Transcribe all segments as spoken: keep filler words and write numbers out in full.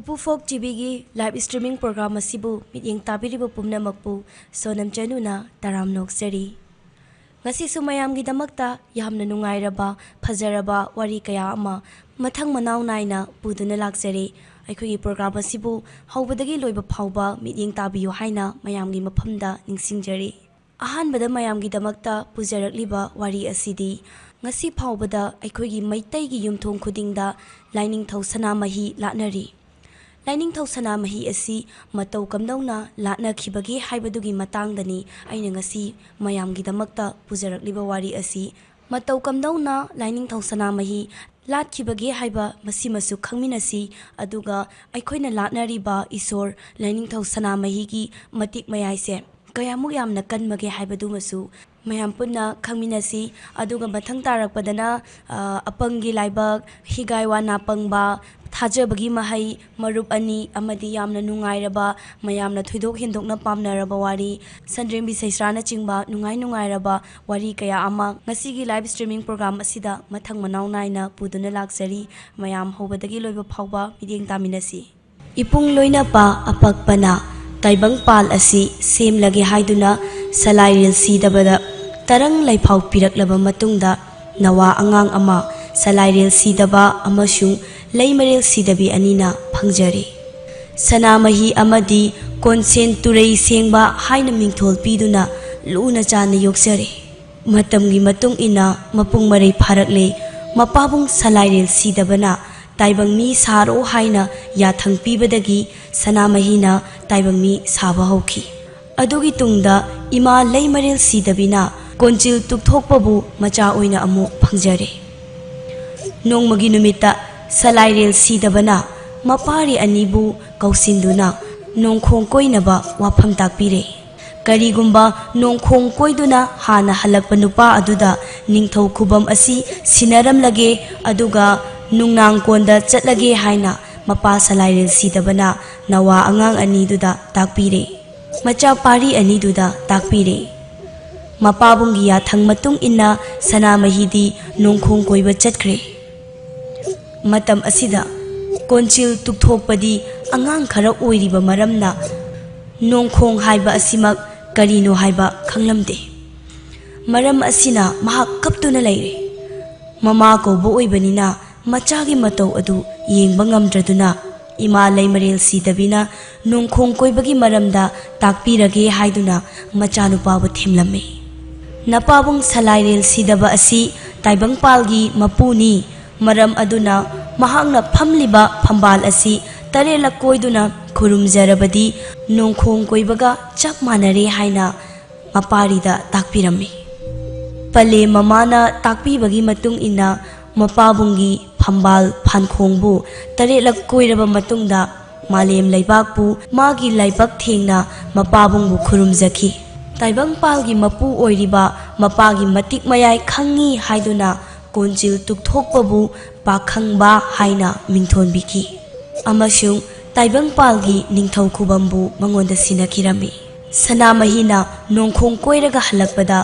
ꯎꯄꯨ ꯐꯣꯛ ꯇꯤꯚꯤꯒꯤ live streaming programme ꯑꯁꯤꯕꯨ ꯃꯤꯠꯌꯦꯡ ꯇꯥꯕꯤꯔꯤꯕ ꯄꯨꯝꯅꯃꯛꯄꯨ ꯁꯣꯅꯝ ꯆꯅꯨꯅ ꯇꯔꯥꯝꯅ ꯑꯣꯛꯆꯔꯤ꯫ ꯉꯁꯤꯁꯨ ꯃꯌꯥꯝꯒꯤꯗꯃꯛꯇ ꯌꯥꯝꯅ ꯅꯨꯡꯉꯥꯏꯔꯕ, ꯐꯖꯔꯕ ꯋꯥꯔꯤ ꯀꯌꯥ ꯑꯃ ꯃꯊꯪ ꯃꯅꯥꯎ ꯅꯥꯏꯅ ꯄꯨꯗꯨꯅ ꯂꯥꯛꯆꯔꯤ꯫ ꯑꯩꯈꯣꯏꯒꯤ ꯄ꯭ꯔꯣꯒ꯭ꯔꯥꯝ ꯑꯁꯤꯕꯨ ꯍꯧꯕꯗꯒꯤ ꯂꯣꯏꯕ ꯐꯥꯎꯕ ꯃꯤꯠꯌꯦꯡ ꯇꯥꯕꯤꯌꯨ ꯍꯥꯏꯅ ꯃꯌꯥꯝꯒꯤ ꯃꯐꯝꯗ ꯅꯤꯡꯁꯤꯡꯖꯔꯤ꯫ ꯑꯍꯥꯟꯕꯗ ꯃꯌꯥꯝꯒꯤꯗꯃꯛꯇ ꯄꯨꯖꯔꯛꯂꯤꯕ ꯋꯥꯔꯤ ꯑꯁꯤꯗꯤ, ꯉꯁꯤ ꯐꯥꯎꯕꯗ ꯑꯩꯈꯣꯏꯒꯤ ꯃꯩꯇꯩꯒꯤ ꯌꯨꯝꯊꯣꯡ ꯈꯨꯗꯤꯡꯗ ꯂꯥꯏꯅꯤꯡꯊꯧ ꯁꯅꯥꯃꯍꯤ ꯂꯥꯠꯅꯔꯤ꯫ ꯂꯥꯏꯅꯤꯡꯊꯧ ꯁꯅꯥꯃꯍꯤ ꯑꯁꯤ ꯃꯇꯧ ꯀꯝꯗꯧꯅ ꯂꯥꯠꯅꯈꯤꯕꯒꯦ ꯍꯥꯏꯕꯗꯨꯒꯤ ꯃꯇꯥꯡꯗꯅꯤ ꯑꯩꯅ ꯉꯁꯤ ꯃꯌꯥꯝꯒꯤꯗꯃꯛꯇ ꯄꯨꯖꯔꯛꯂꯤꯕ ꯋꯥꯔꯤ ꯑꯁꯤ꯫ ꯃꯇꯧ ꯀꯝꯗꯧꯅ ꯂꯥꯏꯅꯤꯡꯊꯧ ꯁꯅꯥꯃꯍꯤ ꯂꯥꯠꯈꯤꯕꯒꯦ ꯍꯥꯏꯕ ꯃꯁꯤꯃꯁꯨ ꯈꯪꯃꯤꯟꯅꯁꯤ, ꯑꯗꯨꯒ ꯑꯩꯈꯣꯏꯅ ꯂꯥꯠꯅꯔꯤꯕ ꯏꯁꯣꯔ ꯂꯥꯏꯅꯤꯡꯊꯧ ꯁꯅꯥꯃꯍꯤꯒꯤ ꯃꯇꯤꯛ ꯃꯌꯥꯏꯁꯦ ꯀꯌꯥꯃꯨꯛ ꯌꯥꯝꯅ ꯀꯟꯕꯒꯦ ꯍꯥꯏꯕꯗꯨꯃꯁꯨ ꯃꯌꯥꯝ ꯄꯨꯟꯅ ꯈꯪꯃꯤꯟꯅꯁꯤ꯫ ꯑꯗꯨꯒ ꯃꯊꯪ ꯇꯥꯔꯛꯄꯗꯅ, ꯑ, ꯑꯄꯪꯒꯤ ꯂꯥꯏꯕꯛ, ꯍꯤꯒꯥꯏ ꯋꯥꯅꯥ ꯄꯪꯕ, ꯊꯥꯖꯕꯒꯤ ꯃꯍꯩ, ꯃꯔꯨꯞ ꯑꯅꯤ, ꯑꯃꯗꯤ ꯌꯥꯝꯅ ꯅꯨꯡꯉꯥꯏꯔꯕ, ꯃꯌꯥꯝꯅ ꯊꯣꯏꯗꯣꯛ ꯍꯦꯟꯗꯣꯛꯅ ꯄꯥꯝꯅꯔꯕ ꯋꯥꯔꯤ, ꯁꯟꯗ꯭ꯔꯦꯝꯕꯤ ꯁꯩꯁ꯭ꯔꯥꯅꯆꯤꯡꯕ ꯅꯨꯡꯉꯥꯏ ꯅꯨꯡꯉꯥꯏꯔꯕ ꯋꯥꯔꯤ ꯀꯌꯥ ꯑꯃ ꯉꯁꯤꯒꯤ ꯂꯥꯏꯚ ꯁ꯭ꯇ꯭ꯔꯤꯃꯤꯡ ꯄ꯭ꯔꯣꯒ꯭ꯔꯥꯝ ꯑꯁꯤꯗ ꯃꯊꯪ ꯃꯅꯥꯎ ꯅꯥꯏꯅ ꯄꯨꯗꯨꯅ ꯂꯥꯛꯆꯔꯤ꯫ ꯃꯌꯥꯝ ꯍꯧꯕꯗꯒꯤ ꯂꯣꯏꯕ ꯐꯥꯎꯕ ꯃꯤꯠꯌꯦꯡ ꯇꯥꯃꯤꯟꯅꯁꯤ꯫ ꯏꯄꯨꯡ ꯂꯣꯏꯅꯄꯥ ꯑꯄꯛꯄꯅ ꯇꯥꯏꯕꯪꯄꯥꯜ ꯑꯁꯤ ꯁꯦꯝꯂꯒꯦ ꯍꯥꯏꯗꯨꯅ ꯁꯂꯥꯏꯔꯦꯜ ꯁꯤꯗꯕꯗ ꯇꯔꯪ ꯂꯩꯐꯥꯎ ꯄꯤꯔꯛꯂꯕ ꯃꯇꯨꯡꯗ, ꯅꯋꯥ ꯑꯉꯥꯡ ꯑꯃ ꯁꯂꯥꯏꯔꯦꯜ ꯁꯤꯗꯕ ꯑꯃꯁꯨꯡ ꯂꯩꯃꯔꯦꯜ ꯁꯤꯗꯕꯤ ꯑꯅꯤꯅ ꯐꯪꯖꯔꯦ꯫ ꯁꯅꯥꯃꯍꯤ ꯑꯃꯗꯤ ꯀꯣꯟꯁꯦꯟ ꯇꯨꯔꯩ ꯁꯦꯡꯕ ꯍꯥꯏꯅ ꯃꯤꯡꯊꯣꯜ ꯄꯤꯗꯨꯅ ꯂꯨꯅ ꯆꯥꯟꯅ ꯌꯣꯛꯆꯔꯦ꯫ ꯃꯇꯝꯒꯤ ꯃꯇꯨꯡ ꯏꯟꯅ ꯃꯄꯨꯡ ꯃꯔꯩ ꯐꯥꯔꯛꯂꯦ꯫ ꯃꯄꯥꯕꯨꯡ ꯁꯂꯥꯏꯔꯦꯜ ꯁꯤꯗꯕꯅ ꯇꯥꯏꯕꯪ ꯃꯤ ꯁꯥꯔꯣ ꯍꯥꯏꯅ ꯌꯥꯊꯪ ꯄꯤꯕꯗꯒꯤ ꯁꯅꯥꯃꯍꯤꯅ ꯇꯥꯏꯕꯪ ꯃꯤ ꯁꯥꯕ ꯍꯧꯈꯤ꯫ ꯑꯗꯨꯒꯤ ꯇꯨꯡꯗ ꯏꯃꯥ ꯂꯩꯃꯔꯦꯜ ꯁꯤꯗꯕꯤꯅ ꯀꯣꯟꯖꯤꯜ ꯇꯨꯛꯊꯣꯛꯄꯕꯨ ꯃꯆꯥ ꯑꯣꯏꯅ ꯑꯃꯨꯛ ꯐꯪꯖꯔꯦ꯫ ꯅꯣꯡꯃꯒꯤ ꯅꯨꯃꯤꯠꯇ ꯁꯂꯥꯏꯔꯦꯜ ꯁꯤꯗꯕꯅ ꯃꯄꯥꯔꯤ ꯑꯅꯤꯕꯨ ꯀꯧꯁꯤꯟꯗꯨꯅ ꯅꯣꯡꯈꯣꯡ ꯀꯣꯏꯅꯕ ꯋꯥꯐꯝ ꯇꯥꯛꯄꯤꯔꯦ꯫ ꯀꯔꯤꯒꯨꯝꯕ ꯅꯣꯡꯈꯣꯡ ꯀꯣꯏꯗꯨꯅ ꯍꯥꯟꯅ ꯍꯜꯂꯛꯄ ꯅꯨꯄꯥ ꯑꯗꯨꯗ ꯅꯤꯡꯊꯧ ꯈꯨꯕꯝ ꯑꯁꯤ ꯁꯤꯟꯅꯔꯝꯂꯒꯦ, ꯑꯗꯨꯒ ꯅꯨꯡꯅꯥꯡꯀꯣꯟꯗ ꯆꯠꯂꯒꯦ ꯍꯥꯏꯅ ꯃꯄꯥ ꯁꯂꯥꯏꯔꯦꯜ ꯁꯤꯗꯕꯅ ꯅꯋꯥ ꯑꯉꯥꯡ ꯑꯅꯤꯗꯨꯗ ꯇꯥꯛꯄꯤꯔꯦ꯫ ꯃꯆꯥ ꯄꯥꯔꯤ ꯑꯅꯤꯗꯨꯗ ꯇꯥꯛꯄꯤꯔꯦ꯫ ꯃꯄꯥꯕꯨꯡꯒꯤ ꯌꯥꯊꯪ ꯃꯇꯨꯡ ꯏꯟꯅ ꯁꯅꯥꯃꯍꯤꯗꯤ ꯅꯣꯡꯈꯣꯡ ꯀꯣꯏꯕ ꯆꯠꯈ꯭ꯔꯦ꯫ ꯃꯇꯝ ꯑꯁꯤꯗ ꯀꯣꯟꯆꯤꯜ ꯇꯨꯛꯊꯣꯛꯄꯗꯤ ꯑꯉꯥꯡ ꯈꯔ ꯑꯣꯏꯔꯤꯕ ꯃꯔꯝꯅ ꯅꯣꯡꯈꯣꯡ ꯍꯥꯏꯕ ꯑꯁꯤꯃꯛ ꯀꯔꯤꯅꯣ ꯍꯥꯏꯕ ꯈꯪꯂꯝꯗꯦ꯫ ꯃꯔꯝ ꯑꯁꯤꯅ ꯃꯍꯥꯛ ꯀꯞꯇꯨꯅ ꯂꯩꯔꯦ꯫ ꯃꯃꯥ ꯀꯧꯕ ꯑꯣꯏꯕꯅꯤꯅ ꯃꯆꯥꯒꯤ ꯃꯇꯧ ꯑꯗꯨ ꯌꯦꯡꯕ ꯉꯝꯗ꯭ꯔꯗꯨꯅ ꯏꯃꯥ ꯂꯩꯃꯔꯦꯜ ꯁꯤꯗꯕꯤꯅ ꯅꯣꯡꯈꯣꯡ ꯀꯣꯏꯕꯒꯤ ꯃꯔꯝꯗ ꯇꯥꯛꯄꯤꯔꯒꯦ ꯍꯥꯏꯗꯨꯅ ꯃꯆꯥꯅꯨꯄꯥꯕꯨ ꯊꯦꯝꯂꯝꯃꯤ꯫ ꯅꯄꯥꯕꯨꯡ ꯁꯂꯥꯏꯔꯦꯜ ꯁꯤꯗꯕ ꯑꯁꯤ ꯇꯥꯏꯕꯪꯄꯥꯜꯒꯤ ꯃꯄꯨꯅꯤ꯫ ꯃꯔꯝ ꯑꯗꯨꯅ ꯃꯍꯥꯛꯅ ꯐꯝꯂꯤꯕ ꯐꯝꯕꯥꯜ ꯑꯁꯤ ꯇꯔꯦꯠꯂꯛ ꯀꯣꯏꯗꯨꯅ ꯈꯨꯔꯨꯝꯖꯔꯕꯗꯤ ꯅꯣꯡꯈꯣꯡ ꯀꯣꯏꯕꯒ ꯆꯞ ꯃꯥꯟꯅꯔꯦ ꯍꯥꯏꯅ ꯃꯄꯥꯔꯤꯗ ꯇꯥꯛꯄꯤꯔꯝꯃꯤ꯫ ꯄꯂꯦ ꯃꯃꯥꯅ ꯇꯥꯛꯄꯤꯕꯒꯤ ꯃꯇꯨꯡ ꯏꯟꯅ ꯃꯄꯥꯕꯨꯡꯒꯤ ꯐꯝꯕꯥꯜ ꯐꯥꯟꯈꯣꯡꯕꯨ ꯇꯔꯦꯠꯂꯛ ꯀꯣꯏꯔꯕ ꯃꯇꯨꯡꯗ ꯃꯥꯂꯦꯝ ꯂꯩꯕꯥꯛꯄꯨ ꯃꯥꯒꯤ ꯂꯥꯏꯕꯛ ꯊꯦꯡꯅ ꯃꯄꯥꯕꯨꯡꯕꯨ ꯈꯨꯔꯨꯝꯖꯈꯤ꯫ ꯇꯥꯏꯕꯪꯄꯥꯜꯒꯤ ꯃꯄꯨ ꯑꯣꯏꯔꯤꯕ ꯃꯄꯥꯒꯤ ꯃꯇꯤꯛ ꯃꯌꯥꯏ ꯈꯪꯉꯤ ꯍꯥꯏꯗꯨꯅ ꯀꯣꯟꯖꯤꯜ ꯇꯨꯛꯊꯣꯛꯄꯕꯨ ꯄꯥꯈꯪꯕ ꯍꯥꯏꯅ ꯃꯤꯡꯊꯣꯟꯕꯤꯈꯤ꯫ ꯑꯃꯁꯨꯡ ꯇꯥꯏꯕꯪꯄꯥꯜꯒꯤ ꯅꯤꯡꯊꯧ ꯈꯨꯕꯝꯕꯨ ꯃꯉꯣꯟꯗ ꯁꯤꯟꯅꯈꯤꯔꯝꯃꯤ꯫ ꯁꯅꯥꯃꯍꯤꯅ ꯅꯣꯡꯈꯣꯡ ꯀꯣꯏꯔꯒ ꯍꯜꯂꯛꯄꯗ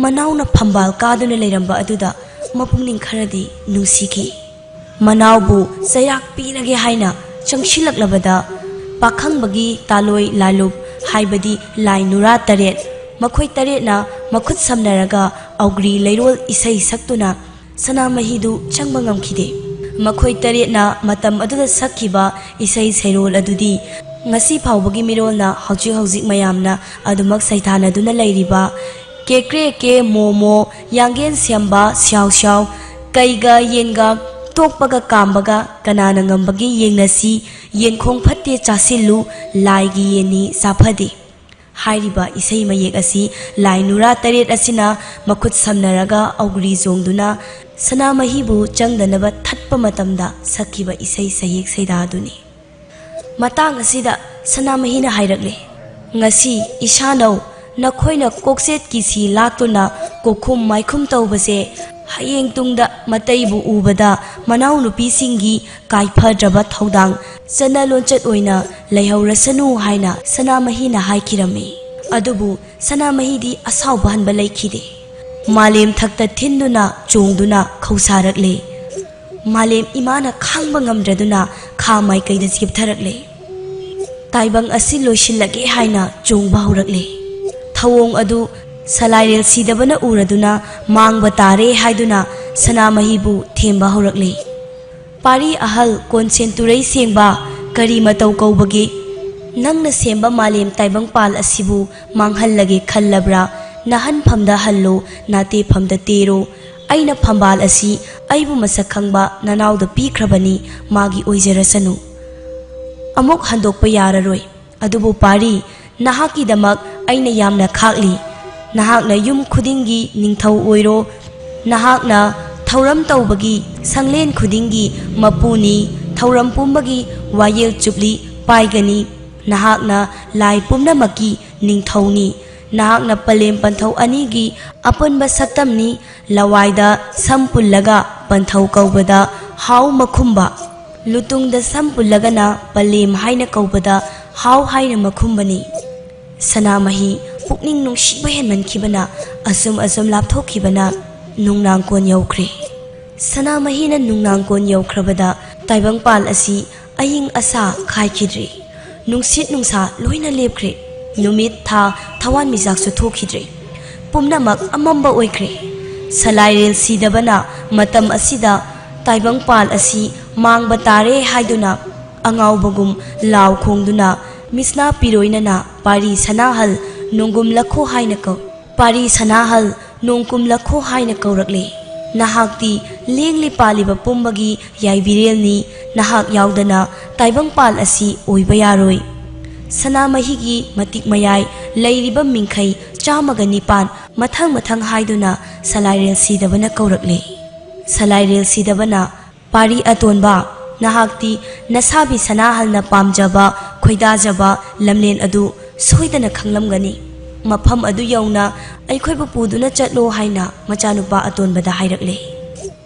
ꯃꯅꯥꯎꯅ ꯐꯝꯕꯥꯜ ꯀꯥꯗꯨꯅ ꯂꯩꯔꯝꯕ ꯑꯗꯨꯗ ꯃꯄꯨꯛꯅꯤꯡ ꯈꯔꯗꯤ ꯅꯨꯡꯁꯤꯈꯤ꯫ ꯃꯅꯥꯎꯕꯨ ꯆꯩꯔꯥꯛ ꯄꯤꯔꯒꯦ ꯍꯥꯏꯅ ꯆꯪꯁꯤꯜꯂꯛꯂꯕꯗ ꯄꯥꯈꯪꯕꯒꯤ ꯇꯥꯂꯣꯏ ꯂꯥꯂꯨꯞ ꯍꯥꯏꯕꯗꯤ ꯂꯥꯏ ꯅꯨꯔꯥ ꯇꯔꯦꯠ, ꯃꯈꯣꯏ ꯇꯔꯦꯠꯅ ꯃꯈꯨꯠ ꯁꯝꯅꯔꯒ ꯑꯧꯒ꯭ꯔꯤ ꯂꯩꯔꯣꯜ ꯏꯁꯩ ꯁꯛꯇꯨꯅ ꯁꯅꯥꯃꯍꯤꯗꯨ ꯆꯪꯕ ꯉꯝꯈꯤꯗꯦ꯫ ꯃꯈꯣꯏ ꯇꯔꯦꯠꯅ ꯃꯇꯝ ꯑꯗꯨꯗ ꯁꯛꯈꯤꯕ ꯏꯁꯩ ꯁꯩꯔꯣꯜ ꯑꯗꯨꯗꯤ ꯉꯁꯤ ꯐꯥꯎꯕꯒꯤ ꯃꯤꯔꯣꯜꯅ ꯍꯧꯖꯤꯛ ꯍꯧꯖꯤꯛ ꯃꯌꯥꯝꯅ ꯑꯗꯨꯃꯛ ꯁꯩꯊꯥꯅꯗꯨꯅ ꯂꯩꯔꯤꯕ "ꯀꯦꯀ꯭ꯔꯦ ꯀꯦ ꯃꯣꯃꯣ, ꯌꯥꯡꯒꯦꯟ ꯁꯦꯝꯕ ꯁ꯭ꯌꯥꯎ ꯁ꯭ꯌꯥꯎ, ꯀꯩꯒ ꯌꯦꯟꯒ ꯇꯣꯛꯄꯒ ꯀꯥꯝꯕꯒ ꯀꯅꯥꯅ ꯉꯝꯕꯒꯦ ꯌꯦꯡꯅꯁꯤ, ꯌꯦꯟꯈꯣꯡ ꯐꯠꯇꯦ ꯆꯥꯁꯤꯜꯂꯨ, ꯂꯥꯏꯒꯤ ꯌꯦꯟꯅꯤ ꯆꯥꯐꯗꯦ" ꯍꯥꯏꯔꯤꯕ ꯏꯁꯩ ꯃꯌꯦꯛ ꯑꯁꯤ ꯂꯥꯏ ꯅꯨꯔꯥ ꯇꯔꯦꯠ ꯑꯁꯤꯅ ꯃꯈꯨꯠ ꯁꯝꯅꯔꯒ ꯑꯧꯒ꯭ꯔꯤ ꯆꯣꯡꯗꯨꯅ ꯁꯅꯥꯃꯍꯤꯕꯨ ꯆꯪꯗꯅꯕ ꯊꯠꯄ ꯃꯇꯝꯗ ꯁꯛꯈꯤꯕ ꯏꯁꯩ ꯁꯩꯍꯦꯛ ꯁꯩꯗꯥꯗꯨꯅꯤ꯫ ꯃꯇꯥꯡ ꯑꯁꯤꯗ ꯁꯅꯥꯃꯍꯤꯅ ꯍꯥꯏꯔꯛꯂꯦ, "ꯉꯁꯤ ꯏꯁꯥꯅꯧ ꯅꯈꯣꯏꯅ ꯀꯣꯛꯆꯦꯠꯀꯤ ꯁꯤ ꯂꯥꯛꯇꯨꯅ ꯀꯣꯛꯈꯨꯝ ꯃꯥꯏꯈꯨꯝ ꯇꯧꯕꯁꯦ ꯍꯌꯦꯡ ꯇꯨꯡꯗ ꯃꯇꯩꯕꯨ ꯎꯕꯗ ꯃꯅꯥꯎꯅꯨꯄꯤꯁꯤꯡꯒꯤ ꯀꯥꯏꯐꯗ꯭ꯔꯕ ꯊꯧꯗꯥꯡ ꯆꯠꯅ ꯂꯣꯟꯆꯠ ꯑꯣꯏꯅ ꯂꯩꯍꯧꯔꯁꯅꯨ" ꯍꯥꯏꯅ ꯁꯅꯥꯃꯍꯤꯅ ꯍꯥꯏꯈꯤꯔꯝꯃꯤ꯫ ꯑꯗꯨꯕꯨ ꯁꯅꯥꯃꯍꯤꯗꯤ ꯑꯁꯥꯎꯕ ꯍꯟꯕ ꯂꯩꯈꯤꯗꯦ꯫ ꯃꯥꯂꯦꯝ ꯊꯛꯇ ꯊꯤꯟꯗꯨꯅ ꯆꯣꯡꯗꯨꯅ ꯈꯧꯁꯥꯔꯛꯂꯦ꯫ ꯃꯥꯂꯦꯝ ꯏꯃꯥꯅ ꯈꯥꯡꯕ ꯉꯝꯗ꯭ꯔꯗꯨꯅ ꯈꯥ ꯃꯥꯏꯀꯩꯗ ꯆꯦꯞꯊꯔꯛꯂꯦ꯫ ꯇꯥꯏꯕꯪ ꯑꯁꯤ ꯂꯣꯏꯁꯤꯜꯂꯒꯦ ꯍꯥꯏꯅ ꯆꯣꯡꯕ ꯍꯧꯔꯛꯂꯦ꯫ ꯊꯧꯑꯣꯡ ꯑꯗꯨ ꯁꯂꯥꯏꯔꯦꯜ ꯁꯤꯗꯕꯅ ꯎꯔꯗꯨꯅ ꯃꯥꯡꯕ ꯇꯥꯔꯦ ꯍꯥꯏꯗꯨꯅ ꯁꯅꯥꯃꯍꯤꯕꯨ ꯊꯦꯝꯕ ꯍꯧꯔꯛꯂꯦ꯫ "ꯄꯥꯔꯤ ꯑꯍꯜ ꯀꯣꯟꯁꯦꯟ ꯇꯨꯔꯩ ꯁꯦꯡꯕ, ꯀꯔꯤ ꯃꯇꯧ ꯀꯧꯕꯒꯦ? ꯅꯪꯅ ꯁꯦꯝꯕ ꯃꯥꯂꯦꯝ ꯇꯥꯏꯕꯪꯄꯥꯜ ꯑꯁꯤꯕꯨ ꯃꯥꯡꯍꯜꯂꯒꯦ ꯈꯜꯂꯕ꯭ꯔꯥ? ꯅꯥꯍꯟꯐꯝꯗ ꯍꯜꯂꯣ, ꯅꯥꯇꯦꯐꯝꯗ ꯇꯦꯔꯣ꯫ ꯑꯩꯅ ꯐꯝꯕꯥꯜ ꯑꯁꯤ ꯑꯩꯕꯨ ꯃꯁꯛ ꯈꯪꯕ ꯅꯅꯥꯎꯗ ꯄꯤꯈ꯭ꯔꯕꯅꯤ, ꯃꯥꯒꯤ ꯑꯣꯏꯖꯔꯁꯅꯨ꯫ ꯑꯃꯨꯛ ꯍꯟꯗꯣꯛꯄ ꯌꯥꯔꯔꯣꯏ꯫ ꯑꯗꯨꯕꯨ ꯄꯥꯔꯤ, ꯅꯍꯥꯛꯀꯤꯗꯃꯛ ꯑꯩꯅ ꯌꯥꯝꯅ ꯈꯥꯛꯂꯤ꯫ ꯅꯍꯥꯛꯅ ꯌꯨꯝ ꯈꯨꯗꯤꯡꯒꯤ ꯅꯤꯡꯊꯧ ꯑꯣꯏꯔꯣ꯫ ꯅꯍꯥꯛꯅ ꯊꯧꯔꯝ ꯇꯧꯕꯒꯤ ꯁꯪꯂꯦꯟ ꯈꯨꯗꯤꯡꯒꯤ ꯃꯄꯨꯅꯤ, ꯊꯧꯔꯝ ꯄꯨꯝꯕꯒꯤ ꯋꯥꯌꯦꯜ ꯆꯨꯞꯂꯤ ꯄꯥꯏꯒꯅꯤ꯫ ꯅꯍꯥꯛꯅ ꯂꯥꯏ ꯄꯨꯝꯅꯃꯛꯀꯤ ꯅꯤꯡꯊꯧꯅꯤ꯫ ꯅꯍꯥꯛꯅ ꯄꯂꯦꯝ ꯄꯟꯊꯧ ꯑꯅꯤꯒꯤ ꯑꯄꯨꯟꯕ ꯁꯛꯇꯝꯅꯤ꯫ ꯂꯋꯥꯏꯗ ꯁꯝ ꯄꯨꯜꯂꯒ ꯄꯟꯊꯧ ꯀꯧꯕꯗ ꯍꯥꯎ ꯃꯈꯨꯝꯕ, ꯂꯨꯇꯨꯡꯗ ꯁꯝ ꯄꯨꯜꯂꯒꯅ ꯄꯂꯦꯝ ꯍꯥꯏꯅ ꯀꯧꯕꯗ ꯍꯥꯎ ꯍꯥꯏꯅ ꯃꯈꯨꯝꯕꯅꯤ꯫ ꯁꯅꯥꯃꯍꯤ ꯄꯨꯛꯅꯤꯡ ꯅꯨꯡꯁꯤꯕ ꯍꯦꯟꯃꯟꯈꯤꯕꯅ ꯑꯁꯨꯝ ꯑꯁꯨꯝ ꯂꯥꯞꯊꯣꯛꯈꯤꯕꯅ ꯅꯨꯡꯅꯥꯡꯀꯣꯟ ꯌꯧꯈ꯭ꯔꯦ꯫ ꯁꯅꯥꯃꯍꯤꯅ ꯅꯨꯡꯅꯥꯡꯀꯣꯟ ꯌꯧꯈ꯭ꯔꯕꯗ ꯇꯥꯏꯕꯪꯄꯥꯜ ꯑꯁꯤ ꯑꯏꯪ ꯑꯁꯥ ꯈꯥꯏꯈꯤꯗ꯭ꯔꯦ꯫ ꯅꯨꯡꯁꯤꯠ ꯅꯨꯡꯁꯥ ꯂꯣꯏꯅ ꯂꯦꯞꯈ꯭ꯔꯦ꯫ ꯅꯨꯃꯤꯠ, ꯊꯥ, ꯊꯋꯥꯟꯃꯤꯆꯥꯛꯁꯨ ꯊꯣꯛꯈꯤꯗ꯭ꯔꯦ꯫ ꯄꯨꯝꯅꯃꯛ ꯑꯃꯝꯕ ꯑꯣꯏꯈ꯭ꯔꯦ꯫ ꯁꯂꯥꯏꯔꯦꯜ ꯁꯤꯗꯕꯅ ꯃꯇꯝ ꯑꯁꯤꯗ ꯇꯥꯏꯕꯪꯄꯥꯜ ꯑꯁꯤ ꯃꯥꯡꯕ ꯇꯥꯔꯦ ꯍꯥꯏꯗꯨꯅ ꯑꯉꯥꯎꯕꯒꯨꯝ ꯂꯥꯎ ꯈꯣꯡꯗꯨꯅ ꯃꯤꯁꯅꯥ ꯄꯤꯔꯣꯏꯅꯅ ꯄꯥꯔꯤ ꯁꯅꯥꯍꯜ ꯅꯣꯡꯒꯨꯝ ꯂꯈꯣ ꯍꯥꯏꯅ ꯀꯧ-, ꯄꯥꯔꯤ ꯁꯅꯥꯍꯜ ꯅꯣꯡꯀꯨꯝ ꯂꯈꯣ ꯍꯥꯏꯅ ꯀꯧꯔꯛꯂꯦ꯫ ꯅꯍꯥꯛꯇꯤ ꯂꯦꯡꯂꯤ ꯄꯥꯜꯂꯤꯕ ꯄꯨꯝꯕꯒꯤ ꯌꯥꯏꯕꯤꯔꯦꯜꯅꯤ꯫ ꯅꯍꯥꯛ ꯌꯥꯎꯗꯅ ꯇꯥꯏꯕꯪꯄꯥꯜ ꯑꯁꯤ ꯑꯣꯏꯕ ꯌꯥꯔꯣꯏ꯫ ꯁꯅꯥꯃꯍꯤꯒꯤ ꯃꯇꯤꯛ ꯃꯌꯥꯏ ꯂꯩꯔꯤꯕ ꯃꯤꯡꯈꯩ ꯆꯥꯝꯃꯒ ꯅꯤꯄꯥꯟ ꯃꯊꯪ ꯃꯊꯪ ꯍꯥꯏꯗꯨꯅ ꯁꯂꯥꯏꯔꯦꯜ ꯁꯤꯗꯕꯅ ꯀꯧꯔꯛꯂꯦ꯫ ꯁꯂꯥꯏꯔꯦꯜ ꯁꯤꯗꯕꯅ, "ꯄꯥꯔꯤ ꯑꯇꯣꯟꯕ, ꯅꯍꯥꯛꯇꯤ ꯅꯁꯥꯕꯤ ꯁꯅꯥꯍꯜꯅ ꯄꯥꯝꯖꯕ, ꯈꯣꯏꯗꯥꯖꯕ ꯂꯝꯂꯦꯟ ꯑꯗꯨ ꯁꯣꯏꯗꯅ ꯈꯪꯂꯝꯒꯅꯤ꯫ ꯃꯐꯝ ꯑꯗꯨ ꯌꯧꯅ ꯑꯩꯈꯣꯏꯕꯨ ꯄꯨꯗꯨꯅ ꯆꯠꯂꯣ ꯍꯥꯏꯅ ꯃꯆꯥꯅꯨꯄꯥ ꯑꯇꯣꯟꯕꯗ ꯍꯥꯏꯔꯛꯂꯦ꯫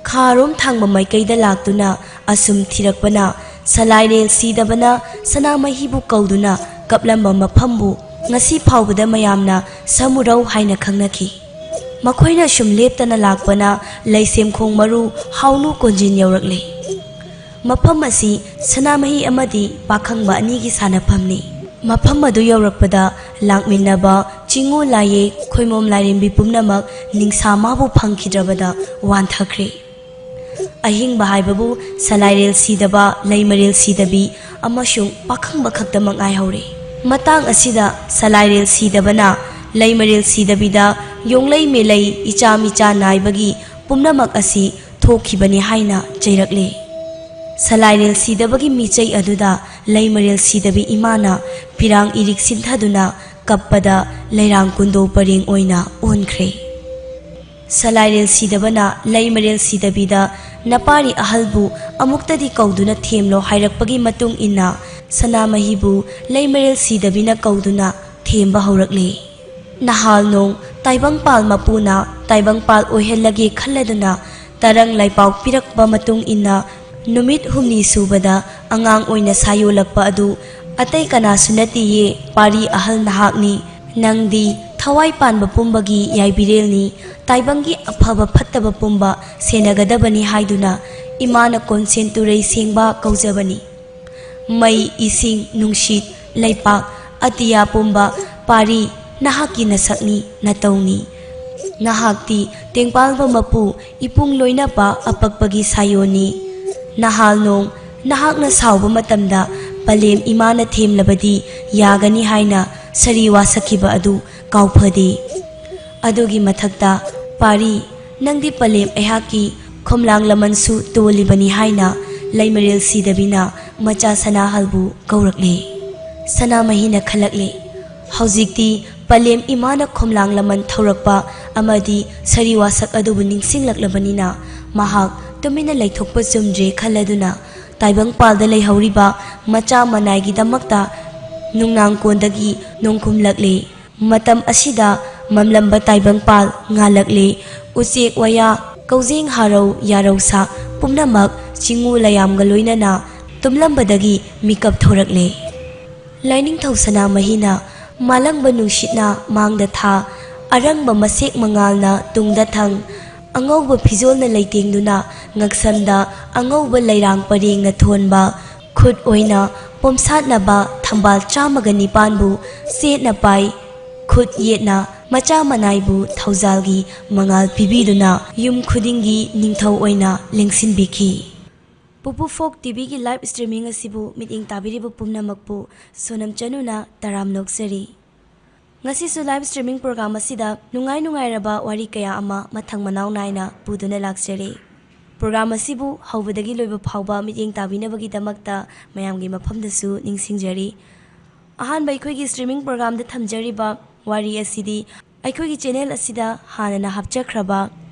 ꯈꯥꯔꯣꯝ ꯊꯥꯡꯕ ꯃꯥꯏꯀꯩꯗ ꯂꯥꯛꯇꯨꯅ ꯑꯁꯨꯝ ꯊꯤꯔꯛꯄꯅ ꯁꯂꯥꯏꯔꯦꯜ ꯁꯤꯗꯕꯅ ꯁꯅꯥꯃꯍꯤꯕꯨ ꯀꯧꯗꯨꯅ ꯀꯞꯂꯝꯕ ꯃꯐꯝꯕꯨ ꯉꯁꯤ ꯐꯥꯎꯕꯗ ꯃꯌꯥꯝꯅ ꯁꯃꯨꯔꯧ ꯍꯥꯏꯅ ꯈꯪꯅꯈꯤ꯫ ꯃꯈꯣꯏꯅ ꯁꯨꯝ ꯂꯦꯞꯇꯅ ꯂꯥꯛꯄꯅ ꯂꯩꯁꯦꯝꯈꯣꯡ ꯃꯔꯨ ꯍꯥꯎꯅꯨ ꯀꯣꯟꯖꯤꯟ ꯌꯧꯔꯛꯂꯦ꯫ ꯃꯐꯝ ꯑꯁꯤ ꯁꯅꯥꯃꯍꯤ ꯑꯃꯗꯤ ꯄꯥꯈꯪꯕ ꯑꯅꯤꯒꯤ ꯁꯥꯟꯅꯐꯝꯅꯤ꯫ ꯃꯐꯝ ꯑꯗꯨ ꯌꯧꯔꯛꯄꯗ ꯂꯥꯛꯃꯤꯟꯅꯕ ꯆꯤꯡꯉꯨ ꯂꯥꯏꯌꯦ ꯈꯣꯏꯃꯣꯝ ꯂꯥꯏꯔꯦꯝꯕꯤ ꯄꯨꯝꯅꯃꯛ ꯅꯤꯡꯁꯥ ꯃꯥꯕꯨ ꯐꯪꯈꯤꯗ꯭ꯔꯕꯗ ꯋꯥꯟꯊꯈ꯭ꯔꯦ꯫ ꯑꯍꯤꯡꯕ ꯍꯥꯏꯕꯕꯨ ꯁꯂꯥꯏꯔꯦꯜ ꯁꯤꯗꯕ, ꯂꯩꯃꯔꯦꯜ ꯁꯤꯗꯕꯤ ꯑꯃꯁꯨꯡ ꯄꯥꯈꯪꯕ ꯈꯛꯇꯃꯛ ꯉꯥꯏꯍꯧꯔꯦ꯫ ꯃꯇꯥꯡ ꯑꯁꯤꯗ ꯁꯂꯥꯏꯔꯦꯜ ꯁꯤꯗꯕꯅ ꯂꯩꯃꯔꯦꯜ ꯁꯤꯗꯕꯤꯗ ꯌꯣꯡꯂꯩ ꯃꯦꯂꯩ ꯏꯆꯥ ꯃꯤꯆꯥ ꯅꯥꯏꯕꯒꯤ ꯄꯨꯝꯅꯃꯛ ꯑꯁꯤ ꯊꯣꯛꯈꯤꯕꯅꯤ ꯍꯥꯏꯅ ꯆꯩꯔꯛꯂꯦ꯫ ꯁꯂꯥꯏꯔꯦꯜ ꯁꯤꯗꯕꯒꯤ ꯃꯤꯆꯩ ꯑꯗꯨꯗ ꯂꯩꯃꯔꯦꯜ ꯁꯤꯗꯕꯤ ꯏꯃꯥꯅ ꯄꯤꯔꯥꯡ ꯏꯔꯤꯛ ꯁꯤꯟꯊꯗꯨꯅ ꯀꯞꯄꯗ ꯂꯩꯔꯥꯡ ꯀꯨꯟꯗꯣ ꯄꯔꯦꯡ ꯑꯣꯏꯅ ꯑꯣꯟꯈ꯭ꯔꯦ꯫ ꯁꯂꯥꯏꯔꯦꯜ ꯁꯤꯗꯕꯅ ꯂꯩꯃꯔꯦꯜ ꯁꯤꯗꯕꯤꯗ ꯅꯄꯥꯔꯤ ꯑꯍꯜꯕꯨ ꯑꯃꯨꯛꯇꯗꯤ ꯀꯧꯗꯨꯅ ꯊꯦꯝꯂꯣ ꯍꯥꯏꯔꯛꯄꯒꯤ ꯃꯇꯨꯡ ꯏꯟꯅ ꯁꯅꯥꯃꯍꯤꯕꯨ ꯂꯩꯃꯔꯦꯜ ꯁꯤꯗꯕꯤꯅ ꯀꯧꯗꯨꯅ ꯊꯦꯝꯕ ꯍꯧꯔꯛꯂꯦ꯫ ꯅꯍꯥꯜ ꯅꯣꯡ ꯇꯥꯏꯕꯪꯄꯥꯜ ꯃꯄꯨꯅ ꯇꯥꯏꯕꯪꯄꯥꯜ ꯑꯣꯏꯍꯜꯂꯒꯦ ꯈꯜꯂꯗꯨꯅ ꯇꯔꯪ ꯂꯩꯄꯥꯎ ꯄꯤꯔꯛꯄ ꯃꯇꯨꯡ ꯏꯟꯅ ꯅꯨꯃꯤꯠ ꯍꯨꯝꯅꯤ ꯁꯨꯕꯗ ꯑꯉꯥꯡ ꯑꯣꯏꯅ ꯁꯥꯌꯣꯜꯂꯛꯄ ꯑꯗꯨ ꯑꯇꯩ ꯀꯅꯥꯁꯨ ꯅꯠꯇꯦꯌꯦ, ꯄꯥꯔꯤ ꯑꯍꯜ ꯅꯍꯥꯛꯅꯤ꯫ ꯅꯪꯗꯤ ꯊꯋꯥꯏ ꯄꯥꯟꯕ ꯄꯨꯝꯕꯒꯤ ꯌꯥꯏꯕꯤꯔꯦꯜꯅꯤ꯫ ꯇꯥꯏꯕꯪꯒꯤ ꯑꯐꯕ ꯐꯠꯇꯕ ꯄꯨꯝꯕ ꯁꯦꯟꯅꯒꯗꯕꯅꯤ ꯍꯥꯏꯗꯨꯅ ꯏꯃꯥꯅ ꯀꯣꯟꯁꯦꯟ ꯇꯨꯔꯩ ꯁꯦꯡꯕ ꯀꯧꯖꯕꯅꯤ꯫ ꯃꯩ, ꯏꯁꯤꯡ, ꯅꯨꯡꯁꯤꯠ, ꯂꯩꯄꯥꯛ, ꯑꯇꯤꯌꯥ ꯄꯨꯝꯕ ꯄꯥꯔꯤ ꯅꯍꯥꯛꯀꯤ ꯅꯁꯛꯅꯤ, ꯅꯇꯧꯅꯤ꯫ ꯅꯍꯥꯛꯇꯤ ꯇꯦꯡꯄꯥꯜꯕ ꯃꯄꯨ, ꯏꯄꯨꯡ ꯂꯣꯏꯅꯕ ꯑꯄꯛꯄꯒꯤ ꯁꯥꯌꯣꯟꯅꯤ꯫ ꯅꯍꯥꯜ ꯅꯣꯡ ꯅꯍꯥꯛꯅ ꯁꯥꯎꯕ ꯃꯇꯝꯗ ꯄꯂꯦꯝ ꯏꯃꯥꯅ ꯊꯦꯝꯂꯕꯗꯤ ꯌꯥꯒꯅꯤ ꯍꯥꯏꯅ ꯁꯥꯔꯤ ꯋꯥꯁꯛꯈꯤꯕ ꯑꯗꯨ ꯀꯥꯎꯐꯗꯦ꯫ ꯑꯗꯨꯒꯤ ꯃꯊꯛꯇ ꯄꯥꯔꯤ, ꯅꯪꯗꯤ ꯄꯂꯦꯝ ꯑꯩꯍꯥꯛꯀꯤ ꯈꯣꯝꯂꯥꯡ ꯂꯃꯟꯁꯨ ꯇꯣꯜꯂꯤꯕꯅꯤ ꯍꯥꯏꯅ ꯂꯩꯃꯔꯦꯜ ꯁꯤꯗꯕꯤꯅ ꯃꯆꯥ ꯁꯅꯥꯍꯜꯕꯨ ꯀꯧꯔꯛꯂꯦ꯫ ꯁꯅꯥꯃꯍꯤꯅ ꯈꯜꯂꯛꯂꯦ, ꯍꯧꯖꯤꯛꯇꯤ ꯄꯂꯦꯝ ꯏꯃꯥꯅ ꯈꯣꯝꯂꯥꯡ ꯂꯃꯟ ꯊꯧꯔꯛꯄ ꯑꯃꯗꯤ ꯁꯥꯔꯤ ꯋꯥꯁꯛ ꯑꯗꯨꯕꯨ ꯅꯤꯡꯁꯤꯡꯂꯛꯂꯕꯅꯤꯅ ꯃꯍꯥꯛ ꯇꯨꯃꯤꯟꯅ ꯂꯩꯊꯣꯛꯄ ꯆꯨꯝꯗ꯭ꯔꯦ ꯈꯜꯂꯗꯨꯅ ꯇꯥꯏꯕꯪꯄꯥꯜꯗ ꯂꯩꯍꯧꯔꯤꯕ ꯃꯆꯥ ꯃꯅꯥꯏꯒꯤꯗꯃꯛꯇ ꯅꯨꯡꯅꯥꯡꯀꯣꯟꯗꯒꯤ ꯅꯣꯡꯈꯨꯝꯂꯛꯂꯤ꯫ ꯃꯇꯝ ꯑꯁꯤꯗ ꯃꯝꯂꯝꯕ ꯇꯥꯏꯕꯪꯄꯥꯜ ꯉꯥꯜꯂꯛꯂꯤ꯫ ꯎꯆꯦꯛ ꯋꯥꯌꯥ, ꯀꯧꯖꯦꯡ ꯍꯥꯔꯧ ꯌꯥꯔꯧ ꯁꯥ ꯄꯨꯝꯅꯃꯛ ꯆꯤꯡꯉꯨ ꯂꯩꯌꯥꯝꯒ ꯂꯣꯏꯅꯅ ꯇꯨꯝꯂꯝꯕꯗꯒꯤ ꯃꯤꯀꯞ ꯊꯣꯔꯛꯂꯦ꯫ ꯂꯥꯏꯅꯤꯡꯊꯧ ꯁꯅꯥꯃꯍꯤꯅ ꯃꯥꯂꯪꯕ ꯅꯨꯡꯁꯤꯠꯅ ꯃꯥꯡꯗ ꯊꯥ, ꯑꯔꯪꯕ ꯃꯁꯦꯛ ꯃꯉꯥꯜꯅ ꯇꯨꯡꯗ ꯊꯪ, ꯑꯉꯧꯕ ꯐꯤꯖꯣꯜꯅ ꯂꯩꯇꯦꯡꯗꯨꯅ ꯉꯛꯁꯝꯗ ꯑꯉꯧꯕ ꯂꯩꯔꯥꯡ ꯄꯔꯦꯡꯅ ꯊꯣꯟꯕ, ꯈꯨꯠ ꯑꯣꯏꯅ ꯄꯣꯝꯁꯥꯠꯅꯕ ꯊꯝꯕꯥꯜ ꯆꯥꯝꯃꯒ ꯅꯤꯄꯥꯟꯕꯨ ꯆꯦꯠꯅ ꯄꯥꯏ, ꯈꯨꯠ ꯌꯦꯠꯅ ꯃꯆꯥ ꯃꯅꯥꯏꯕꯨ ꯊꯧꯖꯥꯜꯒꯤ ꯃꯉꯥꯜ ꯄꯤꯕꯤꯗꯨꯅ ꯌꯨꯝ ꯈꯨꯗꯤꯡꯒꯤ ꯅꯤꯡꯊꯧ ꯑꯣꯏꯅ ꯂꯦꯡꯁꯤꯟꯕꯤꯈꯤ꯫ ꯄꯨꯄꯨ ꯐꯣꯛ ꯇꯤꯚꯤꯒꯤ ꯂꯥꯏꯚ ꯁ꯭ꯇ꯭ꯔꯤꯃꯤꯡ ꯑꯁꯤꯕꯨ ꯃꯤꯠꯌꯦꯡ ꯇꯥꯕꯤꯔꯤꯕ ꯄꯨꯝꯅꯃꯛꯄꯨ ꯁꯣꯅꯝ ꯆꯅꯨꯅ ꯇꯔꯥꯝꯅ ꯑꯣꯛꯆꯔꯤ꯫ ꯉꯁꯤꯁꯨ ꯂꯥꯏꯚ ꯁ꯭ꯇ꯭ꯔꯤꯃꯤꯡ ꯄ꯭ꯔꯣꯒ꯭ꯔꯥꯝ ꯑꯁꯤꯗ ꯅꯨꯡꯉꯥꯏ ꯅꯨꯡꯉꯥꯏꯔꯕ ꯋꯥꯔꯤ ꯀꯌꯥ ꯑꯃ ꯃꯊꯪ ꯃꯅꯥꯎ ꯅꯥꯏꯅ ꯄꯨꯗꯨꯅ ꯂꯥꯛꯆꯔꯤ꯫ ꯄ꯭ꯔꯣꯒ꯭ꯔꯥꯝ ꯑꯁꯤꯕꯨ ꯍꯧꯕꯗꯒꯤ ꯂꯣꯏꯕ ꯐꯥꯎꯕ ꯃꯤꯠꯌꯦꯡ ꯇꯥꯕꯤꯅꯕꯒꯤꯗꯃꯛꯇ ꯃꯌꯥꯝꯒꯤ ꯃꯐꯝꯗꯁꯨ ꯅꯤꯡꯁꯤꯡꯖꯔꯤ꯫ ꯑꯍꯥꯟꯕ ꯑꯩꯈꯣꯏꯒꯤ ꯁ꯭ꯇ꯭ꯔꯤꯃꯤꯡ ꯄ꯭ꯔꯣꯒ꯭ꯔꯥꯝꯗ ꯊꯝꯖꯔꯤꯕ ꯋꯥꯔꯤ ꯑꯁꯤꯗꯤ ꯑꯩꯈꯣꯏꯒꯤ ꯆꯦꯅꯦꯜ ꯑꯁꯤꯗ ꯍꯥꯟꯅꯅ ꯍꯥꯞꯆꯈ꯭ꯔꯕ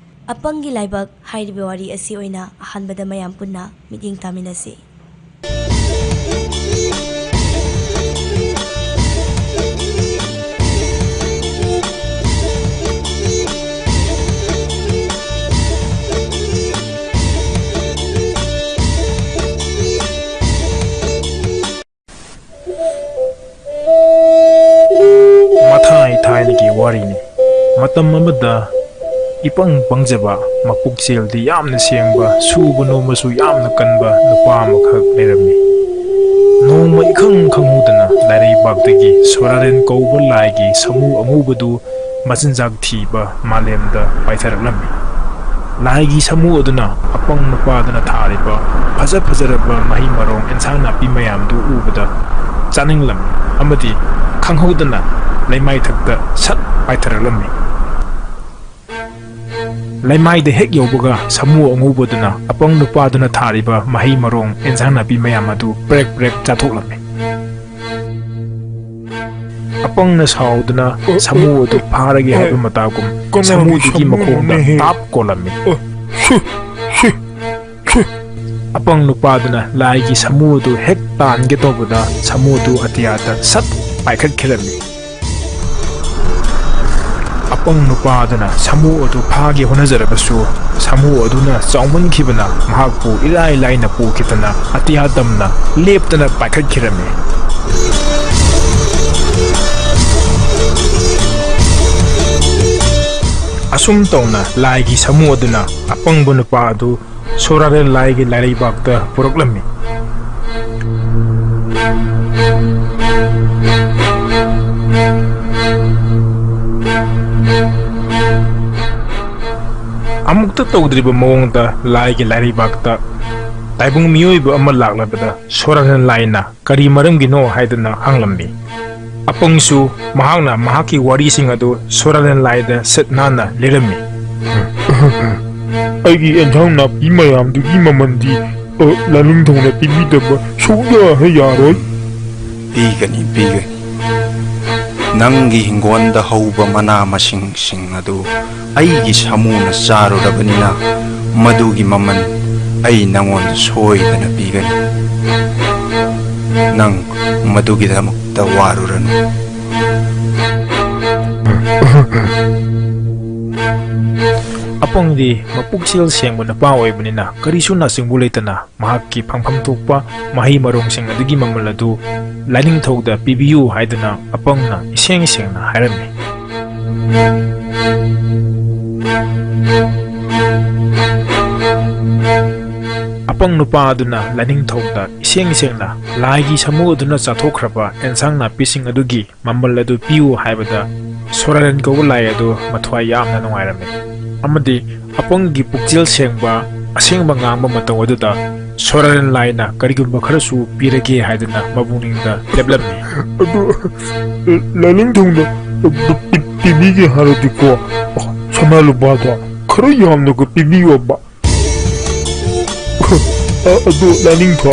ꯑꯄꯪꯒꯤ ꯂꯥꯏꯕꯛ ꯍꯥꯏꯔꯤꯕ ꯋꯥꯔꯤ ꯑꯁꯤ ꯑꯣꯏꯅ ꯑꯍꯥꯟꯕꯗ ꯃꯌꯥꯝ ꯄꯨꯟꯅ ꯃꯤꯠꯌꯦꯡ ꯇꯥꯃꯤꯟꯅꯁꯤ꯫ ꯃꯊꯥꯏ ꯊꯥꯏꯅꯒꯤ ꯋꯥꯔꯤꯅꯤ꯫ ꯃꯇꯝ ꯑꯃꯗ ꯏꯄꯪ ꯄꯪꯖꯕ, ꯃꯄꯨꯛꯆꯦꯜꯗꯤ ꯌꯥꯝꯅ ꯁꯦꯡꯕ, ꯁꯨꯕ ꯅꯣꯝꯕꯁꯨ ꯌꯥꯝꯅ ꯀꯟꯕ ꯅꯨꯄꯥ ꯑꯃꯈꯛ ꯂꯩꯔꯝꯃꯤ꯫ ꯅꯣꯡꯃ ꯏꯈꯪ ꯈꯪꯍꯧꯗꯅ ꯂꯥꯏꯔꯩꯕꯥꯛꯇꯒꯤ ꯁꯣꯔꯥꯔꯦꯟ ꯀꯧꯕ ꯂꯥꯏꯒꯤ ꯁꯥꯃꯨ ꯑꯉꯧꯕꯗꯨ ꯃꯆꯤꯟꯖꯥꯛ ꯊꯤꯕ ꯃꯥꯂꯦꯝꯗ ꯄꯥꯏꯊꯔꯛꯂꯝꯃꯤ꯫ ꯂꯥꯏꯒꯤ ꯁꯥꯃꯨ ꯑꯗꯨꯅ ꯑꯄꯪ ꯅꯨꯄꯥꯗꯨꯅ ꯊꯥꯔꯤꯕ ꯐꯖ ꯐꯖꯔꯕ ꯃꯍꯩ ꯃꯔꯣꯡ, ꯑꯦꯟꯁꯥꯡ ꯅꯥꯄꯤ ꯃꯌꯥꯝꯗꯨ ꯎꯕꯗ ꯆꯥꯅꯤꯡꯂꯝꯃꯤ ꯑꯃꯗꯤ ꯈꯪꯍꯧꯗꯅ ꯂꯩꯃꯥꯏꯊꯛꯇ ꯁꯠ ꯄꯥꯏꯊꯔꯛꯂꯝꯃꯤ꯫ ꯂꯩꯃꯥꯏꯗ ꯍꯦꯛ ꯌꯧꯕꯒ ꯁꯥꯃꯨ ꯑꯉꯧꯕꯗꯨꯅ ꯑꯄꯪ ꯅꯨꯄꯥꯗꯨꯅ ꯊꯥꯔꯤꯕ ꯃꯍꯩ ꯃꯔꯣꯡ, ꯑꯦꯟꯁꯥꯡ ꯅꯥꯄꯤ ꯃꯌꯥꯝ ꯑꯗꯨ ꯄ꯭ꯔꯦꯛ ꯄ꯭ꯔꯦꯛ ꯆꯥꯊꯣꯛꯂꯝꯃꯤ꯫ ꯑꯄꯪꯅ ꯁꯥꯎꯗꯨꯅ ꯁꯥꯃꯨ ꯑꯗꯨ ꯐꯥꯔꯒꯦ ꯍꯥꯏꯕ ꯃꯇꯥꯒꯨꯝ ꯁꯥꯃꯨꯗꯨꯒꯤ ꯃꯈꯣꯡꯗ ꯇꯥꯞ ꯀꯣꯜꯂꯝꯃꯤ꯫ ꯑꯄꯪ ꯅꯨꯄꯥꯗꯨꯅ ꯂꯥꯏꯒꯤ ꯁꯥꯃꯨ ꯑꯗꯨ ꯍꯦꯛ ꯇꯥꯟꯒꯦ ꯇꯧꯕꯗ, ꯁꯥꯃꯨ ꯑꯗꯨ ꯑꯇꯤꯌꯥꯗ ꯁꯠ ꯄꯥꯏꯈꯠꯈꯤꯔꯝꯃꯤ꯫ ꯑꯄꯪ ꯅꯨꯄꯥ ꯑꯗꯨꯅ ꯁꯥꯃꯨ ꯑꯗꯨ ꯐꯥꯒꯦ ꯍꯣꯠꯅꯖꯔꯕꯁꯨ, ꯁꯥꯃꯨ ꯑꯗꯨꯅ ꯆꯥꯎꯃꯟꯈꯤꯕꯅ ꯃꯍꯥꯛꯄꯨ ꯏꯔꯥꯏ ꯂꯥꯏꯅ ꯄꯨꯈꯤꯗꯅ ꯑꯇꯤꯌꯥ ꯇꯝꯅ ꯂꯦꯞꯇꯅ ꯄꯥꯏꯈꯠꯈꯤꯔꯝꯃꯤ꯫ ꯑꯁꯨꯝ ꯇꯧꯅ ꯂꯥꯏꯒꯤ ꯁꯥꯃꯨ ꯑꯗꯨꯅ ꯑꯄꯪꯕ ꯅꯨꯄꯥ ꯑꯗꯨ ꯁꯣꯔꯥꯔꯦꯜ ꯂꯥꯏꯒꯤ ꯂꯥꯏꯔꯩꯕꯥꯛꯇ ꯄꯨꯔꯛꯂꯝꯃꯤ꯫ ꯑꯃꯨꯛꯇ ꯇꯧꯗ꯭ꯔꯤꯕ ꯃꯑꯣꯡꯗ ꯂꯥꯏꯒꯤ ꯂꯥꯏꯔꯩꯕꯥꯛꯇ ꯇꯥꯏꯕꯪ ꯃꯤꯑꯣꯏꯕ ꯑꯃ ꯂꯥꯛꯂꯕꯗ ꯁꯣꯔꯥꯔꯦꯜ ꯂꯥꯏꯅ ꯀꯔꯤ ꯃꯔꯝꯒꯤꯅꯣ ꯍꯥꯏꯗꯨꯅ ꯍꯪꯂꯝꯃꯤ꯫ ꯑꯄꯪꯁꯨ ꯃꯍꯥꯛꯅ ꯃꯍꯥꯛꯀꯤ ꯋꯥꯔꯤꯁꯤꯡ ꯑꯗꯨ ꯁꯣꯔꯥꯔꯦꯜ ꯂꯥꯏꯗ ꯁꯤꯠ ꯅꯥꯟꯅ ꯂꯤꯔꯝꯃꯤ꯫ ꯑꯩꯒꯤ ꯑꯦꯟꯁꯥꯡ ꯅꯥꯄꯤ ꯃꯌꯥꯝꯗꯨꯒꯤ ꯃꯃꯜꯗꯤ, ꯑ, ꯂꯥꯏꯅꯤꯡꯊꯧꯅ ꯄꯤꯕꯤꯗꯕ ꯁꯨꯡꯌꯥ ꯍꯦꯛ ꯌꯥꯔꯣꯏ꯫ ꯄꯤꯒꯅꯤ, ꯄꯤꯒꯅꯤ꯫ ꯅꯪꯒꯤ ꯍꯤꯡꯒꯣꯟꯗ ꯍꯧꯕ ꯃꯅꯥ ꯃꯁꯤꯡꯁꯤꯡ ꯑꯗꯨ ꯑꯩꯒꯤ ꯁꯥꯃꯨꯅ ꯆꯥꯔꯨꯔꯕꯅꯤꯅ, ꯃꯗꯨꯒꯤ ꯃꯃꯜ ꯑꯩ ꯅꯪꯉꯣꯟꯗ ꯁꯣꯏꯗꯅ ꯄꯤꯒꯅꯤ꯫ ꯅꯪ ꯃꯗꯨꯒꯤꯗꯃꯛꯇ ꯋꯥꯔꯨꯔꯅꯨ꯫ ꯑꯄꯪꯗꯤ ꯃꯄꯨꯛꯆꯦꯜ ꯁꯦꯡꯕ ꯅꯨꯄꯥ ꯑꯣꯏꯕꯅꯤꯅ ꯀꯔꯤꯁꯨ ꯅꯥꯆꯤꯡꯕ ꯂꯩꯇꯅ ꯃꯍꯥꯛꯀꯤ ꯐꯪꯐꯝ ꯊꯣꯛꯄ ꯃꯍꯩ ꯃꯔꯣꯡꯁꯤꯡ ꯑꯗꯨꯒꯤ ꯃꯃꯜ ꯑꯗꯨ ꯂꯥꯏꯅꯤꯡꯊꯧꯗ ꯄꯤꯕꯤꯌꯨ ꯍꯥꯏꯗꯨꯅ ꯑꯄꯪꯅ ꯏꯁꯦꯡ ꯁꯦꯡꯅ ꯍꯥꯏꯔꯝꯃꯤ꯫ ꯑꯄꯪ ꯅꯨꯄꯥ ꯑꯗꯨꯅ ꯂꯥꯏꯅꯤꯡꯊꯧꯗ ꯏꯁꯦꯡ ꯁꯦꯡꯅ ꯂꯥꯏꯒꯤ ꯁꯥꯃꯨ ꯑꯗꯨꯅ ꯆꯥꯊꯣꯛꯈ꯭ꯔꯕ ꯑꯦꯟꯁꯥꯡ ꯅꯥꯄꯤꯁꯤꯡ ꯑꯗꯨꯒꯤ ꯃꯃꯜ ꯑꯗꯨ ꯄꯤꯌꯨ ꯍꯥꯏꯕꯗ ꯁꯣꯔꯥꯔꯦꯟ ꯀꯧꯕ ꯂꯥꯏ ꯑꯗꯨ ꯃꯊ꯭ꯋꯥꯏ ꯌꯥꯝꯅ ꯅꯨꯡꯉꯥꯏꯔꯝꯃꯤ, ꯑꯃꯗꯤ ꯑꯄꯪꯒꯤ ꯄꯨꯛꯆꯦꯜ ꯁꯦꯡꯕ, ꯑꯁꯦꯡꯕ ꯉꯥꯡꯕ ꯃꯇꯧ ꯑꯗꯨꯗ ꯁꯣꯔꯥꯔꯦꯟ ꯂꯥꯏꯅ ꯀꯔꯤꯒꯨꯝꯕ ꯈꯔꯁꯨ ꯄꯤꯔꯒꯦ ꯍꯥꯏꯗꯨꯅ ꯃꯄꯨꯛꯅꯤꯡꯗ ꯂꯦꯞꯂꯝꯃꯤ꯫ ꯑꯗꯨ, ꯂꯥꯏꯅꯤꯡꯊꯧꯅ ꯄꯤ-, ꯄꯤꯕꯤꯒꯦ ꯍꯥꯏꯔꯗꯤꯀꯣ, ꯁꯅꯥ ꯂꯨꯄꯥꯗꯣ ꯈꯔ ꯌꯥꯝꯅꯒ ꯄꯤꯕꯤꯌꯣꯕ꯫ ꯑ, ꯑꯗꯨ ꯂꯥꯏꯅꯤꯡꯊꯧ,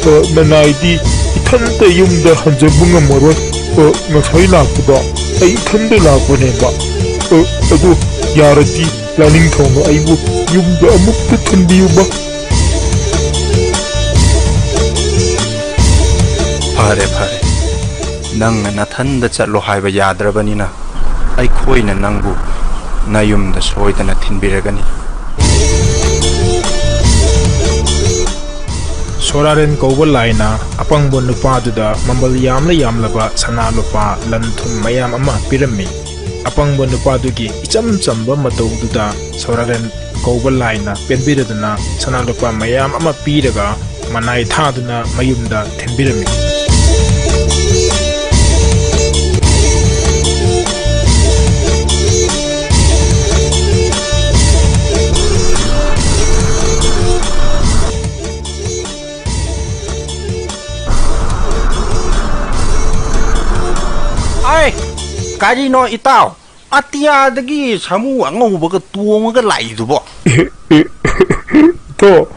ꯑ, ꯅꯅꯥꯏꯗꯤ ꯏꯊꯟꯇ ꯌꯨꯝꯗ ꯍꯟꯖꯕ ꯉꯝꯃꯔꯣꯏ꯫ ꯑ, ꯉꯁꯥꯏ ꯂꯥꯛꯄꯗꯣ ꯑꯩ ꯏꯊꯟꯇ ꯂꯥꯛꯄꯅꯦꯕ꯫ ꯑ, ꯑꯗꯨ ꯌꯥꯔꯗꯤ ꯂꯥꯏꯅꯤꯡꯊꯧꯅ ꯑꯩꯕꯨ ꯌꯨꯝꯗ ꯑꯃꯨꯛꯇ ꯊꯤꯟꯕꯤꯌꯨꯕ꯫ ꯐꯔꯦ, ꯐꯔꯦ꯫ ꯅꯪꯅ ꯅꯊꯟꯗ ꯆꯠꯂꯣ ꯍꯥꯏꯕ ꯌꯥꯗ꯭ꯔꯕꯅꯤꯅ, ꯑꯩꯈꯣꯏꯅ ꯅꯪꯕꯨ ꯅꯌꯨꯝꯗ ꯁꯣꯏꯗꯅ ꯊꯤꯟꯕꯤꯔꯒꯅꯤ꯫ ꯁꯣꯔꯥꯔꯦꯟ ꯀꯧꯕ ꯂꯥꯏꯅ ꯑꯄꯪꯕ ꯅꯨꯄꯥꯗꯨꯗ ꯃꯃꯜ ꯌꯥꯝꯂ ꯌꯥꯝꯂꯕ ꯁꯅꯥ ꯂꯨꯄꯥ ꯂꯟ ꯊꯨꯝ ꯃꯌꯥꯝ ꯑꯃ ꯄꯤꯔꯝꯃꯤ꯫ ꯑꯄꯪꯕ ꯅꯨꯄꯥꯗꯨꯒꯤ ꯏꯆꯝ ꯆꯝꯕ ꯃꯇꯧꯗꯨꯗ ꯁꯣꯔꯥꯔꯦꯟ ꯀꯧꯕ ꯂꯥꯏꯅ ꯄꯦꯟꯕꯤꯔꯗꯨꯅ ꯁꯅꯥ ꯂꯨꯄꯥ ꯃꯌꯥꯝ ꯑꯃ ꯄꯤꯔꯒ ꯃꯅꯥꯏ ꯊꯥꯗꯨꯅ ꯃꯌꯨꯝꯗ ꯊꯤꯟꯕꯤꯔꯝꯃꯤ꯫ ꯑꯩ, ꯀꯔꯤꯅꯣ ꯏꯇꯥꯎ? ꯑꯇꯤꯌꯥꯗꯒꯤ ꯁꯥꯃꯨ ꯑꯉꯧꯕꯒ ꯇꯣꯡꯉꯒ ꯂꯥꯛꯏꯗꯨꯕꯣ? ꯑꯦ, ꯑꯦ, ꯏꯇꯥꯎ,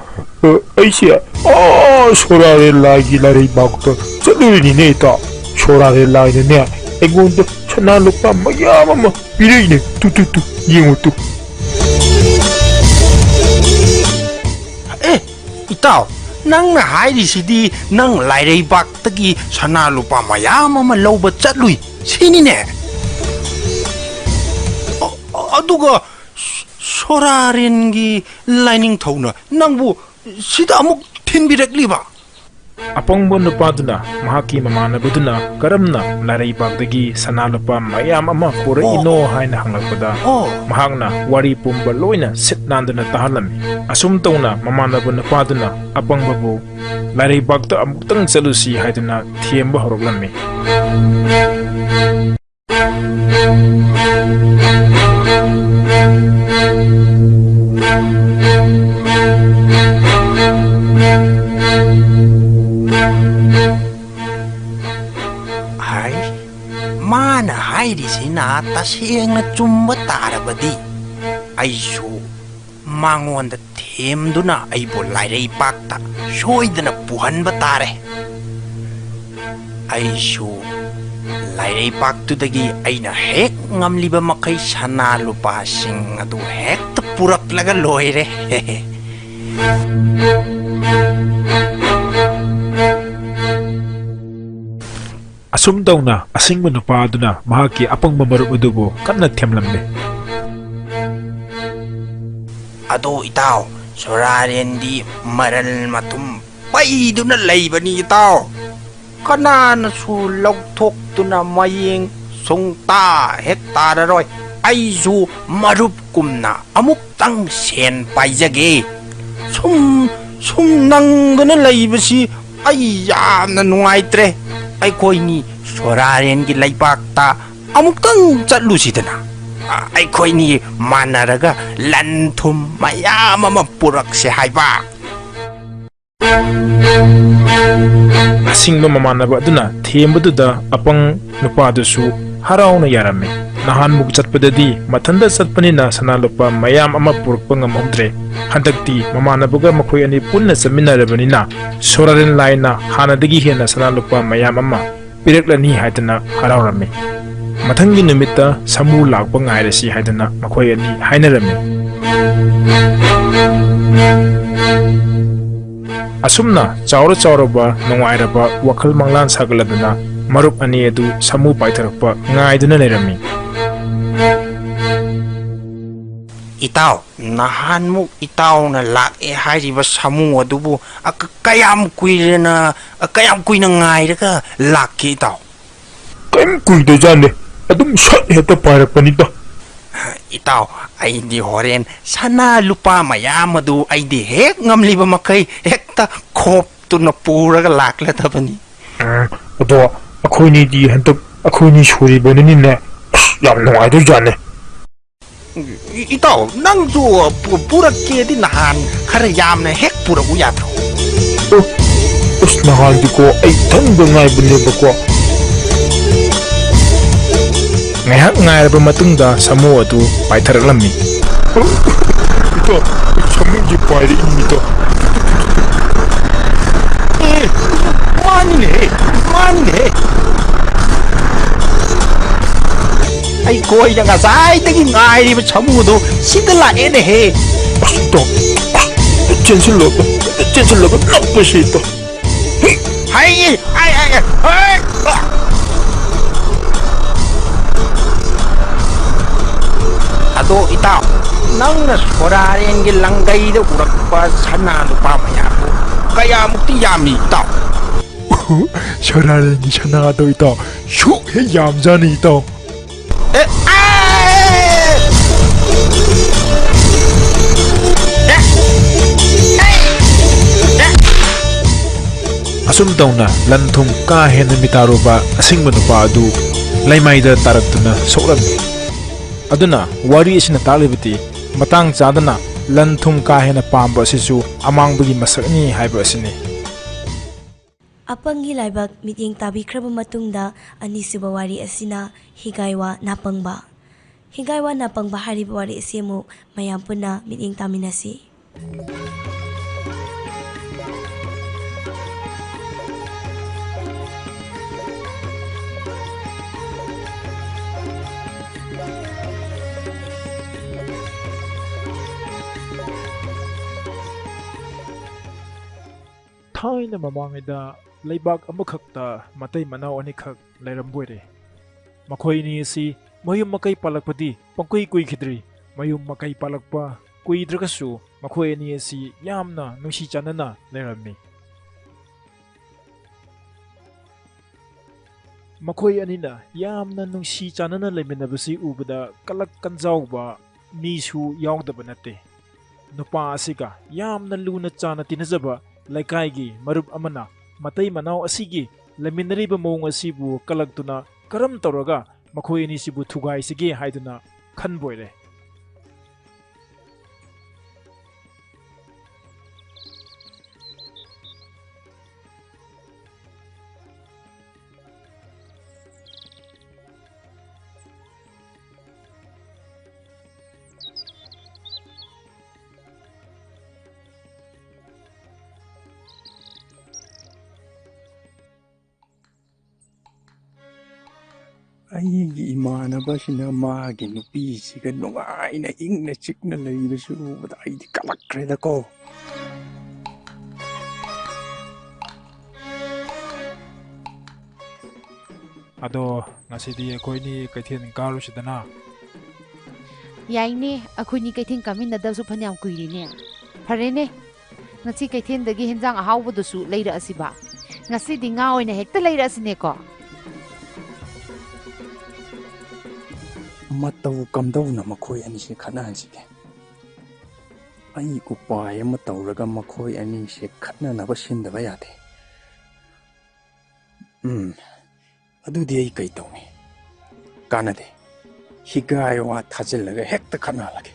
ꯑ, ꯑꯩꯁꯦ, ꯑꯥ, ꯁꯣꯔꯥꯔꯦꯟ ꯂꯥꯏꯒꯤ ꯂꯥꯏꯔꯩꯕꯥꯛꯇ ꯆꯠꯂꯨꯔꯤꯅꯤꯅꯦ, ꯏꯇꯥꯎ꯫ ꯁꯣꯔꯥꯔꯦꯟ ꯂꯥꯏꯅꯅꯦ, ꯑꯩꯉꯣꯟꯗ ꯁꯅꯥ ꯂꯨꯄꯥ ꯃꯌꯥꯝ ꯑꯃ ꯄꯤꯔꯛꯏꯅꯦ꯫ ꯇꯨ, ꯇꯨ, ꯇꯨ, ꯌꯦꯡꯉꯨ ꯇꯨ꯫ ꯑꯦ, ꯏꯇꯥꯎ, ꯅꯪꯅ ꯍꯥꯏꯔꯤꯁꯤꯗꯤ ꯅꯪ ꯂꯥꯏꯔꯩꯕꯥꯛꯇꯒꯤ ꯁꯅꯥ ꯂꯨꯄꯥ ꯃꯌꯥꯝ ꯑꯃ ꯂꯧꯕ ꯆꯠꯂꯨꯏ ꯁꯤꯅꯤꯅꯦ? ꯑ-, ꯑꯗꯨꯒ ꯁ-, ꯁꯣꯔꯥꯔꯦꯟꯒꯤ ꯂꯥꯏꯅꯤꯡꯊꯧꯅ ꯅꯪꯕꯨ ꯁꯤꯗ ꯑꯃꯨꯛ ꯊꯤꯟꯕꯤꯔꯛꯂꯤꯕ? ꯑꯄꯪꯕ ꯅꯨꯄꯥꯗꯨꯅ ꯃꯍꯥꯛꯀꯤ ꯃꯃꯥꯟꯅꯕꯗꯨꯅ ꯀꯔꯝꯅ ꯂꯥꯏꯔꯩꯕꯥꯛꯇꯒꯤ ꯁꯅꯥ ꯂꯨꯄꯥ ꯃꯌꯥꯝ ꯑꯃ ꯄꯨꯔꯛꯏꯅꯣ ꯍꯥꯏꯅ ꯍꯪꯂꯛꯄꯗ, ꯑꯣ꯫ ꯃꯍꯥꯛꯅ ꯋꯥꯔꯤ ꯄꯨꯝꯕ ꯂꯣꯏꯅ ꯁꯤꯠ ꯅꯥꯟꯗꯅ ꯇꯥꯍꯜꯂꯝꯃꯤ꯫ ꯑꯁꯨꯝ ꯇꯧꯅ ꯃꯃꯥꯟꯅꯕ ꯅꯨꯄꯥꯗꯨꯅ ꯑꯄꯪꯕꯕꯨ ꯂꯥꯏꯔꯩꯕꯥꯛꯇ ꯑꯃꯨꯛꯇꯪ ꯆꯠꯂꯨꯁꯤ ꯍꯥꯏꯗꯨꯅ ꯊꯦꯝꯕ ꯍꯧꯔꯛꯂꯝꯃꯤ꯫ ꯍꯥꯏ, ꯃꯥꯅ ꯍꯥꯏꯔꯤꯁꯤꯅ ꯇꯁꯦꯡꯅ ꯆꯨꯝꯕ ꯇꯥꯔꯕꯗꯤ, ꯑꯩꯁꯨ ꯃꯉꯣꯟꯗ ꯊꯦꯝꯗꯨꯅ ꯑꯩꯕꯨ ꯂꯥꯏꯔꯩꯕꯥꯛꯇ ꯁꯣꯏꯗꯅ ꯄꯨꯍꯟꯕ ꯇꯥꯔꯦ꯫ ꯑꯩꯁꯨ ꯂꯥꯏꯔꯩꯕꯥꯛꯇꯨꯗꯒꯤ ꯑꯩꯅ ꯍꯦꯛ ꯉꯝꯂꯤꯕ ꯃꯈꯩ ꯁꯅꯥ ꯂꯨꯄꯥꯁꯤꯡ ꯑꯗꯨ ꯍꯦꯛꯇ ꯄꯨꯔꯛꯂꯒ ꯂꯣꯏꯔꯦ꯫ ꯑꯁꯨꯝ ꯇꯧꯅ ꯑꯁꯤꯡꯕ ꯅꯨꯄꯥ ꯑꯗꯨꯅ ꯃꯍꯥꯛꯀꯤ ꯑꯄꯪꯕ ꯃꯔꯨꯞ ꯑꯗꯨꯕꯨ ꯀꯟꯅ ꯊꯦꯝꯂꯝꯃꯤ꯫ "ꯑꯗꯣ ꯏꯇꯥꯎ, ꯁꯣꯔꯥꯔꯦꯟꯗꯤ ꯃꯔꯜ ꯃꯊꯨꯝ ꯄꯩꯗꯨꯅ ꯂꯩꯕꯅꯤ ꯏꯇꯥꯎ꯫ ꯀꯅꯥꯅꯁꯨ ꯂꯧꯊꯣꯛꯇꯨꯅ ꯃꯌꯦꯡ ꯁꯨꯡꯇꯥ ꯍꯦꯛ ꯇꯥꯔꯔꯣꯏ꯫ ꯑꯩꯁꯨ ꯃꯔꯨꯞꯀꯨꯝꯅ ꯑꯃꯨꯛꯇꯪ ꯁꯦꯟ ꯄꯥꯏꯖꯒꯦ꯫ ꯁꯨꯝ, ꯁꯨꯝ ꯅꯪꯗꯅ ꯂꯩꯕꯁꯤ ꯑꯩ ꯌꯥꯝꯅ ꯅꯨꯡꯉꯥꯏꯇ꯭ꯔꯦ꯫ ꯑꯩꯈꯣꯏꯅꯤ ꯁꯣꯔꯥꯔꯦꯟꯒꯤ ꯂꯩꯕꯥꯛꯇ ꯑꯃꯨꯛꯇꯪ ꯆꯠꯂꯨꯁꯤꯗꯅ꯫ ꯑ, ꯑꯩꯈꯣꯏꯅꯤ ꯃꯥꯟꯅꯔꯒ ꯂꯟ ꯊꯨꯝ ꯃꯌꯥꯝ ꯑꯃ ꯄꯨꯔꯛꯁꯦ ꯍꯥꯏꯕ꯫" ꯑꯁꯤꯡꯕ ꯃꯃꯥꯟꯅꯕ ꯑꯗꯨꯅ ꯊꯦꯝꯕꯗꯨꯗ ꯑꯄꯪ ꯅꯨꯄꯥꯗꯨꯁꯨ ꯍꯔꯥꯎꯅ ꯌꯥꯔꯝꯃꯤ꯫ ꯅꯍꯥꯟꯃꯨꯛ ꯆꯠꯄꯗꯗꯤ ꯃꯊꯟꯇ ꯆꯠꯄꯅꯤꯅ ꯁꯅꯥ ꯂꯨꯄꯥ ꯃꯌꯥꯝ ꯑꯃ ꯄꯨꯔꯛꯄ ꯉꯝꯍꯧꯗ꯭ꯔꯦ꯫ ꯍꯟꯗꯛꯇꯤ ꯃꯃꯥꯟꯅꯕꯒ ꯃꯈꯣꯏ ꯑꯅꯤ ꯄꯨꯟꯅ ꯆꯠꯃꯤꯟꯅꯔꯕꯅꯤꯅ ꯁꯣꯔꯥꯔꯦꯟ ꯂꯥꯏꯅ ꯍꯥꯟꯅꯗꯒꯤ ꯍꯦꯟꯅ ꯁꯅꯥ ꯂꯨꯄꯥ ꯃꯌꯥꯝ ꯑꯃ ꯄꯤꯔꯛꯂꯅꯤ ꯍꯥꯏꯗꯅ ꯍꯔꯥꯎꯔꯝꯃꯤ꯫ ꯃꯊꯪꯒꯤ ꯅꯨꯃꯤꯠꯇ ꯁꯥꯃꯨ ꯂꯥꯛꯄ ꯉꯥꯏꯔꯁꯤ ꯍꯥꯏꯗꯅ ꯃꯈꯣꯏ ꯑꯅꯤ ꯍꯥꯏꯅꯔꯝꯃꯤ꯫ ꯑꯁꯨꯝꯅ ꯆꯥꯎꯔ ꯆꯥꯎꯔꯕ ꯅꯨꯡꯉꯥꯏꯔꯕ ꯋꯥꯈꯜ ꯃꯪꯂꯥꯟ ꯁꯥꯒꯠꯂꯗꯨꯅ ꯃꯔꯨꯞ ꯑꯅꯤ ꯑꯗꯨ ꯁꯥꯃꯨ ꯄꯥꯏꯊꯔꯛꯄ ꯉꯥꯏꯗꯨꯅ ꯂꯩꯔꯝꯃꯤ꯫ "ꯏꯇꯥꯎ, ꯅꯍꯥꯟꯃꯨꯛ ꯏꯇꯥꯎꯅ ꯂꯥꯛꯑꯦ ꯍꯥꯏꯔꯤꯕ ꯁꯥꯃꯨ ꯑꯗꯨꯕꯨ ꯑ, ꯀ-, ꯀꯌꯥꯝ ꯀꯨꯏꯔꯦꯅ, ꯑ, ꯀꯌꯥꯝ ꯀꯨꯏꯅ ꯉꯥꯏꯔꯒ ꯂꯥꯛꯀꯦ ꯏꯇꯥꯎ?" "ꯀꯔꯤꯝ ꯀꯨꯏꯗꯖꯥꯠꯅꯦ, ꯑꯗꯨꯝ ꯁꯠ ꯍꯦꯛꯇ ꯄꯥꯏꯔꯛꯄꯅꯤꯗ꯫" "ꯏꯇꯥꯎ, ꯑꯩꯗꯤ ꯍꯣꯔꯦꯟ ꯁꯅꯥ ꯂꯨꯄꯥ ꯃꯌꯥꯝ ꯑꯗꯨ ꯑꯩꯗꯤ ꯍꯦꯛ ꯉꯝꯂꯤꯕ ꯃꯈꯩ ꯍꯦꯛꯇ ꯈꯣꯞꯇꯨꯅ ꯄꯨꯔꯒ ꯂꯥꯛꯂꯗꯕꯅꯤ꯫" "ꯎꯝ, ꯑꯗꯣ ꯑꯩꯈꯣꯏꯅꯤꯗꯤ ꯍꯟꯗꯛ ꯑꯩꯈꯣꯏꯅꯤ ꯁꯨꯔꯤꯕꯅꯤꯅꯅꯦ, ꯑꯁ, ꯌꯥꯝ ꯅꯨꯡꯉꯥꯏꯗꯣꯏꯖꯥꯠꯅꯦ꯫" "ꯏ-, ꯏꯇꯥꯎ, ꯅꯪꯁꯨ ꯄꯨ-, ꯄꯨꯔꯛꯀꯦꯗꯤ ꯅꯍꯥꯟ ꯈꯔ ꯌꯥꯝꯅ ꯍꯦꯛ ꯄꯨꯔꯛꯎ ꯌꯥꯗ꯭ꯔꯣ?" "ꯑꯣ, ꯑꯁ, ꯅꯍꯥꯟꯗꯤꯀꯣ ꯑꯩ ꯏꯊꯟꯗ ꯉꯥꯏꯕꯅꯦꯕꯀꯣ꯫" ꯉꯥꯏꯍꯥꯛ ꯉꯥꯏꯔꯕ ꯃꯇꯨꯡꯗ ꯁꯥꯃꯨ ꯑꯗꯨ ꯄꯥꯏꯊꯔꯛꯂꯝꯃꯤ꯫ "ꯏꯇꯥꯎ, ꯁꯥꯃꯨꯁꯦ ꯄꯥꯏꯔꯛꯏꯅꯤꯗ꯫" "ꯑꯦ, ꯃꯥꯅꯤꯅꯦꯍꯦ, ꯃꯥꯅꯤꯅꯦꯍꯦ꯫ ꯑꯩꯈꯣꯏꯅ ꯉꯁꯥꯏꯗꯒꯤ ꯉꯥꯏꯔꯤꯕ ꯁꯥꯃꯨꯗꯣ ꯁꯤꯗ ꯂꯥꯛꯑꯦꯅꯦꯍꯦ꯫" "ꯑꯁ, ꯏꯇꯥꯎ, ꯑꯁ, ꯆꯦꯟꯁꯤꯜꯂꯣ, ꯆꯦꯟꯁꯤꯜꯂꯒ ꯅꯞꯄꯁꯤ, ꯏꯇꯥꯎ꯫" "ꯍꯩ, ꯍꯩ, ꯍꯩ, ꯍꯩ, ꯍꯩ, ꯑ, ꯑꯗꯣ ꯏꯇꯥꯎ, ꯅꯪꯅ ꯁꯣꯔꯥꯔꯦꯟꯒꯤ ꯂꯪꯒꯩꯗ ꯎꯔꯛꯄ ꯁꯅꯥ ꯂꯨꯄꯥ ꯃꯌꯥꯝꯕꯨ ꯀꯌꯥꯃꯨꯛꯇꯤ ꯌꯥꯝꯃꯤ ꯏꯇꯥꯎ? ꯁꯣꯔꯥꯔꯦꯟꯒꯤ ꯁꯅꯥꯗꯣ ꯏꯇꯥꯎ, ꯁꯨꯛ ꯍꯦꯛ ꯌꯥꯝꯖꯥꯅꯤ ꯏꯇꯥꯎ꯫ ꯑꯦ, ꯑꯦ! ꯑꯦ! ꯑꯦ! ꯑꯁꯨꯝ ꯇꯧꯅ ꯂꯟ ꯊꯨꯝ ꯀꯥ ꯍꯦꯟꯅ ꯃꯤꯇꯥꯔꯨꯕ ꯑꯁꯤꯡꯕ ꯅꯨꯄꯥ ꯑꯗꯨ ꯂꯩꯃꯥꯏꯗ ꯇꯥꯔꯛꯇꯨꯅ ꯁꯣꯛꯂꯝꯃꯤ꯫ ꯑꯗꯨꯅ ꯋꯥꯔꯤ ꯑꯁꯤꯅ ꯇꯥꯛꯂꯤꯕꯗꯤ ꯃꯇꯥꯡ ꯆꯥꯗꯅ ꯂꯟ ꯊꯨꯝ ꯀꯥ ꯍꯦꯟꯅ ꯄꯥꯝꯕ ꯑꯁꯤꯁꯨ ꯑꯃꯥꯡꯕꯒꯤ ꯃꯁꯛꯅꯤ ꯍꯥꯏꯕ ꯑꯁꯤꯅꯤ꯫ ꯑꯄꯪꯒꯤ ꯂꯥꯏꯕꯛ ꯃꯤꯠꯌꯦꯡ ꯇꯥꯕꯤꯈ꯭ꯔꯕ ꯃꯇꯨꯡꯗ, ꯑꯅꯤꯁꯨꯕ ꯋꯥꯔꯤ ꯑꯁꯤꯅ ꯍꯤꯒꯥꯏꯋꯥ ꯅꯥꯄꯪꯕ꯫ ꯍꯤꯒꯥꯏꯋꯥ ꯅꯥꯄꯪꯕ ꯍꯥꯏꯔꯤꯕ ꯋꯥꯔꯤ ꯑꯁꯤ ꯑꯃꯨꯛ ꯃꯌꯥꯝ ꯄꯨꯟꯅ ꯃꯤꯠꯌꯦꯡ ꯇꯥꯃꯤꯟꯅꯁꯤ꯫ ꯊꯥꯏꯅ ꯃꯃꯥꯡꯉꯩꯗ ꯂꯩꯕꯥꯛ ꯑꯃꯈꯛꯇ ꯃꯇꯩ ꯃꯅꯥꯎ ꯑꯅꯤꯈꯛ ꯂꯩꯔꯝꯕ ꯑꯣꯏꯔꯦ꯫ ꯃꯈꯣꯏ ꯑꯅꯤ ꯑꯁꯤ ꯃꯌꯨꯝ ꯃꯀꯩ ꯄꯥꯜꯂꯛꯄꯗꯤ ꯄꯪꯀꯨꯏ ꯀꯨꯏꯈꯤꯗ꯭ꯔꯤ꯫ ꯃꯌꯨꯝ ꯃꯀꯩ ꯄꯥꯜꯂꯛꯄ ꯀꯨꯏꯗ꯭ꯔꯒꯁꯨ ꯃꯈꯣꯏ ꯑꯅꯤ ꯑꯁꯤ ꯌꯥꯝꯅ ꯅꯨꯡꯁꯤ ꯆꯥꯟꯅꯅ ꯂꯩꯔꯝꯃꯤ꯫ ꯃꯈꯣꯏ ꯑꯅꯤꯅ ꯌꯥꯝꯅ ꯅꯨꯡꯁꯤ ꯆꯥꯟꯅꯅ ꯂꯩꯃꯤꯟꯅꯕꯁꯤ ꯎꯕꯗ ꯀꯂꯛ ꯀꯟꯖꯥꯎꯕ ꯃꯤꯁꯨ ꯌꯥꯎꯗꯕ ꯅꯠꯇꯦ꯫ ꯅꯨꯄꯥ ꯑꯁꯤꯒ ꯌꯥꯝꯅ ꯂꯨꯅ ꯆꯥꯟꯅ ꯇꯤꯟꯅꯖꯕ ꯂꯩꯀꯥꯏꯒꯤ ꯃꯔꯨꯞ ꯑꯃꯅ ꯃꯇꯩ ꯃꯅꯥꯎ ꯑꯁꯤꯒꯤ ꯂꯩꯃꯤꯟꯅꯔꯤꯕ ꯃꯑꯣꯡ ꯑꯁꯤꯕꯨ ꯀꯂꯛꯇꯨꯅ ꯀꯔꯝ ꯇꯧꯔꯒ ꯃꯈꯣꯏ ꯑꯅꯤꯁꯤꯕꯨ ꯊꯨꯒꯥꯏꯁꯤꯒꯦ ꯍꯥꯏꯗꯨꯅ ꯈꯟꯕ ꯑꯣꯏꯔꯦ꯫ ꯑꯩꯒꯤ ꯏꯃꯥꯟꯅꯕꯁꯤꯅ ꯃꯥꯒꯤ ꯅꯨꯄꯤꯁꯤꯒ ꯅꯨꯡꯉꯥꯏꯅ ꯏꯪꯅ ꯆꯤꯛꯅ ꯂꯩꯕꯁꯤ ꯎꯕꯗ ꯑꯩꯗꯤ ꯀꯂꯛꯈ꯭ꯔꯦꯗꯀꯣ꯫ ꯑꯗꯣ ꯉꯁꯤꯗꯤ ꯑꯩꯈꯣꯏꯅꯤ ꯀꯩꯊꯦꯜ ꯀꯥꯔꯨꯁꯤꯗꯅ꯫ ꯌꯥꯏꯅꯦ, ꯑꯩꯈꯣꯏꯅꯤ ꯀꯩꯊꯦꯜ ꯀꯥꯃꯤꯟꯅꯗꯕꯁꯨ ꯐꯅꯌꯥꯝ ꯀꯨꯏꯔꯦꯅꯦ꯫ ꯐꯔꯦꯅꯦ, ꯉꯁꯤ ꯀꯩꯊꯦꯜꯗꯒꯤ ꯍꯦꯟꯖꯥꯡ ꯑꯍꯥꯎꯕꯗꯨꯁꯨ ꯂꯩꯔꯛꯑꯁꯤꯕ꯫ ꯉꯁꯤꯗꯤ ꯉꯥ ꯑꯣꯏꯅ ꯍꯦꯛꯇ ꯂꯩꯔꯛꯑꯁꯤꯅꯦꯀꯣ꯫ ꯃꯇꯧ ꯀꯝꯗꯧꯅ ꯃꯈꯣꯏ ꯑꯅꯤꯁꯦ ꯈꯠꯅꯍꯟꯁꯤꯒꯦ? ꯑꯩ ꯎꯄꯥꯏ ꯑꯃ ꯇꯧꯔꯒ ꯃꯈꯣꯏ ꯑꯅꯤꯁꯦ ꯈꯠꯅꯅꯕ ꯁꯤꯟꯗꯕ ꯌꯥꯗꯦ꯫ ꯎꯝ, ꯑꯗꯨꯗꯤ ꯑꯩ ꯀꯩ ꯇꯧꯅꯤ? ꯀꯥꯟꯅꯗꯦ꯫ ꯍꯤꯒꯥꯏ ꯋꯥ ꯊꯥꯖꯤꯜꯂꯒ ꯍꯦꯛꯇ ꯈꯠꯅꯍꯜꯂꯒꯦ꯫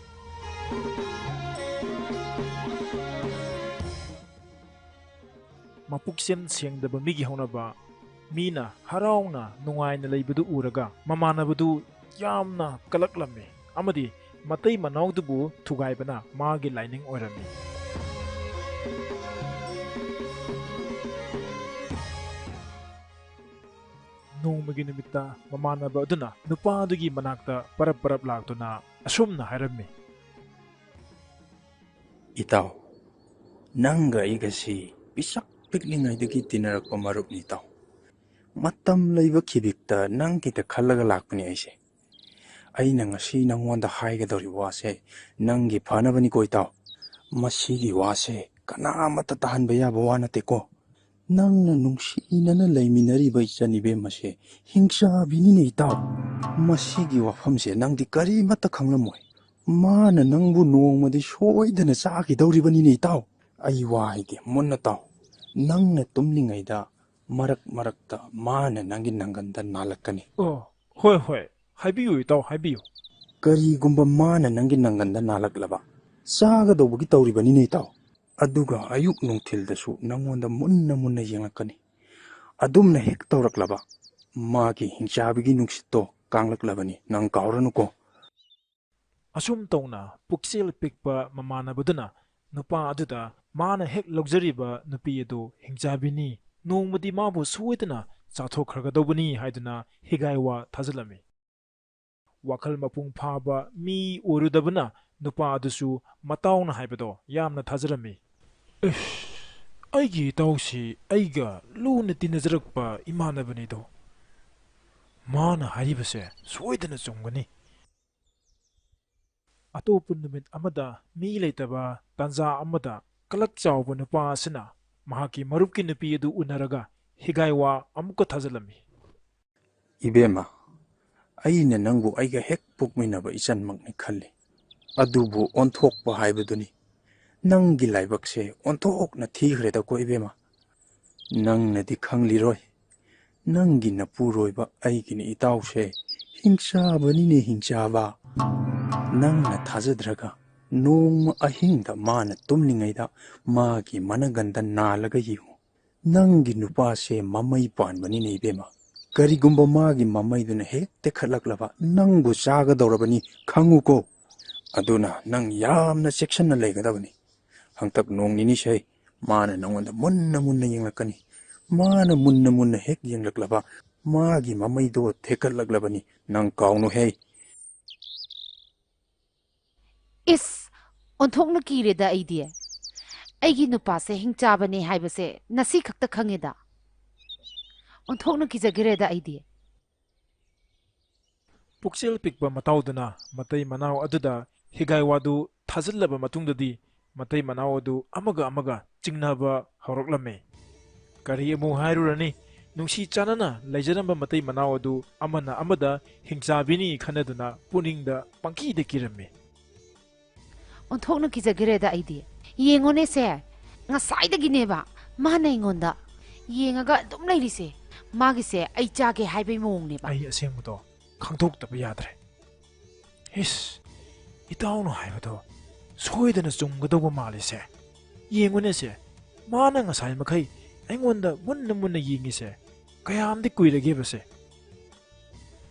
ꯃꯄꯨꯛꯆꯦꯜ ꯁꯦꯡꯗꯕ ꯃꯤꯒꯤ ꯍꯧꯅꯕ꯫ ꯃꯤꯅ ꯍꯔꯥꯎꯅ ꯅꯨꯡꯉꯥꯏꯅ ꯂꯩꯕꯗꯨ ꯎꯔꯒ ꯃꯃꯥꯟꯅꯕꯗꯨ ꯌꯥꯝꯅ ꯀꯂꯛꯂꯝꯃꯤ ꯑꯃꯗꯤ ꯃꯇꯩ ꯃꯅꯥꯎꯗꯨꯕꯨ ꯊꯨꯒꯥꯏꯕꯅ ꯃꯥꯒꯤ ꯂꯥꯏꯅꯤꯡ ꯑꯣꯏꯔꯝꯃꯤ꯫ ꯅꯣꯡꯃꯒꯤ ꯅꯨꯃꯤꯠꯇ ꯃꯃꯥꯟꯅꯕ ꯑꯗꯨꯅ ꯅꯨꯄꯥ ꯑꯗꯨꯒꯤ ꯃꯅꯥꯛꯇ ꯄꯔꯞ ꯄꯔꯞ ꯂꯥꯛꯇꯨꯅ ꯑꯁꯨꯝꯅ ꯍꯥꯏꯔꯝꯃꯤ꯫ ꯏꯇꯥꯎ, ꯅꯪꯒ ꯑꯩꯒꯁꯤ ꯄꯤꯁꯛ ꯄꯤꯛꯂꯤꯉꯩꯗꯒꯤ ꯇꯤꯟꯅꯔꯛꯄ ꯃꯔꯨꯞꯅꯤ ꯏꯇꯥꯎ꯫ ꯃꯇꯝ ꯂꯩꯕ ꯈꯤꯕꯤꯛꯇ ꯅꯪꯒꯤꯗ ꯈꯜꯂꯒ ꯂꯥꯛꯄꯅꯤ ꯑꯩꯁꯦ꯫ ꯑꯩꯅ ꯉꯁꯤ ꯅꯪꯉꯣꯟꯗ ꯍꯥꯏꯒꯗꯧꯔꯤꯕ ꯋꯥꯁꯦ ꯅꯪꯒꯤ ꯐꯅꯕꯅꯤꯀꯣ ꯏꯇꯥꯎ꯫ ꯃꯁꯤꯒꯤ ꯋꯥꯁꯦ ꯀꯅꯥ ꯑꯃꯠꯇ ꯇꯥꯍꯟꯕ ꯌꯥꯕ ꯋꯥ ꯅꯠꯇꯦꯀꯣ꯫ ꯅꯪꯅ ꯅꯨꯡꯁꯤꯅꯅ ꯂꯩꯃꯤꯟꯅꯔꯤꯕ ꯏꯆꯟ ꯏꯕꯦꯝ ꯑꯁꯦ ꯍꯤꯡꯆꯥꯕꯤꯅꯤꯅꯦ ꯏꯇꯥꯎ꯫ ꯃꯁꯤꯒꯤ ꯋꯥꯐꯝꯁꯦ ꯅꯪꯗꯤ ꯀꯔꯤꯃꯠꯇ ꯈꯪꯂꯝꯃꯣꯏ꯫ ꯃꯥꯅ ꯅꯪꯕꯨ ꯅꯣꯡꯃꯗꯤ ꯁꯣꯏꯗꯅ ꯆꯥꯈꯤꯗꯧꯔꯤꯕꯅꯤꯅꯦ ꯏꯇꯥꯎ꯫ ꯑꯩ ꯋꯥ ꯍꯥꯏꯒꯦ ꯃꯨꯟꯅ ꯇꯥꯎ꯫ ꯅꯪꯅ ꯇꯨꯝꯂꯤꯉꯩꯗ ꯃꯔꯛ ꯃꯔꯛꯇ ꯃꯥꯅ ꯅꯪꯒꯤ ꯅꯪꯒꯟꯗ ꯅꯥꯜꯂꯛꯀꯅꯤ꯫ ꯑꯣ, ꯍꯣꯏ, ꯍꯣꯏ꯫ ꯍꯥꯏꯕꯤꯌꯨ ꯏꯇꯥꯎ, ꯍꯥꯏꯕꯤꯌꯨ꯫ ꯀꯔꯤꯒꯨꯝꯕ ꯃꯥꯅ ꯅꯪꯒꯤ ꯅꯪꯒꯟꯗ ꯅꯥꯜꯂꯛꯂꯕ, ꯆꯥꯒꯗꯧꯕꯒꯤ ꯇꯧꯔꯤꯕꯅꯤꯅꯦ ꯏꯇꯥꯎ꯫ ꯑꯗꯨꯒ ꯑꯌꯨꯛ ꯅꯨꯡꯊꯤꯜꯗꯁꯨ ꯅꯪꯉꯣꯟꯗ ꯃꯨꯟꯅ ꯃꯨꯟꯅ ꯌꯦꯡꯂꯛꯀꯅꯤ꯫ ꯑꯗꯨꯝꯅ ꯍꯦꯛ ꯇꯧꯔꯛꯂꯕ, ꯃꯥꯒꯤ ꯍꯤꯡꯆꯥꯕꯤꯒꯤ ꯅꯨꯡꯁꯤꯠꯇꯣ ꯀꯥꯡꯂꯛꯂꯕꯅꯤ, ꯅꯪ ꯀꯥꯎꯔꯅꯨꯀꯣ꯫ ꯑꯁꯨꯝ ꯇꯧꯅ ꯄꯨꯛꯆꯦꯜ ꯄꯤꯛꯄ ꯃꯃꯥꯟꯅꯕꯗꯨꯅ ꯅꯨꯄꯥ ꯑꯗꯨꯗ ꯃꯥꯅ ꯍꯦꯛ ꯂꯧꯖꯔꯤꯕ ꯅꯨꯄꯤ ꯑꯗꯨ ꯍꯤꯡꯆꯥꯕꯤꯅꯤ, ꯅꯣꯡꯃꯗꯤ ꯃꯥꯕꯨ ꯁꯣꯏꯗꯅ ꯆꯥꯊꯣꯛꯈ꯭ꯔꯒꯗꯧꯕꯅꯤ ꯍꯥꯏꯗꯨꯅ ꯍꯤꯒꯥꯏ ꯋꯥ ꯊꯥꯖꯤꯜꯂꯝꯃꯤ꯫ ꯋꯥꯈꯜ ꯃꯄꯨꯡ ꯐꯥꯕ ꯃꯤ ꯑꯣꯏꯔꯨꯗꯕꯅ ꯅꯨꯄꯥ ꯑꯗꯨꯁꯨ ꯃꯇꯥꯎꯅ ꯍꯥꯏꯕꯗꯣ ꯌꯥꯝꯅ ꯊꯥꯖꯔꯝꯃꯤ꯫ ꯏꯁ, ꯑꯩꯒꯤ ꯏꯇꯥꯎꯁꯤ ꯑꯩꯒ ꯂꯨꯅ ꯇꯤꯟꯅꯖꯔꯛꯄ ꯏꯃꯥꯟꯅꯕꯅꯤꯗꯣ꯫ ꯃꯥꯅ ꯍꯥꯏꯔꯤꯕꯁꯦ ꯁꯣꯏꯗꯅ ꯆꯨꯝꯒꯅꯤ꯫ ꯑꯇꯣꯞꯄ ꯅꯨꯃꯤꯠ ꯑꯃꯗ ꯃꯤ ꯂꯩꯇꯕ ꯇꯥꯟꯖꯥ ꯑꯃꯗ ꯀꯂꯛ ꯆꯥꯎꯕ ꯅꯨꯄꯥ ꯑꯁꯤꯅ ꯃꯍꯥꯛꯀꯤ ꯃꯔꯨꯞꯀꯤ ꯅꯨꯄꯤ ꯑꯗꯨ ꯎꯅꯔꯒ ꯍꯤꯒꯥꯏꯋꯥ ꯑꯃꯨꯛꯀ ꯊꯥꯖꯤꯜꯂꯝꯃꯤ꯫ "ꯏꯕꯦꯝꯃ, ꯑꯩꯅ ꯅꯪꯕꯨ ꯑꯩꯒ ꯍꯦꯛ ꯄꯣꯛꯃꯤꯟꯅꯕ ꯏꯆꯟꯃꯛꯅꯤ ꯈꯜꯂꯤ꯫ ꯑꯗꯨꯕꯨ ꯑꯣꯟꯊꯣꯛꯄ ꯍꯥꯏꯕꯗꯨꯅꯤ꯫ ꯅꯪꯒꯤ ꯂꯥꯏꯕꯛꯁꯦ ꯑꯣꯟꯊꯣꯛꯅ ꯊꯤꯈ꯭ꯔꯦꯗꯀꯣ ꯏꯕꯦꯝꯃ꯫ ꯅꯪꯅꯗꯤ ꯈꯪꯂꯤꯔꯣꯏ꯫ ꯅꯪꯒꯤ ꯅꯄꯨꯔꯣꯏꯕ ꯑꯩꯒꯤꯅꯤ ꯏꯇꯥꯎꯁꯦ ꯍꯤꯡꯆꯥꯕꯅꯤꯅꯦ ꯍꯤꯡꯆꯥꯕ꯫ ꯅꯪꯅ ꯊꯥꯖꯗ꯭ꯔꯒ ꯅꯣꯡꯃ ꯑꯍꯤꯡꯗ ꯃꯥꯅ ꯇꯨꯝꯂꯤꯉꯩꯗ ꯃꯥꯒꯤ ꯃꯅꯒꯟꯗ ꯅꯥꯜꯂꯒ ꯌꯦꯡꯉꯨ꯫ ꯅꯪꯒꯤ ꯅꯨꯄꯥꯁꯦ ꯃꯃꯩ ꯄꯥꯟꯕꯅꯤꯅꯦ ꯏꯕꯦꯝꯃ꯫ ꯀꯔꯤꯒꯨꯝꯕ ꯃꯥꯒꯤ ꯃꯃꯩꯗꯨꯅ ꯍꯦꯛ ꯇꯦꯛꯈꯠꯂꯛꯂꯕ ꯅꯪꯕꯨ ꯆꯥꯒꯗꯧꯔꯕꯅꯤ ꯈꯪꯉꯨꯀꯣ꯫ ꯑꯗꯨꯅ ꯅꯪ ꯌꯥꯝꯅ ꯆꯦꯛꯁꯤꯟꯅ ꯂꯩꯒꯗꯕꯅꯤ꯫ ꯍꯟꯇꯛ ꯅꯣꯡ ꯅꯤꯅꯤꯁꯦ ꯃꯥꯅ ꯅꯪꯉꯣꯟꯗ ꯃꯨꯟꯅ ꯃꯨꯟꯅ ꯌꯦꯡꯂꯛꯀꯅꯤ꯫ ꯃꯥꯅ ꯃꯨꯟꯅ ꯃꯨꯟꯅ ꯍꯦꯛ ꯌꯦꯡꯂꯛꯂꯕ ꯃꯥꯒꯤ ꯃꯃꯩꯗꯣ ꯊꯦꯛꯀꯠꯂꯛꯂꯕꯅꯤ꯫ ꯅꯪ ꯀꯥꯎꯅꯨꯍꯦ꯫" ꯏꯁ, ꯑꯣꯟꯊꯣꯛꯅ ꯀꯤꯔꯦꯗ ꯑꯩꯗꯤ꯫ ꯑꯩꯒꯤ ꯅꯨꯄꯥꯁꯦ ꯍꯤꯡꯆꯥꯕꯅꯦ ꯍꯥꯏꯕꯁꯦ ꯉꯁꯤ ꯈꯛꯇ ꯈꯪꯉꯦꯗ꯫ ꯑꯣꯟꯊꯣꯛꯅ ꯀꯤꯖꯈ꯭ꯔꯦꯗ ꯑꯩꯗꯤ꯫ ꯄꯨꯛꯆꯦꯜ ꯄꯤꯛꯄ ꯃꯇꯥꯎꯗꯨꯅ ꯃꯇꯩ ꯃꯅꯥꯎ ꯑꯗꯨꯗ ꯍꯤꯒꯥꯏꯋꯥꯗꯨ ꯊꯥꯖꯤꯜꯂꯕ ꯃꯇꯨꯡꯗꯗꯤ ꯃꯇꯩ ꯃꯅꯥꯎ ꯑꯗꯨ ꯑꯃꯒ ꯑꯃꯒ ꯆꯤꯡꯅꯕ ꯍꯧꯔꯛꯂꯝꯃꯤ꯫ ꯀꯔꯤ ꯑꯃꯨꯛ ꯍꯥꯏꯔꯨꯔꯅꯤ? ꯅꯨꯡꯁꯤ ꯆꯥꯟꯅꯅ ꯂꯩꯖꯔꯝꯕ ꯃꯇꯩ ꯃꯅꯥꯎ ꯑꯗꯨ ꯑꯃꯅ ꯑꯃꯗ ꯍꯤꯡꯆꯥꯕꯤꯅꯤ ꯈꯟꯅꯗꯨꯅ ꯄꯨꯛꯅꯤꯡꯗ ꯄꯪꯀꯤꯗ ꯀꯤꯔꯝꯃꯤ꯫ ꯑꯣꯟꯊꯣꯛꯅ ꯀꯤꯖꯈ꯭ꯔꯦꯗ ꯑꯩꯗꯤ꯫ ꯌꯦꯡꯉꯣꯅꯦ ꯁꯦ, ꯉꯁꯥꯏꯗꯒꯤꯅꯦꯕ ꯃꯥꯅ ꯑꯩꯉꯣꯟꯗ ꯌꯦꯡꯉꯒ ꯑꯗꯨꯝ ꯂꯩꯔꯤꯁꯦ꯫ ꯃꯥꯒꯤꯁꯦ ꯑꯩ ꯆꯥꯒꯦ ꯍꯥꯏꯕꯩ ꯃꯑꯣꯡꯅꯦꯕ꯫ ꯑꯩ ꯑꯁꯦꯡꯕꯗꯣ ꯈꯪꯗꯣꯛꯇꯕ ꯌꯥꯗ꯭ꯔꯦ꯫ ꯏꯁ, ꯏꯇꯥꯎꯅ ꯍꯥꯏꯕꯗꯣ ꯁꯣꯏꯗꯅ ꯆꯨꯝꯒꯗꯧꯕ ꯃꯥꯜꯂꯤꯁꯦ꯫ ꯌꯦꯡꯉꯨꯅꯦꯁꯦ, ꯃꯥꯅ ꯉꯁꯥꯏ ꯃꯈꯩ ꯑꯩꯉꯣꯟꯗ ꯃꯨꯟꯅ ꯃꯨꯟꯅ ꯌꯦꯡꯉꯤꯁꯦ ꯀꯌꯥꯝꯗꯤ ꯀꯨꯏꯔꯒꯦꯕꯁꯦ?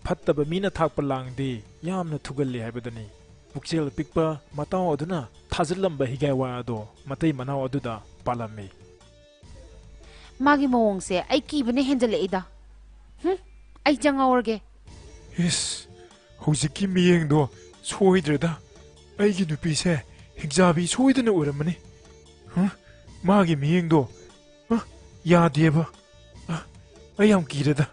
ꯐꯠꯇꯕ ꯃꯤꯅ ꯊꯥꯛꯄ ꯂꯥꯡꯗꯤ ꯌꯥꯝꯅ ꯊꯨꯒꯜꯂꯤ ꯍꯥꯏꯕꯗꯨꯅꯤ꯫ ꯄꯨꯛꯆꯦꯜ ꯄꯤꯛꯄ ꯃꯇꯥꯎ ꯑꯗꯨꯅ ꯊꯥꯖꯤꯜꯂꯝꯕ ꯍꯤꯒꯥꯏꯋꯥ ꯑꯗꯣ ꯃꯇꯩ ꯃꯅꯥꯎ ꯑꯗꯨꯗ ꯄꯥꯜꯂꯝꯃꯤ꯫ ꯃꯥꯒꯤ ꯃꯑꯣꯡꯁꯦ ꯑꯩ ꯀꯤꯕꯅ ꯍꯦꯟꯖꯜꯂꯛꯏꯗ꯫ ꯍꯨꯝ, ꯑꯩ ꯆꯪꯍꯧꯔꯒꯦ꯫ ꯏꯁ, ꯍꯧꯖꯤꯛꯀꯤ ꯃꯤꯌꯦꯡꯗꯣ ꯁꯣꯏꯗ꯭ꯔꯦꯗ꯫ ꯑꯩꯒꯤ ꯅꯨꯄꯤꯁꯦ ꯍꯤꯡꯆꯥꯕꯤ ꯁꯣꯏꯗꯅ ꯑꯣꯏꯔꯝꯃꯅꯤ꯫ ꯍꯨꯝ, ꯃꯥꯒꯤ ꯃꯤꯌꯦꯡꯗꯣ, ꯑ, ꯌꯥꯗꯦꯕ꯫ ꯑ, ꯑꯩ ꯌꯥꯝ ꯀꯤꯔꯦꯗ꯫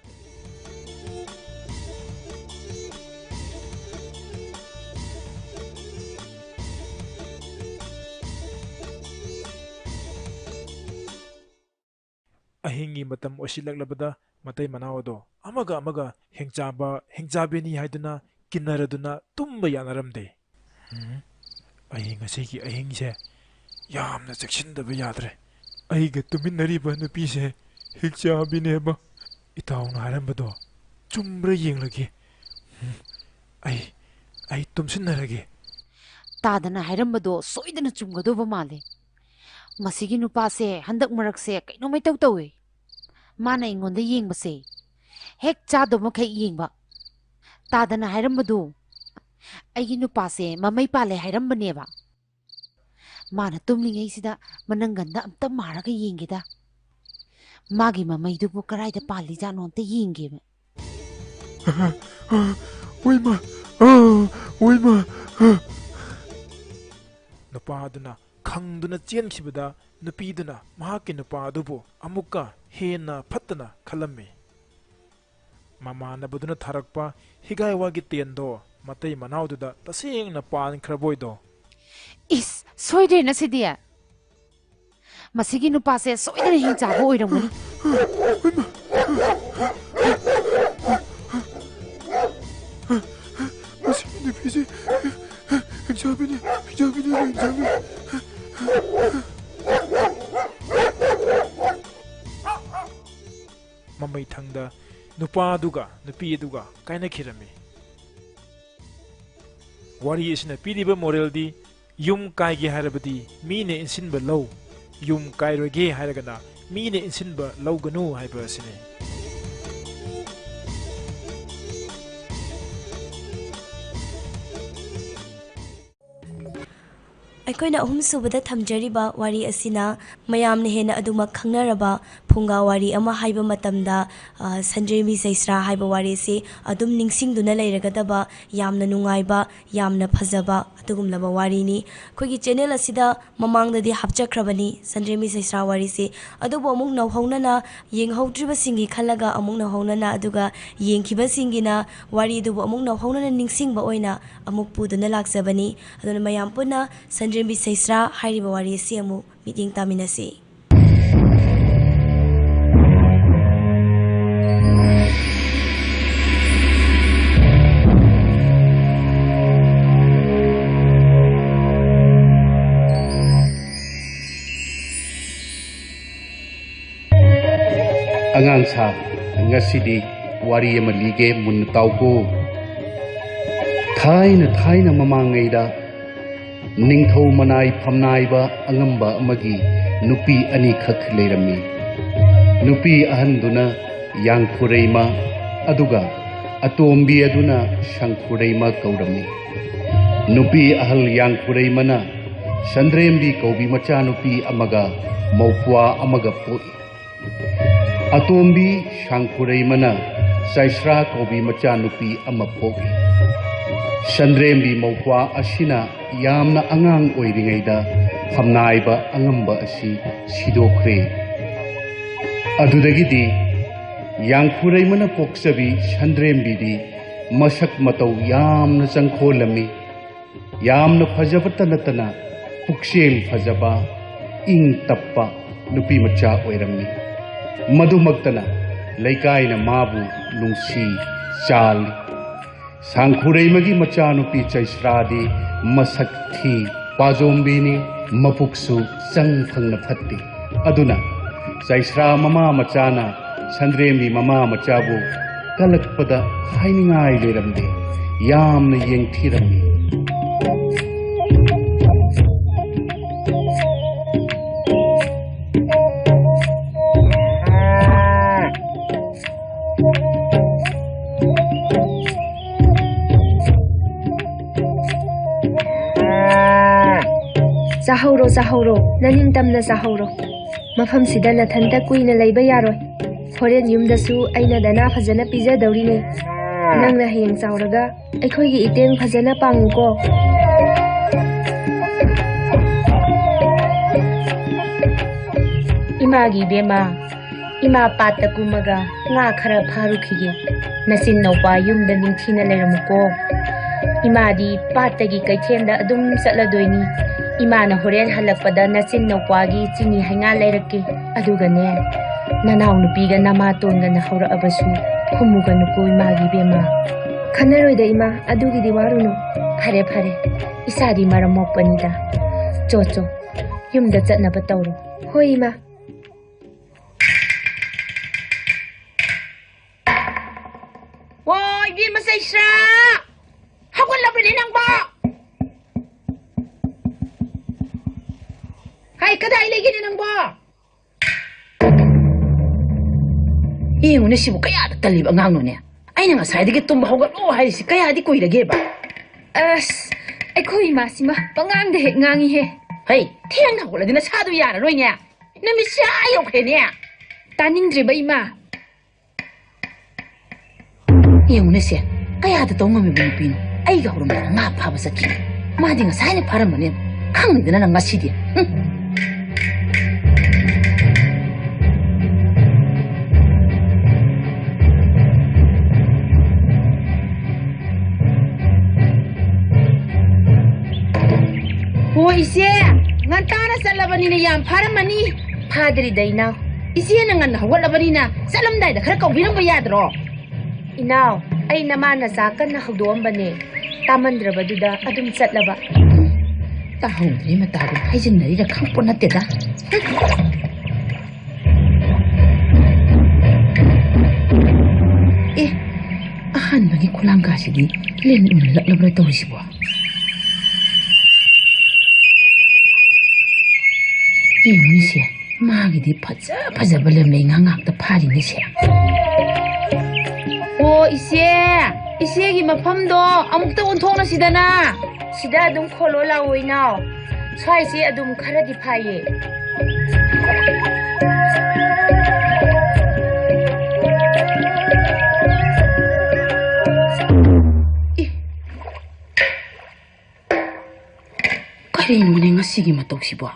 ꯑꯍꯤꯡꯒꯤ ꯃꯇꯝ ꯑꯣꯏꯁꯤꯜꯂꯛꯂꯕꯗ ꯃꯇꯩ ꯃꯅꯥꯎ ꯑꯗꯣ ꯑꯃꯒ ꯑꯃꯒ ꯍꯤꯡꯆꯥꯕ ꯍꯤꯡꯆꯥꯕꯤꯅꯤ ꯍꯥꯏꯗꯨꯅ ꯀꯤꯟꯅꯔꯗꯨꯅ ꯇꯨꯝꯕ ꯌꯥꯅꯔꯝꯗꯦ꯫ ꯎꯝ, ꯑꯩ ꯉꯁꯤꯒꯤ ꯑꯍꯤꯡꯁꯦ ꯌꯥꯝꯅ ꯆꯦꯛꯁꯤꯟꯗꯕ ꯌꯥꯗ꯭ꯔꯦ꯫ ꯑꯩꯒ ꯇꯨꯃꯤꯟꯅꯔꯤꯕ ꯅꯨꯄꯤꯁꯦ ꯍꯤꯡꯆꯥꯕꯤꯅꯦꯕ꯫ ꯏꯇꯥꯎꯅ ꯍꯥꯏꯔꯝꯕꯗꯣ ꯆꯨꯝꯕ꯭ꯔꯥ ꯌꯦꯡꯂꯒꯦ꯫ ꯎꯝ, ꯑꯩ ꯑꯩ ꯇꯨꯝꯁꯤꯟꯅꯔꯒꯦ꯫ ꯇꯥꯗꯅ ꯍꯥꯏꯔꯝꯕꯗꯣ ꯁꯣꯏꯗꯅ ꯆꯨꯝꯒꯗꯧꯕ ꯃꯥꯜꯂꯦ꯫ ꯃꯁꯤꯒꯤ ꯅꯨꯄꯥꯁꯦ ꯍꯟꯗꯛ ꯃꯔꯛꯁꯦ ꯀꯩꯅꯣꯝ ꯏꯇꯧ ꯇꯧꯋꯦ꯫ ꯃꯥꯅ ꯑꯩꯉꯣꯟꯗ ꯌꯦꯡꯕꯁꯦ ꯍꯦꯛ ꯆꯥꯗꯧ ꯃꯈꯩ ꯌꯦꯡꯕ꯫ ꯇꯥꯗꯅ ꯍꯥꯏꯔꯝꯕꯗꯨ ꯑꯩꯒꯤ ꯅꯨꯄꯥꯁꯦ ꯃꯃꯩ ꯄꯥꯜꯂꯦ ꯍꯥꯏꯔꯝꯕꯅꯦꯕ꯫ ꯃꯥꯅ ꯇꯨꯝꯂꯤꯉꯩꯁꯤꯗ ꯃꯅꯪꯒꯟꯗ ꯑꯝꯇ ꯃꯥꯔꯒ ꯌꯦꯡꯒꯦꯗ꯫ ꯃꯥꯒꯤ ꯃꯃꯩꯗꯨꯕꯨ ꯀꯔꯥꯏꯗ ꯄꯥꯜꯂꯤꯖꯥꯠꯅꯣ ꯑꯝꯇ ꯌꯦꯡꯒꯦꯕ꯫ ꯑꯣꯏꯃ, ꯑꯣꯏꯃ꯫ ꯅꯨꯄꯥ ꯑꯗꯨꯅ ꯈꯪꯗꯨꯅ ꯆꯦꯟꯈꯤꯕꯗ ꯅꯨꯄꯤꯗꯨꯅ ꯃꯍꯥꯛꯀꯤ ꯅꯨꯄꯥ ꯑꯗꯨꯕꯨ ꯑꯃꯨꯛꯀ ꯍꯦꯟꯅ ꯐꯠꯇꯅ ꯈꯜꯂꯝꯃꯤ꯫ ꯃꯃꯥꯟꯅꯕꯗꯨꯅ ꯊꯥꯔꯛꯄ ꯍꯤꯒꯥꯏ ꯋꯥꯒꯤ ꯇꯦꯟꯗꯣ ꯃꯇꯩ ꯃꯅꯥꯎꯗꯨꯗ ꯇꯁꯦꯡꯅ ꯄꯥꯟꯈ꯭ꯔꯕꯣꯏꯗꯣ꯫ ꯏꯁ, ꯁꯣꯏꯗ꯭ꯔꯦꯅ ꯁꯤꯗꯤ꯫ ꯃꯁꯤꯒꯤ ꯅꯨꯄꯥꯁꯦ ꯁꯣꯏꯗꯅ ꯍꯤꯡꯆꯥꯕ ꯑꯣꯏꯔꯝꯒꯅꯤ꯫ ꯃꯁꯤꯒꯤ ꯅꯨꯄꯤꯁꯦ ꯍꯤꯡꯆꯥꯕꯤꯅꯤ, ꯍꯤꯡꯆꯥꯕꯤꯅꯤ, ꯍꯤꯡꯆꯥꯕꯤ꯫ ꯃꯃꯩꯊꯪꯗ ꯅꯨꯄꯥꯗꯨꯒ ꯅꯨꯄꯤ ꯑꯗꯨꯒ ꯀꯥꯏꯅꯈꯤꯔꯝꯃꯤ꯫ ꯋꯥꯔꯤ ꯑꯁꯤꯅ ꯄꯤꯔꯤꯕ ꯃꯣꯔꯦꯜꯗꯤ, ꯌꯨꯝ ꯀꯥꯏꯒꯦ ꯍꯥꯏꯔꯕꯗꯤ ꯃꯤꯅ ꯏꯟꯁꯤꯟꯕ ꯂꯧ, ꯌꯨꯝ ꯀꯥꯏꯔꯣꯏꯒꯦ ꯍꯥꯏꯔꯒꯅ ꯃꯤꯅ ꯏꯟꯁꯤꯟꯕ ꯂꯧꯒꯅꯨ ꯍꯥꯏꯕ ꯑꯁꯤꯅꯤ꯫ ꯑꯩꯈꯣꯏꯅ ꯑꯍꯨꯝꯁꯨꯕꯗ ꯊꯝꯖꯔꯤꯕ ꯋꯥꯔꯤ ꯑꯁꯤꯅ ꯃꯌꯥꯝꯅ ꯍꯦꯟꯅ ꯑꯗꯨꯃꯛ ꯈꯪꯅꯔꯕ ꯐꯨꯡꯒꯥ ꯋꯥꯔꯤ ꯑꯃ ꯍꯥꯏꯕ ꯃꯇꯝꯗ, ꯑ, ꯁꯟꯗ꯭ꯔꯦꯝꯕꯤ ꯆꯩꯁ꯭ꯔꯥ ꯍꯥꯏꯕ ꯋꯥꯔꯤ ꯑꯁꯤ ꯑꯗꯨꯝ ꯅꯤꯡꯁꯤꯡꯗꯨꯅ ꯂꯩꯔꯒꯗꯕ ꯌꯥꯝꯅ ꯅꯨꯡꯉꯥꯏꯕ, ꯌꯥꯝꯅ ꯐꯖꯕ ꯑꯗꯨꯒꯨꯝꯂꯕ ꯋꯥꯔꯤꯅꯤ꯫ ꯑꯩꯈꯣꯏꯒꯤ ꯆꯦꯅꯦꯜ ꯑꯁꯤꯗ ꯃꯃꯥꯡꯗꯗꯤ ꯍꯥꯞꯆꯈ꯭ꯔꯕꯅꯤ ꯁꯟꯗ꯭ꯔꯦꯝꯕꯤ ꯆꯩꯁ꯭ꯔꯥ ꯋꯥꯔꯤꯁꯤ, ꯑꯗꯨꯕꯨ ꯑꯃꯨꯛ ꯅꯧꯍꯧꯅꯅ ꯌꯦꯡꯍꯧꯗ꯭ꯔꯤꯕꯁꯤꯡꯒꯤ ꯈꯜꯂꯒ ꯑꯃꯨꯛ ꯅꯧꯍꯧꯅꯅ, ꯑꯗꯨꯒ ꯌꯦꯡꯈꯤꯕꯁꯤꯡꯒꯤꯅ ꯋꯥꯔꯤꯗꯨꯕꯨ ꯑꯃꯨꯛ ꯅꯧꯍꯧꯅꯅ ꯅꯤꯡꯁꯤꯡꯕ ꯑꯣꯏꯅ ꯑꯃꯨꯛ ꯄꯨꯗꯨꯅ ꯂꯥꯛꯆꯕꯅꯤ꯫ ꯑꯗꯨꯅ ꯃꯌꯥꯝ ꯄꯨꯟꯅ ꯁꯟꯗ꯭ꯔꯦꯝꯕꯤ ꯆꯩꯁ꯭ꯔꯥ ꯍꯥꯏꯔꯤꯕ ꯋꯥꯔꯤ ꯑꯁꯤ ꯑꯃꯨꯛ ꯃꯤꯠꯌꯦꯡ ꯇꯥꯃꯤꯟꯅꯁꯤ꯫ ꯁꯥ, ꯉꯁꯤꯗꯤ ꯋꯥꯔꯤ ꯑꯃ ꯂꯤꯒꯦ, ꯃꯨꯟꯅ ꯇꯥꯎꯀꯣ꯫ ꯊꯥꯏꯅ ꯊꯥꯏꯅ ꯃꯃꯥꯡꯉꯩꯗ ꯅꯤꯡꯊꯧ ꯃꯅꯥꯏ ꯐꯝꯅꯥꯏꯕ ꯑꯉꯝꯕ ꯑꯃꯒꯤ ꯅꯨꯄꯤ ꯑꯅꯤꯈꯛ ꯂꯩꯔꯝꯃꯤ꯫ ꯅꯨꯄꯤ ꯑꯍꯟꯗꯨꯅ ꯌꯥꯡꯈꯨꯔꯩꯃ, ꯑꯗꯨꯒ ꯑꯇꯣꯝꯕꯤ ꯑꯗꯨꯅ ꯁꯪꯈꯨꯔꯩꯃ ꯀꯧꯔꯝꯃꯤ꯫ ꯅꯨꯄꯤ ꯑꯍꯜ ꯌꯥꯡꯈꯨꯔꯩꯃꯅ ꯁꯟꯗ꯭ꯔꯦꯝꯕꯤ ꯀꯧꯕꯤ ꯃꯆꯥꯅꯨꯄꯤ ꯑꯃꯒ ꯃꯧꯄ꯭ꯋꯥ ꯑꯃꯒ ꯄꯣꯛꯏ꯫ ꯑꯇꯣꯝꯕꯤ ꯁꯥꯡꯈꯨꯔꯩꯃꯅ ꯆꯩꯁ꯭ꯔꯥ ꯀꯧꯕꯤ ꯃꯆꯥꯅꯨꯄꯤ ꯑꯃ ꯄꯣꯛꯏ꯫ ꯁꯟꯗ꯭ꯔꯦꯝꯕꯤ ꯃꯧꯄ꯭ꯋꯥ ꯑꯁꯤꯅ ꯌꯥꯝꯅ ꯑꯉꯥꯡ ꯑꯣꯏꯔꯤꯉꯩꯗ ꯐꯝꯅꯥꯏꯕ ꯑꯉꯝꯕ ꯑꯁꯤ ꯁꯤꯗꯣꯛꯈ꯭ꯔꯦ꯫ ꯑꯗꯨꯗꯒꯤꯗꯤ ꯌꯥꯡꯈꯨꯔꯩꯃꯅ ꯄꯣꯛꯆꯕꯤ ꯁꯟꯗ꯭ꯔꯦꯝꯕꯤꯗꯤ ꯃꯁꯛ ꯃꯇꯧ ꯌꯥꯝꯅ ꯆꯪꯈꯣꯜꯂꯝꯃꯤ꯫ ꯌꯥꯝꯅ ꯐꯖꯕꯇ ꯅꯠꯇꯅ ꯄꯨꯛꯆꯦꯜ ꯐꯖꯕ, ꯏꯪ ꯇꯞꯄ ꯅꯨꯄꯤ ꯃꯆꯥ ꯑꯣꯏꯔꯝꯃꯤ꯫ ꯃꯗꯨꯃꯛꯇꯅ ꯂꯩꯀꯥꯏꯅ ꯃꯥꯕꯨ ꯅꯨꯡꯁꯤ ꯆꯥꯜꯂꯤ꯫ ꯁꯥꯡꯈꯨꯔꯩꯃꯒꯤ ꯃꯆꯥꯅꯨꯄꯤ ꯆꯩꯁ꯭ꯔꯥꯗꯤ ꯃꯁꯛ ꯊꯤ, ꯄꯥꯖꯣꯝꯕꯤꯅꯤ, ꯃꯄꯨꯛꯁꯨ ꯆꯪ ꯐꯪꯅ ꯐꯠꯇꯦ꯫ ꯑꯗꯨꯅ ꯆꯩꯁ꯭ꯔꯥ ꯃꯃꯥ ꯃꯆꯥꯅ ꯁꯟꯗ꯭ꯔꯦꯝꯕꯤ ꯃꯃꯥ ꯃꯆꯥꯕꯨ ꯀꯜꯂꯛꯄꯗ ꯍꯥꯏꯅꯤꯡꯉꯥꯏ ꯂꯩꯔꯝꯗꯦ꯫ ꯌꯥꯝꯅ ꯌꯦꯡꯊꯤꯔꯝꯃꯤ꯫ ꯆꯥꯍꯧꯔꯣ, ꯆꯥꯍꯧꯔꯣ, ꯅꯅꯤꯡꯇꯝꯅ ꯆꯥꯍꯧꯔꯣ꯫ ꯃꯐꯝꯁꯤꯗ ꯅꯊꯟꯇ ꯀꯨꯏꯅ ꯂꯩꯕ ꯌꯥꯔꯣꯏ꯫ ꯍꯣꯔꯦꯟ ꯌꯨꯝꯗꯁꯨ ꯑꯩꯅ ꯗꯅꯥ ꯐꯖꯅ ꯄꯤꯖꯗꯧꯔꯤꯅꯦ꯫ ꯅꯪꯅ ꯍꯌꯦꯡ ꯆꯥꯎꯔꯒ ꯑꯩꯈꯣꯏꯒꯤ ꯏꯇꯦꯡ ꯐꯖꯅ ꯄꯥꯡꯉꯨꯀꯣ꯫ ꯏꯃꯥꯒꯤ ꯏꯕꯦꯝꯃ, ꯏꯃꯥ ꯄꯥꯠꯇ ꯀꯨꯝꯃꯒ ꯉꯥ ꯈꯔ ꯐꯥꯔꯨꯈꯤꯒꯦ꯫ ꯅꯆꯤꯟ ꯅꯧꯄꯥ ꯌꯨꯝꯗ ꯅꯤꯡꯊꯤꯅ ꯂꯩꯔꯝꯃꯨꯀꯣ꯫ ꯏꯃꯥꯗꯤ ꯄꯥꯠꯇꯒꯤ ꯀꯩꯊꯦꯜꯗ ꯑꯗꯨꯝ ꯆꯠꯂꯗꯣꯏꯅꯤ꯫ ꯏꯃꯥꯅ ꯍꯣꯔꯦꯟ ꯍꯜꯂꯛꯄꯗ ꯅꯆꯤꯟ ꯅꯧꯄꯥꯒꯤ ꯆꯤꯅꯤ ꯍꯩꯉꯥ ꯂꯩꯔꯛꯀꯦ꯫ ꯑꯗꯨꯒꯅꯦ, ꯅꯅꯥꯎ ꯅꯨꯄꯤꯒ ꯅꯃꯥꯇꯣꯟꯒꯅ ꯍꯧꯔꯛꯑꯕꯁꯨ ꯈꯨꯝꯃꯨꯒꯅꯨꯀꯣ ꯏꯃꯥꯒꯤ ꯏꯕꯦꯝꯃ꯫ ꯈꯟꯅꯔꯣꯏꯗ ꯏꯃꯥ, ꯑꯗꯨꯒꯤꯗꯤ ꯋꯥꯔꯨꯅꯨ꯫ ꯐꯔꯦ ꯐꯔꯦ, ꯏꯆꯥꯗꯤ ꯃꯔꯝ ꯃꯣꯛꯄꯅꯤꯗ꯫ ꯆꯣ ꯆꯣ, ꯌꯨꯝꯗ ꯆꯠꯅꯕ ꯇꯧꯔꯣ꯫ ꯍꯣꯏ ꯏꯃꯥ꯫ ꯏꯕꯦꯝꯃ ꯆꯩꯁ꯭ꯔꯥ! ꯍꯧꯒꯠꯂꯕꯅꯦ ꯅꯪꯕꯣ? ꯍꯥꯏ, ꯀꯗꯥꯏ ꯂꯩꯒꯦꯅꯦ ꯅꯪꯕꯣ? ꯌꯦꯡꯉꯨꯅꯦ, ꯁꯤꯕꯨ ꯀꯌꯥꯗ ꯇꯜꯂꯤꯕ ꯑꯉꯥꯡꯅꯣꯅꯦ꯫ ꯑꯩꯅ ꯉꯁꯥꯏꯗꯒꯤ ꯇꯨꯝꯕ ꯍꯧꯒꯠꯂꯣ ꯍꯥꯏꯔꯤꯁꯤ ꯀꯌꯥꯗꯤ ꯀꯨꯏꯔꯒꯦꯕ? ꯑꯁ, ꯑꯩꯈꯣꯏ ꯏꯃꯥꯁꯤꯃ ꯄꯉꯥꯡꯗ ꯍꯦꯛ ꯉꯥꯡꯉꯤꯍꯦ꯫ ꯍꯩ, ꯊꯦꯡꯅ ꯍꯧꯒꯠꯂꯗꯤ ꯅꯁꯥꯗꯣ ꯌꯥꯔꯔꯣꯏꯅꯦ꯫ ꯅꯨꯃꯤꯠꯁꯦ ꯑꯥ ꯌꯧꯈ꯭ꯔꯦꯅꯦ꯫ ꯇꯥꯅꯤꯡꯗ꯭ꯔꯦꯕ, ꯏꯃꯥ꯫ ꯌꯦꯡꯉꯨꯅꯦ ꯁꯦ, ꯀꯌꯥꯗ ꯇꯧ ꯉꯝꯃꯤꯕ ꯅꯨꯄꯤꯅꯣ? ꯑꯩꯒ ꯍꯧꯔꯝꯗꯅ ꯉꯥ ꯐꯥꯕ ꯆꯠꯈꯤꯅꯤ꯫ ꯃꯥꯗꯤ ꯉꯁꯥꯏꯅ ꯐꯥꯔꯝꯃꯅꯤ꯫ ꯈꯪꯗꯅ ꯅꯪ ꯉꯁꯤꯗꯤ꯫ ꯍꯨꯝ꯫ ꯍꯣ ꯏꯆꯦ, ꯉꯟꯇꯥꯅ ꯆꯠꯂꯕꯅꯤꯅ ꯌꯥꯝ ꯐꯥꯔꯝꯃꯅꯤ꯫ ꯐꯥꯗ꯭ꯔꯤꯗ, ꯏꯅꯥꯎ꯫ ꯏꯆꯦꯅ ꯉꯟꯅ ꯍꯧꯒꯠꯂꯕꯅꯤꯅ ꯆꯠꯂꯝꯗꯥꯏꯗ ꯈꯔ ꯀꯧꯕꯤꯔꯝꯕ ꯌꯥꯗ꯭ꯔꯣ? ꯏꯅꯥꯎ, ꯑꯩ ꯅꯃꯥ ꯅꯆꯥ ꯀꯟꯅ ꯍꯧꯗꯣꯛꯑꯝꯕꯅꯦ, ꯇꯥꯃꯟꯗ꯭ꯔꯕꯗꯨꯗ ꯑꯗꯨꯝ ꯆꯠꯂꯕ꯫ ꯇꯥꯍꯧꯗ꯭ꯔꯦ ꯃꯇꯥꯒꯨꯝ ꯍꯥꯏꯖꯤꯟꯅꯔꯤꯔ ꯈꯪꯄꯣꯠ ꯅꯠꯇꯦꯗ꯫ ꯑꯦ, ꯑꯍꯥꯟꯕꯒꯤ ꯈꯨꯂꯥꯡ ꯀꯥꯁꯤꯗꯤ ꯂꯤꯟ ꯎꯅꯂꯛꯂꯕ꯭ꯔꯥ ꯇꯧꯔꯤꯁꯤꯕꯣ? ꯌꯦꯡꯉꯨꯅꯦꯁꯦ, ꯃꯥꯒꯤꯗꯤ ꯐꯖ ꯐꯖꯕ ꯂꯝꯂꯩ ꯉꯥ ꯉꯥꯛꯇ ꯐꯥꯔꯤꯅꯦꯁꯦ꯫ ꯑꯣ ꯏꯆꯦ, ꯏꯆꯦꯒꯤ ꯃꯐꯝꯗꯣ ꯑꯃꯨꯛꯇ ꯑꯣꯟꯊꯣꯛꯅꯁꯤꯗꯅ꯫ ꯁꯤꯗ ꯑꯗꯨꯝ ꯈꯣꯜꯂꯣ ꯂꯥꯛꯑꯣ ꯏꯅꯥꯎ꯫ ꯁ꯭ꯋꯥꯏꯁꯦ ꯑꯗꯨꯝ ꯈꯔꯗꯤ ꯐꯥꯏꯌꯦ꯫ ꯏ, ꯀꯔꯤꯅꯣꯅꯦ ꯉꯁꯤꯒꯤ ꯃꯇꯧꯁꯤꯕꯣ?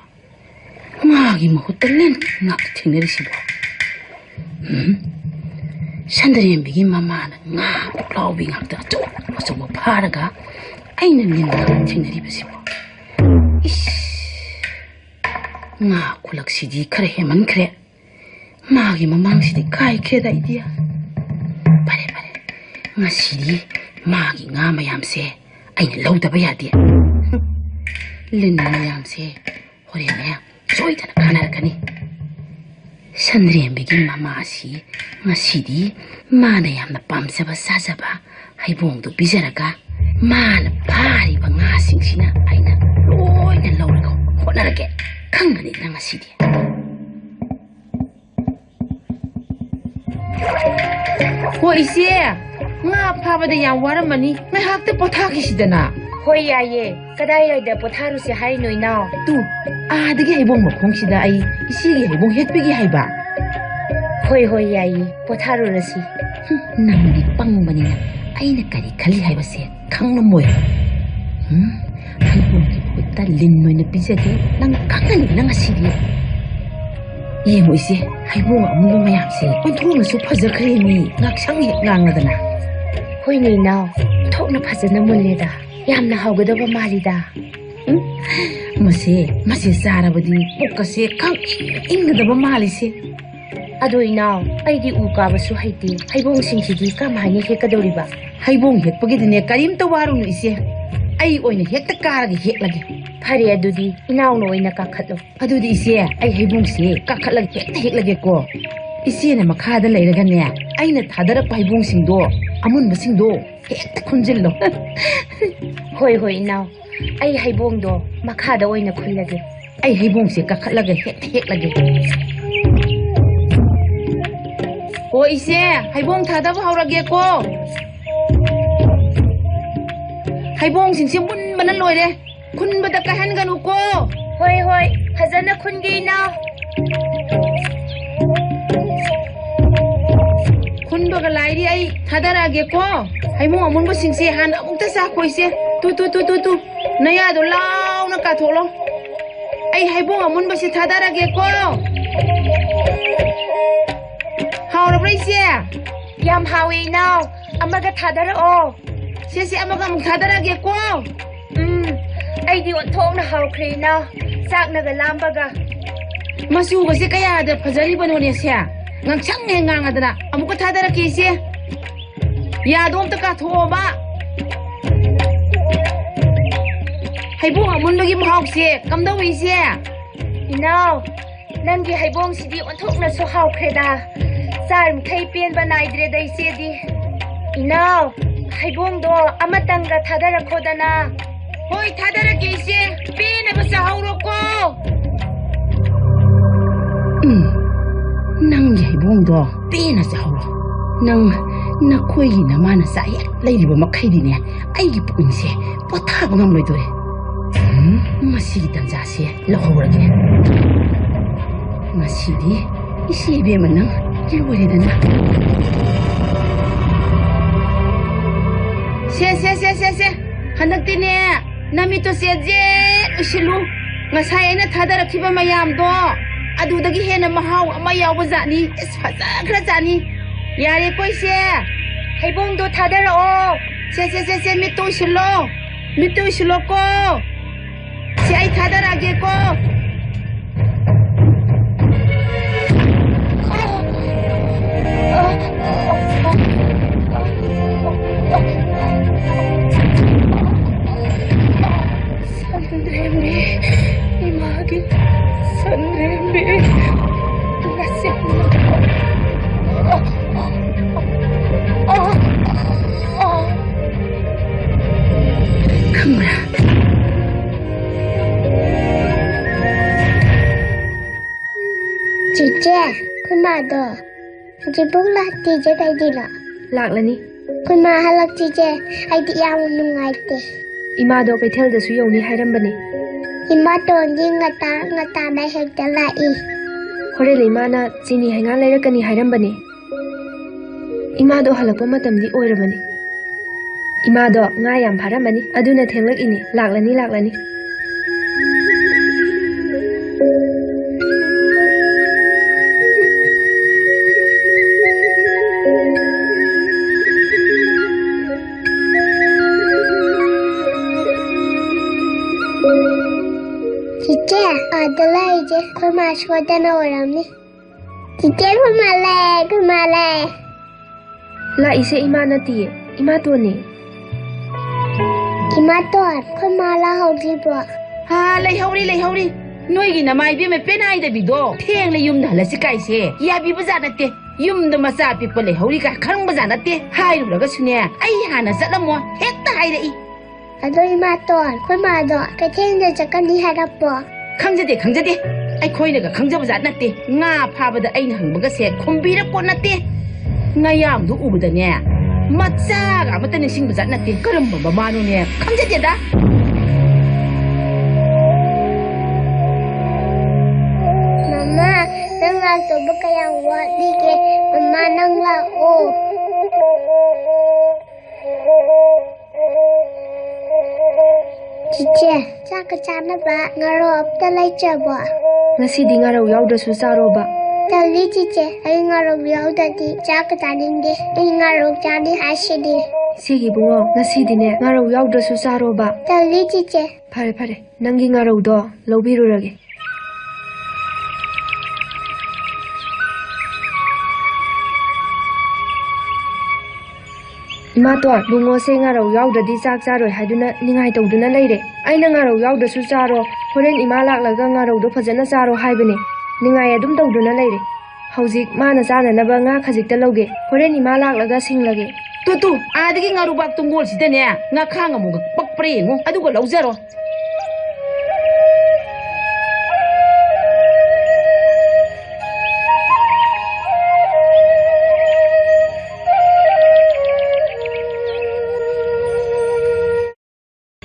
ꯉꯥꯒꯤ ꯃꯍꯨꯠꯇ ꯂꯤꯟ ꯉꯥꯛꯇ ꯊꯦꯡꯅꯔꯤꯁꯤꯕꯣ? ꯎꯝ? ꯁꯟꯗ꯭ꯔꯦꯝꯕꯤꯒꯤ ꯃꯃꯥꯅ ꯉꯥ ꯄꯨꯛꯂꯥꯎꯕꯤ ꯉꯥꯛꯇ ꯑꯆꯧ ꯑꯆꯧꯕ ꯐꯥꯔꯒ ꯑꯩꯅ ꯂꯤꯟ ꯉꯥꯛꯇ ꯊꯦꯡꯅꯔꯤꯕꯁꯤꯕꯣ? ꯏꯁ! ꯉꯥ ꯈꯨꯂꯛꯁꯤꯗꯤ ꯈꯔ ꯍꯦꯟꯃꯟꯈ꯭ꯔꯦ꯫ ꯃꯥꯒꯤ ꯃꯃꯥꯡꯁꯤꯗꯤ ꯀꯥꯏꯈ꯭ꯔꯦꯗ ꯑꯩꯗꯤ꯫ ꯐꯔꯦ, ꯐꯔꯦ꯫ ꯉꯁꯤꯗꯤ ꯃꯥꯒꯤ ꯉꯥ ꯃꯌꯥꯝꯁꯦ ꯑꯩꯅ ꯂꯧꯗꯕ ꯌꯥꯗꯦ꯫ ꯂꯤꯟ ꯃꯌꯥꯝꯁꯦ ꯍꯣꯔꯦꯟꯅꯦ ꯁꯣꯏꯗꯅ ꯀꯥꯟꯅꯔꯛꯀꯅꯤ꯫ ꯁꯟꯗ꯭ꯔꯦꯝꯕꯤꯒꯤ ꯃꯃꯥꯁꯤ ꯉꯁꯤꯗꯤ ꯃꯥꯅ ꯌꯥꯝꯅ ꯄꯥꯝꯖꯕ ꯆꯥꯖꯕ ꯍꯩꯕꯣꯡꯗꯨ ꯄꯤꯖꯔꯒ, ꯃꯥꯅ ꯐꯥꯔꯤꯕ ꯉꯥꯁꯤꯡꯁꯤꯅ ꯑꯩꯅ ꯂꯣꯏꯅ ꯂꯧꯔꯒ ꯍꯣꯠꯅꯔꯒꯦ꯫ ꯈꯪꯒꯅꯤꯗꯅ ꯉꯁꯤꯗꯤ꯫ ꯍꯣ ꯏꯆꯦ, ꯉꯥ ꯐꯥꯕꯗ ꯌꯥꯝ ꯋꯥꯔꯝꯃꯅꯤ, ꯉꯥꯏꯍꯥꯛꯇ ꯄꯣꯊꯥꯈꯤꯁꯤꯗꯅ꯫ ꯍꯣꯏ ꯌꯥꯏꯌꯦ, ꯀꯗꯥꯏꯋꯥꯏꯗ ꯄꯣꯊꯥꯔꯨꯁꯦ ꯍꯥꯏꯅꯣ ꯏꯅꯥꯎ? ꯇꯨ, ꯑꯥꯗꯒꯤ ꯍꯩꯕꯣꯡ ꯃꯈꯣꯡꯁꯤꯗ ꯑꯩ ꯏꯆꯦꯒꯤ ꯍꯩꯕꯣꯡ ꯍꯦꯛꯄꯤꯒꯦ ꯍꯥꯏꯕ꯫ ꯍꯣꯏ ꯍꯣꯏ ꯌꯥꯏꯌꯦ, ꯄꯣꯊꯥꯔꯨꯔꯁꯤ꯫ ꯍꯨꯝ, ꯅꯪꯗꯤ ꯄꯪꯕꯅꯤꯅ ꯑꯩꯅ ꯀꯔꯤ ꯈꯜꯂꯤ ꯍꯥꯏꯕꯁꯦ ꯈꯪꯂꯝꯃꯣꯏ꯫ ꯍꯨꯝ, ꯍꯩꯕꯣꯡꯒꯤ ꯃꯍꯨꯠꯇ ꯂꯤꯟ ꯑꯣꯏꯅ ꯄꯤꯖꯒꯦ, ꯅꯪ ꯈꯪꯒꯅꯤ ꯅꯪ ꯉꯁꯤꯗꯤ꯫ ꯌꯦꯡꯉꯨ ꯏꯆꯦ, ꯍꯩꯕꯣꯡ ꯑꯃꯨꯟꯕ ꯃꯌꯥꯝꯁꯦ ꯑꯣꯟꯊꯣꯛꯅꯁꯨ ꯐꯖꯈ꯭ꯔꯦ ꯃꯤ, ꯉꯥꯛꯁꯪ ꯍꯦꯛ ꯉꯥꯡꯂꯗꯅ꯫ ꯍꯣꯏꯅꯦ ꯏꯅꯥꯎ, ꯊꯣꯛꯅ ꯐꯖꯅ ꯃꯨꯜꯂꯦꯗ, ꯌꯥꯝꯅ ꯍꯥꯎꯒꯗꯕ ꯃꯥꯜꯂꯤꯗ꯫ ꯎꯝ, ꯃꯁꯦ, ꯃꯁꯦ ꯆꯥꯔꯕꯗꯤ ꯄꯨꯛꯀꯁꯦ ꯈꯪ ꯏꯪ ꯏꯪꯒꯗꯕ ꯃꯥꯜꯂꯤꯁꯦ꯫ ꯑꯗꯣ ꯏꯅꯥꯎ, ꯑꯩꯗꯤ ꯎ ꯀꯥꯕꯁꯨ ꯍꯩꯇꯦ, ꯍꯩꯕꯣꯡꯁꯤꯡꯁꯤꯗꯤ ꯀꯔꯝꯍꯥꯏꯅ ꯍꯦꯛꯀꯗꯧꯔꯤꯕ? ꯍꯩꯕꯣꯡ ꯍꯦꯛꯄꯒꯤꯗꯤꯅꯦ ꯀꯔꯤꯝꯇ ꯋꯥꯔꯨꯅꯨ ꯏꯆꯦ, ꯑꯩ ꯑꯣꯏꯅ ꯍꯦꯛꯇ ꯀꯥꯔꯒ ꯍꯦꯛꯂꯒꯦ꯫ ꯐꯔꯦ, ꯑꯗꯨꯗꯤ ꯏꯅꯥꯎꯅ ꯑꯣꯏꯅ ꯀꯥꯈꯠꯂꯣ꯫ ꯑꯗꯨꯗꯤ ꯏꯆꯦ, ꯑꯩ ꯍꯩꯕꯣꯡꯁꯦ ꯀꯥꯈꯠꯂꯒ ꯍꯦꯛꯇ ꯍꯦꯛꯂꯒꯦꯀꯣ꯫ ꯏꯆꯦꯅ ꯃꯈꯥꯗ ꯂꯩꯔꯒꯅꯦ, ꯑꯩꯅ ꯊꯥꯗꯔꯛꯄ ꯍꯩꯕꯣꯡꯁꯤꯡꯗꯣ, ꯑꯃꯨꯟꯕꯁꯤꯡꯗꯣ ꯍꯦꯛꯇ ꯈꯨꯟꯖꯤꯜꯂꯣ꯫ ꯍꯣꯏ ꯍꯣꯏ ꯏꯅꯥꯎ, ꯑꯩ ꯍꯩꯕꯣꯡꯗꯣ ꯃꯈꯥꯗ ꯑꯣꯏꯅ ꯈꯨꯜꯂꯒꯦ꯫ ꯑꯩ ꯍꯩꯕꯣꯡꯁꯦ ꯀꯥꯈꯠꯂꯒ ꯍꯦꯛꯇ ꯍꯦꯛꯂꯒꯦ꯫ ꯑꯣ ꯏꯆꯦ, ꯍꯩꯕꯣꯡ ꯊꯥꯗꯕ ꯍꯧꯔꯒꯦꯀꯣ꯫ ꯍꯩꯕꯣꯡꯁꯤꯡꯁꯦ ꯃꯨꯟꯕꯅ ꯂꯣꯏꯔꯦ, ꯈꯨꯟꯕꯗ ꯀꯥꯏꯍꯟꯒꯅꯨꯀꯣ꯫ ꯍꯣꯏ ꯍꯣꯏ, ꯐꯖꯅ ꯈꯨꯟꯒꯦ ꯏꯅꯥꯎ꯫ ꯈꯨꯟꯕꯒ ꯂꯥꯏꯔꯤ, ꯑꯩ ꯊꯥꯗꯔꯛꯑꯒꯦꯀꯣ꯫ ꯍꯩꯕꯣꯡ ꯑꯃꯨꯟꯕꯁꯤꯡꯁꯦ ꯍꯥꯟꯅ ꯑꯃꯨꯛꯇ ꯆꯥꯈꯣ ꯏꯆꯦ꯫ ꯇꯨ ꯇꯨ ꯇꯨ ꯇꯨ ꯇꯨ, ꯅꯌꯥꯗꯣ ꯂꯥꯎꯅ ꯀꯥꯊꯣꯛꯂꯣ꯫ ꯑꯩ ꯍꯩꯕꯣꯡ ꯑꯃꯨꯟꯕꯁꯦ ꯊꯥꯗꯔꯒꯦꯀꯣ꯫ ꯍꯥꯎꯔꯕ꯭ꯔꯥ ꯏꯆꯦ? ꯌꯥꯝ ꯍꯥꯎꯋꯦ ꯏꯅꯥꯎ, ꯑꯃꯒ ꯊꯥꯗꯔꯛꯑꯣ꯫ ꯁꯦ ꯁꯦ, ꯑꯃꯒ ꯑꯃꯨꯛ ꯊꯥꯗꯔꯒꯦꯀꯣ꯫ ꯎꯝ, ꯑꯩꯗꯤ ꯑꯣꯟꯊꯣꯛꯅ ꯍꯥꯎꯈ꯭ꯔꯦ ꯏꯅꯥꯎ, ꯆꯥꯛꯅꯒ ꯂꯥꯝꯕꯒ꯫ ꯃꯆꯨꯒꯁꯦ ꯀꯌꯥꯗ ꯐꯖꯔꯤꯕꯅꯣꯅꯦ ꯁꯦ? ꯉꯥꯡꯁꯪ ꯍꯦꯛ ꯉꯥꯡꯉꯗꯅ꯫ ꯑꯃꯨꯛꯀ ꯊꯥꯗꯔꯛꯀꯦ ꯏꯆꯦ꯫ ꯌꯥꯗꯣ ꯑꯝꯇ ꯀꯥꯊꯣꯛꯑꯣꯕ꯫ ꯍꯩꯕꯣꯡ ꯑꯃꯨꯟꯕꯒꯤ ꯃꯍꯥꯎꯁꯦ ꯀꯝꯗꯧꯏ ꯏꯆꯦ? ꯏꯅꯥꯎ, ꯅꯪꯒꯤ ꯍꯩꯕꯣꯡꯁꯤꯗꯤ ꯑꯣꯟꯊꯣꯛꯅꯁꯨ ꯍꯥꯎꯈ꯭ꯔꯦꯗ꯫ ꯆꯥꯔꯤꯃꯈꯩ ꯄꯦꯟꯕ ꯅꯥꯏꯗ꯭ꯔꯦꯗ ꯏꯆꯦꯗꯤ꯫ ꯏꯅꯥꯎ, ꯍꯩꯕꯣꯡꯗꯣ ꯑꯃꯇꯪꯒ ꯊꯥꯗꯔꯛꯈꯣꯗꯅ꯫ ꯍꯣꯏ, ꯊꯥꯗꯔꯛꯀꯦ ꯏꯆꯦ꯫ ꯄꯦꯟꯅꯕ ꯆꯥꯍꯧꯔꯣꯀꯣ꯫ ꯎꯝ, ꯅꯪꯒꯤ ꯍꯩꯕꯣꯡꯗꯣ ꯄꯦꯟꯅ ꯆꯥꯍꯧꯔꯣ꯫ ꯅꯪ ꯅꯈꯣꯏꯒꯤ ꯅꯃꯥꯅ ꯆꯥ ꯍꯦꯛ ꯂꯩꯔꯤꯕ ꯃꯈꯩꯗꯤꯅꯦ, ꯑꯩꯒꯤ ꯄꯨꯛꯅꯤꯡꯁꯦ ꯄꯣꯊꯥꯕ ꯉꯝꯂꯣꯏꯗꯣꯔꯦ꯫ ꯎꯝ, ꯃꯁꯤꯒꯤ ꯇꯟꯖꯥꯁꯦ ꯂꯧꯍꯧꯔꯒꯦ꯫ ꯉꯁꯤꯗꯤ ꯏꯆꯦ ꯏꯕꯦꯝꯃ ꯅꯪ ꯂꯣꯏꯔꯦꯗꯅ꯫ ꯁꯦ, ꯁꯦ, ꯁꯦ, ꯁꯦ, ꯁꯦ꯫ ꯍꯟꯗꯛꯇꯤꯅꯦ, ꯅꯃꯤꯠꯇꯣ ꯆꯦꯠ ꯆꯦꯠ ꯎꯏꯁꯤꯜꯂꯨ꯫ ꯉꯁꯥꯏ ꯑꯩꯅ ꯊꯥꯗꯔꯛꯈꯤꯕ ꯃꯌꯥꯝꯗꯣ, ꯑꯗꯨꯗꯒꯤ ꯍꯦꯟꯅ ꯃꯍꯥꯎ ꯑꯃ ꯌꯥꯎꯕ ꯖꯥꯠꯅꯤ꯫ ꯏꯁ, ꯐꯖꯈ꯭ꯔ ꯖꯥꯠꯅꯤ꯫ ꯌꯥꯔꯦꯀꯣ ꯏꯆꯦ꯫ ꯍꯩꯕꯣꯡꯗꯣ ꯊꯥꯗꯔꯛꯑꯣ꯫ ꯁꯦ, ꯁꯦ, ꯁꯦ, ꯁꯦ, ꯃꯤꯠꯇꯣ ꯎꯏꯁꯤꯜꯂꯣ꯫ ꯃꯤꯠꯇꯣ ꯎꯏꯁꯤꯜꯂꯣꯀꯣ꯫ ꯁꯦ, ꯑꯩ ꯊꯥꯗꯔꯛꯑꯒꯦꯀꯣ꯫ ꯁꯟꯗ꯭ꯔꯦꯝꯕꯤ, ꯏꯃꯥꯒꯤ ꯁꯟꯗ꯭ꯔꯦꯝꯕꯤ꯫ ꯉꯁꯤ ꯈꯪꯕ꯭ꯔꯥ? ꯆꯤꯆꯦ, ꯑꯩꯈꯣꯏ ꯃꯥꯗꯣ ꯍꯧꯖꯤꯛꯐꯥꯎ ꯂꯥꯛꯇ꯭ꯔꯤꯁꯦ ꯀꯩꯒꯤꯅꯣ? ꯂꯥꯛꯂꯅꯤ꯫ ꯑꯩꯈꯣꯏ ꯃꯥ ꯍꯜꯂꯛꯇ꯭ꯔꯤꯁꯦ ꯑꯩꯗꯤ ꯌꯥꯝ ꯅꯨꯡꯉꯥꯏꯇꯦ꯫ ꯏꯃꯥꯗꯣ ꯀꯩꯊꯦꯜꯗꯁꯨ ꯌꯧꯅꯤ ꯍꯥꯏꯔꯝꯕꯅꯤ꯫ ꯏꯃꯥꯇꯣꯟꯗꯤ ꯉꯇꯥ ꯉꯇꯥꯅ ꯍꯦꯛꯇ ꯂꯥꯛꯏ꯫ ꯍꯣꯔꯦꯟ ꯏꯃꯥꯅ ꯆꯤꯅꯤ ꯍꯩꯉꯥ ꯂꯩꯔꯛꯀꯅꯤ ꯍꯥꯏꯔꯝꯕꯅꯤ꯫ ꯏꯃꯥꯗꯣ ꯍꯜꯂꯛꯄ ꯃꯇꯝꯗꯤ ꯑꯣꯏꯔꯕꯅꯤ꯫ ꯏꯃꯥꯗꯣ ꯉꯥ ꯌꯥꯝ ꯐꯥꯔꯝꯃꯅꯤ, ꯑꯗꯨꯅ ꯊꯦꯡꯂꯛꯏꯅꯤ꯫ ꯂꯥꯛꯂꯅꯤ, ꯂꯥꯛꯂꯅꯤ꯫ ꯆꯤꯆꯦ, ꯑꯥꯗ ꯂꯩꯔꯤꯁꯦ ꯑꯩꯈꯣꯏ ꯃꯥ ꯁꯣꯏꯗꯅ ꯑꯣꯏꯔꯝꯅꯤ꯫ ꯆꯤꯆꯦ, ꯑꯩꯈꯣꯏ ꯃꯥ ꯂꯥꯛꯑꯦ, ꯑꯩꯈꯣꯏ ꯃꯥ ꯂꯥꯛꯑꯦ꯫ ꯂꯥꯛꯏꯁꯦ ꯏꯃꯥ ꯅꯠꯇꯤꯌꯦ, ꯏꯃꯥꯇꯣꯟꯅꯦ꯫ ꯏꯃꯥꯇꯣꯟ, ꯑꯩꯈꯣꯏ ꯃꯥ ꯂꯥꯛꯍꯧꯗ꯭ꯔꯤꯕꯣ? ꯍꯥ, ꯂꯩꯍꯧꯔꯤ, ꯂꯩꯍꯧꯔꯤ꯫ ꯅꯣꯏꯒꯤ ꯅꯃꯥ ꯏꯕꯦꯝꯃ ꯄꯦꯟ ꯍꯥꯏꯗꯕꯤꯗꯣ ꯊꯦꯡꯅ ꯌꯨꯝꯗ ꯍꯜꯂꯁꯤ ꯀꯥꯏꯁꯦ ꯌꯥꯕꯤꯕꯖꯥꯠ ꯅꯠꯇꯦ꯫ ꯌꯨꯝꯗ ꯃꯆꯥ ꯑꯄꯤꯛꯄ ꯂꯩꯍꯧꯔꯤ ꯀꯥꯏ ꯈꯪꯕꯖꯥꯠ ꯅꯠꯇꯦ꯫ ꯍꯥꯏꯔꯨꯔꯒꯁꯨꯅꯦ, "ꯑꯩ ꯍꯥꯟꯅ ꯆꯠꯂꯝꯃꯣ" ꯍꯦꯛꯇ ꯍꯥꯏꯔꯛꯏ꯫ ꯑꯗꯣ ꯏꯃꯥꯇꯣꯟ, ꯑꯩꯈꯣꯏ ꯃꯥꯗꯣ ꯀꯩꯊꯦꯜꯗ ꯆꯠꯀꯅꯤ ꯍꯥꯏꯔꯛꯄꯣ? ꯈꯪꯖꯗꯦ, ꯈꯪꯖꯗꯦ꯫ ꯑꯩꯈꯣꯏꯅꯒ ꯈꯪꯖꯕꯖꯥꯠ ꯅꯠꯇꯦ꯫ ꯉꯥ ꯐꯥꯕꯗ ꯑꯩꯅ ꯍꯪꯕꯒꯁꯦ ꯈꯨꯝꯕꯤꯔꯛꯄꯣ ꯅꯠꯇꯦ꯫ ꯉꯌꯥꯝꯗꯨ ꯎꯕꯗꯅꯦ, ꯃꯆꯥꯒ ꯑꯃꯠꯇ ꯅꯤꯡꯁꯤꯡꯕꯖꯥꯠ ꯅꯠꯇꯦ꯫ ꯀꯔꯝꯕ ꯃꯃꯥꯅꯣꯅꯦ? ꯈꯪꯖꯗꯦꯗ꯫ ꯃꯃꯥ, ꯅꯪ ꯂꯥꯛꯇꯧꯕ ꯀꯌꯥꯝ ꯋꯥꯠꯂꯤꯒꯦ? ꯃꯃꯥ, ꯅꯪ ꯂꯥꯛꯑꯣ꯫ ꯆꯤꯆꯦ, ꯆꯥꯛꯀ ꯆꯥꯅꯕ ꯉꯥꯔꯧ ꯑꯝꯇ ꯂꯩꯇ꯭ꯔꯕꯣ? ꯉꯁꯤꯗꯤ ꯉꯥꯔꯧ ꯌꯥꯎꯗ꯭ꯔꯁꯨ ꯆꯥꯔꯣꯕ꯫ ꯇꯜꯂꯤ ꯆꯤꯆꯦ, ꯑꯩ ꯉꯥꯔꯧ ꯌꯥꯎꯗ꯭ꯔꯗꯤ ꯆꯥꯛꯀ ꯆꯥꯅꯤꯡꯗꯦ꯫ ꯑꯩ ꯉꯥꯔꯧ ꯆꯥꯅꯤ ꯍꯥꯏꯁꯤꯗꯤ꯫ ꯁꯤꯒꯤ ꯏꯕꯨꯡꯉꯣ, ꯉꯁꯤꯗꯤꯅꯦ ꯉꯥꯔꯧ ꯌꯥꯎꯗ꯭ꯔꯁꯨ ꯆꯥꯔꯣꯕ꯫ ꯇꯜꯂꯤ ꯆꯤꯆꯦ꯫ ꯐꯔꯦ ꯐꯔꯦ, ꯅꯪꯒꯤ ꯉꯥꯔꯧꯗꯣ ꯂꯧꯕꯤꯔꯨꯔꯒꯦ꯫ ꯏꯃꯥꯇꯣꯟ, ꯕꯨꯡꯉꯣꯁꯦ ꯉꯥꯔꯧ ꯌꯥꯎꯗ꯭ꯔꯗꯤ ꯆꯥꯛ ꯆꯥꯔꯣꯏ ꯍꯥꯏꯗꯨꯅ ꯅꯤꯡꯉꯥꯏ ꯇꯧꯗꯨꯅ ꯂꯩꯔꯦ꯫ ꯑꯩꯅ ꯉꯥꯔꯧ ꯌꯥꯎꯗ꯭ꯔꯁꯨ ꯆꯥꯔꯣ, ꯍꯣꯔꯦꯟ ꯏꯃꯥ ꯂꯥꯛꯂꯒ ꯉꯥꯔꯧꯗꯣ ꯐꯖꯅ ꯆꯥꯔꯣ ꯍꯥꯏꯕꯅꯦ꯫ ꯅꯤꯡꯉꯥꯏ ꯑꯗꯨꯝ ꯇꯧꯗꯨꯅ ꯂꯩꯔꯦ꯫ ꯍꯧꯖꯤꯛ ꯃꯥꯅ ꯆꯥꯅꯅꯕ ꯉꯥ ꯈꯖꯤꯛꯇ ꯂꯧꯒꯦ, ꯍꯣꯔꯦꯟ ꯏꯃꯥ ꯂꯥꯛꯂꯒ ꯁꯤꯡꯂꯒꯦ꯫ ꯇꯨ, ꯇꯨ, ꯑꯥꯗꯒꯤ ꯉꯥꯔꯨꯕꯥꯛ ꯇꯨꯡꯒꯣꯜꯁꯤꯗꯅꯦ ꯉꯥꯈꯥ ꯉꯥꯃꯨꯒ ꯄꯛꯄ꯭ꯔꯥ ꯌꯦꯡꯉꯨ, ꯑꯗꯨꯒ ꯂꯧꯖꯔꯣ꯫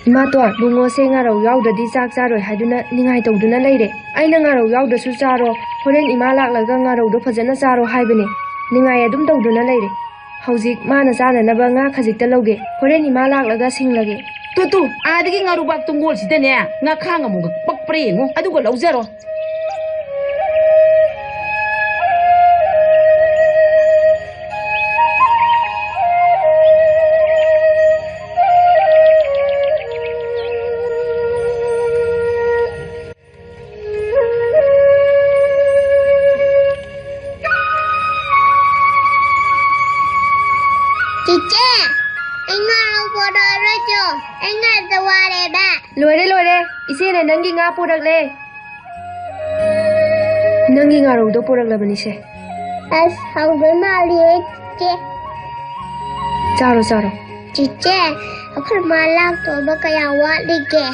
ꯏꯃꯥꯇꯣꯟ, ꯕꯨꯡꯉꯣꯁꯦ ꯉꯥꯔꯧ ꯌꯥꯎꯗ꯭ꯔꯗꯤ ꯆꯥꯛ ꯆꯥꯔꯣꯏ ꯍꯥꯏꯗꯨꯅ ꯅꯤꯡꯉꯥꯏ ꯇꯧꯗꯨꯅ ꯂꯩꯔꯦ꯫ ꯑꯩꯅ ꯉꯥꯔꯧ ꯌꯥꯎꯗ꯭ꯔꯁꯨ ꯆꯥꯔꯣ, ꯍꯣꯔꯦꯟ ꯏꯃꯥ ꯂꯥꯛꯂꯒ ꯉꯥꯔꯧꯗꯣ ꯐꯖꯅ ꯆꯥꯔꯣ ꯍꯥꯏꯕꯅꯦ꯫ ꯅꯤꯡꯉꯥꯏ ꯑꯗꯨꯝ ꯇꯧꯗꯨꯅ ꯂꯩꯔꯦ꯫ ꯍꯧꯖꯤꯛ ꯃꯥꯅ ꯆꯥꯅꯅꯕ ꯉꯥ ꯈꯖꯤꯛꯇ ꯂꯧꯒꯦ, ꯍꯣꯔꯦꯟ ꯏꯃꯥ ꯂꯥꯛꯂꯒ ꯁꯤꯡꯂꯒꯦ꯫ ꯇꯨ, ꯇꯨ, ꯑꯥꯗꯒꯤ ꯉꯥꯔꯨꯕꯥꯛ ꯇꯨꯡꯒꯣꯜꯁꯤꯗꯅꯦ ꯉꯥꯈꯥ ꯉꯥꯃꯨꯒ ꯄꯛꯄ꯭ꯔꯥ ꯌꯦꯡꯉꯨ, ꯑꯗꯨꯒ ꯂꯧꯖꯔꯣ꯫ ꯆꯤꯆꯦ, ꯑꯩ ꯉꯥ ꯂꯧꯕ ꯂꯣꯏꯔꯣꯏꯗ꯭ꯔꯣ? ꯑꯩ ꯉꯥꯗ ꯋꯥꯔꯦꯕ꯫ ꯂꯣꯏꯔꯦ, ꯂꯣꯏꯔꯦ꯫ ꯏꯆꯦꯅ ꯅꯪꯒꯤ ꯉꯥ ꯄꯨꯔꯛꯂꯦ꯫ ꯅꯪꯒꯤ ꯉꯥꯔꯧꯗꯣ ꯄꯨꯔꯛꯂꯕꯅꯤꯁꯦ꯫ ꯑꯁ, ꯍꯥꯎꯗꯣꯏ ꯃꯥꯜꯂꯤꯍꯦ, ꯆꯤꯆꯦ꯫ ꯆꯥꯔꯣ, ꯆꯥꯔꯣ꯫ ꯆꯤꯆꯦ, ꯑꯩꯈꯣꯏ ꯃꯥ ꯂꯥꯛꯇꯧꯕ ꯀꯌꯥ ꯋꯥꯠꯂꯤꯒꯦ?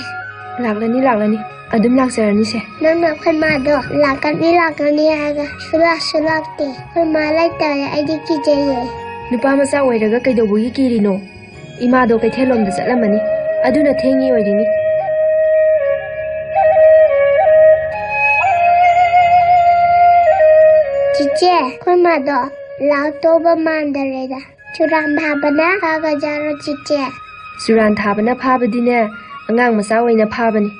ꯂꯥꯛꯂꯅꯤ, ꯂꯥꯛꯂꯅꯤ꯫ ꯑꯗꯨꯝ ꯂꯥꯛꯆꯔꯅꯤꯁꯦ꯫ ꯅꯪꯅ ꯑꯩꯈꯣꯏ ꯃꯥꯗꯣ ꯂꯥꯛꯀꯅꯤ, ꯂꯥꯛꯀꯅꯤ ꯍꯥꯏꯔꯒ ꯁꯨꯂꯥꯛ, ꯁꯨꯂꯥꯛꯇꯦ꯫ ꯑꯩꯈꯣꯏ ꯃꯥ ꯂꯩꯇꯔꯦ, ꯑꯩꯗꯤ ꯀꯤꯖꯩꯌꯦ꯫ ꯅꯨꯄꯥ ꯃꯆꯥ ꯑꯣꯏꯔꯒ ꯀꯩꯗꯧꯕꯒꯤ ꯀꯤꯔꯤꯅꯣ? ꯏꯃꯥꯗꯣ ꯀꯩꯊꯦꯜꯂꯣꯝꯗ ꯆꯠꯂꯝꯃꯅꯤ꯫ ꯑꯗꯨꯅ ꯊꯦꯡꯉꯤ ꯑꯣꯏꯔꯤꯅꯤ꯫ ꯆꯤꯆꯦ, ꯑꯩꯈꯣꯏ ꯃꯥꯗꯣ ꯂꯥꯛꯇꯧꯕ ꯃꯥꯟꯗꯔꯦꯗ꯫ ꯆꯨꯔꯥꯟ ꯊꯥꯕꯅ ꯐꯒꯖꯥꯔꯣ, ꯆꯤꯆꯦ? ꯆꯨꯔꯥꯟ ꯊꯥꯕꯅ ꯐꯥꯕꯗꯤꯅꯦ, ꯑꯉꯥꯡ ꯃꯆꯥ ꯑꯣꯏꯅ ꯐꯥꯕꯅꯤ꯫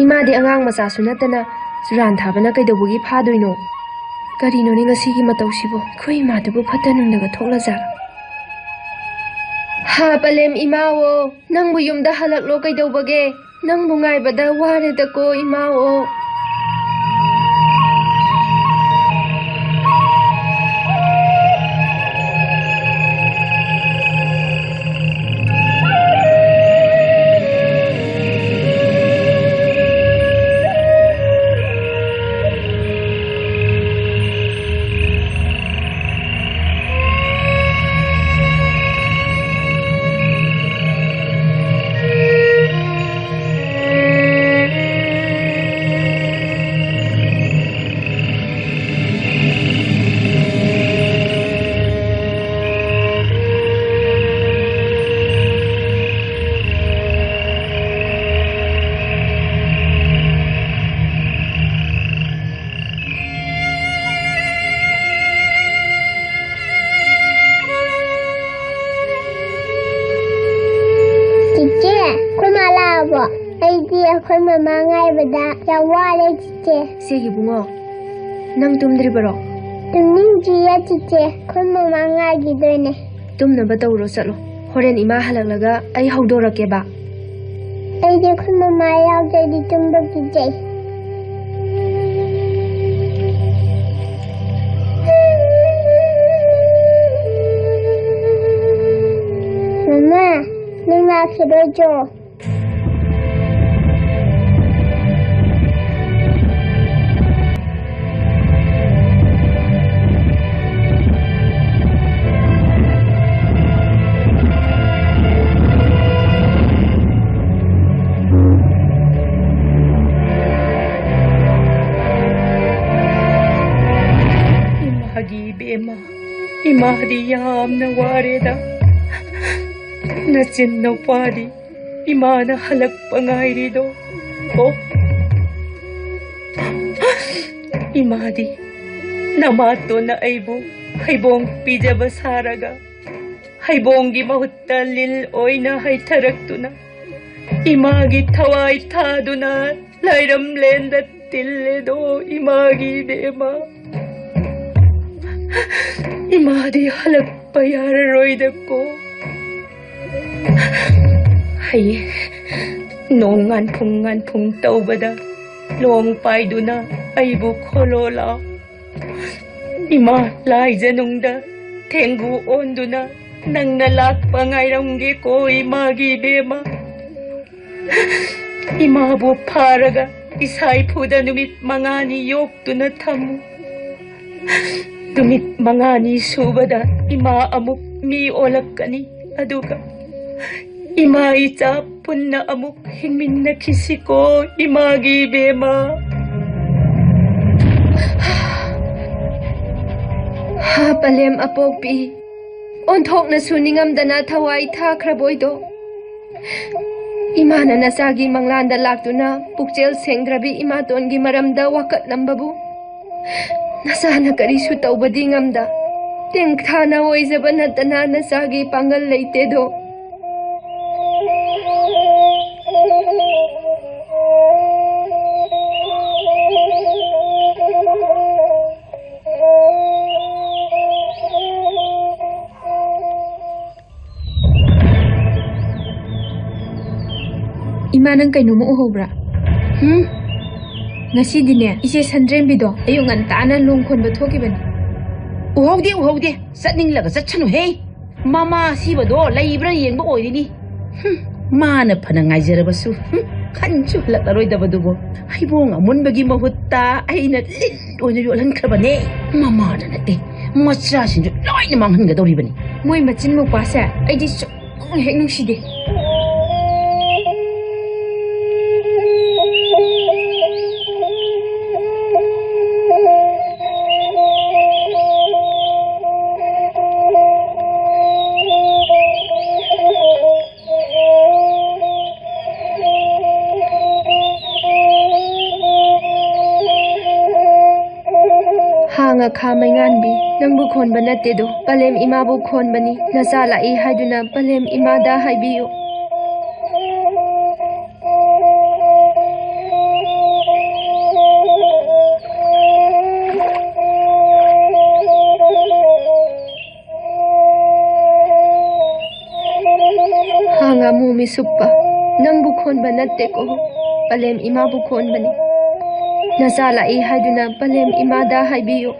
ꯏꯃꯥꯗꯤ ꯑꯉꯥꯡ ꯃꯆꯥꯁꯨ ꯅꯠꯇꯅ ꯆꯨꯔꯥꯟ ꯊꯥꯕꯅ ꯀꯩꯗꯧꯕꯒꯤ ꯐꯥꯗꯣꯏꯅꯣ? ꯀꯔꯤꯅꯣꯅꯦ ꯉꯁꯤꯒꯤ ꯃꯇꯧꯁꯤꯕꯣ? ꯑꯩꯈꯣꯏ ꯏꯃꯥꯗꯨꯕꯨ ꯐꯠꯇ ꯅꯨꯡꯗꯒ ꯊꯣꯛꯂꯖꯥꯠꯂꯣ? ꯍꯥ, ꯄꯂꯦꯝ ꯏꯃꯥꯑꯣ, ꯅꯪꯕꯨ ꯌꯨꯝꯗ ꯍꯜꯂꯛꯂꯣ ꯀꯩꯗꯧꯕꯒꯦ? ꯅꯪꯕꯨ ꯉꯥꯏꯕꯗ ꯋꯥꯔꯦꯗꯀꯣ ꯏꯃꯥꯑꯣ꯫ ꯆꯤꯆꯦ, ꯑꯩꯈꯣꯏ ꯃꯥ ꯂꯥꯛꯑꯕꯣ? ꯑꯩꯗꯤ ꯑꯩꯈꯣꯏ ꯃꯃꯥ ꯉꯥꯏꯕꯗ ꯌꯥꯝ ꯋꯥꯔꯦ, ꯆꯤꯆꯦ꯫ ꯁꯦ ꯏꯕꯨꯡꯉꯣ, ꯅꯪ ꯇꯨꯝꯗ꯭ꯔꯤꯕꯔꯣ? ꯇꯨꯝꯅꯤꯡꯗ꯭ꯔꯤꯌꯦ, ꯆꯤꯆꯦ꯫ ꯑꯩꯈꯣꯏ ꯃꯃꯥ ꯉꯥꯏꯈꯤꯗꯣꯏꯅꯦ꯫ ꯇꯨꯝꯅꯕ ꯇꯧꯔꯣ, ꯆꯠꯂꯣ꯫ ꯍꯣꯔꯦꯟ ꯏꯃꯥ ꯍꯜꯂꯛꯂꯒ ꯑꯩ ꯍꯧꯗꯣꯔꯛꯀꯦꯕ꯫ ꯑꯩꯗꯤ ꯑꯩꯈꯣꯏ ꯃꯃꯥ ꯌꯥꯎꯗ꯭ꯔꯗꯤ ꯇꯨꯝꯕ ꯀꯤꯖꯩ꯫ ꯃꯃꯥ, ꯅꯪ ꯂꯥꯛꯈꯤꯔꯣꯏꯗ꯭ꯔꯣ? ꯏꯃꯥꯗꯤ ꯌꯥꯝꯅ ꯋꯥꯔꯦꯗ꯫ ꯅꯆꯤꯟ ꯅꯨꯄꯥꯗꯤ ꯏꯃꯥꯅ ꯍꯜꯂꯛꯄ ꯉꯥꯏꯔꯤꯗꯣ꯫ ꯑꯣ, ꯏꯃꯥꯗꯤ ꯅꯃꯥꯇꯣꯟꯅ ꯑꯩꯕꯨ ꯍꯩꯕꯣꯡ ꯄꯤꯖꯕ ꯁꯥꯔꯒ ꯍꯩꯕꯣꯡꯒꯤ ꯃꯍꯨꯠꯇ ꯂꯤꯜ ꯑꯣꯏꯅ ꯍꯩꯊꯔꯛꯇꯨꯅ ꯏꯃꯥꯒꯤ ꯊꯋꯥꯏ ꯊꯥꯗꯨꯅ ꯂꯥꯏꯔꯝꯂꯦꯟꯗ ꯇꯤꯜꯂꯦꯗꯣ ꯏꯃꯥꯒꯤ ꯏꯕꯦꯝꯃ꯫ ꯏꯃꯥꯗꯤ ꯍꯜꯂꯛꯄ ꯌꯥꯔꯔꯣꯏꯗꯀꯣ꯫ ꯍꯌꯦꯡ ꯅꯣꯡ ꯉꯥꯟꯐꯨꯡ ꯉꯥꯟꯐꯨꯡ ꯇꯧꯕꯗ ꯂꯣꯡ ꯄꯥꯏꯗꯨꯅ ꯑꯩꯕꯨ ꯈꯣꯂꯣ ꯂꯥꯎ꯫ ꯏꯃꯥ ꯂꯥꯏꯖꯅꯨꯡꯗ ꯊꯦꯡꯒꯨ ꯑꯣꯟꯗꯨꯅ ꯅꯪꯅ ꯂꯥꯛꯄ ꯉꯥꯏꯔꯝꯒꯦꯀꯣ ꯏꯃꯥꯒꯤ ꯏꯕꯦꯝꯃ꯫ ꯏꯃꯥꯕꯨ ꯐꯥꯔꯒ ꯏꯁꯥꯏꯐꯨꯗ ꯅꯨꯃꯤꯠ ꯃꯉꯥꯅꯤ ꯌꯣꯛꯇꯨꯅ ꯊꯝꯃꯨ꯫ ꯅꯨꯃꯤꯠ ꯃꯉꯥꯅꯤ ꯁꯨꯕꯗ ꯏꯃꯥ ꯑꯃꯨꯛ ꯃꯤ ꯑꯣꯜꯂꯛꯀꯅꯤ꯫ ꯑꯗꯨꯒ ꯏꯃꯥ ꯏꯆꯥ ꯄꯨꯟꯅ ꯑꯃꯨꯛ ꯍꯤꯡꯃꯤꯟꯅꯈꯤꯁꯤꯀꯣ ꯏꯃꯥꯒꯤ ꯏꯕꯦꯝꯃ꯫ ꯍꯥ, ꯄꯂꯦꯝ ꯑꯄꯣꯛꯄꯤ, ꯑꯣꯟꯊꯣꯛꯅꯁꯨ ꯅꯤꯡꯉꯝꯗꯅ ꯊꯋꯥꯏ ꯊꯥꯈ꯭ꯔꯕꯣꯏꯗꯣ꯫ ꯏꯃꯥꯅ ꯅꯆꯥꯒꯤ ꯃꯪꯂꯥꯟꯗ ꯂꯥꯛꯇꯨꯅ ꯄꯨꯛꯆꯦꯜ ꯁꯦꯡꯗ꯭ꯔꯕꯤ ꯏꯃꯥꯇꯣꯟꯒꯤ ꯃꯔꯝꯗ ꯋꯥꯀꯠꯂꯝꯕꯕꯨ ꯅꯆꯥꯅ ꯀꯔꯤꯁꯨ ꯇꯧꯕꯗꯤ ꯉꯝꯗ, ꯇꯦꯡꯊꯥꯅ ꯑꯣꯏꯖꯕ ꯅꯠꯇꯅ ꯅꯆꯥꯒꯤ ꯄꯥꯡꯒꯜ ꯂꯩꯇꯦꯗꯣ꯫ ꯏꯃꯥ, ꯅꯪ ꯀꯩꯅꯣꯝꯃ ꯎꯍꯧꯕ꯭ꯔꯥ? ꯍꯨꯝ? ꯉꯁꯤꯗꯤꯅꯦ, ꯏꯆꯦ ꯁꯟꯗ꯭ꯔꯦꯝꯕꯤꯗꯣ ꯑꯌꯨꯛ ꯉꯟꯇꯥꯅ ꯂꯣꯡ ꯈꯣꯟꯕ ꯊꯣꯛꯈꯤꯕꯅꯤ꯫ ꯎꯍꯧꯗꯦ, ꯎꯍꯧꯗꯦ꯫ ꯆꯠꯅꯤꯡꯂꯒ ꯆꯠꯁꯅꯨꯍꯦ꯫ ꯃꯃꯥ ꯑꯁꯤꯕꯗꯣ ꯂꯩꯕ꯭ꯔꯥ ꯌꯦꯡꯕ ꯑꯣꯏꯔꯤꯅꯤ꯫ ꯍꯨꯝ, ꯃꯥꯅ ꯐꯅ ꯉꯥꯏꯖꯔꯕꯁꯨ, ꯍꯨꯝ, ꯍꯟꯁꯨ ꯍꯜꯂꯛꯂꯔꯣꯏꯗꯕꯗꯨꯕꯨ꯫ ꯍꯩꯕꯣꯡ ꯑꯃꯨꯟꯕꯒꯤ ꯃꯍꯨꯠꯇ ꯑꯩꯅ ꯂꯤꯟ ꯑꯣꯏꯅ ꯌꯣꯜꯍꯟꯈ꯭ꯔꯕꯅꯦ꯫ ꯃꯃꯥꯗ ꯅꯠꯇꯦ, ꯃꯆꯥꯁꯤꯡꯁꯨ ꯂꯣꯏꯅ ꯃꯥꯡꯍꯟꯒꯗꯧꯔꯤꯕꯅꯤ꯫ ꯃꯣꯏ ꯃꯆꯤꯟ ꯃꯧꯄꯥꯁꯦ ꯑꯩꯗꯤ ꯁꯨꯛ ꯍꯦꯛ ꯅꯨꯡꯁꯤꯗꯦ꯫ ꯉꯥꯈꯥ ꯃꯩꯉꯥꯟꯕꯤ, ꯅꯪꯕꯨ ꯈꯣꯟꯕ ꯅꯠꯇꯦꯗꯣ, ꯄꯂꯦꯝ ꯏꯃꯥꯕꯨ ꯈꯣꯟꯕꯅꯤ꯫ ꯅꯆꯥ ꯂꯥꯛꯏ ꯍꯥꯏꯗꯨꯅ ꯄꯂꯦꯝ ꯏꯃꯥꯗ ꯍꯥꯏꯕꯤꯌꯨ꯫ ꯍꯥ ꯉꯥꯃꯨ ꯃꯤꯁꯨꯞꯄ, ꯅꯪꯕꯨ ꯈꯣꯟꯕ ꯅꯠꯇꯦꯀꯣ, ꯄꯂꯦꯝ ꯏꯃꯥꯕꯨ ꯈꯣꯟꯕꯅꯤ꯫ ꯅꯆꯥ ꯂꯥꯛꯏ ꯍꯥꯏꯗꯨꯅ ꯄꯂꯦꯝ ꯏꯃꯥꯗ ꯍꯥꯏꯕꯤꯌꯨ꯫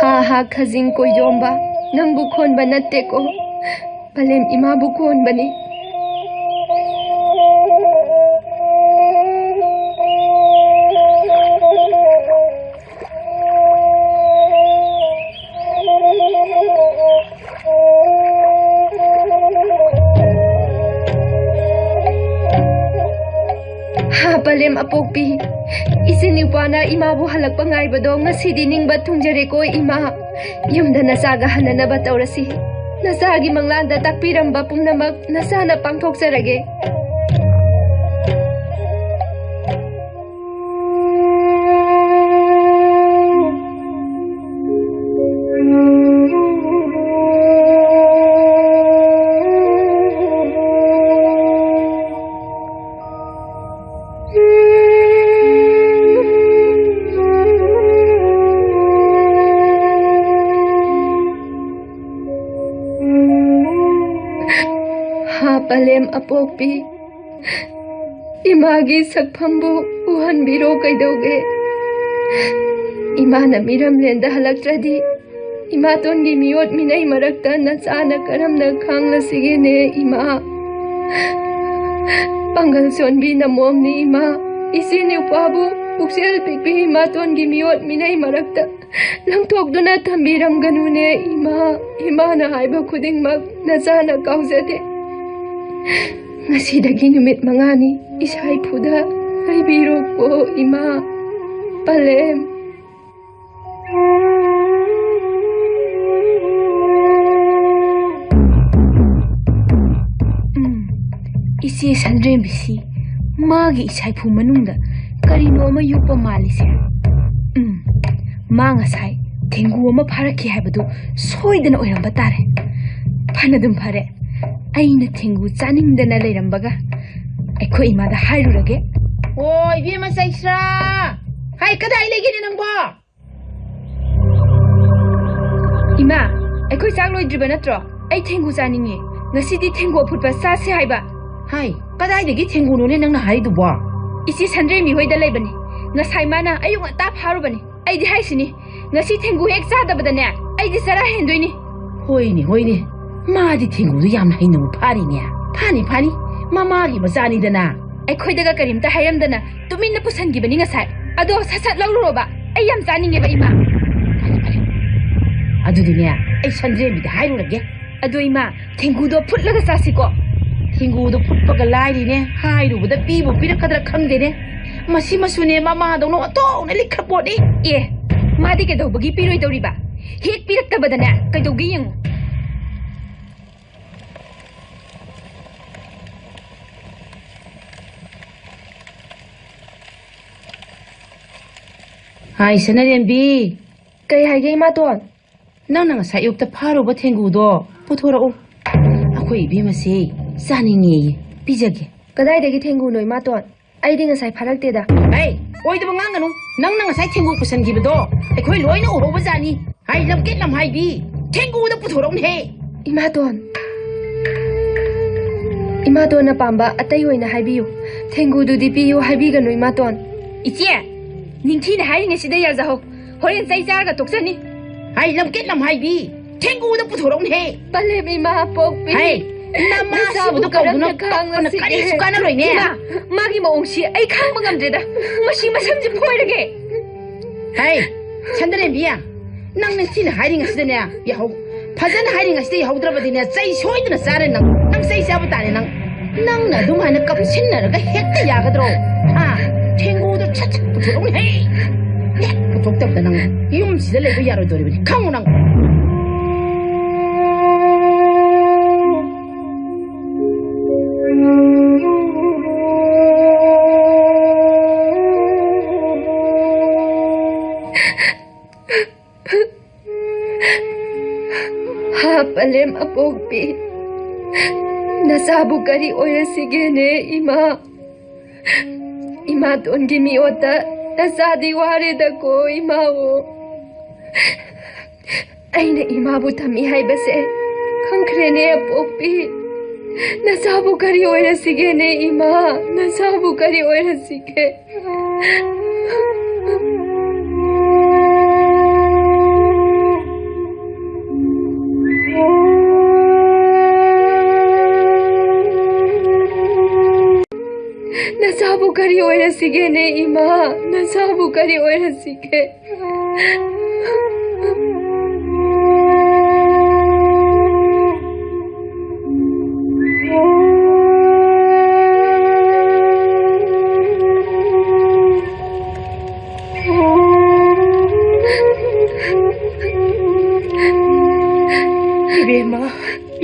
ꯍꯥ ꯍꯥ ꯈꯖꯤꯡ ꯀꯣꯏꯖꯣꯝꯕ, ꯅꯪꯕꯨ ꯈꯣꯟꯕ ꯅꯠꯇꯦꯀꯣ, ꯄꯂꯦꯝ ꯏꯃꯥꯕꯨ ꯈꯣꯟꯕꯅꯤ꯫ ꯍꯥ ꯄꯂꯦꯝ ꯑꯄꯣꯛꯄꯤ, ꯏꯆꯤꯟ ꯏꯎꯄꯥꯅ ꯏꯃꯥꯕꯨ ꯍꯜꯂꯛꯄ ꯉꯥꯏꯕꯗꯣ ꯉꯁꯤꯗꯤ ꯅꯤꯡꯕ ꯊꯨꯡꯖꯔꯦꯀꯣ ꯏꯃꯥ꯫ ꯌꯨꯝꯗ ꯅꯆꯥꯒ ꯍꯟꯅꯅꯕ ꯇꯧꯔꯁꯤ꯫ ꯅꯆꯥꯒꯤ ꯃꯪꯂꯥꯟꯗ ꯇꯥꯛꯄꯤꯔꯝꯕ ꯄꯨꯝꯅꯃꯛ ꯅꯆꯥꯅ ꯄꯥꯡꯊꯣꯛꯆꯔꯒꯦ꯫ ꯍꯥ ꯄꯂꯦꯝ ꯑꯄꯣꯛꯄꯤ, ꯏꯃꯥꯒꯤ ꯁꯛꯐꯝꯕꯨ ꯎꯍꯟꯕꯤꯔꯣ ꯀꯩꯗꯧꯒꯦ? ꯏꯃꯥꯅ ꯃꯤꯔꯝꯂꯦꯟꯗ ꯍꯜꯂꯛꯇ꯭ꯔꯗꯤ ꯏꯃꯥꯇꯣꯟꯒꯤ ꯃꯤꯑꯣꯠ ꯃꯤꯅꯩ ꯃꯔꯛꯇ ꯅꯆꯥꯅ ꯀꯔꯝꯅ ꯈꯥꯡꯂꯁꯤꯒꯦꯅꯦ ꯏꯃꯥ? ꯄꯥꯡꯒꯜ ꯁꯣꯟꯕꯤ ꯅꯃꯣꯝꯅꯤ ꯏꯃꯥ, ꯏꯆꯦ ꯅꯨꯄꯥꯕꯨ ꯄꯨꯛꯆꯦꯜ ꯄꯤꯛꯄꯤ ꯏꯃꯥꯇꯣꯟꯒꯤ ꯃꯤꯑꯣꯠ ꯃꯤꯅꯩ ꯃꯔꯛꯇ ꯂꯪꯊꯣꯛꯇꯨꯅ ꯊꯝꯕꯤꯔꯝꯒꯅꯨꯅꯦ ꯏꯃꯥ꯫ ꯏꯃꯥꯅ ꯍꯥꯏꯕ ꯈꯨꯗꯤꯡꯃꯛ ꯅꯆꯥꯅ ꯀꯥꯎꯖꯗꯦ꯫ ꯉꯁꯤꯗꯒꯤ ꯅꯨꯃꯤꯠ ꯃꯉꯥꯅꯤ ꯏꯁꯥ ꯏꯐꯨꯗ ꯂꯩꯕꯤꯔꯣꯀꯣ ꯏꯃꯥ꯫ ꯄꯂꯦꯝ꯫ ꯎꯝ, ꯏꯆꯦ ꯁꯟꯗ꯭ꯔꯦꯝꯕꯤꯁꯤ ꯃꯥꯒꯤ ꯏꯁꯥꯏꯐꯨ ꯃꯅꯨꯡꯗ ꯀꯔꯤꯅꯣ ꯑꯃ ꯌꯣꯛꯄ ꯃꯥꯜꯂꯤꯁꯦ꯫ ꯎꯝ, ꯃꯥ ꯉꯁꯥꯏ ꯊꯦꯡꯒꯨ ꯑꯃ ꯐꯥꯔꯛꯈꯤ ꯍꯥꯏꯕꯗꯨ ꯁꯣꯏꯗꯅ ꯑꯣꯏꯔꯝꯕ ꯇꯥꯔꯦ꯫ ꯐꯅꯗꯨꯝ ꯐꯔꯦ, ꯑꯩꯅ ꯊꯦꯡꯒꯨ ꯆꯥꯅꯤꯡꯗꯅ ꯂꯩꯔꯝꯕꯒ꯫ ꯑꯩꯈꯣꯏ ꯏꯃꯥꯗ ꯍꯥꯏꯔꯨꯔꯒꯦ꯫ ꯑꯣ, ꯏꯕꯦꯝꯃ ꯆꯩꯁ꯭ꯔꯥ! ꯍꯥꯏ, ꯀꯗꯥꯏ ꯂꯩꯒꯦꯅꯦ ꯅꯪꯕꯣ? ꯏꯃꯥ, ꯑꯩꯈꯣꯏ ꯆꯥꯛ ꯂꯣꯏꯗ꯭ꯔꯤꯕ ꯅꯠꯇ꯭ꯔꯣ? ꯑꯩ ꯊꯦꯡꯒꯨ ꯆꯥꯅꯤꯡꯉꯦ꯫ ꯉꯁꯤꯗꯤ ꯊꯦꯡꯒꯨ ꯑꯐꯨꯠꯄ ꯆꯥꯁꯦ ꯍꯥꯏꯕ꯫ ꯍꯥꯏ, ꯀꯗꯥꯏꯗꯒꯤ ꯊꯦꯡꯒꯨꯅꯣꯅꯦ ꯅꯪꯅ ꯍꯥꯏꯔꯤꯗꯨꯕꯣ? ꯏꯆꯦ ꯁꯟꯗ꯭ꯔꯦꯝꯕꯤ ꯍꯣꯏꯗ ꯂꯩꯕꯅꯤ꯫ ꯉꯁꯥꯏ ꯃꯥꯅ ꯑꯌꯨꯛ ꯉꯟꯇꯥ ꯐꯥꯔꯨꯕꯅꯤ꯫ ꯑꯩꯗꯤ ꯍꯥꯏꯁꯤꯅꯤ, ꯉꯁꯤ ꯊꯦꯡꯒꯨ ꯍꯦꯛ ꯆꯥꯗꯕꯗꯅꯦ, ꯑꯩꯗꯤ ꯆꯔꯥ ꯍꯦꯟꯗꯣꯏꯅꯤ꯫ ꯍꯣꯏꯅꯦ, ꯍꯣꯏꯅꯦ, ꯃꯥꯗꯤ ꯊꯦꯡꯒꯨꯗꯨ ꯌꯥꯝꯅ ꯍꯩꯅꯕ ꯐꯥꯔꯤꯅꯦ꯫ ꯐꯥꯅꯤ, ꯐꯥꯅꯤ, ꯃꯃꯥꯒꯤ ꯃꯆꯥꯅꯤꯗꯅ꯫ ꯑꯩꯈꯣꯏꯗꯒ ꯀꯔꯤꯝꯇ ꯍꯥꯏꯔꯝꯗꯅ ꯇꯨꯃꯤꯟꯅ ꯄꯨꯁꯟꯈꯤꯕꯅꯤ ꯉꯁꯥꯏ꯫ ꯑꯗꯣ ꯁꯠ ꯁꯠ ꯂꯧꯔꯨꯔꯣꯕ, ꯑꯩ ꯌꯥꯝ ꯆꯥꯅꯤꯡꯉꯦꯕ, ꯏꯃꯥ꯫ ꯐꯔꯦ, ꯐꯔꯦ꯫ ꯑꯗꯨꯗꯤꯅꯦ, ꯑꯩ ꯁꯟꯗ꯭ꯔꯦꯝꯕꯤꯗ ꯍꯥꯏꯔꯨꯔꯒꯦ꯫ ꯑꯗꯣ ꯏꯃꯥ, ꯊꯦꯡꯒꯨꯗꯣ ꯐꯨꯠꯂꯒ ꯆꯥꯁꯤꯀꯣ꯫ ꯊꯦꯡꯒꯨꯗꯣ ꯐꯨꯠꯄꯒ ꯂꯥꯏꯔꯤꯅꯦ, ꯍꯥꯏꯔꯨꯕꯗ ꯄꯤꯕꯨ ꯄꯤꯔꯛꯀꯗ꯭ꯔꯥ ꯈꯪꯗꯦꯅꯦ꯫ ꯃꯁꯤ ꯃꯁꯨꯅꯦ ꯃꯃꯥꯗꯧꯅ ꯑꯣꯟꯊꯣꯛꯅ ꯂꯤꯛꯈ꯭ꯔ ꯄꯣꯠꯅꯤ꯫ ꯑꯦ, ꯃꯥꯗꯤ ꯀꯩꯗꯧꯕꯒꯤ ꯄꯤꯔꯣꯏꯗꯧꯔꯤꯕ? ꯍꯦꯛ ꯄꯤꯔꯛꯇꯕꯗꯅꯦ ꯀꯩꯗꯧꯒꯦ ꯌꯦꯡꯉꯨ꯫ ꯍꯥꯏ, ꯁꯅꯔꯦꯝꯕꯤ꯫ ꯀꯩ ꯍꯥꯏꯒꯦ, ꯏꯃꯥꯇꯣꯟ? ꯅꯪꯅ ꯉꯁꯥꯏ ꯑꯌꯨꯛꯇ ꯐꯥꯔꯨꯕ ꯊꯦꯡꯒꯨꯗꯣ ꯄꯨꯊꯣꯔꯛꯎ꯫ ꯑꯩꯈꯣꯏ ꯏꯕꯦꯝꯃꯁꯦ ꯆꯥꯅꯤꯡꯉꯦꯌꯦ, ꯄꯤꯖꯒꯦ꯫ ꯀꯗꯥꯏꯗꯒꯤ ꯊꯦꯡꯒꯨꯅꯣ, ꯏꯃꯥꯇꯣꯟ? ꯑꯩꯗꯤ ꯉꯁꯥꯏ ꯐꯥꯔꯛꯇꯦꯗ꯫ ꯍꯩ, ꯑꯣꯏꯗꯕ ꯉꯥꯡꯒꯅꯨ꯫ ꯅꯪꯅ ꯉꯁꯥꯏ ꯊꯦꯡꯒꯨ ꯄꯨꯁꯟꯈꯤꯕꯗꯣ ꯑꯩꯈꯣꯏ ꯂꯣꯏꯅ ꯎꯍꯧꯕ ꯖꯥꯠꯅꯤ꯫ ꯍꯥꯏ, ꯂꯝꯀꯦꯠ ꯂꯝꯍꯥꯏꯕꯤ, ꯊꯦꯡꯒꯨꯗ ꯄꯨꯊꯣꯔꯛꯎꯅꯦꯍꯦ꯫ ꯏꯃꯥꯇꯣꯟ, ꯏꯃꯥꯇꯣꯟꯅ ꯄꯥꯝꯕ ꯑꯇꯩ ꯑꯣꯏꯅ ꯍꯥꯏꯕꯤꯌꯨ꯫ ꯊꯦꯡꯒꯨꯗꯨꯗꯤ ꯄꯤꯌꯨ ꯍꯥꯏꯕꯤꯒꯅꯨ, ꯏꯃꯥꯇꯣꯟ꯫ ꯏꯆꯦ, ꯅꯤꯡꯊꯤꯅ ꯍꯥꯏꯔꯤꯉꯩꯁꯤꯗ ꯌꯥꯖꯍꯧ꯫ ꯍꯣꯔꯦꯟ ꯆꯩ ꯆꯥꯔꯒ ꯇꯣꯛꯆꯅꯤ꯫ ꯍꯥꯏ, ꯂꯝꯀꯦꯠ ꯂꯝꯍꯥꯏꯕꯤ, ꯊꯦꯡꯒꯨꯗ ꯄꯨꯊꯣꯔꯛꯎꯅꯦꯍꯦ꯫ ꯄꯂꯦꯝ ꯏꯃꯥ ꯄꯣꯛꯄꯤ꯫ ꯍꯥꯏ, ꯅꯃꯥ ꯅꯆꯥꯕꯨ ꯁꯤꯕꯗꯨ ꯀꯧꯗꯨꯅ ꯀꯔꯝꯅ ꯀꯞꯄꯅ ꯈꯥꯡꯅꯁꯤꯒꯦ? ꯀꯔꯤꯁꯨ ꯀꯥꯟꯅꯔꯣꯏꯅꯦ꯫ ꯏꯃꯥ, ꯃꯥꯒꯤ ꯃꯑꯣꯡꯁꯤ ꯑꯩ ꯈꯥꯡꯕ ꯉꯝꯗ꯭ꯔꯦꯗ꯫ ꯃꯁꯤ ꯃꯁꯝꯁꯤ ꯐꯣꯏꯔꯒꯦ꯫ ꯍꯥꯏ, ꯁꯟꯗꯔꯦꯝꯕꯤ, ꯅꯪ ꯅꯤꯡꯊꯤꯅ ꯍꯥꯏꯔꯤꯉꯩꯁꯤꯗꯅꯦ, ꯌꯥꯍꯧ-, ꯐꯖꯅ ꯍꯥꯏꯔꯤꯉꯩꯁꯤꯗ ꯌꯥꯍꯧꯗ꯭ꯔꯕꯗꯤꯅꯦ, ꯆꯩ ꯁꯣꯏꯗꯅ ꯆꯥꯔꯦ ꯅꯪ꯫ ꯅꯪ ꯆꯩ ꯆꯥꯕ ꯇꯥꯔꯦ ꯅꯪ꯫ ꯅꯪꯅ ꯑꯗꯨꯝ ꯍꯥꯏꯅ ꯀꯞꯁꯤꯟꯅꯔꯒ ꯍꯦꯛꯇ ꯌꯥꯒꯗ꯭ꯔꯣ? ꯍꯥ? ꯊꯦꯡꯒꯨꯗꯣ ꯁꯠ ꯁꯠ ꯄꯨꯊꯣꯔꯛꯎꯅꯦ꯫ ꯍꯦꯛ ꯄꯨꯊꯣꯛꯇꯕꯗ ꯅꯪ ꯌꯨꯝꯁꯤꯗ ꯂꯩꯕ ꯌꯥꯔꯣꯏꯗꯧꯔꯤꯕꯅꯤ꯫ ꯈꯪꯉꯨ ꯅꯪ꯫ ꯃꯥꯂꯦꯝ ꯑꯄꯣꯛꯄꯤ, ꯅꯆꯥꯕꯨ ꯀꯔꯤ ꯑꯣꯏꯔꯁꯤꯒꯦꯅꯦ ꯏꯃꯥ? ꯏꯃꯥꯇꯣꯟꯒꯤ ꯃꯤꯑꯣꯠꯇ ꯅꯆꯥꯗꯤ ꯋꯥꯔꯦꯗꯀꯣ ꯏꯃꯥꯑꯣ꯫ ꯑꯩꯅ ꯏꯃꯥꯕꯨ ꯊꯝꯃꯤ ꯍꯥꯏꯕꯁꯦ ꯈꯪꯈ꯭ꯔꯦꯅꯦ ꯑꯄꯣꯛꯄꯤ꯫ ꯅꯆꯥꯕꯨ ꯀꯔꯤ ꯑꯣꯏꯔꯁꯤꯒꯦꯅꯦ ꯏꯃꯥ? ꯅꯆꯥꯕꯨ ꯀꯔꯤ ꯑꯣꯏꯔꯁꯤꯒꯦ? ꯅꯆꯥꯕꯨ ꯀꯔꯤ ꯑꯣꯏꯔꯁꯤꯒꯦꯅꯦ ꯏꯃꯥ? ꯅꯆꯥꯕꯨ ꯀꯔꯤ ꯑꯣꯏꯔꯁꯤꯒꯦ? ꯏꯕꯦꯝꯃ,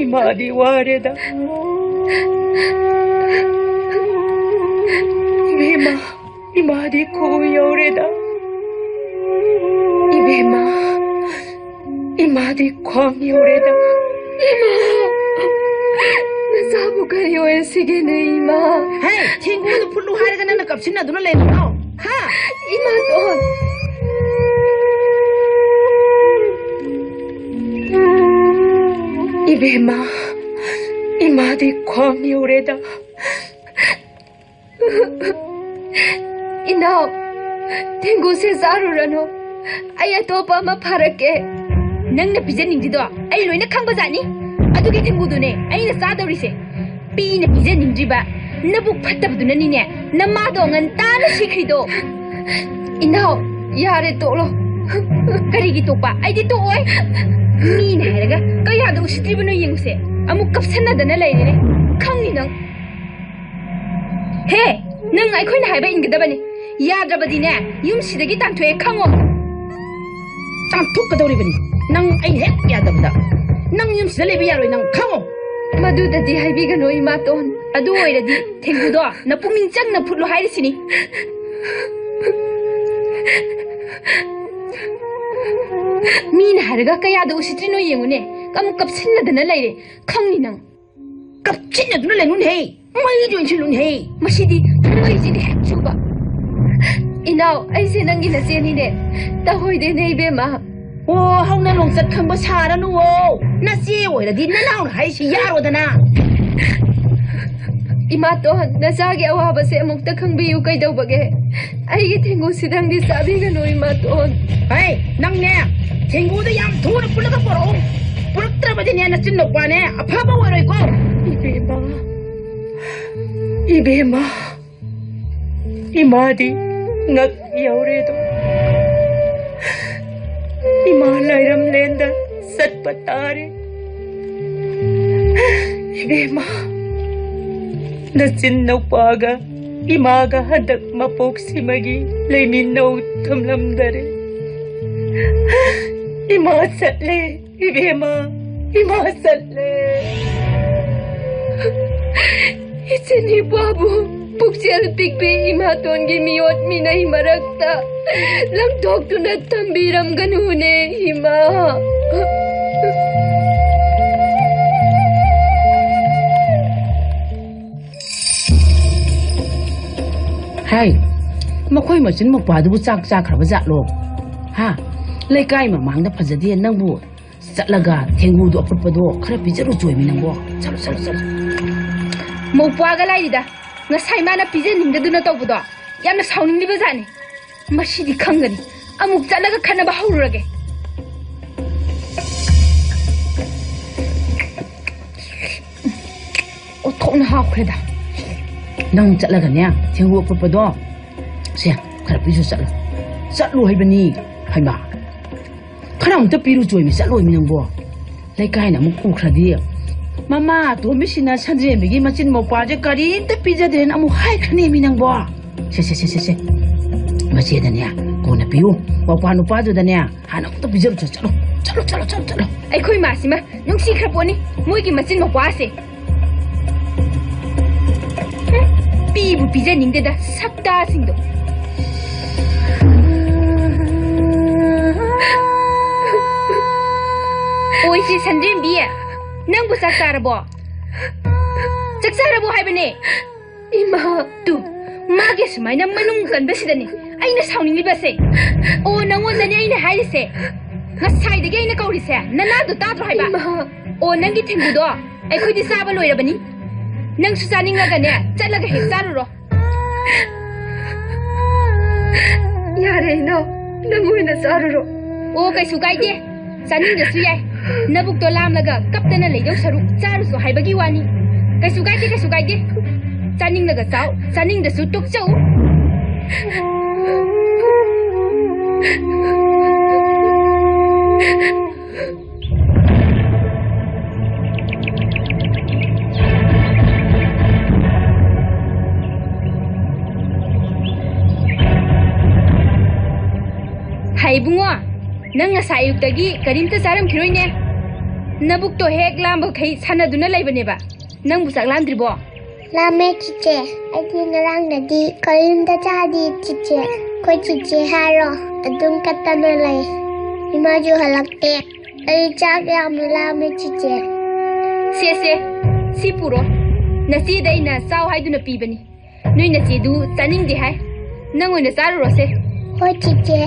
ꯏꯃꯥꯗꯤ ꯋꯥꯔꯦꯗ꯫ ꯏꯕꯦꯝꯃ, ꯏꯃꯥꯗꯤ ꯈꯣꯡ ꯌꯧꯔꯦꯗ꯫ ꯏꯕꯦꯝꯃ, ꯏꯃꯥꯗꯤ ꯈ꯭ꯋꯥꯡ ꯌꯧꯔꯦꯗ꯫ ꯏꯃꯥ! ꯅꯆꯥꯕꯨ ꯀꯔꯤ ꯑꯣꯏꯔꯁꯤꯒꯦꯅꯦ, ꯏꯃꯥ? ꯍꯦ, ꯊꯦꯡꯒꯨꯗꯨ ꯐꯨꯠꯂꯨ ꯍꯥꯏꯔꯒ ꯅꯪꯅ ꯀꯞꯁꯤꯟꯅꯗꯨꯅ ꯂꯩꯔꯤꯗꯣ? ꯍꯥ? ꯏꯃꯥꯇꯣꯟ! ꯏꯕꯦꯝꯃ, ꯏꯃꯥꯗꯤ ꯈ꯭ꯋꯥꯡ ꯌꯧꯔꯦꯗ꯫ ꯏꯅꯥꯎ, ꯊꯦꯡꯒꯨꯁꯦ ꯆꯥꯔꯨꯔꯅꯨ꯫ ꯑꯩ ꯑꯇꯣꯞꯄ ꯑꯃ ꯐꯥꯔꯛꯀꯦ꯫ ꯅꯪꯅ ꯄꯤꯖꯅꯤꯡꯗ꯭ꯔꯤꯗꯣ ꯑꯩ ꯂꯣꯏꯅ ꯈꯪꯕꯖꯥꯠꯅꯤ꯫ ꯑꯗꯨꯒꯤ ꯊꯦꯡꯒꯨꯗꯨꯅꯦ ꯑꯩꯅ ꯆꯥꯗꯧꯔꯤꯁꯦ꯫ ꯄꯤꯅ ꯄꯤꯖꯅꯤꯡꯗ꯭ꯔꯤꯕ ꯅꯕꯨꯛ ꯐꯠꯇꯕꯗꯨꯅꯅꯤꯅꯦ ꯅꯃꯥꯗꯣ ꯉꯟꯇꯥꯅ ꯁꯤꯈ꯭ꯔꯤꯗꯣ꯫ ꯏꯅꯥꯎ, ꯌꯥꯔꯦ, ꯇꯣꯛꯂꯣ꯫ ꯀꯔꯤꯒꯤ ꯇꯣꯛꯄ? ꯑꯩꯗꯤ ꯇꯣꯛꯑꯣꯏ꯫ ꯃꯤꯅ ꯍꯥꯏꯔꯒ ꯀꯌꯥꯗ ꯎꯁꯤꯠꯇ꯭ꯔꯤꯕꯅꯣ ꯌꯦꯡꯉꯨꯁꯦ꯫ ꯑꯃꯨꯛ ꯀꯞꯁꯟꯅꯗꯅ ꯂꯩꯔꯦꯅꯦ꯫ ꯈꯪꯅꯤ ꯅꯪ꯫ ꯍꯦ, ꯅꯪ ꯑꯩꯈꯣꯏꯅ ꯍꯥꯏꯕ ꯏꯟꯒꯗꯕꯅꯤ꯫ ꯌꯥꯗ꯭ꯔꯕꯗꯤꯅꯦ, ꯌꯨꯝꯁꯤꯗꯒꯤ ꯇꯥꯟꯊꯣꯛꯑꯦ, ꯈꯪꯉꯣ꯫ ꯇꯥꯟꯊꯣꯛꯀꯗꯧꯔꯤꯕꯅꯤ꯫ ꯅꯪ ꯑꯩꯅ ꯍꯦꯛ ꯌꯥꯗꯕꯗ ꯅꯪ ꯌꯨꯝꯁꯤꯗ ꯂꯩꯕ ꯌꯥꯔꯣꯏ, ꯅꯪ ꯈꯪꯉꯣ꯫ ꯃꯗꯨꯗꯗꯤ ꯍꯥꯏꯕꯤꯒꯅꯨ, ꯏꯃꯥꯇꯣꯟ꯫ ꯑꯗꯨ ꯑꯣꯏꯔꯗꯤ ꯊꯦꯡꯒꯨꯗꯣ ꯅꯄꯨꯛꯅꯤꯡ ꯆꯪꯅ ꯐꯨꯠꯂꯣ ꯍꯥꯏꯔꯤꯁꯤꯅꯤ꯫ ꯃꯤꯅ ꯍꯥꯏꯔꯒ ꯀꯌꯥꯗ ꯎꯁꯤꯠꯇ꯭ꯔꯤꯅꯣ ꯌꯦꯡꯉꯨꯅꯦ꯫ ꯑꯃꯨꯛ ꯀꯞꯁꯤꯟꯅꯗꯅ ꯂꯩꯔꯦ꯫ ꯈꯪꯅꯤ ꯅꯪ꯫ ꯀꯞꯁꯤꯟꯅꯗꯨꯅ ꯂꯩꯅꯨꯅꯦꯍꯦ꯫ ꯃꯩꯗꯤ ꯑꯣꯟꯁꯤꯜꯂꯨꯅꯦꯍꯦ꯫ ꯃꯁꯤꯗꯤ ꯊꯃꯣꯏꯁꯤꯗꯤ ꯍꯦꯛ ꯆꯨꯕ꯫ ꯏꯅꯥꯎ, ꯑꯩꯁꯦ ꯅꯪꯒꯤ ꯅꯆꯦꯅꯤꯅꯦ꯫ ꯇꯧꯍꯣꯏꯗꯦꯅꯦ, ꯏꯕꯦꯝꯃ꯫ ꯑꯣ, ꯍꯧꯅ ꯂꯣꯡꯆꯠ ꯈꯪꯕ ꯁꯥꯔꯅꯨꯋꯣ꯫ ꯅꯆꯦ ꯑꯣꯏꯔꯗꯤ ꯅꯅꯥꯎꯅ ꯍꯥꯏꯁꯤ ꯌꯥꯔꯣꯗꯅ꯫ ꯏꯃꯥꯇꯣꯟ, ꯅꯆꯥꯒꯤ ꯑꯋꯥꯕꯁꯦ ꯑꯃꯨꯛꯇ ꯈꯪꯕꯤꯌꯨ ꯀꯩꯗꯧꯕꯒꯦ? ꯑꯩꯒꯤ ꯊꯦꯡꯒꯨꯁꯤꯗꯪꯗꯤ ꯆꯥꯕꯤꯒꯅꯨ, ꯏꯃꯥꯇꯣꯟ꯫ ꯍꯩ, ꯅꯪꯅꯦ, ꯊꯦꯡꯒꯨꯗ ꯌꯥꯝ ꯊꯨꯅ ꯄꯨꯜꯂꯒ ꯄꯨꯔꯛꯎ꯫ ꯄꯨꯔꯛꯇ꯭ꯔꯕꯗꯤꯅꯦ, ꯅꯆꯤꯟ ꯅꯨꯄꯥꯅꯦ, ꯑꯐꯕ ꯑꯣꯏꯔꯣꯏꯀꯣ꯫ ꯏꯕꯦꯝꯃ, ꯏꯕꯦꯝꯃ, ꯏꯃꯥꯗꯤ ꯉꯛ ꯌꯧꯔꯦꯗꯣ꯫ ꯏꯃꯥ ꯂꯥꯏꯔꯝꯂꯦꯟꯗ ꯆꯠꯄ ꯇꯥꯔꯦ꯫ ꯏꯕꯦꯝꯃ, ꯅꯆꯤꯟ ꯅꯨꯄꯥꯒ ꯏꯃꯥꯒ ꯍꯟꯗꯛ ꯃꯄꯣꯛꯁꯤꯃꯒꯤ ꯂꯩꯃꯤꯟꯅꯧ ꯊꯝꯂꯝꯗꯔꯦ꯫ ꯏꯃꯥ ꯆꯠꯂꯦ꯫ ꯏꯕꯦꯝꯃ, ꯏꯃꯥ ꯆꯠꯂꯦ꯫ ꯏꯆꯤꯟ ꯏꯄ꯭ꯋꯥꯕꯨ ꯄꯨꯛꯆꯦꯜ ꯄꯤꯛꯄꯤ ꯏꯃꯥꯇꯣꯟꯒꯤ ꯃꯤꯑꯣꯠ ꯃꯤꯅꯩ ꯃꯔꯛꯇ ꯂꯪꯊꯣꯛꯇꯨꯅ ꯊꯝꯕꯤꯔꯝꯒꯅꯨꯅꯦ, ꯏꯃꯥ꯫ ꯍꯥꯏ, ꯃꯈꯣꯏ ꯃꯆꯤꯟ ꯃꯧꯄ꯭ꯋꯥꯗꯨꯕꯨ ꯆꯥꯛ ꯆꯥꯈ꯭ꯔꯕ ꯖꯥꯠꯂꯣ? ꯍꯥ? ꯂꯩꯀꯥꯏ ꯃꯃꯥꯡꯗ ꯐꯖꯗꯦ ꯅꯪꯕꯨ꯫ ꯆꯠꯂꯒ ꯊꯦꯡꯒꯨꯗꯣ ꯑꯐꯨꯠꯄꯗꯣ ꯈꯔ ꯄꯤꯖꯔꯨ ꯆꯣꯏꯃꯤ ꯅꯪꯕꯣ꯫ ꯆꯠꯂꯣ, ꯆꯠꯂꯣ, ꯆꯠꯂꯣ꯫ ꯃꯧꯄ꯭ꯋꯥꯒ ꯂꯥꯏꯔꯤꯗ, ꯉꯁꯥꯏ ꯃꯥꯅ ꯄꯤꯖꯅꯤꯡꯗꯗꯨꯅ ꯇꯧꯕꯗꯣ ꯌꯥꯝꯅ ꯁꯥꯎꯅꯤꯡꯂꯤꯕ ꯖꯥꯠꯅꯤ꯫ ꯃꯁꯤꯗꯤ ꯈꯪꯒꯅꯤ꯫ ꯑꯃꯨꯛ ꯆꯠꯂꯒ ꯈꯠꯅꯕ ꯍꯧꯔꯨꯔꯒꯦ꯫ ꯑꯣꯊꯣꯛꯅ ꯍꯥꯎꯈ꯭ꯔꯦꯗ꯫ ꯅꯪ ꯆꯠꯂꯒꯅꯦ, ꯊꯦꯡꯒꯨ ꯑꯐꯨꯠꯄꯗꯣ ꯁꯦ ꯈꯔ ꯄꯤꯖꯨ ꯆꯠꯂꯣ꯫ ꯆꯠꯂꯣ ꯍꯥꯏꯕꯅꯤ꯫ ꯍꯩꯃꯥ, ꯈꯔ ꯑꯃꯨꯛꯇ ꯄꯤꯔꯨ ꯆꯣꯏꯃꯤ, ꯆꯠꯂꯣꯏꯃꯤ ꯅꯪꯕꯣ꯫ ꯂꯩꯀꯥꯏꯅ ꯑꯃꯨꯛ ꯎꯈ꯭ꯔꯗꯤ, "ꯃꯃꯥ ꯑꯇꯣꯝꯕꯤꯁꯤꯅ ꯁꯟꯗ꯭ꯔꯦꯝꯕꯤꯒꯤ ꯃꯆꯤꯟ ꯃꯧꯄ꯭ꯋꯥꯁꯦ ꯀꯔꯤꯝꯇ ꯄꯤꯖꯗ꯭ꯔꯦꯅ" ꯑꯃꯨꯛ ꯍꯥꯏꯈ꯭ꯔꯅꯦꯃꯤ ꯅꯪꯕꯣ꯫ ꯁꯦ, ꯁꯦ, ꯁꯦ, ꯁꯦ, ꯁꯦ꯫ ꯃꯆꯦꯗꯅꯦ ꯀꯣꯟꯅ ꯄꯤꯌꯨ꯫ ꯃꯧꯄ꯭ꯋꯥ ꯅꯨꯄꯥꯗꯨꯗꯅꯦ ꯍꯥꯟꯅ ꯑꯃꯨꯛꯇ ꯄꯤꯖꯔꯨ ꯆꯣ꯫ ꯆꯠꯂꯣ, ꯆꯠꯂꯣ, ꯆꯠꯂꯣ, ꯆꯠꯂꯣ꯫ ꯑꯩꯈꯣꯏ ꯃꯥꯁꯤꯃ ꯅꯨꯡꯁꯤꯈ꯭ꯔ ꯄꯣꯠꯅꯤ, ꯃꯣꯏꯒꯤ ꯃꯆꯤꯟ ꯃꯧꯄ꯭ꯋꯥꯁꯦ꯫ ꯄꯤꯕꯨ ꯄꯤꯖꯅꯤꯡꯗꯦꯗ, ꯁꯛꯇꯥꯁꯤꯡꯗꯣ꯫ ꯑꯣ, ꯏꯆꯦ ꯁꯟꯗ꯭ꯔꯦꯝꯕꯤ, ꯅꯪꯕꯨ ꯆꯥꯛ ꯆꯥꯔꯕꯣ? ꯆꯥꯛ ꯆꯥꯔꯕꯣ ꯍꯥꯏꯕꯅꯦ꯫ ꯏꯃꯥ꯫ ꯇꯨ, ꯃꯥꯒꯤ ꯁꯨꯃꯥꯏꯅ ꯃꯅꯨꯡ ꯀꯟꯕꯁꯤꯗꯅꯦ ꯑꯩꯅ ꯁꯥꯎꯅꯤꯡꯂꯤꯕꯁꯦ꯫ ꯑꯣ, ꯅꯪꯉꯣꯟꯗꯅꯦ ꯑꯩꯅ ꯍꯥꯏꯔꯤꯁꯦ꯫ ꯉꯁꯥꯏꯗꯒꯤ ꯑꯩꯅ ꯀꯧꯔꯤꯁꯦ, ꯅꯅꯥꯗꯣ ꯇꯥꯗ꯭ꯔꯣ ꯍꯥꯏꯕ? ꯏꯃꯥ꯫ ꯑꯣ, ꯅꯪꯒꯤ ꯊꯦꯡꯒꯨꯗꯣ ꯑꯩꯈꯣꯏꯗꯤ ꯆꯥꯕ ꯂꯣꯏꯔꯕꯅꯤ꯫ ꯅꯪꯁꯨ ꯆꯥꯅꯤꯡꯉꯒꯅꯦ, ꯆꯠꯂꯒ ꯍꯦꯛ ꯆꯥꯔꯨꯔꯣ꯫ ꯌꯥꯔꯦ ꯏꯅꯥꯎ, ꯅꯪ ꯑꯣꯏꯅ ꯆꯥꯔꯨꯔꯣ꯫ ꯑꯣ, ꯀꯩꯁꯨ ꯀꯥꯏꯗꯦ, ꯆꯥꯅꯤꯡꯗ꯭ꯔꯁꯨ ꯌꯥꯏ꯫ ꯅꯕꯨꯛꯇꯣ ꯂꯥꯝꯂꯒ ꯀꯞꯇꯅ ꯂꯩꯗꯧ ꯁꯔꯨꯛ ꯆꯥꯔꯨꯁꯣ ꯍꯥꯏꯕꯒꯤ ꯋꯥꯅꯤ꯫ ꯀꯩꯁꯨ ꯀꯥꯏꯗꯦ, ꯀꯩꯁꯨ ꯀꯥꯏꯗꯦ꯫ ꯆꯥꯅꯤꯡꯂꯒ ꯆꯥꯎ, ꯆꯥꯅꯤꯡꯗ꯭ꯔꯁꯨ ꯇꯣꯛꯆꯧ꯫ ꯍꯩ ꯏꯕꯨꯡꯉꯣ, ꯅꯪ ꯉꯁꯥꯏ ꯑꯌꯨꯛꯇꯒꯤ ꯀꯔꯤꯝꯇ ꯆꯥꯔꯝꯈꯤꯔꯣꯏꯅꯦ꯫ ꯅꯕꯨꯛꯇꯣ ꯍꯦꯛ ꯂꯥꯝꯕꯈꯩ ꯁꯥꯟꯅꯗꯨꯅ ꯂꯩꯕꯅꯦꯕ꯫ ꯅꯪꯕꯨ ꯆꯥꯛ ꯂꯥꯝꯗ꯭ꯔꯤꯕꯣ? ꯂꯥꯝꯃꯦ ꯆꯤꯆꯦ꯫ ꯑꯩꯗꯤ ꯉꯔꯥꯡꯗꯗꯤ ꯀꯔꯤꯝꯇ ꯆꯥꯗꯦ ꯆꯤꯆꯦ꯫ ꯑꯩꯈꯣꯏ ꯆꯤꯆꯦ ꯍꯥꯏꯔꯣ, ꯑꯗꯨꯝ ꯀꯞꯇꯅ ꯂꯩ꯫ ꯏꯃꯥꯁꯨ ꯍꯜꯂꯛꯇꯦ꯫ ꯑꯩ ꯆꯥꯛ ꯌꯥꯝ ꯂꯥꯝꯃꯦ ꯆꯤꯆꯦ꯫ ꯁꯦ, ꯁꯦ, ꯁꯤ ꯄꯨꯔꯣ꯫ ꯅꯆꯦꯗ ꯑꯩꯅ ꯆꯥꯎ ꯍꯥꯏꯗꯨꯅ ꯄꯤꯕꯅꯤ꯫ ꯅꯣꯏ ꯅꯆꯦꯗꯨ ꯆꯥꯅꯤꯡꯗꯦ ꯍꯥꯏ꯫ ꯅꯪ ꯑꯣꯏꯅ ꯆꯥꯔꯨꯔꯣꯁꯦ꯫ ꯍꯣꯏ ꯆꯤꯆꯦ꯫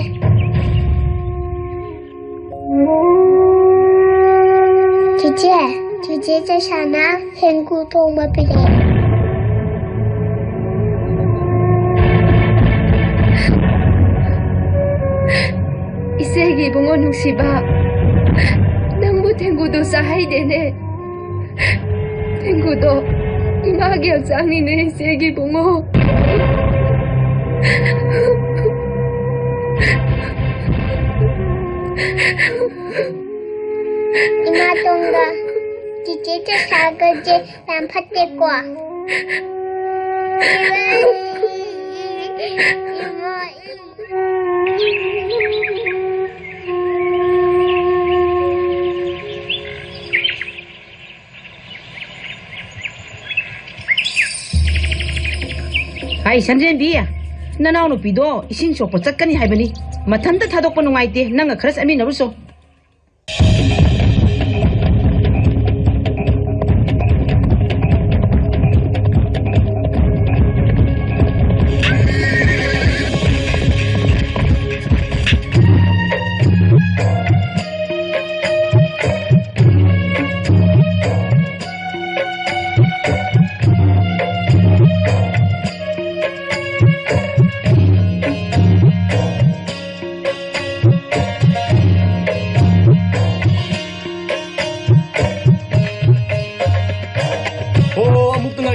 ꯆꯤꯆꯦ, ꯆꯤꯆꯦ ꯆꯩꯁꯥꯅ ꯊꯦꯡꯒꯨ ꯊꯣꯡꯕ ꯄꯤꯔꯛꯑꯦ꯫ ꯏꯆꯦꯒꯤ ꯏꯕꯨꯡꯉꯣ ꯅꯨꯡꯁꯤꯕ, ꯅꯪꯕꯨ ꯊꯦꯡꯒꯨꯗꯨ ꯆꯥꯍꯩꯗꯦꯅꯦ꯫ ꯊꯦꯡꯒꯨꯗꯣ ꯏꯃꯥꯒꯤ ꯍꯛꯆꯥꯡꯅꯤꯅꯦ, ꯏꯆꯦꯒꯤ ꯏꯕꯨꯡꯉꯣ꯫ ꯏꯃꯥ ꯇꯣꯡꯒ ꯆꯤꯆꯦ ꯆꯩꯁꯥꯒꯁꯦ ꯌꯥꯝ ꯐꯠꯇꯦꯀꯣ꯫ ꯏꯃꯥ꯫ ꯍꯥꯏ ꯁꯟꯗ꯭ꯔꯦꯝꯕꯤ, ꯅꯅꯥꯎꯅꯨꯄꯤꯗꯣ ꯏꯁꯤꯡ ꯁꯣꯛꯄ ꯆꯠꯀꯅꯤ ꯍꯥꯏꯕꯅꯤ꯫ ꯃꯊꯟꯇ ꯊꯥꯗꯣꯛꯄ ꯅꯨꯡꯉꯥꯏꯇꯦ, ꯅꯪꯒ ꯈꯔ ꯆꯠꯃꯤꯟꯅꯔꯨꯆꯣ꯫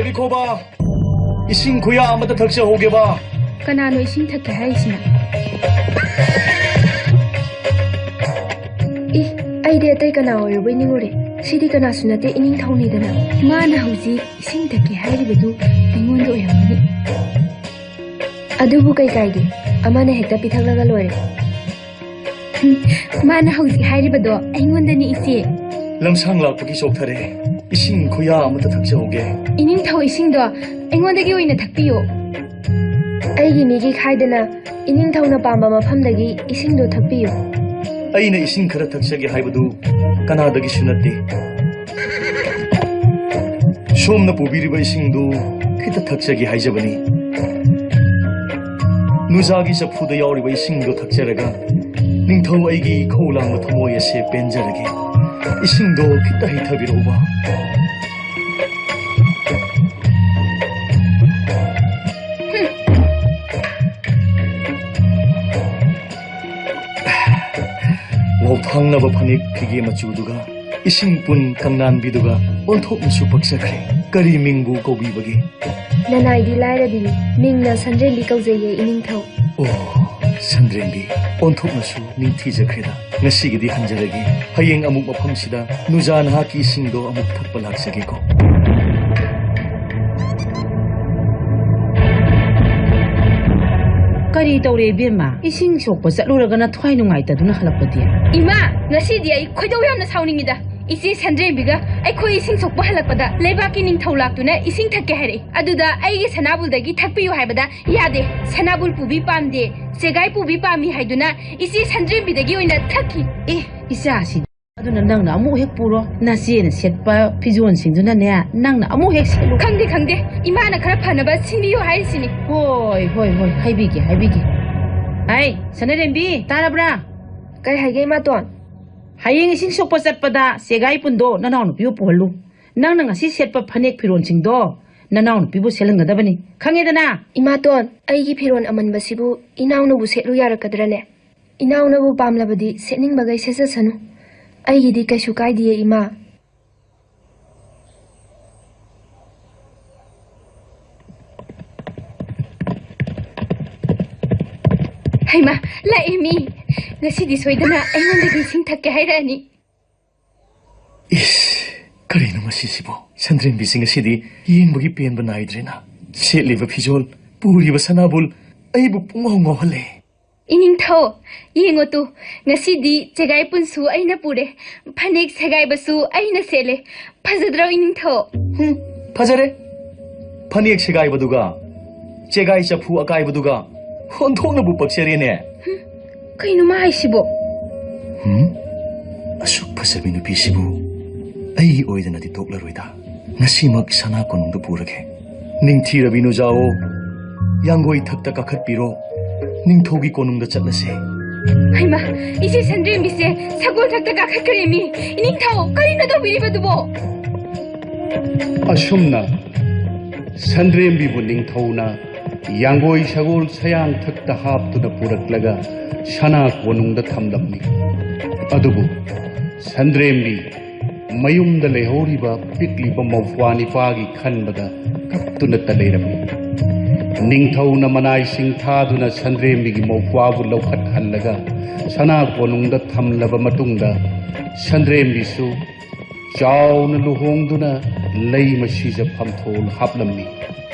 ꯉꯥꯏꯈꯣꯕ, ꯏꯁꯤꯡ ꯈꯨꯌꯥ ꯑꯃꯇ ꯊꯛꯆꯍꯧꯒꯦꯕ꯫ ꯀꯅꯥꯅꯣ ꯏꯁꯤꯡ ꯊꯛꯀꯦ ꯍꯥꯏꯔꯤꯁꯤꯅ? ꯏ, ꯑꯩꯗꯤ ꯑꯇꯩ ꯀꯅꯥ ꯑꯣꯏꯔꯕꯣꯏ ꯅꯤꯡꯉꯨꯔꯦ꯫ ꯁꯤꯗꯤ ꯀꯅꯥꯁꯨ ꯅꯠꯇꯦ, ꯏꯅꯤꯡꯊꯧꯅꯤꯗꯅ꯫ ꯃꯥꯅ ꯍꯧꯖꯤꯛ ꯏꯁꯤꯡ ꯊꯛꯀꯦ ꯍꯥꯏꯔꯤꯕꯗꯨ ꯑꯩꯉꯣꯟꯗ ꯑꯣꯏꯔꯝꯒꯅꯤ꯫ ꯑꯗꯨꯕꯨ ꯀꯩ ꯀꯥꯏꯒꯦ? ꯑꯃꯅ ꯍꯦꯛꯇ ꯄꯤꯊꯛꯂꯒ ꯂꯣꯏꯔꯦ꯫ ꯃꯥꯅ ꯍꯧꯖꯤꯛ ꯍꯥꯏꯔꯤꯕꯗꯣ ꯑꯩꯉꯣꯟꯗꯅꯤ, ꯏꯆꯦ꯫ ꯂꯝꯁꯥꯡ ꯂꯥꯛꯄꯒꯤ ꯆꯣꯛꯊꯔꯦ꯫ ꯏꯁꯤꯡ ꯈꯨꯌꯥ ꯑꯃꯇ ꯊꯛꯆꯍꯧꯒꯦ꯫ ꯏꯅꯤꯡꯊꯧ, ꯏꯁꯤꯡꯗꯣ ꯑꯩꯉꯣꯟꯗꯒꯤ ꯑꯣꯏꯅ ꯊꯛꯄꯤꯌꯨ꯫ ꯑꯩꯒꯤ ꯃꯤꯒꯤ ꯈꯥꯏꯗꯅ ꯏꯅꯤꯡꯊꯧꯅ ꯄꯥꯝꯕ ꯃꯐꯝꯗꯒꯤ ꯏꯁꯤꯡꯗꯣ ꯊꯛꯄꯤꯌꯨ꯫ ꯑꯩꯅ ꯏꯁꯤꯡ ꯈꯔ ꯊꯛꯆꯒꯦ ꯍꯥꯏꯕꯗꯨ ꯀꯅꯥꯗꯒꯤꯁꯨ ꯅꯠꯇꯦ꯫ ꯁꯣꯝꯅ ꯄꯨꯕꯤꯔꯤꯕ ꯏꯁꯤꯡꯗꯨ ꯈꯤꯇ ꯊꯛꯆꯒꯦ ꯍꯥꯏꯖꯕꯅꯤ꯫ ꯅꯨꯖꯥꯒꯤ ꯆꯐꯨꯗ ꯌꯥꯎꯔꯤꯕ ꯏꯁꯤꯡꯗꯣ ꯊꯛꯆꯔꯒ ꯅꯤꯡꯊꯧ ꯑꯩꯒꯤ ꯏꯈꯧ ꯂꯥꯡꯕ ꯊꯃꯣꯏ ꯑꯁꯦ ꯄꯦꯟꯖꯔꯒꯦ꯫ ꯏꯁꯤꯡꯗꯣ ꯈꯤꯇ ꯍꯩꯊꯕꯤꯔꯛꯎꯕ꯫ ꯋꯥꯎꯊꯥꯡꯅꯕ ꯐꯅꯦꯛ ꯐꯤꯒꯦ ꯃꯆꯨꯗꯨꯒ ꯏꯁꯤꯡ ꯄꯨꯟ ꯀꯪꯂꯥꯟꯕꯤꯗꯨꯒ ꯑꯣꯟꯊꯣꯛꯅꯁꯨ ꯄꯛꯆꯈ꯭ꯔꯦ꯫ ꯀꯔꯤ ꯃꯤꯡꯕꯨ ꯀꯧꯕꯤꯕꯒꯦ? ꯅꯅꯥꯏꯗꯤ ꯂꯥꯏꯔꯕꯤꯅꯤ, ꯃꯤꯡꯅ ꯁꯟꯗ꯭ꯔꯦꯝꯕꯤ ꯀꯧꯖꯩꯌꯦ, ꯏꯅꯤꯡꯊꯧ꯫ ꯑꯣ, ꯁꯟꯗ꯭ꯔꯦꯝꯕꯤ, ꯑꯣꯟꯊꯣꯛꯅꯁꯨ ꯅꯤꯡꯊꯤꯖꯈ꯭ꯔꯦꯗ꯫ ꯉꯁꯤꯒꯤꯗꯤ ꯍꯟꯖꯔꯒꯦ꯫ ꯍꯌꯦꯡ ꯑꯃꯨꯛ ꯃꯐꯝꯁꯤꯗ ꯅꯨꯖꯥ ꯅꯍꯥꯛꯀꯤ ꯏꯁꯤꯡꯗꯣ ꯑꯃꯨꯛ ꯊꯛꯄ ꯂꯥꯛꯆꯒꯦꯀꯣ꯫ ꯀꯔꯤ ꯇꯧꯔꯦ, ꯏꯕꯦꯝꯃ? ꯏꯁꯤꯡ ꯁꯣꯛꯄ ꯆꯠꯂꯨꯔꯒꯅ ꯊꯋꯥꯏ ꯅꯨꯡꯉꯥꯏꯇꯗꯨꯅ ꯍꯜꯂꯛꯄꯗꯤ? ꯏꯃꯥ, ꯉꯁꯤꯗꯤ ꯑꯩ ꯈꯣꯏꯗꯧ ꯌꯥꯝꯅ ꯁꯥꯎꯅꯤꯡꯉꯤꯗ꯫ ꯏꯆꯦ ꯁꯟꯗ꯭ꯔꯦꯝꯕꯤꯒ ꯑꯩꯈꯣꯏ ꯏꯁꯤꯡ ꯁꯣꯛꯄ ꯍꯜꯂꯛꯄꯗ ꯂꯩꯕꯥꯛꯀꯤ ꯅꯤꯡꯊꯧ ꯂꯥꯛꯇꯨꯅ ꯏꯁꯤꯡ ꯊꯛꯀꯦ ꯍꯥꯏꯔꯛꯏ꯫ ꯑꯗꯨꯗ ꯑꯩꯒꯤ ꯁꯅꯥꯕꯨꯜꯗꯒꯤ ꯊꯛꯄꯤꯌꯨ ꯍꯥꯏꯕꯗ ꯌꯥꯗꯦ꯫ ꯁꯅꯥꯕꯨꯜ ꯄꯨꯕꯤ ꯄꯥꯝꯗꯦ, ꯆꯦꯒꯥꯏ ꯄꯨꯕꯤ ꯄꯥꯝꯃꯤ ꯍꯥꯏꯗꯨꯅ ꯏꯆꯦ ꯁꯟꯗ꯭ꯔꯦꯝꯕꯤꯗꯒꯤ ꯑꯣꯏꯅ ꯊꯛꯈꯤ꯫ ꯑꯦ, ꯏꯆꯥꯁꯤ꯫ ꯑꯗꯨꯅ ꯅꯪꯅ ꯑꯃꯨꯛ ꯍꯦꯛ ꯄꯨꯔꯣ, ꯅꯆꯦꯅ ꯁꯦꯠꯄ ꯐꯤꯖꯣꯜꯁꯤꯡꯗꯨꯅꯅꯦ, ꯅꯪꯅ ꯑꯃꯨꯛ ꯍꯦꯛ ꯁꯦꯠꯂꯨ꯫ ꯈꯪꯗꯦ, ꯈꯪꯗꯦ, ꯏꯃꯥꯅ ꯈꯔ ꯐꯅꯕ ꯁꯤꯟꯕꯤꯌꯨ ꯍꯥꯏꯔꯤꯁꯤꯅꯤ꯫ ꯍꯣꯏ, ꯍꯣꯏ, ꯍꯣꯏ, ꯍꯥꯏꯕꯤꯒꯦ, ꯍꯥꯏꯕꯤꯒꯦ꯫ ꯍꯥꯏ, ꯁꯅꯥꯔꯦꯝꯕꯤ, ꯇꯥꯔꯕ꯭ꯔꯥ? ꯀꯩ ꯍꯥꯏꯒꯦ, ꯏꯃꯥꯇꯣꯟ? ꯍꯌꯦꯡ ꯏꯁꯤꯡ ꯁꯣꯛꯄ ꯆꯠꯄꯗ ꯆꯦꯒꯥꯏ ꯄꯨꯟꯗꯣ ꯅꯅꯥꯎꯅꯨꯄꯤꯕꯨ ꯄꯨꯍꯜꯂꯨ꯫ ꯅꯪꯅ ꯉꯁꯤ ꯁꯦꯠꯄ ꯐꯅꯦꯛ ꯐꯤꯔꯣꯜꯁꯤꯡꯗꯣ ꯅꯅꯥꯎꯅꯨꯄꯤꯕꯨ ꯁꯦꯠꯍꯟꯒꯗꯕꯅꯤ, ꯈꯪꯉꯦꯗꯅ? ꯏꯃꯥꯇꯣꯟ, ꯑꯩꯒꯤ ꯐꯤꯔꯣꯜ ꯑꯃꯟꯕꯁꯤꯕꯨ ꯏꯅꯥꯎꯅꯕꯨ ꯁꯦꯠꯂꯨ ꯌꯥꯔꯛꯀꯗ꯭ꯔꯅꯦ? ꯏꯅꯥꯎꯅꯕꯨ ꯄꯥꯝꯂꯕꯗꯤ ꯁꯦꯠꯅꯤꯡꯕꯈꯩ ꯁꯦꯠꯆꯁꯅꯨ, ꯑꯩꯒꯤꯗꯤ ꯀꯩꯁꯨ ꯀꯥꯏꯗꯤꯌꯦ, ꯏꯃꯥ꯫ ꯍꯩꯃꯥ, ꯂꯥꯛꯑꯦ ꯃꯤ꯫ ꯉꯁꯤꯗꯤ ꯁꯣꯏꯗꯅ ꯑꯩꯉꯣꯟꯗꯒꯤ ꯏꯁꯤꯡ ꯊꯛꯀꯦ ꯍꯥꯏꯔꯛꯑꯅꯤ꯫ ꯏꯁ, ꯀꯔꯤꯅꯣ ꯉꯁꯤꯁꯤꯕꯣ? ꯁꯟꯗ꯭ꯔꯦꯝꯕꯤꯁꯤ ꯉꯁꯤꯗꯤ ꯌꯦꯡꯕꯒꯤ ꯄꯦꯟꯕ ꯅꯥꯏꯗ꯭ꯔꯦꯅ꯫ ꯁꯦꯠꯂꯤꯕ ꯐꯤꯖꯣꯜ, ꯄꯨꯔꯤꯕ ꯁꯅꯥꯕꯨꯜ ꯑꯩꯕꯨ ꯄꯨꯡꯉꯥꯎ ꯉꯥꯎꯍꯜꯂꯦ꯫ ꯏꯅꯤꯡꯊꯧ, ꯌꯦꯡꯉꯣ ꯇꯨ, ꯉꯁꯤꯗꯤ ꯆꯦꯒꯥꯏ ꯄꯨꯟꯁꯨ ꯑꯩꯅ ꯄꯨꯔꯦ, ꯐꯅꯦꯛ ꯁꯦꯒꯥꯏꯕꯁꯨ ꯑꯩꯅ ꯁꯦꯠꯂꯦ꯫ ꯐꯖꯗ꯭ꯔꯣ ꯏꯅꯤꯡꯊꯧ? ꯍꯨꯝ, ꯐꯖꯔꯦ꯫ ꯐꯅꯦꯛ ꯁꯦꯒꯥꯏꯕꯗꯨꯒ ꯆꯦꯒꯥꯏ ꯆꯐꯨ ꯑꯀꯥꯏꯕꯗꯨꯒ ꯑꯣꯟꯊꯣꯛꯅꯕꯨ ꯄꯛꯆꯔꯦꯅꯦ꯫ ꯍꯨꯝ, ꯀꯩꯅꯣ ꯃꯥ ꯍꯥꯏꯁꯤꯕꯣ? ꯍꯨꯝ? ꯑꯁꯨꯛ ꯐꯖꯕꯤ ꯅꯨꯄꯤꯁꯤꯕꯨ ꯑꯩꯒꯤ ꯑꯣꯏꯗꯅꯗꯤ ꯇꯣꯛꯂꯔꯣꯏꯗ꯫ ꯉꯁꯤꯃꯛ ꯁꯅꯥ ꯀꯣꯅꯨꯡꯗ ꯄꯨꯔꯒꯦ꯫ ꯅꯤꯡꯊꯤꯔꯕꯤ ꯅꯨꯖꯥꯑꯣ, ꯌꯥꯡꯒꯣꯏ ꯊꯛꯇ ꯀꯥꯈꯠꯄꯤꯔꯣ꯫ ꯅꯤꯡꯊꯧꯒꯤ ꯀꯣꯅꯨꯡꯗ ꯆꯠꯂꯁꯦ꯫ ꯍꯩꯃꯥ, ꯏꯆꯦ ꯁꯟꯗ꯭ꯔꯦꯝꯕꯤꯁꯦ ꯁꯒꯣꯜ ꯊꯛꯇ ꯀꯥꯈꯠꯈ꯭ꯔꯦ ꯃꯤ꯫ ꯏꯅꯤꯡꯊꯧ, ꯀꯔꯤꯅꯣ ꯇꯧꯕꯤꯔꯤꯕꯗꯨꯕꯣ? ꯑꯁꯨꯝꯅ ꯁꯟꯗ꯭ꯔꯦꯝꯕꯤꯕꯨ ꯅꯤꯡꯊꯧꯅ ꯌꯥꯡꯒꯣꯏ ꯁꯒꯣꯜ ꯁꯌꯥꯡ ꯊꯛꯇ ꯍꯥꯞꯇꯨꯅ ꯄꯨꯔꯛꯂꯒ ꯁꯅꯥ ꯀꯣꯅꯨꯡꯗ ꯊꯝꯂꯝꯃꯤ꯫ ꯑꯗꯨꯕꯨ ꯁꯟꯗ꯭ꯔꯦꯝꯕꯤ ꯃꯌꯨꯝꯗ ꯂꯩꯍꯧꯔꯤꯕ ꯄꯤꯛꯂꯤꯕ ꯃꯧꯄ꯭ꯋꯥ ꯅꯤꯄꯥꯒꯤ ꯈꯟꯕꯗ ꯀꯞꯇꯨꯅꯇ ꯂꯩꯔꯝꯃꯤ꯫ ꯅꯤꯡꯊꯧꯅ ꯃꯅꯥꯏꯁꯤꯡ ꯊꯥꯗꯨꯅ ꯁꯟꯗ꯭ꯔꯦꯝꯕꯤꯒꯤ ꯃꯧꯄ꯭ꯋꯥꯕꯨ ꯂꯧꯈꯠꯍꯜꯂꯒ ꯁꯅꯥ ꯀꯣꯅꯨꯡꯗ ꯊꯝꯂꯕ ꯃꯇꯨꯡꯗ, ꯁꯟꯗ꯭ꯔꯦꯝꯕꯤꯁꯨ ꯆꯥꯎꯅ ꯂꯨꯍꯣꯡꯗꯨꯅ ꯂꯩꯃ ꯁꯤꯖꯐꯝ ꯊꯣꯜ ꯍꯥꯞꯂꯝꯃꯤ꯫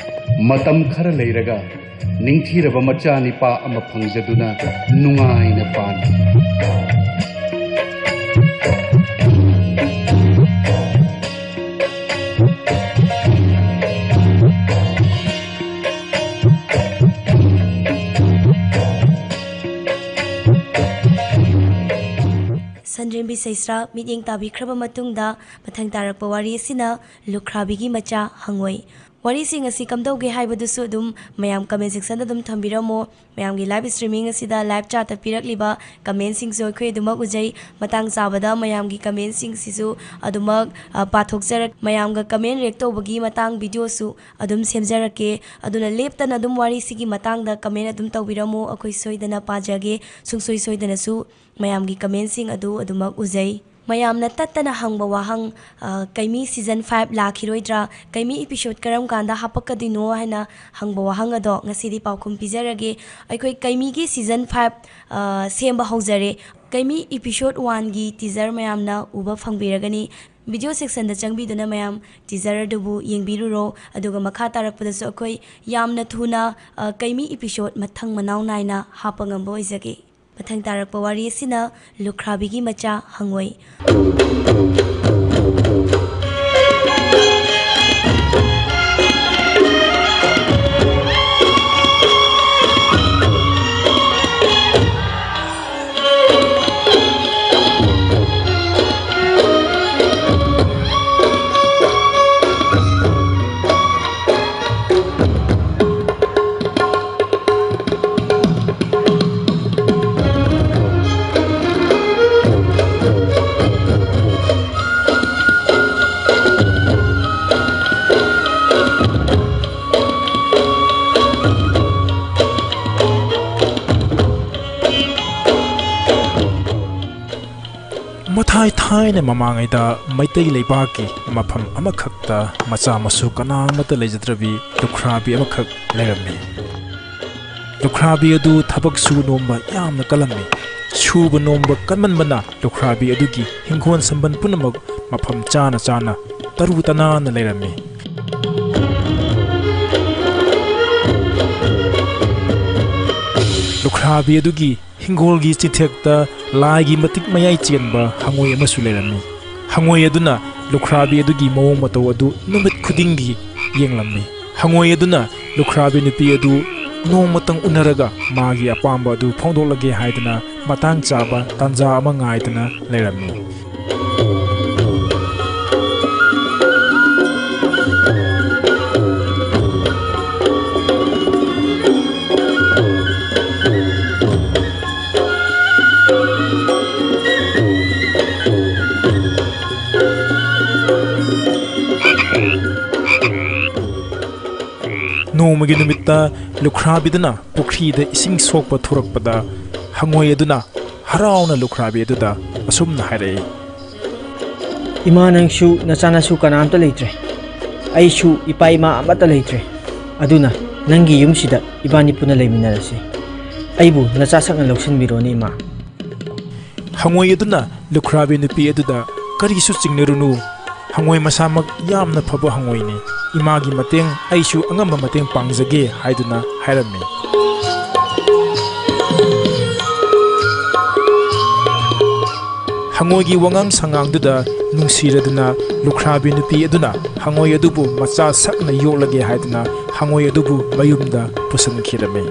ꯃꯇꯝ ꯈꯔ ꯂꯩꯔꯒ ꯅꯤꯡꯊꯤꯔꯕ ꯃꯆꯥꯅꯤꯄꯥ ꯑꯃ ꯐꯪꯖꯗꯨꯅ ꯅꯨꯡꯉꯥꯏꯅ ꯄꯥꯟꯈꯤ꯫ ꯁꯟꯗ꯭ꯔꯦꯝꯕꯤ ꯁꯩꯁ꯭ꯔꯥ ꯃꯤꯠꯌꯦꯡ ꯇꯥꯕꯤꯈ꯭ꯔꯕ ꯃꯇꯨꯡꯗ, ꯃꯊꯪ ꯇꯥꯔꯛꯄ ꯋꯥꯔꯤ ꯑꯁꯤꯅ ꯂꯨꯈ꯭ꯔꯥꯕꯤꯒꯤ ꯃꯆꯥ ꯍꯪꯉꯣꯏ꯫ ꯋꯥꯔꯤꯁꯤꯡ ꯑꯁꯤ ꯀꯝꯗꯧꯒꯦ ꯍꯥꯏꯕꯗꯨꯁꯨ ꯑꯗꯨꯝ ꯃꯌꯥꯝ comment section ꯗ ꯑꯗꯨꯝ ꯊꯝꯕꯤꯔꯝꯃꯣ꯫ ꯃꯌꯥꯝꯒꯤ live streaming ꯑꯁꯤꯗ live chat ꯇ ꯄꯤꯔꯛꯂꯤꯕ comment ꯁꯤꯡꯁꯨ ꯑꯩꯈꯣꯏ ꯑꯗꯨꯃꯛ ꯎꯖꯩ꯫ ꯃꯇꯥꯡ ꯆꯥꯕꯗ ꯃꯌꯥꯝꯒꯤ comment ꯁꯤꯡꯁꯤꯁꯨ ꯑꯗꯨꯃꯛ, ꯑ, ꯄꯥꯊꯣꯛꯆꯔꯛ-, ꯃꯌꯥꯝꯒ comment react ꯇꯧꯕꯒꯤ ꯃꯇꯥꯡ video ꯁꯨ ꯑꯗꯨꯝ ꯁꯦꯝꯖꯔꯛꯀꯦ꯫ ꯑꯗꯨꯅ ꯂꯦꯞꯇꯅ ꯑꯗꯨꯝ ꯋꯥꯔꯤꯁꯤꯒꯤ ꯃꯇꯥꯡꯗ comment ꯑꯗꯨꯝ ꯇꯧꯕꯤꯔꯝꯃꯨ꯫ ꯑꯩꯈꯣꯏ ꯁꯣꯏꯗꯅ ꯄꯥꯖꯒꯦ꯫ ꯁꯨꯡꯁꯣꯏ ꯁꯣꯏꯗꯅꯁꯨ ꯃꯌꯥꯝꯒꯤ comment ꯁꯤꯡ ꯑꯗꯨ ꯑꯗꯨꯃꯛ ꯎꯖꯩ꯫ ꯃꯌꯥꯝꯅ ꯇꯠꯇꯅ ꯍꯪꯕ ꯋꯥꯍꯪ, ꯑ, ꯀꯩꯃꯤ season five ꯂꯥꯛꯈꯤꯔꯣꯏꯗ꯭ꯔꯥ, ꯀꯩꯃꯤ episode ꯀꯔꯝ ꯀꯥꯟꯗ ꯍꯥꯄꯛꯀꯗꯣꯏꯅꯣ ꯍꯥꯏꯅ ꯍꯪꯕ ꯋꯥꯍꯪ ꯑꯗꯣ ꯉꯁꯤꯗꯤ ꯄꯥꯎꯈꯨꯝ ꯄꯤꯖꯔꯒꯦ꯫ ꯑꯩꯈꯣꯏ ꯀꯩꯃꯤꯒꯤ season five, ꯑ, ꯁꯦꯝꯕ ꯍꯧꯖꯔꯦ꯫ ꯀꯩꯃꯤ episode one ꯒꯤ teaser ꯃꯌꯥꯝꯅ ꯎꯕ ꯐꯪꯕꯤꯔꯒꯅꯤ꯫ Video section ꯗ ꯆꯪꯕꯤꯗꯨꯅ ꯃꯌꯥꯝ teaser ꯑꯗꯨꯕꯨ ꯌꯦꯡꯕꯤꯔꯨꯔꯣ꯫ ꯑꯗꯨꯒ ꯃꯈꯥ ꯇꯥꯔꯛꯄꯗꯁꯨ ꯑꯩꯈꯣꯏ ꯌꯥꯝꯅ ꯊꯨꯅ, ꯑ, ꯀꯩꯃꯤ episode ꯃꯊꯪ ꯃꯅꯥꯎ ꯅꯥꯏꯅ ꯍꯥꯞꯄ ꯉꯝꯕ ꯑꯣꯏꯖꯒꯦ꯫ ꯃꯊꯪ ꯇꯥꯔꯛꯄ ꯋꯥꯔꯤ ꯑꯁꯤꯅ ꯂꯨꯈ꯭ꯔꯥꯕꯤꯒꯤ ꯃꯆꯥ ꯍꯪꯉꯣꯏ꯫ ꯃꯊꯥꯏ ꯊꯥꯏꯅ ꯃꯃꯥꯡꯉꯩꯗ ꯃꯩꯇꯩ ꯂꯩꯕꯥꯛꯀꯤ ꯃꯐꯝ ꯑꯃꯈꯛꯇ ꯃꯆꯥ ꯃꯁꯨ ꯀꯅꯥ ꯑꯃꯠꯇ ꯂꯩꯖꯗ꯭ꯔꯕꯤ ꯂꯨꯈ꯭ꯔꯥꯕꯤ ꯑꯃꯈꯛ ꯂꯩꯔꯝꯃꯤ꯫ ꯂꯨꯈ꯭ꯔꯥꯕꯤ ꯑꯗꯨ ꯊꯕꯛ ꯁꯨ ꯅꯣꯝꯕ ꯌꯥꯝꯅ ꯀꯜꯂꯝꯃꯤ꯫ ꯁꯨꯕ ꯅꯣꯝꯕ ꯀꯟꯃꯟꯕꯅ ꯂꯨꯈ꯭ꯔꯥꯕꯤ ꯑꯗꯨꯒꯤ ꯍꯤꯡꯒꯣꯜ ꯁꯝꯕꯜ ꯄꯨꯝꯅꯃꯛ ꯃꯐꯝ ꯆꯥꯅ ꯆꯥꯅ ꯇꯔꯨ ꯇꯅꯥꯟꯅ ꯂꯩꯔꯝꯃꯤ꯫ ꯂꯨꯈ꯭ꯔꯥꯕꯤ ꯑꯗꯨꯒꯤ ꯍꯤꯡꯒꯣꯜꯒꯤ ꯆꯤꯊꯦꯛꯇ ꯂꯥꯏꯒꯤ ꯃꯇꯤꯛ ꯃꯌꯥꯏ ꯆꯦꯟꯕ ꯍꯉꯣꯏ ꯑꯃꯁꯨ ꯂꯩꯔꯝꯃꯤ꯫ ꯍꯉꯣꯏ ꯑꯗꯨꯅ ꯂꯨꯈ꯭ꯔꯥꯕꯤ ꯑꯗꯨꯒꯤ ꯃꯑꯣꯡ ꯃꯇꯧ ꯑꯗꯨ ꯅꯨꯃꯤꯠ ꯈꯨꯗꯤꯡꯒꯤ ꯌꯦꯡꯂꯝꯃꯤ꯫ ꯍꯉꯣꯏ ꯑꯗꯨꯅ ꯂꯨꯈ꯭ꯔꯥꯕꯤ ꯅꯨꯄꯤ ꯑꯗꯨ ꯅꯣꯡꯃꯇꯪ ꯎꯅꯔꯒ ꯃꯥꯒꯤ ꯑꯄꯥꯝꯕ ꯑꯗꯨ ꯐꯣꯡꯗꯣꯛꯂꯒꯦ ꯍꯥꯏꯗꯨꯅ ꯃꯇꯥꯡ ꯆꯥꯕ ꯇꯥꯟꯖꯥ ꯑꯃ ꯉꯥꯏꯗꯨꯅ ꯂꯩꯔꯝꯃꯤ꯫ ꯅꯣꯡꯃꯒꯤ ꯅꯨꯃꯤꯠꯇ ꯂꯨꯈ꯭ꯔꯥꯕꯤꯗꯨꯅ ꯄꯨꯈ꯭ꯔꯤꯗ ꯏꯁꯤꯡ ꯁꯣꯛꯄ ꯊꯣꯔꯛꯄꯗ ꯍꯉꯣꯏ ꯑꯗꯨꯅ ꯍꯔꯥꯎꯅ ꯂꯨꯈ꯭ꯔꯥꯕꯤ ꯑꯗꯨꯗ ꯑꯁꯨꯝꯅ ꯍꯥꯏꯔꯛꯏ, "ꯏꯃꯥ, ꯅꯪꯁꯨ ꯅꯆꯥꯅꯁꯨ ꯀꯅꯥꯝꯇ ꯂꯩꯇ꯭ꯔꯦ꯫ ꯑꯩꯁꯨ ꯏꯄꯥ ꯏꯃꯥ ꯑꯃꯠꯇ ꯂꯩꯇ꯭ꯔꯦ꯫ ꯑꯗꯨꯅ ꯅꯪꯒꯤ ꯌꯨꯝꯁꯤꯗ ꯏꯕꯥꯅꯤ ꯄꯨꯟꯅ ꯂꯩꯃꯤꯟꯅꯔꯁꯤ꯫ ꯑꯩꯕꯨ ꯅꯆꯥ ꯁꯛꯅ ꯂꯧꯁꯤꯟꯕꯤꯔꯣꯅꯦ, ꯏꯃꯥ꯫" ꯍꯉꯣꯏ ꯑꯗꯨꯅ ꯂꯨꯈ꯭ꯔꯥꯕꯤ ꯅꯨꯄꯤ ꯑꯗꯨꯗ, "ꯀꯔꯤꯁꯨ ꯆꯤꯡꯅꯔꯨꯅꯨ꯫ ꯍꯉꯣꯏ ꯃꯁꯥꯃꯛ ꯌꯥꯝꯅ ꯐꯕ ꯍꯉꯣꯏꯅꯤ꯫ ꯏꯃꯥꯒꯤ ꯃꯇꯦꯡ ꯑꯩꯁꯨ ꯑꯉꯝꯕ ꯃꯇꯦꯡ ꯄꯥꯡꯖꯒꯦ" ꯍꯥꯏꯗꯨꯅ ꯍꯥꯏꯔꯝꯃꯤ꯫ ꯍꯉꯣꯏꯒꯤ ꯋꯥꯉꯥꯡ ꯁꯉꯥꯡꯗꯨꯗ ꯅꯨꯡꯁꯤꯔꯗꯨꯅ ꯂꯨꯈ꯭ꯔꯥꯕꯤ ꯅꯨꯄꯤ ꯑꯗꯨꯅ ꯍꯉꯣꯏ ꯑꯗꯨꯕꯨ ꯃꯆꯥ ꯁꯛꯅ ꯌꯣꯛꯂꯒꯦ ꯍꯥꯏꯗꯨꯅ ꯍꯉꯣꯏ ꯑꯗꯨꯕꯨ ꯃꯌꯨꯝꯗ ꯄꯨꯁꯤꯟꯈꯤꯔꯝꯃꯤ꯫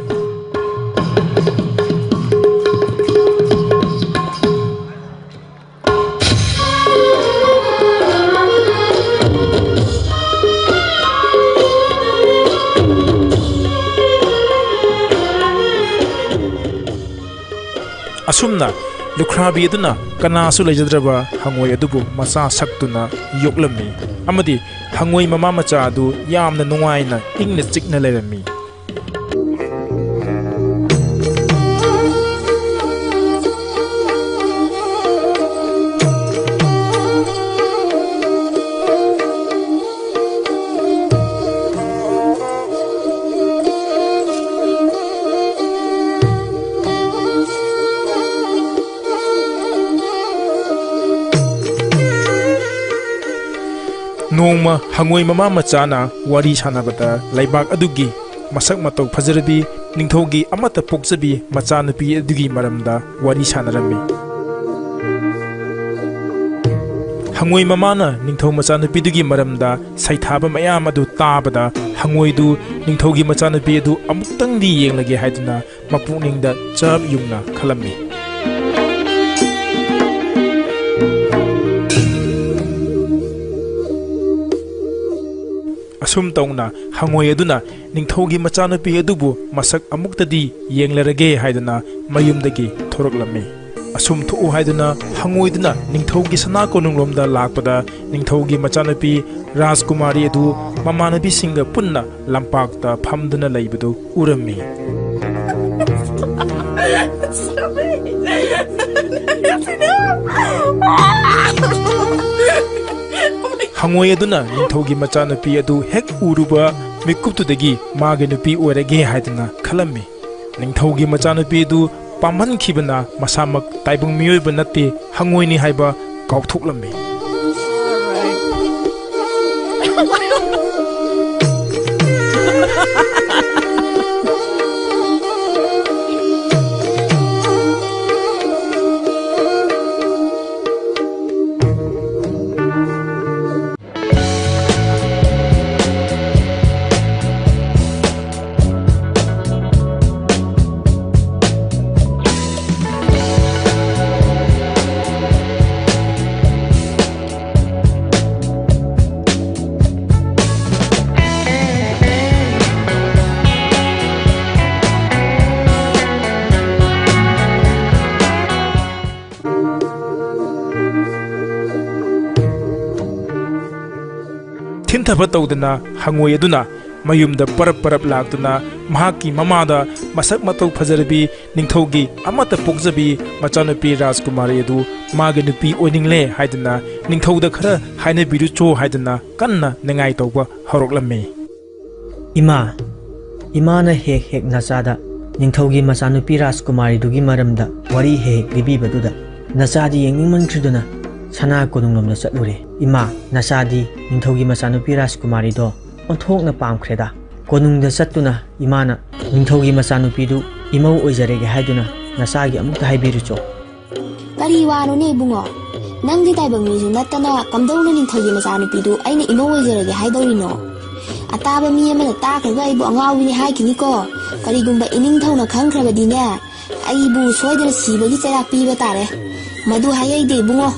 ꯑꯁꯨꯝꯅ ꯂꯨꯈ꯭ꯔꯥꯕꯤ ꯑꯗꯨꯅ ꯀꯅꯥꯁꯨ ꯂꯩꯖꯗ꯭ꯔꯕ ꯍꯉꯣꯏ ꯑꯗꯨꯕꯨ ꯃꯆꯥ ꯁꯛꯇꯨꯅ ꯌꯣꯛꯂꯝꯃꯤ, ꯑꯃꯗꯤ ꯍꯉꯣꯏ ꯃꯃꯥ ꯃꯆꯥ ꯑꯗꯨ ꯌꯥꯝꯅ ꯅꯨꯡꯉꯥꯏꯅ ꯏꯪꯅ ꯆꯤꯛꯅ ꯂꯩꯔꯝꯃꯤ꯫ ꯅꯣꯡꯃ ꯍꯉꯣꯏ ꯃꯃꯥ ꯃꯆꯥꯅ ꯋꯥꯔꯤ ꯁꯥꯟꯅꯕꯗ ꯂꯩꯕꯥꯛ ꯑꯗꯨꯒꯤ ꯃꯁꯛ ꯃꯇꯧ ꯐꯖꯔꯕꯤ ꯅꯤꯡꯊꯧꯒꯤ ꯑꯃꯠꯇ ꯄꯣꯛꯆꯕꯤ ꯃꯆꯥꯅꯨꯄꯤ ꯑꯗꯨꯒꯤ ꯃꯔꯝꯗ ꯋꯥꯔꯤ ꯁꯥꯟꯅꯔꯝꯃꯤ꯫ ꯍꯉꯣꯏ ꯃꯃꯥꯅ ꯅꯤꯡꯊꯧ ꯃꯆꯥꯅꯨꯄꯤꯗꯨꯒꯤ ꯃꯔꯝꯗ ꯁꯩꯊꯥꯕ ꯃꯌꯥꯝ ꯑꯗꯨ ꯇꯥꯕꯗ ꯍꯉꯣꯏꯗꯨ ꯅꯤꯡꯊꯧꯒꯤ ꯃꯆꯥꯅꯨꯄꯤ ꯑꯗꯨ ꯑꯃꯨꯛꯇꯪꯗꯤ ꯌꯦꯡꯂꯒꯦ ꯍꯥꯏꯗꯨꯅ ꯃꯄꯨꯛꯅꯤꯡꯗ ꯆꯞ ꯌꯨꯡꯅ ꯈꯜꯂꯝꯃꯤ꯫ ꯑꯁꯨꯝ ꯇꯧꯅ ꯍꯉꯣꯏ ꯑꯗꯨꯅ ꯅꯤꯡꯊꯧꯒꯤ ꯃꯆꯥꯅꯨꯄꯤ ꯑꯗꯨꯕꯨ ꯃꯁꯛ ꯑꯃꯨꯛꯇꯗꯤ ꯌꯦꯡꯂꯔꯒꯦ ꯍꯥꯏꯗꯨꯅ ꯃꯌꯨꯝꯗꯒꯤ ꯊꯣꯔꯛꯂꯝꯃꯤ꯫ ꯑꯁꯨꯝ ꯊꯣꯛꯎ ꯍꯥꯏꯗꯨꯅ ꯍꯉꯣꯏꯗꯨꯅ ꯅꯤꯡꯊꯧꯒꯤ ꯁꯅꯥ ꯀꯣꯅꯨꯡꯂꯣꯝꯗ ꯂꯥꯛꯄꯗ ꯅꯤꯡꯊꯧꯒꯤ ꯃꯆꯥꯅꯨꯄꯤ ꯔꯥꯖꯀꯨꯃꯥꯔꯤ ꯑꯗꯨ ꯃꯃꯥꯟꯅꯕꯤꯁꯤꯡꯒ ꯄꯨꯟꯅ ꯂꯝꯄꯥꯛꯇ ꯐꯝꯗꯨꯅ ꯂꯩꯕꯗꯨ ꯎꯔꯝꯃꯤ꯫ ꯍꯉꯣꯏ ꯑꯗꯨꯅ ꯅꯤꯡꯊꯧꯒꯤ ꯃꯆꯥꯅꯨꯄꯤ ꯑꯗꯨ ꯍꯦꯛ ꯎꯔꯨꯕ ꯃꯤꯀꯨꯞꯇꯨꯗꯒꯤ ꯃꯥꯒꯤ ꯅꯨꯄꯤ ꯑꯣꯏꯔꯒꯦ ꯍꯥꯏꯗꯨꯅ ꯈꯜꯂꯝꯃꯤ꯫ ꯅꯤꯡꯊꯧꯒꯤ ꯃꯆꯥꯅꯨꯄꯤ ꯑꯗꯨ ꯄꯥꯝꯍꯟꯈꯤꯕꯅ ꯃꯁꯥꯃꯛ ꯇꯥꯏꯕꯪ ꯃꯤꯑꯣꯏꯕ ꯅꯠꯇꯦ, ꯍꯉꯣꯏꯅꯤ ꯍꯥꯏꯕ ꯀꯥꯎꯊꯣꯛꯂꯝꯃꯤ꯫ ꯊꯤꯟꯊꯕ ꯇꯧꯗꯅ ꯍꯉꯣꯏ ꯑꯗꯨꯅ ꯃꯌꯨꯝꯗ ꯄꯔꯞ ꯄꯔꯞ ꯂꯥꯛꯇꯨꯅ ꯃꯍꯥꯛꯀꯤ ꯃꯃꯥꯗ ꯃꯁꯛ ꯃꯇꯧ ꯐꯖꯔꯕꯤ ꯅꯤꯡꯊꯧꯒꯤ ꯑꯃꯠꯇ ꯄꯣꯛꯆꯕꯤ ꯃꯆꯥꯅꯨꯄꯤ ꯔꯥꯖꯀꯨꯃꯥꯔꯤ ꯑꯗꯨ ꯃꯥꯒꯤ ꯅꯨꯄꯤ ꯑꯣꯏꯅꯤꯡꯂꯦ ꯍꯥꯏꯗꯨꯅ ꯅꯤꯡꯊꯧꯗ ꯈꯔ ꯍꯥꯏꯅꯕꯤꯔꯨꯆꯣ ꯍꯥꯏꯗꯨꯅ ꯀꯟꯅ ꯅꯤꯡꯉꯥꯏ ꯇꯧꯕ ꯍꯧꯔꯛꯂꯝꯃꯤ꯫ ꯏꯃꯥ, ꯏꯃꯥꯅ ꯍꯦꯛ ꯍꯦꯛ ꯅꯆꯥꯗ ꯅꯤꯡꯊꯧꯒꯤ ꯃꯆꯥꯅꯨꯄꯤ ꯔꯥꯖꯀꯨꯃꯥꯔꯤꯗꯨꯒꯤ ꯃꯔꯝꯗ ꯋꯥꯔꯤ ꯍꯦꯛ ꯍꯦꯛ ꯂꯤꯕꯤꯕꯗꯨꯗ ꯅꯆꯥꯗꯤ ꯌꯦꯡꯅꯤꯡꯃꯟꯈ꯭ꯔꯤꯗꯨꯅ ꯁꯅꯥ ꯀꯣꯅꯨꯡꯂꯣꯝꯗ ꯆꯠꯂꯨꯔꯦ꯫ ꯏꯃꯥ, ꯅꯆꯥꯗꯤ ꯅꯤꯡꯊꯧꯒꯤ ꯃꯆꯥꯅꯨꯄꯤ ꯔꯥꯖꯀꯨꯃꯥꯔꯤꯗꯣ ꯑꯣꯟꯊꯣꯛꯅ ꯄꯥꯝꯈ꯭ꯔꯦꯗ꯫ ꯀꯣꯅꯨꯡꯗ ꯆꯠꯇꯨꯅ ꯏꯃꯥꯅ ꯅꯤꯡꯊꯧꯒꯤ ꯃꯆꯥꯅꯨꯄꯤꯗꯨ ꯏꯃꯧ ꯑꯣꯏꯖꯔꯒꯦ ꯍꯥꯏꯗꯨꯅ ꯅꯆꯥꯒꯤ ꯑꯃꯨꯛꯇ ꯍꯥꯏꯕꯤꯔꯨꯆꯣ꯫ ꯀꯔꯤ ꯋꯥꯅꯣꯅꯦ ꯏꯕꯨꯡꯉꯣ? ꯅꯪꯗꯤ ꯇꯥꯏꯕꯪ ꯃꯤꯁꯨ ꯅꯠꯇꯅ ꯀꯝꯗꯧꯅ ꯅꯤꯡꯊꯧꯒꯤ ꯃꯆꯥꯅꯨꯄꯤꯗꯨ ꯑꯩꯅ ꯏꯃꯧ ꯑꯣꯏꯖꯔꯒꯦ ꯍꯥꯏꯗꯧꯔꯤꯅꯣ? ꯑꯇꯥꯕ ꯃꯤ ꯑꯃꯅ ꯇꯥꯈ꯭ꯔꯒ ꯑꯩꯕꯨ ꯑꯉꯥꯎꯕꯤꯅꯤ ꯍꯥꯏꯈꯤꯅꯤꯀꯣ꯫ ꯀꯔꯤꯒꯨꯝꯕ ꯏꯅꯤꯡꯊꯧꯅ ꯈꯪꯈ꯭ꯔꯕꯗꯤꯅꯦ, ꯑꯩꯕꯨ ꯁꯣꯏꯗꯅ ꯁꯤꯕꯒꯤ ꯆꯩꯔꯥꯛ ꯄꯤꯕ ꯇꯥꯔꯦ꯫ ꯃꯗꯨ ꯍꯥꯏꯍꯩꯗꯦ ꯏꯕꯨꯡꯉꯣ꯫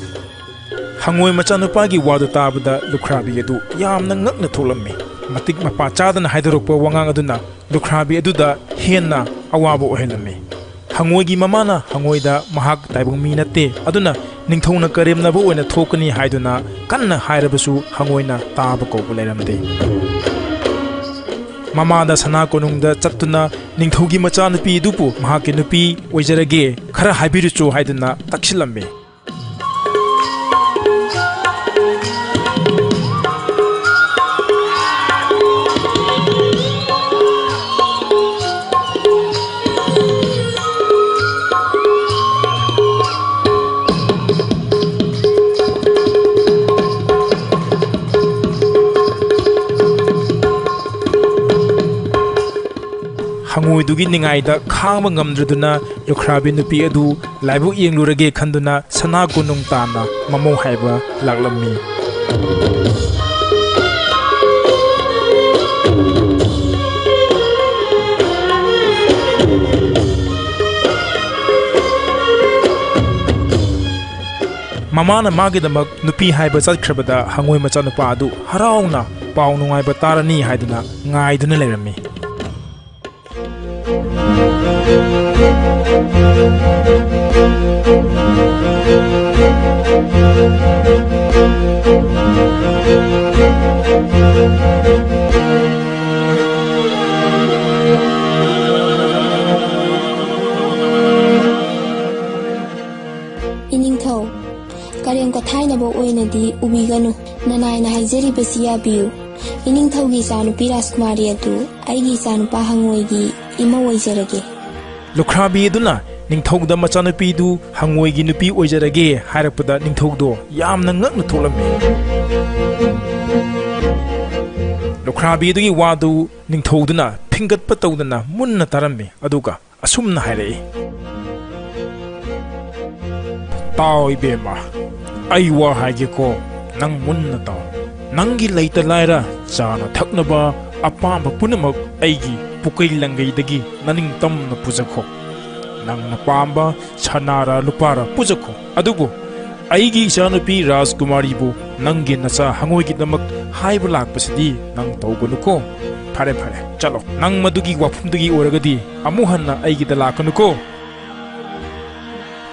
ꯍꯉꯣꯏ ꯃꯆꯥꯅꯨꯄꯥꯒꯤ ꯋꯥꯗꯨ ꯇꯥꯕꯗ ꯂꯨꯈ꯭ꯔꯥꯕꯤ ꯑꯗꯨ ꯌꯥꯝꯅ ꯉꯛꯅ ꯊꯣꯛꯂꯝꯃꯤ꯫ ꯃꯇꯤꯛ ꯃꯄꯥ ꯆꯥꯗꯅ ꯍꯥꯏꯗꯣꯔꯛꯄ ꯋꯥꯉꯥꯡ ꯑꯗꯨꯅ ꯂꯨꯈ꯭ꯔꯥꯕꯤ ꯑꯗꯨꯗ ꯍꯦꯟꯅ ꯑꯋꯥꯕ ꯑꯣꯏꯍꯜꯂꯝꯃꯤ꯫ ꯍꯉꯣꯏꯒꯤ ꯃꯃꯥꯅ ꯍꯉꯣꯏꯗ ꯃꯍꯥꯛ ꯇꯥꯏꯕꯪ ꯃꯤ ꯅꯠꯇꯦ, ꯑꯗꯨꯅ ꯅꯤꯡꯊꯧꯅ ꯀꯔꯦꯝꯅꯕ ꯑꯣꯏꯅ ꯊꯣꯛꯀꯅꯤ ꯍꯥꯏꯗꯨꯅ ꯀꯟꯅ ꯍꯥꯏꯔꯕꯁꯨ ꯍꯉꯣꯏꯅ ꯇꯥꯕ ꯀꯧꯕ ꯂꯩꯔꯝꯗꯦ꯫ ꯃꯃꯥꯗ ꯁꯅꯥ ꯀꯣꯅꯨꯡꯗ ꯆꯠꯇꯨꯅ ꯅꯤꯡꯊꯧꯒꯤ ꯃꯆꯥꯅꯨꯄꯤ ꯑꯗꯨꯕꯨ ꯃꯍꯥꯛꯀꯤ ꯅꯨꯄꯤ ꯑꯣꯏꯖꯔꯒꯦ, ꯈꯔ ꯍꯥꯏꯕꯤꯔꯨꯆꯣ ꯍꯥꯏꯗꯨꯅ ꯇꯛꯁꯤꯜꯂꯝꯃꯤ꯫ ꯍꯪꯉꯣꯏꯗꯨꯒꯤ ꯅꯤꯡꯉꯥꯏꯗ ꯈꯥꯡꯕ ꯉꯝꯗ꯭ꯔꯗꯨꯅ ꯂꯨꯈ꯭ꯔꯥꯕꯤ ꯅꯨꯄꯤ ꯑꯗꯨ ꯂꯥꯏꯕꯛ ꯌꯦꯡꯂꯨꯔꯒꯦ ꯈꯟꯗꯨꯅ ꯁꯅꯥ ꯀꯣꯅꯨꯡ ꯇꯥꯟꯅ ꯃꯃꯧ ꯍꯥꯏꯕ ꯂꯥꯛꯂꯝꯃꯤ꯫ ꯃꯃꯥꯅ ꯃꯥꯒꯤꯗꯃꯛ ꯅꯨꯄꯤ ꯍꯥꯏꯕ ꯆꯠꯈ꯭ꯔꯕꯗ ꯍꯪꯉꯣꯏ ꯃꯆꯥꯅꯨꯄꯥ ꯑꯗꯨ ꯍꯔꯥꯎꯅ ꯄꯥꯎ ꯅꯨꯡꯉꯥꯏꯕ ꯇꯥꯔꯅꯤ ꯍꯥꯏꯗꯨꯅ ꯉꯥꯏꯗꯨꯅ ꯂꯩꯔꯝꯃꯤ꯫ ꯏꯅꯤꯡꯊꯧ, ꯀꯔꯦꯝ ꯀꯊꯥꯏꯅꯕ ꯑꯣꯏꯅꯗꯤ ꯎꯕꯤꯒꯅꯨ꯫ ꯅꯅꯥꯏꯅ ꯍꯥꯏꯖꯔꯤꯕꯁꯤ ꯌꯥꯕꯤꯌꯨ꯫ ꯏꯅꯤꯡꯊꯧꯒꯤ ꯏꯆꯥꯅꯨꯄꯤ ꯔꯥꯖꯀꯨꯃꯥꯔꯤ ꯑꯗꯨ ꯑꯩꯒꯤ ꯏꯆꯥꯅꯨꯄꯥ ꯍꯪꯉꯣꯏꯒꯤ ꯏꯃꯧ ꯑꯣꯏꯖꯔꯒꯦ꯫ ꯂꯨꯈ꯭ꯔꯥꯕꯤ ꯑꯗꯨꯅ ꯅꯤꯡꯊꯧꯗ ꯃꯆꯥꯅꯨꯄꯤꯗꯨ ꯍꯪꯉꯣꯏꯒꯤ ꯅꯨꯄꯤ ꯑꯣꯏꯖꯔꯒꯦ ꯍꯥꯏꯔꯛꯄꯗ ꯅꯤꯡꯊꯧꯗꯣ ꯌꯥꯝꯅ ꯉꯛꯅ ꯊꯣꯛꯂꯝꯃꯤ꯫ ꯂꯨꯈ꯭ꯔꯥꯕꯤ ꯑꯗꯨꯒꯤ ꯋꯥꯗꯨ ꯅꯤꯡꯊꯧꯗꯨꯅ ꯐꯤꯡꯒꯠꯄ ꯇꯧꯗꯅ ꯃꯨꯟꯅ ꯇꯥꯔꯝꯃꯤ, ꯑꯗꯨꯒ ꯑꯁꯨꯝꯅ ꯍꯥꯏꯔꯛꯏ, "ꯇꯥꯎ ꯏꯕꯦꯝꯃ, ꯑꯩ ꯋꯥ ꯍꯥꯏꯒꯦꯀꯣ, ꯅꯪ ꯃꯨꯟꯅ ꯇꯥꯎ꯫ ꯅꯪꯒꯤ ꯂꯩꯇ ꯂꯥꯏꯔ, ꯆꯥꯅ ꯊꯛꯅꯕ ꯑꯄꯥꯝꯕ ꯄꯨꯝꯅꯃꯛ ꯑꯩꯒꯤ ꯄꯨꯀꯩ ꯂꯪꯒꯩꯗꯒꯤ ꯅꯅꯤꯡꯇꯝꯅ ꯄꯨꯖꯈꯣ꯫ ꯅꯪꯅ ꯄꯥꯝꯕ ꯁꯅꯥꯔ ꯂꯨꯄꯥꯔ ꯄꯨꯖꯈꯣ꯫ ꯑꯗꯨꯕꯨ ꯑꯩꯒꯤ ꯏꯆꯥꯅꯨꯄꯤ ꯔꯥꯖꯀꯨꯃꯥꯔꯤꯕꯨ ꯅꯪꯒꯤ ꯅꯆꯥ ꯍꯪꯉꯣꯏꯒꯤꯗꯃꯛ ꯍꯥꯏꯕ ꯂꯥꯛꯄꯁꯤꯗꯤ ꯅꯪ ꯇꯧꯒꯅꯨꯀꯣ꯫ ꯐꯔꯦ, ꯐꯔꯦ, ꯆꯠꯂꯣ꯫ ꯅꯪ ꯃꯗꯨꯒꯤ ꯋꯥꯐꯝꯗꯨꯒꯤ ꯑꯣꯏꯔꯒꯗꯤ ꯑꯃꯨꯛ ꯍꯟꯅ ꯑꯩꯒꯤꯗ ꯂꯥꯛꯀꯅꯨꯀꯣ꯫"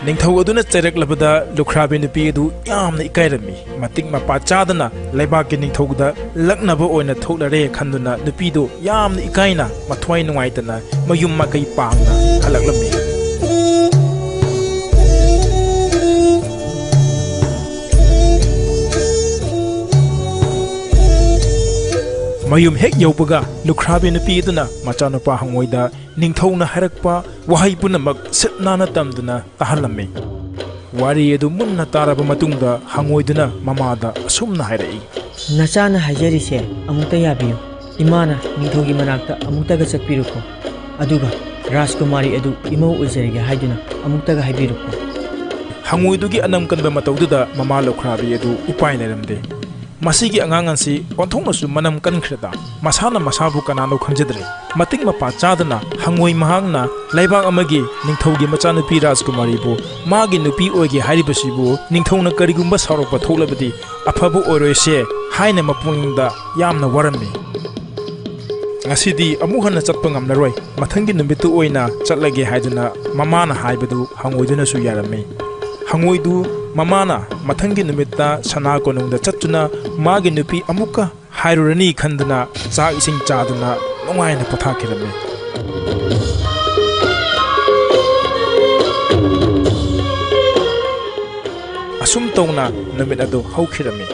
ꯅꯤꯡꯊꯧ ꯑꯗꯨꯅ ꯆꯩꯔꯛꯂꯕꯗ ꯂꯨꯈ꯭ꯔꯥꯕꯤ ꯅꯨꯄꯤ ꯑꯗꯨ ꯌꯥꯝꯅ ꯏꯀꯥꯏꯔꯝꯃꯤ꯫ ꯃꯇꯤꯛ ꯃꯄꯥ ꯆꯥꯗꯅ ꯂꯩꯕꯥꯛꯀꯤ ꯅꯤꯡꯊꯧꯗ ꯂꯛꯅꯕ ꯑꯣꯏꯅ ꯊꯣꯛꯂꯔꯦ ꯈꯟꯗꯨꯅ ꯅꯨꯄꯤꯗꯨ ꯌꯥꯝꯅ ꯏꯀꯥꯏꯅ ꯃꯊ꯭ꯋꯥꯏ ꯅꯨꯡꯉꯥꯏꯇꯅ ꯃꯌꯨꯝ ꯃꯀꯩ ꯄꯥꯡꯅ ꯍꯜꯂꯛꯂꯝꯃꯤ꯫ ꯃꯌꯨꯝ ꯍꯦꯛ ꯌꯧꯕꯒ ꯂꯨꯈ꯭ꯔꯥꯕꯤ ꯅꯨꯄꯤ ꯑꯗꯨꯅ ꯃꯆꯥꯅꯨꯄꯥ ꯍꯪꯉꯣꯏꯗ ꯅꯤꯡꯊꯧꯅ ꯍꯥꯏꯔꯛꯄ ꯋꯥꯍꯩ ꯄꯨꯝꯅꯃꯛ ꯁꯤꯠ ꯅꯥꯟꯅ ꯇꯝꯗꯨꯅ ꯇꯥꯍꯜꯂꯝꯃꯤ꯫ ꯋꯥꯔꯤ ꯑꯗꯨ ꯃꯨꯟꯅ ꯇꯥꯔꯕ ꯃꯇꯨꯡꯗ ꯍꯪꯉꯣꯏꯗꯨꯅ ꯃꯃꯥꯗ ꯑꯁꯨꯝꯅ ꯍꯥꯏꯔꯛꯏ꯫ "ꯅꯆꯥꯅ ꯍꯥꯏꯖꯔꯤꯁꯦ ꯑꯃꯨꯛꯇ ꯌꯥꯕꯤꯌꯨ꯫ ꯏꯃꯥꯅ ꯅꯤꯡꯊꯧꯒꯤ ꯃꯅꯥꯛꯇ ꯑꯃꯨꯛꯇꯒ ꯆꯠꯄꯤꯔꯨꯀꯣ꯫ ꯑꯗꯨꯒ ꯔꯥꯖꯀꯨꯃꯥꯔꯤ ꯑꯗꯨ ꯏꯃꯧ ꯑꯣꯏꯖꯔꯒꯦ ꯍꯥꯏꯗꯨꯅ ꯑꯃꯨꯛꯇꯒ ꯍꯥꯏꯕꯤꯔꯛꯄ꯫ ꯍꯪꯉꯣꯏꯗꯨꯒꯤ ꯑꯅꯝ ꯀꯟꯕ ꯃꯇꯧꯗꯨꯗ ꯃꯃꯥ ꯂꯨꯈ꯭ꯔꯥꯕꯤ ꯑꯗꯨ ꯎꯄꯥꯏ ꯂꯩꯔꯝꯗꯦ꯫ ꯃꯁꯤꯒꯤ ꯑꯉꯥꯡ ꯑꯁꯤ ꯑꯣꯟꯊꯣꯛꯅꯁꯨ ꯃꯅꯝ ꯀꯟꯈ꯭ꯔꯦꯗ꯫ ꯃꯁꯥꯅ ꯃꯁꯥꯕꯨ ꯀꯅꯥꯅꯣ ꯈꯪꯖꯗ꯭ꯔꯦ꯫ ꯃꯇꯤꯛ ꯃꯄꯥ ꯆꯥꯗꯅ ꯍꯪꯉꯣꯏ ꯃꯍꯥꯛꯅ ꯂꯩꯕꯥꯛ ꯑꯃꯒꯤ ꯅꯤꯡꯊꯧꯒꯤ ꯃꯆꯥꯅꯨꯄꯤ ꯔꯥꯖꯀꯨꯃꯥꯔꯤꯕꯨ ꯃꯥꯒꯤ ꯅꯨꯄꯤ ꯑꯣꯏꯒꯦ ꯍꯥꯏꯔꯤꯕꯁꯤꯕꯨ ꯅꯤꯡꯊꯧꯅ ꯀꯔꯤꯒꯨꯝꯕ ꯁꯥꯎꯔꯛꯄ ꯊꯣꯛꯂꯕꯗꯤ ꯑꯐꯕ ꯑꯣꯏꯔꯣꯏꯁꯦ ꯍꯥꯏꯅ ꯃꯄꯨꯛꯅꯤꯡꯗ ꯌꯥꯝꯅ ꯋꯥꯔꯝꯃꯤ꯫ "ꯉꯁꯤꯗꯤ ꯑꯃꯨꯛ ꯍꯟꯅ ꯆꯠꯄ ꯉꯝꯂꯔꯣꯏ, ꯃꯊꯪꯒꯤ ꯅꯨꯃꯤꯠꯇ ꯑꯣꯏꯅ ꯆꯠꯂꯒꯦ" ꯍꯥꯏꯗꯨꯅ ꯃꯃꯥꯅ ꯍꯥꯏꯕꯗꯨ ꯍꯪꯉꯣꯏꯗꯨꯅꯁꯨ ꯌꯥꯔꯝꯃꯤ꯫ ꯍꯪꯉꯣꯏꯗꯨ ꯃꯃꯥꯅ ꯃꯊꯪꯒꯤ ꯅꯨꯃꯤꯠꯇ ꯁꯅꯥ ꯀꯣꯅꯨꯡꯗ ꯆꯠꯇꯨꯅ ꯃꯥꯒꯤ ꯅꯨꯄꯤ ꯑꯃꯨꯛꯀ ꯍꯥꯏꯔꯨꯔꯅꯤ ꯈꯟꯗꯨꯅ ꯆꯥꯛ ꯏꯁꯤꯡ ꯆꯥꯗꯨꯅ ꯅꯨꯡꯉꯥꯏꯅ ꯄꯣꯊꯥꯈꯤꯔꯝꯃꯤ꯫ ꯑꯁꯨꯝ ꯇꯧꯅ ꯅꯨꯃꯤꯠ ꯑꯗꯨ ꯍꯧꯈꯤꯔꯝꯃꯤ꯫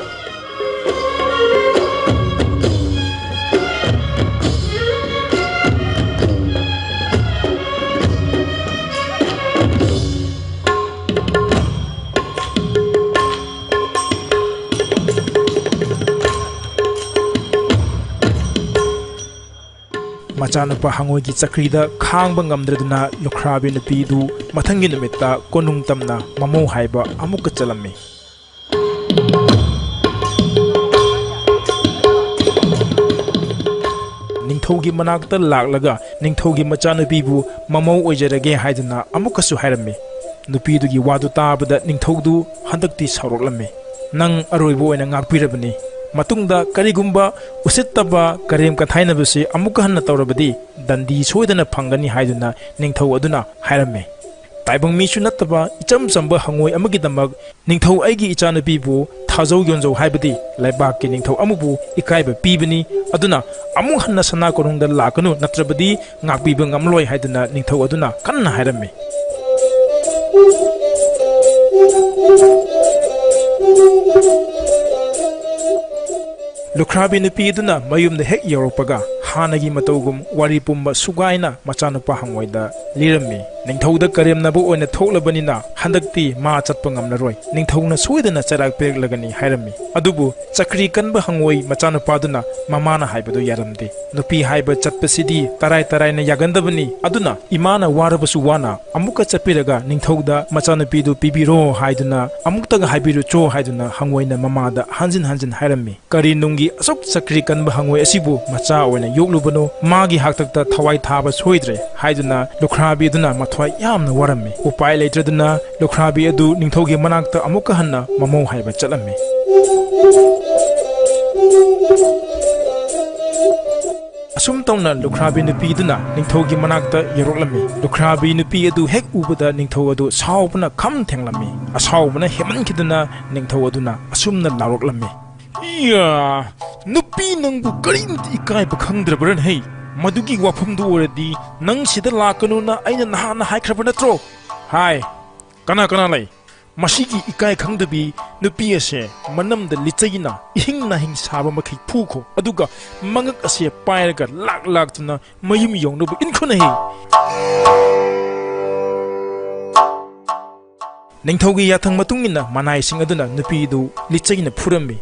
ꯃꯆꯥꯅꯨꯄꯥ ꯍꯪꯉꯣꯏꯒꯤ ꯆꯀ꯭ꯔꯤꯗ ꯈꯥꯡꯕ ꯉꯝꯗ꯭ꯔꯗꯨꯅ ꯂꯨꯈ꯭ꯔꯥꯕꯤ ꯅꯨꯄꯤꯗꯨ ꯃꯊꯪꯒꯤ ꯅꯨꯃꯤꯠꯇ ꯀꯣꯅꯨꯡ ꯇꯝꯅ ꯃꯃꯧ ꯍꯥꯏꯕ ꯑꯃꯨꯛꯀ ꯆꯠꯂꯝꯃꯤ꯫ ꯅꯤꯡꯊꯧꯒꯤ ꯃꯅꯥꯛꯇ ꯂꯥꯛꯂꯒ ꯅꯤꯡꯊꯧꯒꯤ ꯃꯆꯥꯅꯨꯄꯤꯕꯨ ꯃꯃꯧ ꯑꯣꯏꯖꯔꯒꯦ ꯍꯥꯏꯗꯨꯅ ꯑꯃꯨꯛꯀꯁꯨ ꯍꯥꯏꯔꯝꯃꯤ꯫ ꯅꯨꯄꯤꯗꯨꯒꯤ ꯋꯥꯗꯨ ꯇꯥꯕꯗ ꯅꯤꯡꯊꯧꯗꯨ ꯍꯟꯗꯛꯇꯤ ꯁꯥꯎꯔꯛꯂꯝꯃꯤ꯫ "ꯅꯪ ꯑꯔꯣꯏꯕ ꯑꯣꯏꯅ ꯉꯥꯛꯄꯤꯔꯕꯅꯤ꯫ ꯃꯇꯨꯡꯗ ꯀꯔꯤꯒꯨꯝꯕ ꯎꯁꯤꯠꯇꯕ ꯀꯔꯦꯝ ꯀꯊꯥꯏꯅꯕꯁꯤ ꯑꯃꯨꯛꯀ ꯍꯟꯅ ꯇꯧꯔꯕꯗꯤ ꯗꯟꯗꯤ ꯁꯣꯏꯗꯅ ꯐꯪꯒꯅꯤ" ꯍꯥꯏꯗꯨꯅ ꯅꯤꯡꯊꯧ ꯑꯗꯨꯅ ꯍꯥꯏꯔꯝꯃꯤ꯫ ꯇꯥꯏꯕꯪ ꯃꯤꯁꯨ ꯅꯠꯇꯕ ꯏꯆꯝ ꯆꯝꯕ ꯍꯪꯉꯣꯏ ꯑꯃꯒꯤꯗꯃꯛ ꯅꯤꯡꯊꯧ ꯑꯩꯒꯤ ꯏꯆꯥꯅꯨꯄꯤꯕꯨ ꯊꯥꯖꯧ ꯌꯣꯟꯖꯧ ꯍꯥꯏꯕꯗꯤ ꯂꯩꯕꯥꯛꯀꯤ ꯅꯤꯡꯊꯧ ꯑꯃꯕꯨ ꯏꯀꯥꯏꯕ ꯄꯤꯕꯅꯤ꯫ ꯑꯗꯨꯅ ꯑꯃꯨꯛ ꯍꯟꯅ ꯁꯅꯥ ꯀꯣꯅꯨꯡꯗ ꯂꯥꯛꯀꯅꯨ, ꯅꯠꯇ꯭ꯔꯕꯗꯤ ꯉꯥꯛꯄꯤꯕ ꯉꯝꯂꯣꯏ ꯍꯥꯏꯗꯨꯅ ꯅꯤꯡꯊꯧ ꯑꯗꯨꯅ ꯀꯟꯅ ꯍꯥꯏꯔꯝꯃꯤ꯫ ꯂꯨꯈ꯭ꯔꯥꯕꯤ ꯅꯨꯄꯤ ꯑꯗꯨꯅ ꯃꯌꯨꯝꯗ ꯍꯦꯛ ꯌꯧꯔꯛꯄꯒ ꯍꯥꯟꯅꯒꯤ ꯃꯇꯧꯒꯨꯝ ꯋꯥꯔꯤ ꯄꯨꯝꯕ ꯁꯨꯒꯥꯏꯅ ꯃꯆꯥꯅꯨꯄꯥ ꯍꯪꯉꯣꯏꯗ ꯂꯤꯔꯝꯃꯤ꯫ ꯅꯤꯡꯊꯧꯗ ꯀꯔꯦꯝꯅꯕ ꯑꯣꯏꯅ ꯊꯣꯛꯂꯕꯅꯤꯅ ꯍꯟꯗꯛꯇꯤ ꯃꯥ ꯆꯠꯄ ꯉꯝꯂꯔꯣꯏ꯫ ꯅꯤꯡꯊꯧꯅ ꯁꯣꯏꯗꯅ ꯆꯩꯔꯥꯛ ꯄꯤꯔꯛꯂꯒꯅꯤ ꯍꯥꯏꯔꯝꯃꯤ꯫ ꯑꯗꯨꯕꯨ ꯆꯀ꯭ꯔꯤ ꯀꯟꯕ ꯍꯪꯉꯣꯏ ꯃꯆꯥꯅꯨꯄꯥꯗꯨꯅ ꯃꯃꯥꯅ ꯍꯥꯏꯕꯗꯨ ꯌꯥꯔꯝꯗꯦ꯫ ꯅꯨꯄꯤ ꯍꯥꯏꯕ ꯆꯠꯄꯁꯤꯗꯤ ꯇꯔꯥꯏ ꯇꯔꯥꯏꯅ ꯌꯥꯒꯟꯗꯕꯅꯤ꯫ ꯑꯗꯨꯅ ꯏꯃꯥꯅ ꯋꯥꯔꯕꯁꯨ ꯋꯥꯅ ꯑꯃꯨꯛꯀ ꯆꯠꯄꯤꯔꯒ ꯅꯤꯡꯊꯧꯗ ꯃꯆꯥꯅꯨꯄꯤꯗꯨ ꯄꯤꯕꯤꯔꯣ ꯍꯥꯏꯗꯨꯅ, ꯑꯃꯨꯛꯇꯒ ꯍꯥꯏꯕꯤꯔꯨꯆꯣ ꯍꯥꯏꯗꯨꯅ ꯍꯪꯉꯣꯏꯅ ꯃꯃꯥꯗ ꯍꯟꯖꯤꯟ ꯍꯟꯖꯤꯟ ꯍꯥꯏꯔꯝꯃꯤ꯫ ꯀꯔꯤ ꯅꯨꯡꯒꯤ ꯑꯁꯨꯛ ꯆꯀ꯭ꯔꯤ ꯀꯟꯕ ꯍꯪꯉꯣꯏ ꯑꯁꯤꯕꯨ ꯃꯆꯥ ꯑꯣꯏꯅ ꯌꯣꯛꯂꯨꯕꯅꯣ, ꯃꯥꯒꯤ ꯍꯥꯛꯇꯛꯇ ꯊꯋꯥꯏ ꯊꯥꯕ ꯁꯣꯏꯗ꯭ꯔꯦ ꯍꯥꯏꯗꯨꯅ ꯂꯨꯈ꯭ꯔꯥꯕꯤ ꯑꯗꯨꯅ ꯃꯊ꯭ꯋꯥꯏ ꯌꯥꯝꯅ ꯋꯥꯔꯝꯃꯤ꯫ ꯎꯄꯥꯏ ꯂꯩꯇ꯭ꯔꯗꯨꯅ ꯂꯨꯈ꯭ꯔꯥꯕꯤ ꯑꯗꯨ ꯅꯤꯡꯊꯧꯒꯤ ꯃꯅꯥꯛꯇ ꯑꯃꯨꯛꯀ ꯍꯟꯅ ꯃꯃꯧ ꯍꯥꯏꯕ ꯆꯠꯂꯝꯃꯤ꯫ ꯑꯁꯨꯝ ꯇꯧꯅ ꯂꯨꯈ꯭ꯔꯥꯕꯤ ꯅꯨꯄꯤꯗꯨꯅ ꯅꯤꯡꯊꯧꯒꯤ ꯃꯅꯥꯛꯇ ꯌꯧꯔꯛꯂꯝꯃꯤ꯫ ꯂꯨꯈ꯭ꯔꯥꯕꯤ ꯅꯨꯄꯤ ꯑꯗꯨ ꯍꯦꯛ ꯎꯕꯗ ꯅꯤꯡꯊꯧ ꯑꯗꯨ ꯁꯥꯎꯕꯅ ꯈꯝ ꯊꯦꯡꯂꯝꯃꯤ꯫ ꯑꯁꯥꯎꯕꯅ ꯍꯦꯟꯃꯟꯈꯤꯗꯨꯅ ꯅꯤꯡꯊꯧ ꯑꯗꯨꯅ ꯑꯁꯨꯝꯅ ꯂꯥꯎꯔꯛꯂꯝꯃꯤ꯫ "ꯏꯌꯥ! ꯅꯨꯄꯤ ꯅꯪꯕꯨ ꯀꯔꯤꯃꯇ ꯏꯀꯥꯏꯕ ꯈꯪꯗ꯭ꯔꯕ꯭ꯔꯅꯦ ꯍꯩ? ꯃꯗꯨꯒꯤ ꯋꯥꯐꯝꯗꯨ ꯑꯣꯏꯔꯗꯤ ꯅꯪ ꯁꯤꯗ ꯂꯥꯛꯀꯅꯨꯅ ꯑꯩꯅ ꯅꯍꯥꯟꯅ ꯍꯥꯏꯈ꯭ꯔꯕ ꯅꯠꯇ꯭ꯔꯣ? ꯍꯥꯏ, ꯀꯅꯥ ꯀꯅꯥ ꯂꯩ? ꯃꯁꯤꯒꯤ ꯏꯀꯥꯏ ꯈꯪꯗꯕꯤ ꯅꯨꯄꯤ ꯑꯁꯦ ꯃꯅꯝꯗ ꯂꯤꯆꯩꯅ ꯏꯍꯤꯡ ꯅꯥꯍꯤꯡ ꯁꯥꯕ ꯃꯈꯩ ꯐꯨꯈꯣ, ꯑꯗꯨꯒ ꯃꯉꯛ ꯑꯁꯦ ꯄꯥꯏꯔꯒ ꯂꯥꯛ ꯂꯥꯛꯇꯨꯅ ꯃꯌꯨꯝ ꯌꯧꯅꯕ ꯏꯟꯈꯣꯅ ꯍꯦ!" ꯅꯤꯡꯊꯧꯒꯤ ꯌꯥꯊꯪ ꯃꯇꯨꯡ ꯏꯟꯅ ꯃꯅꯥꯏꯁꯤꯡ ꯑꯗꯨꯅ ꯅꯨꯄꯤꯗꯨ ꯂꯤꯆꯩꯅ ꯐꯨꯔꯝꯃꯤ꯫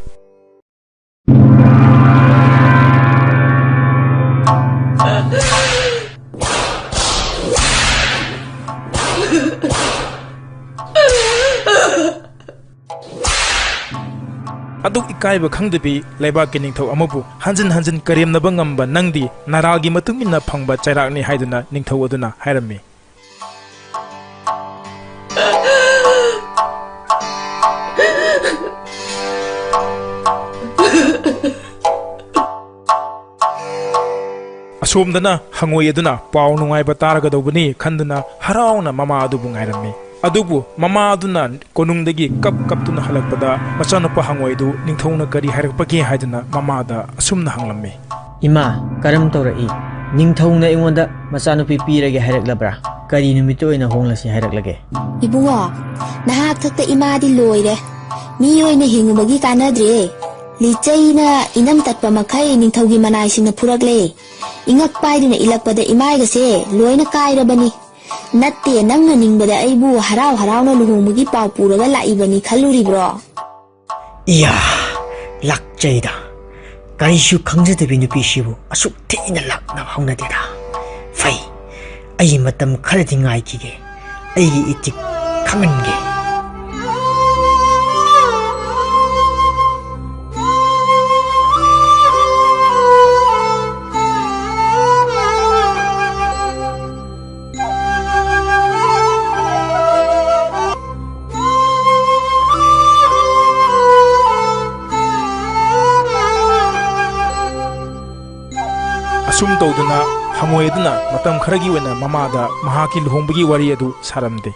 ꯑꯗꯨꯛ ꯏꯀꯥꯏꯕ ꯈꯪꯗꯕꯤ ꯂꯩꯕꯥꯛꯀꯤ ꯅꯤꯡꯊꯧ ꯑꯃꯕꯨ ꯍꯟꯖꯤꯟ ꯍꯟꯖꯤꯟ ꯀꯔꯦꯝꯅꯕ ꯉꯝꯕ ꯅꯪꯗꯤ ꯅꯔꯥꯜꯒꯤ ꯃꯇꯨꯡ ꯏꯟꯅ ꯐꯪꯕ ꯆꯩꯔꯥꯛꯅꯤ ꯍꯥꯏꯗꯨꯅ ꯅꯤꯡꯊꯧ ꯑꯗꯨꯅ ꯍꯥꯏꯔꯝꯃꯤ꯫ ꯑꯁꯣꯝꯗꯅ ꯍꯪꯉꯣꯏ ꯑꯗꯨꯅ ꯄꯥꯎ ꯅꯨꯡꯉꯥꯏꯕ ꯇꯥꯔꯒꯗꯧꯕꯅꯤ ꯈꯟꯗꯨꯅ ꯍꯔꯥꯎꯅ ꯃꯃꯥ ꯑꯗꯨꯕꯨ ꯉꯥꯏꯔꯝꯃꯤ꯫ ꯑꯗꯨꯕꯨ ꯃꯃꯥ ꯑꯗꯨꯅ ꯀꯣꯅꯨꯡꯗꯒꯤ ꯀꯞ ꯀꯞꯇꯨꯅ ꯍꯜꯂꯛꯄꯗ ꯃꯆꯥꯅꯨꯄꯥ ꯍꯪꯉꯣꯏꯗꯨ ꯅꯤꯡꯊꯧꯅ ꯀꯔꯤ ꯍꯥꯏꯔꯛꯄꯒꯦ ꯍꯥꯏꯗꯨꯅ ꯃꯃꯥꯗ ꯑꯁꯨꯝꯅ ꯍꯪꯂꯝꯃꯤ꯫ "ꯏꯃꯥ, ꯀꯔꯝ ꯇꯧꯔꯛꯏ? ꯅꯤꯡꯊꯧꯅ ꯑꯩꯉꯣꯟꯗ ꯃꯆꯥꯅꯨꯄꯤ ꯄꯤꯔꯒꯦ ꯍꯥꯏꯔꯛꯂꯕ꯭ꯔꯥ? ꯀꯔꯤ ꯅꯨꯃꯤꯠꯇ ꯑꯣꯏꯅ ꯍꯣꯡꯂꯁꯤ ꯍꯥꯏꯔꯛꯂꯒꯦ?" "ꯏꯕꯨꯡꯉꯣ, ꯅꯍꯥꯛ ꯊꯛꯇ ꯏꯃꯥꯗꯤ ꯂꯣꯏꯔꯦ꯫ ꯃꯤ ꯑꯣꯏꯅ ꯍꯤꯡꯉꯨꯕꯒꯤ ꯀꯥꯟꯅꯗ꯭ꯔꯦ꯫ ꯂꯤꯆꯩꯅ ꯏꯅꯝ ꯇꯠꯄ ꯃꯈꯩ ꯅꯤꯡꯊꯧꯒꯤ ꯃꯅꯥꯏꯁꯤꯡꯅ ꯐꯨꯔꯛꯂꯦ꯫ ꯏꯉꯛ ꯄꯥꯏꯗꯨꯅ ꯏꯜꯂꯛꯄꯗ ꯏꯃꯥꯏꯒꯁꯦ ꯂꯣꯏꯅ ꯀꯥꯏꯔꯕꯅꯤ꯫ ꯅꯠꯇꯦ, ꯅꯪꯅ ꯅꯤꯡꯕꯗ ꯑꯩꯕꯨ ꯍꯔꯥꯎ ꯍꯔꯥꯎꯅ ꯂꯨꯍꯣꯡꯕꯒꯤ ꯄꯥꯎ ꯄꯨꯔꯒ ꯂꯥꯛꯏꯕꯅꯤ ꯈꯜꯂꯨꯔꯤꯕ꯭ꯔꯣ? ꯏꯌꯥ, ꯂꯥꯛꯆꯩꯗ꯫ ꯀꯔꯤꯁꯨ ꯈꯪꯖꯗꯕꯤ ꯅꯨꯄꯤꯁꯤꯕꯨ ꯑꯁꯨꯛ ꯊꯤꯅ ꯂꯥꯛꯅꯕ ꯍꯧꯅꯗꯦꯗ꯫ ꯐꯩ, ꯑꯩ ꯃꯇꯝ ꯈꯔꯗꯤ ꯉꯥꯏꯈꯤꯒꯦ꯫ ꯑꯩꯒꯤ ꯏꯇꯤꯛ ꯈꯪꯍꯟꯒꯦ꯫ ꯑꯁꯨꯝ ꯇꯧꯗꯨꯅ ꯍꯉꯣꯏ ꯑꯗꯨꯅ ꯃꯇꯝ ꯈꯔꯒꯤ ꯑꯣꯏꯅ ꯃꯃꯥꯗ ꯃꯍꯥꯛꯀꯤ ꯂꯨꯍꯣꯡꯕꯒꯤ ꯋꯥꯔꯤ ꯑꯗꯨ ꯁꯥꯔꯝꯗꯦ꯫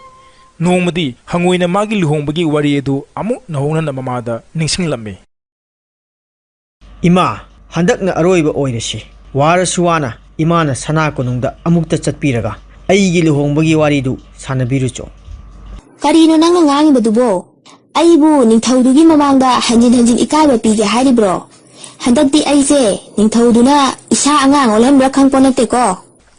ꯅꯣꯡꯃꯗꯤ ꯍꯉꯣꯏꯅ ꯃꯥꯒꯤ ꯂꯨꯍꯣꯡꯕꯒꯤ ꯋꯥꯔꯤ ꯑꯗꯨ ꯑꯃꯨꯛ ꯅꯧꯍꯧꯅꯅ ꯃꯃꯥꯗ ꯅꯤꯡꯁꯤꯡꯂꯝꯃꯤ꯫ ꯏꯃꯥ, ꯍꯟꯗꯛꯅ ꯑꯔꯣꯏꯕ ꯑꯣꯏꯔꯁꯤ꯫ ꯋꯥꯔꯁꯨ ꯋꯥꯅ ꯏꯃꯥꯅ ꯁꯅꯥ ꯀꯣꯅꯨꯡꯗ ꯑꯃꯨꯛꯇ ꯆꯠꯄꯤꯔꯒ ꯑꯩꯒꯤ ꯂꯨꯍꯣꯡꯕꯒꯤ ꯋꯥꯔꯤꯗꯨ ꯁꯥꯟꯅꯕꯤꯔꯨꯆꯣ꯫ ꯀꯔꯤꯅꯣ ꯅꯪꯅ ꯉꯥꯡꯉꯤꯕꯗꯨꯕꯣ? ꯑꯩꯕꯨ ꯅꯤꯡꯊꯧꯗꯨꯒꯤ ꯃꯃꯥꯡꯗ ꯍꯟꯖꯤꯟ ꯍꯟꯖꯤꯟ ꯏꯀꯥꯏꯕ ꯄꯤꯒꯦ ꯍꯥꯏꯔꯤꯕ꯭ꯔꯣ? ꯍꯟꯗꯛꯇꯤ ꯑꯩꯁꯦ ꯅꯤꯡꯊꯧꯗꯨꯅ ꯏꯁꯥ ꯑꯉꯥꯡ ꯑꯣꯜꯍꯟꯕ꯭ꯔꯥ ꯈꯪꯄꯣ ꯅꯠꯇꯦꯀꯣ꯫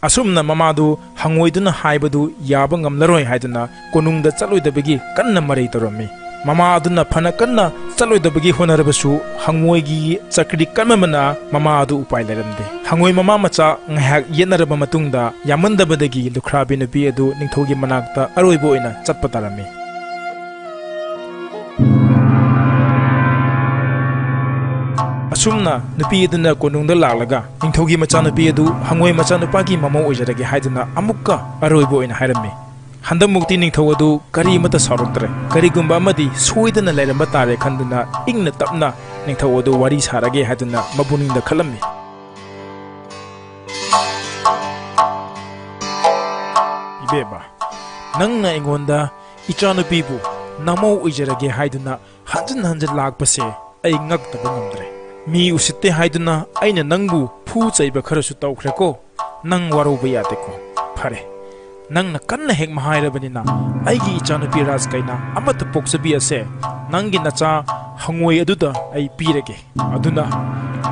ꯑꯁꯨꯝꯅ ꯃꯃꯥꯗꯨ ꯍꯪꯉꯣꯏꯗꯨꯅ ꯍꯥꯏꯕꯗꯨ ꯌꯥꯕ ꯉꯝꯂꯔꯣꯏ ꯍꯥꯏꯗꯨꯅ ꯀꯣꯅꯨꯡꯗ ꯆꯠꯂꯣꯏꯗꯕꯒꯤ ꯀꯟꯅ ꯃꯔꯩ ꯇꯧꯔꯝꯃꯤ꯫ ꯃꯃꯥ ꯑꯗꯨꯅ ꯐꯅ ꯀꯟꯅ ꯆꯠꯂꯣꯏꯗꯕꯒꯤ ꯍꯣꯠꯅꯔꯕꯁꯨ ꯍꯪꯉꯣꯏꯒꯤ ꯆꯀ꯭ꯔꯤ ꯀꯟꯃꯟꯕꯅ ꯃꯃꯥ ꯑꯗꯨ ꯎꯄꯥꯏ ꯂꯩꯔꯝꯗꯦ꯫ ꯍꯪꯉꯣꯏ ꯃꯃꯥ ꯃꯆꯥ ꯉꯥꯏꯍꯥꯛ ꯌꯦꯠꯅꯔꯕ ꯃꯇꯨꯡꯗ ꯌꯥꯝꯃꯟꯗꯕꯗꯒꯤ ꯂꯨꯈ꯭ꯔꯥꯕꯤ ꯅꯨꯄꯤ ꯑꯗꯨ ꯅꯤꯡꯊꯧꯒꯤ ꯃꯅꯥꯛꯇ ꯑꯔꯣꯏꯕ ꯑꯣꯏꯅ ꯆꯠꯄ ꯇꯥꯔꯝꯃꯤ꯫ ꯑꯁꯨꯝꯅ ꯅꯨꯄꯤ ꯑꯗꯨꯅ ꯀꯣꯅꯨꯡꯗ ꯂꯥꯛꯂꯒ ꯅꯤꯡꯊꯧꯒꯤ ꯃꯆꯥꯅꯨꯄꯤ ꯑꯗꯨ ꯍꯪꯉꯣꯏ ꯃꯆꯥꯅꯨꯄꯥꯒꯤ ꯃꯃꯧ ꯑꯣꯏꯖꯔꯒꯦ ꯍꯥꯏꯗꯨꯅ ꯑꯃꯨꯛꯀ ꯑꯔꯣꯏꯕ ꯑꯣꯏꯅ ꯍꯥꯏꯔꯝꯃꯤ꯫ ꯍꯟꯗꯛꯃꯨꯛꯇꯤ ꯅꯤꯡꯊꯧ ꯑꯗꯨ ꯀꯔꯤꯃꯠꯇ ꯁꯥꯎꯔꯛꯇ꯭ꯔꯦ꯫ ꯀꯔꯤꯒꯨꯝꯕ ꯑꯃꯗꯤ ꯁꯣꯏꯗꯅ ꯂꯩꯔꯝꯕ ꯇꯥꯔꯦ ꯈꯟꯗꯨꯅ ꯏꯪꯅ ꯇꯞꯅ ꯅꯤꯡꯊꯧ ꯑꯗꯨ ꯋꯥꯔꯤ ꯁꯥꯔꯒꯦ ꯍꯥꯏꯗꯨꯅ ꯃꯄꯨꯛꯅꯤꯡꯗ ꯈꯜꯂꯝꯃꯤ꯫ ꯏꯕꯦꯝꯃ, ꯅꯪꯅ ꯑꯩꯉꯣꯟꯗ ꯏꯆꯥꯅꯨꯄꯤꯕꯨ ꯅꯃꯧ ꯑꯣꯏꯖꯔꯒꯦ ꯍꯥꯏꯗꯨꯅ ꯍꯟꯖꯤꯟ ꯍꯟꯖꯤꯟ ꯂꯥꯛꯄꯁꯦ ꯑꯩ ꯉꯛꯇꯕ ꯉꯝꯗ꯭ꯔꯦ꯫ ꯃꯤ ꯎꯁꯤꯠꯇꯦ ꯍꯥꯏꯗꯨꯅ ꯑꯩꯅ ꯅꯪꯕꯨ ꯐꯨ ꯆꯩꯕ ꯈꯔꯁꯨ ꯇꯧꯈ꯭ꯔꯦꯀꯣ꯫ ꯅꯪ ꯋꯥꯔꯧꯕ ꯌꯥꯗꯦꯀꯣ꯫ ꯐꯔꯦ, ꯅꯪꯅ ꯀꯟꯅ ꯍꯦꯛ ꯍꯥꯏꯔꯕꯅꯤꯅ ꯑꯩꯒꯤ ꯏꯆꯥꯅꯨꯄꯤ ꯔꯥꯖꯀꯩꯅ ꯑꯃꯠꯇ ꯄꯣꯛꯆꯕꯤ ꯑꯁꯦ ꯅꯪꯒꯤ ꯅꯆꯥ ꯍꯉꯣꯏ ꯑꯗꯨꯗ ꯑꯩ ꯄꯤꯔꯒꯦ꯫ ꯑꯗꯨꯅ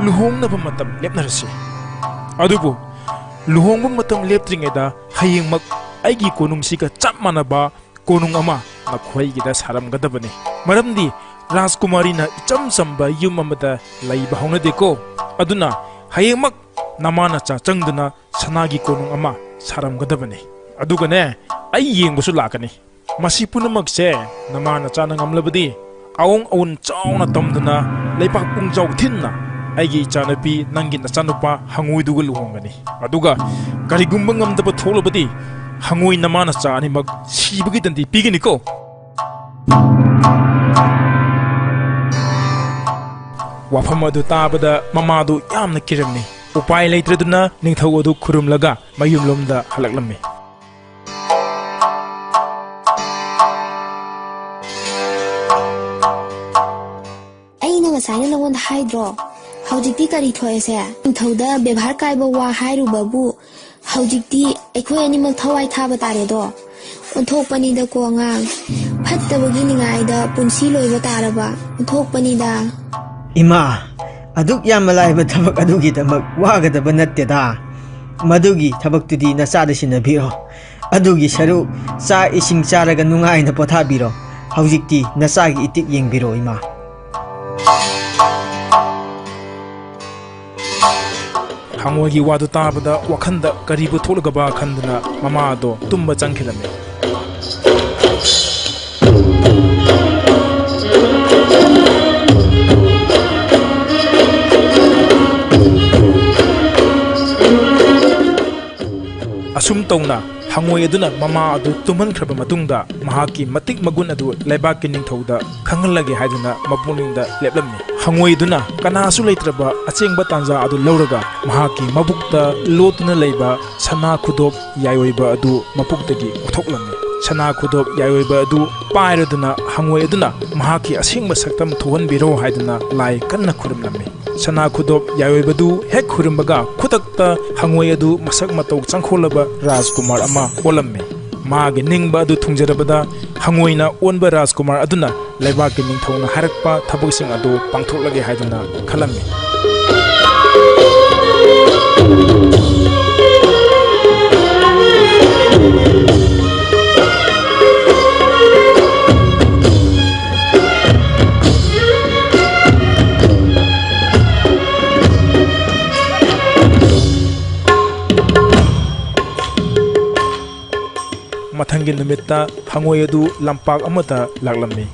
ꯂꯨꯍꯣꯡꯅꯕ ꯃꯇꯝ ꯂꯦꯞꯅꯔꯁꯤ꯫ ꯑꯗꯨꯕꯨ ꯂꯨꯍꯣꯡꯕ ꯃꯇꯝ ꯂꯦꯞꯇ꯭ꯔꯤꯉꯩꯗ ꯍꯌꯦꯡꯃꯛ ꯑꯩꯒꯤ ꯀꯣꯅꯨꯡꯁꯤꯒ ꯆꯞ ꯃꯥꯟꯅꯕ ꯀꯣꯅꯨꯡ ꯑꯃ ꯅꯈꯣꯏꯒꯤꯗ ꯁꯥꯔꯝꯒꯗꯕꯅꯤ꯫ ꯃꯔꯝꯗꯤ ꯔꯥꯖꯀꯨꯃꯥꯔꯤꯅ ꯏꯆꯝ ꯆꯝꯕ ꯌꯨꯝ ꯑꯃꯗ ꯂꯩꯕ ꯍꯧꯅꯗꯦꯀꯣ꯫ ꯑꯗꯨꯅ ꯍꯌꯦꯡꯃꯛ ꯅꯃꯥ ꯅꯆꯥ ꯆꯪꯗꯨꯅ ꯁꯅꯥꯒꯤ ꯀꯣꯅꯨꯡ ꯑꯃ ꯁꯥꯔꯝꯒꯗꯕꯅꯤ꯫ ꯑꯗꯨꯒꯅꯦ, ꯑꯩ ꯌꯦꯡꯕꯁꯨ ꯂꯥꯛꯀꯅꯤ꯫ ꯃꯁꯤ ꯄꯨꯝꯅꯃꯛꯁꯦ ꯅꯃꯥ ꯅꯆꯥꯅ ꯉꯝꯂꯕꯗꯤ, ꯑꯋꯣꯡ ꯑꯋꯨꯟ ꯆꯥꯎꯅ ꯇꯝꯗꯨꯅ, ꯂꯩꯕꯥꯛ ꯄꯨꯡꯖꯥꯎ ꯊꯤꯟꯅ ꯑꯩꯒꯤ ꯏꯆꯥꯅꯨꯄꯤ, ꯅꯪꯒꯤ ꯅꯆꯥꯅꯨꯄꯥ ꯍꯉꯣꯏꯗꯨꯒ ꯂꯨꯍꯣꯡꯒꯅꯤ꯫ ꯑꯗꯨꯒ ꯀꯔꯤꯒꯨꯝꯕ ꯉꯝꯗꯕ ꯊꯣꯛꯂꯕꯗꯤ, ꯍꯉꯣꯏ ꯅꯃꯥ ꯅꯆꯥ ꯑꯅꯤꯃꯛ ꯁꯤꯕꯒꯤ ꯗꯟꯗꯤ ꯄꯤꯒꯅꯤꯀꯣ꯫ ꯋꯥꯐꯝ ꯑꯗꯨ ꯇꯥꯕꯗ ꯃꯃꯥꯗꯨ ꯌꯥꯝꯅ ꯀꯤꯔꯝꯃꯤ꯫ ꯎꯄꯥꯏ ꯂꯩꯇ꯭ꯔꯗꯨꯅ ꯅꯤꯡꯊꯧ ꯑꯗꯨ ꯈꯨꯔꯨꯝꯂꯒ ꯃꯌꯨꯝꯂꯣꯝꯗ ꯍꯜꯂꯛꯂꯝꯃꯤ꯫ ꯑꯩꯅ ꯉꯁꯥꯏꯅ ꯅꯉꯣꯟꯗ ꯍꯥꯏꯗ꯭ꯔꯣ? ꯍꯧꯖꯤꯛꯇꯤ ꯀꯔꯤ ꯊꯣꯛꯑꯦꯁꯦ? ꯅꯤꯡꯊꯧꯗ ꯕꯦꯕꯥꯔ ꯀꯥꯏꯕ ꯋꯥ ꯍꯥꯏꯔꯨꯕꯕꯨ ꯍꯧꯖꯤꯛꯇꯤ ꯑꯩꯈꯣꯏ ꯑꯅꯤꯃꯛ ꯊꯋꯥꯏ ꯊꯥꯕ ꯇꯥꯔꯦꯗꯣ꯫ ꯑꯣꯟꯊꯣꯛꯄꯅꯤꯗꯀꯣ ꯑꯉꯥꯡ, ꯐꯠꯇꯕꯒꯤ ꯅꯤꯡꯉꯥꯏꯗ ꯄꯨꯟꯁꯤ ꯂꯣꯏꯕ ꯇꯥꯔꯕ꯫ ꯑꯣꯟꯊꯣꯛꯄꯅꯤꯗ꯫ ꯏꯃꯥ, ꯑꯗꯨꯛ ꯌꯥꯝꯅ ꯂꯥꯏꯕ ꯊꯕꯛ ꯑꯗꯨꯒꯤꯗꯃꯛ ꯋꯥꯒꯗꯕ ꯅꯠꯇꯦꯗ꯫ ꯃꯗꯨꯒꯤ ꯊꯕꯛꯇꯨꯗꯤ ꯅꯆꯥꯗ ꯁꯤꯟꯅꯕꯤꯔꯣ꯫ ꯑꯗꯨꯒꯤ ꯁꯔꯨꯛ ꯆꯥꯛ ꯏꯁꯤꯡ ꯆꯥꯔꯒ ꯅꯨꯡꯉꯥꯏꯅ ꯄꯣꯊꯥꯕꯤꯔꯣ꯫ ꯍꯧꯖꯤꯛꯇꯤ ꯅꯆꯥꯒꯤ ꯏꯇꯤꯛ ꯌꯦꯡꯕꯤꯔꯣ, ꯏꯃꯥ꯫ ꯍꯉꯣꯏꯒꯤ ꯋꯥꯗꯨ ꯇꯥꯕꯗ ꯋꯥꯈꯜꯗ ꯀꯔꯤꯕꯨ ꯊꯣꯛꯂꯒꯕ ꯈꯟꯗꯨꯅ ꯃꯃꯥ ꯑꯗꯣ ꯇꯨꯝꯕ ꯆꯪꯈꯤꯔꯝꯃꯤ꯫ ꯑꯁꯨꯝ ꯇꯧꯅ ꯍꯉꯣꯏ ꯑꯗꯨꯅ ꯃꯃꯥ ꯑꯗꯨ ꯇꯨꯝꯍꯟꯈ꯭ꯔꯕ ꯃꯇꯨꯡꯗ, ꯃꯍꯥꯛꯀꯤ ꯃꯇꯤꯛ ꯃꯒꯨꯟ ꯑꯗꯨ ꯂꯩꯕꯥꯛꯀꯤ ꯅꯤꯡꯊꯧꯗ ꯈꯪꯍꯜꯂꯒꯦ ꯍꯥꯏꯗꯨꯅ ꯃꯄꯨꯛꯅꯤꯡꯗ ꯂꯦꯞꯂꯝꯃꯤ꯫ ꯍꯉꯣꯏ ꯑꯗꯨꯅ ꯀꯅꯥꯁꯨ ꯂꯩꯇ꯭ꯔꯕ ꯑꯆꯦꯡꯕ ꯇꯥꯟꯖꯥ ꯑꯗꯨ ꯂꯧꯔꯒ ꯃꯍꯥꯛꯀꯤ ꯃꯕꯨꯛꯇ ꯂꯣꯠꯇꯨꯅ ꯂꯩꯕ ꯁꯅꯥ ꯈꯨꯗꯣꯞ ꯌꯥꯏꯑꯣꯏꯕ ꯑꯗꯨ ꯃꯄꯨꯛꯇꯒꯤ ꯂꯧꯊꯣꯛꯂꯝꯃꯤ꯫ ꯁꯅꯥ ꯈꯨꯗꯣꯞ ꯌꯥꯏꯑꯣꯏꯕ ꯑꯗꯨ ꯄꯥꯏꯔꯗꯨꯅ ꯍꯉꯣꯏ ꯑꯗꯨꯅ ꯃꯍꯥꯛꯀꯤ ꯑꯁꯦꯡꯕ ꯁꯛꯇꯝ ꯊꯣꯛꯍꯟꯕꯤꯔꯣ ꯍꯥꯏꯗꯨꯅ ꯂꯥꯏ ꯀꯟꯅ ꯈꯨꯔꯨꯝꯂꯝꯃꯤ꯫ ꯁꯅꯥ ꯈꯨꯗꯣꯞ ꯌꯥꯏꯑꯣꯏꯕꯗꯨ ꯍꯦꯛ ꯈꯨꯔꯨꯝꯕꯒ ꯈꯨꯗꯛꯇ ꯍꯉꯣꯏ ꯑꯗꯨ ꯃꯁꯛ ꯃꯇꯧ ꯆꯪꯈꯣꯜꯂꯕ ꯔꯥꯖꯀꯨꯃꯥꯔ ꯑꯃ ꯑꯣꯜꯂꯝꯃꯤ꯫ ꯃꯥꯒꯤ ꯅꯤꯡꯕ ꯑꯗꯨ ꯊꯨꯡꯖꯔꯕꯗ ꯍꯉꯣꯏꯅ ꯑꯣꯟꯕ ꯔꯥꯖꯀꯨꯃꯥꯔ ꯑꯗꯨꯅ ꯂꯩꯕꯥꯛꯀꯤ ꯅꯤꯡꯊꯧꯅ ꯍꯥꯏꯔꯛꯄ ꯊꯕꯛꯁꯤꯡ ꯑꯗꯨ ꯄꯥꯡꯊꯣꯛꯂꯒꯦ ꯍꯥꯏꯗꯨꯅ ꯈꯜꯂꯝꯃꯤ꯫ ꯃꯊꯪꯒꯤ ꯅꯨꯃꯤꯠꯇ ꯍꯉꯣꯏ ꯑꯗꯨ ꯂꯝꯄꯥꯛ ꯑꯃꯗ ꯂꯥꯛꯂꯝꯃꯤ꯫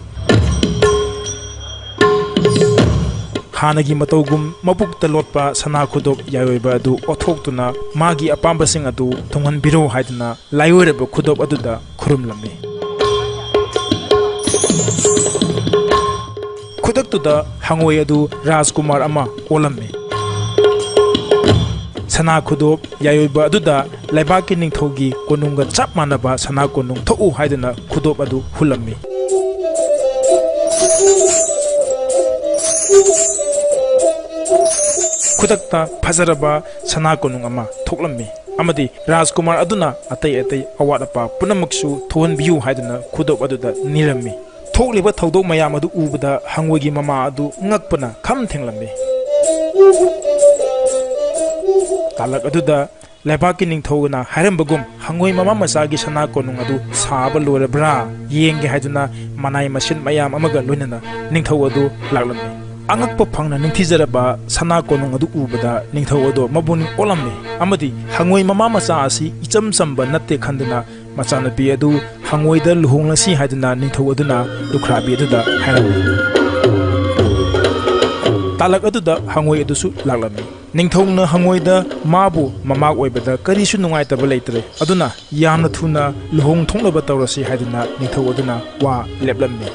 ꯍꯥꯟꯅꯒꯤ ꯃꯇꯧꯒꯨꯝ ꯃꯕꯨꯛꯇ ꯂꯣꯠꯄ ꯁꯅꯥ ꯈꯨꯗꯣꯞ ꯌꯥꯏꯑꯣꯏꯕ ꯑꯗꯨ ꯑꯣꯠꯊꯣꯛꯇꯨꯅ ꯃꯥꯒꯤ ꯑꯄꯥꯝꯕꯁꯤꯡ ꯑꯗꯨ ꯊꯨꯡꯍꯟꯕꯤꯔꯣ ꯍꯥꯏꯗꯨꯅ ꯂꯥꯏꯑꯣꯏꯔꯕ ꯈꯨꯗꯣꯞ ꯑꯗꯨꯗ ꯈꯨꯔꯨꯝꯂꯝꯃꯤ꯫ ꯈꯨꯗꯛꯇꯨꯗ ꯍꯉꯣꯏ ꯑꯗꯨ ꯔꯥꯖꯀꯨꯃꯥꯔ ꯑꯃ ꯑꯣꯜꯂꯝꯃꯤ꯫ ꯁꯅꯥ ꯈꯨꯗꯣꯞ ꯌꯥꯏꯑꯣꯏꯕ ꯑꯗꯨꯗ ꯂꯩꯕꯥꯛꯀꯤ ꯅꯤꯡꯊꯧꯒꯤ ꯀꯣꯅꯨꯡꯒ ꯆꯞ ꯃꯥꯟꯅꯕ ꯁꯅꯥ ꯀꯣꯅꯨꯡ ꯊꯣꯛꯎ ꯍꯥꯏꯗꯨꯅ ꯈꯨꯗꯣꯞ ꯑꯗꯨ ꯍꯨꯜꯂꯝꯃꯤ꯫ ꯈꯨꯗꯛꯇ ꯐꯖꯔꯕ ꯁꯅꯥ ꯀꯣꯅꯨꯡ ꯑꯃ ꯊꯣꯛꯂꯝꯃꯤ ꯑꯃꯗꯤ ꯔꯥꯖꯀꯨꯃꯥꯔ ꯑꯗꯨꯅ ꯑꯇꯩ ꯑꯇꯩ ꯑꯋꯥꯠ ꯑꯄꯥ ꯄꯨꯝꯅꯃꯛꯁꯨ ꯊꯣꯛꯍꯟꯕꯤꯌꯨ ꯍꯥꯏꯗꯨꯅ ꯈꯨꯗꯣꯞ ꯑꯗꯨꯗ ꯅꯤꯔꯝꯃꯤ꯫ ꯊꯣꯛꯂꯤꯕ ꯊꯧꯗꯣꯛ ꯃꯌꯥꯝ ꯑꯗꯨ ꯎꯕꯗ ꯍꯪꯉꯣꯏꯒꯤ ꯃꯃꯥ ꯑꯗꯨ ꯉꯛꯄꯅ ꯈꯝ ꯊꯦꯡꯂꯝꯃꯤ꯫ ꯇꯥꯂꯛ ꯑꯗꯨꯗ ꯂꯩꯕꯥꯛꯀꯤ ꯅꯤꯡꯊꯧꯅ ꯍꯥꯏꯔꯝꯕꯒꯨꯝ ꯍꯪꯉꯣꯏ ꯃꯃꯥ ꯃꯆꯥꯒꯤ ꯁꯅꯥ ꯀꯣꯅꯨꯡ ꯑꯗꯨ ꯁꯥꯕ ꯂꯣꯏꯔꯕ꯭ꯔꯥ ꯌꯦꯡꯒꯦ ꯍꯥꯏꯗꯨꯅ ꯃꯅꯥꯏ ꯃꯁꯤꯟ ꯃꯌꯥꯝ ꯑꯃꯒ ꯂꯣꯏꯅꯅ ꯅꯤꯡꯊꯧ ꯑꯗꯨ ꯂꯥꯛꯂꯝꯃꯤ꯫ ꯑꯉꯛꯄ ꯐꯪꯅ ꯅꯤꯡꯊꯤꯖꯔꯕ ꯁꯅꯥ ꯀꯣꯅꯨꯡ ꯑꯗꯨ ꯎꯕꯗ ꯅꯤꯡꯊꯧ ꯑꯗꯨ ꯃꯄꯨꯛꯅꯤꯡ ꯑꯣꯜꯂꯝꯃꯤ ꯑꯃꯗꯤ ꯍꯪꯉꯣꯏ ꯃꯃꯥ ꯃꯆꯥ ꯑꯁꯤ ꯏꯆꯝ ꯆꯝꯕ ꯅꯠꯇꯦ ꯈꯟꯗꯨꯅ ꯃꯆꯥꯅꯨꯄꯤ ꯑꯗꯨ ꯍꯪꯉꯣꯏꯗ ꯂꯨꯍꯣꯡꯂꯁꯤ ꯍꯥꯏꯗꯨꯅ ꯅꯤꯡꯊꯧ ꯑꯗꯨꯅ ꯂꯨꯈ꯭ꯔꯥꯕꯤ ꯑꯗꯨꯗ ꯍꯥꯏꯔꯝꯃꯤ꯫ ꯇꯥꯂꯛ ꯑꯗꯨꯗ ꯍꯪꯉꯣꯏ ꯑꯗꯨꯁꯨ ꯂꯥꯛꯂꯝꯃꯤ꯫ ꯅꯤꯡꯊꯧꯅ ꯍꯪꯉꯣꯏꯗ ꯃꯥꯕꯨ ꯃꯃꯥ ꯑꯣꯏꯕꯗ ꯀꯔꯤꯁꯨ ꯅꯨꯡꯉꯥꯏꯇꯕ ꯂꯩꯇ꯭ꯔꯦ, ꯑꯗꯨꯅ ꯌꯥꯝꯅ ꯊꯨꯅ ꯂꯨꯍꯣꯡ ꯊꯣꯛꯅꯕ ꯇꯧꯔꯁꯤ ꯍꯥꯏꯗꯨꯅ ꯅꯤꯡꯊꯧ ꯑꯗꯨꯅ ꯋꯥ ꯂꯦꯞꯂꯝꯃꯤ꯫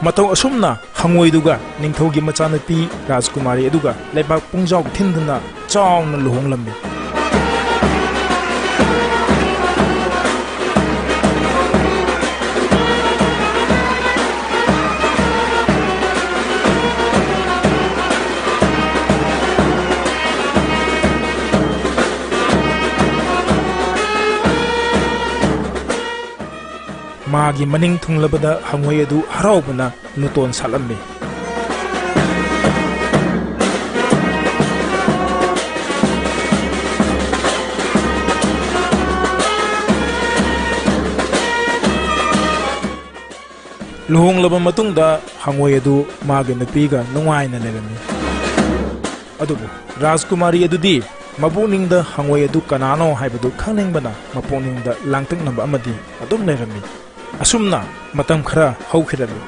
ꯃꯇꯧ ꯑꯁꯨꯝꯅ ꯍꯪꯉꯣꯏꯗꯨꯒ ꯅꯤꯡꯊꯧꯒꯤ ꯃꯆꯥꯅꯨꯄꯤ ꯔꯥꯖꯀꯨꯃꯥꯔꯤ ꯑꯗꯨꯒ ꯂꯩꯕꯥꯛ ꯄꯨꯡꯖꯥꯎ ꯊꯤꯟꯗꯨꯅ ꯆꯥꯎꯅ ꯂꯨꯍꯣꯡꯂꯝꯃꯤ꯫ ꯃꯥꯒꯤ ꯃꯅꯤꯡ ꯊꯨꯡꯂꯕꯗ ꯍꯉꯣꯏ ꯑꯗꯨ ꯍꯔꯥꯎꯕꯅ ꯂꯨꯇꯣꯟ ꯁꯥꯠꯂꯝꯃꯤ꯫ ꯂꯨꯍꯣꯡꯂꯕ ꯃꯇꯨꯡꯗ ꯍꯉꯣꯏ ꯑꯗꯨ ꯃꯥꯒꯤ ꯅꯨꯄꯤꯒ ꯅꯨꯡꯉꯥꯏꯅ ꯂꯩꯔꯝꯃꯤ꯫ ꯑꯗꯨꯕꯨ ꯔꯥꯖꯀꯨꯃꯥꯔꯤ ꯑꯗꯨꯗꯤ ꯃꯄꯨꯛꯅꯤꯡꯗ ꯍꯉꯣꯏ ꯑꯗꯨ ꯀꯅꯥꯅꯣ ꯍꯥꯏꯕꯗꯨ ꯈꯪꯅꯤꯡꯕꯅ ꯃꯄꯨꯛꯅꯤꯡꯗ ꯂꯥꯡꯇꯛꯅꯕ ꯑꯃꯗꯤ ꯑꯗꯨꯝ ꯂꯩꯔꯝꯃꯤ꯫ ꯑꯁꯨꯝꯅ ꯃꯇꯝ ꯈꯔ ꯍꯧꯈꯤꯔꯝꯃꯤ꯫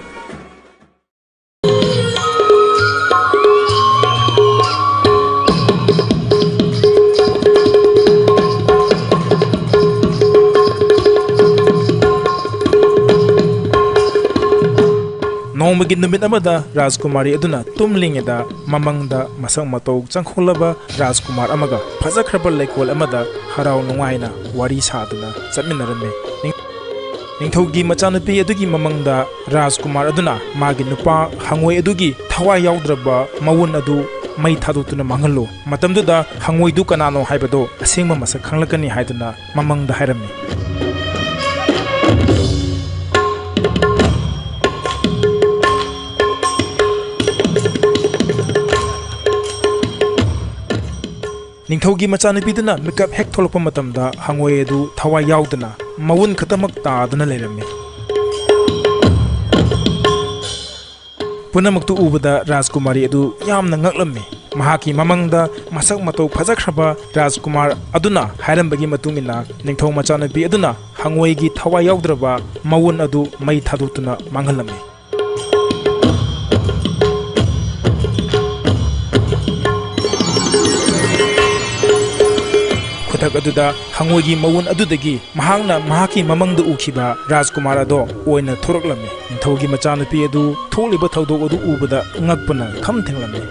ꯅꯣꯡꯃꯒꯤ ꯅꯨꯃꯤꯠ ꯑꯃꯗ ꯔꯥꯖꯀꯨꯃꯥꯔꯤ ꯑꯗꯨꯅ ꯇꯨꯝꯂꯤꯉꯩꯗ ꯃꯃꯪꯗ ꯃꯁꯛ ꯃꯇꯧ ꯆꯪꯈꯣꯜꯂꯕ ꯔꯥꯖꯀꯨꯃꯥꯔ ꯑꯃꯒ ꯐꯖꯈ꯭ꯔꯕ ꯂꯩꯀꯣꯜ ꯑꯃꯗ ꯍꯔꯥꯎ ꯅꯨꯡꯉꯥꯏꯅ ꯋꯥꯔꯤ ꯁꯥꯗꯨꯅ ꯆꯠꯃꯤꯟꯅꯔꯝꯃꯤ꯫ ꯅꯤꯡ-, ꯅꯤꯡꯊꯧꯒꯤ ꯃꯆꯥꯅꯨꯄꯤ ꯑꯗꯨꯒꯤ ꯃꯃꯪꯗ ꯔꯥꯖꯀꯨꯃꯥꯔ ꯑꯗꯨꯅ ꯃꯥꯒꯤ ꯅꯨꯄꯥ ꯍꯉꯣꯏ ꯑꯗꯨꯒꯤ ꯊꯋꯥꯏ ꯌꯥꯎꯗ꯭ꯔꯕ ꯃꯋꯨꯟ ꯑꯗꯨ ꯃꯩ ꯊꯥꯗꯣꯛꯇꯨꯅ ꯃꯥꯡꯍꯜꯂꯨ꯫ ꯃꯇꯝꯗꯨꯗ ꯍꯉꯣꯏꯗꯨ ꯀꯅꯥꯅꯣ ꯍꯥꯏꯕꯗꯨ ꯑꯁꯦꯡꯕ ꯃꯁꯛ ꯈꯪꯂꯛꯀꯅꯤ ꯍꯥꯏꯗꯨꯅ ꯃꯃꯪꯗ ꯍꯥꯏꯔꯝꯃꯤ꯫ ꯅꯤꯡꯊꯧꯒꯤ ꯃꯆꯥꯅꯨꯄꯤꯗꯨꯅ ꯃꯤꯀꯞ ꯍꯦꯛ ꯊꯣꯛꯂꯛꯄ ꯃꯇꯝꯗ ꯍꯉꯣꯏ ꯑꯗꯨ ꯊꯋꯥꯏ ꯌꯥꯎꯗꯅ ꯃꯋꯨꯟ ꯈꯛꯇꯃꯛ ꯇꯥꯗꯨꯅ ꯂꯩꯔꯝꯃꯤ꯫ ꯄꯨꯝꯅꯃꯛꯇꯨ ꯎꯕꯗ ꯔꯥꯖꯀꯨꯃꯥꯔꯤ ꯑꯗꯨ ꯌꯥꯝꯅ ꯉꯛꯂꯝꯃꯤ꯫ ꯃꯍꯥꯛꯀꯤ ꯃꯃꯪꯗ ꯃꯁꯛ ꯃꯇꯧ ꯐꯖꯈ꯭ꯔꯕ ꯔꯥꯖꯀꯨꯃꯥꯔ ꯑꯗꯨꯅ ꯍꯥꯏꯔꯝꯕꯒꯤ ꯃꯇꯨꯡ ꯏꯟꯅ ꯅꯤꯡꯊꯧ ꯃꯆꯥꯅꯨꯄꯤ ꯑꯗꯨꯅ ꯍꯉꯣꯏꯒꯤ ꯊꯋꯥꯏ ꯌꯥꯎꯗ꯭ꯔꯕ ꯃꯋꯨꯟ ꯑꯗꯨ ꯃꯩ ꯊꯥꯗꯣꯛꯇꯨꯅ ꯃꯥꯡꯍꯜꯂꯝꯃꯤ꯫ ꯈꯨꯗꯛ ꯑꯗꯨꯗ ꯍꯉꯣꯏꯒꯤ ꯃꯋꯨꯟ ꯑꯗꯨꯗꯒꯤ ꯃꯍꯥꯛꯅ ꯃꯍꯥꯛꯀꯤ ꯃꯃꯪꯗ ꯎꯈꯤꯕ ꯔꯥꯖꯀꯨꯃꯥꯔ ꯑꯗꯣ ꯑꯣꯏꯅ ꯊꯣꯔꯛꯂꯝꯃꯤ꯫ ꯅꯤꯡꯊꯧꯒꯤ ꯃꯆꯥꯅꯨꯄꯤ ꯑꯗꯨ ꯊꯣꯛꯂꯤꯕ ꯊꯧꯗꯣꯛ ꯑꯗꯨ ꯎꯕꯗ ꯉꯛꯄꯅ ꯈꯝ ꯊꯦꯡꯂꯝꯃꯤ꯫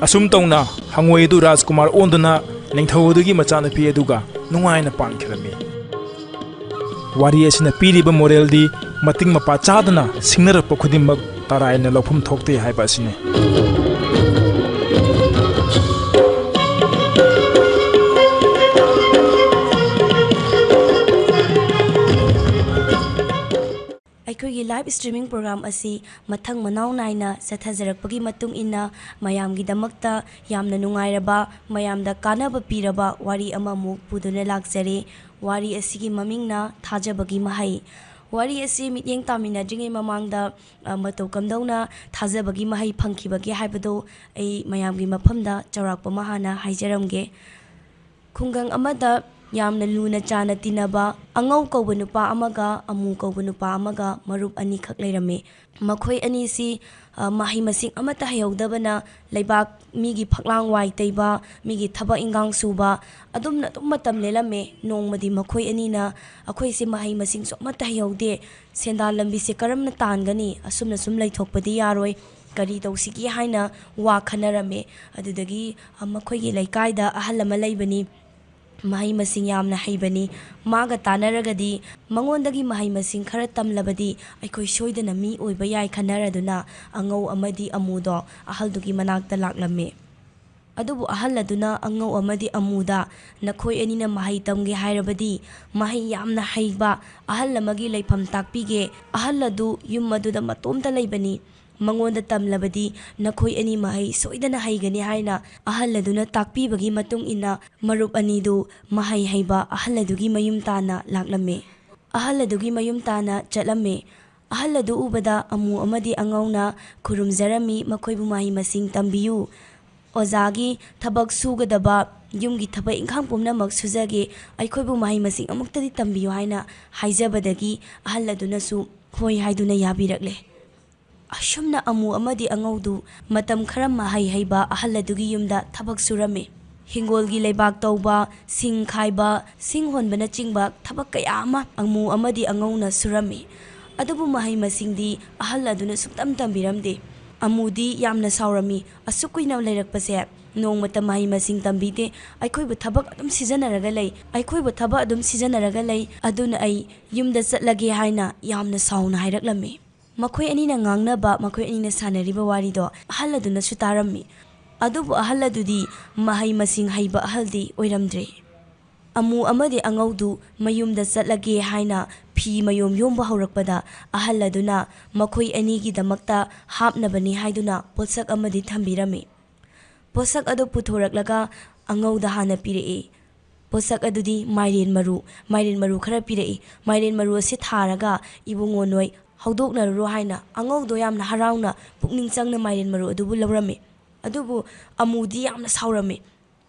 ꯑꯁꯨꯝ ꯇꯧꯅ ꯍꯉꯣꯏ ꯑꯗꯨ ꯔꯥꯖꯀꯨꯃꯥꯔ ꯑꯣꯟꯗꯨꯅ ꯅꯤꯡꯊꯧ ꯑꯗꯨꯒꯤ ꯃꯆꯥꯅꯨꯄꯤ ꯑꯗꯨꯒ ꯅꯨꯡꯉꯥꯏꯅ ꯄꯥꯟꯈꯤꯔꯝꯃꯤ꯫ ꯋꯥꯔꯤ ꯑꯁꯤꯅ ꯄꯤꯔꯤꯕ ꯃꯣꯔꯦꯜꯗꯤ ꯃꯇꯤꯛ ꯃꯄꯥ ꯆꯥꯗꯅ ꯁꯤꯡꯅꯔꯛꯄ ꯈꯨꯗꯤꯡꯃꯛ ꯇꯔꯥꯏꯅ ꯂꯧꯐꯝ ꯊꯣꯛꯇꯦ ꯍꯥꯏꯕ ꯑꯁꯤꯅꯤ꯫ Live streaming program ꯑꯁꯤ ꯃꯊꯪ ꯃꯅꯥꯎ ꯅꯥꯏꯅ ꯆꯠꯊꯖꯔꯛꯄꯒꯤ ꯃꯇꯨꯡ ꯏꯟꯅ ꯃꯌꯥꯝꯒꯤꯗꯃꯛꯇ ꯌꯥꯝꯅ ꯅꯨꯡꯉꯥꯏꯔꯕ, ꯃꯌꯥꯝꯗ ꯀꯥꯟꯅꯕ ꯄꯤꯔꯕ ꯋꯥꯔꯤ ꯑꯃꯃꯨꯛ ꯄꯨꯗꯨꯅ ꯂꯥꯛꯆꯔꯤ꯫ ꯋꯥꯔꯤ ꯑꯁꯤꯒꯤ ꯃꯃꯤꯡꯅ ꯊꯥꯖꯕꯒꯤ ꯃꯍꯩ꯫ ꯋꯥꯔꯤ ꯑꯁꯤ ꯃꯤꯠꯌꯦꯡ ꯇꯥꯃꯤꯟꯅꯗ꯭ꯔꯤꯉꯩ ꯃꯃꯥꯡꯗ, ꯑ, ꯃꯇꯧ ꯀꯝꯗꯧꯅ ꯊꯥꯖꯕꯒꯤ ꯃꯍꯩ ꯐꯪꯈꯤꯕꯒꯦ ꯍꯥꯏꯕꯗꯨ ꯑꯩ ꯃꯌꯥꯝꯒꯤ ꯃꯐꯝꯗ ꯆꯥꯎꯔꯥꯛꯄ ꯑꯃ ꯍꯥꯟꯅ ꯍꯥꯏꯖꯔꯝꯒꯦ꯫ ꯈꯨꯡꯒꯪ ꯑꯃꯗ ꯌꯥꯝꯅ ꯂꯨꯅ ꯆꯥꯅ ꯇꯤꯟꯅꯕ ꯑꯉꯧ ꯀꯧꯕ ꯅꯨꯄꯥ ꯑꯃꯒ ꯑꯃꯨ ꯀꯧꯕ ꯅꯨꯄꯥ ꯑꯃꯒ ꯃꯔꯨꯞ ꯑꯅꯤꯈꯛ ꯂꯩꯔꯝꯃꯤ꯫ ꯃꯈꯣꯏ ꯑꯅꯤꯁꯤ, ꯑ, ꯃꯍꯩ ꯃꯁꯤꯡ ꯑꯃꯠꯇ ꯍꯩꯍꯧꯗꯕꯅ ꯂꯩꯕꯥꯛ, ꯃꯤꯒꯤ ꯐꯛꯂꯥꯡ ꯋꯥꯏ ꯇꯩꯕ, ꯃꯤꯒꯤ ꯊꯕꯛ ꯏꯟꯈꯥꯡ ꯁꯨꯕ, ꯑꯗꯨꯝꯅ ꯑꯗꯨꯝ ꯃꯇꯝ ꯂꯦꯜꯂꯝꯃꯦ꯫ ꯅꯣꯡꯃꯗꯤ ꯃꯈꯣꯏ ꯑꯅꯤꯅ, "ꯑꯩꯈꯣꯏꯁꯦ ꯃꯍꯩ ꯃꯁꯤꯡꯁꯨ ꯑꯃꯠꯇ ꯍꯩꯍꯧꯗꯦ, ꯁꯦꯟꯗꯥꯟ ꯂꯝꯕꯤꯁꯦ ꯀꯔꯝꯅ ꯇꯥꯟꯒꯅꯤ? ꯑꯁꯨꯝꯅ ꯁꯨꯝ ꯂꯩꯊꯣꯛꯄꯗꯤ ꯌꯥꯔꯣꯏ, ꯀꯔꯤ ꯇꯧꯁꯤꯒꯦ?" ꯍꯥꯏꯅ ꯋꯥ ꯈꯟꯅꯔꯝꯃꯦ꯫ ꯑꯗꯨꯗꯒꯤ, ꯑ, ꯃꯈꯣꯏꯒꯤ ꯂꯩꯀꯥꯏꯗ ꯑꯍꯜ ꯑꯃ ꯂꯩꯕꯅꯤ, ꯃꯍꯩ ꯃꯁꯤꯡ ꯌꯥꯝꯅ ꯍꯩꯕꯅꯤ꯫ ꯃꯥꯒ ꯇꯥꯟꯅꯔꯒꯗꯤ, ꯃꯉꯣꯟꯗꯒꯤ ꯃꯍꯩ ꯃꯁꯤꯡ ꯈꯔ ꯇꯝꯂꯕꯗꯤ ꯑꯩꯈꯣꯏ ꯁꯣꯏꯗꯅ ꯃꯤ ꯑꯣꯏꯕ ꯌꯥꯏ ꯈꯟꯅꯔꯗꯨꯅ ꯑꯉꯧ ꯑꯃꯗꯤ ꯑꯃꯨꯗꯣ ꯑꯍꯜꯗꯨꯒꯤ ꯃꯅꯥꯛꯇ ꯂꯥꯛꯂꯝꯃꯤ꯫ ꯑꯗꯨꯕꯨ ꯑꯍꯜ ꯑꯗꯨꯅ ꯑꯉꯧ ꯑꯃꯗꯤ ꯑꯃꯨꯗ, "ꯅꯈꯣꯏ ꯑꯅꯤꯅ ꯃꯍꯩ ꯇꯝꯒꯦ ꯍꯥꯏꯔꯕꯗꯤ ꯃꯍꯩ ꯌꯥꯝꯅ ꯍꯩꯕ ꯑꯍꯜ ꯑꯃꯒꯤ ꯂꯩꯐꯝ ꯇꯥꯛꯄꯤꯒꯦ꯫ ꯑꯍꯜ ꯑꯗꯨ ꯌꯨꯝ ꯑꯗꯨꯗ ꯃꯇꯣꯝꯇ ꯂꯩꯕꯅꯤ꯫ ꯃꯉꯣꯟꯗ ꯇꯝꯂꯕꯗꯤ ꯅꯈꯣꯏ ꯑꯅꯤ ꯃꯍꯩ ꯁꯣꯏꯗꯅ ꯍꯩꯒꯅꯤ" ꯍꯥꯏꯅ ꯑꯍꯜ ꯑꯗꯨꯅ ꯇꯥꯛꯄꯤꯕꯒꯤ ꯃꯇꯨꯡ ꯏꯟꯅ ꯃꯔꯨꯞ ꯑꯅꯤꯗꯨ ꯃꯍꯩ ꯍꯩꯕ ꯑꯍꯜ ꯑꯗꯨꯒꯤ ꯃꯌꯨꯝ ꯇꯥꯟꯅ ꯂꯥꯛꯂꯝꯃꯤ꯫ ꯑꯍꯜ ꯑꯗꯨꯒꯤ ꯃꯌꯨꯝ ꯇꯥꯟꯅ ꯆꯠꯂꯝꯃꯤ꯫ ꯑꯍꯜ ꯑꯗꯨ ꯎꯕꯗ ꯑꯃꯨ ꯑꯃꯗꯤ ꯑꯉꯧꯅ ꯈꯨꯔꯨꯝꯖꯔꯝꯃꯤ, "ꯃꯈꯣꯏꯕꯨ ꯃꯍꯩ ꯃꯁꯤꯡ ꯇꯝꯕꯤꯌꯨ꯫ ꯑꯣꯖꯥꯒꯤ ꯊꯕꯛ ꯁꯨꯒꯗꯕ ꯌꯨꯝꯒꯤ ꯊꯕꯛ ꯏꯪꯈꯥꯡ ꯄꯨꯝꯅꯃꯛ ꯁꯨꯖꯒꯦ, ꯑꯩꯈꯣꯏꯕꯨ ꯃꯍꯩ ꯃꯁꯤꯡ ꯑꯃꯨꯛꯇꯗꯤ ꯇꯝꯕꯤꯌꯨ" ꯍꯥꯏꯅ ꯍꯥꯏꯖꯕꯗꯒꯤ ꯑꯍꯜ ꯑꯗꯨꯅꯁꯨ ꯍꯣꯏ ꯍꯥꯏꯗꯨꯅ ꯌꯥꯕꯤꯔꯛꯂꯦ꯫ ꯑꯁꯨꯝꯅ ꯑꯃꯨ ꯑꯃꯗꯤ ꯑꯉꯧꯗꯨ ꯃꯇꯝ ꯈꯔ ꯃꯍꯩ ꯍꯩꯕ ꯑꯍꯜ ꯑꯗꯨꯒꯤ ꯌꯨꯝꯗ ꯊꯕꯛ ꯁꯨꯔꯝꯃꯤ꯫ ꯍꯤꯡꯒꯣꯜꯒꯤ ꯂꯩꯕꯥꯛ ꯇꯧꯕ, ꯁꯤꯡ ꯈꯥꯏꯕ, ꯁꯤꯡ ꯍꯣꯟꯕꯅꯆꯤꯡꯕ ꯊꯕꯛ ꯀꯌꯥ ꯑꯃ ꯑꯃꯨ ꯑꯃꯗꯤ ꯑꯉꯧꯅ ꯁꯨꯔꯝꯃꯤ꯫ ꯑꯗꯨꯕꯨ ꯃꯍꯩ ꯃꯁꯤꯡꯗꯤ ꯑꯍꯜ ꯑꯗꯨꯅ ꯁꯨꯛꯇꯝ ꯇꯝꯕꯤꯔꯝꯗꯦ꯫ ꯑꯃꯨꯗꯤ ꯌꯥꯝꯅ ꯁꯥꯎꯔꯝꯃꯤ, "ꯑꯁꯨꯛ ꯀꯨꯏꯅ ꯂꯩꯔꯛꯄꯁꯦ ꯅꯣꯡꯃꯇ ꯃꯍꯩ ꯃꯁꯤꯡ ꯇꯝꯕꯤꯗꯦ, ꯑꯩꯈꯣꯏꯕꯨ ꯊꯕꯛ ꯑꯗꯨꯝ ꯁꯤꯖꯤꯟꯅꯔꯒ ꯂꯩ, ꯑꯩꯈꯣꯏꯕꯨ ꯊꯕꯛ ꯑꯗꯨꯝ ꯁꯤꯖꯤꯟꯅꯔꯒ ꯂꯩ, ꯑꯗꯨꯅ ꯑꯩ ꯌꯨꯝꯗ ꯆꯠꯂꯒꯦ" ꯍꯥꯏꯅ ꯌꯥꯝꯅ ꯁꯥꯎꯅ ꯍꯥꯏꯔꯛꯂꯝꯃꯤ꯫ ꯃꯈꯣꯏ ꯑꯅꯤꯅ ꯉꯥꯡꯅꯕ, ꯃꯈꯣꯏ ꯑꯅꯤꯅ ꯁꯥꯟꯅꯔꯤꯕ ꯋꯥꯔꯤꯗꯣ ꯑꯍꯜ ꯑꯗꯨꯅꯁꯨ ꯇꯥꯔꯝꯃꯤ꯫ ꯑꯗꯨꯕꯨ ꯑꯍꯜ ꯑꯗꯨꯗꯤ ꯃꯍꯩ ꯃꯁꯤꯡ ꯍꯩꯕ ꯑꯍꯜꯗꯤ ꯑꯣꯏꯔꯝꯗ꯭ꯔꯦ꯫ ꯑꯃꯨ ꯑꯃꯗꯤ ꯑꯉꯧꯗꯨ ꯃꯌꯨꯝꯗ ꯆꯠꯂꯒꯦ ꯍꯥꯏꯅ ꯐꯤ ꯃꯌꯣꯝ ꯌꯣꯝꯕ ꯍꯧꯔꯛꯄꯗ ꯑꯍꯜ ꯑꯗꯨꯅ ꯃꯈꯣꯏ ꯑꯅꯤꯒꯤꯗꯃꯛꯇ ꯍꯥꯞꯅꯕꯅꯤ ꯍꯥꯏꯗꯨꯅ ꯄꯣꯠꯁꯛ ꯑꯃꯗꯤ ꯊꯝꯕꯤꯔꯝꯃꯤ꯫ ꯄꯣꯠꯁꯛ ꯑꯗꯨ ꯄꯨꯊꯣꯔꯛꯂꯒ ꯑꯉꯧꯗ ꯍꯥꯟꯅ ꯄꯤꯔꯛꯏ꯫ ꯄꯣꯠꯁꯛ ꯑꯗꯨꯗꯤ ꯃꯥꯏꯔꯦꯟ ꯃꯔꯨ, ꯃꯥꯏꯔꯦꯟ ꯃꯔꯨ ꯈꯔ ꯄꯤꯔꯛꯏ꯫ ꯃꯥꯏꯔꯦꯟ ꯃꯔꯨ ꯑꯁꯤ ꯊꯥꯔꯒ ꯏꯕꯨꯡꯉꯣ ꯅꯣꯏ ꯍꯧꯗꯣꯛꯅꯔꯨꯔꯣ ꯍꯥꯏꯅ ꯑꯉꯧꯗꯣ ꯌꯥꯝꯅ ꯍꯔꯥꯎꯅ ꯄꯨꯛꯅꯤꯡ ꯆꯪꯅ ꯃꯥꯏꯔꯦꯟ ꯃꯔꯨ ꯑꯗꯨꯕꯨ ꯂꯧꯔꯝꯃꯤ꯫ ꯑꯗꯨꯕꯨ ꯑꯃꯨꯗꯤ ꯌꯥꯝꯅ ꯁꯥꯎꯔꯝꯃꯤ꯫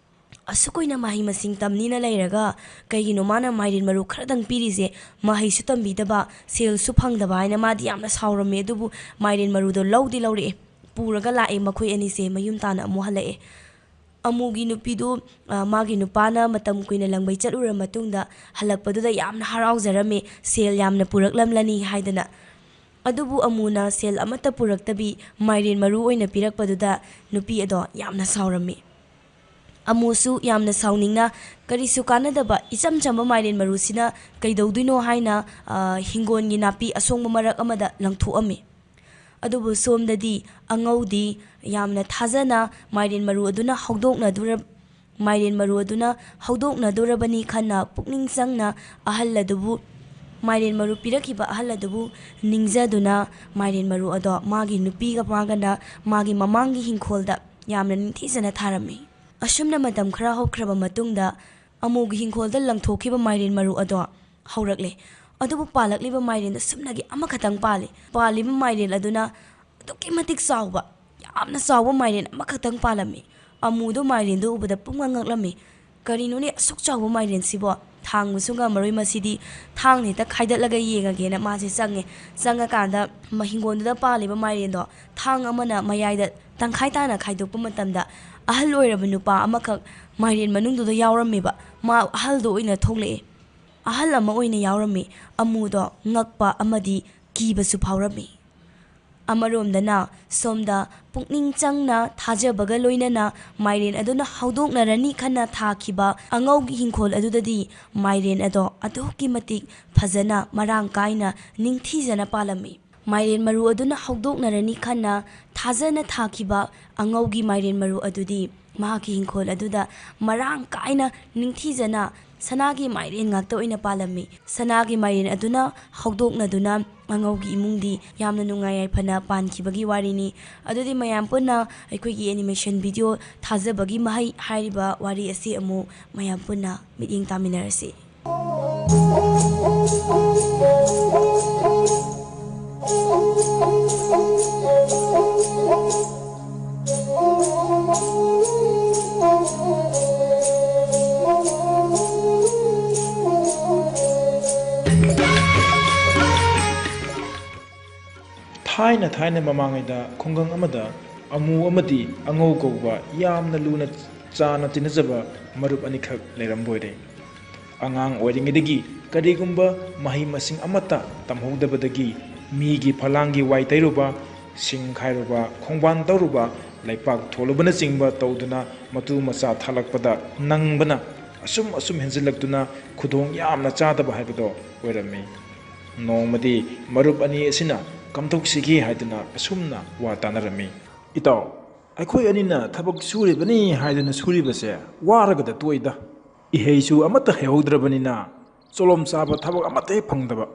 "ꯑꯁꯨꯛ ꯀꯨꯏꯅ ꯃꯍꯩ ꯃꯁꯤꯡ ꯇꯝꯅꯤꯅ ꯂꯩꯔꯒ ꯀꯩꯒꯤꯅꯣ ꯃꯥꯅ ꯃꯥꯏꯔꯦꯟ ꯃꯔꯨ ꯈꯔꯗꯪ ꯄꯤꯔꯤꯁꯦ? ꯃꯍꯩꯁꯨ ꯇꯝꯕꯤꯗꯕ, ꯁꯦꯜꯁꯨ ꯐꯪꯗꯕ" ꯍꯥꯏꯅ ꯃꯥꯗꯤ ꯌꯥꯝꯅ ꯁꯥꯎꯔꯝꯃꯤ꯫ ꯑꯗꯨꯕꯨ ꯃꯥꯏꯔꯦꯟ ꯃꯔꯨꯗꯣ ꯂꯧꯗꯤ ꯂꯧꯔꯛꯑꯦ, ꯄꯨꯔꯒ ꯂꯥꯛꯑꯦ꯫ ꯃꯈꯣꯏ ꯑꯅꯤꯁꯦ ꯃꯌꯨꯝ ꯇꯥꯅ ꯑꯃꯨꯛ ꯍꯜꯂꯛꯑꯦ꯫ ꯑꯃꯨꯒꯤ ꯅꯨꯄꯤꯗꯨ, ꯑ, ꯃꯥꯒꯤ ꯅꯨꯄꯥꯅ ꯃꯇꯝ ꯀꯨꯏꯅ ꯂꯪꯕꯩ ꯆꯠꯂꯨꯔ ꯃꯇꯨꯡꯗ ꯍꯜꯂꯛꯄꯗꯨꯗ ꯌꯥꯝꯅ ꯍꯔꯥꯎꯖꯔꯝꯃꯤ, ꯁꯦꯜ ꯌꯥꯝꯅ ꯄꯨꯔꯛꯂꯝꯂꯅꯤ ꯍꯥꯏꯗꯅ꯫ ꯑꯗꯨꯕꯨ ꯑꯃꯨꯅ ꯁꯦꯜ ꯑꯃꯠꯇ ꯄꯨꯔꯛꯇꯕꯤ ꯃꯥꯏꯔꯦꯟ ꯃꯔꯨ ꯑꯣꯏꯅ ꯄꯤꯔꯛꯄꯗꯨꯗ ꯅꯨꯄꯤ ꯑꯗꯣ ꯌꯥꯝꯅ ꯁꯥꯎꯔꯝꯃꯤ꯫ ꯑꯃꯨꯁꯨ ꯌꯥꯝꯅ ꯁꯥꯎꯅꯤꯡꯅ ꯀꯔꯤꯁꯨ ꯀꯥꯟꯅꯗꯕ ꯏꯆꯝ ꯆꯝꯕ ꯃꯥꯏꯔꯦꯟ ꯃꯔꯨꯁꯤꯅ ꯀꯩꯗꯧꯗꯣꯏꯅꯣ ꯍꯥꯏꯅ, ꯑ, ꯍꯤꯡꯒꯣꯜꯒꯤ ꯅꯥꯄꯤ ꯑꯁꯣꯡꯕ ꯃꯔꯛ ꯑꯃꯗ ꯂꯪꯊꯣꯛꯑꯝꯃꯤ꯫ ꯑꯗꯨꯕꯨ ꯁꯣꯝꯗꯗꯤ ꯑꯉꯧꯗꯤ ꯌꯥꯝꯅ ꯊꯥꯖꯅ ꯃꯥꯏꯔꯦꯟ ꯃꯔꯨ ꯑꯗꯨꯅ ꯍꯧꯗꯣꯛꯅꯗꯨꯔ-, ꯃꯥꯏꯔꯦꯟ ꯃꯔꯨ ꯑꯗꯨꯅ ꯍꯧꯗꯣꯛꯅꯗꯣꯔꯕꯅꯤ ꯈꯟꯅ ꯄꯨꯛꯅꯤꯡ ꯆꯪꯅ ꯑꯍꯜ ꯑꯗꯨꯕꯨ, ꯃꯥꯏꯔꯦꯟ ꯃꯔꯨ ꯄꯤꯔꯛꯈꯤꯕ ꯑꯍꯜ ꯑꯗꯨꯕꯨ ꯅꯤꯡꯖꯗꯨꯅ ꯃꯥꯏꯔꯦꯟ ꯃꯔꯨ ꯑꯗꯣ ꯃꯥꯒꯤ ꯅꯨꯄꯤꯒ ꯃꯥꯒꯅ ꯃꯥꯒꯤ ꯃꯃꯥꯡꯒꯤ ꯍꯤꯡꯈꯣꯜꯗ ꯌꯥꯝꯅ ꯅꯤꯡꯊꯤꯖꯅ ꯊꯥꯔꯝꯃꯤ꯫ ꯑꯁꯨꯝꯅ ꯃꯇꯝ ꯈꯔ ꯍꯧꯈ꯭ꯔꯕ ꯃꯇꯨꯡꯗ ꯑꯃꯨꯒꯤ ꯍꯤꯡꯈꯣꯜꯗ ꯂꯪꯊꯣꯛꯈꯤꯕ ꯃꯥꯏꯔꯦꯟ ꯃꯔꯨ ꯑꯗꯣ ꯍꯧꯔꯛꯂꯦ꯫ ꯑꯗꯨꯕꯨ ꯄꯥꯜꯂꯛꯂꯤꯕ ꯃꯥꯏꯔꯦꯟ ꯑꯁꯨꯝꯅꯒꯤ ꯑꯃꯈꯛꯇꯪ ꯄꯥꯜꯂꯤ꯫ ꯄꯥꯜꯂꯤꯕ ꯃꯥꯏꯔꯦꯟ ꯑꯗꯨꯅ ꯑꯗꯨꯛꯀꯤ ꯃꯇꯤꯛ ꯆꯥꯎꯕ, ꯌꯥꯝꯅ ꯆꯥꯎꯕ ꯃꯥꯏꯔꯦꯟ ꯑꯃꯈꯛꯇꯪ ꯄꯥꯜꯂꯝꯃꯤ꯫ ꯑꯃꯨꯗꯣ ꯃꯥꯏꯔꯦꯟꯗꯨ ꯎꯕꯗ ꯄꯨꯡꯉꯛ ꯉꯛꯂꯝꯃꯤ꯫ "ꯀꯔꯤꯅꯣꯅꯦ ꯑꯁꯨꯛ ꯆꯥꯎꯕ ꯃꯥꯏꯔꯦꯟꯁꯤꯕꯣ? ꯊꯥꯡꯕꯁꯨ ꯉꯝꯃꯔꯣꯏ ꯃꯁꯤꯗꯤ, ꯊꯥꯡꯅ ꯍꯦꯛꯇ ꯈꯥꯏꯗꯠꯂꯒ ꯌꯦꯡꯉꯒꯦꯅ" ꯃꯥꯁꯦ ꯆꯪꯉꯦ꯫ ꯆꯪꯉꯀꯥꯟꯗ ꯃ-, ꯍꯤꯡꯒꯣꯜꯗꯨꯗ ꯄꯥꯜꯂꯤꯕ ꯃꯥꯏꯔꯦꯟꯗꯣ ꯊꯥꯡ ꯑꯃꯅ ꯃꯌꯥꯏꯗ ꯇꯪꯈꯥꯏ ꯇꯥꯅ ꯈꯥꯏꯗꯣꯛꯄ ꯃꯇꯝꯗ ꯑꯍꯜ ꯑꯣꯏꯔꯕ ꯅꯨꯄꯥ ꯑꯃꯈꯛ ꯃꯥꯏꯔꯦꯟ ꯃꯅꯨꯡꯗꯨꯗ ꯌꯥꯎꯔꯝꯃꯦꯕ꯫ ꯃꯥ ꯑꯍꯜꯗꯣ ꯑꯣꯏꯅ ꯊꯣꯛꯂꯛꯑꯦ꯫ ꯑꯍꯜ ꯑꯃ ꯑꯣꯏꯅ ꯌꯥꯎꯔꯝꯃꯤ꯫ ꯑꯃꯨꯗꯣ ꯉꯛꯄ ꯑꯃꯗꯤ ꯀꯤꯕꯁꯨ ꯐꯥꯎꯔꯝꯃꯤ꯫ ꯑꯃꯔꯣꯝꯗꯅ ꯁꯣꯝꯗ ꯄꯨꯛꯅꯤꯡ ꯆꯪꯅ ꯊꯥꯖꯕꯒ ꯂꯣꯏꯅꯅ ꯃꯥꯏꯔꯦꯟ ꯑꯗꯨꯅ ꯍꯧꯗꯣꯛꯅꯔꯅꯤ ꯈꯟꯅ ꯊꯥꯈꯤꯕ ꯑꯉꯧꯒꯤ ꯍꯤꯡꯈꯣꯜ ꯑꯗꯨꯗꯗꯤ ꯃꯥꯏꯔꯦꯟ ꯑꯗꯣ ꯑꯗꯨꯛꯀꯤ ꯃꯇꯤꯛ ꯐꯖꯅ, ꯃꯔꯥꯡ ꯀꯥꯏꯅ, ꯅꯤꯡꯊꯤꯖꯅ ꯄꯥꯜꯂꯝꯃꯤ꯫ ꯃꯥꯏꯔꯦꯟ ꯃꯔꯨ ꯑꯗꯨꯅ ꯍꯧꯗꯣꯛꯅꯔꯅꯤ ꯈꯟꯅ ꯊꯥꯖꯅ ꯊꯥꯈꯤꯕ ꯑꯉꯧꯒꯤ ꯃꯥꯏꯔꯦꯟ ꯃꯔꯨ ꯑꯗꯨꯗꯤ ꯃꯍꯥꯛꯀꯤ ꯍꯤꯡꯈꯣꯜ ꯑꯗꯨꯗ ꯃꯔꯥꯡ ꯀꯥꯏꯅ, ꯅꯤꯡꯊꯤꯖꯅ ꯁꯅꯥꯒꯤ ꯃꯥꯏꯔꯦꯟ ꯉꯥꯛꯇ ꯑꯣꯏꯅ ꯄꯥꯜꯂꯝꯃꯤ꯫ ꯁꯅꯥꯒꯤ ꯃꯥꯏꯔꯦꯟ ꯑꯗꯨꯅ ꯍꯧꯗꯣꯛꯅꯗꯨꯅ ꯑꯉꯧꯒꯤ ꯏꯃꯨꯡꯗꯤ ꯌꯥꯝꯅ ꯅꯨꯡꯉꯥꯏ ꯌꯥꯏꯐꯅ ꯄꯥꯟꯈꯤꯕꯒꯤ ꯋꯥꯔꯤꯅꯤ꯫ ꯑꯗꯨꯗꯤ ꯃꯌꯥꯝ ꯄꯨꯟꯅ ꯑꯩꯈꯣꯏꯒꯤ animation video ꯊꯥꯖꯕꯒꯤ ꯃꯍꯩ ꯍꯥꯏꯔꯤꯕ ꯋꯥꯔꯤ ꯑꯁꯤ ꯑꯃꯨꯛ ꯃꯌꯥꯝ ꯄꯨꯟꯅ ꯃꯤꯠꯌꯦꯡ ꯇꯥꯃꯤꯟꯅꯔꯁꯤ꯫ ꯊꯥꯏꯅ ꯊꯥꯏꯅ ꯃꯃꯥꯡꯉꯩꯗ ꯈꯨꯡꯒꯪ ꯑꯃꯗ ꯑꯃꯨ ꯑꯃꯗꯤ ꯑꯉꯧ ꯀꯧꯕ ꯌꯥꯝꯅ ꯂꯨꯅ ꯆꯥꯅ ꯇꯤꯟꯅꯖꯕ ꯃꯔꯨꯞ ꯑꯅꯤꯈꯛ ꯂꯩꯔꯝꯕ ꯑꯣꯏꯔꯦ꯫ ꯑꯉꯥꯡ ꯑꯣꯏꯔꯤꯉꯩꯗꯒꯤ ꯀꯔꯤꯒꯨꯝꯕ ꯃꯍꯩ ꯃꯁꯤꯡ ꯑꯃꯠꯇ ꯇꯝꯍꯧꯗꯕꯗꯒꯤ ꯃꯤꯒꯤ ꯐꯂꯥꯡꯒꯤ ꯋꯥꯏ ꯇꯩꯔꯨꯕ, ꯁꯤꯡ ꯈꯥꯏꯔꯨꯕ, ꯈꯣꯡꯕꯥꯟ ꯇꯧꯔꯨꯕ, ꯂꯩꯄꯥꯛ ꯊꯣꯜꯂꯨꯕꯅꯆꯤꯡꯕ ꯇꯧꯗꯨꯅ ꯃꯇꯨ ꯃꯆꯥ ꯊꯥꯂꯛꯄꯗ ꯅꯪꯕꯅ ꯑꯁꯨꯝ ꯑꯁꯨꯝ ꯍꯦꯟꯖꯤꯜꯂꯛꯇꯨꯅ ꯈꯨꯗꯣꯡ ꯌꯥꯝꯅ ꯆꯥꯗꯕ ꯍꯥꯏꯕꯗꯣ ꯑꯣꯏꯔꯝꯃꯤ꯫ ꯅꯣꯡꯃꯗꯤ ꯃꯔꯨꯞ ꯑꯅꯤ ꯑꯁꯤꯅ ꯀꯝꯗꯧꯁꯤꯒꯦ ꯍꯥꯏꯗꯨꯅ ꯑꯁꯨꯝꯅ ꯋꯥ ꯇꯥꯅꯔꯝꯃꯤ꯫ "ꯏꯇꯥꯎ, ꯑꯩꯈꯣꯏ ꯑꯅꯤꯅ ꯊꯕꯛ ꯁꯨꯔꯤꯕꯅꯤ ꯍꯥꯏꯗꯨꯅ ꯁꯨꯔꯤꯕꯁꯦ ꯋꯥꯔꯒꯗ ꯇꯣꯛꯏꯗ꯫ ꯏꯍꯩꯁꯨ ꯑꯃꯠꯇ ꯍꯩꯍꯧꯗ꯭ꯔꯕꯅꯤꯅ ꯆꯣꯂꯣꯝ ꯆꯥꯕ ꯊꯕꯛ ꯑꯃꯠꯇ ꯍꯦꯛ ꯐꯪꯗꯕ꯫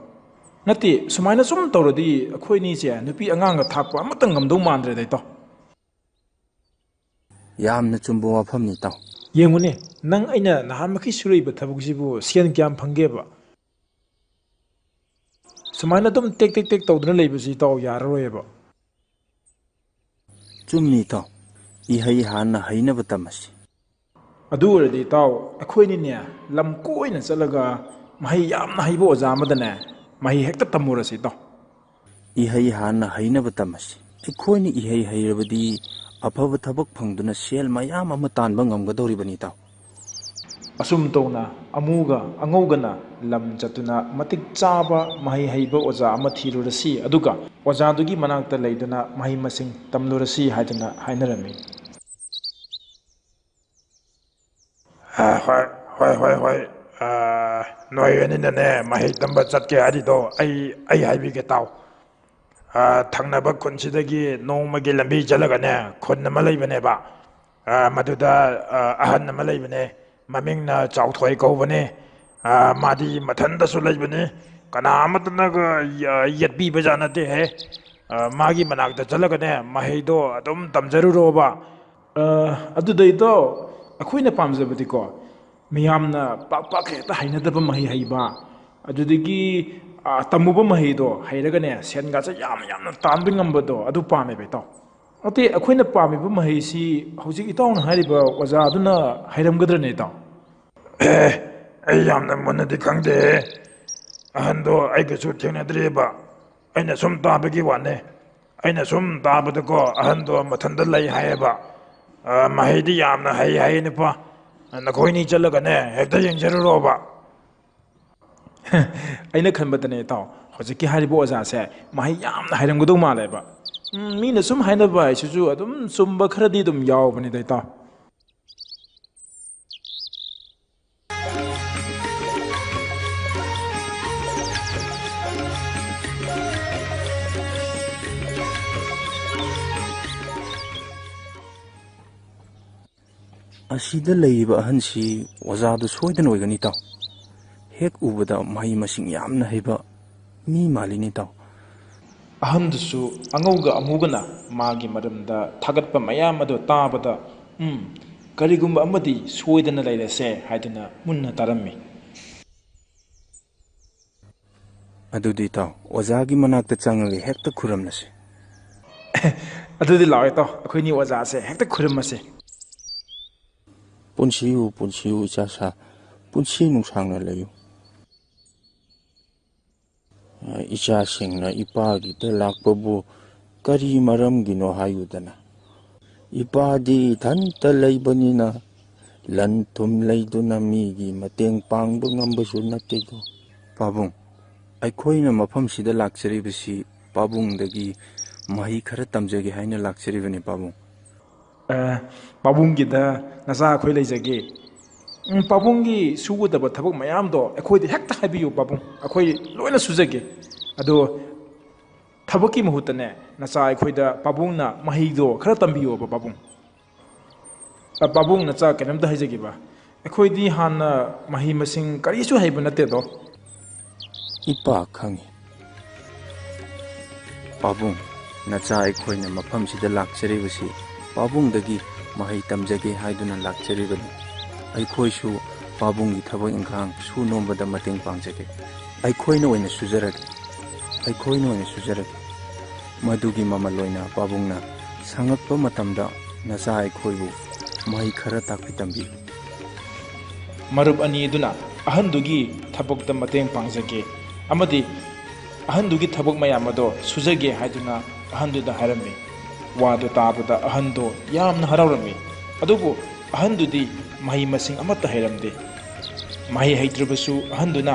ꯅꯠꯇꯦ, ꯁꯨꯃꯥꯏꯅ ꯁꯨꯝ ꯇꯧꯔꯗꯤ ꯑꯩꯈꯣꯏꯅꯤꯁꯦ ꯅꯨꯄꯤ ꯑꯉꯥꯡꯒ ꯊꯥꯛꯄ ꯑꯃꯠꯇ ꯉꯝꯗꯧ ꯃꯥꯟꯗ꯭ꯔꯦꯗ, ꯏꯇꯥꯎ꯫" ꯌꯥꯝꯅ ꯆꯨꯝꯕ ꯋꯥꯐꯝꯅꯤ, ꯏꯇꯥꯎ꯫ ꯌꯦꯡꯉꯨꯅꯦ, ꯅꯪ ꯑꯩꯅ ꯅꯍꯥꯟꯃꯛꯀꯤ ꯁꯨꯔꯛꯏꯕ ꯊꯕꯛꯁꯤꯕꯨ ꯁꯦꯟ ꯀꯌꯥꯝ ꯐꯪꯒꯦꯕ? ꯁꯨꯃꯥꯏꯅ ꯑꯗꯨꯝ ꯇꯦꯛ ꯇꯦꯛ ꯇꯦꯛ ꯇꯧꯗꯨꯅ ꯂꯩꯕꯁꯤ, ꯏꯇꯥꯎ, ꯌꯥꯔꯔꯣꯏꯕ꯫ ꯆꯨꯝꯃꯤ, ꯏꯇꯥꯎ꯫ ꯏꯍꯩ ꯍꯥꯟꯅ ꯍꯩꯅꯕ ꯇꯝꯃꯁꯤ꯫ ꯑꯗꯨ ꯑꯣꯏꯔꯗꯤ, ꯏꯇꯥꯎ, ꯑꯩꯈꯣꯏꯅꯤꯅꯦ, ꯂꯝ ꯀꯣꯏꯅ ꯆꯠꯂꯒ ꯃꯍꯩ ꯌꯥꯝꯅ ꯍꯩꯕ ꯑꯣꯖꯥ ꯑꯃꯗꯅꯦ ꯃꯍꯩ ꯍꯦꯛꯇ ꯇꯝꯃꯨꯔꯁꯤ, ꯏꯇꯥꯎ꯫ ꯏꯍꯩ ꯍꯥꯟꯅ ꯍꯩꯅꯕ ꯇꯝꯃꯁꯤ꯫ ꯑꯩꯈꯣꯏꯅ ꯏꯍꯩ ꯍꯩꯔꯕꯗꯤ ꯑꯐꯕ ꯊꯕꯛ ꯐꯪꯗꯨꯅ ꯁꯦꯜ ꯃꯌꯥꯝ ꯑꯃ ꯇꯥꯟꯕ ꯉꯝꯒꯗꯧꯔꯤꯕꯅꯤ, ꯏꯇꯥꯎ꯫ ꯑꯁꯨꯝ ꯇꯧꯅ ꯑꯃꯨꯒ ꯑꯉꯧꯒꯅ ꯂꯝ ꯆꯠꯇꯨꯅ ꯃꯇꯤꯛ ꯆꯥꯕ ꯃꯍꯩ ꯍꯩꯕ ꯑꯣꯖꯥ ꯑꯃ ꯊꯤꯔꯨꯔꯁꯤ, ꯑꯗꯨꯒ ꯑꯣꯖꯥꯗꯨꯒꯤ ꯃꯅꯥꯛꯇ ꯂꯩꯗꯨꯅ ꯃꯍꯩ ꯃꯁꯤꯡ ꯇꯝꯂꯨꯔꯁꯤ ꯍꯥꯏꯗꯨꯅ ꯍꯥꯏꯅꯔꯝꯃꯤ꯫ ꯑ, ꯍꯣꯏ, ꯍꯣꯏ, ꯍꯣꯏ, ꯍꯣꯏ꯫ ꯑ, ꯅꯣꯏ ꯑꯅꯤꯅꯅꯦ ꯃꯍꯩ ꯇꯝꯕ ꯆꯠꯀꯦ ꯍꯥꯏꯔꯤꯗꯣ ꯑꯩ, ꯑꯩ ꯍꯥꯏꯕꯤꯒꯦ ꯇꯥꯎ꯫ ꯑ, ꯊꯪꯅꯕ ꯈꯨꯟꯁꯤꯗꯒꯤ ꯅꯣꯡꯃꯒꯤ ꯂꯝꯕꯤ ꯆꯠꯂꯒꯅꯦ ꯈꯨꯟ ꯑꯃ ꯂꯩꯕꯅꯦꯕ꯫ ꯑ, ꯃꯗꯨꯗ, ꯑ, ꯑꯍꯟ ꯑꯃ ꯂꯩꯕꯅꯦ꯫ ꯃꯃꯤꯡꯅ ꯆꯥꯎꯊꯣꯏ ꯀꯧꯕꯅꯤ꯫ ꯑ, ꯃꯥꯗꯤ ꯃꯊꯟꯇꯁꯨ ꯂꯩꯕꯅꯤ꯫ ꯀꯅꯥ ꯑꯃꯠꯇꯅꯒ ꯌ-, ꯌꯦꯠꯄꯤꯕꯖꯥꯠ ꯅꯠꯇꯦꯍꯦ꯫ ꯑ, ꯃꯥꯒꯤ ꯃꯅꯥꯛꯇ ꯆꯠꯂꯒꯅꯦ, ꯃꯍꯩꯗꯣ ꯑꯗꯨꯝ ꯇꯝꯖꯔꯨꯔꯣꯕ꯫ ꯑ, ꯑꯗꯨꯗꯩꯗꯣ ꯑꯩꯈꯣꯏꯅ ꯄꯥꯝꯖꯕꯗꯤꯀꯣ, ꯃꯤꯌꯥꯝꯅ ꯄꯥꯛ ꯄꯥꯛ ꯍꯦꯛꯇ ꯍꯩꯅꯗꯕ ꯃꯍꯩ ꯍꯩꯕ, ꯑꯗꯨꯗꯒꯤ, ꯑ, ꯇꯝꯃꯨꯕ ꯃꯍꯩꯗꯣ ꯍꯩꯔꯒꯅꯦ, ꯁꯦꯟꯒꯥꯁꯦ ꯌꯥꯝ ꯌꯥꯝꯅ ꯇꯥꯟꯕ ꯉꯝꯕꯗꯣ, ꯑꯗꯨ ꯄꯥꯝꯃꯦꯕ, ꯏꯇꯥꯎ꯫ ꯅꯠꯇꯦ, ꯑꯩꯈꯣꯏꯅ ꯄꯥꯝꯃꯤꯕ ꯃꯍꯩꯁꯤ ꯍꯧꯖꯤꯛ ꯏꯇꯥꯎꯅ ꯍꯥꯏꯔꯤꯕ ꯑꯣꯖꯥ ꯑꯗꯨꯅ ꯍꯩꯔꯝꯒꯗ꯭ꯔꯅꯦ, ꯏꯇꯥꯎ? ꯑꯦ, ꯑꯩ ꯌꯥꯝꯅ ꯃꯨꯟꯅꯗꯤ ꯈꯪꯗꯦ꯫ ꯑꯍꯟꯗꯣ ꯑꯩꯒꯁꯨ ꯊꯦꯡꯅꯗ꯭ꯔꯤꯕ꯫ ꯑꯩꯅ ꯁꯨꯝ ꯇꯥꯕꯒꯤ ꯋꯥꯅꯦ꯫ ꯑꯩꯅ ꯁꯨꯝ ꯇꯥꯕꯗꯀꯣ, ꯑꯍꯟꯗꯣ ꯃꯊꯟꯇ ꯂꯩ ꯍꯥꯏꯌꯦꯕ꯫ ꯑ, ꯃꯍꯩꯗꯤ ꯌꯥꯝꯅ ꯍꯩ ꯍꯥꯏꯌꯦ, ꯅꯨꯄꯥ꯫ ꯅꯈꯣꯏꯅꯤ ꯆꯠꯂꯒꯅꯦ, ꯍꯦꯛꯇ ꯌꯦꯡꯖꯔꯨꯔꯣꯕ꯫ ꯑꯩꯅ ꯈꯟꯕꯗꯅꯦ, ꯏꯇꯥꯎ, ꯍꯧꯖꯤꯛꯀꯤ ꯍꯥꯏꯔꯤꯕ ꯑꯣꯖꯥꯁꯦ ꯃꯍꯩ ꯌꯥꯝꯅ ꯍꯩꯔꯝꯒꯗꯧ ꯃꯥꯜꯂꯦꯕ꯫ ꯎꯝ, ꯃꯤꯅ ꯁꯨꯝ ꯍꯥꯏꯅꯕ ꯍꯥꯏꯁꯤꯁꯨ ꯑꯗꯨꯝ ꯆꯨꯝꯕ ꯈꯔꯗꯤ ꯑꯗꯨꯝ ꯌꯥꯎꯕꯅꯤꯗ, ꯏꯇꯥꯎ꯫ ꯑꯁꯤꯗ ꯂꯩꯔꯤꯕ ꯑꯍꯟꯁꯤ ꯑꯣꯖꯥꯗꯨ ꯁꯣꯏꯗꯅ ꯑꯣꯏꯒꯅꯤ, ꯏꯇꯥꯎ꯫ ꯍꯦꯛ ꯎꯕꯗ ꯃꯍꯩ ꯃꯁꯤꯡ ꯌꯥꯝꯅ ꯍꯩꯕ ꯃꯤ ꯃꯥꯜꯂꯤꯅꯦ, ꯏꯇꯥꯎ꯫ ꯑꯍꯟꯗꯨꯁꯨ ꯑꯉꯧꯒ ꯑꯃꯨꯒꯅ ꯃꯥꯒꯤ ꯃꯔꯝꯗ ꯊꯥꯒꯠꯄ ꯃꯌꯥꯝ ꯑꯗꯨ ꯇꯥꯕꯗ, "ꯎꯝ, ꯀꯔꯤꯒꯨꯝꯕ ꯑꯃꯗꯤ ꯁꯣꯏꯗꯅ ꯂꯩꯔꯦꯁꯦ" ꯍꯥꯏꯗꯨꯅ ꯃꯨꯟꯅ ꯇꯥꯔꯝꯃꯤ꯫ ꯑꯗꯨꯗꯤ, ꯏꯇꯥꯎ, ꯑꯣꯖꯥꯒꯤ ꯃꯅꯥꯛꯇ ꯆꯪꯉꯒ ꯍꯦꯛꯇ ꯈꯨꯔꯝꯂꯁꯤ꯫ ꯑꯗꯨꯗꯤ ꯂꯥꯛꯑꯣ, ꯏꯇꯥꯎ, ꯑꯩꯈꯣꯏꯅꯤ ꯑꯣꯖꯥꯁꯦ ꯍꯦꯛꯇ ꯈꯨꯔꯨꯝꯃꯁꯦ꯫ ꯄꯨꯟꯁꯤꯌꯨ, ꯄꯨꯟꯁꯤꯌꯨ, ꯏꯆꯥꯁꯥ, ꯄꯨꯟꯁꯤ ꯅꯨꯡꯁꯥꯡꯅ ꯂꯩꯌꯨ꯫ ꯏꯆꯥꯁꯤꯡꯅ ꯏꯄꯥꯒꯤꯗ ꯂꯥꯛꯄꯕꯨ ꯀꯔꯤ ꯃꯔꯝꯒꯤꯅꯣ ꯍꯥꯏꯌꯨꯗꯅ? ꯏꯄꯥꯗꯤ ꯏꯊꯟꯇ ꯂꯩꯕꯅꯤꯅ ꯂꯟ ꯊꯨꯝ ꯂꯩꯗꯨꯅ ꯃꯤꯒꯤ ꯃꯇꯦꯡ ꯄꯥꯡꯕ ꯉꯝꯕꯁꯨ ꯅꯠꯇꯦꯗꯣ꯫ ꯄꯥꯕꯨꯡ, ꯑꯩꯈꯣꯏꯅ ꯃꯐꯝꯁꯤꯗ ꯂꯥꯛꯆꯔꯤꯕꯁꯤ ꯄꯥꯕꯨꯡꯗꯒꯤ ꯃꯍꯩ ꯈꯔ ꯇꯝꯖꯒꯦ ꯍꯥꯏꯅ ꯂꯥꯛꯆꯔꯤꯕꯅꯤ, ꯄꯥꯕꯨꯡ꯫ ꯑ, ꯄꯥꯕꯨꯡꯒꯤꯗ ꯅꯆꯥ ꯑꯩꯈꯣꯏ ꯂꯩꯖꯒꯦ꯫ ꯎꯝ, ꯄꯥꯕꯨꯡꯒꯤ ꯁꯨꯒꯗꯕ ꯊꯕꯛ ꯃꯌꯥꯝꯗꯣ ꯑꯩꯈꯣꯏꯗ ꯍꯦꯛꯇ ꯍꯥꯏꯕꯤꯌꯨ, ꯄꯥꯕꯨꯡ꯫ ꯑꯩꯈꯣꯏ ꯂꯣꯏꯅ ꯁꯨꯖꯒꯦ꯫ ꯑꯗꯣ ꯊꯕꯛꯀꯤ ꯃꯍꯨꯠꯇꯅꯦ, ꯅꯆꯥ ꯑꯩꯈꯣꯏꯗ ꯄꯥꯕꯨꯡꯅ ꯃꯍꯩꯗꯣ ꯈꯔ ꯇꯝꯕꯤꯌꯣꯕ, ꯄꯥꯕꯨꯡ꯫ ꯑ, ꯄꯥꯕꯨꯡ, ꯅꯆꯥ ꯀꯩꯅꯣꯝꯇ ꯍꯥꯏꯖꯒꯦꯕ꯫ ꯑꯩꯈꯣꯏꯗꯤ ꯍꯥꯟꯅ ꯃꯍꯩ ꯃꯁꯤꯡ ꯀꯔꯤꯁꯨ ꯍꯩꯕ ꯅꯠꯇꯦꯗꯣ꯫ ꯏꯄꯥ ꯈꯪꯉꯤ꯫ ꯄꯥꯕꯨꯡ, ꯅꯆꯥ ꯑꯩꯈꯣꯏꯅ ꯃꯐꯝꯁꯤꯗ ꯂꯥꯛꯆꯔꯤꯕꯁꯤ ꯄꯥꯕꯨꯡꯗꯒꯤ ꯃꯍꯩ ꯇꯝꯖꯒꯦ ꯍꯥꯏꯗꯨꯅ ꯂꯥꯛꯆꯔꯤꯕꯅꯤ꯫ ꯑꯩꯈꯣꯏꯁꯨ ꯄꯥꯕꯨꯡꯒꯤ ꯊꯕꯛ ꯏꯪꯈꯥꯡ ꯁꯨ ꯅꯣꯝꯕꯗ ꯃꯇꯦꯡ ꯄꯥꯡꯖꯒꯦ꯫ ꯑꯩꯈꯣꯏꯅ ꯑꯣꯏꯅ ꯁꯨꯖꯔꯒꯦ꯫ ꯑꯩꯈꯣꯏꯅ ꯑꯣꯏꯅ ꯁꯨꯖꯔꯒꯦ꯫ ꯃꯗꯨꯒꯤ ꯃꯃꯜ ꯑꯣꯏꯅ ꯄꯥꯕꯨꯡꯅ ꯁꯪꯉꯛꯄ ꯃꯇꯝꯗ ꯅꯆꯥ ꯑꯩꯈꯣꯏꯕꯨ ꯃꯍꯩ ꯈꯔ ꯇꯥꯛꯄꯤ ꯇꯝꯕꯤꯌꯨ꯫ ꯃꯔꯨꯞ ꯑꯅꯤ ꯑꯗꯨꯅ ꯑꯍꯟꯗꯨꯒꯤ ꯊꯕꯛꯇ ꯃꯇꯦꯡ ꯄꯥꯡꯖꯒꯦ ꯑꯃꯗꯤ ꯑꯍꯟꯗꯨꯒꯤ ꯊꯕꯛ ꯃꯌꯥꯝ ꯑꯗꯣ ꯁꯨꯖꯒꯦ ꯍꯥꯏꯗꯨꯅ ꯑꯍꯟꯗꯨꯗ ꯍꯥꯏꯔꯝꯃꯤ꯫ ꯋꯥꯗꯨ ꯇꯥꯕꯗ ꯑꯍꯟꯗꯣ ꯌꯥꯝꯅ ꯍꯔꯥꯎꯔꯝꯃꯤ꯫ ꯑꯗꯨꯕꯨ ꯑꯍꯟꯗꯨꯗꯤ ꯃꯍꯩ ꯃꯁꯤꯡ ꯑꯃꯠꯇ ꯍꯩꯔꯝꯗꯦ꯫ ꯃꯍꯩ ꯍꯩꯇ꯭ꯔꯕꯁꯨ ꯑꯍꯟꯗꯨꯅ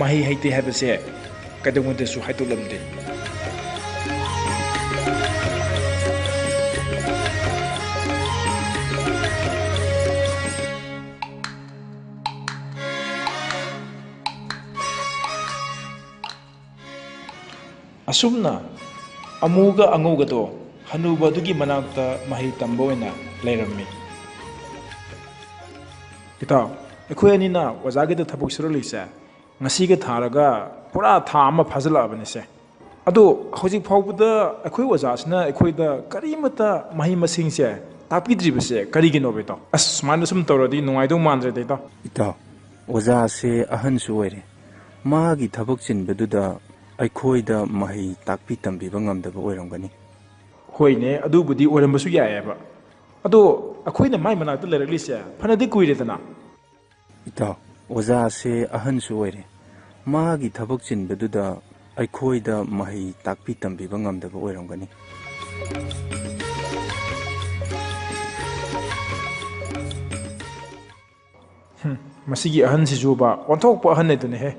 ꯃꯍꯩ ꯍꯩꯇꯦ ꯍꯥꯏꯕꯁꯦ ꯀꯩꯗꯧꯉꯩꯗꯁꯨ ꯍꯥꯏꯗꯣꯛꯂꯝꯗꯦ꯫ ꯑꯁꯨꯝꯅ ꯑꯃꯨꯒ ꯑꯉꯧꯒꯗꯣ ꯍꯅꯨꯕ ꯑꯗꯨꯒꯤ ꯃꯅꯥꯛꯇ ꯃꯍꯩ ꯇꯝꯕ ꯑꯣꯏꯅ ꯂꯩꯔꯝꯃꯤ꯫ ꯏꯇꯥꯎ, ꯑꯩꯈꯣꯏ ꯑꯅꯤꯅ ꯑꯣꯖꯥꯒꯤꯗ ꯊꯕꯛ ꯁꯨꯔꯛꯂꯤꯁꯦ ꯉꯁꯤꯒ ꯊꯥꯔꯒ ꯄꯨꯔꯥ ꯊꯥ ꯑꯃ ꯐꯥꯖꯤꯜꯂꯛꯑꯕꯅꯤꯁꯦ꯫ ꯑꯗꯣ ꯍꯧꯖꯤꯛ ꯐꯥꯎꯕꯗ ꯑꯩꯈꯣꯏ ꯑꯣꯖꯥꯁꯤꯅ ꯑꯩꯈꯣꯏꯗ ꯀꯔꯤꯃꯠꯇ ꯃꯍꯩ ꯃꯁꯤꯡꯁꯦ ꯇꯥꯛꯄꯤꯗ꯭ꯔꯤꯕꯁꯦ ꯀꯔꯤꯒꯤꯅꯣꯕ ꯏꯇꯥꯎ? ꯑꯁ, ꯁꯨꯃꯥꯏꯅ ꯁꯨꯝ ꯇꯧꯔꯗꯤ ꯅꯨꯡꯉꯥꯏꯗꯧ ꯃꯥꯟꯗ꯭ꯔꯦꯗ ꯏꯇꯥꯎ꯫ ꯏꯇꯥꯎ, ꯑꯣꯖꯥꯁꯦ ꯑꯍꯟꯁꯨ ꯑꯣꯏꯔꯦ꯫ ꯃꯥꯒꯤ ꯊꯕꯛ ꯆꯤꯟꯕꯗꯨꯗ ꯑꯩꯈꯣꯏꯗ ꯃꯍꯩ ꯇꯥꯛꯄꯤ ꯇꯝꯕꯤꯕ ꯉꯝꯗꯕ ꯑꯣꯏꯔꯝꯒꯅꯤ꯫ ꯍꯣꯏꯅꯦ, ꯑꯗꯨꯕꯨꯗꯤ ꯑꯣꯏꯔꯝꯕꯁꯨ ꯌꯥꯏꯑꯕ꯫ ꯑꯗꯣ ꯑꯩꯈꯣꯏꯅ ꯃꯥꯏ ꯃꯅꯥꯛꯇ ꯂꯩꯔꯛꯂꯤꯁꯦ ꯐꯅꯗꯤ ꯀꯨꯏꯔꯦꯗꯅ꯫ ꯏꯇꯥꯎ, ꯑꯣꯖꯥꯁꯦ ꯑꯍꯟꯁꯨ ꯑꯣꯏꯔꯦ꯫ ꯃꯥꯒꯤ ꯊꯕꯛ ꯆꯤꯟꯕꯗꯨꯗ ꯑꯩꯈꯣꯏꯗ ꯃꯍꯩ ꯇꯥꯛꯄꯤ ꯇꯝꯕꯤꯕ ꯉꯝꯗꯕ ꯑꯣꯏꯔꯝꯒꯅꯤ꯫ ꯍꯨꯝ, ꯃꯁꯤꯒꯤ ꯑꯍꯟꯁꯤꯁꯨꯕ ꯑꯣꯟꯊꯣꯛꯄ ꯑꯍꯟ ꯑꯗꯨꯅꯤꯍꯦ꯫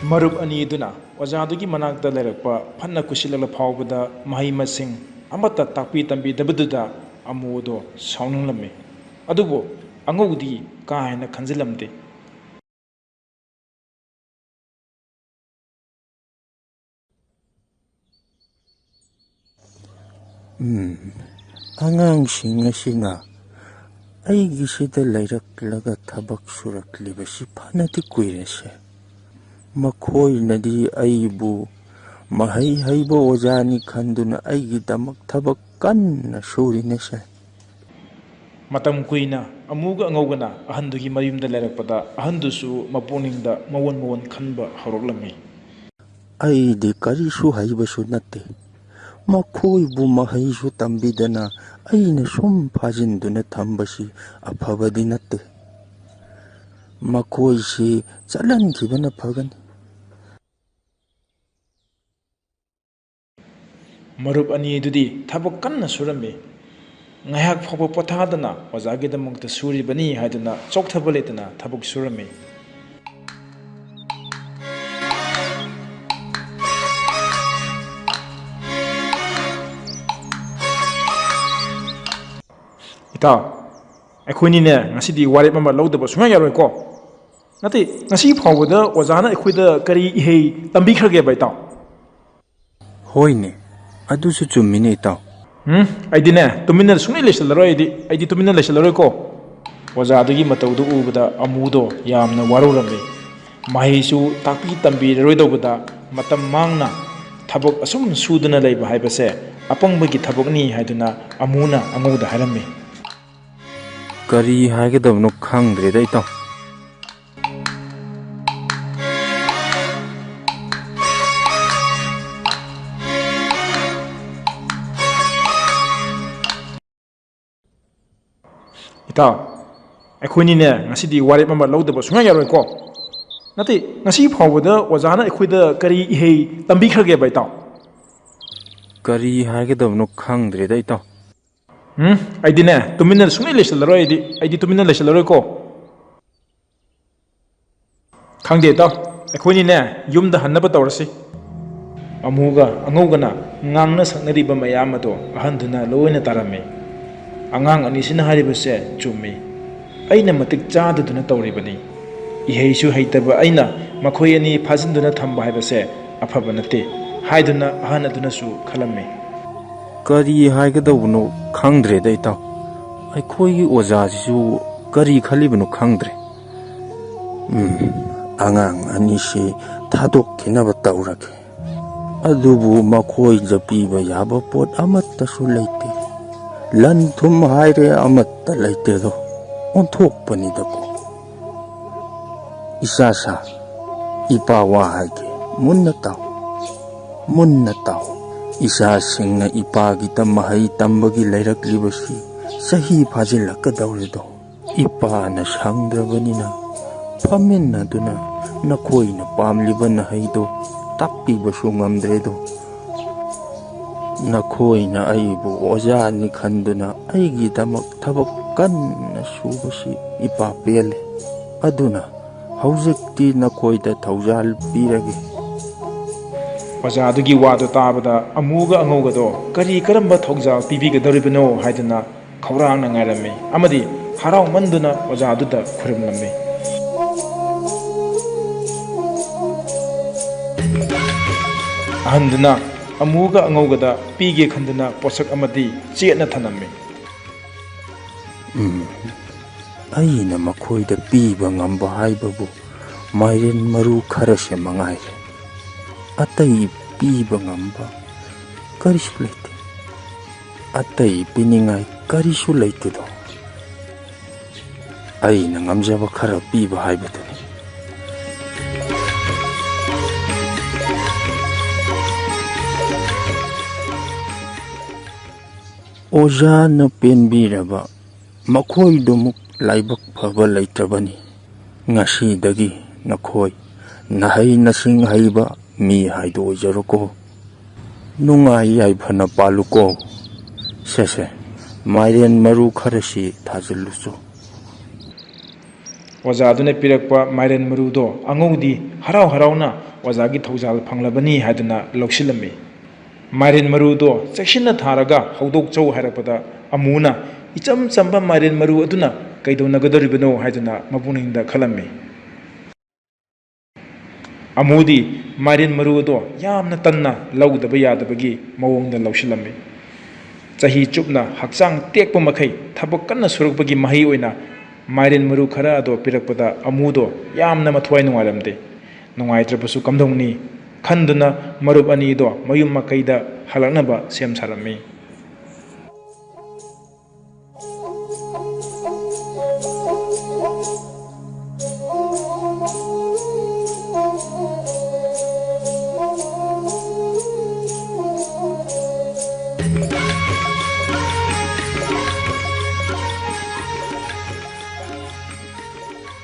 ꯃꯔꯨꯞ ꯑꯅꯤ ꯑꯗꯨꯅ ꯑꯣꯖꯥꯗꯨꯒꯤ ꯃꯅꯥꯛꯇ ꯂꯩꯔꯛꯄ ꯐꯅ ꯀꯨꯏꯁꯤꯜꯂꯛꯂ ꯐꯥꯎꯕꯗ ꯃꯍꯩ ꯃꯁꯤꯡ ꯑꯃꯠꯇ ꯇꯥꯛꯄꯤ ꯇꯝꯕꯤꯗꯕꯗꯨꯗ ꯑꯃꯨꯗꯣ ꯁꯥꯎꯅꯤꯡꯂꯝꯃꯤ꯫ ꯑꯗꯨꯕꯨ ꯑꯉꯧꯗꯤ ꯀꯥ ꯍꯦꯟꯅ ꯈꯟꯖꯤꯜꯂꯝꯗꯦ꯫ ꯎꯝ, ꯑꯉꯥꯡꯁꯤꯡ ꯑꯁꯤꯅ ꯑꯩꯒꯤꯁꯤꯗ ꯂꯩꯔꯛꯂꯒ ꯊꯕꯛ ꯁꯨꯔꯛꯂꯤꯕꯁꯤ ꯐꯅꯗꯤ ꯀꯨꯏꯔꯦꯁꯦ꯫ ꯃꯈꯣꯏꯅꯗꯤ ꯑꯩꯕꯨ ꯃꯍꯩ ꯍꯩꯕ ꯑꯣꯖꯥꯅꯤ ꯈꯟꯗꯨꯅ ꯑꯩꯒꯤꯗꯃꯛ ꯊꯕꯛ ꯀꯟꯅ ꯁꯨꯔꯤꯅꯦꯁꯦ꯫ ꯃꯇꯝ ꯀꯨꯏꯅ ꯑꯃꯨꯒ ꯑꯉꯧꯒꯅ ꯑꯍꯟꯗꯨꯒꯤ ꯃꯌꯨꯝꯗ ꯂꯩꯔꯛꯄꯗ ꯑꯍꯟꯗꯨꯁꯨ ꯃꯄꯨꯛꯅꯤꯡꯗ ꯃꯋꯣꯟ ꯃꯋꯣꯟ ꯈꯟꯕ ꯍꯧꯔꯛꯂꯝꯃꯤ꯫ ꯑꯩꯗꯤ ꯀꯔꯤꯁꯨ ꯍꯩꯕꯁꯨ ꯅꯠꯇꯦ꯫ ꯃꯈꯣꯏꯕꯨ ꯃꯍꯩꯁꯨ ꯇꯝꯕꯤꯗꯅ ꯑꯩꯅ ꯁꯨꯝ ꯐꯥꯖꯤꯟꯗꯨꯅ ꯊꯝꯕꯁꯤ ꯑꯐꯕꯗꯤ ꯅꯠꯇꯦ꯫ ꯃꯈꯣꯏꯁꯤ ꯆꯠꯍꯟꯈꯤꯕꯅ ꯐꯒꯅꯤ꯫ ꯃꯔꯨꯞ ꯑꯅꯤ ꯑꯗꯨꯗꯤ ꯊꯕꯛ ꯀꯟꯅ ꯁꯨꯔꯝꯃꯤ꯫ ꯉꯥꯏꯍꯥꯛ ꯐꯥꯎꯕ ꯄꯣꯊꯥꯗꯅ ꯑꯣꯖꯥꯒꯤꯗꯃꯛꯇ ꯁꯨꯔꯤꯕꯅꯤ ꯍꯥꯏꯗꯨꯅ ꯆꯣꯛꯊꯕ ꯂꯩꯇꯅ ꯊꯕꯛ ꯁꯨꯔꯝꯃꯤ꯫ ꯏꯇꯥꯎ, ꯑꯩꯈꯣꯏꯅꯤꯅꯦ ꯉꯁꯤꯗꯤ ꯋꯥꯔꯦꯞ ꯑꯃ ꯂꯧꯗꯕ ꯁꯨꯡꯌꯥ ꯌꯥꯔꯣꯏꯀꯣ꯫ ꯅꯠꯇꯦ, ꯉꯁꯤ ꯐꯥꯎꯕꯗ ꯑꯣꯖꯥꯅ ꯑꯩꯈꯣꯏꯗ ꯀꯔꯤ ꯏꯍꯩ ꯇꯝꯕꯤꯈ꯭ꯔꯒꯦꯕ, ꯏꯇꯥꯎ? ꯍꯣꯏꯅꯦ, ꯑꯗꯨꯁꯨ ꯆꯨꯝꯃꯤꯅꯦ, ꯏꯇꯥꯎ꯫ ꯎꯝ, ꯑꯩꯗꯤꯅꯦ, ꯇꯨꯃꯤꯟꯅ ꯁꯨꯡꯂꯩ ꯂꯩꯁꯤꯜꯂꯔꯣꯏ, ꯑꯩꯗꯤ, ꯑꯩꯗꯤ ꯇꯨꯃꯤꯟꯅ ꯂꯩꯁꯤꯜꯂꯔꯣꯏꯀꯣ꯫ ꯑꯣꯖꯥꯗꯨꯒꯤ ꯃꯇꯧꯗꯨ ꯎꯕꯗ ꯑꯃꯨꯗꯣ ꯌꯥꯝꯅ ꯋꯥꯔꯧꯔꯝꯃꯤ꯫ ꯃꯍꯩꯁꯨ ꯇꯥꯛꯄꯤ ꯇꯝꯕꯤꯔꯔꯣꯏꯗꯧꯕꯗ ꯃꯇꯝ ꯃꯥꯡꯅ ꯊꯕꯛ ꯑꯁꯨꯝ ꯁꯨꯗꯨꯅ ꯂꯩꯕ ꯍꯥꯏꯕꯁꯦ ꯑꯄꯪꯕꯒꯤ ꯊꯕꯛꯅꯤ ꯍꯥꯏꯗꯨꯅ ꯑꯃꯨꯅ ꯑꯉꯧꯗ ꯍꯥꯏꯔꯝꯃꯤ꯫ ꯀꯔꯤ ꯍꯥꯏꯒꯗꯕꯅꯣ ꯈꯪꯗ꯭ꯔꯦꯗ, ꯏꯇꯥꯎ꯫ ꯏꯇꯥꯎ, ꯑꯩꯈꯣꯏꯅꯤꯅꯦ ꯉꯁꯤꯗꯤ ꯋꯥꯔꯦꯞ ꯑꯃ ꯂꯧꯗꯕ ꯁꯨꯡꯌꯥ ꯌꯥꯔꯣꯏꯀꯣ꯫ ꯅꯠꯇꯦ, ꯉꯁꯤ ꯐꯥꯎꯕꯗ ꯑꯣꯖꯥꯅ ꯑꯩꯈꯣꯏꯗ ꯀꯔꯤ ꯏꯍꯩ ꯇꯝꯕꯤꯈ꯭ꯔꯒꯦꯕ, ꯏꯇꯥꯎ? ꯀꯔꯤ ꯍꯥꯏꯒꯗꯕꯅꯣ ꯈꯪꯗ꯭ꯔꯦꯗ, ꯏꯇꯥꯎ꯫ ꯎꯝ, ꯑꯩꯗꯤꯅꯦ, ꯇꯨꯃꯤꯟꯅ ꯁꯨꯡꯂꯩ ꯂꯩꯁꯤꯜꯂꯔꯣꯏ, ꯑꯩꯗꯤ, ꯑꯩꯗꯤ ꯇꯨꯃꯤꯟꯅ ꯂꯩꯁꯤꯜꯂꯔꯣꯏꯀꯣ꯫ ꯈꯪꯗꯦ, ꯏꯇꯥꯎ, ꯑꯩꯈꯣꯏꯅꯤꯅꯦ ꯌꯨꯝꯗ ꯍꯟꯅꯕ ꯇꯧꯔꯁꯤ꯫ ꯑꯃꯨꯒ ꯑꯉꯧꯒꯅ ꯉꯥꯡꯅ ꯁꯛꯅꯔꯤꯕ ꯃꯌꯥꯝ ꯑꯗꯣ ꯑꯍꯟꯗꯨꯅ ꯂꯣꯏꯅ ꯇꯥꯔꯝꯃꯤ꯫ ꯑꯉꯥꯡ ꯑꯅꯤꯁꯤꯅ ꯍꯥꯏꯔꯤꯕꯁꯦ ꯆꯨꯝꯃꯤ꯫ ꯑꯩꯅ ꯃꯇꯤꯛ ꯆꯥꯗꯗꯨꯅ ꯇꯧꯔꯤꯕꯅꯤ꯫ ꯏꯍꯩꯁꯨ ꯍꯩꯇꯕ ꯑꯩꯅ ꯃꯈꯣꯏ ꯑꯅꯤ ꯐꯥꯖꯤꯟꯗꯨꯅ ꯊꯝꯕ ꯍꯥꯏꯕꯁꯦ ꯑꯐꯕ ꯅꯠꯇꯦ ꯍꯥꯏꯗꯨꯅ ꯑꯍꯟ ꯑꯗꯨꯅꯁꯨ ꯈꯜꯂꯝꯃꯤ꯫ ꯀꯔꯤ ꯍꯥꯏꯒꯗꯧꯕꯅꯣ ꯈꯪꯗ꯭ꯔꯦꯗ, ꯏꯇꯥꯎ꯫ ꯑꯩꯈꯣꯏꯒꯤ ꯑꯣꯖꯥꯁꯤꯁꯨ ꯀꯔꯤ ꯈꯜꯂꯤꯕꯅꯣ ꯈꯪꯗ꯭ꯔꯦ꯫ ꯎꯝ, ꯑꯉꯥꯡ ꯑꯅꯤꯁꯤ ꯊꯥꯗꯣꯛꯈꯤꯅꯕ ꯇꯧꯔꯒꯦ꯫ ꯑꯗꯨꯕꯨ ꯃꯈꯣꯏꯗ ꯄꯤꯕ ꯌꯥꯕ ꯄꯣꯠ ꯑꯃꯠꯇꯁꯨ ꯂꯩꯇꯦ꯫ ꯂꯟ ꯊꯨꯝ ꯍꯥꯏꯔꯦ ꯑꯃꯠꯇ ꯂꯩꯇꯦꯗꯣ꯫ ꯑꯣꯟꯊꯣꯛꯄꯅꯤꯗꯀꯣ꯫ ꯏꯆꯥꯁꯥ, ꯏꯄꯥ ꯋꯥ ꯍꯥꯏꯒꯦ, ꯃꯨꯟꯅ ꯇꯥꯎ, ꯃꯨꯟꯅ ꯇꯥꯎ꯫ ꯏꯆꯥꯁꯤꯡꯅ ꯏꯄꯥꯒꯤꯗ ꯃꯍꯩ ꯇꯝꯕꯒꯤ ꯂꯩꯔꯛꯂꯤꯕꯁꯤ ꯆꯍꯤ ꯐꯥꯖꯤꯜꯂꯛꯀꯗꯧꯔꯦꯗꯣ꯫ ꯏꯄꯥꯅ ꯁꯪꯗ꯭ꯔꯕꯅꯤꯅ ꯐꯝꯃꯤꯟꯅꯗꯨꯅ ꯅꯈꯣꯏꯅ ꯄꯥꯝꯂꯤꯕ ꯅꯍꯩꯗꯣ ꯇꯥꯛꯄꯤꯕꯁꯨ ꯉꯝꯗ꯭ꯔꯦꯗꯣ꯫ ꯅꯈꯣꯏꯅ ꯑꯩꯕꯨ ꯑꯣꯖꯥꯅꯤ ꯈꯟꯗꯨꯅ ꯑꯩꯒꯤꯗꯃꯛ ꯊꯕꯛ ꯀꯟꯅ ꯁꯨꯕꯁꯤ ꯏꯄꯥ ꯄꯦꯜꯂꯦ꯫ ꯑꯗꯨꯅ ꯍꯧꯖꯤꯛꯇꯤ ꯅꯈꯣꯏꯗ ꯊꯧꯖꯥꯜ ꯄꯤꯔꯒꯦ꯫ ꯑꯣꯖꯥꯗꯨꯒꯤ ꯋꯥꯗꯨ ꯇꯥꯕꯗ ꯑꯃꯨꯒ ꯑꯉꯧꯒꯗꯣ ꯀꯔꯤ ꯀꯔꯝꯕ ꯊꯧꯖꯥꯜ ꯄꯤꯕꯤꯒꯗꯧꯔꯤꯕꯅꯣ ꯍꯥꯏꯗꯨꯅ ꯈꯧꯔꯥꯡꯅ ꯉꯥꯏꯔꯝꯃꯤ ꯑꯃꯗꯤ ꯍꯔꯥꯎꯃꯟꯗꯨꯅ ꯑꯣꯖꯥꯗꯨꯗ ꯈꯨꯔꯨꯝꯂꯝꯃꯤ꯫ ꯑꯍꯟꯗꯨꯅ ꯑꯃꯨꯒ ꯑꯉꯧꯒꯗ ꯄꯤꯒꯦ ꯈꯟꯗꯨꯅ ꯄꯣꯠꯁꯛ ꯑꯃꯗꯤ ꯆꯦꯠꯅ ꯊꯅꯝꯃꯤ꯫ ꯎꯝ, ꯑꯩꯅ ꯃꯈꯣꯏꯗ ꯄꯤꯕ ꯉꯝꯕ ꯍꯥꯏꯕꯕꯨ ꯃꯥꯏꯔꯦꯟ ꯃꯔꯨ ꯈꯔꯁꯦ ꯃꯉꯥꯏꯔꯦ꯫ ꯑꯇꯩ ꯄꯤꯕ ꯉꯝꯕ ꯀꯔꯤꯁꯨ ꯂꯩꯇꯦ꯫ ꯑꯇꯩ ꯄꯤꯅꯤꯡꯉꯥꯏ ꯀꯔꯤꯁꯨ ꯂꯩꯇꯦꯗꯣ꯫ ꯑꯩꯅ ꯉꯝꯖꯕ ꯈꯔ ꯄꯤꯕ ꯍꯥꯏꯕꯗꯨꯅꯤ꯫ ꯑꯣꯖꯥꯅ ꯄꯦꯟꯕꯤꯔꯕ ꯃꯈꯣꯏꯗꯨꯃꯨꯛ ꯂꯥꯏꯕꯛ ꯐꯕ ꯂꯩꯇ꯭ꯔꯕꯅꯤ꯫ ꯉꯁꯤꯗꯒꯤ ꯅꯈꯣꯏ ꯅꯍꯩ ꯅꯁꯤꯡ ꯍꯩꯕ ꯃꯤ ꯍꯥꯏꯗꯨ ꯑꯣꯏꯖꯔꯣꯀꯣ꯫ ꯅꯨꯡꯉꯥꯏ ꯌꯥꯏꯐꯅ ꯄꯥꯜꯂꯨꯀꯣ꯫ ꯁꯦ ꯁꯦ, ꯃꯥꯏꯔꯦꯟ ꯃꯔꯨ ꯈꯔꯁꯤ ꯊꯥꯖꯤꯜꯂꯨꯆꯣ꯫ ꯑꯣꯖꯥꯗꯨꯅ ꯄꯤꯔꯛꯄ ꯃꯥꯏꯔꯦꯟ ꯃꯔꯨꯗꯣ ꯑꯉꯧꯗꯤ ꯍꯔꯥꯎ ꯍꯔꯥꯎꯅ ꯑꯣꯖꯥꯒꯤ ꯊꯧꯖꯥꯜ ꯐꯪꯂꯕꯅꯤ ꯍꯥꯏꯗꯨꯅ ꯂꯧꯁꯤꯜꯂꯝꯃꯤ꯫ ꯃꯥꯏꯔꯦꯟ ꯃꯔꯨꯗꯣ ꯆꯦꯛꯁꯤꯟꯅ ꯊꯥꯔꯒ ꯍꯧꯗꯣꯛꯆꯧ ꯍꯥꯏꯔꯛꯄꯗ ꯑꯃꯨꯅ ꯏꯆꯝ ꯆꯝꯕ ꯃꯥꯏꯔꯦꯟ ꯃꯔꯨ ꯑꯗꯨꯅ ꯀꯩꯗꯧꯅꯒꯗꯧꯔꯤꯕꯅꯣ ꯍꯥꯏꯗꯨꯅ ꯃꯄꯨꯛꯅꯤꯡꯗ ꯈꯜꯂꯝꯃꯤ꯫ ꯑꯃꯨꯗꯤ ꯃꯥꯏꯔꯦꯟ ꯃꯔꯨ ꯑꯗꯣ ꯌꯥꯝꯅ ꯇꯟꯅ ꯂꯧꯗꯕ ꯌꯥꯗꯕꯒꯤ ꯃꯑꯣꯡꯗ ꯂꯧꯁꯤꯜꯂꯝꯃꯤ꯫ ꯆꯍꯤ ꯆꯨꯞꯅ ꯍꯛꯆꯥꯡ ꯇꯦꯛꯄ ꯃꯈꯩ ꯊꯕꯛ ꯀꯟꯅ ꯁꯨꯔꯛꯄꯒꯤ ꯃꯍꯩ ꯑꯣꯏꯅ ꯃꯥꯏꯔꯦꯟ ꯃꯔꯨ ꯈꯔ ꯑꯗꯣ ꯄꯤꯔꯛꯄꯗ ꯑꯃꯨꯗꯣ ꯌꯥꯝꯅ ꯃꯊ꯭ꯋꯥꯏ ꯅꯨꯡꯉꯥꯏꯔꯝꯗꯦ꯫ ꯅꯨꯡꯉꯥꯏꯇ꯭ꯔꯕꯁꯨ ꯀꯝꯗꯧꯅꯤ ꯈꯟꯗꯨꯅ ꯃꯔꯨꯞ ꯑꯅꯤꯗꯣ ꯃꯌꯨꯝ ꯃꯀꯩꯗ ꯍꯜꯂꯛꯅꯕ ꯁꯦꯝ ꯁꯥꯔꯝꯃꯤ꯫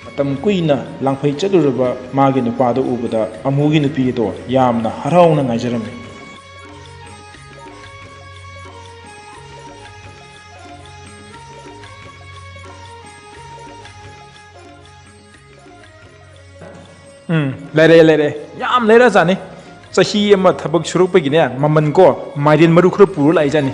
ꯃꯇꯝ ꯀꯨꯏꯅ ꯂꯥꯡꯐꯩ ꯆꯠꯂꯨꯔꯕ ꯃꯥꯒꯤ ꯅꯨꯄꯥꯗꯨ ꯎꯕꯗ ꯑꯃꯨꯒꯤ ꯅꯨꯄꯤ ꯑꯗꯣ ꯌꯥꯝꯅ ꯍꯔꯥꯎꯅ ꯉꯥꯏꯖꯔꯝꯃꯤ꯫ ꯎꯝ, ꯂꯩꯔꯛꯑꯦ, ꯂꯩꯔꯛꯑꯦ꯫ ꯌꯥꯝ ꯂꯩꯔꯛꯑꯖꯥꯠꯅꯤ꯫ ꯆꯍꯤ ꯑꯃ ꯊꯕꯛ ꯁꯨꯔꯛꯄꯒꯤꯅꯦ, ꯃꯃꯜ ꯀꯣ, ꯃꯥꯏꯔꯦꯟ ꯃꯔꯨ ꯈꯔ ꯄꯨꯔ ꯂꯥꯛꯏꯖꯥꯠꯅꯤ꯫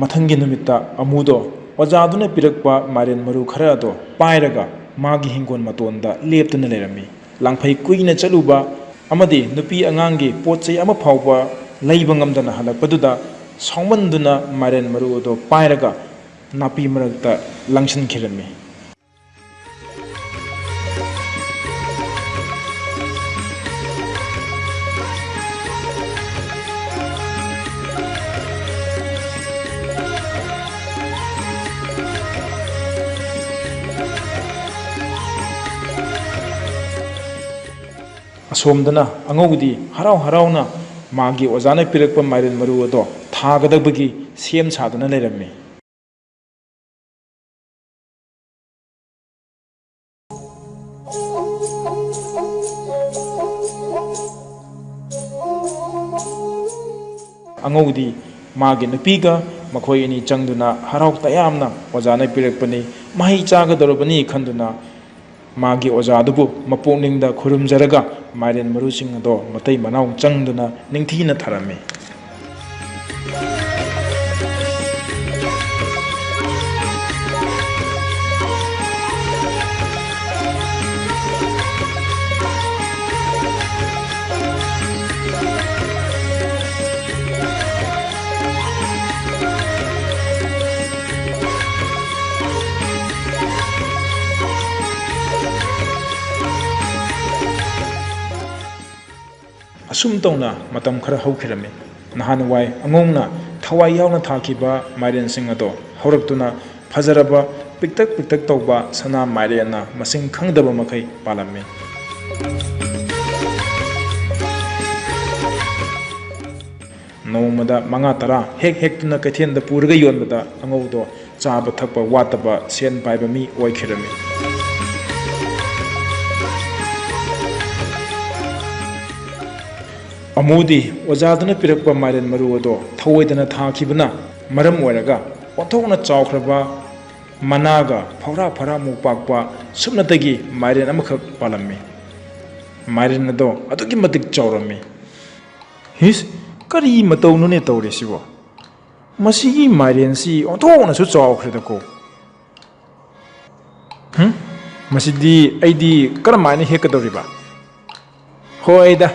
ꯃꯊꯪꯒꯤ ꯅꯨꯃꯤꯠꯇ ꯑꯃꯨꯗꯣ ꯑꯣꯖꯥꯗꯨꯅ ꯄꯤꯔꯛꯄ ꯃꯥꯏꯔꯦꯟ ꯃꯔꯨ ꯈꯔ ꯑꯗꯣ ꯄꯥꯏꯔꯒ ꯃꯥꯒꯤ ꯍꯤꯡꯒꯣꯜ ꯃꯇꯣꯟꯗ ꯂꯦꯞꯇꯨꯅ ꯂꯩꯔꯝꯃꯤ꯫ ꯂꯥꯡꯐꯩ ꯀꯨꯏꯅ ꯆꯠꯂꯨꯕ ꯑꯃꯗꯤ ꯅꯨꯄꯤ ꯑꯉꯥꯡꯒꯤ ꯄꯣꯠ ꯆꯩ ꯑꯃ ꯐꯥꯎꯕ ꯂꯩꯕ ꯉꯝꯗꯅ ꯍꯜꯂꯛꯄꯗꯨꯗ ꯁꯥꯎꯃꯟꯗꯨꯅ ꯃꯥꯏꯔꯦꯟ ꯃꯔꯨ ꯑꯗꯣ ꯄꯥꯏꯔꯒ ꯅꯥꯄꯤ ꯃꯔꯛꯇ ꯂꯪꯁꯤꯟꯈꯤꯔꯝꯃꯤ꯫ ꯑꯁꯣꯝꯗꯅ ꯑꯉꯧꯗꯤ ꯍꯔꯥꯎ ꯍꯔꯥꯎꯅ ꯃꯥꯒꯤ ꯑꯣꯖꯥꯅ ꯄꯤꯔꯛꯄ ꯃꯥꯏꯔꯦꯟ ꯃꯔꯨ ꯑꯗꯣ ꯊꯥꯒꯗꯕꯒꯤ ꯁꯦꯝ ꯁꯥꯗꯨꯅ ꯂꯩꯔꯝꯃꯤ꯫ ꯑꯉꯧꯗꯤ ꯃꯥꯒꯤ ꯅꯨꯄꯤꯒ ꯃꯈꯣꯏ ꯑꯅꯤ ꯆꯪꯗꯨꯅ ꯍꯔꯥꯎ ꯇꯌꯥꯝꯅ ꯑꯣꯖꯥꯅ ꯄꯤꯔꯛꯄꯅꯤ, ꯃꯍꯩ ꯆꯥꯒꯗꯧꯔꯕꯅꯤ ꯈꯟꯗꯨꯅ ꯃꯥꯒꯤ ꯑꯣꯖꯥꯗꯨꯕꯨ ꯃꯄꯨꯛꯅꯤꯡꯗ ꯈꯨꯔꯨꯝꯖꯔꯒ ꯃꯥꯏꯔꯦꯟ ꯃꯔꯨꯁꯤꯡ ꯑꯗꯣ ꯃꯇꯩ ꯃꯅꯥꯎ ꯆꯪꯗꯨꯅ ꯅꯤꯡꯊꯤꯅ ꯊꯥꯔꯝꯃꯤ꯫ ꯁꯨꯝ ꯇꯧꯅ ꯃꯇꯝ ꯈꯔ ꯍꯧꯈꯤꯔꯝꯃꯤ꯫ ꯅꯍꯥꯟꯋꯥꯏ ꯑꯉꯧꯅ ꯊꯋꯥꯏ ꯌꯥꯎꯅ ꯊꯥꯈꯤꯕ ꯃꯥꯏꯔꯦꯟꯁꯤꯡ ꯑꯗꯣ ꯍꯧꯔꯛꯇꯨꯅ ꯐꯖꯔꯕ ꯄꯤꯛꯇꯛ ꯄꯤꯛꯇꯛ ꯇꯧꯕ ꯁꯅꯥ ꯃꯥꯏꯔꯦꯟꯅ ꯃꯁꯤꯡ ꯈꯪꯗꯕ ꯃꯈꯩ ꯄꯥꯜꯂꯝꯃꯤ꯫ ꯅꯣꯡꯃꯗ ꯃꯉꯥ ꯇꯔꯥ ꯍꯦꯛ ꯍꯦꯛꯇꯨꯅ ꯀꯩꯊꯦꯜꯗ ꯄꯨꯔꯒ ꯌꯣꯟꯕꯗ ꯑꯉꯧꯗꯣ ꯆꯥꯕ ꯊꯛꯄ ꯋꯥꯠꯇꯕ ꯁꯦꯟ ꯄꯥꯏꯕ ꯃꯤ ꯑꯣꯏꯈꯤꯔꯝꯃꯤ꯫ ꯑꯃꯨꯗꯤ ꯑꯣꯖꯥꯗꯨꯅ ꯄꯤꯔꯛꯄ ꯃꯥꯏꯔꯦꯟ ꯃꯔꯨ ꯑꯗꯣ ꯊꯧꯑꯣꯏꯗꯅ ꯊꯥꯈꯤꯕꯅ ꯃꯔꯝ ꯑꯣꯏꯔꯒ ꯑꯣꯟꯊꯣꯛꯅ ꯆꯥꯎꯈ꯭ꯔꯕ ꯃꯅꯥꯒ ꯐꯧꯔꯥ ꯐꯧꯔꯥꯃꯨꯛ ꯄꯥꯛꯄ ꯁꯨꯞꯅꯇꯒꯤ ꯃꯥꯏꯔꯦꯟ ꯑꯃꯈꯛ ꯄꯥꯜꯂꯝꯃꯤ꯫ ꯃꯥꯏꯔꯦꯟ ꯑꯗꯣ ꯑꯗꯨꯛꯀꯤ ꯃꯇꯤꯛ ꯆꯥꯎꯔꯝꯃꯤ꯫ ꯍꯤꯁ, ꯀꯔꯤ ꯃꯇꯧꯅꯣꯅꯦ ꯇꯧꯔꯤꯁꯤꯕꯣ? ꯃꯁꯤꯒꯤ ꯃꯥꯏꯔꯦꯟꯁꯤ ꯑꯣꯟꯊꯣꯛꯅꯁꯨ ꯆꯥꯎꯈ꯭ꯔꯦꯗꯀꯣ꯫ ꯍꯨꯝ? ꯃꯁꯤꯗꯤ ꯑꯩꯗꯤ ꯀꯔꯝꯍꯥꯏꯅ ꯍꯦꯛꯀꯗꯧꯔꯤꯕ? ꯍꯣꯏꯗ,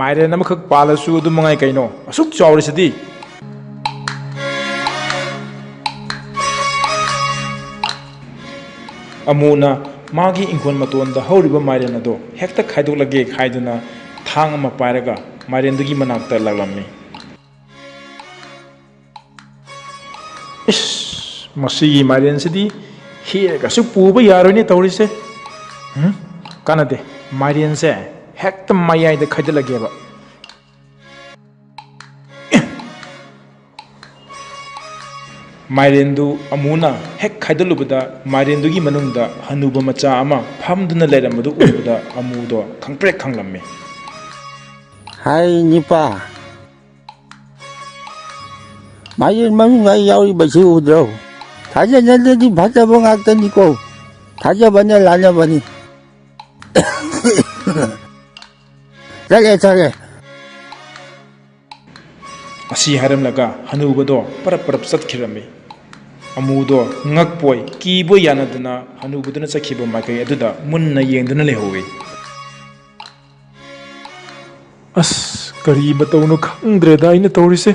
ꯃꯥꯏꯔꯦꯟ ꯑꯃꯈꯛ ꯄꯥꯜꯂꯁꯨ ꯑꯗꯨ ꯃꯉꯥꯏ ꯀꯩꯅꯣ, ꯑꯁꯨꯛ ꯆꯥꯎꯔꯤꯁꯤꯗꯤ꯫ ꯑꯃꯨꯅ ꯃꯥꯒꯤ ꯏꯪꯈꯣꯜ ꯃꯇꯣꯟꯗ ꯍꯧꯔꯤꯕ ꯃꯥꯏꯔꯦꯟ ꯑꯗꯣ ꯍꯦꯛꯇ ꯈꯥꯏꯗꯣꯛꯂꯒꯦ ꯍꯥꯏꯗꯨꯅ ꯊꯥꯡ ꯑꯃ ꯄꯥꯏꯔꯒ ꯃꯥꯏꯔꯦꯟꯗꯨꯒꯤ ꯃꯅꯥꯛꯇ ꯂꯥꯛꯂꯝꯃꯤ꯫ ꯏꯁ, ꯃꯁꯤꯒꯤ ꯃꯥꯏꯔꯦꯟꯁꯤꯗꯤ ꯍꯦꯛꯑꯒꯁꯨ ꯄꯨꯕ ꯌꯥꯔꯣꯏꯅꯦ ꯇꯧꯔꯤꯁꯦ꯫ ꯎꯝ, ꯀꯥꯟꯅꯗꯦ, ꯃꯥꯏꯔꯦꯟꯁꯦ ꯍꯦꯛꯇ ꯃꯌꯥꯏꯗ ꯈꯥꯏꯗꯠꯂꯒꯦꯕ꯫ ꯃꯥꯏꯔꯦꯟꯗꯨ ꯑꯃꯨꯅ ꯍꯦꯛ ꯈꯥꯏꯗꯠꯂꯨꯕꯗ ꯃꯥꯏꯔꯦꯟꯗꯨꯒꯤ ꯃꯅꯨꯡꯗ ꯍꯅꯨꯕ ꯃꯆꯥ ꯑꯃ ꯐꯝꯗꯨꯅ ꯂꯩꯔꯝꯕꯗꯨ ꯎꯕꯗ ꯑꯃꯨꯗꯣ ꯈꯪꯄ꯭ꯔꯦꯛ ꯈꯪꯂꯝꯃꯤ꯫ ꯍꯥꯏ ꯅꯤꯄꯥ, ꯃꯥꯏꯔꯦꯟ ꯃꯅꯨꯡꯗ ꯌꯥꯎꯔꯤꯕꯁꯤ ꯎꯗ꯭ꯔꯣ? ꯊꯥꯖꯅꯗ꯭ꯔꯗꯤ ꯐꯠꯇꯕ ꯉꯥꯛꯇꯅꯤꯀꯣ꯫ ꯊꯥꯖꯕꯅ ꯂꯥꯟꯅꯕꯅꯤ꯫ ꯆꯠꯂꯦ, ꯆꯠꯂꯦ꯫ ꯑꯁꯤ ꯍꯥꯏꯔꯝꯂꯒ ꯍꯅꯨꯕꯗꯣ ꯄꯔꯞ ꯄꯔꯞ ꯆꯠꯈꯤꯔꯝꯃꯤ꯫ ꯑꯃꯨꯗꯣ ꯉꯛꯄꯣꯏ ꯀꯤꯕꯣꯏ ꯌꯥꯅꯗꯅ ꯍꯅꯨꯕꯗꯨꯅ ꯆꯠꯈꯤꯕ ꯃꯥꯏꯀꯩ ꯑꯗꯨꯗ ꯃꯨꯟꯅ ꯌꯦꯡꯗꯨꯅ ꯂꯩꯍꯧꯏ꯫ ꯑꯁ, ꯀꯔꯤ ꯃꯇꯧꯅꯣ ꯈꯪꯗ꯭ꯔꯦꯗ ꯑꯩꯅ ꯇꯧꯔꯤꯁꯦ꯫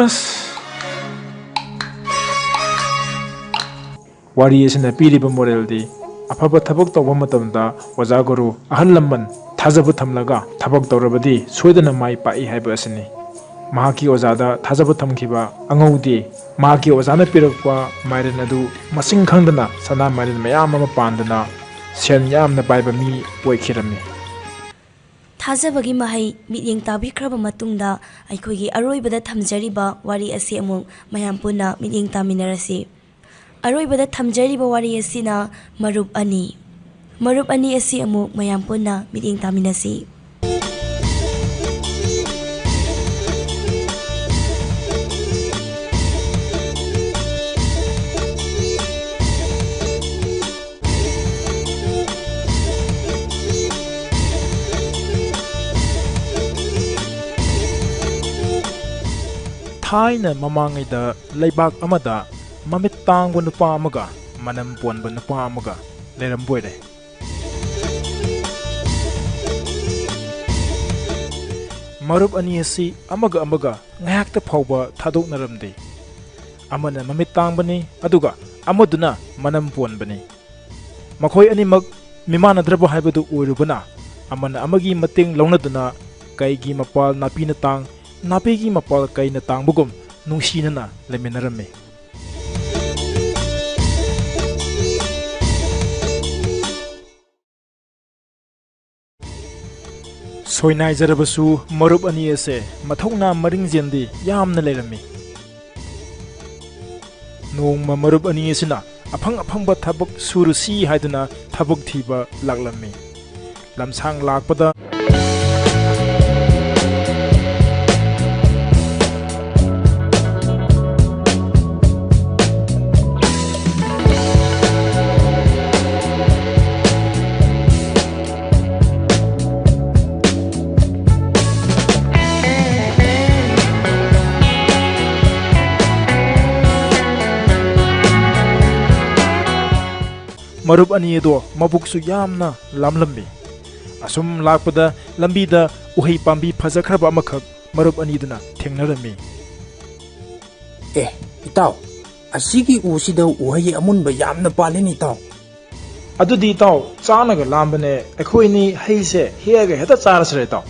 ꯑꯁ꯫ ꯋꯥꯔꯤ ꯑꯁꯤꯅ ꯄꯤꯔꯤꯕ ꯃꯣꯔꯦꯜꯗꯤ, ꯑꯐꯕ ꯊꯕꯛ ꯇꯧꯕ ꯃꯇꯝꯗ ꯑꯣꯖꯥ ꯒꯨꯔꯨ ꯑꯍꯜ ꯂꯃꯟ ꯊꯥꯖꯕ ꯊꯝꯂꯒ ꯊꯕꯛ ꯇꯧꯔꯕꯗꯤ ꯁꯣꯏꯗꯅ ꯃꯥꯏ ꯄꯥꯛꯏ ꯍꯥꯏꯕ ꯑꯁꯤꯅꯤ꯫ ꯃꯍꯥꯛꯀꯤ ꯑꯣꯖꯥꯗ ꯊꯥꯖꯕ ꯊꯝꯈꯤꯕ ꯑꯉꯧꯗꯤ ꯃꯍꯥꯛꯀꯤ ꯑꯣꯖꯥꯅ ꯄꯤꯔꯛꯄ ꯃꯥꯏꯔꯦꯟ ꯑꯗꯨ ꯃꯁꯤꯡ ꯈꯪꯗꯅ ꯁꯅꯥ ꯃꯥꯏꯔꯦꯟ ꯃꯌꯥꯝ ꯑꯃ ꯄꯥꯟꯗꯨꯅ ꯁꯦꯟ ꯌꯥꯝꯅ ꯄꯥꯏꯕ ꯃꯤ ꯑꯣꯏꯈꯤꯔꯝꯃꯤ꯫ ꯊꯥꯖꯕꯒꯤ ꯃꯍꯩ ꯃꯤꯠꯌꯦꯡ ꯇꯥꯕꯤꯈ꯭ꯔꯕ ꯃꯇꯨꯡꯗ, ꯑꯩꯈꯣꯏꯒꯤ ꯑꯔꯣꯏꯕꯗ ꯊꯝꯖꯔꯤꯕ ꯋꯥꯔꯤ ꯑꯁꯤ ꯑꯃꯨꯛ ꯃꯌꯥꯝ ꯄꯨꯟꯅ ꯃꯤꯠꯌꯦꯡ ꯇꯥꯃꯤꯟꯅꯔꯁꯤ꯫ ꯑꯔꯣꯏꯕꯗ ꯊꯝꯖꯔꯤꯕ ꯋꯥꯔꯤ ꯑꯁꯤꯅ ꯃꯔꯨꯞ ꯑꯅꯤ꯫ ꯃꯔꯨꯞ ꯑꯅꯤ ꯑꯁꯤ ꯑꯃꯨꯛ ꯃꯌꯥꯝ ꯄꯨꯟꯅ ꯃꯤꯠꯌꯦꯡ ꯇꯥꯃꯤꯟꯅꯁꯤ꯫ ꯊꯥꯏꯅ ꯃꯃꯥꯡꯉꯩꯗ ꯂꯩꯕꯥꯛ ꯑꯃꯗ ꯃꯃꯤꯠ ꯇꯥꯡꯕ ꯅꯨꯄꯥ ꯑꯃꯒ ꯃꯅꯝ ꯄꯣꯟꯕ ꯅꯨꯄꯥ ꯑꯃꯒ ꯂꯩꯔꯝꯕ ꯑꯣꯏꯔꯦ꯫ ꯃꯔꯨꯞ ꯑꯅꯤ ꯑꯁꯤ ꯑꯃꯒ ꯑꯃꯒ ꯉꯥꯏꯍꯥꯛꯇ ꯐꯥꯎꯕ ꯊꯥꯗꯣꯛꯅꯔꯝꯗꯦ꯫ ꯑꯃꯅ ꯃꯃꯤꯠ ꯇꯥꯡꯕꯅꯤ, ꯑꯗꯨꯒ ꯑꯃꯗꯨꯅ ꯃꯅꯝ ꯄꯣꯟꯕꯅꯤ꯫ ꯃꯈꯣꯏ ꯑꯅꯤꯃꯛ ꯃꯤꯃꯥꯟꯅꯗ꯭ꯔꯕ ꯍꯥꯏꯕꯗꯨ ꯑꯣꯏꯔꯨꯕꯅ, ꯑꯃꯅ ꯑꯃꯒꯤ ꯃꯇꯦꯡ ꯂꯧꯅꯗꯨꯅ ꯀꯩꯒꯤ ꯃꯄꯥꯜ ꯅꯥꯄꯤꯅ ꯇꯥꯡ, ꯅꯥꯄꯤꯒꯤ ꯃꯄꯥꯜ ꯀꯩꯅ ꯇꯥꯡꯕꯒꯨꯝ ꯅꯨꯡꯁꯤꯅꯅ ꯂꯩꯃꯤꯟꯅꯔꯝꯃꯤ꯫ ꯁꯣꯏꯅꯥꯏꯖꯔꯕꯁꯨ ꯃꯔꯨꯞ ꯑꯅꯤ ꯑꯁꯦ ꯃꯊꯧꯅꯥ ꯃꯔꯤꯡꯖꯦꯜꯗꯤ ꯌꯥꯝꯅ ꯂꯩꯔꯝꯃꯤ꯫ ꯅꯣꯡꯃ ꯃꯔꯨꯞ ꯑꯅꯤ ꯑꯁꯤꯅ ꯑꯐꯪ ꯑꯐꯪꯕ ꯊꯕꯛ ꯁꯨꯔꯨꯁꯤ ꯍꯥꯏꯗꯨꯅ ꯊꯕꯛ ꯊꯤꯕ ꯂꯥꯛꯂꯝꯃꯤ꯫ ꯂꯝꯁꯥꯡ ꯂꯥꯛꯄꯗ ꯃꯔꯨꯞ ꯑꯅꯤ ꯑꯗꯣ ꯃꯕꯨꯛꯁꯨ ꯌꯥꯝꯅ ꯂꯥꯝꯂꯝꯃꯤ꯫ ꯑꯁꯨꯝ ꯂꯥꯛꯄꯗ ꯂꯝꯕꯤꯗ ꯎꯍꯩ ꯄꯥꯝꯕꯤ ꯐꯖꯈ꯭ꯔꯕ ꯑꯃꯈꯛ ꯃꯔꯨꯞ ꯑꯅꯤꯗꯨꯅ ꯊꯦꯡꯅꯔꯝꯃꯤ꯫ ꯑꯦ, ꯏꯇꯥꯎ, ꯑꯁꯤꯒꯤ ꯎꯁꯤꯗ ꯎꯍꯩ ꯑꯃꯨꯟꯕ ꯌꯥꯝꯅ ꯄꯥꯜꯂꯤꯅꯦ, ꯏꯇꯥꯎ꯫ ꯑꯗꯨꯗꯤ ꯏꯇꯥꯎ, ꯆꯥꯛꯅꯒ ꯂꯥꯝꯕꯅꯦ, ꯑꯩꯈꯣꯏ ꯑꯅꯤ ꯍꯩꯁꯦ ꯍꯦꯛꯑꯒ ꯍꯦꯛꯇ ꯆꯥꯔꯁꯤꯔ ꯏꯇꯥꯎ?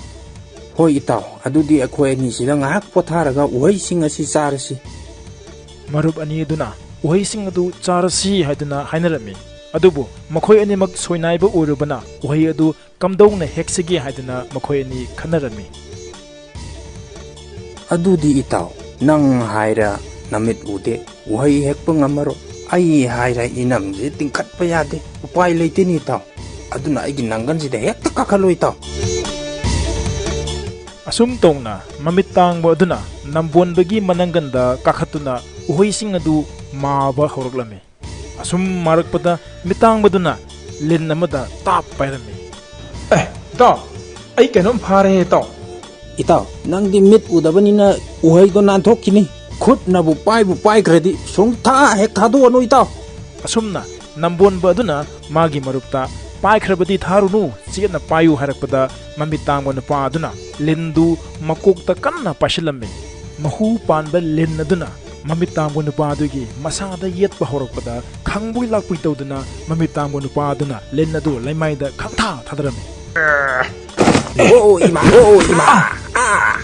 ꯍꯣꯏ ꯏꯇꯥꯎ, ꯑꯗꯨꯗꯤ ꯑꯩꯈꯣꯏ ꯑꯅꯤꯁꯤꯗ ꯉꯥꯏꯍꯥꯛ ꯄꯣꯊꯥꯔꯒ ꯎꯍꯩꯁꯤꯡ ꯑꯁꯤ ꯆꯥꯔꯁꯤ꯫ ꯃꯔꯨꯞ ꯑꯅꯤ ꯑꯗꯨꯅ ꯎꯍꯩꯁꯤꯡ ꯑꯗꯨ ꯆꯥꯔꯁꯤ ꯍꯥꯏꯗꯨꯅ ꯍꯥꯏꯅꯔꯝꯃꯤ꯫ ꯑꯗꯨꯕꯨ ꯃꯈꯣꯏ ꯑꯅꯤꯃꯛ ꯁꯣꯏꯅꯥꯏꯕ ꯑꯣꯏꯔꯨꯕꯅ ꯎꯍꯩ ꯑꯗꯨ ꯀꯝꯗꯧꯅ ꯍꯦꯛꯁꯤꯒꯦ ꯍꯥꯏꯗꯨꯅ ꯃꯈꯣꯏ ꯑꯅꯤ ꯈꯟꯅꯔꯝꯃꯤ꯫ ꯑꯗꯨꯗꯤ ꯏꯇꯥꯎ, ꯅꯪ ꯍꯥꯏꯔ ꯅꯃꯤꯠ ꯎꯗꯦ, ꯎꯍꯩ ꯍꯦꯛꯄ ꯉꯝꯃꯔꯣꯏ꯫ ꯑꯩ ꯍꯥꯏꯔ ꯏꯅꯝꯁꯦ ꯇꯤꯡꯈꯠꯄ ꯌꯥꯗꯦ꯫ ꯎꯄꯥꯏ ꯂꯩꯇꯦꯅꯦ ꯏꯇꯥꯎ꯫ ꯑꯗꯨꯅ ꯑꯩꯒꯤ ꯅꯪꯒꯟꯁꯤꯗ ꯍꯦꯛꯇ ꯀꯥꯈꯠꯂꯣ ꯏꯇꯥꯎ꯫ ꯑꯁꯨꯝ ꯇꯧꯅ ꯃꯃꯤꯠ ꯇꯥꯡꯕ ꯑꯗꯨꯅ ꯅꯝꯕꯣꯟꯕꯒꯤ ꯃꯅꯪꯒꯟꯗ ꯀꯥꯈꯠꯇꯨꯅ ꯎꯍꯩꯁꯤꯡ ꯑꯗꯨ ꯃꯥꯕ ꯍꯧꯔꯛꯂꯝꯃꯤ꯫ ꯑꯁꯨꯝ ꯃꯥꯔꯛꯄꯗ ꯃꯤꯇꯥꯡꯕꯗꯨꯅ ꯂꯤꯟ ꯑꯃꯗ ꯇꯥꯞ ꯄꯥꯏꯔꯝꯃꯤ꯫ ꯑꯦ, ꯏꯇꯥꯎ, ꯑꯩ ꯀꯩꯅꯣꯝ ꯐꯥꯔꯦ, ꯏꯇꯥꯎ꯫ ꯏꯇꯥꯎ, ꯅꯪꯗꯤ ꯃꯤꯠ ꯎꯗꯕꯅꯤꯅ ꯎꯍꯩꯗꯣ ꯅꯥꯟꯊꯣꯛꯈꯤꯅꯤ꯫ ꯈꯨꯠꯅꯕꯨ ꯄꯥꯏꯕꯨ ꯄꯥꯏꯈ꯭ꯔꯗꯤ ꯁꯨꯡꯊꯥ ꯍꯦꯛ ꯊꯥꯗꯣꯛꯑꯅꯨ, ꯏꯇꯥꯎ꯫ ꯑꯁꯨꯝꯅ ꯅꯝꯕꯣꯟꯕ ꯑꯗꯨꯅ ꯃꯥꯒꯤ ꯃꯔꯨꯞꯇ "ꯄꯥꯏꯈ꯭ꯔꯕꯗꯤ ꯊꯥꯔꯨꯅꯨ, ꯆꯦꯠꯅ ꯄꯥꯏꯌꯨ" ꯍꯥꯏꯔꯛꯄꯗ, ꯃꯃꯤꯠ ꯇꯥꯡꯕ ꯅꯨꯄꯥ ꯑꯗꯨꯅ ꯂꯤꯟꯗꯨ ꯃꯀꯣꯛꯇ ꯀꯟꯅ ꯄꯥꯏꯁꯤꯜꯂꯝꯃꯤ꯫ ꯃꯍꯨ ꯄꯥꯟꯕ ꯂꯤꯟ ꯑꯗꯨꯅ ꯃꯃꯤꯠ ꯇꯥꯡꯕ ꯅꯨꯄꯥ ꯑꯗꯨꯒꯤ ꯃꯁꯥꯗ ꯌꯦꯠꯄ ꯍꯧꯔꯛꯄꯗ, ꯈꯪꯕꯣꯏ ꯂꯥꯛꯄꯣꯏ ꯇꯧꯗꯨꯅ ꯃꯃꯤꯠ ꯇꯥꯡꯕ ꯅꯨꯄꯥ ꯑꯗꯨꯅ ꯂꯤꯟ ꯑꯗꯨ ꯂꯩꯃꯥꯏꯗ ꯈꯪꯊꯥ ꯊꯥꯗꯔꯝꯃꯤ꯫ ꯑꯣ ꯏꯃꯥ! ꯑꯣ ꯏꯃꯥ! ꯑꯥ!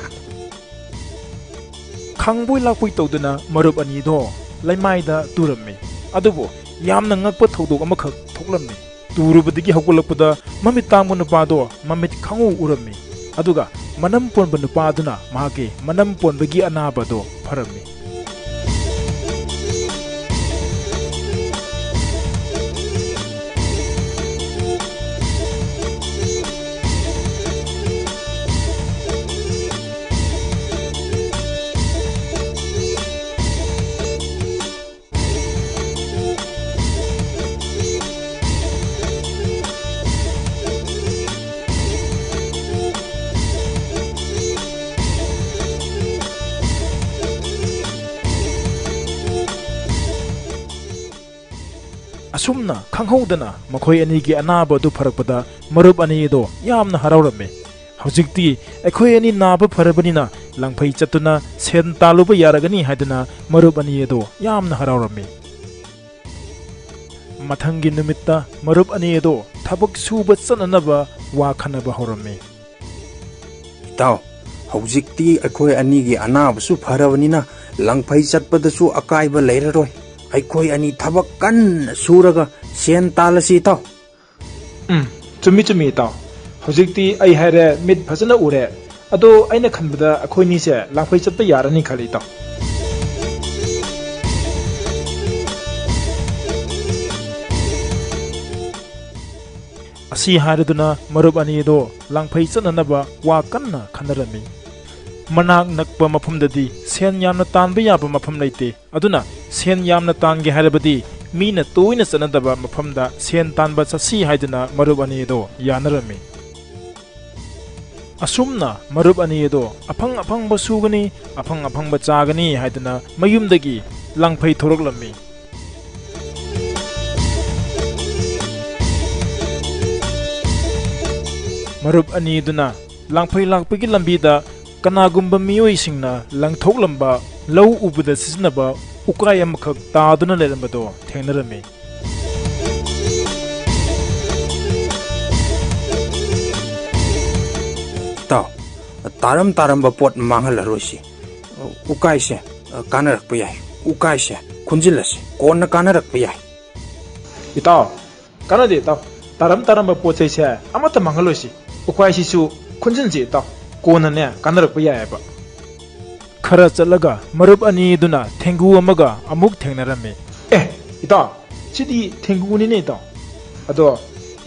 ꯈꯪꯕꯣꯏ ꯂꯥꯛꯄꯣꯏ ꯇꯧꯗꯨꯅ ꯃꯔꯨꯞ ꯑꯅꯤꯗꯣ ꯂꯩꯃꯥꯏꯗ ꯇꯨꯔꯝꯃꯤ꯫ ꯑꯗꯨꯕꯨ ꯌꯥꯝꯅ ꯉꯛꯄ ꯊꯧꯗꯣꯛ ꯑꯃꯈꯛ ꯊꯣꯛꯂꯝꯃꯤ꯫ ꯇꯨꯔꯨꯕꯗꯒꯤ ꯍꯧꯒꯠꯂꯛꯄꯗ ꯃꯃꯤꯠ ꯇꯥꯡꯕ ꯅꯨꯄꯥꯗꯣ ꯃꯃꯤꯠ ꯈꯪꯎ ꯎꯔꯝꯃꯤ꯫ ꯑꯗꯨꯒ ꯃꯅꯝ ꯄꯣꯟꯕ ꯅꯨꯄꯥ ꯑꯗꯨꯅ ꯃꯍꯥꯛꯀꯤ ꯃꯅꯝ ꯄꯣꯟꯕꯒꯤ ꯑꯅꯥꯕꯗꯣ ꯐꯔꯝꯃꯤ꯫ ꯑꯁꯨꯝꯅ ꯈꯪꯍꯧꯗꯅ ꯃꯈꯣꯏ ꯑꯅꯤꯒꯤ ꯑꯅꯥꯕ ꯑꯗꯨ ꯐꯔꯛꯄꯗ ꯃꯔꯨꯞ ꯑꯅꯤ ꯑꯗꯣ ꯌꯥꯝꯅ ꯍꯔꯥꯎꯔꯝꯃꯤ꯫ ꯍꯧꯖꯤꯛꯇꯤ ꯑꯩꯈꯣꯏ ꯑꯅꯤ ꯅꯥꯕ ꯐꯔꯕꯅꯤꯅ ꯂꯪꯐꯩ ꯆꯠꯇꯨꯅ ꯁꯦꯟ ꯇꯥꯜꯂꯨꯕ ꯌꯥꯔꯒꯅꯤ ꯍꯥꯏꯗꯨꯅ ꯃꯔꯨꯞ ꯑꯅꯤ ꯑꯗꯣ ꯌꯥꯝꯅ ꯍꯔꯥꯎꯔꯝꯃꯤ꯫ ꯃꯊꯪꯒꯤ ꯅꯨꯃꯤꯠꯇ ꯃꯔꯨꯞ ꯑꯅꯤ ꯑꯗꯣ ꯊꯕꯛ ꯁꯨꯕ ꯆꯠꯅꯅꯕ ꯋꯥ ꯈꯟꯅꯕ ꯍꯧꯔꯝꯃꯤ꯫ ꯏꯇꯥꯎ, ꯍꯧꯖꯤꯛꯇꯤ ꯑꯩꯈꯣꯏ ꯑꯅꯤꯒꯤ ꯑꯅꯥꯕꯁꯨ ꯐꯔꯕꯅꯤꯅ ꯂꯪꯐꯩ ꯆꯠꯄꯗꯁꯨ ꯑꯀꯥꯏꯕ ꯂꯩꯔꯔꯣꯏ꯫ ꯑꯩꯈꯣꯏ ꯑꯅꯤ ꯊꯕꯛ ꯀꯟꯅ ꯁꯨꯔꯒ ꯁꯦꯟ ꯇꯥꯜꯂꯁꯤ ꯏꯇꯥꯎ꯫ ꯎꯝ, ꯆꯨꯝꯃꯤ ꯆꯨꯝꯃꯤ ꯏꯇꯥꯎ꯫ ꯍꯧꯖꯤꯛꯇꯤ ꯑꯩ ꯍꯥꯏꯔꯦ, ꯃꯤꯠ ꯐꯖꯅ ꯎꯔꯦ꯫ ꯑꯗꯣ ꯑꯩꯅ ꯈꯟꯕꯗ ꯑꯩꯈꯣꯏꯅꯤꯁꯦ ꯂꯥꯡꯐꯩ ꯆꯠꯄ ꯌꯥꯔꯅꯤ ꯈꯜꯂꯤ ꯏꯇꯥꯎ꯫ ꯑꯁꯤ ꯍꯥꯏꯔꯗꯨꯅ ꯃꯔꯨꯞ ꯑꯅꯤꯗꯣ ꯂꯥꯡꯐꯩ ꯆꯠꯅꯅꯕ ꯋꯥ ꯀꯟꯅ ꯈꯟꯅꯔꯝꯃꯤ꯫ ꯃꯅꯥꯛ ꯅꯛꯄ ꯃꯐꯝꯗꯗꯤ ꯁꯦꯟ ꯌꯥꯝꯅ ꯇꯥꯟꯕ ꯌꯥꯕ ꯃꯐꯝ ꯂꯩꯇꯦ꯫ ꯑꯗꯨꯅ ꯁꯦꯟ ꯌꯥꯝꯅ ꯇꯥꯟꯒꯦ ꯍꯥꯏꯔꯕꯗꯤ ꯃꯤꯅ ꯇꯣꯏꯅ ꯆꯠꯅꯗꯕ ꯃꯐꯝꯗ ꯁꯦꯟ ꯇꯥꯟꯕ ꯆꯠꯁꯤ ꯍꯥꯏꯗꯨꯅ ꯃꯔꯨꯞ ꯑꯅꯤꯗꯣ ꯌꯥꯅꯔꯝꯃꯤ꯫ ꯑꯁꯨꯝꯅ ꯃꯔꯨꯞ ꯑꯅꯤ ꯑꯗꯣ ꯑꯐꯪ ꯑꯐꯪꯕ ꯁꯨꯒꯅꯤ, ꯑꯐꯪ ꯑꯐꯪꯕ ꯆꯥꯒꯅꯤ ꯍꯥꯏꯗꯨꯅ ꯃꯌꯨꯝꯗꯒꯤ ꯂꯥꯡꯐꯩ ꯊꯣꯔꯛꯂꯝꯃꯤ꯫ ꯃꯔꯨꯞ ꯑꯅꯤꯗꯨꯅ ꯂꯥꯡꯐꯩ ꯂꯥꯛꯄꯒꯤ ꯂꯝꯕꯤꯗ ꯀꯅꯥꯒꯨꯝꯕ ꯃꯤꯑꯣꯏꯁꯤꯡꯅ ꯂꯪꯊꯣꯛꯂꯝꯕ ꯂꯧ ꯎꯕꯗ ꯁꯤꯖꯤꯟꯅꯕ ꯎꯀꯥꯏ ꯑꯃꯈꯛ ꯇꯥꯗꯨꯅ ꯂꯩꯔꯝꯕꯗꯣ ꯊꯦꯡꯅꯔꯝꯃꯤ꯫ ꯏꯇꯥꯎ, ꯇꯥꯔꯝ ꯇꯥꯔꯝꯕ ꯄꯣꯠ ꯃꯥꯡꯍꯜꯂꯔꯣꯏꯁꯤ꯫ ꯎꯀꯥꯏꯁꯦ ꯀꯥꯟꯅꯔꯛꯄ ꯌꯥꯏ꯫ ꯎꯀꯥꯏꯁꯦ ꯈꯨꯟꯖꯤꯜꯂꯁꯤ, ꯀꯣꯟꯅ ꯀꯥꯟꯅꯔꯛꯄ ꯌꯥꯏ꯫ ꯏꯇꯥꯎ, ꯀꯥꯟꯅꯗꯦ ꯏꯇꯥꯎ꯫ ꯇꯥꯔꯝ ꯇꯥꯔꯝꯕ ꯄꯣꯠ ꯆꯩꯁꯦ ꯑꯃꯠꯇ ꯃꯥꯡꯍꯜꯂꯣꯏꯁꯤ꯫ ꯎꯀꯥꯏꯁꯤꯁꯨ ꯈꯨꯟꯖꯤꯟꯁꯤ ꯏꯇꯥꯎ꯫ ꯀꯣꯟꯅꯅꯦ ꯀꯥꯟꯅꯔꯛꯄ ꯌꯥꯏꯑꯕ꯫ ꯈꯔ ꯆꯠꯂꯒ ꯃꯔꯨꯞ ꯑꯅꯤꯗꯨꯅ ꯊꯦꯡꯒꯨ ꯑꯃꯒ ꯑꯃꯨꯛ ꯊꯦꯡꯅꯔꯝꯃꯤ꯫ ꯑꯦ, ꯏꯇꯥꯎ, ꯁꯤꯗꯤ ꯊꯦꯡꯒꯨꯅꯤꯅꯦ ꯏꯇꯥꯎ꯫ ꯑꯗꯣ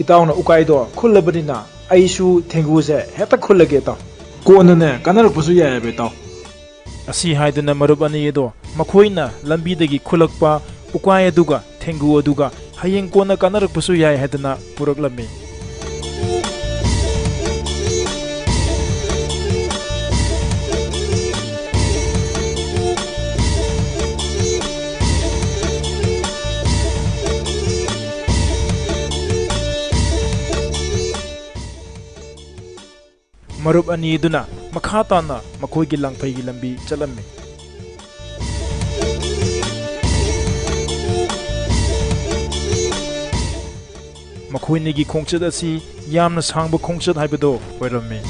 ꯏꯇꯥꯎꯅ ꯎꯀꯥꯏꯗꯣ ꯈꯨꯜꯂꯕꯅꯤꯅ ꯑꯩꯁꯨ ꯊꯦꯡꯒꯨꯁꯦ ꯍꯦꯛꯇ ꯈꯨꯜꯂꯒꯦ ꯏꯇꯥꯎ꯫ ꯀꯣꯟꯅꯅꯦ ꯀꯥꯟꯅꯔꯛꯄꯁꯨ ꯌꯥꯏꯑꯕ ꯏꯇꯥꯎ꯫ ꯑꯁꯤ ꯍꯥꯏꯗꯨꯅ ꯃꯔꯨꯞ ꯑꯅꯤ ꯑꯗꯣ ꯃꯈꯣꯏꯅ ꯂꯝꯕꯤꯗꯒꯤ ꯈꯨꯜꯂꯛꯄ ꯎꯀꯥꯏ ꯑꯗꯨꯒ ꯊꯦꯡꯒꯨ ꯑꯗꯨꯒ ꯍꯌꯦꯡ ꯀꯣꯟꯅ ꯀꯥꯟꯅꯔꯛꯄꯁꯨ ꯌꯥꯏ ꯍꯥꯏꯗꯨꯅ ꯄꯨꯔꯛꯂꯝꯃꯤ꯫ ꯃꯔꯨꯞ ꯑꯅꯤꯗꯨꯅ ꯃꯈꯥ ꯇꯥꯅ ꯃꯈꯣꯏꯒꯤ ꯂꯥꯡꯐꯩꯒꯤ ꯂꯝꯕꯤ ꯆꯠꯂꯝꯃꯤ꯫ ꯃꯈꯣꯏꯅꯤꯒꯤ ꯈꯣꯡꯆꯠ ꯑꯁꯤ ꯌꯥꯝꯅ ꯁꯥꯡꯕ ꯈꯣꯡꯆꯠ ꯍꯥꯏꯕꯗꯣ ꯑꯣꯏꯔꯝꯃꯤ꯫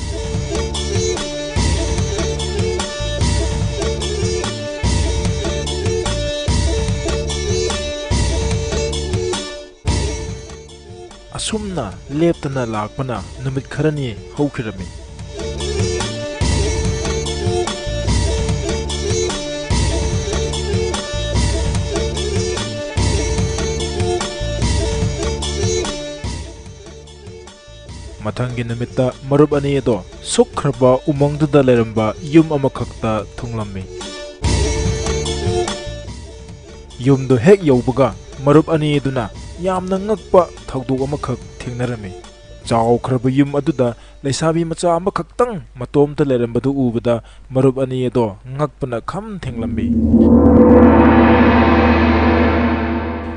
ꯑꯁꯨꯝꯅ ꯂꯦꯞꯇꯅ ꯂꯥꯛꯄꯅ ꯅꯨꯃꯤꯠ ꯈꯔꯅꯤ ꯍꯧꯈꯤꯔꯝꯃꯤ꯫ ꯃꯊꯪꯒꯤ ꯅꯨꯃꯤꯠꯇ ꯃꯔꯨꯞ ꯑꯅꯤ ꯑꯗꯣ ꯁꯨꯛꯈ꯭ꯔꯕ ꯎꯃꯪꯗꯨꯗ ꯂꯩꯔꯝꯕ ꯌꯨꯝ ꯑꯃꯈꯛꯇ ꯊꯨꯡꯂꯝꯃꯤ꯫ ꯌꯨꯝꯗꯨ ꯍꯦꯛ ꯌꯧꯕꯒ ꯃꯔꯨꯞ ꯑꯅꯤ ꯑꯗꯨꯅ ꯌꯥꯝꯅ ꯉꯛꯄ ꯊꯧꯗꯣꯛ ꯑꯃꯈꯛ ꯊꯦꯡꯅꯔꯝꯃꯤ꯫ ꯆꯥꯎꯈ꯭ꯔꯕ ꯌꯨꯝ ꯑꯗꯨꯗ ꯂꯩꯁꯥꯕꯤ ꯃꯆꯥ ꯑꯃꯈꯛꯇꯪ ꯃꯇꯣꯝꯇ ꯂꯩꯔꯝꯕꯗꯨ ꯎꯕꯗ ꯃꯔꯨꯞ ꯑꯅꯤ ꯑꯗꯣ ꯉꯛꯄꯅ ꯈꯝ ꯊꯦꯡꯂꯝꯃꯤ꯫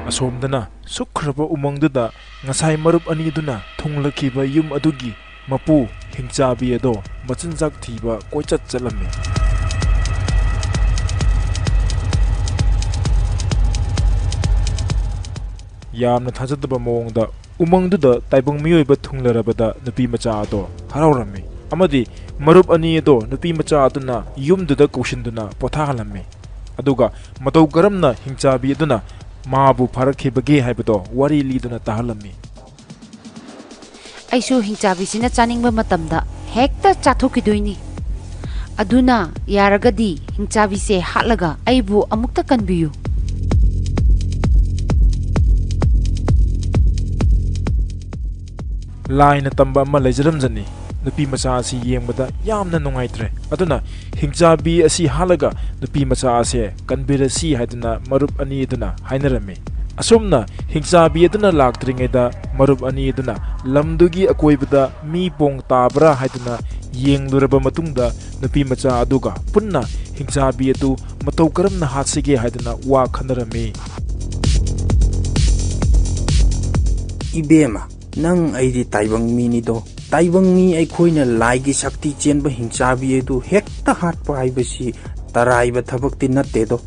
ꯑꯁꯣꯝꯗꯅ ꯁꯨꯛꯈ꯭ꯔꯕ ꯎꯃꯪꯗꯨꯗ ꯉꯁꯥꯏ ꯃꯔꯨꯞ ꯑꯅꯤꯗꯨꯅ ꯊꯨꯡꯂꯈꯤꯕ ꯌꯨꯝ ꯑꯗꯨꯒꯤ ꯃꯄꯨ ꯍꯤꯡꯆꯥꯕꯤ ꯑꯗꯣ ꯃꯆꯤꯟꯖꯥꯛ ꯊꯤꯕ ꯀꯣꯏꯆꯠ ꯆꯠꯂꯝꯃꯤ꯫ ꯌꯥꯝꯅ ꯊꯥꯖꯗꯕ ꯃꯑꯣꯡꯗ ꯎꯃꯪꯗꯨꯗ ꯇꯥꯏꯕꯪ ꯃꯤꯑꯣꯏꯕ ꯊꯨꯡꯂꯔꯕꯗ ꯅꯨꯄꯤ ꯃꯆꯥ ꯑꯗꯣ ꯍꯔꯥꯎꯔꯝꯃꯤ ꯑꯃꯗꯤ ꯃꯔꯨꯞ ꯑꯅꯤ ꯑꯗꯣ ꯅꯨꯄꯤ ꯃꯆꯥ ꯑꯗꯨꯅ ꯌꯨꯝꯗꯨꯗ ꯀꯧꯁꯤꯟꯗꯨꯅ ꯄꯣꯊꯥꯍꯜꯂꯝꯃꯤ꯫ ꯑꯗꯨꯒ ꯃꯇꯧ ꯀꯔꯝꯅ ꯍꯤꯡꯆꯥꯕꯤ ꯑꯗꯨꯅ ꯃꯥꯕꯨ ꯐꯥꯔꯛꯈꯤꯕꯒꯦ ꯍꯥꯏꯕꯗꯣ ꯋꯥꯔꯤ ꯂꯤꯗꯨꯅ ꯇꯥꯍꯜꯂꯝꯃꯤ꯫ ꯑꯩꯁꯨ ꯍꯤꯡꯆꯥꯕꯤꯁꯤꯅ ꯆꯥꯅꯤꯡꯕ ꯃꯇꯝꯗ ꯍꯦꯛꯇ ꯆꯥꯊꯣꯛꯈꯤꯗꯣꯏꯅꯤ꯫ ꯑꯗꯨꯅ ꯌꯥꯔꯒꯗꯤ ꯍꯤꯡꯆꯥꯕꯤꯁꯦ ꯍꯥꯠꯂꯒ ꯑꯩꯕꯨ ꯑꯃꯨꯛꯇ ꯀꯟꯕꯤꯌꯨ꯫ ꯂꯥꯏꯅ ꯇꯝꯕ ꯑꯃ ꯂꯩꯖꯔꯝꯖꯅꯤ꯫ ꯅꯨꯄꯤ ꯃꯆꯥ ꯑꯁꯤ ꯌꯦꯡꯕꯗ ꯌꯥꯝꯅ ꯅꯨꯡꯉꯥꯏꯇ꯭ꯔꯦ꯫ ꯑꯗꯨꯅ ꯍꯤꯡꯆꯥꯕꯤ ꯑꯁꯤ ꯍꯥꯠꯂꯒ ꯅꯨꯄꯤ ꯃꯆꯥ ꯑꯁꯦ ꯀꯟꯕꯤꯔꯁꯤ ꯍꯥꯏꯗꯨꯅ ꯃꯔꯨꯞ ꯑꯅꯤ ꯑꯗꯨꯅ ꯍꯥꯏꯅꯔꯝꯃꯤ꯫ ꯑꯁꯨꯝꯅ ꯍꯤꯡꯆꯥꯕꯤ ꯑꯗꯨꯅ ꯂꯥꯛꯇ꯭ꯔꯤꯉꯩꯗ ꯃꯔꯨꯞ ꯑꯅꯤ ꯑꯗꯨꯅ ꯂꯝꯗꯨꯒꯤ ꯑꯀꯣꯏꯕꯗ ꯃꯤ ꯄꯣꯡ ꯇꯥꯕ꯭ꯔꯥ ꯍꯥꯏꯗꯨꯅ ꯌꯦꯡꯂꯨꯔꯕ ꯃꯇꯨꯡꯗ ꯅꯨꯄꯤ ꯃꯆꯥ ꯑꯗꯨꯒ ꯄꯨꯟꯅ ꯍꯤꯡꯆꯥꯕꯤ ꯑꯗꯨ ꯃꯇꯧ ꯀꯔꯝꯅ ꯍꯥꯠꯁꯤꯒꯦ ꯍꯥꯏꯗꯨꯅ ꯋꯥ ꯈꯟꯅꯔꯝꯃꯤ꯫ ꯏꯕꯦꯝꯃ, ꯅꯪ ꯑꯩꯗꯤ ꯇꯥꯏꯕꯪ ꯃꯤꯅꯤꯗꯣ꯫ ꯇꯥꯏꯕꯪ ꯃꯤ ꯑꯩꯈꯣꯏꯅ ꯂꯥꯏꯒꯤ ꯁꯛꯇꯤ ꯆꯦꯟꯕ ꯍꯤꯡꯆꯥꯕꯤ ꯑꯗꯨ ꯍꯦꯛꯇ ꯍꯥꯠꯄ ꯍꯥꯏꯕꯁꯤ ꯇꯔꯥꯏꯕ ꯊꯕꯛꯇꯤ ꯅꯠꯇꯦꯗꯣ꯫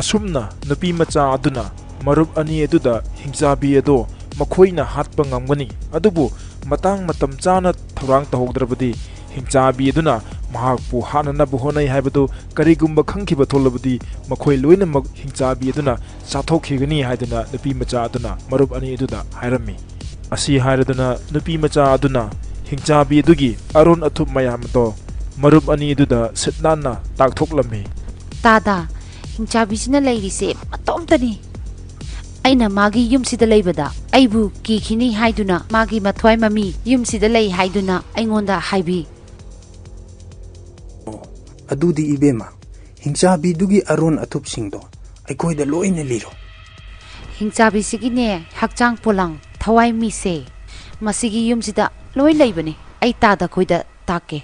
ꯑꯁꯨꯝꯅ ꯅꯨꯄꯤ ꯃꯆꯥ ꯑꯗꯨꯅ ꯃꯔꯨꯞ ꯑꯅꯤ ꯑꯗꯨꯗ ꯍꯤꯡꯆꯥꯕꯤ ꯑꯗꯣ ꯃꯈꯣꯏꯅ ꯍꯥꯠꯄ ꯉꯝꯒꯅꯤ, ꯑꯗꯨꯕꯨ ꯃꯇꯥꯡ ꯃꯇꯝ ꯆꯥꯅ ꯊꯧꯔꯥꯡ ꯇꯧꯍꯧꯗ꯭ꯔꯕꯗꯤ ꯍꯤꯡꯆꯥꯕꯤ ꯑꯗꯨꯅ ꯃꯍꯥꯛꯄꯨ ꯍꯥꯠꯅꯅꯕ ꯍꯣꯠꯅꯩ ꯍꯥꯏꯕꯗꯨ ꯀꯔꯤꯒꯨꯝꯕ ꯈꯪꯈꯤꯕ ꯊꯣꯛꯂꯕꯗꯤ ꯃꯈꯣꯏ ꯂꯣꯏꯅꯃꯛ ꯍꯤꯡꯆꯥꯕꯤ ꯑꯗꯨꯅ ꯆꯥꯊꯣꯛꯈꯤꯒꯅꯤ ꯍꯥꯏꯗꯨꯅ ꯅꯨꯄꯤ ꯃꯆꯥ ꯑꯗꯨꯅ ꯃꯔꯨꯞ ꯑꯅꯤ ꯑꯗꯨꯗ ꯍꯥꯏꯔꯝꯃꯤ꯫ ꯑꯁꯤ ꯍꯥꯏꯔꯗꯨꯅ ꯅꯨꯄꯤ ꯃꯆꯥ ꯑꯗꯨꯅ ꯍꯤꯡꯆꯥꯕꯤ ꯑꯗꯨꯒꯤ ꯑꯔꯣꯟ ꯑꯊꯨꯞ ꯃꯌꯥꯝ ꯑꯗꯣ ꯃꯔꯨꯞ ꯑꯅꯤ ꯑꯗꯨꯗ ꯁꯤꯠ ꯅꯥꯟꯅ ꯇꯥꯛꯊꯣꯛꯂꯝꯃꯤ꯫ ꯇꯥꯗ, ꯍꯤꯡꯆꯥꯕꯤꯁꯤꯅ ꯂꯩꯔꯤꯁꯦ ꯃꯇꯣꯝꯇꯅꯤ꯫ ꯑꯩꯅ ꯃꯥꯒꯤ ꯌꯨꯝꯁꯤꯗ ꯂꯩꯕꯗ ꯑꯩꯕꯨ ꯀꯤꯈꯤꯅꯤ ꯍꯥꯏꯗꯨꯅ ꯃꯥꯒꯤ ꯃꯊ꯭ꯋꯥꯏ ꯃꯃꯤ ꯌꯨꯝꯁꯤꯗ ꯂꯩ ꯍꯥꯏꯗꯨꯅ ꯑꯩꯉꯣꯟꯗ ꯍꯥꯏꯕꯤ꯫ ꯑꯣ, ꯑꯗꯨꯗꯤ ꯏꯕꯦꯝꯃ, ꯍꯤꯡꯆꯥꯕꯤꯗꯨꯒꯤ ꯑꯔꯣꯟ ꯑꯊꯨꯞꯁꯤꯡꯗꯣ ꯑꯩꯈꯣꯏꯗ ꯂꯣꯏꯅ ꯂꯤꯔꯣ꯫ ꯍꯤꯡꯆꯥꯕꯤꯁꯤꯒꯤꯅꯦ ꯍꯛꯆꯥꯡ ꯄꯣꯂꯥꯡ, ꯊꯋꯥꯏ ꯃꯤꯁꯦ ꯃꯁꯤꯒꯤ ꯌꯨꯝꯁꯤꯗ ꯂꯣꯏ ꯂꯩꯕꯅꯦ꯫ ꯑꯩ ꯇꯥꯗ ꯈꯣꯏꯗ ꯇꯥꯛꯀꯦ꯫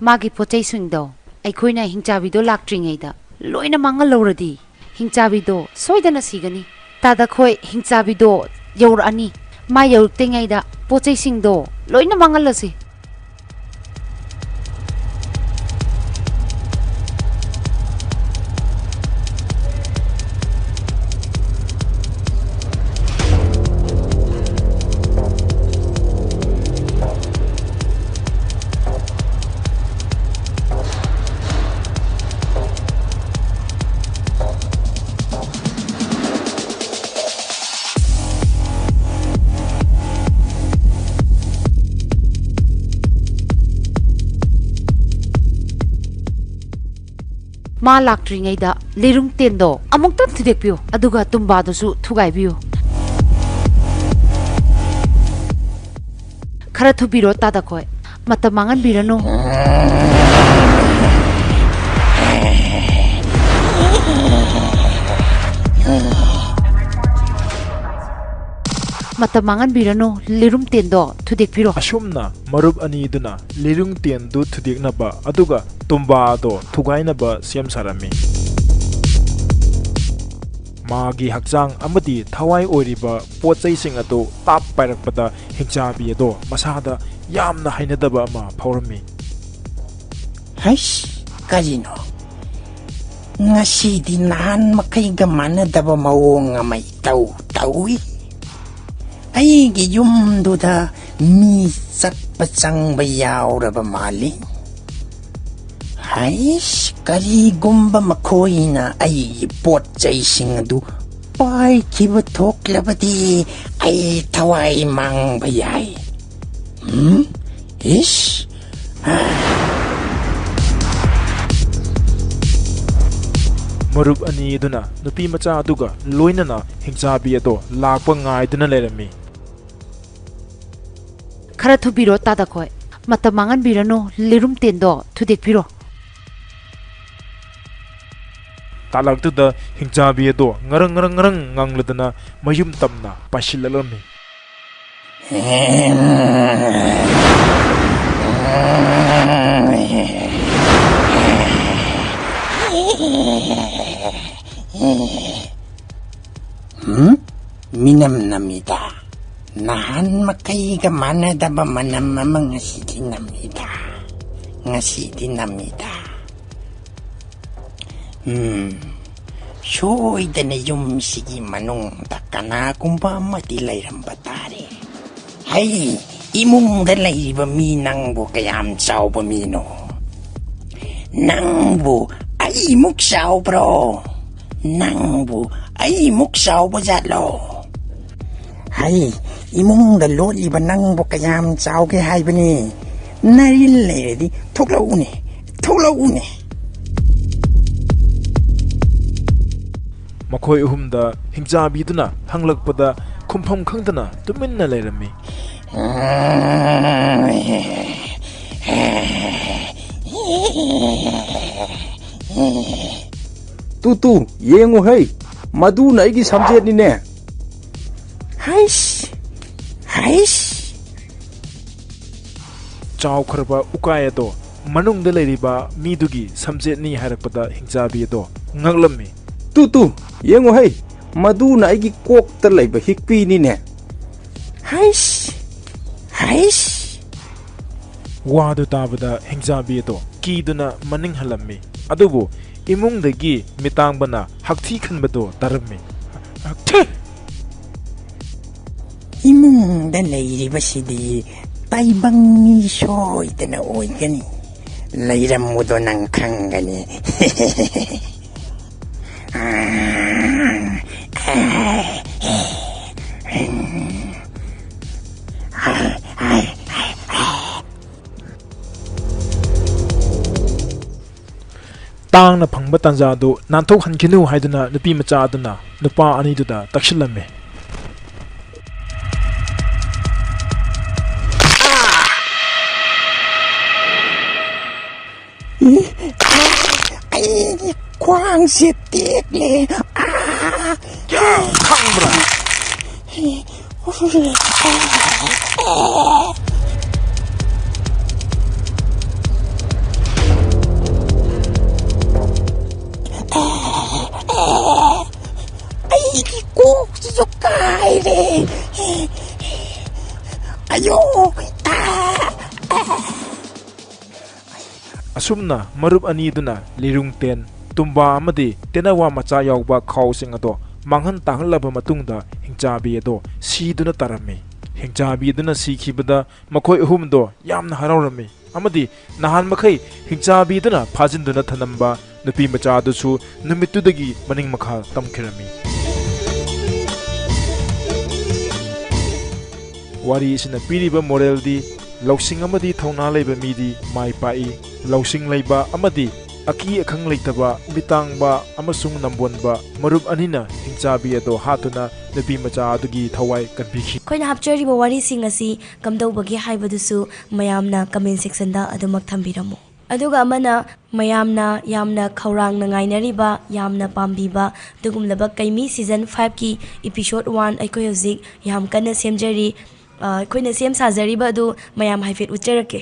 ꯃꯥꯒꯤ ꯄꯣꯠ ꯆꯩꯁꯤꯡꯗꯣ ꯑꯩꯈꯣꯏꯅ ꯍꯤꯡꯆꯥꯕꯤꯗꯣ ꯂꯥꯛꯇ꯭ꯔꯤꯉꯩꯗ ꯂꯣꯏꯅ ꯃꯥꯡꯍꯜꯍꯧꯔꯗꯤ ꯍꯤꯡꯆꯥꯕꯤꯗꯣ ꯁꯣꯏꯗꯅ ꯁꯤꯒꯅꯤ꯫ ꯇꯥꯗ ꯈꯣꯏ ꯍꯤꯡꯆꯥꯕꯤꯗꯣ ꯌꯧꯔꯛꯑꯅꯤ꯫ ꯃꯥ ꯌꯧꯔꯛꯇ꯭ꯔꯤꯉꯩꯗ ꯄꯣꯠ ꯆꯩꯁꯤꯡꯗꯣ ꯂꯣꯏꯅ ꯃꯥꯡꯍꯜꯂꯁꯤ꯫ ꯃꯥ ꯂꯥꯛꯇ꯭ꯔꯤꯉꯩꯗ ꯂꯤꯔꯨꯡ ꯇꯦꯟꯗꯣ ꯑꯃꯨꯛꯇꯪ ꯊꯨꯗꯦꯛꯄꯤꯌꯨ, ꯑꯗꯨꯒ ꯇꯨꯝꯕꯥꯗꯨꯁꯨ ꯊꯨꯒꯥꯏꯕꯤꯌꯨ꯫ ꯈꯔ ꯊꯨꯕꯤꯔꯣ ꯇꯥꯗꯈꯣꯏ, ꯃꯇꯝ ꯃꯥꯡꯍꯟꯕꯤꯔꯅꯨ꯫ ꯃꯇꯝ ꯃꯥꯡꯍꯟꯕꯤꯔꯅꯨ, ꯂꯤꯔꯨꯝ ꯇꯦꯟꯗꯣ ꯊꯨꯗꯦꯛꯄꯤꯔꯣ꯫ ꯑꯁꯨꯝꯅ ꯃꯔꯨꯞ ꯑꯅꯤꯗꯨꯅ ꯂꯤꯔꯨꯡ ꯇꯦꯟꯗꯨ ꯊꯨꯗꯦꯛꯅꯕ ꯑꯗꯨꯒ ꯇꯨꯝꯕꯥꯗꯣ ꯊꯨꯒꯥꯏꯅꯕ ꯁꯦꯝ ꯁꯥꯔꯝꯃꯤ꯫ ꯃꯥꯒꯤ ꯍꯛꯆꯥꯡ ꯑꯃꯗꯤ ꯊꯋꯥꯏ ꯑꯣꯏꯔꯤꯕ ꯄꯣꯠ ꯆꯩꯁꯤꯡ ꯑꯗꯨ ꯇꯥꯞ ꯄꯥꯏꯔꯛꯄꯗ ꯍꯤꯡꯆꯥꯕꯤ ꯑꯗꯣ ꯃꯁꯥꯗ ꯌꯥꯝꯅ ꯍꯩꯅꯗꯕ ꯑꯃ ꯐꯥꯎꯔꯝꯃꯤ꯫ ꯍꯩꯁ, ꯀꯔꯤꯅꯣ? ꯉꯁꯤꯗꯤ ꯅꯍꯥꯟ ꯃꯈꯩꯒ ꯃꯥꯟꯅꯗꯕ ꯃꯑꯣꯡ ꯑꯃ ꯏꯇꯧ ꯇꯧꯏ꯫ ꯑꯩꯒꯤ ꯌꯨꯝꯗꯨꯗ ꯃꯤ ꯆꯠꯄ ꯆꯪꯕ ꯌꯥꯎꯔꯕ ꯃꯥꯜꯂꯤ꯫ ꯍꯩꯁ, ꯀꯔꯤꯒꯨꯝꯕ ꯃꯈꯣꯏꯅ ꯑꯩꯒꯤ ꯄꯣꯠ ꯆꯩꯁꯤꯡ ꯑꯗꯨ ꯄꯥꯏꯈꯤꯕ ꯊꯣꯛꯂꯕꯗꯤ ꯑꯩ ꯊꯋꯥꯏ ꯃꯥꯡꯕ ꯌꯥꯏ꯫ ꯍꯨꯝ? ꯏꯁ! ꯃꯔꯨꯞ ꯑꯅꯤ ꯑꯗꯨꯅ ꯅꯨꯄꯤ ꯃꯆꯥ ꯑꯗꯨꯒ ꯂꯣꯏꯅꯅ ꯍꯤꯡꯆꯥꯕꯤ ꯑꯗꯣ ꯂꯥꯛꯄ ꯉꯥꯏꯗꯨꯅ ꯂꯩꯔꯝꯃꯤ꯫ ꯈꯔ ꯊꯨꯕꯤꯔꯣ, ꯇꯥꯗꯈꯣꯏ꯫ ꯃꯇꯝ ꯃꯥꯡꯍꯟꯕꯤꯔꯅꯨ, ꯂꯤꯔꯨꯝ ꯇꯦꯟꯗꯣ ꯊꯨꯗꯦꯛꯄꯤꯔꯣ꯫ ꯇꯥꯂꯛꯇꯨꯗ ꯍꯤꯡꯆꯥꯕꯤ ꯑꯗꯣ ꯉꯔꯪ ꯉꯔꯪ ꯉꯔꯪ ꯉꯪꯂꯗꯅ ꯃꯌꯨꯝ ꯇꯝꯅ ꯄꯥꯏꯁꯤꯜꯂꯛꯂꯝꯃꯤ꯫ ꯍꯨꯝ? ꯃꯤꯅꯝ ꯅꯝꯃꯤꯗ꯫ ꯅꯍꯥꯟ ꯃꯈꯩꯒ ꯃꯥꯟꯅꯗꯕ ꯃꯅꯝ ꯑꯃ ꯉꯁꯤꯗꯤ ꯅꯝꯃꯤꯗ꯫ ꯉꯁꯤꯗꯤ ꯅꯝꯃꯤꯗ꯫ ꯎꯝ, ꯁꯣꯏꯗꯅ ꯌꯨꯝꯁꯤꯒꯤ ꯃꯅꯨꯡꯗ ꯀꯅꯥꯒꯨꯝꯕ ꯑꯃꯗꯤ ꯂꯩꯔꯝꯕ ꯇꯥꯔꯦ꯫ ꯍꯩ, ꯏꯃꯨꯡꯗ ꯂꯩꯔꯤꯕ ꯃꯤ ꯅꯪꯕꯨ ꯀꯌꯥꯝ ꯆꯥꯎꯕ ꯃꯤꯅꯣ? ꯅꯪꯕꯨ ꯑꯩꯃꯨꯛ ꯆꯥꯎꯕ꯭ꯔꯣ? ꯅꯪꯕꯨ ꯑꯩꯃꯨꯛ ꯆꯥꯎꯕ ꯖꯥꯠꯂꯣ? ꯍꯩ, ꯏꯃꯨꯡꯗ ꯂꯣꯠꯂꯤꯕ ꯅꯪꯕꯨ ꯀꯌꯥꯝ ꯆꯥꯎꯒꯦ ꯍꯥꯏꯕꯅꯤ? ꯅꯔꯤꯜ ꯂꯩꯔꯗꯤ ꯊꯣꯛꯂꯛꯎꯅꯦ, ꯊꯣꯛꯂꯛꯎꯅꯦ꯫ ꯃꯈꯣꯏ ꯑꯍꯨꯝꯗ ꯍꯤꯡꯆꯥꯕꯤꯗꯨꯅ ꯍꯪꯂꯛꯄꯗ ꯈꯨꯝꯐꯝ ꯈꯪꯗꯅ ꯇꯨꯃꯤꯟꯅ ꯂꯩꯔꯝꯃꯤ꯫ ꯇꯨ, ꯇꯨ, ꯌꯦꯡꯉꯨ ꯍꯩ, ꯃꯗꯨꯅ ꯑꯩꯒꯤ ꯁꯝꯖꯦꯠꯅꯤꯅꯦ꯫ ꯍꯩꯁ! ꯍꯩꯁ! ꯆꯥꯎꯈ꯭ꯔꯕ ꯎꯀꯥꯏ ꯑꯗꯣ ꯃꯅꯨꯡꯗ ꯂꯩꯔꯤꯕ ꯃꯤꯗꯨꯒꯤ ꯁꯝꯖꯦꯠꯅꯤ ꯍꯥꯏꯔꯛꯄꯗ ꯍꯤꯡꯆꯥꯕꯤ ꯑꯗꯣ ꯉꯛꯂꯝꯃꯤ꯫ ꯇꯨ, ꯇꯨ, ꯌꯦꯡꯉꯨ ꯍꯩ, ꯃꯗꯨꯅ ꯑꯩꯒꯤ ꯀꯣꯛꯇ ꯂꯩꯕ ꯍꯤꯛꯄꯤꯅꯤꯅꯦ꯫ ꯍꯩꯁ! ꯍꯩꯁ! ꯋꯥꯗꯨ ꯇꯥꯕꯗ ꯍꯤꯡꯆꯥꯕꯤ ꯑꯗꯣ ꯀꯤꯗꯨꯅ ꯃꯅꯤꯡ ꯍꯜꯂꯝꯃꯤ꯫ ꯑꯗꯨꯕꯨ ꯏꯃꯨꯡꯗꯒꯤ ꯃꯤꯇꯥꯡꯕꯅ ꯍꯛꯊꯤ ꯈꯟꯕꯗꯣ ꯇꯥꯔꯝꯃꯤ꯫ ꯍꯛꯊꯤ! ꯏꯃꯨꯡꯗ ꯂꯩꯔꯤꯕꯁꯤꯗꯤ ꯇꯥꯏꯕꯪ ꯃꯤ ꯁꯣꯏꯗꯅ ꯑꯣꯏꯒꯅꯤ꯫ ꯂꯩꯔꯝꯃꯨꯗꯣ ꯅꯪ ꯈꯪꯒꯅꯤ꯫ ꯇꯥꯡꯅ ꯐꯪꯕ ꯇꯥꯟꯖꯥꯗꯨ ꯅꯥꯟꯊꯣꯛꯍꯟꯈꯤꯅꯨ ꯍꯥꯏꯗꯨꯅ ꯅꯨꯄꯤ ꯃꯆꯥ ꯑꯗꯨꯅ ꯅꯨꯄꯥ ꯑꯅꯤꯗꯨꯗ ꯇꯛꯁꯤꯜꯂꯝꯃꯤ꯫ ꯑꯩꯒꯤ ꯈ꯭ꯋꯥꯡꯁꯦ ꯇꯦꯛꯂꯦ꯫ ꯑꯥ! ꯈꯪꯕ꯭ꯔꯥ? ꯑꯩꯒꯤ ꯀꯣꯛꯁꯤꯁꯨ ꯀꯥꯏꯔꯦ꯫ ꯑꯌꯣ! ꯑꯥ! ꯑꯁꯨꯝꯅ ꯃꯔꯨꯞ ꯑꯅꯤꯗꯨꯅ ꯂꯤꯔꯨꯡ ꯇꯦꯟ, ꯇꯨꯝꯕꯥ ꯑꯃꯗꯤ ꯇꯦꯅꯋꯥ ꯃꯆꯥ ꯌꯥꯎꯕ ꯈꯥꯎꯁꯤꯡ ꯑꯗꯣ ꯃꯥꯡꯍꯟ ꯇꯥꯛꯍꯜꯂꯕ ꯃꯇꯨꯡꯗ ꯍꯤꯡꯆꯥꯕꯤ ꯑꯗꯣ ꯁꯤꯗꯨꯅ ꯇꯥꯔꯝꯃꯤ꯫ ꯍꯤꯡꯆꯥꯕꯤ ꯑꯗꯨꯅ ꯁꯤꯈꯤꯕꯗ ꯃꯈꯣꯏ ꯑꯍꯨꯝꯗꯣ ꯌꯥꯝꯅ ꯍꯔꯥꯎꯔꯝꯃꯤ ꯑꯃꯗꯤ ꯅꯍꯥꯟ ꯃꯈꯩ ꯍꯤꯡꯆꯥꯕꯤ ꯑꯗꯨꯅ ꯐꯥꯖꯤꯟꯗꯨꯅ ꯊꯅꯝꯕ ꯅꯨꯄꯤ ꯃꯆꯥ ꯑꯗꯨꯁꯨ ꯅꯨꯃꯤꯠꯇꯨꯗꯒꯤ ꯃꯅꯤꯡ ꯃꯈꯥ ꯇꯝꯈꯤꯔꯝꯃꯤ꯫ ꯋꯥꯔꯤ ꯑꯁꯤꯅ ꯄꯤꯔꯤꯕ ꯃꯣꯔꯦꯜꯗꯤ, ꯂꯧꯁꯤꯡ ꯑꯃꯗꯤ ꯊꯧꯅꯥ ꯂꯩꯕ ꯃꯤꯗꯤ ꯃꯥꯏ ꯄꯥꯛꯏ꯫ ꯂꯧꯁꯤꯡ ꯂꯩꯕ ꯑꯃꯗꯤ ꯑꯀꯤ ꯑꯈꯪ ꯂꯩꯇꯕ, ꯃꯤꯇꯥꯡꯕ ꯑꯃꯁꯨꯡ ꯅꯝꯕꯣꯟꯕ ꯃꯔꯨꯞ ꯑꯅꯤꯅ ꯍꯤꯡꯆꯥꯕꯤ ꯑꯗꯣ ꯍꯥꯠꯇꯨꯅ ꯅꯨꯄꯤ ꯃꯆꯥ ꯑꯗꯨꯒꯤ ꯊꯋꯥꯏ ꯀꯟꯕꯤꯈꯤ꯫ ꯑꯩꯈꯣꯏꯅ ꯍꯥꯞꯆꯔꯤꯕ ꯋꯥꯔꯤꯁꯤꯡ ꯑꯁꯤ ꯀꯝꯗꯧꯕꯒꯦ ꯍꯥꯏꯕꯗꯨꯁꯨ ꯃꯌꯥꯝꯅ comment sectionꯗ ꯑꯗꯨꯃꯛ ꯊꯝꯕꯤꯔꯝꯃꯨ꯫ ꯑꯗꯨꯒ ꯑꯃꯅ, ꯃꯌꯥꯝꯅ ꯌꯥꯝꯅ ꯈꯧꯔꯥꯡꯅ ꯉꯥꯏꯅꯔꯤꯕ, ꯌꯥꯝꯅ ꯄꯥꯝꯕꯤꯕ ꯑꯗꯨꯒꯨꯝꯂꯕ ꯀꯩꯃꯤ season fiveꯀꯤ episode one ꯑꯩꯈꯣꯏ ꯍꯧꯖꯤꯛ ꯌꯥꯝ ꯀꯟꯅ ꯁꯦꯝꯖꯔꯤ꯫ ꯑ, ꯑꯩꯈꯣꯏꯅ ꯁꯦꯝ ꯁꯥꯖꯔꯤꯕ ꯑꯗꯨ ꯃꯌꯥꯝ ꯍꯥꯏꯐꯦꯠ ꯎꯠꯆꯔꯛꯀꯦ꯫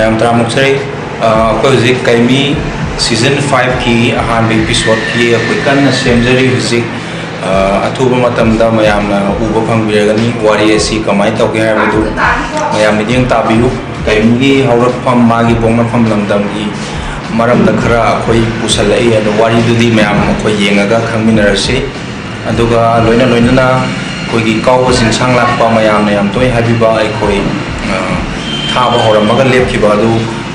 ꯃꯌꯥꯝ ꯇꯔꯥꯃꯨꯛ ꯁꯔꯤ꯫ ꯑ, ꯑꯩꯈꯣꯏ ꯍꯧꯖꯤꯛ ꯀꯩꯃꯤ season five ꯀꯤ ꯑꯍꯥꯟꯕ episode ꯀꯤ ꯑꯩꯈꯣꯏ ꯀꯟꯅ ꯁꯦꯝꯖꯔꯤ ꯍꯧꯖꯤꯛ꯫ ꯑ, ꯑꯊꯨꯕ ꯃꯇꯝꯗ ꯃꯌꯥꯝꯅ ꯎꯕ ꯐꯪꯕꯤꯔꯒꯅꯤ꯫ ꯋꯥꯔꯤ ꯑꯁꯤ ꯀꯃꯥꯏꯅ ꯇꯧꯒꯦ ꯍꯥꯏꯕꯗꯨ ꯃꯌꯥꯝ ꯃꯤꯠꯌꯦꯡ ꯇꯥꯕꯤꯌꯨ꯫ ꯀꯩꯃꯤꯒꯤ ꯍꯧꯔꯛꯐꯝ, ꯃꯥꯒꯤ ꯄꯣꯛꯅꯐꯝ ꯂꯝꯗꯝꯒꯤ ꯃꯔꯝꯗ ꯈꯔ ꯑꯩꯈꯣꯏ ꯄꯨꯁꯜꯂꯛꯏ꯫ ꯑꯗꯣ ꯋꯥꯔꯤꯗꯨꯗꯤ ꯃꯌꯥꯝ ꯑꯩꯈꯣꯏ ꯌꯦꯡꯉꯒ ꯈꯪꯃꯤꯟꯅꯔꯁꯤ꯫ ꯑꯗꯨꯒ ꯂꯣꯏꯅ ꯂꯣꯏꯅꯅ ꯑꯩꯈꯣꯏꯒꯤ ꯀꯥꯎꯕ ꯆꯤꯡꯁꯥꯡ ꯂꯥꯛꯄ ꯃꯌꯥꯝꯅ ꯌꯥꯝ ꯇꯣꯏ ꯍꯥꯏꯕꯤꯕ ꯑꯩꯈꯣꯏ, ꯑ, ꯊꯥꯕ ꯍꯧꯔꯝꯃꯒ ꯂꯦꯞꯈꯤꯕ ꯑꯗꯨ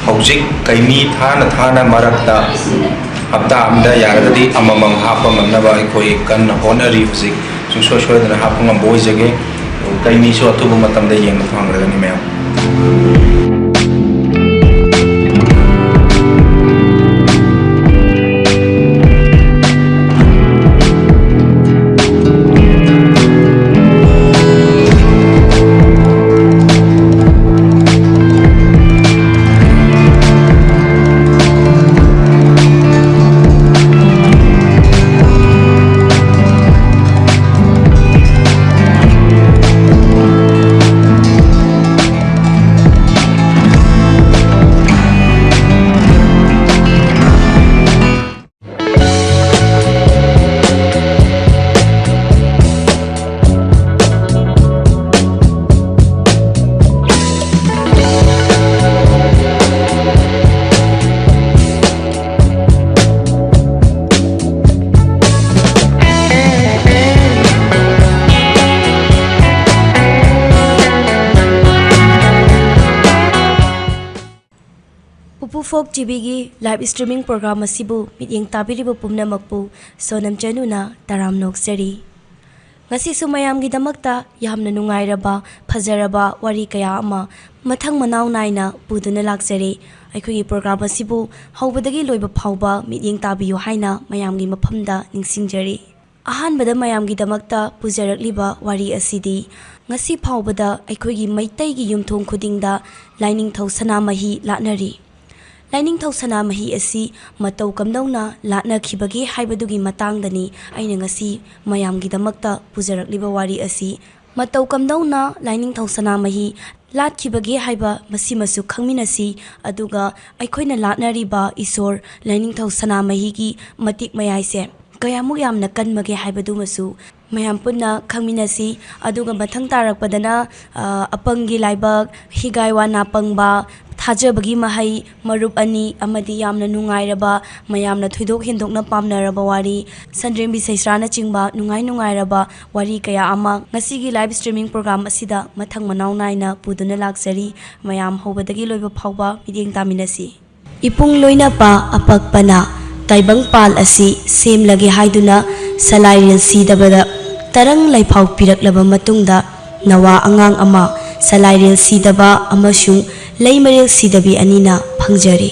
ꯍꯧꯖꯤꯛ ꯀꯩꯃꯤ ꯊꯥꯅ ꯊꯥꯅ ꯃꯔꯛꯇ ꯍꯞꯇꯥ ꯑꯃꯗ ꯌꯥꯔꯒꯗꯤ ꯑꯃꯃꯝ ꯍꯥꯞꯄ ꯉꯝꯅꯕ ꯑꯩꯈꯣꯏ ꯀꯟꯅ ꯍꯣꯠꯅꯔꯤ꯫ ꯍꯧꯖꯤꯛ ꯁꯨꯡꯁꯣꯏ ꯁꯣꯏꯗꯅ ꯍꯥꯞꯄ ꯉꯝꯕ ꯑꯣꯏꯖꯒꯦ꯫ ꯀꯩꯃꯤꯁꯨ ꯑꯊꯨꯕ ꯃꯇꯝꯗ ꯌꯦꯡꯕ ꯐꯪꯒꯗꯕꯅꯤ ꯃꯌꯥꯝ꯫ ꯎꯄꯨ ꯐꯣꯛ ꯇꯤꯚꯤꯒꯤ live streaming program ꯑꯁꯤꯕꯨ ꯃꯤꯠꯌꯦꯡ ꯇꯥꯕꯤꯔꯤꯕ ꯄꯨꯝꯅꯃꯛꯄꯨ ꯁꯣꯅꯝ ꯆꯅꯨꯅ ꯇꯔꯥꯝꯅ ꯑꯣꯛꯆꯔꯤ꯫ ꯉꯁꯤꯁꯨ ꯃꯌꯥꯝꯒꯤꯗꯃꯛꯇ ꯌꯥꯝꯅ ꯅꯨꯡꯉꯥꯏꯔꯕ, ꯐꯖꯔꯕ ꯋꯥꯔꯤ ꯀꯌꯥ ꯑꯃ ꯃꯊꯪ ꯃꯅꯥꯎ ꯅꯥꯏꯅ ꯄꯨꯗꯨꯅ ꯂꯥꯛꯆꯔꯤ꯫ ꯑꯩꯈꯣꯏꯒꯤ program ꯑꯁꯤꯕꯨ ꯍꯧꯕꯗꯒꯤ ꯂꯣꯏꯕ ꯐꯥꯎꯕ ꯃꯤꯠꯌꯦꯡ ꯇꯥꯕꯤꯌꯨ ꯍꯥꯏꯅ ꯃꯌꯥꯝꯒꯤ ꯃꯐꯝꯗ ꯅꯤꯡꯁꯤꯡꯖꯔꯤ꯫ ꯑꯍꯥꯟꯕꯗ ꯃꯌꯥꯝꯒꯤꯗꯃꯛꯇ ꯄꯨꯖꯔꯛꯂꯤꯕ ꯋꯥꯔꯤ ꯑꯁꯤꯗꯤ ꯉꯁꯤ ꯐꯥꯎꯕꯗ ꯑꯩꯈꯣꯏꯒꯤ ꯃꯩꯇꯩꯒꯤ ꯌꯨꯝꯊꯣꯡ ꯈꯨꯗꯤꯡꯗ ꯂꯥꯏꯅꯤꯡꯊꯧ ꯁꯅꯥꯃꯍꯤ ꯂꯥꯠꯅꯔꯤ꯫ ꯂꯥꯏꯅꯤꯡꯊꯧ ꯁꯅꯥꯃꯍꯤ ꯑꯁꯤ ꯃꯇꯧ ꯀꯝꯗꯧꯅ ꯂꯥꯠꯅꯈꯤꯕꯒꯦ ꯍꯥꯏꯕꯗꯨꯒꯤ ꯃꯇꯥꯡꯗꯅꯤ ꯑꯩꯅ ꯉꯁꯤ ꯃꯌꯥꯝꯒꯤꯗꯃꯛꯇ ꯄꯨꯖꯔꯛꯂꯤꯕ ꯋꯥꯔꯤ ꯑꯁꯤ꯫ ꯃꯇꯧ ꯀꯝꯗꯧꯅ ꯂꯥꯏꯅꯤꯡꯊꯧ ꯁꯅꯥꯃꯍꯤ ꯂꯥꯠꯈꯤꯕꯒꯦ ꯍꯥꯏꯕ ꯃꯁꯤꯃꯁꯨ ꯈꯪꯃꯤꯟꯅꯁꯤ, ꯑꯗꯨꯒ ꯑꯩꯈꯣꯏꯅ ꯂꯥꯠꯅꯔꯤꯕ ꯏꯁꯣꯔ ꯂꯥꯏꯅꯤꯡꯊꯧ ꯁꯅꯥꯃꯍꯤꯒꯤ ꯃꯇꯤꯛ ꯃꯌꯥꯏꯁꯦ ꯀꯌꯥꯃꯨꯛ ꯌꯥꯝꯅ ꯀꯟꯕꯒꯦ ꯍꯥꯏꯕꯗꯨꯃꯁꯨ ꯃꯌꯥꯝ ꯄꯨꯟꯅ ꯈꯪꯃꯤꯟꯅꯁꯤ꯫ ꯑꯗꯨꯒ ꯃꯊꯪ ꯇꯥꯔꯛꯄꯗꯅ, ꯑ, ꯑꯄꯪꯒꯤ ꯂꯥꯏꯕꯛ, ꯍꯤꯒꯥꯏ ꯋꯥ ꯅꯥꯄꯪꯕ, ꯊꯥꯖꯕꯒꯤ ꯃꯍꯩ, ꯃꯔꯨꯞ ꯑꯅꯤ ꯑꯃꯗꯤ ꯌꯥꯝꯅ ꯅꯨꯡꯉꯥꯏꯔꯕ, ꯃꯌꯥꯝꯅ ꯊꯣꯏꯗꯣꯛ ꯍꯦꯟꯗꯣꯛꯅ ꯄꯥꯝꯅꯔꯕ ꯋꯥꯔꯤ, ꯁꯟꯗ꯭ꯔꯦꯝꯕꯤ ꯁꯩꯁ꯭ꯔꯥꯅꯆꯤꯡꯕ ꯅꯨꯡꯉꯥꯏ ꯅꯨꯡꯉꯥꯏꯔꯕ ꯋꯥꯔꯤ ꯀꯌꯥ ꯑꯃ ꯉꯁꯤꯒꯤ live streaming program ꯑꯁꯤꯗ ꯃꯊꯪ ꯃꯅꯥꯎ ꯅꯥꯏꯅ ꯄꯨꯗꯨꯅ ꯂꯥꯛꯆꯔꯤ꯫ ꯃꯌꯥꯝ ꯍꯧꯕꯗꯒꯤ ꯂꯣꯏꯕ ꯐꯥꯎꯕ ꯃꯤꯠꯌꯦꯡ ꯇꯥꯃꯤꯟꯅꯁꯤ꯫ ꯏꯄꯨꯡ ꯂꯣꯏꯅꯄ ꯑꯄꯛꯄꯅ ꯇꯥꯏꯕꯪꯄꯥꯜ ꯑꯁꯤ ꯁꯦꯝꯂꯒꯦ ꯍꯥꯏꯗꯨꯅ ꯁꯂꯥꯏꯔꯦꯜ ꯁꯤꯗꯕꯗ ꯇꯔꯪ ꯂꯩꯐꯥꯎ ꯄꯤꯔꯛꯂꯕ ꯃꯇꯨꯡꯗ, ꯅꯋꯥ ꯑꯉꯥꯡ ꯑꯃ ꯁꯂꯥꯏꯔꯦꯜ ꯁꯤꯗꯕ ꯑꯃꯁꯨꯡ ꯂꯩꯃꯔꯦꯜ ꯁꯤꯗꯕꯤ ꯑꯅꯤꯅ ꯐꯪꯖꯔꯦ꯫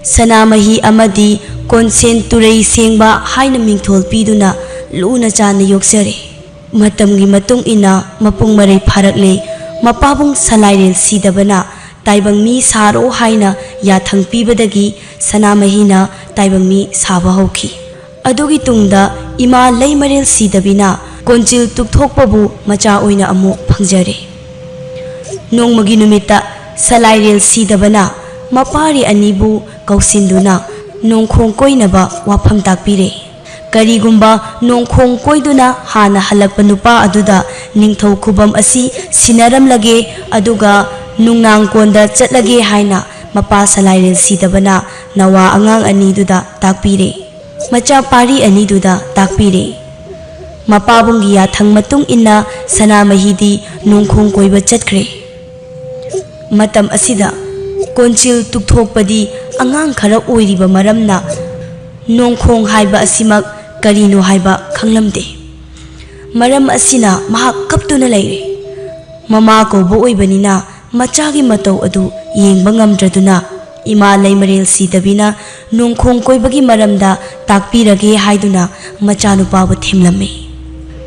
ꯁꯅꯥꯃꯍꯤ ꯑꯃꯗꯤ ꯀꯣꯟꯁꯦꯟ ꯇꯨꯔꯩ ꯁꯦꯡꯕ ꯍꯥꯏꯅ ꯃꯤꯡꯊꯣꯜ ꯄꯤꯗꯨꯅ ꯂꯨꯅ ꯆꯥꯟꯅ ꯌꯣꯛꯆꯔꯦ꯫ ꯃꯇꯝꯒꯤ ꯃꯇꯨꯡ ꯏꯟꯅ ꯃꯄꯨꯡ ꯃꯔꯩ ꯐꯥꯔꯛꯂꯦ꯫ ꯃꯄꯥꯕꯨꯡ ꯁꯂꯥꯏꯔꯦꯜ ꯁꯤꯗꯕꯅ ꯇꯥꯏꯕꯪ ꯃꯤ ꯁꯥꯔꯣ ꯍꯥꯏꯅ ꯌꯥꯊꯪ ꯄꯤꯕꯗꯒꯤ ꯁꯅꯥꯃꯍꯤꯅ ꯇꯥꯏꯕꯪ ꯃꯤ ꯁꯥꯕ ꯍꯧꯈꯤ꯫ ꯑꯗꯨꯒꯤ ꯇꯨꯡꯗ ꯏꯃꯥ ꯂꯩꯃꯔꯦꯜ ꯁꯤꯗꯕꯤꯅ ꯀꯣꯟꯖꯤꯜ ꯇꯨꯛꯊꯣꯛꯄꯕꯨ ꯃꯆꯥ ꯑꯣꯏꯅ ꯑꯃꯨꯛ ꯐꯪꯖꯔꯦ꯫ ꯅꯣꯡꯃꯒꯤ ꯅꯨꯃꯤꯠꯇ ꯁꯂꯥꯏꯔꯦꯜ ꯁꯤꯗꯕꯅ ꯃꯄꯥꯔꯤ ꯑꯅꯤꯕꯨ ꯀꯧꯁꯤꯟꯗꯨꯅ ꯅꯣꯡꯈꯣꯡ ꯀꯣꯏꯅꯕ ꯋꯥꯐꯝ ꯇꯥꯛꯄꯤꯔꯦ꯫ ꯀꯔꯤꯒꯨꯝꯕ ꯅꯣꯡꯈꯣꯡ ꯀꯣꯏꯗꯨꯅ ꯍꯥꯟꯅ ꯍꯜꯂꯛꯄ ꯅꯨꯄꯥ ꯑꯗꯨꯗ ꯅꯤꯡꯊꯧ ꯈꯨꯕꯝ ꯑꯁꯤ ꯁꯤꯟꯅꯔꯝꯂꯒꯦ, ꯑꯗꯨꯒ ꯅꯨꯡꯅꯥꯡꯀꯣꯟꯗ ꯆꯠꯂꯒꯦ ꯍꯥꯏꯅ ꯃꯄꯥ ꯁꯂꯥꯏꯔꯦꯜ ꯁꯤꯗꯕꯅ ꯅꯋꯥ ꯑꯉꯥꯡ ꯑꯅꯤꯗꯨꯗ ꯇꯥꯛꯄꯤꯔꯦ꯫ ꯃꯆꯥ ꯄꯥꯔꯤ ꯑꯅꯤꯗꯨꯗ ꯇꯥꯛꯄꯤꯔꯦ꯫ ꯃꯄꯥꯕꯨꯡꯒꯤ ꯌꯥꯊꯪ ꯃꯇꯨꯡ ꯏꯟꯅ ꯁꯅꯥꯃꯍꯤꯗꯤ ꯅꯣꯡꯈꯣꯡ ꯀꯣꯏꯕ ꯆꯠꯈ꯭ꯔꯦ꯫ ꯃꯇꯝ ꯑꯁꯤꯗ ꯀꯣꯟꯖꯤꯜ ꯇꯨꯛꯊꯣꯛꯄꯗꯤ ꯑꯉꯥꯡ ꯈꯔ ꯑꯣꯏꯔꯤꯕ ꯃꯔꯝꯅ ꯅꯣꯡꯈꯣꯡ ꯍꯥꯏꯕ ꯑꯁꯤꯃꯛ ꯀꯔꯤꯅꯣ ꯍꯥꯏꯕ ꯈꯪꯂꯝꯗꯦ꯫ ꯃꯔꯝ ꯑꯁꯤꯅ ꯃꯍꯥꯛ ꯀꯞꯇꯨꯅ ꯂꯩꯔꯦ꯫ ꯃꯃꯥ ꯀꯧꯕ ꯑꯣꯏꯕꯅꯤꯅ ꯃꯆꯥꯒꯤ ꯃꯇꯧ ꯑꯗꯨ ꯌꯦꯡꯕ ꯉꯝꯗ꯭ꯔꯗꯨꯅ ꯏꯃꯥ ꯂꯩꯃꯔꯦꯜ ꯁꯤꯗꯕꯤꯅ ꯅꯣꯡꯈꯣꯡ ꯀꯣꯏꯕꯒꯤ ꯃꯔꯝꯗ ꯇꯥꯛꯄꯤꯔꯒꯦ ꯍꯥꯏꯗꯨꯅ ꯃꯆꯥꯅꯨꯄꯥꯕꯨ ꯊꯦꯝꯂꯝꯃꯤ꯫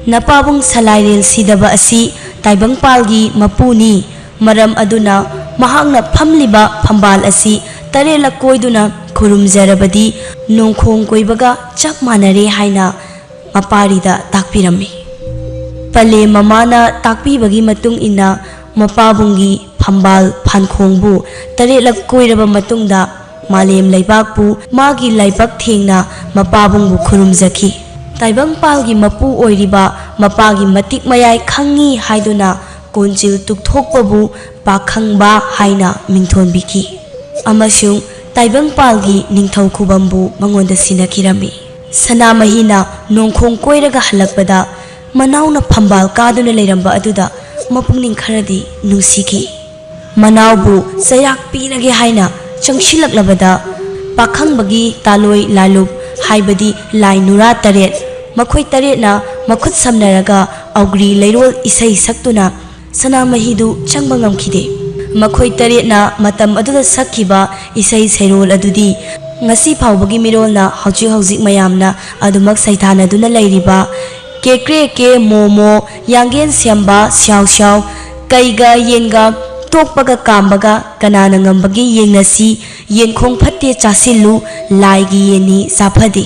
ꯅꯄꯥꯕꯨꯡ ꯁꯂꯥꯏꯔꯦꯜ ꯁꯤꯗꯕ ꯑꯁꯤ ꯇꯥꯏꯕꯪꯄꯥꯜꯒꯤ ꯃꯄꯨꯅꯤ, ꯃꯔꯝ ꯑꯗꯨꯅ ꯃꯍꯥꯛꯅ ꯐꯝꯂꯤꯕ ꯐꯝꯕꯥꯜ ꯑꯁꯤ ꯇꯔꯦꯠꯂꯛ ꯀꯣꯏꯗꯨꯅ ꯈꯨꯔꯨꯝꯖꯔꯕꯗꯤ ꯅꯣꯡꯈꯣꯡ ꯀꯣꯏꯕꯒ ꯆꯞ ꯃꯥꯟꯅꯔꯦ ꯍꯥꯏꯅ ꯃꯄꯥꯔꯤꯗ ꯇꯥꯛꯄꯤꯔꯝꯃꯤ꯫ ꯄꯂꯦꯝ ꯃꯃꯥꯅ ꯇꯥꯛꯄꯤꯕꯒꯤ ꯃꯇꯨꯡ ꯏꯟꯅ ꯃꯄꯥꯕꯨꯡꯒꯤ ꯐꯝꯕꯥꯜ ꯐꯥꯟꯈꯣꯡꯕꯨ ꯇꯔꯦꯠꯂꯛ ꯀꯣꯏꯔꯕ ꯃꯇꯨꯡꯗ ꯃꯥꯂꯦꯝ ꯂꯩꯕꯥꯛꯄꯨ ꯃꯥꯒꯤ ꯂꯥꯏꯕꯛ ꯊꯦꯡꯅ ꯃꯄꯥꯕꯨꯡꯕꯨ ꯈꯨꯔꯨꯝꯖꯈꯤ꯫ ꯇꯥꯏꯕꯪꯄꯥꯜꯒꯤ ꯃꯄꯨ ꯑꯣꯏꯔꯤꯕ ꯃꯄꯥꯒꯤ ꯃꯇꯤꯛ ꯃꯌꯥꯏ ꯈꯪꯉꯤ ꯍꯥꯏꯗꯨꯅ ꯀꯣꯟꯖꯤꯜ ꯇꯨꯛꯊꯣꯛꯄꯕꯨ ꯄꯥꯈꯪꯕ ꯍꯥꯏꯅ ꯃꯤꯡꯊꯣꯟꯕꯤꯈꯤ ꯑꯃꯁꯨꯡ ꯇꯥꯏꯕꯪꯄꯥꯜꯒꯤ ꯅꯤꯡꯊꯧ ꯈꯨꯕꯝꯕꯨ ꯃꯉꯣꯟꯗ ꯁꯤꯟꯅꯈꯤꯔꯝꯃꯤ꯫ ꯁꯅꯥꯃꯍꯤꯅ ꯅꯣꯡꯈꯣꯡ ꯀꯣꯏꯔꯒ ꯍꯜꯂꯛꯄꯗ ꯃꯅꯥꯎꯅ ꯐꯝꯕꯥꯜ ꯀꯥꯗꯨꯅ ꯂꯩꯔꯝꯕ ꯑꯗꯨꯗ ꯃꯄꯨꯛꯅꯤꯡ ꯈꯔꯗꯤ ꯅꯨꯡꯁꯤꯈꯤ꯫ ꯃꯅꯥꯎꯕꯨ ꯆꯩꯔꯥꯛ ꯄꯤꯔꯒꯦ ꯍꯥꯏꯅ ꯆꯪꯁꯤꯜꯂꯛꯂꯕꯗ ꯄꯥꯈꯪꯕꯒꯤ ꯇꯥꯂꯣꯏ ꯂꯥꯂꯨꯞ ꯍꯥꯏꯕꯗꯤ ꯂꯥꯏ ꯅꯨꯔꯥ ꯇꯔꯦꯠ, ꯃꯈꯣꯏ ꯇꯔꯦꯠꯅ ꯃꯈꯨꯠ ꯁꯝꯅꯔꯒ ꯑꯧꯒ꯭ꯔꯤ ꯂꯩꯔꯣꯜ ꯏꯁꯩ ꯁꯛꯇꯨꯅ ꯁꯅꯥꯃꯍꯤꯗꯨ ꯆꯪꯕ ꯉꯝꯈꯤꯗꯦ꯫ ꯃꯈꯣꯏ ꯇꯔꯦꯠꯅ ꯃꯇꯝ ꯑꯗꯨꯗ ꯁꯛꯈꯤꯕ ꯏꯁꯩ ꯁꯩꯔꯣꯜ ꯑꯗꯨꯗꯤ ꯉꯁꯤ ꯐꯥꯎꯕꯒꯤ ꯃꯤꯔꯣꯜꯅ ꯍꯧꯖꯤꯛ ꯍꯧꯖꯤꯛ ꯃꯌꯥꯝꯅ ꯑꯗꯨꯃꯛ ꯁꯩꯊꯥꯅꯗꯨꯅ ꯂꯩꯔꯤꯕ ꯀꯦꯀ꯭ꯔꯦ ꯀꯦ ꯃꯣ ꯃꯣ, ꯌꯥꯡꯒꯦꯟ ꯁꯦꯝꯕ ꯁ꯭ꯌꯥꯎ ꯁ꯭ꯌꯥꯎ, ꯀꯩꯒ ꯌꯦꯟꯒ ꯇꯣꯛꯄꯒ ꯀꯥꯝꯕꯒ ꯀꯅꯥꯅ ꯉꯝꯕꯒꯦ ꯌꯦꯡꯅꯁꯤ, ꯌꯦꯟꯈꯣꯡ ꯐꯠꯇꯦ ꯆꯥꯁꯤꯜꯂꯨ, ꯂꯥꯏꯒꯤ ꯌꯦꯟꯅꯤ ꯆꯥꯐꯗꯦ꯫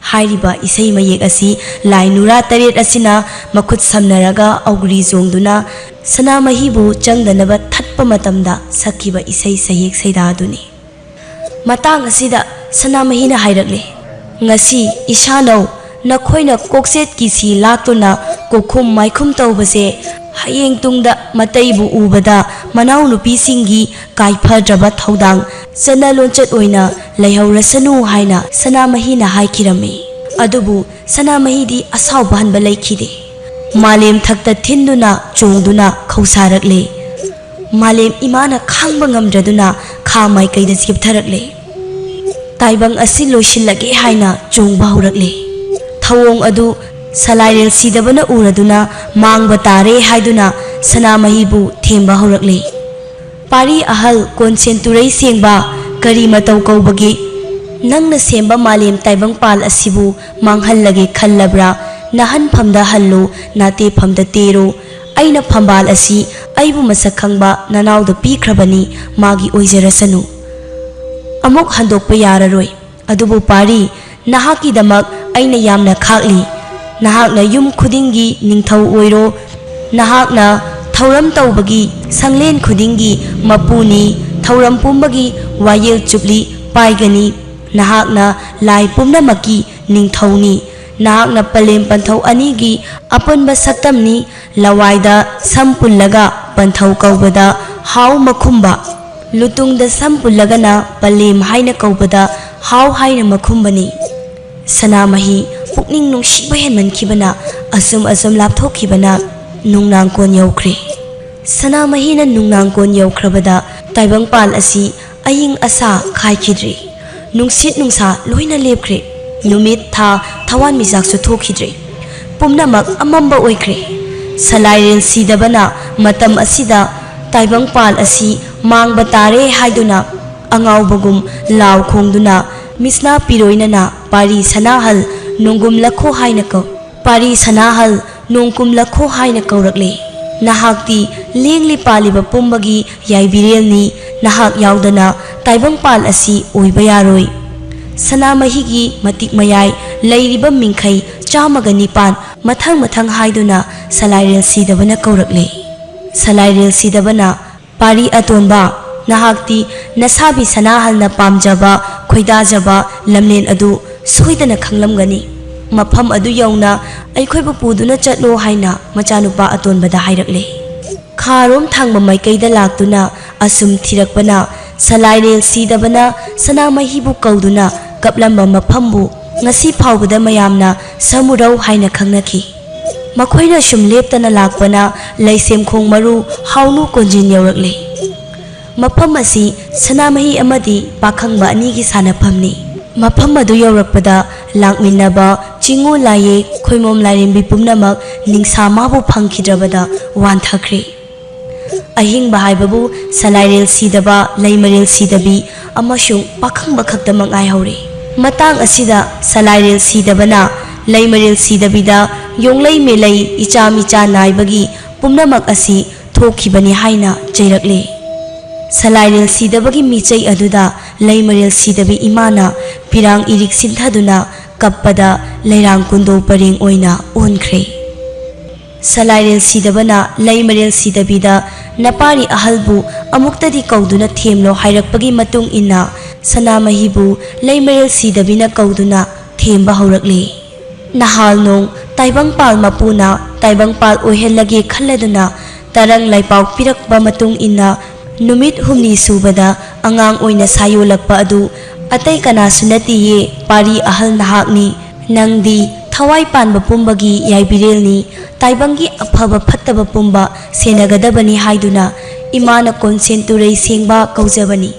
ꯍꯥꯏꯔꯤꯕ ꯏꯁꯩ ꯃꯌꯦꯛ ꯑꯁꯤ ꯂꯥꯏ ꯅꯨꯔꯥ ꯇꯔꯦꯠ ꯑꯁꯤꯅ ꯃꯈꯨꯠ ꯁꯝꯅꯔꯒ ꯑꯧꯒ꯭ꯔꯤ ꯆꯣꯡꯗꯨꯅ ꯁꯅꯥꯃꯍꯤꯕꯨ ꯆꯪꯗꯅꯕ ꯊꯠꯄ ꯃꯇꯝꯗ ꯁꯛꯈꯤꯕ ꯏꯁꯩ ꯁꯩꯍꯦꯛ ꯁꯩꯗꯥ ꯑꯗꯨꯅꯤ꯫ ꯃꯇꯥꯡ ꯑꯁꯤꯗ ꯁꯅꯥꯃꯍꯤꯅ ꯍꯥꯏꯔꯛꯂꯦ, "ꯉꯁꯤ ꯏꯁꯥꯅꯧ ꯅꯈꯣꯏꯅ ꯀꯣꯛꯆꯦꯠ ꯀꯤꯁꯤ ꯂꯥꯛꯇꯨꯅ ꯀꯣꯛꯈꯨꯝ ꯃꯥꯏꯈꯨꯝ ꯇꯧꯕꯁꯦ ꯍꯌꯦꯡ ꯇꯨꯡꯗ ꯃꯇꯩꯕꯨ ꯎꯕꯗ ꯃꯅꯥꯎꯅꯨꯄꯤꯁꯤꯡꯒꯤ ꯀꯥꯏꯐꯗ꯭ꯔꯕ ꯊꯧꯗꯥꯡ ꯆꯠꯅ ꯂꯣꯟꯆꯠ ꯑꯣꯏꯅ ꯂꯩꯍꯧꯔꯁꯅꯨ" ꯍꯥꯏꯅ ꯁꯅꯥꯃꯍꯤꯅ ꯍꯥꯏꯈꯤꯔꯝꯃꯤ꯫ ꯑꯗꯨꯕꯨ ꯁꯅꯥꯃꯍꯤꯗꯤ ꯑꯁꯥꯎꯕ ꯍꯟꯕ ꯂꯩꯈꯤꯗꯦ꯫ ꯃꯥꯂꯦꯝ ꯊꯛꯇ ꯊꯤꯟꯗꯨꯅ ꯆꯣꯡꯗꯨꯅ ꯈꯧꯁꯥꯔꯛꯂꯦ꯫ ꯃꯥꯂꯦꯝ ꯏꯃꯥꯅ ꯈꯥꯡꯕ ꯉꯝꯗ꯭ꯔꯗꯨꯅ ꯈꯥ ꯃꯥꯏꯀꯩꯗ ꯆꯦꯞꯊꯔꯛꯂꯦ꯫ ꯇꯥꯏꯕꯪ ꯑꯁꯤ ꯂꯣꯏꯁꯤꯜꯂꯒꯦ ꯍꯥꯏꯅ ꯆꯣꯡꯕ ꯍꯧꯔꯛꯂꯦ꯫ ꯊꯧꯑꯣꯡ ꯑꯗꯨ ꯁꯂꯥꯏꯔꯦꯜ ꯁꯤꯗꯕꯅ ꯎꯔꯗꯨꯅ ꯃꯥꯡꯕ ꯇꯥꯔꯦ ꯍꯥꯏꯗꯨꯅ ꯁꯅꯥꯃꯍꯤꯕꯨ ꯊꯦꯝꯕ ꯍꯧꯔꯛꯂꯦ꯫ ꯄꯥꯔꯤ ꯑꯍꯜ ꯀꯣꯟꯁꯦꯟ ꯇꯨꯔꯩ ꯁꯦꯡꯕ, ꯀꯔꯤ ꯃꯇꯧ ꯀꯧꯕꯒꯦ? ꯅꯪꯅ ꯁꯦꯝꯕ ꯃꯥꯂꯦꯝ ꯇꯥꯏꯕꯪꯄꯥꯜ ꯑꯁꯤꯕꯨ ꯃꯥꯡꯍꯜꯂꯒꯦ ꯈꯜꯂꯕ꯭ꯔꯥ? ꯅꯥꯍꯟꯐꯝꯗ ꯍꯜꯂꯨ, ꯅꯥꯇꯦꯐꯝꯗ ꯇꯦꯔꯨ꯫ ꯑꯩꯅ ꯐꯝꯕꯥꯜ ꯑꯁꯤ ꯑꯩꯕꯨ ꯃꯁꯛ ꯈꯪꯕ ꯅꯅꯥꯎꯗ ꯄꯤꯈ꯭ꯔꯕꯅꯤ, ꯃꯥꯒꯤ ꯑꯣꯏꯖꯔꯁꯅꯨ꯫ ꯑꯃꯨꯛ ꯍꯟꯗꯣꯛꯄ ꯌꯥꯔꯔꯣꯏ꯫ ꯑꯗꯨꯕꯨ ꯄꯥꯔꯤ, ꯅꯍꯥꯛꯀꯤꯗꯃꯛ ꯑꯩꯅ ꯌꯥꯝꯅ ꯈꯥꯛꯂꯤ꯫ ꯅꯍꯥꯛꯅ ꯌꯨꯝ ꯈꯨꯗꯤꯡꯒꯤ ꯅꯤꯡꯊꯧ ꯑꯣꯏꯔꯣ꯫ ꯅꯍꯥꯛꯅ ꯊꯧꯔꯝ ꯇꯧꯕꯒꯤ ꯁꯪꯂꯦꯟ ꯈꯨꯗꯤꯡꯒꯤ ꯃꯄꯨꯅꯤ꯫ ꯊꯧꯔꯝ ꯄꯨꯝꯕꯒꯤ ꯋꯥꯌꯦꯜ ꯆꯨꯞꯂꯤ ꯄꯥꯏꯒꯅꯤ꯫ ꯅꯍꯥꯛꯅ ꯂꯥꯏ ꯄꯨꯝꯅꯃꯛꯀꯤ ꯅꯤꯡꯊꯧꯅꯤ꯫ ꯅꯍꯥꯛꯅ ꯄꯂꯦꯝ ꯄꯟꯊꯧ ꯑꯅꯤꯒꯤ ꯑꯄꯨꯟꯕ ꯁꯛꯇꯝꯅꯤ꯫ ꯂꯋꯥꯏꯗ ꯁꯝ ꯄꯨꯜꯂꯒ ꯄꯟꯊꯧ ꯀꯧꯕꯗ ꯍꯥꯎ ꯃꯈꯨꯝꯕ, ꯂꯨꯇꯨꯡꯗ ꯁꯝ ꯄꯨꯜꯂꯒꯅ ꯄꯂꯦꯝ ꯍꯥꯏꯅ ꯀꯧꯕꯗ ꯍꯥꯎ ꯍꯥꯏꯅ ꯃꯈꯨꯝꯕꯅꯤ꯫ ꯁꯅꯥꯃꯍꯤ ꯄꯨꯛꯅꯤꯡ ꯅꯨꯡꯁꯤꯕ ꯍꯦꯟꯃꯟꯈꯤꯕꯅ ꯑꯁꯨꯝ ꯑꯁꯨꯝ ꯂꯥꯞꯊꯣꯛꯈꯤꯕꯅ ꯅꯨꯡꯅꯥꯡꯀꯣꯟ ꯌꯧꯈ꯭ꯔꯦ꯫ ꯁꯅꯥꯃꯍꯤꯅ ꯅꯨꯡꯅꯥꯡꯀꯣꯟ ꯌꯧꯈ꯭ꯔꯕꯗ ꯇꯥꯏꯕꯪꯄꯥꯜ ꯑꯁꯤ ꯑꯏꯪ ꯑꯁꯥ ꯈꯥꯏꯈꯤꯗ꯭ꯔꯦ꯫ ꯅꯨꯡꯁꯤꯠ ꯅꯨꯡꯁꯥ ꯂꯣꯏꯅ ꯂꯦꯞꯈ꯭ꯔꯦ꯫ ꯅꯨꯃꯤꯠ, ꯊꯥ, ꯊꯋꯥꯟꯃꯤꯆꯥꯛꯁꯨ ꯊꯣꯛꯈꯤꯗ꯭ꯔꯦ꯫ ꯄꯨꯝꯅꯃꯛ ꯑꯃꯝꯕ ꯑꯣꯏꯈ꯭ꯔꯦ꯫ ꯁꯂꯥꯏꯔꯦꯜ ꯁꯤꯗꯕꯅ ꯃꯇꯝ ꯑꯁꯤꯗ ꯇꯥꯏꯕꯪꯄꯥꯜ ꯑꯁꯤ ꯃꯥꯡꯕ ꯇꯥꯔꯦ ꯍꯥꯏꯗꯨꯅ ꯑꯉꯥꯎꯕꯒꯨꯝ ꯂꯥꯎ ꯈꯣꯡꯗꯨꯅ ꯃꯤꯁꯅꯥ ꯄꯤꯔꯣꯏꯅꯅ ꯄꯥꯔꯤ ꯁꯅꯥꯍꯜ ꯅꯣꯡꯒꯨꯝ ꯂꯈꯣ ꯍꯥꯏꯅ ꯀꯧ-, ꯄꯥꯔꯤ ꯁꯅꯥꯍꯜ ꯅꯣꯡꯀꯨꯝ ꯂꯈꯣ ꯍꯥꯏꯅ ꯀꯧꯔꯛꯂꯦ꯫ ꯅꯍꯥꯛꯇꯤ ꯂꯦꯡꯂꯤ ꯄꯥꯜꯂꯤꯕ ꯄꯨꯝꯕꯒꯤ ꯌꯥꯏꯕꯤꯔꯦꯜꯅꯤ꯫ ꯅꯍꯥꯛ ꯌꯥꯎꯗꯅ ꯇꯥꯏꯕꯪꯄꯥꯜ ꯑꯁꯤ ꯑꯣꯏꯕ ꯌꯥꯔꯣꯏ꯫ ꯁꯅꯥꯃꯍꯤꯒꯤ ꯃꯇꯤꯛ ꯃꯌꯥꯏ ꯂꯩꯔꯤꯕ ꯃꯤꯡꯈꯩ ꯆꯥꯝꯃꯒ ꯅꯤꯄꯥꯟ ꯃꯊꯪ ꯃꯊꯪ ꯍꯥꯏꯗꯨꯅ ꯁꯂꯥꯏꯔꯦꯜ ꯁꯤꯗꯕꯅ ꯀꯧꯔꯛꯂꯦ꯫ ꯁꯂꯥꯏꯔꯦꯜ ꯁꯤꯗꯕꯅ, "ꯄꯥꯔꯤ ꯑꯇꯣꯟꯕ, ꯅꯍꯥꯛꯇꯤ ꯅꯁꯥꯕꯤ ꯁꯅꯥꯍꯜꯅ ꯄꯥꯝꯖꯕ, ꯈꯣꯏꯗꯥꯖꯕ ꯂꯝꯂꯦꯟ ꯑꯗꯨ ꯁꯣꯏꯗꯅ ꯈꯪꯂꯝꯒꯅꯤ꯫ ꯃꯐꯝ ꯑꯗꯨ ꯌꯧꯅ ꯑꯩꯈꯣꯏꯕꯨ ꯄꯨꯗꯨꯅ ꯆꯠꯂꯣ" ꯍꯥꯏꯅ ꯃꯆꯥꯅꯨꯄꯥ ꯑꯇꯣꯟꯕꯗ ꯍꯥꯏꯔꯛꯂꯦ꯫ ꯈꯥꯔꯣꯝ ꯊꯥꯡꯕ ꯃꯥꯏꯀꯩꯗ ꯂꯥꯛꯇꯨꯅ ꯑꯁꯨꯝ ꯊꯤꯔꯛꯄꯅ ꯁꯂꯥꯏꯔꯦꯜ ꯁꯤꯗꯕꯅ ꯁꯅꯥꯃꯍꯤꯕꯨ ꯀꯧꯗꯨꯅ ꯀꯞꯂꯝꯕ ꯃꯐꯝꯕꯨ ꯉꯁꯤ ꯐꯥꯎꯕꯗ ꯃꯌꯥꯝꯅ ꯁꯃꯨꯔꯧ ꯍꯥꯏꯅ ꯈꯪꯅꯈꯤ꯫ ꯃꯈꯣꯏꯅ ꯁꯨꯝ ꯂꯦꯞꯇꯅ ꯂꯥꯛꯄꯅ ꯂꯩꯁꯦꯝꯈꯣꯡ ꯃꯔꯨ ꯍꯥꯎꯅꯨ ꯀꯣꯟꯖꯤꯟ ꯌꯧꯔꯛꯂꯦ꯫ ꯃꯐꯝ ꯑꯁꯤ ꯁꯅꯥꯃꯍꯤ ꯑꯃꯗꯤ ꯄꯥꯈꯪꯕ ꯑꯅꯤꯒꯤ ꯁꯥꯟꯅꯐꯝꯅꯤ꯫ ꯃꯐꯝ ꯑꯗꯨ ꯌꯧꯔꯛꯄꯗ ꯂꯥꯛꯃꯤꯟꯅꯕ ꯆꯤꯡꯉꯨ ꯂꯥꯏꯌꯦ ꯈꯣꯏꯃꯣꯝ ꯂꯥꯏꯔꯦꯝꯕꯤ ꯄꯨꯝꯅꯃꯛ ꯅꯤꯡꯁꯥ ꯃꯥꯕꯨ ꯐꯪꯈꯤꯗ꯭ꯔꯕꯗ ꯋꯥꯟꯊꯈ꯭ꯔꯦ꯫ ꯑꯍꯤꯡꯕ ꯍꯥꯏꯕꯕꯨ ꯁꯂꯥꯏꯔꯦꯜ ꯁꯤꯗꯕ, ꯂꯩꯃꯔꯦꯜ ꯁꯤꯗꯕꯤ ꯑꯃꯁꯨꯡ ꯄꯥꯈꯪꯕ ꯈꯛꯇꯃꯛ ꯉꯥꯏꯍꯧꯔꯦ꯫ ꯃꯇꯥꯡ ꯑꯁꯤꯗ ꯁꯂꯥꯏꯔꯦꯜ ꯁꯤꯗꯕꯅ ꯂꯩꯃꯔꯦꯜ ꯁꯤꯗꯕꯤꯗ ꯌꯣꯡꯂꯩ ꯃꯦꯂꯩ ꯏꯆꯥ ꯃꯤꯆꯥ ꯅꯥꯏꯕꯒꯤ ꯄꯨꯝꯅꯃꯛ ꯑꯁꯤ ꯊꯣꯛꯈꯤꯕꯅꯤ ꯍꯥꯏꯅ ꯆꯩꯔꯛꯂꯦ꯫ ꯁꯂꯥꯏꯔꯦꯜ ꯁꯤꯗꯕꯒꯤ ꯃꯤꯆꯩ ꯑꯗꯨꯗ ꯂꯩꯃꯔꯦꯜ ꯁꯤꯗꯕꯤ ꯏꯃꯥꯅ ꯄꯤꯔꯥꯡ ꯏꯔꯤꯛ ꯁꯤꯟꯊꯗꯨꯅ ꯀꯞꯄꯗ ꯂꯩꯔꯥꯡ ꯀꯨꯟꯗꯣ ꯄꯔꯦꯡ ꯑꯣꯏꯅ ꯑꯣꯟꯈ꯭ꯔꯦ꯫ ꯁꯂꯥꯏꯔꯦꯜ ꯁꯤꯗꯕꯅ ꯂꯩꯃꯔꯦꯜ ꯁꯤꯗꯕꯤꯗ ꯅꯄꯥꯔꯤ ꯑꯍꯜꯕꯨ ꯑꯃꯨꯛꯇꯗꯤ ꯀꯧꯗꯨꯅ ꯊꯦꯝꯂꯣ ꯍꯥꯏꯔꯛꯄꯒꯤ ꯃꯇꯨꯡ ꯏꯟꯅ ꯁꯅꯥꯃꯍꯤꯕꯨ ꯂꯩꯃꯔꯦꯜ ꯁꯤꯗꯕꯤꯅ ꯀꯧꯗꯨꯅ ꯊꯦꯝꯕ ꯍꯧꯔꯛꯂꯦ꯫ ꯅꯍꯥꯜ ꯅꯣꯡ ꯇꯥꯏꯕꯪꯄꯥꯜ ꯃꯄꯨꯅ ꯇꯥꯏꯕꯪꯄꯥꯜ ꯑꯣꯏꯍꯜꯂꯒꯦ ꯈꯜꯂꯗꯨꯅ ꯇꯔꯪ ꯂꯩꯄꯥꯎ ꯄꯤꯔꯛꯄ ꯃꯇꯨꯡ ꯏꯟꯅ ꯅꯨꯃꯤꯠ ꯍꯨꯝꯅꯤ ꯁꯨꯕꯗ ꯑꯉꯥꯡ ꯑꯣꯏꯅ ꯁꯥꯌꯣꯜꯂꯛꯄ ꯑꯗꯨ ꯑꯇꯩ ꯀꯅꯥꯁꯨ ꯅꯠꯇꯦꯌꯦ, ꯄꯥꯔꯤ ꯑꯍꯜ ꯅꯍꯥꯛꯅꯤ꯫ ꯅꯪꯗꯤ ꯊꯋꯥꯏ ꯄꯥꯟꯕ ꯄꯨꯝꯕꯒꯤ ꯌꯥꯏꯕꯤꯔꯦꯜꯅꯤ꯫ ꯇꯥꯏꯕꯪꯒꯤ ꯑꯐꯕ ꯐꯠꯇꯕ ꯄꯨꯝꯕ ꯁꯦꯟꯅꯒꯗꯕꯅꯤ ꯍꯥꯏꯗꯨꯅ ꯏꯃꯥꯅ ꯀꯣꯟꯁꯦꯟ ꯇꯨꯔꯩ ꯁꯦꯡꯕ ꯀꯧꯖꯕꯅꯤ꯫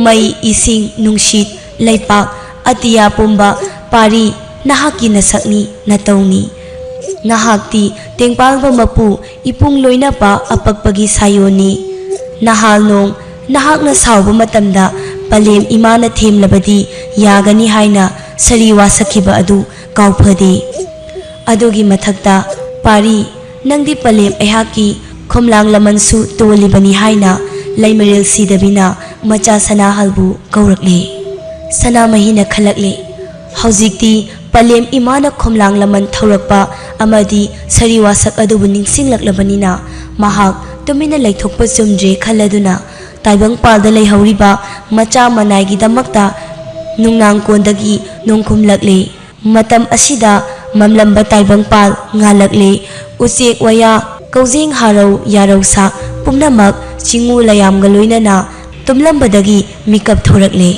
ꯃꯩ, ꯏꯁꯤꯡ, ꯅꯨꯡꯁꯤꯠ, ꯂꯩꯄꯥꯛ, ꯑꯇꯤꯌꯥ ꯄꯨꯝꯕ ꯄꯥꯔꯤ ꯅꯍꯥꯛꯀꯤ ꯅꯁꯛꯅꯤ, ꯅꯇꯧꯅꯤ꯫ ꯅꯍꯥꯛꯇꯤ ꯇꯦꯡꯄꯥꯜꯕ ꯃꯄꯨ, ꯏꯄꯨꯡ ꯂꯣꯏꯅꯄ ꯑꯄꯛꯄꯒꯤ ꯁꯥꯌꯣꯟꯅꯤ꯫ ꯅꯍꯥꯜ ꯅꯣꯡ ꯅꯍꯥꯛꯅ ꯁꯥꯎꯕ ꯃꯇꯝꯗ ꯄꯂꯦꯝ ꯏꯃꯥꯅ ꯊꯦꯝꯂꯕꯗꯤ ꯌꯥꯒꯅꯤ ꯍꯥꯏꯅ ꯁꯥꯔꯤ ꯋꯥꯁꯛꯈꯤꯕ ꯑꯗꯨ ꯀꯥꯎꯐꯗꯦ꯫ ꯑꯗꯨꯒꯤ ꯃꯊꯛꯇ ꯄꯥꯔꯤ, ꯅꯪꯗꯤ ꯄꯂꯦꯝ ꯑꯩꯍꯥꯛꯀꯤ ꯈꯣꯝꯂꯥꯡ ꯂꯃꯟꯁꯨ ꯇꯣꯜꯂꯤꯕꯅꯤ ꯍꯥꯏꯅ ꯂꯩꯃꯔꯦꯜ ꯁꯤꯗꯕꯤꯅ ꯃꯆꯥ ꯁꯅꯥꯍꯜꯕꯨ ꯀꯧꯔꯛꯂꯦ꯫ ꯁꯅꯥꯃꯍꯤꯅ ꯈꯜꯂꯛꯂꯦ, ꯍꯧꯖꯤꯛꯇꯤ ꯄꯂꯦꯝ ꯏꯃꯥꯅ ꯈꯣꯝꯂꯥꯡ ꯂꯃꯟ ꯊꯧꯔꯛꯄ ꯑꯃꯗꯤ ꯁꯥꯔꯤ ꯋꯥꯁꯛ ꯑꯗꯨꯕꯨ ꯅꯤꯡꯁꯤꯡꯂꯛꯂꯕꯅꯤꯅ ꯃꯍꯥꯛ ꯇꯨꯃꯤꯟꯅ ꯂꯩꯊꯣꯛꯄ ꯆꯨꯝꯗ꯭ꯔꯦ ꯈꯜꯂꯗꯨꯅ ꯇꯥꯏꯕꯪꯄꯥꯜꯗ ꯂꯩꯍꯧꯔꯤꯕ ꯃꯆꯥ ꯃꯅꯥꯏꯒꯤꯗꯃꯛꯇ ꯅꯨꯡꯅꯥꯡꯀꯣꯟꯗꯒꯤ ꯅꯣꯡꯈꯨꯝꯂꯛꯂꯦ꯫ ꯃꯇꯝ ꯑꯁꯤꯗ ꯃꯝꯂꯝꯕ ꯇꯥꯏꯕꯪꯄꯥꯜ ꯉꯥꯜꯂꯛꯂꯦ꯫ ꯎꯆꯦꯛ ꯋꯥꯌꯥ, ꯀꯧꯖꯦꯡ ꯍꯥꯔꯧ ꯌꯥꯔꯧꯁꯥ ꯄꯨꯝꯅꯃꯛ ꯆꯤꯡꯉꯨ ꯂꯌꯥꯝꯒ ꯂꯣꯏꯅꯅ ꯇꯨꯝꯂꯝꯕꯗꯒꯤ ꯃꯤꯀꯞ ꯊꯣꯔꯛꯂꯦ꯫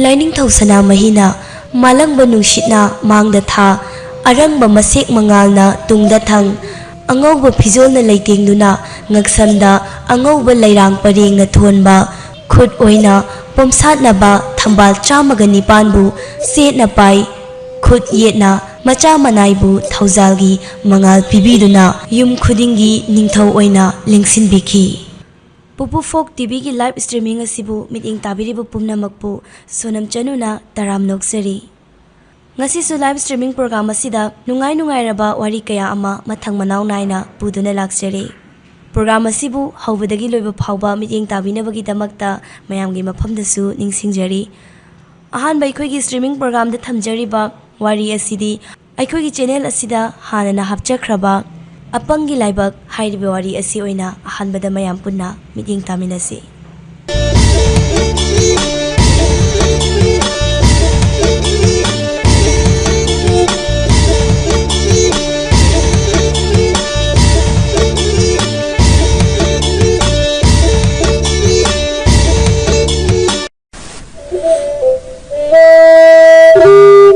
ꯂꯥꯏꯅꯤꯡꯊꯧ ꯁꯅꯥꯃꯍꯤꯅ ꯃꯥꯂꯪꯕ ꯅꯨꯡꯁꯤꯠꯅ ꯃꯥꯡꯗ ꯊꯥ, ꯑꯔꯪꯕ ꯃꯁꯦꯛ ꯃꯉꯥꯜꯅ ꯇꯨꯡꯗ ꯊꯪ, ꯑꯉꯧꯕ ꯐꯤꯖꯣꯜꯅ ꯂꯩꯇꯦꯡꯗꯨꯅ ꯉꯛꯁꯝꯗ ꯑꯉꯧꯕ ꯂꯩꯔꯥꯡ ꯄꯔꯦꯡꯅ ꯊꯣꯟꯕ, ꯈꯨꯠ ꯑꯣꯏꯅ ꯄꯣꯝꯁꯥꯠꯅꯕ ꯊꯝꯕꯥꯜ ꯆꯥꯝꯃꯒ ꯅꯤꯄꯥꯟꯕꯨ ꯆꯦꯠꯅ ꯄꯥꯏ, ꯈꯨꯠ ꯌꯦꯠꯅ ꯃꯆꯥ ꯃꯅꯥꯏꯕꯨ ꯊꯧꯖꯥꯜꯒꯤ ꯃꯉꯥꯜ ꯄꯤꯕꯤꯗꯨꯅ ꯌꯨꯝ ꯈꯨꯗꯤꯡꯒꯤ ꯅꯤꯡꯊꯧ ꯑꯣꯏꯅ ꯂꯦꯡꯁꯤꯟꯕꯤꯈꯤ꯫ ꯄꯨꯄꯨ ꯐꯣꯛ ꯇꯤꯚꯤꯒꯤ ꯂꯥꯏꯚ ꯁ꯭ꯇ꯭ꯔꯤꯃꯤꯡ ꯑꯁꯤꯕꯨ ꯃꯤꯠꯌꯦꯡ ꯇꯥꯕꯤꯔꯤꯕ ꯄꯨꯝꯅꯃꯛꯄꯨ ꯁꯣꯅꯝ ꯆꯅꯨꯅ ꯇꯔꯥꯝ ꯅꯣꯛꯆꯔꯤ꯫ ꯉꯁꯤꯁꯨ ꯂꯥꯏꯚ ꯁ꯭ꯇ꯭ꯔꯤꯃꯤꯡ ꯄ꯭ꯔꯣꯒ꯭ꯔꯥꯝ ꯑꯁꯤꯗ ꯅꯨꯡꯉꯥꯏ ꯅꯨꯡꯉꯥꯏꯔꯕ ꯋꯥꯔꯤ ꯀꯌꯥ ꯑꯃ ꯃꯊꯪ ꯃꯅꯥꯎ ꯅꯥꯏꯅ ꯄꯨꯗꯨꯅ ꯂꯥꯛꯆꯔꯤ꯫ ꯄ꯭ꯔꯣꯒ꯭ꯔꯥꯝ ꯑꯁꯤꯕꯨ ꯍꯧꯕꯗꯒꯤ ꯂꯣꯏꯕ ꯐꯥꯎꯕ ꯃꯤꯠꯌꯦꯡ ꯇꯥꯕꯤꯅꯕꯒꯤꯗꯃꯛꯇ ꯃꯌꯥꯝꯒꯤ ꯃꯐꯝꯗꯁꯨ ꯅꯤꯡꯁꯤꯡꯖꯔꯤ꯫ ꯑꯍꯥꯟꯕ ꯑꯩꯈꯣꯏꯒꯤ streaming programꯗ ꯊꯝꯖꯔꯤꯕ ꯋꯥꯔꯤ ꯑꯁꯤꯗꯤ ꯑꯩꯈꯣꯏꯒꯤ channel ꯑꯁꯤꯗ ꯍꯥꯟꯅꯅ ꯍꯥꯞꯆꯈ꯭ꯔꯕ ꯑꯄꯪꯒꯤ ꯂꯥꯏꯕꯛ ꯍꯥꯏꯔꯤꯕ ꯋꯥꯔꯤ ꯑꯁꯤ ꯑꯣꯏꯅ ꯑꯍꯥꯟꯕꯗ ꯃꯌꯥꯝ ꯄꯨꯟꯅ ꯃꯤꯠꯌꯦꯡ ꯇꯥꯃꯤꯟꯅꯁꯤ꯫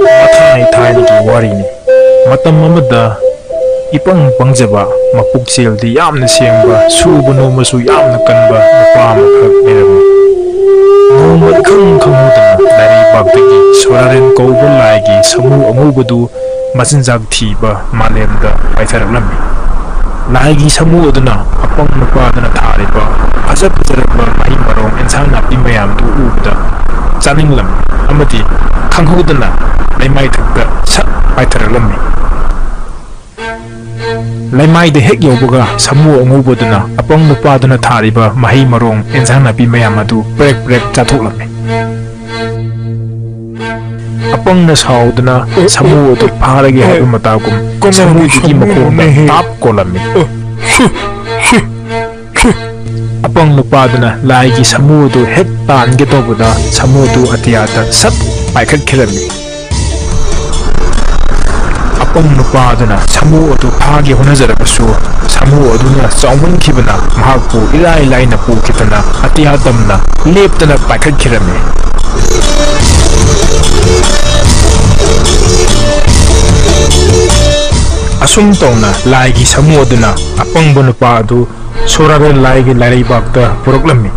ꯃꯊꯥꯏ ꯊꯥꯏꯅꯒꯤ ꯋꯥꯔꯤꯅꯤ꯫ ꯃꯇꯝ ꯑꯃꯗ ꯏꯄꯪ ꯄꯪꯖꯕ, ꯃꯄꯨꯛꯆꯦꯜꯗꯤ ꯌꯥꯝꯅ ꯁꯦꯡꯕ, ꯁꯨꯕ ꯅꯣꯝꯕꯁꯨ ꯌꯥꯝꯅ ꯀꯟꯕ ꯅꯨꯄꯥ ꯑꯃꯈꯛ ꯂꯩꯔꯝꯃꯤ꯫ ꯅꯣꯡꯃ ꯏꯈꯪ ꯈꯪꯍꯧꯗꯅ ꯂꯥꯏꯔꯩꯕꯥꯛꯇꯒꯤ ꯁꯣꯔꯥꯔꯦꯟ ꯀꯧꯕ ꯂꯥꯏꯒꯤ ꯁꯥꯃꯨ ꯑꯉꯧꯕꯗꯨ ꯃꯆꯤꯟꯖꯥꯛ ꯊꯤꯕ ꯃꯥꯂꯦꯝꯗ ꯄꯥꯏꯊꯔꯛꯂꯝꯃꯤ꯫ ꯂꯥꯏꯒꯤ ꯁꯥꯃꯨ ꯑꯗꯨꯅ ꯑꯄꯪ ꯅꯨꯄꯥꯗꯨꯅ ꯊꯥꯔꯤꯕ ꯐꯖ ꯐꯖꯔꯕ ꯃꯍꯩ ꯃꯔꯣꯡ, ꯑꯦꯟꯁꯥꯡ ꯅꯥꯄꯤ ꯃꯌꯥꯝꯗꯨ ꯎꯕꯗ ꯆꯥꯅꯤꯡꯂꯝꯃꯤ ꯑꯃꯗꯤ ꯈꯪꯍꯧꯗꯅ ꯂꯩꯃꯥꯏꯊꯛꯇ ꯁꯠ ꯄꯥꯏꯊꯔꯛꯂꯝꯃꯤ꯫ ꯂꯩꯃꯥꯏꯗ ꯍꯦꯛ ꯌꯧꯕꯒ ꯁꯥꯃꯨ ꯑꯉꯧꯕꯗꯨꯅ ꯑꯄꯪ ꯅꯨꯄꯥꯗꯨꯅ ꯊꯥꯔꯤꯕ ꯃꯍꯩ ꯃꯔꯣꯡ, ꯑꯦꯟꯁꯥꯡ ꯅꯥꯄꯤ ꯃꯌꯥꯝ ꯑꯗꯨ ꯄ꯭ꯔꯦꯛ ꯄ꯭ꯔꯦꯛ ꯆꯥꯊꯣꯛꯂꯝꯃꯤ꯫ ꯑꯄꯪꯅ ꯁꯥꯎꯗꯨꯅ ꯁꯥꯃꯨ ꯑꯗꯨ ꯐꯥꯔꯒꯦ ꯍꯥꯏꯕ ꯃꯇꯥꯒꯨꯝ ꯁꯥꯃꯨꯗꯨꯒꯤ ꯃꯈꯣꯡꯗ ꯇꯥꯞ ꯀꯣꯜꯂꯝꯃꯤ꯫ ꯑꯄꯪ ꯅꯨꯄꯥꯗꯨꯅ ꯂꯥꯏꯒꯤ ꯁꯥꯃꯨ ꯑꯗꯨ ꯍꯦꯛ ꯇꯥꯟꯒꯦ ꯇꯧꯕꯗ ꯁꯥꯃꯨ ꯑꯗꯨ ꯑꯇꯤꯌꯥꯗ ꯁꯠ ꯄꯥꯏꯈꯠꯈꯤꯔꯝꯃꯤ꯫ ꯑꯄꯪ ꯅꯨꯄꯥ ꯑꯗꯨꯅ ꯁꯥꯃꯨ ꯑꯗꯨ ꯐꯥꯒꯦ ꯍꯣꯠꯅꯖꯔꯕꯁꯨ, ꯁꯥꯃꯨ ꯑꯗꯨꯅ ꯆꯥꯎꯃꯟꯈꯤꯕꯅ ꯃꯍꯥꯛꯄꯨ ꯏꯔꯥꯏ ꯂꯥꯏꯅ ꯄꯨꯈꯤꯗꯅ ꯑꯇꯤꯌꯥ ꯇꯝꯅ ꯂꯦꯞꯇꯅ ꯄꯥꯏꯈꯠꯈꯤꯔꯝꯃꯤ꯫ ꯑꯁꯨꯝ ꯇꯧꯅ ꯂꯥꯏꯒꯤ ꯁꯥꯃꯨ ꯑꯗꯨꯅ ꯑꯄꯪꯕ ꯅꯨꯄꯥ ꯑꯗꯨ ꯁꯣꯔꯥꯔꯦꯜ ꯂꯥꯏꯒꯤ ꯂꯥꯏꯔꯩꯕꯥꯛꯇ ꯄꯨꯔꯛꯂꯝꯃꯤ꯫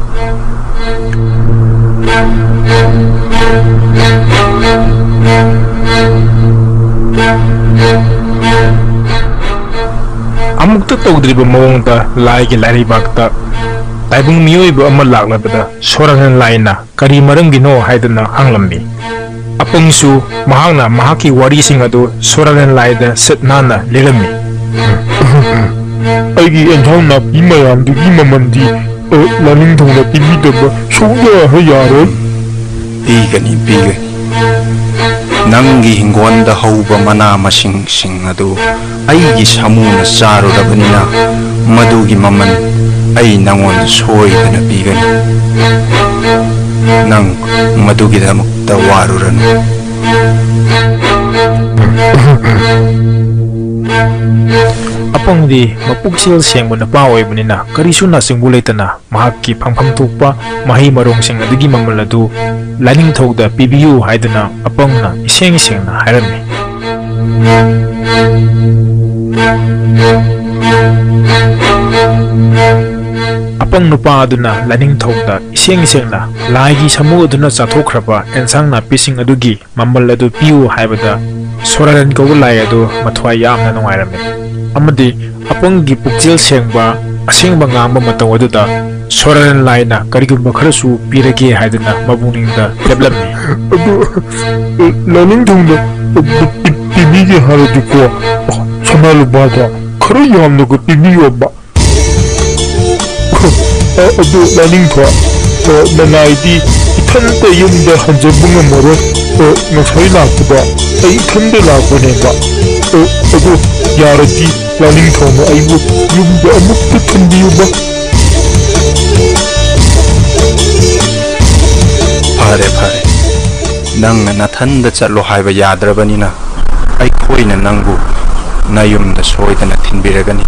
ꯑꯃꯨꯛꯇ ꯇꯧꯗ꯭ꯔꯤꯕ ꯃꯑꯣꯡꯗ ꯂꯥꯏꯒꯤ ꯂꯥꯏꯔꯩꯕꯥꯛꯇ ꯇꯥꯏꯕꯪ ꯃꯤꯑꯣꯏꯕ ꯑꯃ ꯂꯥꯛꯂꯕꯗ ꯁꯣꯔꯥꯔꯦꯜ ꯂꯥꯏꯅ ꯀꯔꯤ ꯃꯔꯝꯒꯤꯅꯣ ꯍꯥꯏꯗꯨꯅ ꯍꯪꯂꯝꯃꯤ꯫ ꯑꯄꯪꯁꯨ ꯃꯍꯥꯛꯅ ꯃꯍꯥꯛꯀꯤ ꯋꯥꯔꯤꯁꯤꯡ ꯑꯗꯨ ꯁꯣꯔꯥꯔꯦꯜ ꯂꯥꯏꯗ ꯁꯤꯠ ꯅꯥꯟꯅ ꯂꯤꯔꯝꯃꯤ꯫ ꯑꯩꯒꯤ ꯑꯦꯟꯁꯥꯡ ꯅꯥꯄꯤ ꯃꯌꯥꯝꯗꯨꯒꯤ ꯃꯃꯜꯗꯤ, ꯑ, ꯂꯥꯅꯤꯡꯊꯧꯅ ꯄꯤꯕꯤꯗꯕ ꯁꯨꯡꯌꯥ ꯍꯦꯛ ꯌꯥꯔꯣꯏ꯫ ꯄꯤꯒꯅꯤ, ꯄꯤꯒꯅꯤ꯫ ꯅꯪꯒꯤ ꯍꯤꯡꯒꯣꯟꯗ ꯍꯧꯕ ꯃꯅꯥ ꯃꯁꯤꯡꯁꯤꯡ ꯑꯗꯨ ꯑꯩꯒꯤ ꯁꯥꯃꯨꯅ ꯆꯥꯔꯨꯔꯕꯅꯤꯅ, ꯃꯗꯨꯒꯤ ꯃꯃꯜ ꯑꯩ ꯅꯪꯉꯣꯟꯗ ꯁꯣꯏꯗꯅ ꯄꯤꯒꯅꯤ꯫ ꯅꯪ ꯃꯗꯨꯒꯤꯗꯃꯛꯇ ꯋꯥꯔꯨꯔꯅꯨ꯫ ꯑꯄꯪꯗꯤ ꯃꯄꯨꯛꯆꯦꯜ ꯁꯦꯡꯕ ꯅꯨꯄꯥ ꯑꯣꯏꯕꯅꯤꯅ, ꯀꯔꯤꯁꯨ ꯅꯥꯆꯤꯡꯕ ꯂꯩꯇꯅ ꯃꯍꯥꯛꯀꯤ ꯐꯪꯐꯝ ꯊꯣꯛꯄ ꯃꯍꯩ ꯃꯔꯣꯡꯁꯤꯡ ꯑꯗꯨꯒꯤ ꯃꯃꯜ ꯑꯗꯨ ꯂꯥꯏꯅꯤꯡꯊꯧꯗ ꯄꯤꯕꯤꯌꯨ ꯍꯥꯏꯗꯨꯅ ꯑꯄꯪꯅ ꯏꯁꯦꯡ ꯁꯦꯡꯅ ꯍꯥꯏꯔꯝꯃꯤ꯫ ꯑꯄꯪ ꯅꯨꯄꯥ ꯑꯗꯨꯅ ꯂꯥꯏꯅꯤꯡꯊꯧꯗ ꯏꯁꯦꯡ ꯁꯦꯡꯅ ꯂꯥꯏꯒꯤ ꯁꯥꯃꯨ ꯑꯗꯨꯅ ꯆꯥꯊꯣꯛꯈ꯭ꯔꯕ ꯑꯦꯟꯁꯥꯡ ꯅꯥꯄꯤꯁꯤꯡ ꯑꯗꯨꯒꯤ ꯃꯃꯜ ꯑꯗꯨ ꯄꯤꯌꯨ ꯍꯥꯏꯕꯗ, ꯁꯣꯔꯥꯔꯦꯟ ꯀꯧꯕ ꯂꯥꯏ ꯑꯗꯨ ꯃꯊ꯭ꯋꯥꯏ ꯌꯥꯝꯅ ꯅꯨꯡꯉꯥꯏꯔꯝꯃꯤ, ꯑꯃꯗꯤ ꯑꯄꯪꯒꯤ ꯄꯨꯛꯆꯦꯜ ꯁꯦꯡꯕ, ꯑꯁꯦꯡꯕ ꯉꯥꯡꯕ ꯃꯇꯧ ꯑꯗꯨꯗ ꯁꯣꯔꯥꯔꯦꯟ ꯂꯥꯏꯅ ꯀꯔꯤꯒꯨꯝꯕ ꯈꯔꯁꯨ ꯄꯤꯔꯒꯦ ꯍꯥꯏꯗꯨꯅ ꯃꯕꯨꯛꯅꯤꯡꯗ ꯂꯦꯞꯂꯝꯃꯤ꯫ ꯑꯗꯨ, ꯂꯥꯏꯅꯤꯡꯊꯧꯅ ꯄꯤ-, ꯄꯤꯕꯤꯒꯦ ꯍꯥꯏꯔꯗꯤꯀꯣ, ꯁꯅꯥ ꯂꯨꯄꯥꯗ ꯈꯔ ꯌꯥꯝꯅꯒ ꯄꯤꯕꯤꯌꯣꯕ꯫ ꯑ, ꯑꯗꯨ ꯂꯥꯏꯅꯤꯡꯊꯧ, ꯑ, ꯅꯅꯥꯏꯗꯤ ꯏꯊꯟꯇ ꯌꯨꯝꯗ ꯍꯟꯖꯕ ꯉꯝꯃꯔꯣꯏ꯫ ꯑ, ꯉꯁꯥꯏ ꯂꯥꯛꯄꯗ ꯑꯩ ꯏꯊꯟꯇ ꯂꯥꯛꯄꯅꯦꯕ꯫ ꯑ, ꯑꯗꯨ ꯌꯥꯔꯗꯤ ꯂꯥꯏꯅꯤꯡꯊꯧꯅ ꯑꯩꯕꯨ ꯌꯨꯝꯗ ꯑꯃꯨꯛꯇ ꯊꯤꯟꯕꯤꯌꯨꯕ꯫ ꯐꯔꯦ, ꯐꯔꯦ꯫ ꯅꯪꯅ ꯅꯊꯟꯗ ꯆꯠꯂꯣ ꯍꯥꯏꯕ ꯌꯥꯗ꯭ꯔꯕꯅꯤꯅ, ꯑꯩꯈꯣꯏꯅ ꯅꯪꯕꯨ ꯅꯌꯨꯝꯗ ꯁꯣꯏꯗꯅ ꯊꯤꯟꯕꯤꯔꯒꯅꯤ꯫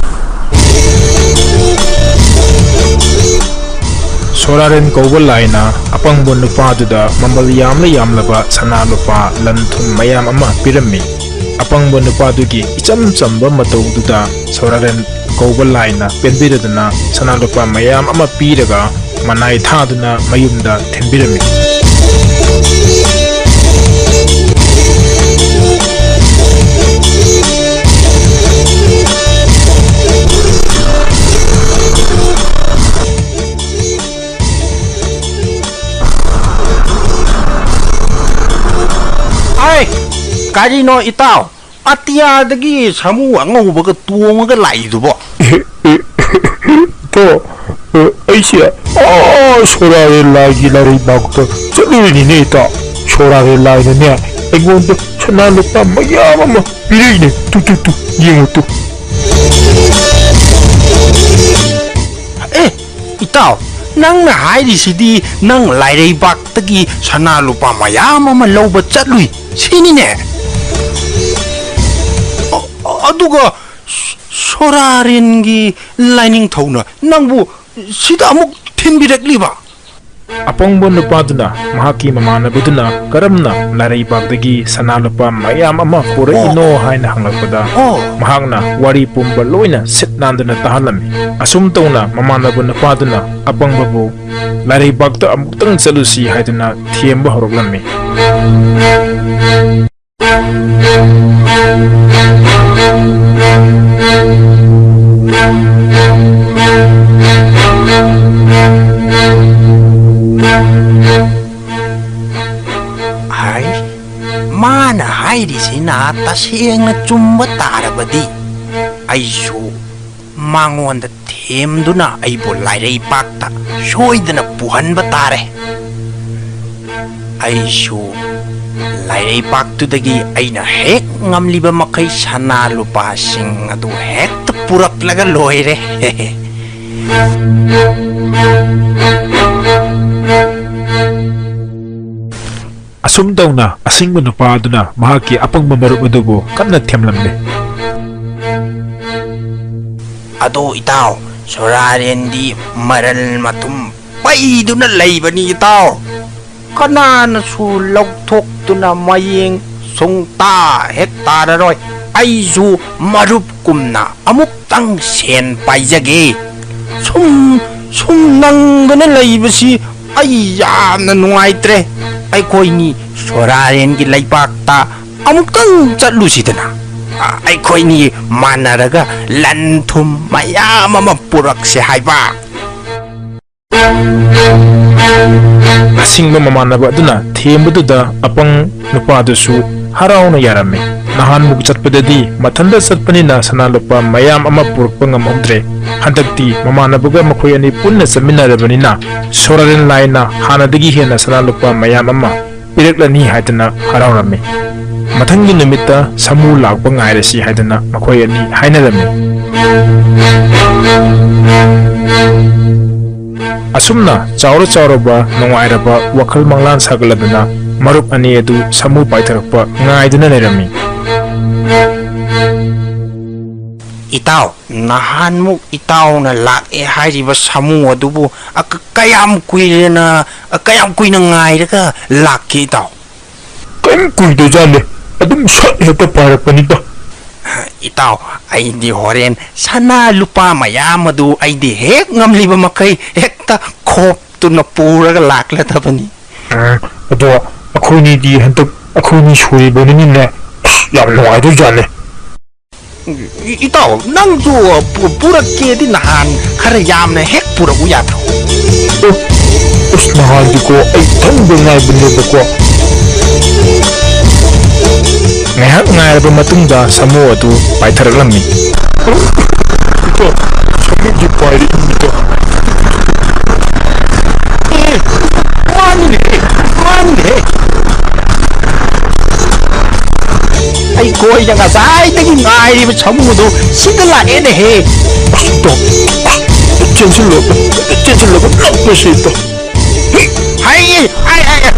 ꯁꯣꯔꯥꯔꯦꯟ ꯀꯧꯕ ꯂꯥꯏꯅ ꯑꯄꯪꯕ ꯅꯨꯄꯥꯗꯨꯗ ꯃꯃꯜ ꯌꯥꯝꯂ ꯌꯥꯝꯂꯕ ꯁꯅꯥ ꯂꯨꯄꯥ ꯂꯟ ꯊꯨꯝ ꯃꯌꯥꯝ ꯑꯃ ꯄꯤꯔꯝꯃꯤ꯫ ꯑꯄꯪꯕ ꯅꯨꯄꯥꯗꯨꯒꯤ ꯏꯆꯝ ꯆꯝꯕ ꯃꯇꯧꯗꯨꯗ ꯁꯣꯔꯥꯔꯦꯟ ꯀꯧꯕ ꯂꯥꯏꯅ ꯄꯦꯟꯕꯤꯔꯗꯨꯅ ꯁꯅꯥ ꯂꯨꯄꯥ ꯃꯌꯥꯝ ꯑꯃ ꯄꯤꯔꯒ ꯃꯅꯥꯏ ꯊꯥꯗꯨꯅ ꯃꯌꯨꯝꯗ ꯊꯤꯟꯕꯤꯔꯝꯃꯤ꯫ ꯑꯩ, ꯀꯔꯤꯅꯣ ꯏꯇꯥꯎ? ꯑꯇꯤꯌꯥꯗꯒꯤ ꯁꯥꯃꯨ ꯑꯉꯧꯕꯒ ꯇꯣꯡꯉꯒ ꯂꯥꯛꯏꯗꯨꯕꯣ? ꯑꯦ, ꯑꯦ, ꯑꯣ, ꯑ, ꯑꯩꯁꯦ, ꯑꯥ, ꯁꯣꯔꯥꯔꯦꯟ ꯂꯥꯏꯒꯤ ꯂꯥꯏꯔꯩꯕꯥꯛꯇ ꯆꯠꯂꯨꯔꯤꯅꯤꯅꯦ, ꯏꯇꯥꯎ꯫ ꯁꯣꯔꯥꯔꯦꯟ ꯂꯥꯏꯅꯅꯦ, ꯑꯩꯉꯣꯟꯗ ꯁꯅꯥ ꯂꯨꯄꯥ ꯃꯌꯥꯝ ꯑꯃ ꯄꯤꯔꯛꯏꯅꯦ꯫ ꯇꯨ, ꯇꯨ, ꯇꯨ, ꯌꯦꯡꯉꯨ ꯇꯨ꯫ ꯑꯦ, ꯏꯇꯥꯎ, ꯅꯪꯅ ꯍꯥꯏꯔꯤꯁꯤꯗꯤ ꯅꯪ ꯂꯥꯏꯔꯩꯕꯥꯛꯇꯒꯤ ꯁꯅꯥ ꯂꯨꯄꯥ ꯃꯌꯥꯝ ꯑꯃ ꯂꯧꯕ ꯆꯠꯂꯨꯏ ꯁꯤꯅꯤꯅꯦ? ꯑ-, ꯑꯗꯨꯒ ꯁ-, ꯁꯣꯔꯥꯔꯦꯟꯒꯤ ꯂꯥꯏꯅꯤꯡꯊꯧꯅ ꯅꯪꯕꯨ ꯁꯤꯗ ꯑꯃꯨꯛ ꯊꯤꯟꯕꯤꯔꯛꯂꯤꯕ? ꯑꯄꯪꯕ ꯅꯨꯄꯥꯗꯨꯅ ꯃꯍꯥꯛꯀꯤ ꯃꯃꯥꯟꯅꯕꯗꯨꯅ ꯀꯔꯝꯅ ꯂꯥꯏꯔꯩꯕꯥꯛꯇꯒꯤ ꯁꯅꯥ ꯂꯨꯄꯥ ꯃꯌꯥꯝ ꯑꯃ ꯄꯨꯔꯛꯏꯅꯣ ꯍꯥꯏꯅ ꯍꯪꯂꯛꯄꯗ, ꯑꯣ꯫ ꯃꯍꯥꯛꯅ ꯋꯥꯔꯤ ꯄꯨꯝꯕ ꯂꯣꯏꯅ ꯁꯤꯠ ꯅꯥꯟꯗꯅ ꯇꯥꯍꯜꯂꯝꯃꯤ꯫ ꯑꯁꯨꯝ ꯇꯧꯅ ꯃꯃꯥꯟꯅꯕ ꯅꯨꯄꯥꯗꯨꯅ ꯑꯄꯪꯕꯕꯨ ꯂꯥꯏꯔꯩꯕꯥꯛꯇ ꯑꯃꯨꯛꯇꯪ ꯆꯠꯂꯨꯁꯤ ꯍꯥꯏꯗꯨꯅ ꯊꯦꯝꯕ ꯍꯧꯔꯛꯂꯝꯃꯤ꯫ ꯍꯥꯏ, ꯃꯥꯅ ꯍꯥꯏꯔꯤꯁꯤꯅ ꯇꯁꯦꯡꯅ ꯆꯨꯝꯕ ꯇꯥꯔꯕꯗꯤ, ꯑꯩꯁꯨ ꯃꯉꯣꯟꯗ ꯊꯦꯝꯗꯨꯅ ꯑꯩꯕꯨ ꯂꯥꯏꯔꯩꯕꯥꯛꯇ ꯁꯣꯏꯗꯅ ꯄꯨꯍꯟꯕ ꯇꯥꯔꯦ꯫ ꯑꯩꯁꯨ ꯂꯥꯏꯔꯩꯕꯥꯛꯇꯨꯗꯒꯤ ꯑꯩꯅ ꯍꯦꯛ ꯉꯝꯂꯤꯕ ꯃꯈꯩ ꯁꯅꯥ ꯂꯨꯄꯥꯁꯤꯡ ꯑꯗꯨ ꯍꯦꯛꯇ ꯄꯨꯔꯛꯂꯒ ꯂꯣꯏꯔꯦ꯫ ꯑꯁꯨꯝ ꯇꯧꯅ ꯑꯁꯤꯡꯕ ꯅꯨꯄꯥ ꯑꯗꯨꯅ ꯃꯍꯥꯛꯀꯤ ꯑꯄꯪꯕ ꯃꯔꯨꯞ ꯑꯗꯨꯕꯨ ꯀꯟꯅ ꯊꯦꯝꯂꯝꯃꯤ꯫ ꯑꯗꯣ ꯏꯇꯥꯎ, ꯁꯣꯔꯥꯔꯦꯟꯗꯤ ꯃꯔꯜ ꯃꯊꯨꯝ ꯄꯩꯗꯨꯅ ꯂꯩꯕꯅꯤ ꯏꯇꯥꯎ꯫ ꯀꯅꯥꯅꯁꯨ ꯂꯧꯊꯣꯛꯇꯨꯅ ꯃꯌꯦꯡ ꯁꯨꯡꯇꯥ ꯍꯦꯛ ꯇꯥꯔꯔꯣꯏ꯫ ꯑꯩꯁꯨ ꯃꯔꯨꯞꯀꯨꯝꯅ ꯑꯃꯨꯛꯇꯪ ꯁꯦꯟ ꯄꯥꯏꯖꯒꯦ꯫ ꯁꯨꯝ, ꯁꯨꯝ ꯅꯪꯗꯅ ꯂꯩꯕꯁꯤ ꯑꯩ ꯌꯥꯝꯅ ꯅꯨꯡꯉꯥꯏꯇ꯭ꯔꯦ꯫ ꯑꯩꯈꯣꯏꯅꯤ ꯁꯣꯔꯥꯔꯦꯟꯒꯤ ꯂꯩꯕꯥꯛꯇ ꯑꯃꯨꯛꯇꯪ ꯆꯠꯂꯨꯁꯤꯗꯅ꯫ ꯑ, ꯑꯩꯈꯣꯏꯅꯤ ꯃꯥꯟꯅꯔꯒ ꯂꯟ ꯊꯨꯝ ꯃꯌꯥꯝ ꯑꯃ ꯄꯨꯔꯛꯁꯦ ꯍꯥꯏꯕ꯫ ꯑꯁꯤꯡꯕ ꯃꯃꯥꯟꯅꯕ ꯑꯗꯨꯅ ꯊꯦꯝꯕꯗꯨꯗ ꯑꯄꯪ ꯅꯨꯄꯥꯗꯨꯁꯨ ꯍꯔꯥꯎꯅ ꯌꯥꯔꯝꯃꯤ꯫ ꯅꯍꯥꯟꯃꯨꯛ ꯆꯠꯄꯗꯗꯤ ꯃꯊꯟꯇ ꯆꯠꯄꯅꯤꯅ ꯁꯅꯥ ꯂꯨꯄꯥ ꯃꯌꯥꯝ ꯑꯃ ꯄꯨꯔꯛꯄ ꯉꯝꯍꯧꯗ꯭ꯔꯦ꯫ ꯍꯟꯗꯛꯇꯤ ꯃꯃꯥꯟꯅꯕꯒ ꯃꯈꯣꯏ ꯑꯅꯤ ꯄꯨꯟꯅ ꯆꯠꯃꯤꯟꯅꯔꯕꯅꯤꯅ ꯁꯣꯔꯥꯔꯦꯟ ꯂꯥꯏꯅ ꯍꯥꯟꯅꯗꯒꯤ ꯍꯦꯟꯅ ꯁꯅꯥ ꯂꯨꯄꯥ ꯃꯌꯥꯝ ꯑꯃ ꯄꯤꯔꯛꯂꯅꯤ ꯍꯥꯏꯗꯅ ꯍꯔꯥꯎꯔꯝꯃꯤ꯫ ꯃꯊꯪꯒꯤ ꯅꯨꯃꯤꯠꯇ ꯁꯥꯃꯨ ꯂꯥꯛꯄ ꯉꯥꯏꯔꯁꯤ ꯍꯥꯏꯗꯅ ꯃꯈꯣꯏ ꯑꯅꯤ ꯍꯥꯏꯅꯔꯝꯃꯤ꯫ ꯑꯁꯨꯝꯅ ꯆꯥꯎꯔ ꯆꯥꯎꯔꯕ ꯅꯨꯡꯉꯥꯏꯔꯕ ꯋꯥꯈꯜ ꯃꯪꯂꯥꯟ ꯁꯥꯒꯠꯂꯗꯨꯅ ꯃꯔꯨꯞ ꯑꯅꯤ ꯑꯗꯨ ꯁꯥꯃꯨ ꯄꯥꯏꯊꯔꯛꯄ ꯉꯥꯏꯗꯨꯅ ꯂꯩꯔꯝꯃꯤ꯫ ꯏꯇꯥꯎ, ꯅꯍꯥꯟꯃꯨꯛ ꯏꯇꯥꯎꯅ ꯂꯥꯛꯑꯦ ꯍꯥꯏꯔꯤꯕ ꯁꯥꯃꯨ ꯑꯗꯨꯕꯨ ꯑ, ꯀ-, ꯀꯌꯥꯝ ꯀꯨꯏꯔꯦꯅ, ꯑ, ꯀꯌꯥꯝ ꯀꯨꯏꯅ ꯉꯥꯏꯔꯒ ꯂꯥꯛꯀꯦ ꯏꯇꯥꯎ? ꯀꯔꯤꯝ ꯀꯨꯏꯗꯣꯏꯖꯥꯠꯅꯦ, ꯑꯗꯨꯝ ꯁꯠ ꯍꯦꯛꯇ ꯄꯥꯏꯔꯛꯄꯅꯤꯗ꯫ ꯏꯇꯥꯎ, ꯑꯩꯗꯤ ꯍꯣꯔꯦꯟ ꯁꯅꯥ ꯂꯨꯄꯥ ꯃꯌꯥꯝ ꯑꯗꯨ ꯑꯩꯗꯤ ꯍꯦꯛ ꯉꯝꯂꯤꯕ ꯃꯈꯩ ꯍꯦꯛꯇ ꯈꯣꯞꯇꯨꯅ ꯄꯨꯔꯒ ꯂꯥꯛꯂꯗꯕꯅꯤ꯫ ꯎꯝ, ꯑꯗꯣ ꯑꯩꯈꯣꯏꯅꯤꯗꯤ ꯍꯟꯗꯛ ꯑꯩꯈꯣꯏꯅꯤ ꯁꯨꯔꯤꯕꯅꯤꯅꯅꯦ, ꯑꯁ, ꯌꯥꯝ ꯅꯨꯡꯉꯥꯏꯗꯣꯏꯖꯥꯠꯅꯦ꯫ ꯏ-, ꯏꯇꯥꯎ, ꯅꯪꯁꯨ ꯄꯨ-, ꯄꯨꯔꯛꯀꯦꯗꯤ ꯅꯍꯥꯟ ꯈꯔ ꯌꯥꯝꯅ ꯍꯦꯛ ꯄꯨꯔꯛꯎ ꯌꯥꯗ꯭ꯔꯣ? ꯑꯣ, ꯑꯁ, ꯅꯍꯥꯟꯗꯤꯀꯣ ꯑꯩ ꯏꯊꯟꯗ ꯉꯥꯏꯕꯅꯦꯕꯀꯣ꯫ ꯉꯥꯏꯍꯥꯛ ꯉꯥꯏꯔꯕ ꯃꯇꯨꯡꯗ ꯁꯥꯃꯨ ꯑꯗꯨ ꯄꯥꯏꯊꯔꯛꯂꯝꯃꯤ꯫ ꯏꯇꯥꯎ, ꯁꯥꯃꯨꯗꯤ ꯄꯥꯏꯔꯛꯏ ꯏꯇꯥꯎ꯫ ꯑꯦ, ꯃꯥꯅꯤꯅꯦ, ꯃꯥꯅꯤꯅꯦ꯫ ꯑꯩꯈꯣꯏꯅ ꯉꯁꯥꯏꯗꯒꯤ ꯉꯥꯏꯔꯤꯕ ꯁꯥꯃꯨꯗꯣ ꯁꯤꯗ ꯂꯥꯛꯑꯦꯅꯦꯍꯦ꯫ ꯑꯁ, ꯏꯇꯥꯎ, ꯑꯁ, ꯆꯦꯟꯁꯤꯜꯂꯣ, ꯆꯦꯟꯁꯤꯜꯂꯒ ꯅꯞꯄꯁꯤ ꯏꯇꯥꯎ꯫ ꯍꯩ, ꯍꯩ, ꯍꯩ, ꯍꯩ꯫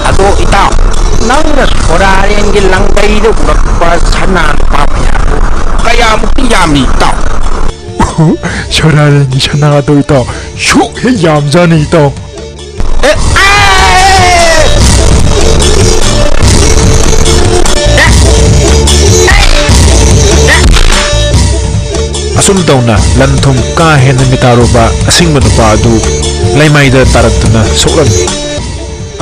ꯑꯗꯣ ꯏꯇꯥꯎ, ꯅꯪꯅ ꯁꯣꯔꯥꯔꯦꯟꯒꯤ ꯂꯪꯒꯩꯗ ꯎꯔꯛꯄ ꯁꯅꯥ ꯂꯨꯄꯥ ꯃꯌꯥꯝꯗꯨ ꯀꯌꯥꯃꯨꯛꯇꯤ ꯌꯥꯝꯃꯤ ꯏꯇꯥꯎ? ꯁꯣꯔꯥꯔꯦꯟꯒꯤ ꯁꯅꯥꯗꯣ ꯏꯇꯥꯎ, ꯁꯨꯛ ꯍꯦꯛ ꯌꯥꯝꯖꯥꯠꯅꯤ ꯏꯇꯥꯎ꯫ ꯑꯦ, ꯑꯦ! ꯑꯁꯨꯝ ꯇꯧꯅ ꯂꯟ ꯊꯨꯝ ꯀꯥ ꯍꯦꯟꯅ ꯃꯤꯇꯥꯔꯨꯕ ꯑꯁꯤꯡꯕ ꯅꯨꯄꯥ ꯑꯗꯨ ꯂꯩꯃꯥꯏꯗ ꯇꯥꯔꯛꯇꯨꯅ ꯁꯣꯛꯂꯝꯃꯤ꯫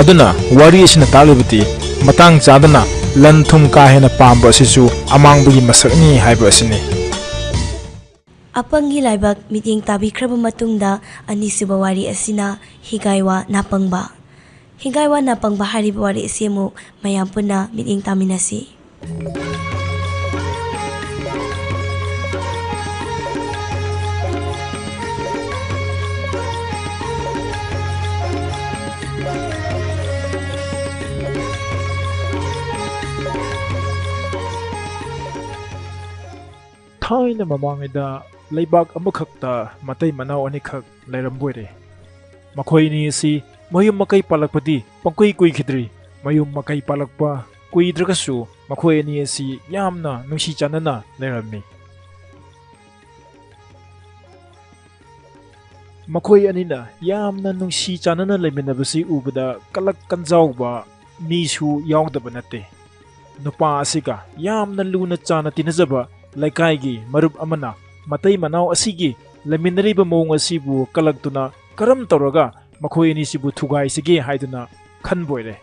ꯑꯗꯨꯅ ꯋꯥꯔꯤ ꯑꯁꯤꯅ ꯇꯥꯛꯂꯤꯕꯗꯤ ꯃꯇꯥꯡ ꯆꯥꯗꯅ ꯂꯟ ꯊꯨꯝ ꯀꯥ ꯍꯦꯟꯅ ꯄꯥꯝꯕ ꯑꯁꯤꯁꯨ ꯑꯃꯥꯡꯕꯒꯤ ꯃꯁꯛꯅꯤ ꯍꯥꯏꯕ ꯑꯁꯤꯅꯤ꯫ ꯑꯄꯪꯒꯤ ꯂꯥꯏꯕꯛ ꯃꯤꯠꯌꯦꯡ ꯇꯥꯕꯤꯈ꯭ꯔꯕ ꯃꯇꯨꯡꯗ, ꯑꯅꯤꯁꯨꯕ ꯋꯥꯔꯤ ꯑꯁꯤꯅ ꯍꯤꯒꯥꯏꯋꯥ ꯅꯥꯄꯪꯕ꯫ ꯍꯤꯒꯥꯏꯋꯥ ꯅꯥꯄꯪꯕ ꯍꯥꯏꯔꯤꯕ ꯋꯥꯔꯤ ꯑꯁꯤ ꯑꯃꯨꯛ ꯃꯌꯥꯝ ꯄꯨꯟꯅ ꯃꯤꯠꯌꯦꯡ ꯇꯥꯃꯤꯟꯅꯁꯤ꯫ ꯊꯥꯏꯅ ꯃꯃꯥꯡꯉꯩꯗ ꯂꯩꯕꯥꯛ ꯑꯃꯈꯛꯇ ꯃꯇꯩ ꯃꯅꯥꯎ ꯑꯅꯤꯈꯛ ꯂꯩꯔꯝꯕ ꯑꯣꯏꯔꯦ꯫ ꯃꯈꯣꯏ ꯑꯅꯤ ꯑꯁꯤ ꯃꯌꯨꯝ ꯃꯀꯩ ꯄꯥꯜꯂꯛꯄꯗꯤ ꯄꯪꯀꯨꯏ ꯀꯨꯏꯈꯤꯗ꯭ꯔꯤ꯫ ꯃꯌꯨꯝ ꯃꯀꯩ ꯄꯥꯜꯂꯛꯄ ꯀꯨꯏꯗ꯭ꯔꯒꯁꯨ ꯃꯈꯣꯏ ꯑꯅꯤ ꯑꯁꯤ ꯌꯥꯝꯅ ꯅꯨꯡꯁꯤ ꯆꯥꯟꯅꯅ ꯂꯩꯔꯝꯃꯤ꯫ ꯃꯈꯣꯏ ꯑꯅꯤꯅ ꯌꯥꯝꯅ ꯅꯨꯡꯁꯤ ꯆꯥꯟꯅꯅ ꯂꯩꯃꯤꯟꯅꯕꯁꯤ ꯎꯕꯗ ꯀꯂꯛ ꯀꯟꯖꯥꯎꯕ ꯃꯤꯁꯨ ꯌꯥꯎꯗꯕ ꯅꯠꯇꯦ꯫ ꯅꯨꯄꯥ ꯑꯁꯤꯒ ꯌꯥꯝꯅ ꯂꯨꯅ ꯆꯥꯟꯅ ꯇꯤꯟꯅꯖꯕ ꯂꯩꯀꯥꯏꯒꯤ ꯃꯔꯨꯞ ꯑꯃꯅ ꯃꯇꯩ ꯃꯅꯥꯎ ꯑꯁꯤꯒꯤ ꯂꯩꯃꯤꯟꯅꯔꯤꯕ ꯃꯑꯣꯡ ꯑꯁꯤꯕꯨ ꯀꯂꯛꯇꯨꯅ ꯀꯔꯝ ꯇꯧꯔꯒ ꯃꯈꯣꯏ ꯑꯅꯤꯁꯤꯕꯨ ꯊꯨꯒꯥꯏꯁꯤꯒꯦ ꯍꯥꯏꯗꯨꯅ ꯈꯟꯕ ꯑꯣꯏꯔꯦ꯫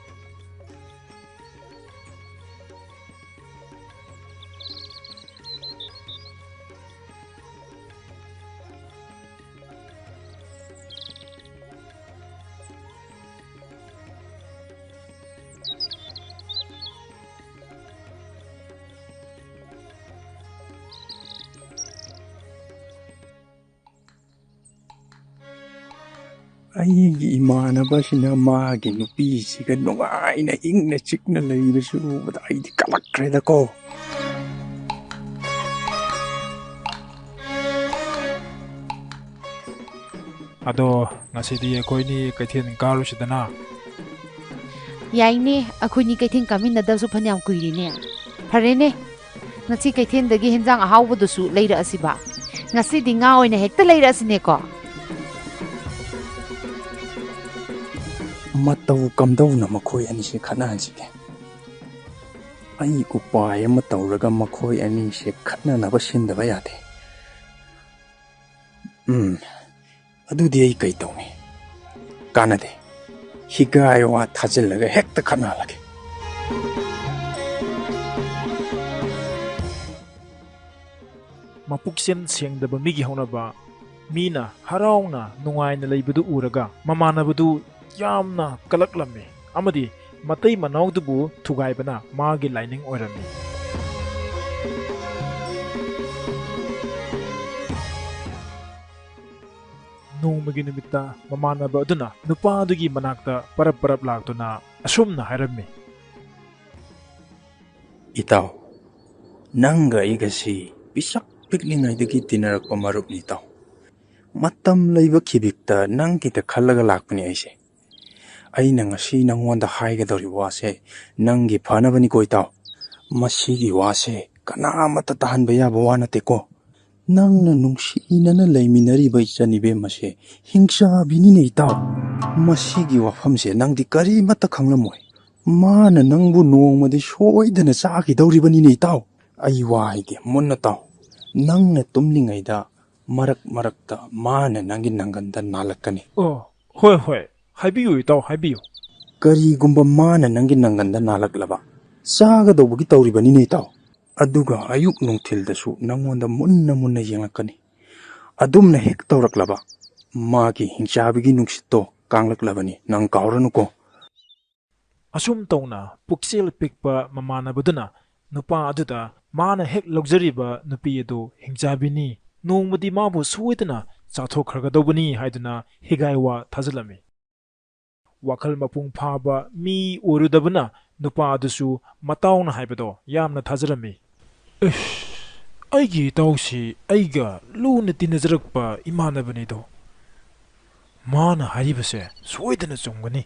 ꯑꯩꯒꯤ ꯏꯃꯥꯟꯅꯕꯁꯤꯅ ꯃꯥꯒꯤ ꯅꯨꯄꯤꯁꯤꯒ ꯅꯨꯡꯉꯥꯏꯅ ꯏꯪꯅ ꯆꯤꯛꯅ ꯂꯩꯕꯁꯤ ꯎꯕꯗ ꯑꯩꯗꯤ ꯀꯂꯛꯈ꯭ꯔꯦꯗꯀꯣ꯫ ꯑꯗꯣ ꯉꯁꯤꯗꯤ ꯑꯩꯈꯣꯏꯅꯤ ꯀꯩꯊꯦꯜ ꯀꯥꯔꯨꯁꯤꯗꯅ꯫ ꯌꯥꯏꯅꯦ, ꯑꯩꯈꯣꯏꯅꯤ ꯀꯩꯊꯦꯜ ꯀꯥꯃꯤꯟꯅꯗꯕꯁꯨ ꯐꯅꯌꯥꯝ ꯀꯨꯏꯔꯦꯅꯦ꯫ ꯐꯔꯦꯅꯦ, ꯉꯁꯤ ꯀꯩꯊꯦꯜꯗꯒꯤ ꯍꯦꯟꯖꯥꯡ ꯑꯍꯥꯎꯕꯗꯨꯁꯨ ꯂꯩꯔꯛꯑꯁꯤꯕ꯫ ꯉꯁꯤꯗꯤ ꯉꯥ ꯑꯣꯏꯅ ꯍꯦꯛꯇ ꯂꯩꯔꯛꯑꯁꯤꯅꯦꯀꯣ꯫ ꯃꯇꯧ ꯀꯝꯗꯧꯅ ꯃꯈꯣꯏ ꯑꯅꯤꯁꯦ ꯈꯠꯅꯍꯟꯁꯤꯒꯦ? ꯑꯩ ꯎꯄꯥꯏ ꯑꯃ ꯇꯧꯔꯒ ꯃꯈꯣꯏ ꯑꯅꯤꯁꯦ ꯈꯠꯅꯅꯕ ꯁꯤꯟꯗꯕ ꯌꯥꯗꯦ꯫ ꯎꯝ, ꯑꯗꯨꯗꯤ ꯑꯩ ꯀꯩ ꯇꯧꯅꯤ? ꯀꯥꯟꯅꯗꯦ꯫ ꯍꯤꯒꯥꯏ ꯋꯥ ꯊꯥꯖꯤꯜꯂꯒ ꯍꯦꯛꯇ ꯈꯠꯅꯍꯜꯂꯒꯦ꯫ ꯃꯄꯨꯛꯆꯦꯜ ꯁꯦꯡꯗꯕ ꯃꯤꯒꯤ ꯍꯧꯅꯕ꯫ ꯃꯤꯅ ꯍꯔꯥꯎꯅ ꯅꯨꯡꯉꯥꯏꯅ ꯂꯩꯕꯗꯨ ꯎꯔꯒ ꯃꯃꯥꯟꯅꯕꯗꯨ ꯌꯥꯝꯅ ꯀꯂꯛꯂꯝꯃꯤ ꯑꯃꯗꯤ ꯃꯇꯩ ꯃꯅꯥꯎꯗꯨꯕꯨ ꯊꯨꯒꯥꯏꯕꯅ ꯃꯥꯒꯤ ꯂꯥꯏꯅꯤꯡ ꯑꯣꯏꯔꯝꯃꯤ꯫ ꯅꯣꯡꯃꯒꯤ ꯅꯨꯃꯤꯠꯇ ꯃꯃꯥꯟꯅꯕ ꯑꯗꯨꯅ ꯅꯨꯄꯥ ꯑꯗꯨꯒꯤ ꯃꯅꯥꯛꯇ ꯄꯔꯞ ꯄꯔꯞ ꯂꯥꯛꯇꯨꯅ ꯑꯁꯨꯝꯅ ꯍꯥꯏꯔꯝꯃꯤ꯫ ꯏꯇꯥꯎ, ꯅꯪꯒ ꯑꯩꯒꯁꯤ ꯄꯤꯁꯛ ꯄꯤꯛꯂꯤꯉꯩꯗꯒꯤ ꯇꯤꯟꯅꯔꯛꯄ ꯃꯔꯨꯞꯅꯤ ꯏꯇꯥꯎ꯫ ꯃꯇꯝ ꯂꯩꯕ ꯈꯤꯕꯤꯛꯇ ꯅꯪꯒꯤꯗ ꯈꯜꯂꯒ ꯂꯥꯛꯄꯅꯤ ꯑꯩꯁꯦ꯫ ꯑꯩꯅ ꯉꯁꯤ ꯅꯪꯉꯣꯟꯗ ꯍꯥꯏꯒꯗꯧꯔꯤꯕ ꯋꯥꯁꯦ ꯅꯪꯒꯤ ꯐꯅꯕꯅꯤꯀꯣ ꯏꯇꯥꯎ꯫ ꯃꯁꯤꯒꯤ ꯋꯥꯁꯦ ꯀꯅꯥ ꯑꯃꯠꯇ ꯇꯥꯍꯟꯕ ꯌꯥꯕ ꯋꯥ ꯅꯠꯇꯦꯀꯣ꯫ ꯅꯪꯅ ꯅꯨꯡꯁꯤꯅꯅ ꯂꯩꯃꯤꯟꯅꯔꯤꯕ ꯏꯆꯟ ꯏꯕꯦꯝꯃꯁꯦ ꯍꯤꯡꯆꯥꯕꯤꯅꯤꯅꯦ ꯏꯇꯥꯎ꯫ ꯃꯁꯤꯒꯤ ꯋꯥꯐꯝꯁꯦ ꯅꯪꯗꯤ ꯀꯔꯤꯃꯠꯇ ꯈꯪꯂꯝꯃꯣꯏ꯫ ꯃꯥꯅ ꯅꯪꯕꯨ ꯅꯣꯡꯃꯗꯤ ꯁꯣꯏꯗꯅ ꯆꯥꯈꯤꯗꯧꯔꯤꯕꯅꯤꯅꯦ ꯏꯇꯥꯎ꯫ ꯑꯩ ꯋꯥ ꯍꯥꯏꯒꯦ ꯃꯨꯟꯅ ꯇꯥꯎ꯫ ꯅꯪꯅ ꯇꯨꯝꯂꯤꯉꯩꯗ ꯃꯔꯛ ꯃꯔꯛꯇ ꯃꯥꯅ ꯅꯪꯒꯤ ꯅꯪꯒꯟꯗ ꯅꯥꯜꯂꯛꯀꯅꯤ꯫ ꯑꯣ, ꯍꯣꯏ, ꯍꯣꯏ, ꯍꯥꯏꯕꯤꯌꯨ ꯏꯇꯥꯎ, ꯍꯥꯏꯕꯤꯌꯨ꯫ ꯀꯔꯤꯒꯨꯝꯕ ꯃꯥꯅ ꯅꯪꯒꯤ ꯅꯪꯒꯟꯗ ꯅꯥꯜꯂꯛꯂꯕ, ꯆꯥꯒꯗꯧꯕꯒꯤ ꯇꯧꯔꯤꯕꯅꯤꯅꯦ ꯏꯇꯥꯎ꯫ ꯑꯗꯨꯒ ꯑꯌꯨꯛ ꯅꯨꯡꯊꯤꯜꯗꯁꯨ ꯅꯪꯉꯣꯟꯗ ꯃꯨꯟꯅ ꯃꯨꯟꯅ ꯌꯦꯡꯂꯛꯀꯅꯤ꯫ ꯑꯗꯨꯝꯅ ꯍꯦꯛ ꯇꯧꯔꯛꯂꯕ, ꯃꯥꯒꯤ ꯍꯤꯡꯆꯥꯕꯤꯒꯤ ꯅꯨꯡꯁꯤꯠꯇꯣ ꯀꯥꯡꯂꯛꯂꯕꯅꯤ, ꯅꯪ ꯀꯥꯎꯔꯅꯨꯀꯣ꯫ ꯑꯁꯨꯝ ꯇꯧꯅ ꯄꯨꯛꯆꯦꯜ ꯄꯤꯛꯄ ꯃꯃꯥꯟꯅꯕꯗꯨꯅ ꯅꯨꯄꯥ ꯑꯗꯨꯗ ꯃꯥꯅ ꯍꯦꯛ ꯂꯧꯖꯔꯤꯕ ꯅꯨꯄꯤ ꯑꯗꯨ ꯍꯤꯡꯆꯥꯕꯤꯅꯤ, ꯅꯣꯡꯃꯗꯤ ꯃꯥꯕꯨ ꯁꯣꯏꯗꯅ ꯆꯥꯊꯣꯛꯈ꯭ꯔꯒꯗꯧꯕꯅꯤ ꯍꯥꯏꯗꯨꯅ ꯍꯤꯒꯥꯏ ꯋꯥ ꯊꯥꯖꯤꯜꯂꯝꯃꯤ꯫ ꯋꯥꯈꯜ ꯃꯄꯨꯡ ꯐꯥꯕ ꯃꯤ ꯑꯣꯏꯔꯨꯗꯕꯅ ꯅꯨꯄꯥ ꯑꯗꯨꯁꯨ ꯃꯇꯥꯎꯅ ꯍꯥꯏꯕꯗꯣ ꯌꯥꯝꯅ ꯊꯥꯖꯔꯝꯃꯤ꯫ "ꯑꯩꯁ, ꯑꯩꯒꯤ ꯏꯇꯥꯎꯁꯤ ꯑꯩꯒ ꯂꯨꯅ ꯇꯤꯟꯅꯖꯔꯛꯄ ꯏꯃꯥꯟꯅꯕꯅꯤꯗꯣ꯫ ꯃꯥꯅ ꯍꯥꯏꯔꯤꯕꯁꯦ ꯁꯣꯏꯗꯅ ꯆꯨꯝꯒꯅꯤ꯫"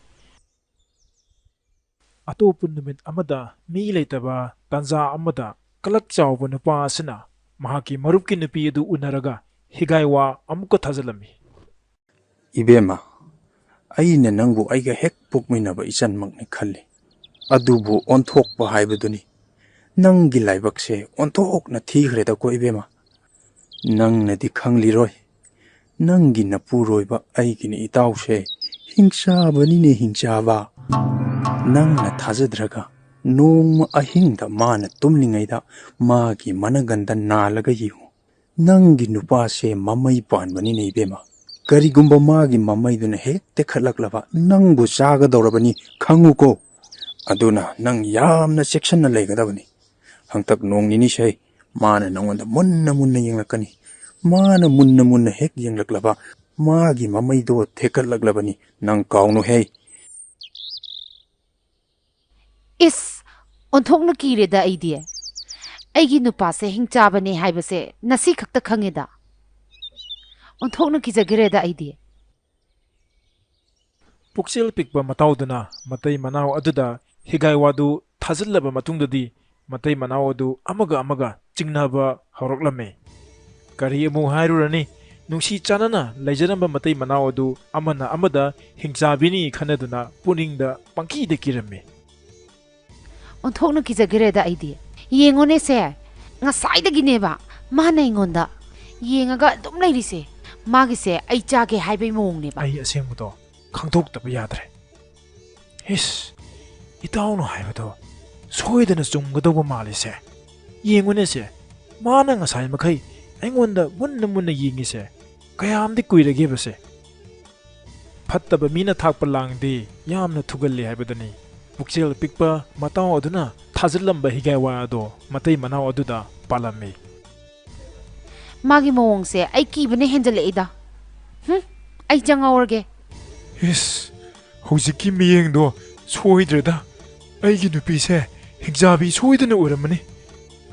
ꯑꯇꯣꯞꯄ ꯅꯨꯃꯤꯠ ꯑꯃꯗ ꯃꯤ ꯂꯩꯇꯕ ꯇꯥꯟꯖꯥ ꯑꯃꯗ ꯀꯂꯛ ꯆꯥꯎꯕ ꯅꯨꯄꯥ ꯑꯁꯤꯅ ꯃꯍꯥꯛꯀꯤ ꯃꯔꯨꯞꯀꯤ ꯅꯨꯄꯤ ꯑꯗꯨ ꯎꯅꯔꯒ ꯍꯤꯒꯥꯏ ꯋꯥ ꯑꯃꯨꯛꯀ ꯊꯥꯖꯤꯜꯂꯝꯃꯤ꯫ "ꯏꯕꯦꯝꯃ, ꯑꯩꯅ ꯅꯪꯕꯨ ꯑꯩꯒ ꯍꯦꯛ ꯄꯣꯛꯃꯤꯟꯅꯕ ꯏꯆꯟꯃꯛꯅꯤ ꯈꯜꯂꯤ꯫ ꯑꯗꯨꯕꯨ ꯑꯣꯟꯊꯣꯛꯄ ꯍꯥꯏꯕꯗꯨꯅꯤ꯫ ꯅꯪꯒꯤ ꯂꯥꯏꯕꯛꯁꯦ ꯑꯣꯟꯊꯣꯛꯅ ꯊꯤꯈ꯭ꯔꯦꯗꯀꯣ ꯏꯕꯦꯝꯃ꯫ ꯅꯪꯅꯗꯤ ꯈꯪꯂꯤꯔꯣꯏ꯫ ꯅꯪꯒꯤ ꯅꯄꯨꯔꯣꯏꯕ ꯑꯩꯒꯤꯅꯤ ꯏꯇꯥꯎꯁꯦ꯫ ꯍꯤꯡꯆꯥꯕꯅꯤꯅꯦ ꯍꯤꯡꯆꯥꯕ꯫ ꯅꯪꯅ ꯊꯥꯖꯗ꯭ꯔꯒ ꯅꯣꯡꯃ ꯑꯍꯤꯡꯗ ꯃꯥꯅ ꯇꯨꯝꯂꯤꯉꯩꯗ ꯃꯥꯒꯤ ꯃꯅꯒꯟꯗ ꯅꯥꯜꯂꯒ ꯌꯦꯡꯉꯨ꯫ ꯅꯪꯒꯤ ꯅꯨꯄꯥꯁꯦ ꯃꯃꯩ ꯄꯥꯟꯕꯅꯤꯅꯦ ꯏꯕꯦꯝꯃ꯫ ꯀꯔꯤꯒꯨꯝꯕ ꯃꯥꯒꯤ ꯃꯃꯩꯗꯨꯅ ꯍꯦꯛ ꯇꯦꯛꯈꯠꯂꯛꯂꯕ, ꯅꯪꯕꯨ ꯆꯥꯒꯗꯧꯔꯕꯅꯤ, ꯈꯪꯉꯨꯀꯣ꯫ ꯑꯗꯨꯅ ꯅꯪ ꯌꯥꯝꯅ ꯆꯦꯛꯁꯤꯟꯅ ꯂꯩꯒꯗꯕꯅꯤ꯫ ꯍꯟꯇꯛ ꯅꯣꯡ ꯅꯤꯅꯤꯁꯦ ꯃꯥꯅ ꯅꯪꯉꯣꯟꯗ ꯃꯨꯟꯅ ꯃꯨꯟꯅ ꯌꯦꯡꯂꯛꯀꯅꯤ꯫ ꯃꯥꯅ ꯃꯨꯟꯅ ꯃꯨꯟꯅ ꯍꯦꯛ ꯌꯦꯡꯂꯛꯂꯕ, ꯃꯥꯒꯤ ꯃꯃꯩꯗꯣ ꯊꯦꯛꯀꯠꯂꯛꯂꯕꯅꯤ, ꯅꯪ ꯀꯥꯎꯅꯨꯍꯦ꯫ ꯏꯁ! ꯑꯣꯟꯊꯣꯛꯅ ꯀꯤꯔꯦꯗ ꯑꯩꯗꯤ꯫ ꯑꯩꯒꯤ ꯅꯨꯄꯥꯁꯦ ꯍꯤꯡꯆꯥꯕꯅꯦ ꯍꯥꯏꯕꯁꯦ ꯉꯁꯤ ꯈꯛꯇ ꯈꯪꯉꯦꯗ꯫ ꯑꯣꯟꯊꯣꯛꯅ ꯀꯤꯖꯈ꯭ꯔꯦꯗ ꯑꯩꯗꯤ꯫ ꯄꯨꯛꯆꯦꯜ ꯄꯤꯛꯄ ꯃꯇꯥꯎꯗꯨꯅ ꯃꯇꯩ ꯃꯅꯥꯎ ꯑꯗꯨꯗ ꯍꯤꯒꯥꯏ ꯋꯥꯗꯨ ꯊꯥꯖꯤꯜꯂꯕ ꯃꯇꯨꯡꯗꯗꯤ, ꯃꯇꯩ ꯃꯅꯥꯎ ꯑꯗꯨ ꯑꯃꯒ ꯑꯃꯒ ꯆꯤꯡꯅꯕ ꯍꯧꯔꯛꯂꯝꯃꯤ꯫ ꯀꯔꯤ ꯑꯃꯨꯛ ꯍꯥꯏꯔꯨꯔꯅꯤ? ꯅꯨꯡꯁꯤ ꯆꯥꯟꯅꯅ ꯂꯩꯖꯔꯝꯕ ꯃꯇꯩ ꯃꯅꯥꯎ ꯑꯗꯨ ꯑꯃꯅ ꯑꯃꯗ ꯍꯤꯡꯆꯥꯕꯤꯅꯤ ꯈꯟꯅꯗꯨꯅ ꯄꯨꯛꯅꯤꯡꯗ ꯄꯪꯀꯤꯗ ꯀꯤꯔꯝꯃꯤ꯫ ꯑꯣꯟꯊꯣꯛꯅ ꯀꯤꯖꯈ꯭ꯔꯦꯗ ꯑꯩꯗꯤ꯫ ꯌꯦꯡꯉꯣꯅꯦ ꯁꯦ, ꯉꯁꯥꯏꯗꯒꯤꯅꯦꯕ ꯃꯥꯅ ꯑꯩꯉꯣꯟꯗ ꯌꯦꯡꯉꯒ ꯑꯗꯨꯝ ꯂꯩꯔꯤꯁꯦ꯫ ꯃꯥꯒꯤꯁꯦ ꯑꯩ ꯆꯥꯒꯦ ꯍꯥꯏꯕꯩ ꯃꯑꯣꯡꯅꯦꯕ꯫ ꯑꯩ ꯑꯁꯦꯡꯕꯗꯣ ꯈꯪꯗꯣꯛꯇꯕ ꯌꯥꯗ꯭ꯔꯦ꯫ ꯏꯁ, ꯏꯇꯥꯎꯅ ꯍꯥꯏꯕꯗꯣ ꯁꯣꯏꯗꯅ ꯆꯨꯝꯒꯗꯧꯕ ꯃꯥꯜꯂꯤꯁꯦ꯫ ꯌꯦꯡꯉꯨꯅꯦꯁꯦ, ꯃꯥꯅ ꯉꯁꯥꯏ ꯃꯈꯩ ꯑꯩꯉꯣꯟꯗ ꯃꯨꯟꯅ ꯃꯨꯟꯅ ꯌꯦꯡꯉꯤꯁꯦ ꯀꯌꯥꯝꯗꯤ ꯀꯨꯏꯔꯒꯦꯕꯁꯦ? ꯐꯠꯇꯕ ꯃꯤꯅ ꯊꯥꯛꯄ ꯂꯥꯡꯗꯤ ꯌꯥꯝꯅ ꯊꯨꯒꯜꯂꯤ ꯍꯥꯏꯕꯗꯨꯅꯤ꯫ ꯄꯨꯛꯆꯦꯜ ꯄꯤꯛꯄ ꯃꯇꯥꯎ ꯑꯗꯨꯅ ꯊꯥꯖꯤꯜꯂꯝꯕ ꯍꯤꯒꯥꯏ ꯋꯥ ꯑꯗꯣ ꯃꯇꯩ ꯃꯅꯥꯎ ꯑꯗꯨꯗ ꯄꯥꯜꯂꯝꯃꯤ꯫ ꯃꯥꯒꯤ ꯃꯑꯣꯡꯁꯦ ꯑꯩ ꯀꯤꯕꯅ ꯍꯦꯟꯖꯜꯂꯛꯏꯗ꯫ ꯍꯨꯝ, ꯑꯩ ꯆꯪꯍꯧꯔꯒꯦ꯫ ꯏꯁ, ꯍꯧꯖꯤꯛꯀꯤ ꯃꯤꯌꯦꯡꯗꯣ ꯁꯣꯏꯗ꯭ꯔꯦꯗ꯫ ꯑꯩꯒꯤ ꯅꯨꯄꯤꯁꯦ ꯍꯤꯡꯆꯥꯕꯤ ꯁꯣꯏꯗꯅ ꯑꯣꯏꯔꯝꯃꯅꯤ꯫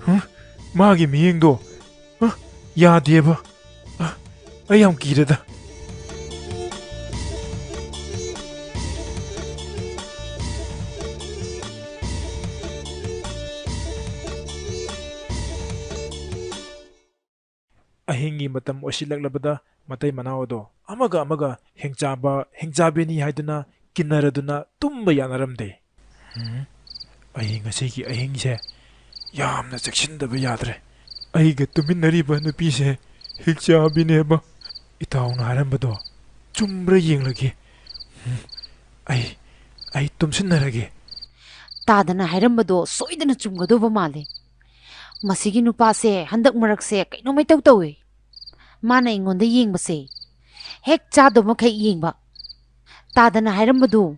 ꯍꯨꯝ, ꯃꯥꯒꯤ ꯃꯤꯌꯦꯡꯗꯣ, ꯑ, ꯌꯥꯗꯦꯕ꯫ ꯑ, ꯑꯩ ꯌꯥꯝ ꯀꯤꯔꯦꯗ꯫ ꯑꯍꯤꯡꯒꯤ ꯃꯇꯝ ꯑꯣꯏꯁꯤꯜꯂꯛꯂꯕꯗ ꯃꯇꯩ ꯃꯅꯥꯎ ꯑꯗꯣ ꯑꯃꯒ ꯑꯃꯒ ꯍꯤꯡꯆꯥꯕ, ꯍꯤꯡꯆꯥꯕꯤꯅꯤ ꯍꯥꯏꯗꯨꯅ ꯀꯤꯟꯅꯔꯗꯨꯅ ꯇꯨꯝꯕ ꯌꯥꯅꯔꯝꯗꯦ꯫ ꯎꯝ, ꯑꯩ ꯉꯁꯤꯒꯤ ꯑꯍꯤꯡꯁꯦ ꯌꯥꯝꯅ ꯆꯦꯛꯁꯤꯟꯗꯕ ꯌꯥꯗ꯭ꯔꯦ꯫ ꯑꯩꯒ ꯇꯨꯃꯤꯟꯅꯔꯤꯕ ꯅꯨꯄꯤꯁꯦ ꯍꯤꯡꯆꯥꯕꯤꯅꯦꯕ꯫ ꯏꯇꯥꯎꯅ ꯍꯥꯏꯔꯝꯕꯗꯣ ꯆꯨꯝꯕ꯭ꯔꯥ ꯌꯦꯡꯂꯒꯦ꯫ ꯎꯝ, ꯑꯩ, ꯑꯩ ꯇꯨꯝꯁꯤꯟꯅꯔꯒꯦ꯫ ꯇꯥꯗꯅ ꯍꯥꯏꯔꯝꯕꯗꯣ ꯁꯣꯏꯗꯅ ꯆꯨꯝꯒꯗꯧꯕ ꯃꯥꯜꯂꯦ꯫ ꯃꯁꯤꯒꯤ ꯅꯨꯄꯥꯁꯦ ꯍꯟꯗꯛ ꯃꯔꯛꯁꯦ ꯀꯩꯅꯣꯝꯃ ꯏꯇꯧ ꯇꯧꯏ꯫ ꯃꯥꯅ ꯑꯩꯉꯣꯟꯗ ꯌꯦꯡꯕꯁꯦ ꯍꯦꯛ ꯆꯥꯗꯧ ꯃꯈꯩ ꯌꯦꯡꯕ꯫ ꯇꯥꯗꯅ ꯍꯥꯏꯔꯝꯕꯗꯨ,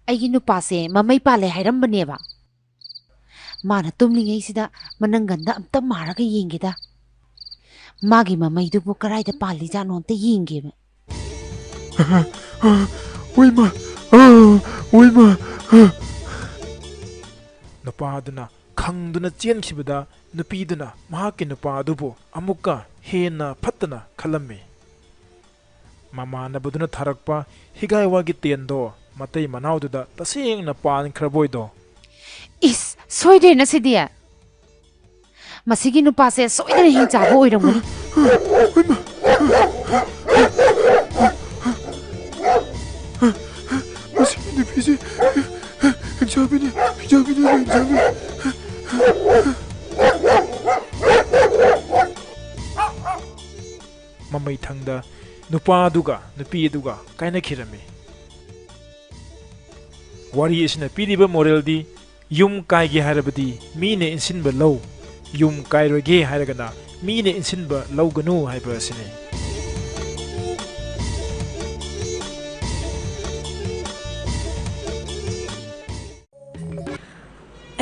ꯑꯩꯒꯤ ꯅꯨꯄꯥꯁꯦ ꯃꯃꯩ ꯄꯥꯜꯂꯦ ꯍꯥꯏꯔꯝꯕꯅꯦꯕ꯫ ꯃꯥꯅ ꯇꯨꯝꯂꯤꯉꯩꯁꯤꯗ ꯃꯅꯪꯒꯟꯗ ꯑꯝꯇ ꯃꯥꯔꯒ ꯌꯦꯡꯒꯦꯗ꯫ ꯃꯥꯒꯤ ꯃꯃꯩꯗꯨꯕꯨ ꯀꯔꯥꯏꯗ ꯄꯥꯜꯂꯤꯖꯥꯠꯅꯣ ꯑꯝꯇ ꯌꯦꯡꯒꯦꯕ꯫ ꯑꯣꯏꯃ! ꯑꯥ! ꯑꯣꯏꯃ! ꯑꯥ! ꯅꯨꯄꯥꯗꯨꯅ ꯈꯪꯗꯨꯅ ꯆꯦꯟꯈꯤꯕꯗ, ꯅꯨꯄꯤꯗꯨꯅ ꯃꯍꯥꯛꯀꯤ ꯅꯨꯄꯥ ꯑꯗꯨꯕꯨ ꯑꯃꯨꯛꯀ ꯍꯦꯟꯅ ꯐꯠꯇꯅ ꯈꯜꯂꯝꯃꯤ꯫ ꯃꯃꯥꯟꯅꯕꯗꯨꯅ ꯊꯥꯔꯛꯄ ꯍꯤꯒꯥꯏ ꯋꯥꯒꯤ ꯇꯦꯟꯗꯣ ꯃꯇꯩ ꯃꯅꯥꯎꯗꯨꯗ ꯇꯁꯦꯡꯅ ꯄꯥꯟꯈ꯭ꯔꯕꯣꯏꯗꯣ꯫ ꯏꯁ, ꯁꯣꯏꯗ꯭ꯔꯦꯅ ꯁꯤꯗꯤ꯫ ꯃꯁꯤꯒꯤ ꯅꯨꯄꯥꯁꯦ ꯁꯣꯏꯗꯅ ꯍꯤꯡꯆꯥꯕ ꯑꯣꯏꯔꯝꯒꯅꯤ꯫ ꯃꯁꯤꯒꯤ ꯅꯨꯄꯤꯁꯦ ꯍꯤꯡꯆꯥꯕꯤꯅꯤ, ꯍꯤꯡꯆꯥꯕꯤꯅꯤ, ꯍꯤꯡꯆꯥꯕꯤ꯫ ꯃꯃꯩꯊꯪꯗ ꯅꯨꯄꯥꯗꯨꯒ ꯅꯨꯄꯤ ꯑꯗꯨꯒ ꯀꯥꯏꯅꯈꯤꯔꯝꯃꯤ꯫ ꯋꯥꯔꯤ ꯑꯁꯤꯅ ꯄꯤꯔꯤꯕ ꯃꯣꯔꯦꯜꯗꯤ, ꯌꯨꯝ ꯀꯥꯏꯒꯦ ꯍꯥꯏꯔꯕꯗꯤ ꯃꯤꯅ ꯏꯟꯁꯤꯟꯕ ꯂꯧ, ꯌꯨꯝ ꯀꯥꯏꯔꯣꯏꯒꯦ ꯍꯥꯏꯔꯒꯅ ꯃꯤꯅ ꯏꯟꯁꯤꯟꯕ ꯂꯧꯒꯅꯨ ꯍꯥꯏꯕ ꯑꯁꯤꯅꯤ꯫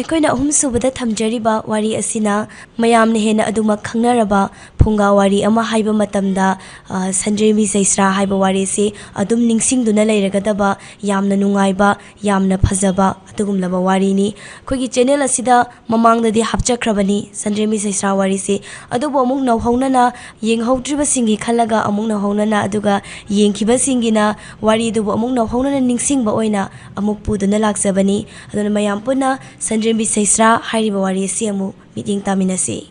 ꯑꯩꯈꯣꯏꯅ ꯑꯍꯨꯝꯁꯨꯕꯗ ꯊꯝꯖꯔꯤꯕ ꯋꯥꯔꯤ ꯑꯁꯤꯅ ꯃꯌꯥꯝꯅ ꯍꯦꯟꯅ ꯑꯗꯨꯃꯛ ꯈꯪꯅꯔꯕ ꯐꯨꯡꯒꯥ ꯋꯥꯔꯤ ꯑꯃ ꯍꯥꯏꯕ ꯃꯇꯝꯗ, ꯑ, ꯁꯟꯗ꯭ꯔꯦꯝꯕꯤ ꯆꯩꯁ꯭ꯔꯥ ꯍꯥꯏꯕ ꯋꯥꯔꯤꯁꯤ ꯑꯗꯨꯝ ꯅꯤꯡꯁꯤꯡꯗꯨꯅ ꯂꯩꯔꯒꯗꯕ ꯌꯥꯝꯅ ꯅꯨꯡꯉꯥꯏꯕ, ꯌꯥꯝꯅ ꯐꯖꯕ ꯑꯗꯨꯒꯨꯝꯂꯕ ꯋꯥꯔꯤꯅꯤ꯫ ꯑꯩꯈꯣꯏꯒꯤ ꯆꯦꯅꯦꯜ ꯑꯁꯤꯗ ꯃꯃꯥꯡꯗꯗꯤ ꯍꯥꯞꯆꯈ꯭ꯔꯕꯅꯤ ꯁꯟꯗ꯭ꯔꯦꯝꯕꯤ ꯆꯩꯁ꯭ꯔꯥ ꯋꯥꯔꯤꯁꯤ, ꯑꯗꯨꯕꯨ ꯑꯃꯨꯛ ꯅꯧꯍꯧꯅꯅ ꯌꯦꯡꯍꯧꯗ꯭ꯔꯤꯕꯁꯤꯡꯒꯤ ꯈꯜꯂꯒ ꯑꯃꯨꯛ ꯅꯧꯍꯧꯅꯅ, ꯑꯗꯨꯒ ꯌꯦꯡꯈꯤꯕꯁꯤꯡꯒꯤꯅ ꯋꯥꯔꯤꯗꯨꯕꯨ ꯑꯃꯨꯛ ꯅꯧꯍꯧꯅꯅ ꯅꯤꯡꯁꯤꯡꯕ ꯑꯣꯏꯅ ꯑꯃꯨꯛ ꯄꯨꯗꯨꯅ ꯂꯥꯛꯆꯕꯅꯤ꯫ ꯑꯗꯨꯅ ꯃꯌꯥꯝ ꯄꯨꯟꯅ ꯁꯟꯗ꯭ꯔꯦꯝꯕꯤ ꯆꯩꯁ꯭ꯔꯥ ꯍꯥꯏꯔꯤꯕ ꯋꯥꯔꯤ ꯑꯁꯤ ꯑꯃꯨꯛ ꯃꯤꯠꯌꯦꯡ ꯇꯥꯃꯤꯟꯅꯁꯤ꯫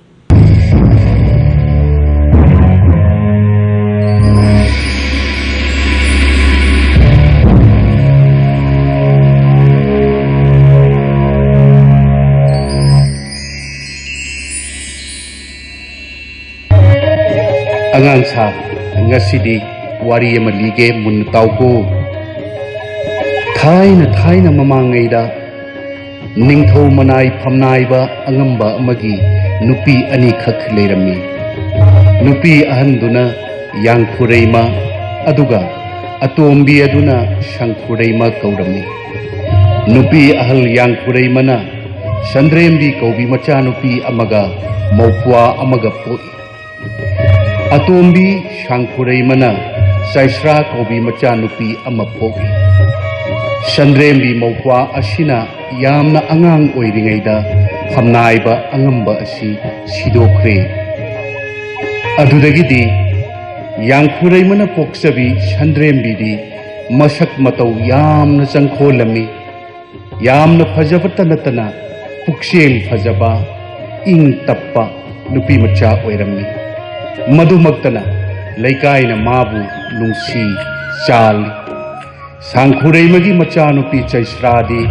ꯑꯉꯥꯡ ꯁꯥ, ꯉꯁꯤꯗꯤ ꯋꯥꯔꯤ ꯑꯃ ꯂꯤꯒꯦ, ꯃꯨꯟꯅ ꯇꯥꯎꯀꯣ꯫ ꯊꯥꯏꯅ ꯊꯥꯏꯅ ꯃꯃꯥꯡꯉꯩꯗ ꯅꯤꯡꯊꯧ ꯃꯅꯥꯏ ꯐꯝꯅꯥꯏꯕ ꯑꯉꯝꯕ ꯑꯃꯒꯤ ꯅꯨꯄꯤ ꯑꯅꯤꯈꯛ ꯂꯩꯔꯝꯃꯤ꯫ ꯅꯨꯄꯤ ꯑꯍꯟꯗꯨꯅ ꯌꯥꯡꯈꯨꯔꯩꯃ, ꯑꯗꯨꯒ ꯑꯇꯣꯝꯕꯤ ꯑꯗꯨꯅ ꯁꯪꯈꯨꯔꯩꯃ ꯀꯧꯔꯝꯃꯤ꯫ ꯅꯨꯄꯤ ꯑꯍꯜ ꯌꯥꯡꯈꯨꯔꯩꯃꯅ ꯁꯟꯗ꯭ꯔꯦꯝꯕꯤ ꯀꯧꯕꯤ ꯃꯆꯥꯅꯨꯄꯤ ꯑꯃꯒ ꯃꯧꯄ꯭ꯋꯥ ꯑꯃꯒ ꯄꯣꯛꯏ꯫ ꯑꯇꯣꯝꯕꯤ ꯁꯥꯡꯈꯨꯔꯩꯃꯅ ꯆꯩꯁ꯭ꯔꯥ ꯀꯧꯕꯤ ꯃꯆꯥꯅꯨꯄꯤ ꯑꯃ ꯄꯣꯛꯏ꯫ ꯁꯟꯗ꯭ꯔꯦꯝꯕꯤ ꯃꯧꯄ꯭ꯋꯥ ꯑꯁꯤꯅ ꯌꯥꯝꯅ ꯑꯉꯥꯡ ꯑꯣꯏꯔꯤꯉꯩꯗ ꯐꯝꯅꯥꯏꯕ ꯑꯉꯝꯕ ꯑꯁꯤ ꯁꯤꯗꯣꯛꯈ꯭ꯔꯦ꯫ ꯑꯗꯨꯗꯒꯤꯗꯤ ꯌꯥꯡꯈꯨꯔꯩꯃꯅ ꯄꯣꯛꯆꯕꯤ ꯁꯟꯗ꯭ꯔꯦꯝꯕꯤꯗꯤ ꯃꯁꯛ ꯃꯇꯧ ꯌꯥꯝꯅ ꯆꯪꯈꯣꯜꯂꯝꯃꯤ꯫ ꯌꯥꯝꯅ ꯐꯖꯕꯇ ꯅꯠꯇꯅ ꯄꯨꯛꯆꯦꯜ ꯐꯖꯕ, ꯏꯪ ꯇꯞꯄ ꯅꯨꯄꯤ ꯃꯆꯥ ꯑꯣꯏꯔꯝꯃꯤ꯫ ꯃꯗꯨꯃꯛꯇꯅ ꯂꯩꯀꯥꯏꯅ ꯃꯥꯕꯨ ꯅꯨꯡꯁꯤ ꯆꯥꯜꯂꯤ꯫ ꯁꯥꯡꯈꯨꯔꯩꯃꯒꯤ ꯃꯆꯥꯅꯨꯄꯤ ꯆꯩꯁ꯭ꯔꯥꯗꯤ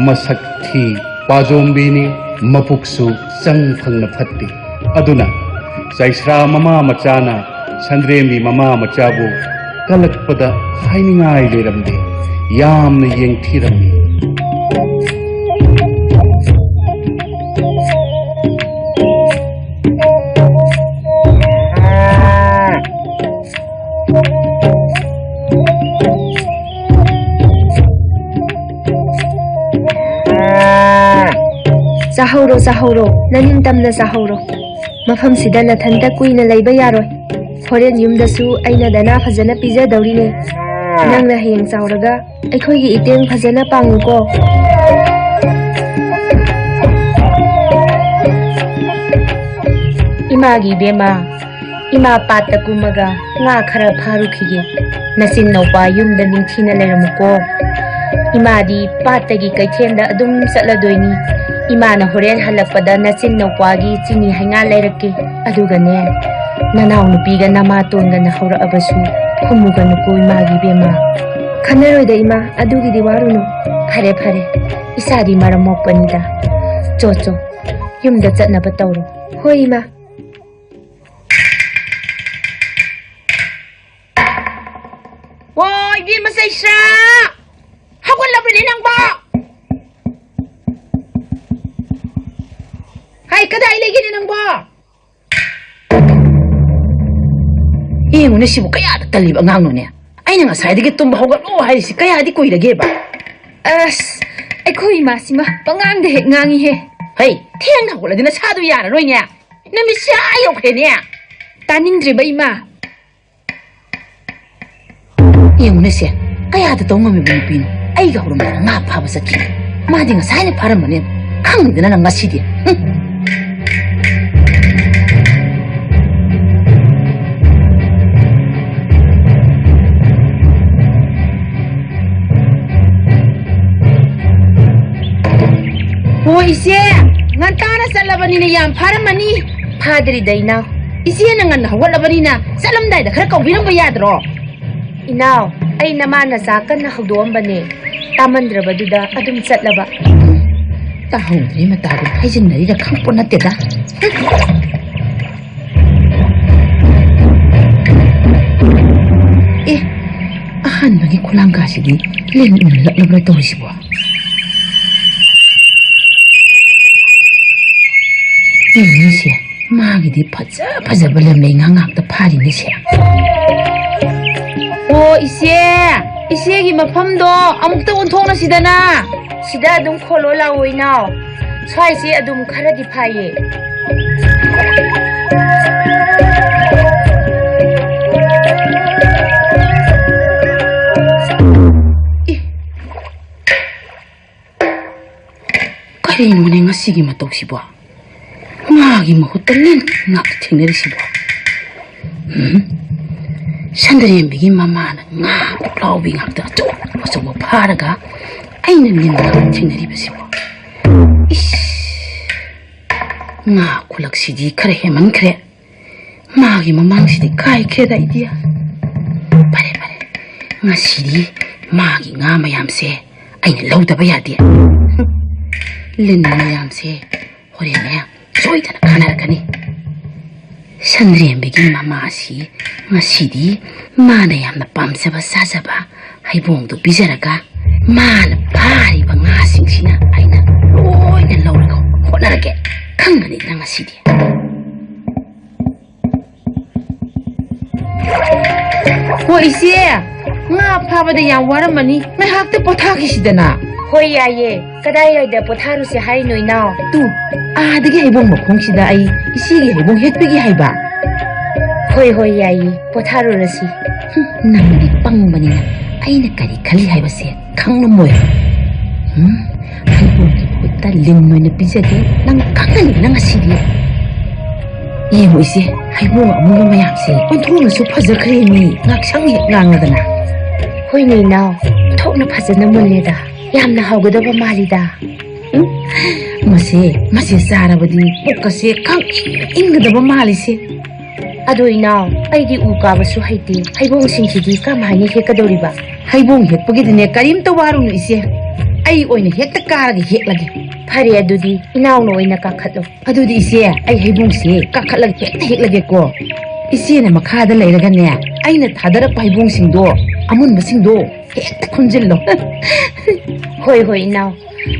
ꯃꯁꯛ ꯊꯤ, ꯄꯥꯖꯣꯝꯕꯤꯅꯤ, ꯃꯄꯨꯛꯁꯨ ꯆꯪ ꯐꯪꯅ ꯐꯠꯇꯦ꯫ ꯑꯗꯨꯅ ꯆꯩꯁ꯭ꯔꯥ ꯃꯃꯥ ꯃꯆꯥꯅ ꯁꯟꯗ꯭ꯔꯦꯝꯕꯤ ꯃꯃꯥ ꯃꯆꯥꯕꯨ ꯀꯜꯂꯛꯄꯗ ꯍꯥꯏꯅꯤꯡꯉꯥꯏ ꯂꯩꯔꯝꯗꯦ꯫ ꯌꯥꯝꯅ ꯌꯦꯡꯊꯤꯔꯝꯃꯤ꯫ ꯆꯥꯍꯧꯔꯣ, ꯆꯥꯍꯧꯔꯣ, ꯅꯅꯤꯡꯇꯝꯅ ꯆꯥꯍꯧꯔꯣ꯫ ꯃꯐꯝꯁꯤꯗ ꯅꯊꯟꯇ ꯀꯨꯏꯅ ꯂꯩꯕ ꯌꯥꯔꯣꯏ꯫ ꯍꯣꯔꯦꯟ ꯌꯨꯝꯗꯁꯨ ꯑꯩꯅ ꯗꯅꯥ ꯐꯖꯅ ꯄꯤꯖꯗꯧꯔꯤꯅꯦ꯫ ꯅꯪꯅ ꯍꯌꯦꯡ ꯆꯥꯎꯔꯒ ꯑꯩꯈꯣꯏꯒꯤ ꯏꯇꯦꯡ ꯐꯖꯅ ꯄꯥꯡꯉꯨꯀꯣ꯫ ꯏꯃꯥꯒꯤ ꯏꯕꯦꯝꯃ, ꯏꯃꯥ ꯄꯥꯠꯇ ꯀꯨꯝꯃꯒ ꯉꯥ ꯈꯔ ꯐꯥꯔꯨꯈꯤꯒꯦ꯫ ꯅꯆꯤꯟ ꯅꯧꯄꯥ ꯌꯨꯝꯗ ꯅꯤꯡꯊꯤꯅ ꯂꯩꯔꯝꯃꯨꯀꯣ꯫ ꯏꯃꯥꯗꯤ ꯄꯥꯠꯇꯒꯤ ꯀꯩꯊꯦꯜꯗ ꯑꯗꯨꯝ ꯆꯠꯂꯗꯣꯏꯅꯤ꯫ ꯏꯃꯥꯅ ꯍꯣꯔꯦꯟ ꯍꯜꯂꯛꯄꯗ ꯅꯆꯤꯟ ꯅꯧꯄꯥꯒꯤ ꯆꯤꯅꯤ ꯍꯩꯉꯥ ꯂꯩꯔꯛꯀꯦ꯫ ꯑꯗꯨꯒꯅꯦ, ꯅꯅꯥꯎ ꯅꯨꯄꯤꯒ ꯅꯃꯥꯇꯣꯟꯒꯅ ꯍꯧꯔꯛꯑꯕꯁꯨ ꯈꯨꯝꯃꯨꯒꯅꯨꯀꯣ ꯏꯃꯥꯒꯤ ꯏꯕꯦꯝꯃ꯫ ꯈꯟꯅꯔꯣꯏꯗ ꯏꯃꯥ, ꯑꯗꯨꯒꯤꯗꯤ ꯋꯥꯔꯨꯅꯨ꯫ ꯐꯔꯦ ꯐꯔꯦ, ꯏꯆꯥꯗꯤ ꯃꯔꯝ ꯃꯣꯛꯄꯅꯤꯗ꯫ ꯆꯣ ꯆꯣ, ꯌꯨꯝꯗ ꯆꯠꯅꯕ ꯇꯧꯔꯣ꯫ ꯍꯣꯏ ꯏꯃꯥ꯫ ꯑꯣ, ꯏꯕꯦꯝꯃ ꯆꯩꯁ꯭ꯔꯥ! ꯍꯧꯒꯠꯂꯕꯅꯦ ꯅꯪꯕꯣ? ꯑꯩ ꯀꯗꯥꯏ ꯂꯩꯒꯦꯅꯦ ꯅꯪꯕꯣ? ꯌꯦꯡꯉꯨꯅꯦ, ꯁꯤꯕꯨ ꯀꯌꯥꯗ ꯇꯜꯂꯤꯕ ꯑꯉꯥꯡꯅꯣꯅꯦ꯫ ꯑꯩꯅ ꯉꯁꯥꯏꯗꯒꯤ ꯇꯨꯝꯕ ꯍꯧꯒꯠꯂꯣ ꯍꯥꯏꯔꯤꯁꯤ ꯀꯌꯥꯗꯤ ꯀꯨꯏꯔꯒꯦꯕ? ꯑꯁ, ꯑꯩꯈꯣꯏ ꯏꯃꯥꯁꯤꯃ ꯄꯉꯥꯡꯗ ꯍꯦꯛ ꯉꯥꯡꯉꯤꯍꯦ꯫ ꯍꯩ, ꯊꯦꯡꯅ ꯍꯧꯒꯠꯂꯗꯤ ꯅꯁꯥꯗꯣ ꯌꯥꯔꯔꯣꯏꯅꯦ꯫ ꯅꯨꯃꯤꯠꯁꯦ ꯑꯥ ꯌꯧꯈ꯭ꯔꯦꯅꯦ꯫ ꯇꯥꯅꯤꯡꯗ꯭ꯔꯤꯕ ꯏꯃꯥ꯫ ꯌꯦꯡꯉꯨꯅꯦ ꯁꯦ, ꯀꯌꯥꯗ ꯇꯧ ꯉꯝꯃꯤꯕ ꯅꯨꯄꯤꯅꯣ? ꯑꯩꯒ ꯍꯧꯔꯝꯗꯅ ꯉꯥ ꯐꯥꯕ ꯆꯠꯈꯤꯅꯤ꯫ ꯃꯥꯗꯤ ꯉꯁꯥꯏꯅ ꯐꯥꯔꯝꯕꯅꯦ꯫ ꯈꯪꯗꯅ ꯅꯪ ꯉꯁꯤꯗꯤ꯫ ꯍꯨꯝ꯫ ꯍꯣ ꯏꯆꯦ, ꯉꯟꯇꯥꯅ ꯆꯠꯂꯕꯅꯤꯅ ꯌꯥꯝ ꯐꯥꯔꯝꯃꯅꯤ꯫ ꯐꯥꯗ꯭ꯔꯤꯗ ꯏꯅꯥꯎ꯫ ꯏꯆꯦꯅ ꯉꯟꯅ ꯍꯧꯒꯠꯂꯕꯅꯤꯅ ꯆꯠꯂꯝꯗꯥꯏꯗ ꯈꯔ ꯀꯧꯕꯤꯔꯝꯕ ꯌꯥꯗ꯭ꯔꯣ? ꯏꯅꯥꯎ, ꯑꯩ ꯅꯃꯥ ꯅꯆꯥ ꯀꯟꯅ ꯍꯧꯗꯣꯛꯑꯝꯕꯅꯦ, ꯇꯥꯃꯟꯗ꯭ꯔꯕꯗꯨꯗ ꯑꯗꯨꯝ ꯆꯠꯂꯕ꯫ ꯇꯥꯍꯧꯗ꯭ꯔꯦ ꯃꯇꯥꯒꯨꯝ ꯍꯥꯏꯖꯤꯟꯅꯔꯤꯔ ꯈꯪꯄꯣꯠ ꯅꯠꯇꯦꯗ꯫ ꯑꯦ, ꯑꯍꯥꯟꯕꯒꯤ ꯈꯨꯂꯥꯡ ꯀꯥꯁꯤꯗꯤ ꯂꯦꯟ ꯎꯅꯂꯛꯂꯕ꯭ꯔꯥ ꯇꯧꯔꯤꯁꯤꯕꯣ? ꯌꯦꯡꯉꯨꯅꯦꯁꯦ, ꯃꯥꯒꯤꯗꯤ ꯐꯖ ꯐꯖꯕ ꯂꯦꯝꯂꯩ ꯉꯥ ꯉꯥꯛꯇ ꯐꯥꯔꯤꯅꯦꯁꯦ꯫ ꯑꯣ ꯏꯆꯦ, ꯏꯆꯦꯒꯤ ꯃꯐꯝꯗꯣ ꯑꯃꯨꯛꯇ ꯑꯣꯟꯊꯣꯛꯅꯁꯤꯗꯅ꯫ ꯁꯤꯗ ꯑꯗꯨꯝ ꯈꯣꯜꯂꯣ ꯂꯥꯛꯑꯣ ꯏꯅꯥꯎ꯫ ꯁ꯭ꯋꯥꯏꯁꯦ ꯑꯗꯨꯝ ꯈꯔꯗꯤ ꯐꯥꯏꯌꯦ꯫ ꯏ, ꯀꯔꯤꯅꯣꯅꯦ ꯉꯁꯤꯒꯤ ꯃꯇꯧꯁꯤꯕꯣ? ꯉꯥꯒꯤ ꯃꯍꯨꯠꯇ ꯂꯤꯟ ꯉꯥꯛꯇ ꯊꯦꯡꯅꯔꯤꯁꯤꯕꯣ? ꯎꯝ? ꯁꯟꯗ꯭ꯔꯦꯝꯕꯤꯒꯤ ꯃꯃꯥꯅ ꯉꯥ ꯄꯨꯛꯂꯥꯎꯕꯤ ꯉꯥꯛꯇ ꯑꯆꯧ ꯑꯆꯧꯕ ꯐꯥꯔꯒ ꯑꯩꯅ ꯂꯤꯟ ꯉꯥꯛꯇ ꯊꯦꯡꯅꯔꯤꯕꯁꯤꯕꯣ? ꯏꯁ! ꯉꯥ ꯈꯨꯂꯛꯁꯤꯗꯤ ꯈꯔ ꯍꯦꯟꯃꯟꯈ꯭ꯔꯦ꯫ ꯃꯥꯒꯤ ꯃꯃꯥꯡꯁꯤꯗꯤ ꯀꯥꯏꯈ꯭ꯔꯦꯗ ꯑꯩꯗꯤ꯫ ꯐꯔꯦ, ꯐꯔꯦ꯫ ꯉꯁꯤꯗꯤ ꯃꯥꯒꯤ ꯉꯥ ꯃꯌꯥꯝꯁꯦ ꯑꯩꯅ ꯂꯧꯗꯕ ꯌꯥꯗꯦ꯫ ꯂꯤꯟ ꯃꯌꯥꯝꯁꯦ ꯍꯣꯔꯦꯟꯅꯦ ꯁꯣꯏꯗꯅ ꯀꯥꯟꯅꯔꯛꯀꯅꯤ꯫ ꯁꯟꯗ꯭ꯔꯦꯝꯕꯤꯒꯤ ꯃꯃꯥꯁꯤ ꯉꯁꯤꯗꯤ ꯃꯥꯅ ꯌꯥꯝꯅ ꯄꯥꯝꯖꯕ ꯆꯥꯖꯕ ꯍꯩꯕꯣꯡꯗꯨ ꯄꯤꯖꯔꯒ ꯃꯥꯅ ꯐꯥꯔꯤꯕ ꯉꯥꯁꯤꯡꯁꯤꯅ ꯑꯩꯅ ꯂꯣꯏꯅ ꯂꯧꯔꯒ ꯍꯣꯠꯅꯔꯒꯦ꯫ ꯈꯪꯒꯅꯤꯗꯅ ꯉꯁꯤꯗꯤ꯫ ꯍꯣ ꯏꯆꯦ, ꯉꯥ ꯐꯥꯕꯗ ꯌꯥꯝ ꯋꯥꯔꯝꯃꯅꯤ, ꯉꯥꯏꯍꯥꯛꯇ ꯄꯣꯊꯥꯈꯤꯁꯤꯗꯅ꯫ ꯍꯣꯏ ꯌꯥꯏꯌꯦ, ꯀꯗꯥꯏꯋꯥꯏꯗ ꯄꯣꯊꯥꯔꯨꯁꯦ ꯍꯥꯏꯅꯣ ꯏꯅꯥꯎ? ꯇꯨ, ꯑꯥꯗꯒꯤ ꯍꯩꯕꯣꯡ ꯃꯈꯣꯡꯁꯤꯗ ꯑꯩ ꯏꯆꯦꯒꯤ ꯍꯩꯕꯣꯡ ꯍꯦꯛꯄꯤꯒꯦ ꯍꯥꯏꯕ꯫ ꯍꯣꯏ ꯍꯣꯏ ꯌꯥꯏꯌꯦ, ꯄꯣꯊꯥꯔꯨꯔꯁꯤ꯫ ꯍꯨꯝ, ꯅꯪꯗꯤ ꯄꯪꯕꯅꯤꯅ ꯑꯩꯅ ꯀꯔꯤ ꯈꯜꯂꯤ ꯍꯥꯏꯕꯁꯦ ꯈꯪꯂꯝꯃꯣꯏ꯫ ꯍꯨꯝ, ꯍꯩꯕꯣꯡꯒꯤ ꯃꯍꯨꯠꯇ ꯂꯤꯟ ꯑꯣꯏꯅ ꯄꯤꯖꯒꯦ, ꯅꯪ ꯈꯪꯒꯅꯤꯗꯅ ꯉꯁꯤꯗꯤ꯫ ꯌꯦꯡꯉꯨ ꯏꯆꯦ, ꯍꯩꯕꯣꯡ ꯑꯃꯨꯕ ꯃꯌꯥꯝꯁꯦ ꯑꯣꯟꯊꯣꯛꯅꯁꯨ ꯐꯖꯈ꯭ꯔꯦꯃꯤ, ꯉꯥꯛꯁꯪ ꯍꯦꯛ ꯉꯥꯡꯉꯗꯅ꯫ ꯍꯣꯏꯅꯦ ꯏꯅꯥꯎ, ꯑꯣꯟꯊꯣꯛꯅ ꯐꯖꯅ ꯃꯨꯜꯂꯦꯗ, ꯌꯥꯝꯅ ꯍꯥꯎꯒꯗꯕ ꯃꯥꯜꯂꯤꯗ꯫ ꯎꯝ, ꯃꯁꯦ, ꯃꯁꯦ ꯆꯥꯔꯕꯗꯤ ꯄꯨꯛꯀꯁꯦ ꯈꯪ ꯏꯪ ꯏꯪꯒꯗꯕ ꯃꯥꯜꯂꯤꯁꯦ꯫ ꯑꯗꯣ ꯏꯅꯥꯎ, ꯑꯩꯗꯤ ꯎ ꯀꯥꯕꯁꯨ ꯍꯩꯇꯦ, ꯍꯩꯕꯣꯡꯁꯤꯡꯁꯤꯗꯤ ꯀꯃꯥꯏꯅ ꯍꯦꯛꯀꯗꯧꯔꯤꯕ? ꯍꯩꯕꯣꯡ ꯍꯦꯛꯄꯒꯤꯗꯤꯅꯦ ꯀꯔꯤꯝꯇ ꯋꯥꯔꯨꯅꯨ ꯏꯆꯦ, ꯑꯩ ꯑꯣꯏꯅ ꯍꯦꯛꯇ ꯀꯥꯔꯒ ꯍꯦꯛꯂꯒꯦ꯫ ꯐꯔꯦ, ꯑꯗꯨꯗꯤ ꯏꯅꯥꯎꯅ ꯑꯣꯏꯅ ꯀꯥꯈꯠꯂꯣ꯫ ꯑꯗꯨꯗꯤ ꯏꯆꯦ, ꯑꯩ ꯍꯩꯕꯣꯡꯁꯦ ꯀꯥꯈꯠꯂꯒ ꯍꯦꯛꯇ ꯍꯦꯛꯂꯒꯦꯀꯣ꯫ ꯏꯆꯦꯅ ꯃꯈꯥꯗ ꯂꯩꯔꯒꯅꯦ, ꯑꯩꯅ ꯊꯥꯗꯔꯛꯄ ꯍꯩꯕꯣꯡꯁꯤꯡꯗꯣ, ꯑꯃꯨꯟꯕꯁꯤꯡꯗꯣ ꯍꯦꯛꯇ ꯈꯨꯟꯖꯤꯜꯂꯣ꯫ ꯍꯣꯏ, ꯍꯣꯏ, ꯏꯅꯥꯎ꯫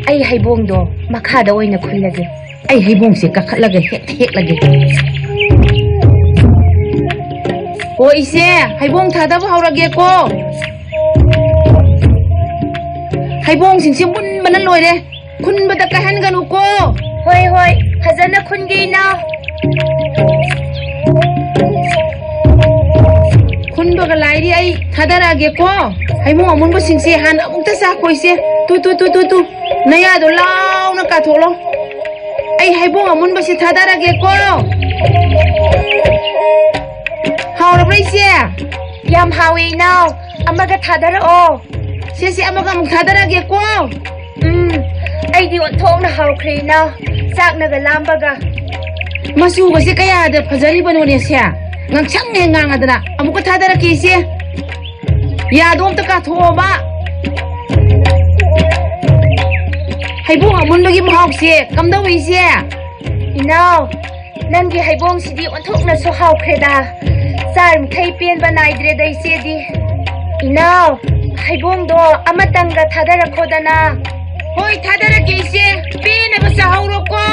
ꯑꯩ ꯍꯩꯕꯣꯡꯗꯣ ꯃꯈꯥꯗ ꯑꯣꯏꯅ ꯈꯨꯜꯂꯒꯦ꯫ ꯑꯩ ꯍꯩꯕꯣꯡꯁꯦ ꯀꯥꯈꯠꯂꯒ ꯍꯦꯛꯇ ꯍꯦꯛꯂꯒꯦ꯫ ꯑꯣ ꯏꯆꯦ, ꯍꯩꯕꯣꯡ ꯊꯥꯗꯕ ꯍꯧꯔꯒꯦꯀꯣ꯫ ꯍꯩꯕꯣꯡꯁꯤꯡꯁꯦ ꯃꯨꯟꯕꯅ ꯂꯣꯏꯔꯦ꯫ ꯈꯨꯟꯕꯗ ꯀꯥꯏꯍꯟꯒꯅꯨꯀꯣ꯫ ꯍꯣꯏ, ꯍꯣꯏ, ꯐꯖꯅ ꯈꯨꯟꯒꯦ ꯏꯅꯥꯎ꯫ ꯈꯨꯟꯕꯒ ꯂꯥꯏꯔꯤ, ꯑꯩ ꯊꯥꯗꯔꯛꯑꯒꯦꯀꯣ꯫ ꯍꯩꯕꯣꯡ ꯑꯃꯨꯟꯕꯁꯤꯡꯁꯦ ꯍꯥꯟꯅ ꯑꯃꯨꯛꯇ ꯆꯥꯈꯣ ꯏꯆꯦ꯫ ꯇꯨ, ꯇꯨ, ꯇꯨ, ꯇꯨ, ꯇꯨ꯫ ꯅꯌꯥꯗꯣ ꯂꯥꯎꯅ ꯀꯥꯊꯣꯛꯂꯣ꯫ ꯑꯩ ꯍꯩꯕꯣꯡ ꯑꯃꯨꯟꯕꯁꯦ ꯊꯥꯗꯔꯒꯦꯀꯣ꯫ ꯍꯥꯎꯔꯕ꯭ꯔꯥ ꯏꯆꯦ? ꯌꯥꯝ ꯍꯥꯎꯋꯦ ꯏꯅꯥꯎ꯫ ꯑꯃꯒ ꯊꯥꯗꯔꯛꯑꯣ꯫ ꯁꯦ, ꯁꯦ, ꯑꯃꯒ ꯑꯃꯨꯛ ꯊꯥꯗꯔꯛꯑꯒꯦꯀꯣ꯫ ꯎꯝ, ꯑꯩꯗꯤ ꯑꯣꯟꯊꯣꯛꯅ ꯍꯥꯎꯈ꯭ꯔꯦ ꯏꯅꯥꯎ꯫ ꯆꯥꯛꯅꯒ ꯂꯥꯝꯕꯒ꯫ ꯃꯆꯨꯒꯁꯦ ꯀꯌꯥꯗ ꯐꯖꯔꯤꯕꯅꯣꯅꯦ ꯁꯦ꯫ ꯉꯥꯡꯁꯪ ꯍꯦꯛ ꯉꯥꯡꯉꯗꯅ꯫ ꯑꯃꯨꯛꯀ ꯊꯥꯗꯔꯛꯀꯦ ꯏꯆꯦ꯫ ꯌꯥꯗꯣ ꯑꯝꯇ ꯀꯥꯊꯣꯛꯑꯣꯕ꯫ ꯍꯩꯕꯣꯡ ꯑꯃꯨꯟꯕꯒꯤ ꯃꯍꯥꯎꯁꯦ ꯀꯝꯗꯧꯏ ꯏꯆꯦ? ꯏꯅꯥꯎ, ꯅꯪꯒꯤ ꯍꯩꯕꯣꯡꯁꯤꯗꯤ ꯑꯣꯟꯊꯣꯛꯅꯁꯨ ꯍꯥꯎꯈ꯭ꯔꯦꯗ꯫ ꯆꯥꯔꯤꯃꯈꯩ ꯄꯦꯟꯕ ꯅꯥꯏꯗ꯭ꯔꯦꯗ ꯏꯆꯦꯗꯤ꯫ ꯏꯅꯥꯎ, ꯍꯩꯕꯣꯡꯗꯣ ꯑꯃꯇꯪꯒ ꯊꯥꯗꯔꯛꯈꯣꯗꯅ꯫ ꯍꯣꯏ, ꯊꯥꯗꯔꯛꯀꯦ ꯏꯆꯦ꯫ ꯄꯦꯟꯅꯕ ꯆꯥꯍꯧꯔꯣꯀꯣ꯫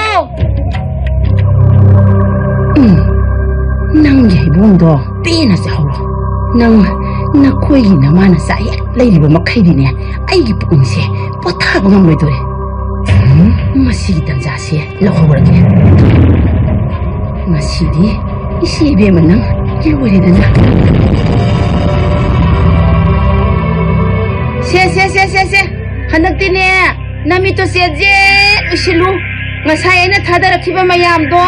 ꯎꯝ, ꯅꯪꯒꯤ ꯍꯩꯕꯣꯡꯗꯣ ꯄꯦꯟꯅ ꯆꯥꯍꯧꯔꯣ꯫ ꯅꯪ ꯅꯈꯣꯏꯒꯤ ꯅꯃꯥꯅ ꯆꯥꯛ ꯍꯦꯛ ꯂꯩꯔꯤꯕ ꯃꯈꯩꯗꯤꯅꯦ, ꯑꯩꯒꯤ ꯄꯨꯛꯅꯤꯡꯁꯦ ꯄꯣꯊꯥꯕ ꯉꯝꯂꯣꯏꯗꯣꯔꯦ꯫ ꯎꯝ, ꯃꯁꯤꯒꯤ ꯇꯟꯖꯥꯁꯦ ꯂꯧꯍꯧꯔꯒꯦ꯫ ꯉꯁꯤꯗꯤ ꯏꯆꯦ ꯏꯕꯦꯝꯃ ꯅꯪ ꯂꯣꯏꯔꯦꯗꯅ꯫ ꯁꯦ, ꯁꯦ, ꯁꯦ, ꯁꯦ, ꯁꯦ꯫ ꯍꯟꯗꯛꯇꯤꯅꯦ, ꯅꯃꯤꯠꯇꯣ ꯆꯦꯠ ꯆꯦꯠ ꯎꯏꯁꯤꯜꯂꯨ꯫ ꯉꯁꯥꯏ ꯑꯩꯅ ꯊꯥꯗꯔꯛꯈꯤꯕ ꯃꯌꯥꯝꯗꯣ,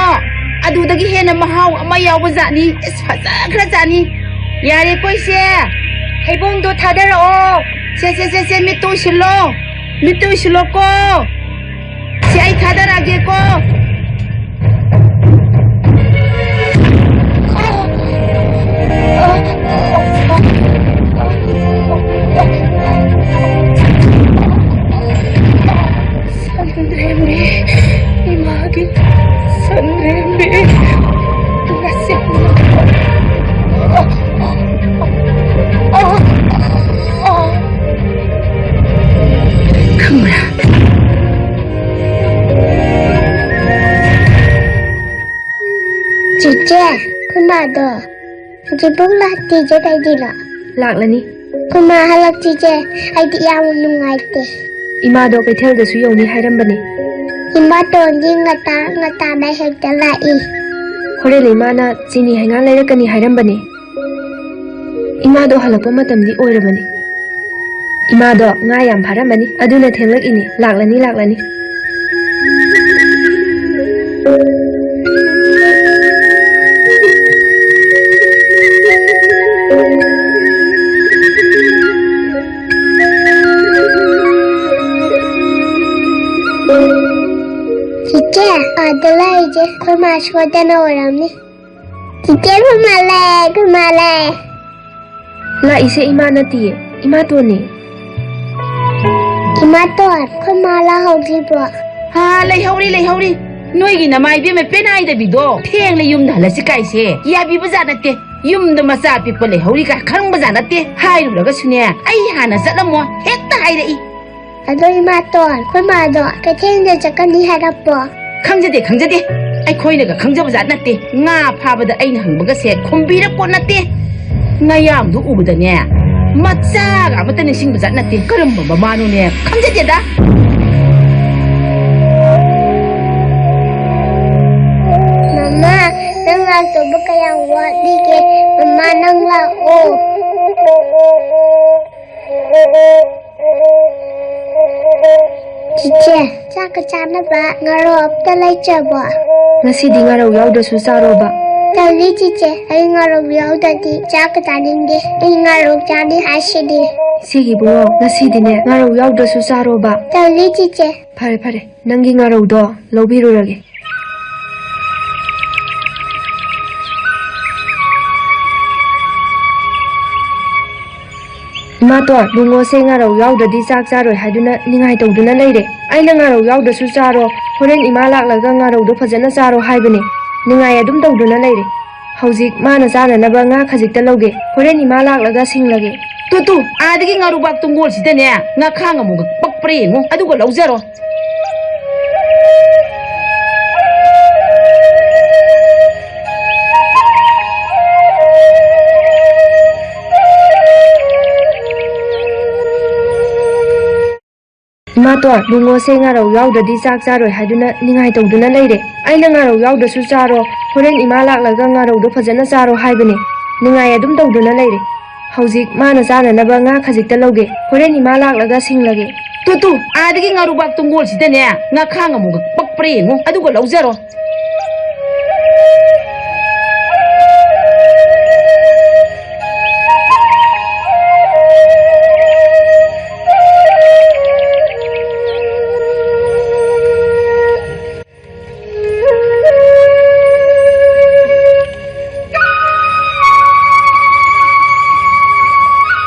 ꯑꯗꯨꯗꯒꯤ ꯍꯦꯟꯅ ꯃꯍꯥꯎ ꯑꯃ ꯌꯥꯎꯕ ꯖꯥꯠꯅꯤ꯫ ꯏꯁ, ꯐꯖꯈ꯭ꯔ ꯖꯥꯠꯅꯤ꯫ ꯌꯥꯔꯦꯀꯣ, ꯏꯆꯦ? ꯍꯩꯕꯣꯡꯗꯣ ꯊꯥꯗꯔꯛꯑꯣ꯫ ꯁꯦ, ꯁꯦ, ꯁꯦ, ꯁꯦ, ꯃꯤꯠꯇꯣ ꯎꯏꯁꯤꯜꯂꯣ꯫ ꯃꯤꯠꯇꯣ ꯎꯏꯁꯤꯜꯂꯣꯀꯣ꯫ ꯁꯤ ꯑꯩ ꯊꯥꯗꯔꯛꯑꯒꯦꯀꯣ꯫ ꯁꯟꯗ꯭ꯔꯦꯝꯕꯤ, ꯏꯃꯥꯒꯤ ꯁꯟꯗ꯭ꯔꯦꯝꯕꯤ꯫ ꯉꯁꯤ ꯈꯪꯕ꯭ꯔꯥ? ꯆꯤꯆꯦ, ꯑꯩꯈꯣꯏ ꯃꯥꯗꯣ ꯍꯧꯖꯤꯛꯐꯥꯎ ꯂꯥꯛꯇ꯭ꯔꯤꯁꯦ ꯀꯩꯒꯤꯅꯣ? ꯂꯥꯛꯂꯅꯤ꯫ ꯑꯩꯈꯣꯏ ꯃꯥ ꯍꯜꯂꯛꯇ꯭ꯔꯤꯁꯦ ꯑꯩꯗꯤ ꯌꯥꯝ ꯅꯨꯡꯉꯥꯏꯇꯦ꯫ ꯏꯃꯥꯗꯣ ꯀꯩꯊꯦꯜꯗꯁꯨ ꯌꯧꯅꯤ ꯍꯥꯏꯔꯝꯕꯅꯤ꯫ ꯏꯃꯥꯇꯣꯟꯗꯤ ꯉꯇꯥ ꯉꯇꯥꯅ ꯍꯦꯛꯇ ꯂꯥꯛꯏ꯫ ꯍꯣꯔꯦꯟ ꯏꯃꯥꯅ ꯆꯤꯅꯤ ꯍꯩꯉꯥꯟ ꯂꯩꯔꯛꯀꯅꯤ ꯍꯥꯏꯔꯝꯕꯅꯤ꯫ ꯏꯃꯥꯗꯣ ꯍꯜꯂꯛꯄ ꯃꯇꯝꯗꯤ ꯑꯣꯏꯔꯕꯅꯤ꯫ ꯏꯃꯥꯗꯣ ꯉꯥ ꯌꯥꯝ ꯐꯥꯔꯝꯃꯅꯤ, ꯑꯗꯨꯅ ꯊꯦꯡꯂꯛꯏꯅꯤ꯫ ꯂꯥꯛꯂꯅꯤ, ꯂꯥꯛꯂꯅꯤ꯫ ꯆꯤꯆꯦ, ꯑꯥꯗ ꯂꯥꯛꯏꯁꯦ ꯑꯩꯈꯣꯏ ꯃꯥ ꯁꯣꯏꯗꯅ ꯑꯣꯏꯔꯝꯅꯤ꯫ ꯆꯤꯆꯦ, ꯑꯩꯈꯣꯏ ꯃꯥ ꯂꯥꯛꯑꯦ, ꯑꯩꯈꯣꯏ ꯃꯥ ꯂꯥꯛꯑꯦ꯫ ꯂꯥꯛꯏꯁꯦ ꯏꯃꯥ ꯅꯠꯇꯤꯌꯦ, ꯏꯃꯥꯇꯣꯟꯅꯦ꯫ ꯏꯃꯥꯇꯣꯟ, ꯑꯩꯈꯣꯏ ꯃꯥ ꯂꯥꯛꯍꯧꯗ꯭ꯔꯤꯕꯣ? ꯍꯥ, ꯂꯩꯍꯧꯔꯤ, ꯂꯩꯍꯧꯔꯤ꯫ ꯅꯣꯏꯒꯤ ꯅꯃꯥ ꯏꯕꯦꯝꯃ ꯄꯦꯟꯅꯥꯏꯗꯕꯤꯗꯣ ꯊꯦꯡꯅ ꯌꯨꯝꯗ ꯍꯜꯂꯁꯤ ꯀꯥꯏꯁꯦ ꯌꯥꯕꯤꯕꯖꯥꯠ ꯅꯠꯇꯦ꯫ ꯌꯨꯝꯗ ꯃꯆꯥ ꯑꯄꯤꯛꯄ ꯂꯩꯍꯧꯔꯤ ꯀꯥꯏ ꯈꯪꯕꯖꯥꯠ ꯅꯠꯇꯦ꯫ ꯍꯥꯏꯔꯨꯔꯒꯁꯨꯅꯦ, "ꯑꯩ ꯍꯥꯟꯅ ꯆꯠꯂꯝꯃꯣ" ꯍꯦꯛꯇ ꯍꯥꯏꯔꯛꯏ꯫ ꯑꯗꯣ ꯏꯃꯥꯇꯣꯟ, ꯑꯩꯈꯣꯏ ꯃꯥꯗꯣ ꯀꯩꯊꯦꯜꯗ ꯆꯠꯀꯅꯤ ꯍꯥꯏꯔꯛꯄꯣ? ꯈꯪꯖꯗꯦ, ꯈꯪꯖꯗꯦ꯫ ꯑꯩꯈꯣꯏꯅꯒ ꯈꯪꯖꯕ ꯖꯥꯠ ꯅꯠꯇꯦ꯫ ꯉꯥ ꯐꯥꯕꯗ ꯑꯩꯅ ꯍꯪꯕꯒꯁꯦ ꯈꯨꯝꯕꯤꯔꯛꯄꯣ ꯅꯠꯇꯦ꯫ ꯉꯌꯥꯝꯗꯨ ꯎꯕꯗꯅꯦ, ꯃꯆꯥꯒ ꯑꯃꯠꯇ ꯅꯤꯡꯁꯤꯡꯕ ꯖꯥꯠ ꯅꯠꯇꯦ꯫ ꯀꯔꯝꯕ ꯃꯃꯥꯅꯣꯅꯦ? ꯈꯪꯖꯗꯦꯗ꯫ ꯃꯃꯥ, ꯅꯪ ꯂꯥꯛꯇꯧꯕ ꯀꯌꯥꯝ ꯋꯥꯠꯂꯤꯒꯦ? ꯃꯃꯥ, ꯅꯪ ꯂꯥꯛꯑꯣ꯫ ꯆꯤꯆꯦ, ꯆꯥꯛꯀ ꯆꯥꯅꯕ ꯉꯥꯔꯧ ꯑꯝꯇ ꯂꯩꯇ꯭ꯔꯕꯣ? ꯉꯁꯤꯗꯤ ꯉꯥꯔꯧ ꯌꯥꯎꯗ꯭ꯔꯁꯨ ꯆꯥꯔꯣꯕ꯫ ꯇꯜꯂꯤ ꯆꯤꯆꯦ, ꯑꯩ ꯉꯥꯔꯧ ꯌꯥꯎꯗ꯭ꯔꯗꯤ ꯆꯥꯛꯀ ꯆꯥꯅꯤꯡꯗꯦ꯫ ꯑꯩ ꯉꯥꯔꯧ ꯆꯥꯅꯤ ꯍꯥꯏꯁꯤꯗꯤ꯫ ꯁꯤꯒꯤ ꯏꯕꯨꯡꯉꯣ, ꯉꯁꯤꯗꯤꯅꯦ ꯉꯥꯔꯧ ꯌꯥꯎꯗ꯭ꯔꯁꯨ ꯆꯥꯔꯣꯕ꯫ ꯇꯜꯂꯤ ꯆꯤꯆꯦ꯫ ꯐꯔꯦ ꯐꯔꯦ, ꯅꯪꯒꯤ ꯉꯥꯔꯧꯗꯣ ꯂꯧꯕꯤꯔꯨꯔꯒꯦ꯫ ꯏꯃꯥꯇꯣꯟ, ꯕꯨꯡꯉꯣꯁꯦ ꯉꯥꯔꯧ ꯌꯥꯎꯗ꯭ꯔꯗꯤ ꯆꯥꯛ ꯆꯥꯔꯣꯏ ꯍꯥꯏꯗꯨꯅ ꯅꯤꯡꯉꯥꯏ ꯇꯧꯗꯨꯅ ꯂꯩꯔꯦ꯫ ꯑꯩꯅ ꯉꯥꯔꯧ ꯌꯥꯎꯗ꯭ꯔꯁꯨ ꯆꯥꯔꯣ, ꯍꯣꯔꯦꯟ ꯏꯃꯥ ꯂꯥꯛꯂꯒ ꯉꯥꯔꯧꯗꯣ ꯐꯖꯅ ꯆꯥꯔꯣ ꯍꯥꯏꯕꯅꯦ꯫ ꯅꯤꯡꯉꯥꯏ ꯑꯗꯨꯝ ꯇꯧꯗꯨꯅ ꯂꯩꯔꯦ꯫ ꯍꯧꯖꯤꯛ ꯃꯥꯅ ꯆꯥꯅꯅꯕ ꯉꯥ ꯈꯖꯤꯛꯇ ꯂꯧꯒꯦ, ꯍꯣꯔꯦꯟ ꯏꯃꯥ ꯂꯥꯛꯂꯒ ꯁꯤꯡꯂꯒꯦ꯫ ꯇꯨ ꯇꯨ, ꯑꯥꯗꯒꯤ ꯉꯥꯔꯨꯕꯥꯛ ꯇꯨꯡꯒꯣꯜꯁꯤꯗꯅꯦ ꯉꯥꯈꯥ ꯉꯥꯃꯨꯒ ꯄꯛꯄ꯭ꯔꯥ ꯌꯦꯡꯉꯨ, ꯑꯗꯨꯒ ꯂꯧꯖꯔꯣ꯫ ꯏꯃꯥꯇꯣꯟ, ꯕꯨꯡꯉꯣꯁꯦ ꯉꯥꯔꯧ ꯌꯥꯎꯗ꯭ꯔꯗꯤ ꯆꯥꯛ ꯆꯥꯔꯣꯏ ꯍꯥꯏꯗꯨꯅ ꯅꯤꯡꯉꯥꯏ ꯇꯧꯗꯨꯅ ꯂꯩꯔꯦ꯫ ꯑꯩꯅ ꯉꯥꯔꯧ ꯌꯥꯎꯗ꯭ꯔꯁꯨ ꯆꯥꯔꯣ, ꯍꯣꯔꯦꯟ ꯏꯃꯥ ꯂꯥꯛꯂꯒ ꯉꯥꯔꯧꯗꯣ ꯐꯖꯅ ꯆꯥꯔꯣ ꯍꯥꯏꯕꯅꯦ꯫ ꯅꯤꯡꯉꯥꯏ ꯑꯗꯨꯝ ꯇꯧꯗꯨꯅ ꯂꯩꯔꯦ꯫ ꯍꯧꯖꯤꯛ ꯃꯥꯅ ꯆꯥꯅꯅꯕ ꯉꯥ ꯈꯖꯤꯛꯇ ꯂꯧꯒꯦ, ꯍꯣꯔꯦꯟ ꯏꯃꯥ ꯂꯥꯛꯂꯒ ꯁꯤꯡꯂꯒꯦ꯫ ꯇꯨ ꯇꯨ, ꯑꯥꯗꯒꯤ ꯉꯥꯔꯨꯕꯥꯛ ꯇꯨꯡꯒꯣꯜꯁꯤꯗꯅꯦ ꯉꯥꯈꯥ ꯉꯥꯃꯨꯒ ꯄꯛꯄ꯭ꯔꯥ ꯌꯦꯡꯉꯨ, ꯑꯗꯨꯒ ꯂꯧꯖꯔꯣ꯫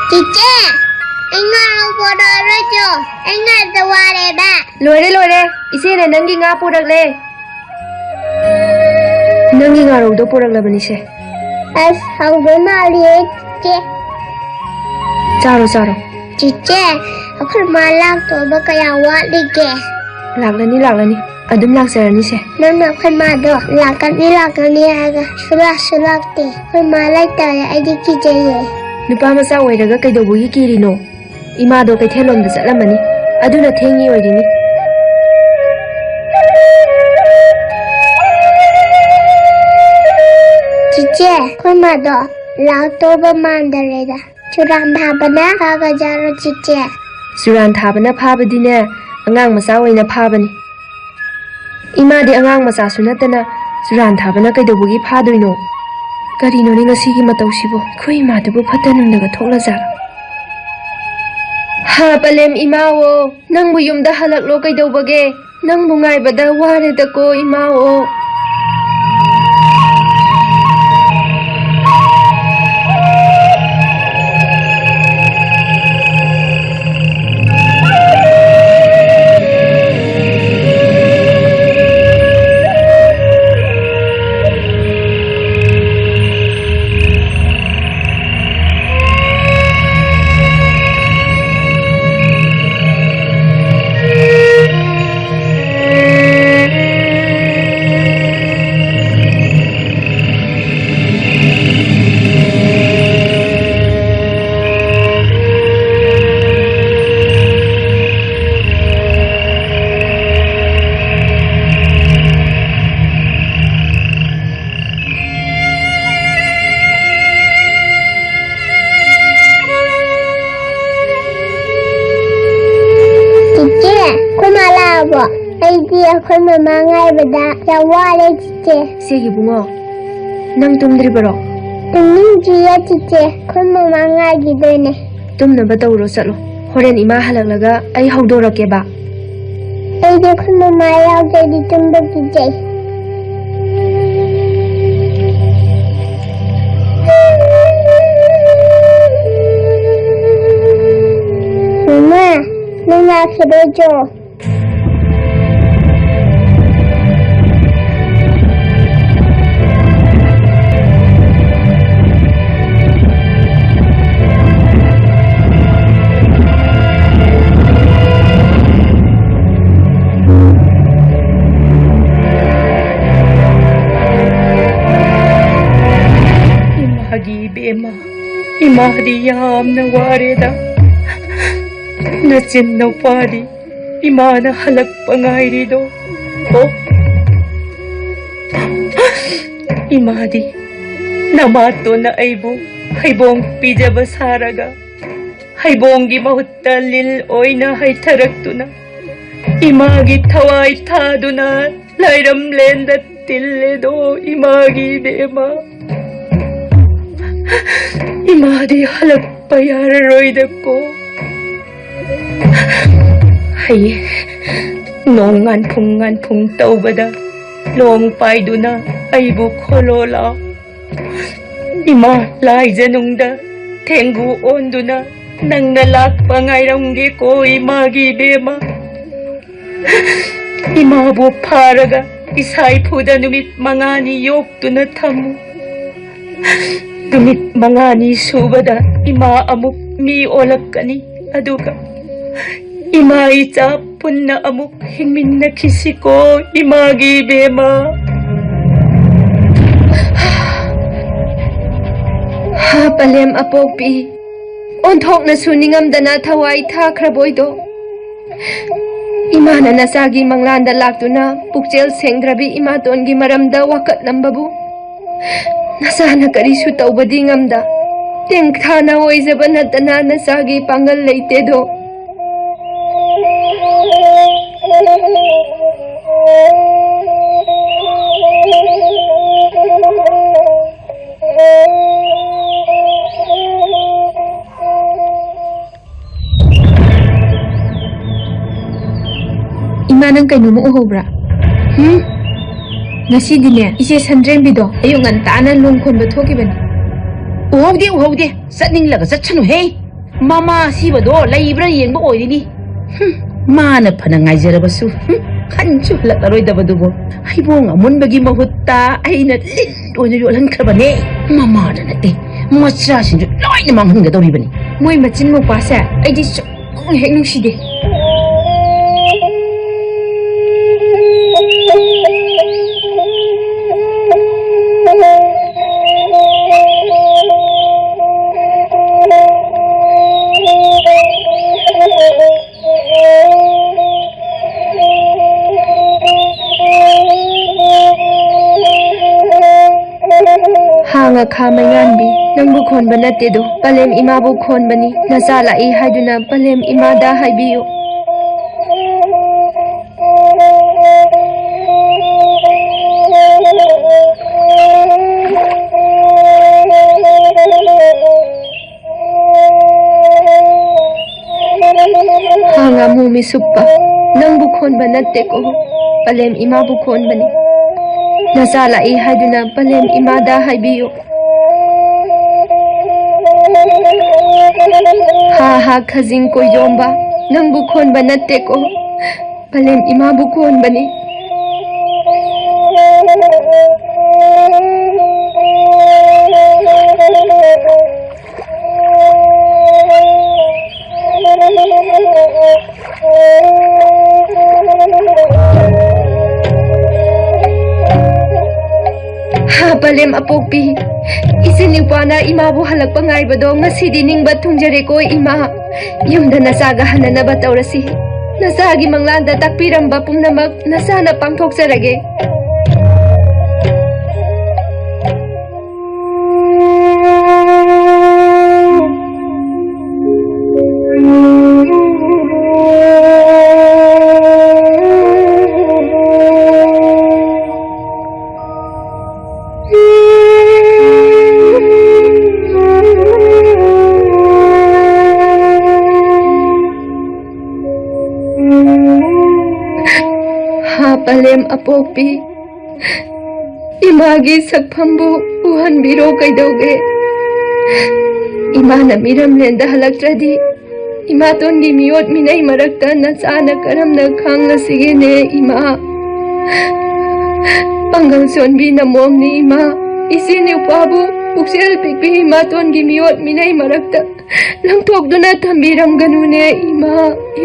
ꯆꯤꯆꯦ, ꯑꯩ ꯉꯥꯔꯧ ꯄꯣꯔꯛꯑꯔꯣꯏꯗ꯭ꯔꯣ? ꯑꯩ ꯉꯥꯏꯕꯗ ꯋꯥꯔꯦꯕ꯫ ꯂꯣꯏꯔꯦ, ꯂꯣꯏꯔꯦ꯫ ꯏꯆꯦꯅ ꯅꯪꯒꯤ ꯉꯥ ꯄꯨꯔꯛꯂꯦ꯫ ꯅꯪꯒꯤ ꯉꯥꯔꯧꯗꯣ ꯄꯨꯔꯛꯂꯕꯅꯤꯁꯦ꯫ ꯑꯁ, ꯍꯥꯎꯗꯣꯏ ꯃꯥꯜꯂꯤꯌꯦ, ꯆꯤꯆꯦ꯫ ꯆꯥꯔꯣ, ꯆꯥꯔꯣ꯫ ꯆꯤꯆꯦ, ꯑꯩꯈꯣꯏ ꯃꯥ ꯂꯥꯛꯇꯧꯕ ꯀꯌꯥꯝ ꯋꯥꯠꯂꯤꯒꯦ? ꯂꯥꯛꯂꯅꯤ, ꯂꯥꯛꯂꯅꯤ꯫ ꯑꯗꯨꯝ ꯂꯥꯛꯆꯔꯅꯤꯁꯦ꯫ ꯅꯪꯅ ꯑꯩꯈꯣꯏ ꯃꯥꯗꯣ ꯂꯥꯛꯀꯅꯤ, ꯂꯥꯛꯀꯅꯤ ꯍꯥꯏꯔꯒ ꯁꯨꯂꯥꯛꯁꯨ ꯂꯥꯛꯇꯦ꯫ ꯑꯩꯈꯣꯏ ꯃꯥ ꯂꯩꯇꯔꯦ, ꯑꯩꯗꯤ ꯀꯤꯖꯩꯌꯦ꯫ ꯅꯨꯄꯥ ꯃꯆꯥ ꯑꯣꯏꯔꯒ ꯀꯩꯗꯧꯕꯒꯤ ꯀꯤꯔꯤꯅꯣ? ꯏꯃꯥꯗꯣ ꯀꯩꯊꯦꯜꯂꯣꯝꯗ ꯆꯠꯂꯝꯃꯅꯤ, ꯑꯗꯨꯅ ꯊꯦꯡꯉꯤ ꯑꯣꯏꯔꯤꯅꯤ꯫ ꯆꯤꯆꯦ, ꯑꯩꯈꯣꯏ ꯃꯥꯗꯣ ꯂꯥꯛꯇꯧꯕ ꯃꯥꯟꯗꯔꯦꯗ꯫ ꯆꯨꯔꯥꯟ ꯊꯥꯕꯅ ꯐꯒꯖꯥꯔꯣ ꯆꯤꯆꯦ? ꯆꯨꯔꯥꯟ ꯊꯥꯕꯅ ꯐꯥꯕꯗꯤꯅꯦ, ꯑꯉꯥꯡ ꯃꯆꯥ ꯑꯣꯏꯅ ꯐꯥꯕꯅꯤ꯫ ꯏꯃꯥꯗꯤ ꯑꯉꯥꯡ ꯃꯆꯥꯁꯨ ꯅꯠꯇꯅ ꯆꯨꯔꯥꯟ ꯊꯥꯕꯅ ꯀꯩꯗꯧꯕꯒꯤ ꯐꯥꯗꯣꯏꯅꯣ? ꯀꯔꯤꯅꯣꯅꯦ ꯉꯁꯤꯒꯤ ꯃꯇꯧꯁꯤꯕꯨ? ꯑꯩꯈꯣꯏ ꯏꯃꯥꯗꯨꯕꯨ ꯐꯠꯇ ꯅꯨꯡꯗꯒ ꯊꯣꯛꯂꯖꯥꯠꯂꯣ? ꯍꯥ, ꯄꯂꯦꯝ ꯏꯃꯥꯑꯣ, ꯅꯪꯕꯨ ꯌꯨꯝꯗ ꯍꯜꯂꯛꯂꯣ ꯀꯩꯗꯧꯕꯒꯦ? ꯅꯪꯕꯨ ꯉꯥꯏꯕꯗ ꯋꯥꯔꯦꯗꯀꯣ ꯏꯃꯥꯑꯣ꯫ ꯆꯤꯆꯦ, ꯑꯩꯈꯣꯏ ꯃꯥ ꯂꯥꯛꯑꯕꯣ? ꯑꯩꯗꯤ ꯑꯩꯈꯣꯏ ꯃꯃꯥ ꯉꯥꯏꯕꯗ ꯌꯥꯝ ꯋꯥꯔꯦ ꯆꯤꯆꯦ꯫ ꯁꯦ ꯏꯕꯨꯡꯉꯣ, ꯅꯪ ꯇꯨꯝꯗ꯭ꯔꯤꯕꯔꯣ? ꯇꯨꯝꯅꯤꯡꯗ꯭ꯔꯤꯌꯦ ꯆꯤꯆꯦ, ꯑꯩꯈꯣꯏ ꯃꯃꯥ ꯉꯥꯏꯈꯤꯗꯣꯏꯅꯦ꯫ ꯇꯨꯝꯅꯕ ꯇꯧꯔꯣ, ꯆꯠꯂꯣ꯫ ꯍꯣꯔꯦꯟ ꯏꯃꯥ ꯍꯜꯂꯛꯂꯒ ꯑꯩ ꯍꯧꯗꯣꯔꯛꯀꯦꯕ꯫ ꯑꯩꯗꯤ ꯑꯩꯈꯣꯏ ꯃꯃꯥ ꯌꯥꯎꯗ꯭ꯔꯗꯤ ꯇꯨꯝꯕ ꯀꯤꯖꯩ꯫ ꯃꯃꯥ, ꯅꯪ ꯂꯥꯛꯈꯤꯔꯣꯏꯗ꯭ꯔꯣ? ꯑꯩꯒꯤ ꯏꯕꯦꯝꯃ, ꯏꯃꯥꯗꯤ ꯌꯥꯝꯅ ꯋꯥꯔꯦꯗ꯫ ꯅꯆꯤꯟ ꯅꯨꯄꯥꯗꯤ ꯏꯃꯥꯅ ꯍꯜꯂꯛꯄ ꯉꯥꯏꯔꯤꯗꯣ꯫ ꯑꯣ, ꯏꯃꯥꯗꯤ ꯅꯃꯥꯇꯣꯟꯅ ꯑꯩꯕꯨ ꯍꯩꯕꯣꯡ ꯄꯤꯖꯕ ꯁꯥꯔꯒ ꯍꯩꯕꯣꯡꯒꯤ ꯃꯍꯨꯠꯇ ꯂꯤꯜ ꯑꯣꯏꯅ ꯍꯩꯊꯔꯛꯇꯨꯅ ꯏꯃꯥꯒꯤ ꯊꯋꯥꯏ ꯊꯥꯗꯨꯅ ꯂꯥꯏꯔꯝꯂꯦꯟꯗ ꯇꯤꯜꯂꯦꯗꯣ ꯏꯃꯥꯒꯤ ꯏꯕꯦꯝꯃ꯫ ꯏꯃꯥꯗꯤ ꯍꯜꯂꯛꯄ ꯌꯥꯔꯔꯣꯏꯗꯀꯣ꯫ ꯍꯌꯦꯡ ꯅꯣꯡ ꯉꯥꯟꯐꯨꯡ ꯉꯥꯟꯐꯨꯡ ꯇꯧꯕꯗ ꯂꯣꯡ ꯄꯥꯏꯗꯨꯅ ꯑꯩꯕꯨ ꯈꯣꯂꯣ ꯂꯥꯎ꯫ ꯏꯃꯥ ꯂꯥꯏꯖꯅꯨꯡꯗ ꯊꯦꯡꯒꯨ ꯑꯣꯟꯗꯨꯅ ꯅꯪꯅ ꯂꯥꯛꯄ ꯉꯥꯏꯔꯝꯒꯦꯀꯣ ꯏꯃꯥꯒꯤ ꯏꯕꯦꯝꯃ꯫ ꯏꯃꯥꯕꯨ ꯐꯥꯔꯒ ꯏꯁꯥꯏꯐꯨꯗ ꯅꯨꯃꯤꯠ ꯃꯉꯥꯅꯤ ꯌꯣꯛꯇꯨꯅ ꯊꯝꯃꯨ꯫ ꯅꯨꯃꯤꯠ ꯃꯉꯥꯅꯤ ꯁꯨꯕꯗ ꯏꯃꯥ ꯑꯃꯨꯛ ꯃꯤ ꯑꯣꯜꯂꯛꯀꯅꯤ꯫ ꯑꯗꯨꯒ ꯏꯃꯥ ꯏꯆꯥ ꯄꯨꯟꯅ ꯑꯃꯨꯛ ꯍꯤꯡꯃꯤꯟꯅꯈꯤꯁꯤꯀꯣ ꯏꯃꯥꯒꯤ ꯏꯕꯦꯝꯃ꯫ ꯍꯥ, ꯄꯂꯦꯝ ꯑꯄꯣꯛꯄꯤ, ꯑꯣꯟꯊꯣꯛꯅꯁꯨ ꯅꯤꯡꯉꯝꯗꯅ ꯊꯋꯥꯏ ꯊꯥꯈ꯭ꯔꯕꯣꯏꯗꯣ꯫ ꯏꯃꯥꯅ ꯅꯆꯥꯒꯤ ꯃꯪꯂꯥꯟꯗ ꯂꯥꯛꯇꯨꯅ ꯄꯨꯛꯆꯦꯜ ꯁꯦꯡꯗ꯭ꯔꯕꯤ ꯏꯃꯥꯇꯣꯟꯒꯤ ꯃꯔꯝꯗ ꯋꯥꯀꯠꯂꯝꯕꯕꯨ ꯅꯆꯥꯅ ꯀꯔꯤꯁꯨ ꯇꯧꯕꯗꯤ ꯉꯝꯗ, ꯇꯦꯡꯊꯥꯅ ꯑꯣꯏꯖꯕ ꯅꯠꯇꯅ ꯅꯆꯥꯒꯤ ꯄꯥꯡꯒꯜ ꯂꯩꯇꯦꯗꯣ꯫ ꯏꯃꯥ, ꯅꯪ ꯀꯩꯅꯣꯝꯃ ꯎꯍꯧꯕ꯭ꯔꯥ? ꯍꯨꯝ? ꯉꯁꯤꯗꯤꯅꯦ, ꯏꯆꯦ ꯁꯟꯗ꯭ꯔꯦꯝꯕꯤꯗꯣ ꯑꯌꯨꯛ ꯉꯟꯇꯥꯅ ꯂꯣꯡ ꯈꯣꯟꯕ ꯊꯣꯛꯈꯤꯕꯅꯤ꯫ ꯎꯍꯧꯗꯦ, ꯎꯍꯧꯗꯦ꯫ ꯆꯠꯅꯤꯡꯂꯒ ꯆꯠꯁꯅꯨꯍꯦ꯫ ꯃꯃꯥ ꯑꯁꯤꯕꯗꯣ ꯂꯩꯕ꯭ꯔꯥ ꯌꯦꯡꯕ ꯑꯣꯏꯔꯤꯅꯤ꯫ ꯍꯨꯝ, ꯃꯥꯅ ꯐꯅ ꯉꯥꯏꯖꯔꯕꯁꯨ, ꯍꯨꯝ, ꯍꯟꯁꯨ ꯍꯜꯂꯛꯂꯔꯣꯏꯗꯕꯗꯨꯕꯨ꯫ ꯍꯩꯕꯣꯡ ꯑꯃꯨꯟꯕꯒꯤ ꯃꯍꯨꯠꯇ ꯑꯩꯅ ꯂꯤꯟ ꯑꯣꯏꯅ ꯌꯣꯜꯍꯟꯈ꯭ꯔꯕꯅꯦ꯫ ꯃꯃꯥꯗ ꯅꯠꯇꯦ, ꯃꯆꯥꯁꯤꯡꯁꯨ ꯂꯣꯏꯅ ꯃꯥꯡꯍꯟꯒꯗꯧꯔꯤꯕꯅꯤ꯫ ꯃꯣꯏ ꯃꯆꯤꯟ ꯃꯧꯄꯥꯁꯦ ꯑꯩꯗꯤ ꯁꯨꯝ ꯍꯦꯛ ꯅꯨꯡꯁꯤꯗꯦ꯫ ꯍꯥ ꯉꯥꯈꯥ ꯃꯩꯉꯥꯟꯕꯤ, ꯅꯪꯕꯨ ꯈꯣꯟꯕ ꯅꯠꯇꯦꯗꯣ, ꯄꯂꯦꯝ ꯏꯃꯥꯕꯨ ꯈꯣꯟꯕꯅꯤ꯫ ꯅꯆꯥ ꯂꯥꯛꯏ ꯍꯥꯏꯗꯨꯅ ꯄꯂꯦꯝ ꯏꯃꯥꯗ ꯍꯥꯏꯕꯤꯌꯨ꯫ ꯍꯥ ꯉꯥꯃꯨ ꯃꯤꯁꯨꯞꯄ, ꯅꯪꯕꯨ ꯈꯣꯟꯕ ꯅꯠꯇꯦꯀꯣ, ꯄꯂꯦꯝ ꯏꯃꯥꯕꯨ ꯈꯣꯟꯕꯅꯤ꯫ ꯅꯆꯥ ꯂꯥꯛꯏ ꯍꯥꯏꯗꯨꯅ ꯄꯂꯦꯝ ꯏꯃꯥꯗ ꯍꯥꯏꯕꯤꯌꯨ꯫ ꯍꯥ ꯍꯥ ꯈꯖꯤꯡ ꯀꯣꯏꯖꯣꯝꯕ, ꯅꯪꯕꯨ ꯈꯣꯟꯕ ꯅꯠꯇꯦꯀꯣ, ꯄꯂꯦꯝ ꯏꯃꯥꯕꯨ ꯈꯣꯟꯕꯅꯤ꯫ ꯍꯥ ꯄꯂꯦꯝ ꯑꯄꯣꯛꯄꯤ, ꯏꯆꯦ ꯅꯤꯄꯥꯅ ꯏꯃꯥꯕꯨ ꯍꯜꯂꯛꯄ ꯉꯥꯏꯕꯗꯣ ꯉꯁꯤꯗꯤ ꯅꯤꯡꯕ ꯊꯨꯡꯖꯔꯦꯀꯣ ꯏꯃꯥ꯫ ꯌꯨꯝꯗ ꯅꯆꯥꯒ ꯍꯟꯅꯅꯕ ꯇꯧꯔꯁꯤ꯫ ꯅꯆꯥꯒꯤ ꯃꯪꯂꯥꯟꯗ ꯇꯥꯛꯄꯤꯔꯝꯕ ꯄꯨꯝꯅꯃꯛ ꯅꯆꯥꯅ ꯄꯥꯡꯊꯣꯛꯆꯔꯒꯦ꯫ ꯍꯥ ꯄꯂꯦꯝ ꯑꯄꯣꯛꯄꯤ, ꯏꯃꯥꯒꯤ ꯁꯛꯐꯝꯕꯨ ꯎꯍꯟꯕꯤꯔꯣ ꯀꯩꯗꯧꯒꯦ? ꯏꯃꯥꯅ ꯃꯤꯔꯝꯂꯦꯟꯗ ꯍꯜꯂꯛꯇ꯭ꯔꯗꯤ ꯏꯃꯥꯇꯣꯟꯒꯤ ꯃꯤꯑꯣꯠ ꯃꯤꯅꯩ ꯃꯔꯛꯇ ꯅꯆꯥꯅ ꯀꯔꯝꯅ ꯈꯥꯡꯂꯁꯤꯒꯦꯅꯦ ꯏꯃꯥ? ꯄꯥꯡꯒꯜ ꯁꯣꯟꯕꯤ ꯅꯃꯣꯝꯅꯤ ꯏꯃꯥ, ꯏꯆꯦ ꯅꯨꯄꯥꯕꯨ ꯄꯨꯛꯆꯦꯜ ꯄꯤꯛꯄꯤ ꯏꯃꯥꯇꯣꯟꯒꯤ ꯃꯤꯑꯣꯠ ꯃꯤꯅꯩ ꯃꯔꯛꯇ ꯂꯪꯊꯣꯛꯇꯨꯅ ꯊꯝꯕꯤꯔꯝꯒꯅꯨꯅꯦ ꯏꯃꯥ꯫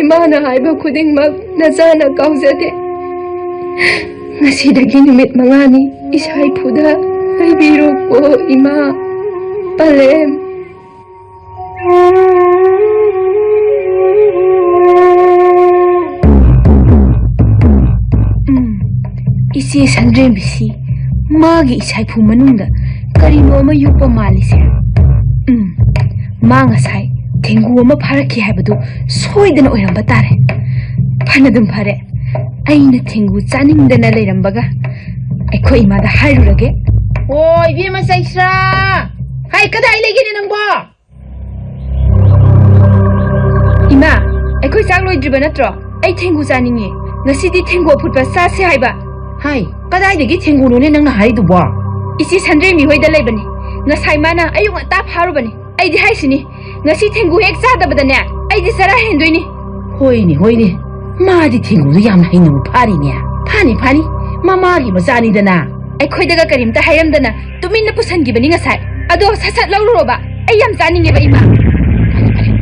ꯏꯃꯥꯅ ꯍꯥꯏꯕ ꯈꯨꯗꯤꯡꯃꯛ ꯅꯆꯥꯅ ꯀꯥꯎꯖꯗꯦ꯫ ꯉꯁꯤꯗꯒꯤ ꯅꯨꯃꯤꯠ ꯃꯉꯥꯅꯤ ꯏꯁꯥꯏꯐꯨꯗ ꯂꯩꯕꯤꯔꯣꯀꯣ ꯏꯃꯥ꯫ ꯄꯂꯦꯝ꯫ ꯎꯝ, ꯏꯆꯦ ꯁꯟꯗ꯭ꯔꯦꯝꯕꯤꯁꯤ ꯃꯥꯒꯤ ꯏꯁꯥꯏꯐꯨ ꯃꯅꯨꯡꯗ ꯀꯔꯤꯅꯣ ꯑꯃ ꯌꯣꯛꯄ ꯃꯥꯜꯂꯤꯁꯦ꯫ ꯎꯝ, ꯃꯥ ꯉꯁꯥꯏ ꯊꯦꯡꯒꯨ ꯑꯃ ꯐꯥꯔꯛꯈꯤ ꯍꯥꯏꯕꯗꯨ ꯁꯣꯏꯗꯅ ꯑꯣꯏꯔꯝꯕ ꯇꯥꯔꯦ꯫ ꯐꯅꯗꯨꯝ ꯐꯔꯦ, ꯑꯩꯅ ꯊꯦꯡꯒꯨ ꯆꯥꯅꯤꯡꯗꯅ ꯂꯩꯔꯝꯕꯒ꯫ ꯑꯩꯈꯣꯏ ꯏꯃꯥꯗ ꯍꯥꯏꯔꯨꯔꯒꯦ꯫ ꯑꯣ, ꯏꯕꯦꯝꯃ ꯆꯩꯁ꯭ꯔꯥ! ꯍꯥꯏ, ꯀꯗꯥꯏ ꯂꯩꯒꯦꯅꯦ ꯅꯪꯕꯣ? ꯏꯃꯥ, ꯑꯩꯈꯣꯏ ꯆꯥꯛ ꯂꯣꯏꯗ꯭ꯔꯤꯕ ꯅꯠꯇ꯭ꯔꯣ? ꯑꯩ ꯊꯦꯡꯒꯨ ꯆꯥꯅꯤꯡꯉꯦ꯫ ꯉꯁꯤꯗꯤ ꯊꯦꯡꯒꯨ ꯑꯐꯨꯠꯄ ꯆꯥꯁꯦ ꯍꯥꯏꯕ꯫ ꯍꯥꯏ, ꯀꯗꯥꯏꯗꯒꯤ ꯊꯦꯡꯒꯨꯅꯣꯅꯦ ꯅꯪꯅ ꯍꯥꯏꯔꯤꯗꯨꯕꯣ? ꯏꯆꯦ ꯁꯟꯗ꯭ꯔꯦꯝꯕꯤ ꯍꯣꯏꯗ ꯂꯩꯕꯅꯤ꯫ ꯉꯁꯥꯏ ꯃꯥꯅ ꯑꯌꯨꯛ ꯉꯟꯇꯥ ꯐꯥꯔꯨꯕꯅꯤ꯫ ꯑꯩꯗꯤ ꯍꯥꯏꯁꯤꯅꯤ, ꯉꯁꯤ ꯊꯦꯡꯒꯨ ꯍꯦꯛ ꯆꯥꯗꯕꯗꯅꯦ, ꯑꯩꯗꯤ ꯆꯔꯥ ꯍꯦꯟꯗꯣꯏꯅꯤ꯫ ꯍꯣꯏꯅꯦ, ꯍꯣꯏꯅꯦ, ꯃꯥꯗꯤ ꯊꯦꯡꯒꯨꯗꯨ ꯌꯥꯝꯅ ꯍꯩꯅꯕ ꯐꯥꯔꯤꯅꯦ꯫ ꯐꯥꯅꯤ, ꯐꯥꯅꯤ, ꯃꯃꯥꯒꯤ ꯃꯆꯥꯅꯤꯗꯅ꯫ ꯑꯩꯈꯣꯏꯗꯒ ꯀꯔꯤꯝꯇ ꯍꯥꯏꯔꯝꯗꯅ ꯇꯨꯃꯤꯟꯅ ꯄꯨꯁꯟꯈꯤꯕꯅꯤ ꯉꯁꯥꯏ꯫ ꯑꯗꯣ ꯁꯠ ꯁꯠ ꯂꯧꯔꯨꯔꯣꯕ, ꯑꯩ ꯌꯥꯝ ꯆꯥꯅꯤꯡꯉꯦꯕ, ꯏꯃꯥ꯫ ꯐꯔꯦ, ꯐꯔꯦ꯫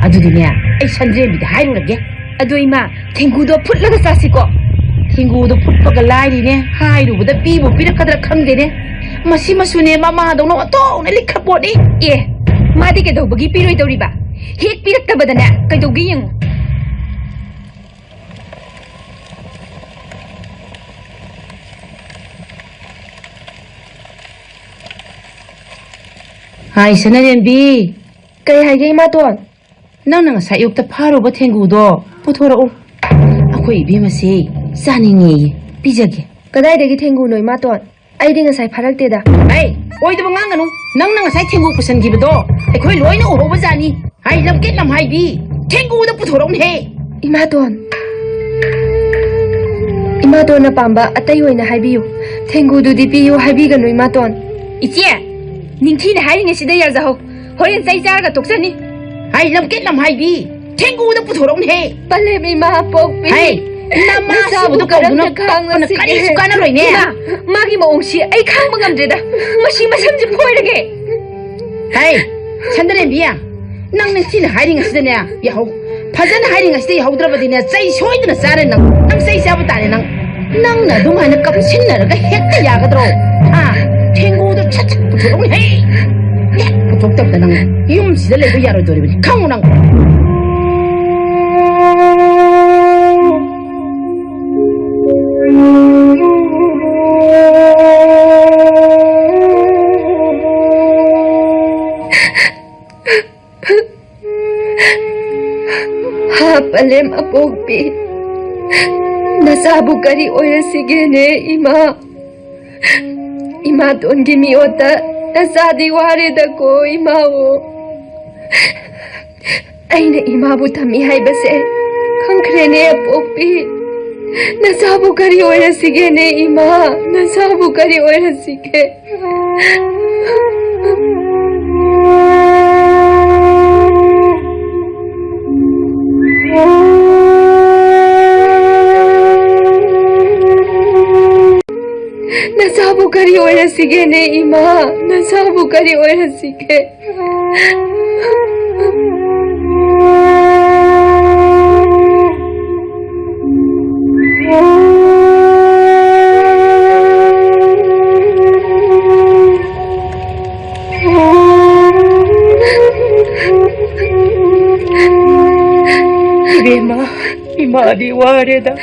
ꯑꯗꯨꯗꯤꯅꯦ, ꯑꯩ ꯁꯟꯗ꯭ꯔꯦꯝꯕꯤꯗ ꯍꯥꯏꯔꯨꯔꯒꯦ꯫ ꯑꯗꯣ ꯏꯃꯥ, ꯊꯦꯡꯒꯨꯗꯣ ꯐꯨꯠꯂꯒ ꯆꯥꯁꯤꯀꯣ꯫ ꯊꯦꯡꯒꯨꯗꯣ ꯐꯨꯠꯄꯒ ꯂꯥꯏꯔꯤꯅꯦ, ꯍꯥꯏꯔꯨꯕꯗ ꯄꯤꯕꯨ ꯄꯤꯔꯛꯀꯗ꯭ꯔꯥ ꯈꯪꯗꯦꯅꯦ꯫ ꯃꯁꯤ ꯃꯁꯨꯅꯦ ꯃꯃꯥꯗꯧꯅ ꯑꯣꯟꯊꯣꯛꯅ ꯂꯤꯛꯈꯠꯄꯣꯠꯅꯤ꯫ ꯑꯦ, ꯃꯥꯗꯤ ꯀꯩꯗꯧꯕꯒꯤ ꯄꯤꯔꯣꯏꯗꯧꯔꯤꯕ? ꯍꯦꯛ ꯄꯤꯔꯛꯇꯕꯗꯅꯦ ꯀꯩꯗꯧꯒꯦ ꯌꯦꯡꯉꯨ꯫ ꯍꯥꯏ, ꯁꯅꯥꯔꯦꯝꯕꯤ꯫ ꯀꯩ ꯍꯥꯏꯒꯦ, ꯏꯃꯥꯇꯣꯟ? ꯅꯪꯅ ꯉꯁꯥꯏ ꯑꯌꯨꯛꯇ ꯐꯥꯔꯨꯕ ꯊꯦꯡꯒꯨꯗꯣ ꯄꯨꯊꯣꯔꯛꯎ꯫ ꯑꯩꯈꯣꯏ ꯏꯕꯦꯝꯃꯁꯦ ꯆꯥꯅꯤꯡꯉꯦꯌꯦ, ꯄꯤꯖꯒꯦ꯫ ꯀꯗꯥꯏꯗꯒꯤ ꯊꯦꯡꯒꯨꯅꯣ, ꯏꯃꯥꯇꯣꯟ? ꯑꯩꯗꯤ ꯉꯁꯥꯏ ꯐꯥꯔꯛꯇꯦꯗ꯫ ꯍꯩ, ꯑꯣꯏꯗꯕ ꯉꯥꯡꯒꯅꯨ꯫ ꯅꯪꯅ ꯉꯁꯥꯏ ꯊꯦꯡꯒꯨ ꯄꯨꯁꯟꯈꯤꯕꯗꯣ ꯑꯩꯈꯣꯏ ꯂꯣꯏꯅ ꯎꯍꯧꯕꯖꯥꯠꯅꯤ꯫ ꯍꯥꯏ, ꯂꯝꯀꯦꯠ ꯂꯝꯍꯥꯏꯕꯤ, ꯊꯦꯡꯒꯨꯗꯣ ꯄꯨꯊꯣꯔꯛꯎꯅꯦꯍꯦ꯫ ꯏꯃꯥꯇꯣꯟ, ꯏꯃꯥꯇꯣꯟꯅ ꯄꯥꯝꯕ ꯑꯇꯩ ꯑꯣꯏꯅ ꯍꯥꯏꯕꯤꯌꯨ꯫ ꯊꯦꯡꯒꯨꯗꯨꯗꯤ ꯄꯤꯌꯨ ꯍꯥꯏꯕꯤꯒꯅꯨ, ꯏꯃꯥꯇꯣꯟ꯫ ꯏꯆꯦ, ꯅꯤꯡꯊꯤꯅ ꯍꯥꯏꯔꯤꯉꯩꯁꯤꯗ ꯌꯥꯖꯍꯧ꯫ ꯍꯣꯔꯦꯟ ꯆꯩ ꯆꯥꯔꯒ ꯇꯣꯛꯆꯅꯤ꯫ ꯍꯥꯏ, ꯂꯝꯀꯦꯠ ꯂꯝꯍꯥꯏꯕꯤ, ꯊꯦꯡꯒꯨꯗ ꯄꯨꯊꯣꯔꯛꯎꯅꯦꯍꯦ꯫ ꯄꯂꯦꯝ ꯏꯃꯥ ꯄꯣꯛꯄꯤ꯫ ꯍꯩ, ꯅꯃꯥ ꯅꯆꯥꯕꯨ ꯁꯤꯕꯗꯨ ꯀꯧꯗꯨꯅ ꯀꯔꯝꯅ ꯈꯥꯡꯅ ꯀꯞꯄꯅ ꯆꯤꯛꯑꯦ? ꯀꯔꯤꯁꯨ ꯀꯥꯟꯅꯔꯣꯏꯅꯦ꯫ ꯏꯃꯥ, ꯃꯥꯒꯤ ꯃꯑꯣꯡꯁꯤ ꯑꯩ ꯈꯥꯡꯕ ꯉꯝꯗ꯭ꯔꯦꯗ꯫ ꯃꯁꯤ ꯃꯁꯝꯁꯤ ꯐꯣꯏꯔꯒꯦ꯫ ꯍꯩ, ꯁꯟꯗꯔꯦꯝꯕꯤ, ꯅꯪ ꯅꯤꯡꯊꯤꯅ ꯍꯥꯏꯔꯤꯉꯩꯁꯤꯗꯅꯦ, ꯌꯥꯍꯧ-, ꯐꯖꯅ ꯍꯥꯏꯔꯤꯉꯩꯁꯤꯗ ꯌꯥꯍꯧꯗ꯭ꯔꯕꯗꯤꯅꯦ, ꯆꯩ ꯁꯣꯏꯗꯅ ꯆꯥꯔꯦ ꯅꯪ꯫ ꯅꯪ ꯆꯩ ꯆꯥꯕ ꯇꯥꯔꯦ ꯅꯪ꯫ ꯅꯪꯅ ꯑꯗꯨꯃꯥꯏꯅ ꯀꯞꯁꯤꯟꯅꯔꯒ ꯍꯦꯛꯇ ꯌꯥꯒꯗ꯭ꯔꯣ? ꯍꯥ? ꯊꯦꯡꯒꯨꯗꯣ ꯁꯠ ꯁꯠ ꯄꯨꯊꯣꯛꯎꯅꯦꯍꯦ꯫ ꯍꯦꯛ ꯄꯨꯊꯣꯛꯇꯕꯗ ꯅꯪ ꯌꯨꯝꯁꯤꯗ ꯂꯩꯕ ꯌꯥꯔꯣꯏꯗꯧꯔꯤꯕꯅꯤ꯫ ꯈꯪꯉꯨ ꯅꯪ꯫ ꯏꯕꯦꯝ ꯑꯄꯣꯛꯄꯤ, ꯅꯆꯥꯕꯨ ꯀꯔꯤ ꯑꯣꯏꯔꯁꯤꯒꯦꯅꯦ ꯏꯃꯥ? ꯏꯃꯥꯇꯣꯟꯒꯤ ꯃꯤꯑꯣꯠꯇ ꯅꯆꯥꯗꯤ ꯋꯥꯔꯦꯗꯀꯣ ꯏꯃꯥꯑꯣ꯫ ꯑꯩꯅ ꯏꯃꯥꯕꯨ ꯊꯝꯃꯤ ꯍꯥꯏꯕꯁꯦ ꯈꯪꯈ꯭ꯔꯦꯅꯦ ꯑꯄꯣꯛꯄꯤ꯫ ꯅꯆꯥꯕꯨ ꯀꯔꯤ ꯑꯣꯏꯔꯁꯤꯒꯦꯅꯦ ꯏꯃꯥ? ꯅꯆꯥꯕꯨ ꯀꯔꯤ ꯑꯣꯏꯔꯁꯤꯒꯦ? ꯅꯆꯥꯕꯨ ꯀꯔꯤ ꯑꯣꯏꯔꯁꯤꯒꯦꯅꯦ ꯏꯃꯥ? ꯅꯆꯥꯕꯨ ꯀꯔꯤ ꯑꯣꯏꯔꯁꯤꯒꯦ? ꯏꯕꯦꯝꯃ, ꯏꯃꯥꯗꯤ ꯋꯥꯔꯦꯗ꯫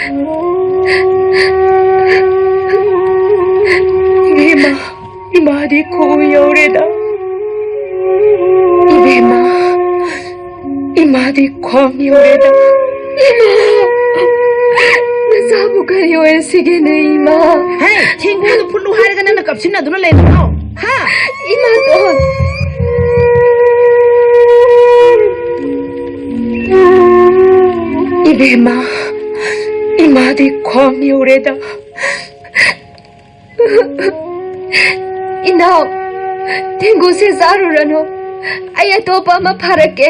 ꯏꯕꯦꯝꯃ, ꯏꯃꯥꯗꯤ ꯈꯣꯡ ꯌꯧꯔꯦꯗ꯫ ꯏꯕꯦꯝꯃ, ꯏꯃꯥꯗꯤ ꯈꯣꯡ ꯌꯧꯔꯦꯗ꯫ ꯏꯃꯥ! ꯅꯆꯥꯕꯨ ꯀꯔꯤ ꯑꯣꯏꯔꯁꯤꯒꯦꯅꯦ, ꯏꯃꯥ? ꯍꯦ, ꯊꯦꯡꯒꯨꯗꯨ ꯐꯨꯠꯂꯨ ꯍꯥꯏꯔꯒ ꯅꯪꯅ ꯀꯞꯁꯤꯟꯅꯗꯨꯅ ꯂꯩꯔꯤꯗꯣ? ꯍꯥ? ꯏꯃꯥꯇꯣꯟ! ꯏꯕꯦꯝꯃ, ꯏꯃꯥꯗꯤ ꯈꯣꯡ ꯌꯧꯔꯦꯗ꯫ ꯏꯅꯥꯎ, ꯊꯦꯡꯒꯨꯁꯦ ꯆꯥꯔꯨꯔꯅꯨ꯫ ꯑꯩ ꯑꯇꯣꯞꯄ ꯑꯃ ꯐꯥꯔꯛꯀꯦ꯫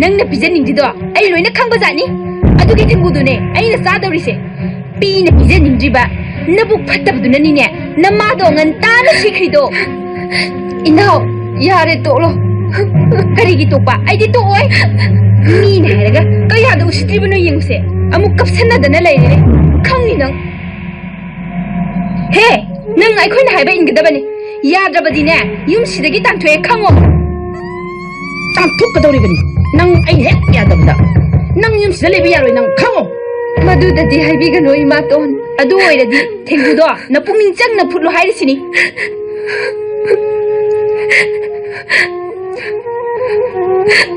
ꯅꯪꯅ ꯄꯤꯖꯅꯤꯡꯗ꯭ꯔꯤꯗꯣ ꯑꯩ ꯂꯣꯏꯅ ꯈꯪꯕꯖꯥꯠꯅꯤ꯫ ꯑꯗꯨꯒꯤ ꯊꯦꯡꯒꯨꯗꯨꯅꯦ ꯑꯩꯅ ꯆꯥꯗꯧꯔꯤꯁꯦ꯫ ꯄꯤꯅ ꯄꯤꯖꯅꯤꯡꯗ꯭ꯔꯤꯕ ꯅꯕꯨꯛ ꯐꯠꯇꯕꯗꯨꯅꯅꯤꯅꯦ ꯅꯃꯥꯗꯣ ꯉꯟꯇꯥꯅ ꯁꯤꯈ꯭ꯔꯤꯗꯣ꯫ ꯏꯅꯥꯎ, ꯌꯥꯔꯦ, ꯇꯣꯛꯂꯣ꯫ ꯀꯔꯤꯒꯤ ꯇꯣꯛꯄ? ꯑꯩꯗꯤ ꯇꯣꯛꯑꯣꯏ꯫ ꯃꯤꯅ ꯍꯥꯏꯔꯒ ꯀꯌꯥꯗ ꯎꯁꯤꯠꯇ꯭ꯔꯤꯕꯅꯣ ꯌꯦꯡꯉꯨꯁꯦ꯫ ꯑꯃꯨꯛ ꯀꯞꯁꯟꯅꯗꯅ ꯂꯩꯔꯦꯅꯦ꯫ ꯈꯪꯅꯤ ꯅꯪ꯫ ꯍꯦ, ꯅꯪ ꯑꯩꯈꯣꯏꯅ ꯍꯥꯏꯕ ꯏꯟꯒꯗꯕꯅꯤ꯫ ꯌꯥꯗ꯭ꯔꯕꯗꯤꯅꯦ, ꯌꯨꯝꯁꯤꯗꯒꯤ ꯇꯥꯟꯊꯣꯛꯑꯦ ꯈꯪꯉꯣ꯫ ꯇꯥꯟꯊꯣꯛꯀꯗꯧꯔꯤꯕꯅꯤ꯫ ꯅꯪ ꯑꯩ ꯍꯦꯛ ꯌꯥꯗꯕꯗ ꯅꯪ ꯌꯨꯝꯁꯤꯗ ꯂꯩꯕ ꯌꯥꯔꯣꯏ, ꯅꯪ ꯈꯪꯉꯣ꯫ ꯃꯗꯨꯗꯗꯤ ꯍꯥꯏꯕꯤꯒꯅꯨ, ꯏꯃꯥꯇꯣꯟ꯫ ꯑꯗꯨ ꯑꯣꯏꯔꯗꯤ ꯊꯦꯡꯒꯨꯗꯣ ꯅꯄꯨꯛꯅꯤꯡ ꯆꯪꯅ ꯐꯨꯠꯂꯣ ꯍꯥꯏꯔꯤꯁꯤꯅꯤ꯫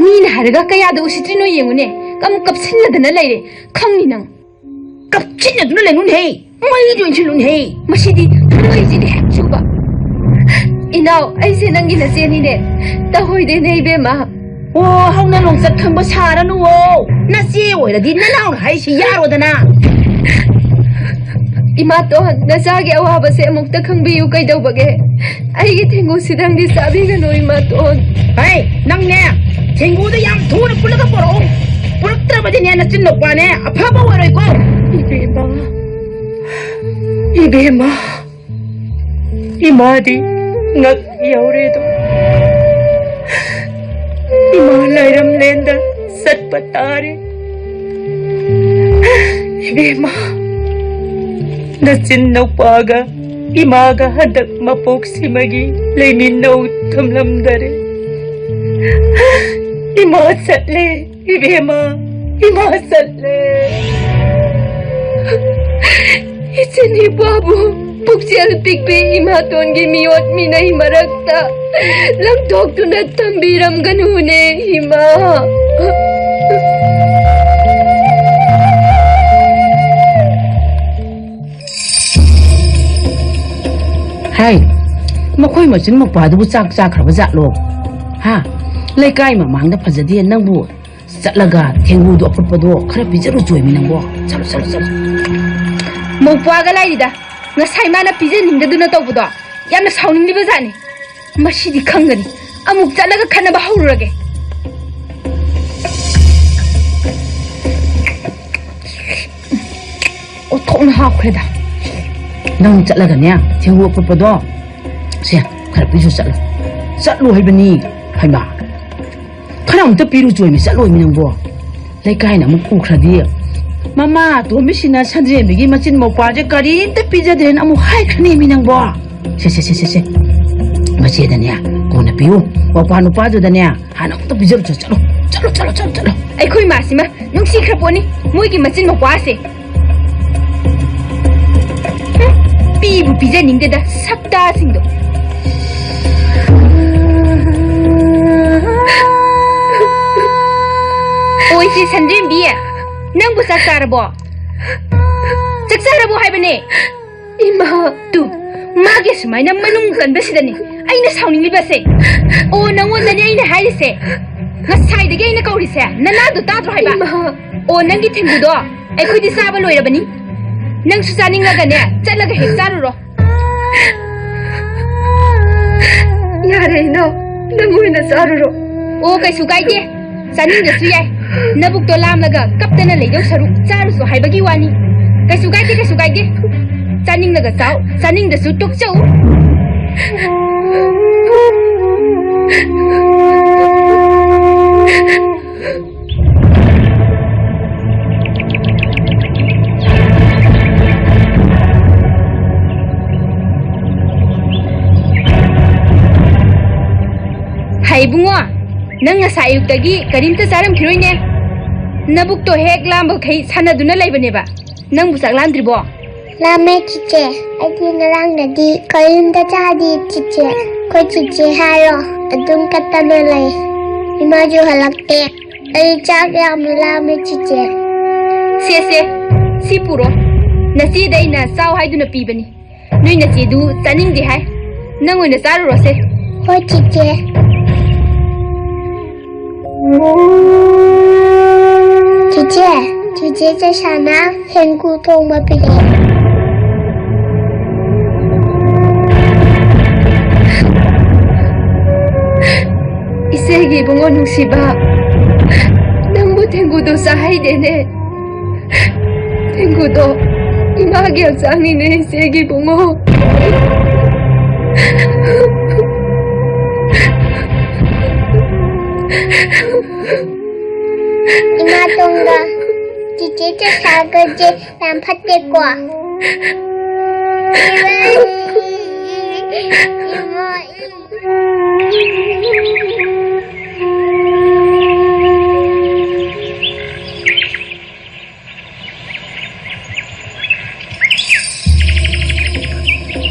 ꯃꯤꯅ ꯍꯥꯏꯔꯒ ꯀꯌꯥꯗ ꯎꯁꯤꯠꯇ꯭ꯔꯤꯅꯣ ꯌꯦꯡꯉꯨꯅꯦ꯫ ꯑꯃꯨꯛ ꯀꯞꯁꯤꯟꯅꯗꯅ ꯂꯩꯔꯦ꯫ ꯈꯪꯅꯤ ꯅꯪ꯫ ꯀꯞꯁꯤꯟꯅꯗꯨꯅ ꯂꯩꯅꯨꯅꯦꯍꯦ꯫ ꯃꯩꯗꯨ ꯏꯟꯁꯤꯜꯂꯨꯅꯦꯍꯦ꯫ ꯃꯁꯤꯗꯤ ꯊꯃꯣꯏꯁꯤꯗꯤ ꯍꯦꯛ ꯆꯨꯕ꯫ ꯏꯅꯥꯎ, ꯑꯩꯁꯦ ꯅꯪꯒꯤ ꯅꯆꯦꯅꯤꯅꯦ꯫ ꯇꯧꯍꯣꯏꯗꯦꯅꯦ, ꯏꯕꯦꯝꯃ꯫ ꯑꯣ, ꯍꯧꯅ ꯂꯣꯡꯆꯠ ꯈꯪꯕ ꯁꯥꯔꯅꯨꯋꯣ꯫ ꯅꯆꯦ ꯑꯣꯏꯔꯗꯤ ꯅꯅꯥꯎꯅ ꯍꯥꯏꯁꯤ ꯌꯥꯔꯣꯗꯅ꯫ ꯏꯃꯥꯇꯣꯟ, ꯅꯆꯥꯒꯤ ꯑꯋꯥꯕꯁꯦ ꯑꯃꯨꯛꯇ ꯈꯪꯕꯤꯌꯨ ꯀꯩꯗꯧꯕꯒꯦ? ꯑꯩꯒꯤ ꯊꯦꯡꯒꯨꯁꯤꯗꯪꯗꯤ ꯆꯥꯕꯤꯒꯅꯨ, ꯏꯃꯥꯇꯣꯟ꯫ ꯍꯩ, ꯅꯪꯅꯦ, ꯊꯦꯡꯒꯨꯗ ꯌꯥꯝ ꯊꯨꯅ ꯄꯨꯜꯂꯒ ꯄꯨꯔꯛꯎ꯫ ꯄꯨꯔꯛꯇ꯭ꯔꯕꯗꯤꯅꯦ, ꯅꯆꯤꯟ ꯅꯨꯄꯥꯅꯦ, ꯑꯐꯕ ꯑꯣꯏꯔꯣꯏꯀꯣ꯫ ꯏꯕꯦꯝꯃ, ꯏꯕꯦꯝꯃ, ꯏꯃꯥꯗꯤ ꯉꯛ ꯌꯧꯔꯦꯗꯣ꯫ ꯏꯃꯥ ꯂꯥꯏꯔꯝꯂꯦꯟꯗ ꯆꯠꯄ ꯇꯥꯔꯦ꯫ ꯏꯕꯦꯝꯃ, ꯅꯆꯤꯟ ꯅꯨꯄꯥꯒ ꯏꯃꯥꯒ ꯍꯟꯗꯛ ꯃꯄꯣꯛꯁꯤꯃꯒꯤ ꯂꯩꯃꯤꯟꯅꯧ ꯊꯝꯂꯝꯗꯔꯦ꯫ ꯏꯃꯥ ꯆꯠꯂꯦ꯫ ꯏꯕꯦꯝꯃ, ꯏꯃꯥ ꯆꯠꯂꯦ꯫ ꯏꯆꯤꯟ ꯏꯄ꯭ꯋꯥꯕꯨ ꯄꯨꯛꯆꯦꯜ ꯄꯤꯛꯄꯤ ꯏꯃꯥꯇꯣꯟꯒꯤ ꯃꯤꯑꯣꯠ ꯃꯤꯅꯩ ꯃꯔꯛꯇ ꯂꯪꯊꯣꯛꯇꯨꯅ ꯊꯝꯕꯤꯔꯝꯒꯅꯨꯅꯦ, ꯏꯃꯥ꯫ ꯍꯥꯏ, ꯃꯈꯣꯏ ꯃꯆꯤꯟ ꯃꯧꯄ꯭ꯋꯥꯗꯨꯕꯨ ꯆꯥꯛ ꯆꯥꯈ꯭ꯔꯕ ꯖꯥꯠꯂꯣ? ꯍꯥ? ꯂꯩꯀꯥꯏ ꯃꯃꯥꯡꯗ ꯐꯖꯗꯦ ꯅꯪꯕꯨ꯫ ꯆꯠꯂꯒ ꯊꯦꯡꯒꯨꯗꯣ ꯑꯐꯨꯠꯄꯗꯣ ꯈꯔ ꯄꯤꯖꯔꯨ ꯆꯣꯏꯃꯤ ꯅꯪꯕꯣ꯫ ꯆꯠꯂꯣ, ꯆꯠꯂꯣ, ꯆꯠꯂꯣ꯫ ꯃꯧꯄ꯭ꯋꯥꯒ ꯂꯥꯏꯔꯤꯗ, ꯉꯁꯥꯏ ꯃꯥꯅ ꯄꯤꯖꯅꯤꯡꯗꯗꯨꯅ ꯇꯧꯕꯗꯣ ꯌꯥꯝꯅ ꯁꯥꯎꯅꯤꯡꯂꯤꯕ ꯖꯥꯠꯅꯤ꯫ ꯃꯁꯤꯗꯤ ꯈꯪꯒꯅꯤ꯫ ꯑꯃꯨꯛ ꯆꯠꯂꯒ ꯈꯠꯅꯕ ꯍꯧꯔꯨꯔꯒꯦ꯫ ꯑꯣꯟꯊꯣꯛꯅ ꯍꯥꯎꯈ꯭ꯔꯦꯗ꯫ ꯅꯪ ꯆꯠꯂꯒꯅꯦ, ꯊꯦꯡꯒꯨ ꯑꯐꯨꯠꯄꯗꯣ ꯁꯦ ꯈꯔ ꯄꯤꯖꯨ ꯆꯠꯂꯣ꯫ ꯆꯠꯂꯨ ꯍꯥꯏꯕꯅꯤ꯫ ꯍꯩꯃꯥ, ꯈꯔ ꯑꯝꯇ ꯄꯤꯔꯨ ꯆꯣꯏꯃꯤ, ꯆꯠꯂꯣꯏꯃꯤ ꯅꯪꯕꯣ꯫ ꯂꯩꯀꯥꯏꯅ ꯑꯃꯨꯛ ꯎꯈ꯭ꯔꯗꯤ, "ꯃꯃꯥ ꯑꯇꯣꯝꯕꯤꯁꯤꯅ ꯁꯟꯗ꯭ꯔꯦꯝꯕꯤꯒꯤ ꯃꯆꯤꯟ ꯃꯧꯄ꯭ꯋꯥꯁꯦ ꯀꯔꯤꯝꯇ ꯄꯤꯖꯗ꯭ꯔꯦꯅ" ꯑꯃꯨꯛ ꯍꯥꯏꯈ꯭ꯔꯅꯦꯃꯤ ꯅꯪꯕꯣ꯫ ꯁꯦ, ꯁꯦ, ꯁꯦ, ꯁꯦ, ꯁꯦ꯫ ꯃꯆꯦꯗꯅꯦ ꯀꯣꯟꯅ ꯄꯤꯌꯨ꯫ ꯃꯧꯄ꯭ꯋꯥ ꯅꯨꯄꯥꯗꯨꯗꯅꯦ ꯍꯥꯟꯅ ꯑꯃꯨꯛꯇ ꯄꯤꯖꯔꯨ ꯆꯣ꯫ ꯆꯠꯂꯣ, ꯆꯠꯂꯣ, ꯆꯠꯂꯣ, ꯆꯠꯂꯣ꯫ ꯑꯩꯈꯣꯏ ꯃꯥꯁꯤꯃ ꯅꯨꯡꯁꯤꯈ꯭ꯔ ꯄꯣꯠꯅꯤ, ꯃꯣꯏꯒꯤ ꯃꯆꯤꯟ ꯃꯧꯄ꯭ꯋꯥꯁꯦ꯫ ꯄꯤꯕꯨ ꯄꯤꯖꯅꯤꯡꯗꯦꯗ, ꯁꯛꯇꯥꯁꯤꯡꯗꯣ꯫ ꯑꯣꯏꯁꯤ ꯁꯟꯗ꯭ꯔꯦꯝꯕꯤ, ꯅꯪꯕꯨ ꯆꯥꯛ ꯆꯥꯔꯕꯣ? ꯆꯥꯛ ꯆꯥꯔꯕꯣ ꯍꯥꯏꯕꯅꯦ꯫ ꯏꯃꯥ꯫ ꯇꯨ, ꯃꯥꯒꯤ ꯁꯨꯃꯥꯏꯅ ꯃꯅꯨꯡ ꯀꯟꯕꯁꯤꯗꯅꯦ ꯑꯩꯅ ꯁꯥꯎꯅꯤꯡꯂꯤꯕꯁꯦ꯫ ꯑꯣ, ꯅꯪꯉꯣꯟꯗꯅꯦ ꯑꯩꯅ ꯍꯥꯏꯔꯤꯁꯦ꯫ ꯉꯁꯥꯏꯗꯒꯤ ꯑꯩꯅ ꯀꯧꯔꯤꯁꯦ, ꯅꯅꯥꯗꯣ ꯇꯥꯗ꯭ꯔꯣ ꯍꯥꯏꯕ? ꯏꯃꯥ꯫ ꯑꯣ, ꯅꯪꯒꯤ ꯊꯦꯡꯒꯨꯗꯣ ꯑꯩꯈꯣꯏꯗꯤ ꯆꯥꯕ ꯂꯣꯏꯔꯕꯅꯤ꯫ ꯅꯪꯁꯨ ꯆꯥꯅꯤꯡꯉꯒꯅꯦ, ꯆꯠꯂꯒ ꯍꯦꯛ ꯆꯥꯔꯨꯔꯣ꯫ ꯌꯥꯔꯦ ꯏꯅꯥꯎ, ꯅꯪ ꯑꯣꯏꯅ ꯆꯥꯔꯨꯔꯣ꯫ ꯑꯣ, ꯀꯩꯁꯨ ꯀꯥꯏꯗꯦ, ꯆꯥꯅꯤꯡꯗ꯭ꯔꯁꯨ ꯌꯥꯏ꯫ ꯅꯕꯨꯛꯇꯣ ꯂꯥꯝꯂꯒ ꯀꯞꯇꯅ ꯂꯩꯗꯧ ꯁꯔꯨꯛ ꯆꯥꯔꯨꯁꯣ ꯍꯥꯏꯕꯒꯤ ꯋꯥꯅꯤ꯫ ꯀꯩꯁꯨ ꯀꯥꯏꯗꯦ, ꯀꯩꯁꯨ ꯀꯥꯏꯗꯦ꯫ ꯆꯥꯅꯤꯡꯂꯒ ꯆꯥꯎ, ꯆꯥꯅꯤꯡꯗ꯭ꯔꯁꯨ ꯇꯣꯛꯆꯧ꯫ ꯍꯩ ꯏꯕꯨꯡꯉꯣ, ꯅꯪ ꯉꯁꯥꯏ ꯑꯌꯨꯛꯇꯒꯤ ꯀꯔꯤꯝꯇ ꯆꯥꯔꯝꯈꯤꯔꯣꯏꯅꯦ? ꯅꯕꯨꯛꯇꯣ ꯍꯦꯛ ꯂꯥꯝꯕꯈꯩ ꯁꯥꯟꯅꯗꯨꯅ ꯂꯩꯕꯅꯦꯕ꯫ ꯅꯪꯕꯨ ꯆꯥꯛ ꯂꯥꯝꯗ꯭ꯔꯤꯕꯣ? ꯂꯥꯝꯃꯦ ꯆꯤꯆꯦ꯫ ꯑꯩꯗꯤ ꯉꯔꯥꯡꯗꯒꯤ ꯀꯔꯤꯝꯇ ꯆꯥꯗꯦ ꯆꯤꯆꯦ꯫ ꯑꯩꯈꯣꯏ ꯆꯤꯆꯦ ꯍꯥꯏꯔꯣ, ꯑꯗꯨꯝ ꯀꯞꯇꯅ ꯂꯩ꯫ ꯏꯃꯥꯁꯨ ꯍꯜꯂꯛꯇꯦ꯫ ꯑꯩ ꯆꯥꯛ ꯌꯥꯝ ꯂꯥꯝꯃꯦ ꯆꯤꯆꯦ꯫ ꯁꯦ, ꯁꯦ, ꯁꯤ ꯄꯨꯔꯣ꯫ ꯅꯆꯦꯗ ꯑꯩꯅ ꯆꯥꯎ ꯍꯥꯏꯗꯨꯅ ꯄꯤꯕꯅꯤ꯫ ꯅꯣꯏ ꯅꯆꯦꯗꯨ ꯆꯥꯅꯤꯡꯗꯦ ꯍꯥꯏ꯫ ꯅꯪ ꯑꯣꯏꯅ ꯆꯥꯔꯨꯔꯣꯁꯦ꯫ ꯍꯣꯏ ꯆꯤꯆꯦ꯫ ꯆꯤꯆꯦ, ꯆꯤꯆꯦ ꯆꯩꯁꯥꯅ ꯊꯦꯡꯒꯨ ꯊꯣꯡꯕ ꯄꯤꯔꯛꯑꯦ꯫ ꯏꯆꯦꯒꯤ ꯏꯕꯨꯡꯉꯣ ꯅꯨꯡꯁꯤꯕ, ꯅꯪꯕꯨ ꯊꯦꯡꯒꯨꯗꯣ ꯆꯥꯍꯩꯗꯦꯅꯦ꯫ ꯊꯦꯡꯒꯨꯗꯣ ꯏꯃꯥꯒꯤ ꯍꯛꯆꯥꯡꯅꯤꯅꯦ, ꯏꯆꯦꯒꯤ ꯏꯕꯨꯡꯉꯣ꯫ ꯏꯃꯥ ꯇꯣꯡꯒ ꯆꯤꯆꯦ ꯆꯩꯁꯥꯒꯁꯦ ꯌꯥꯝ ꯐꯠꯇꯦꯀꯣ꯫ ꯏꯃꯥ, ꯏꯃꯥ, ꯏꯃꯥ꯫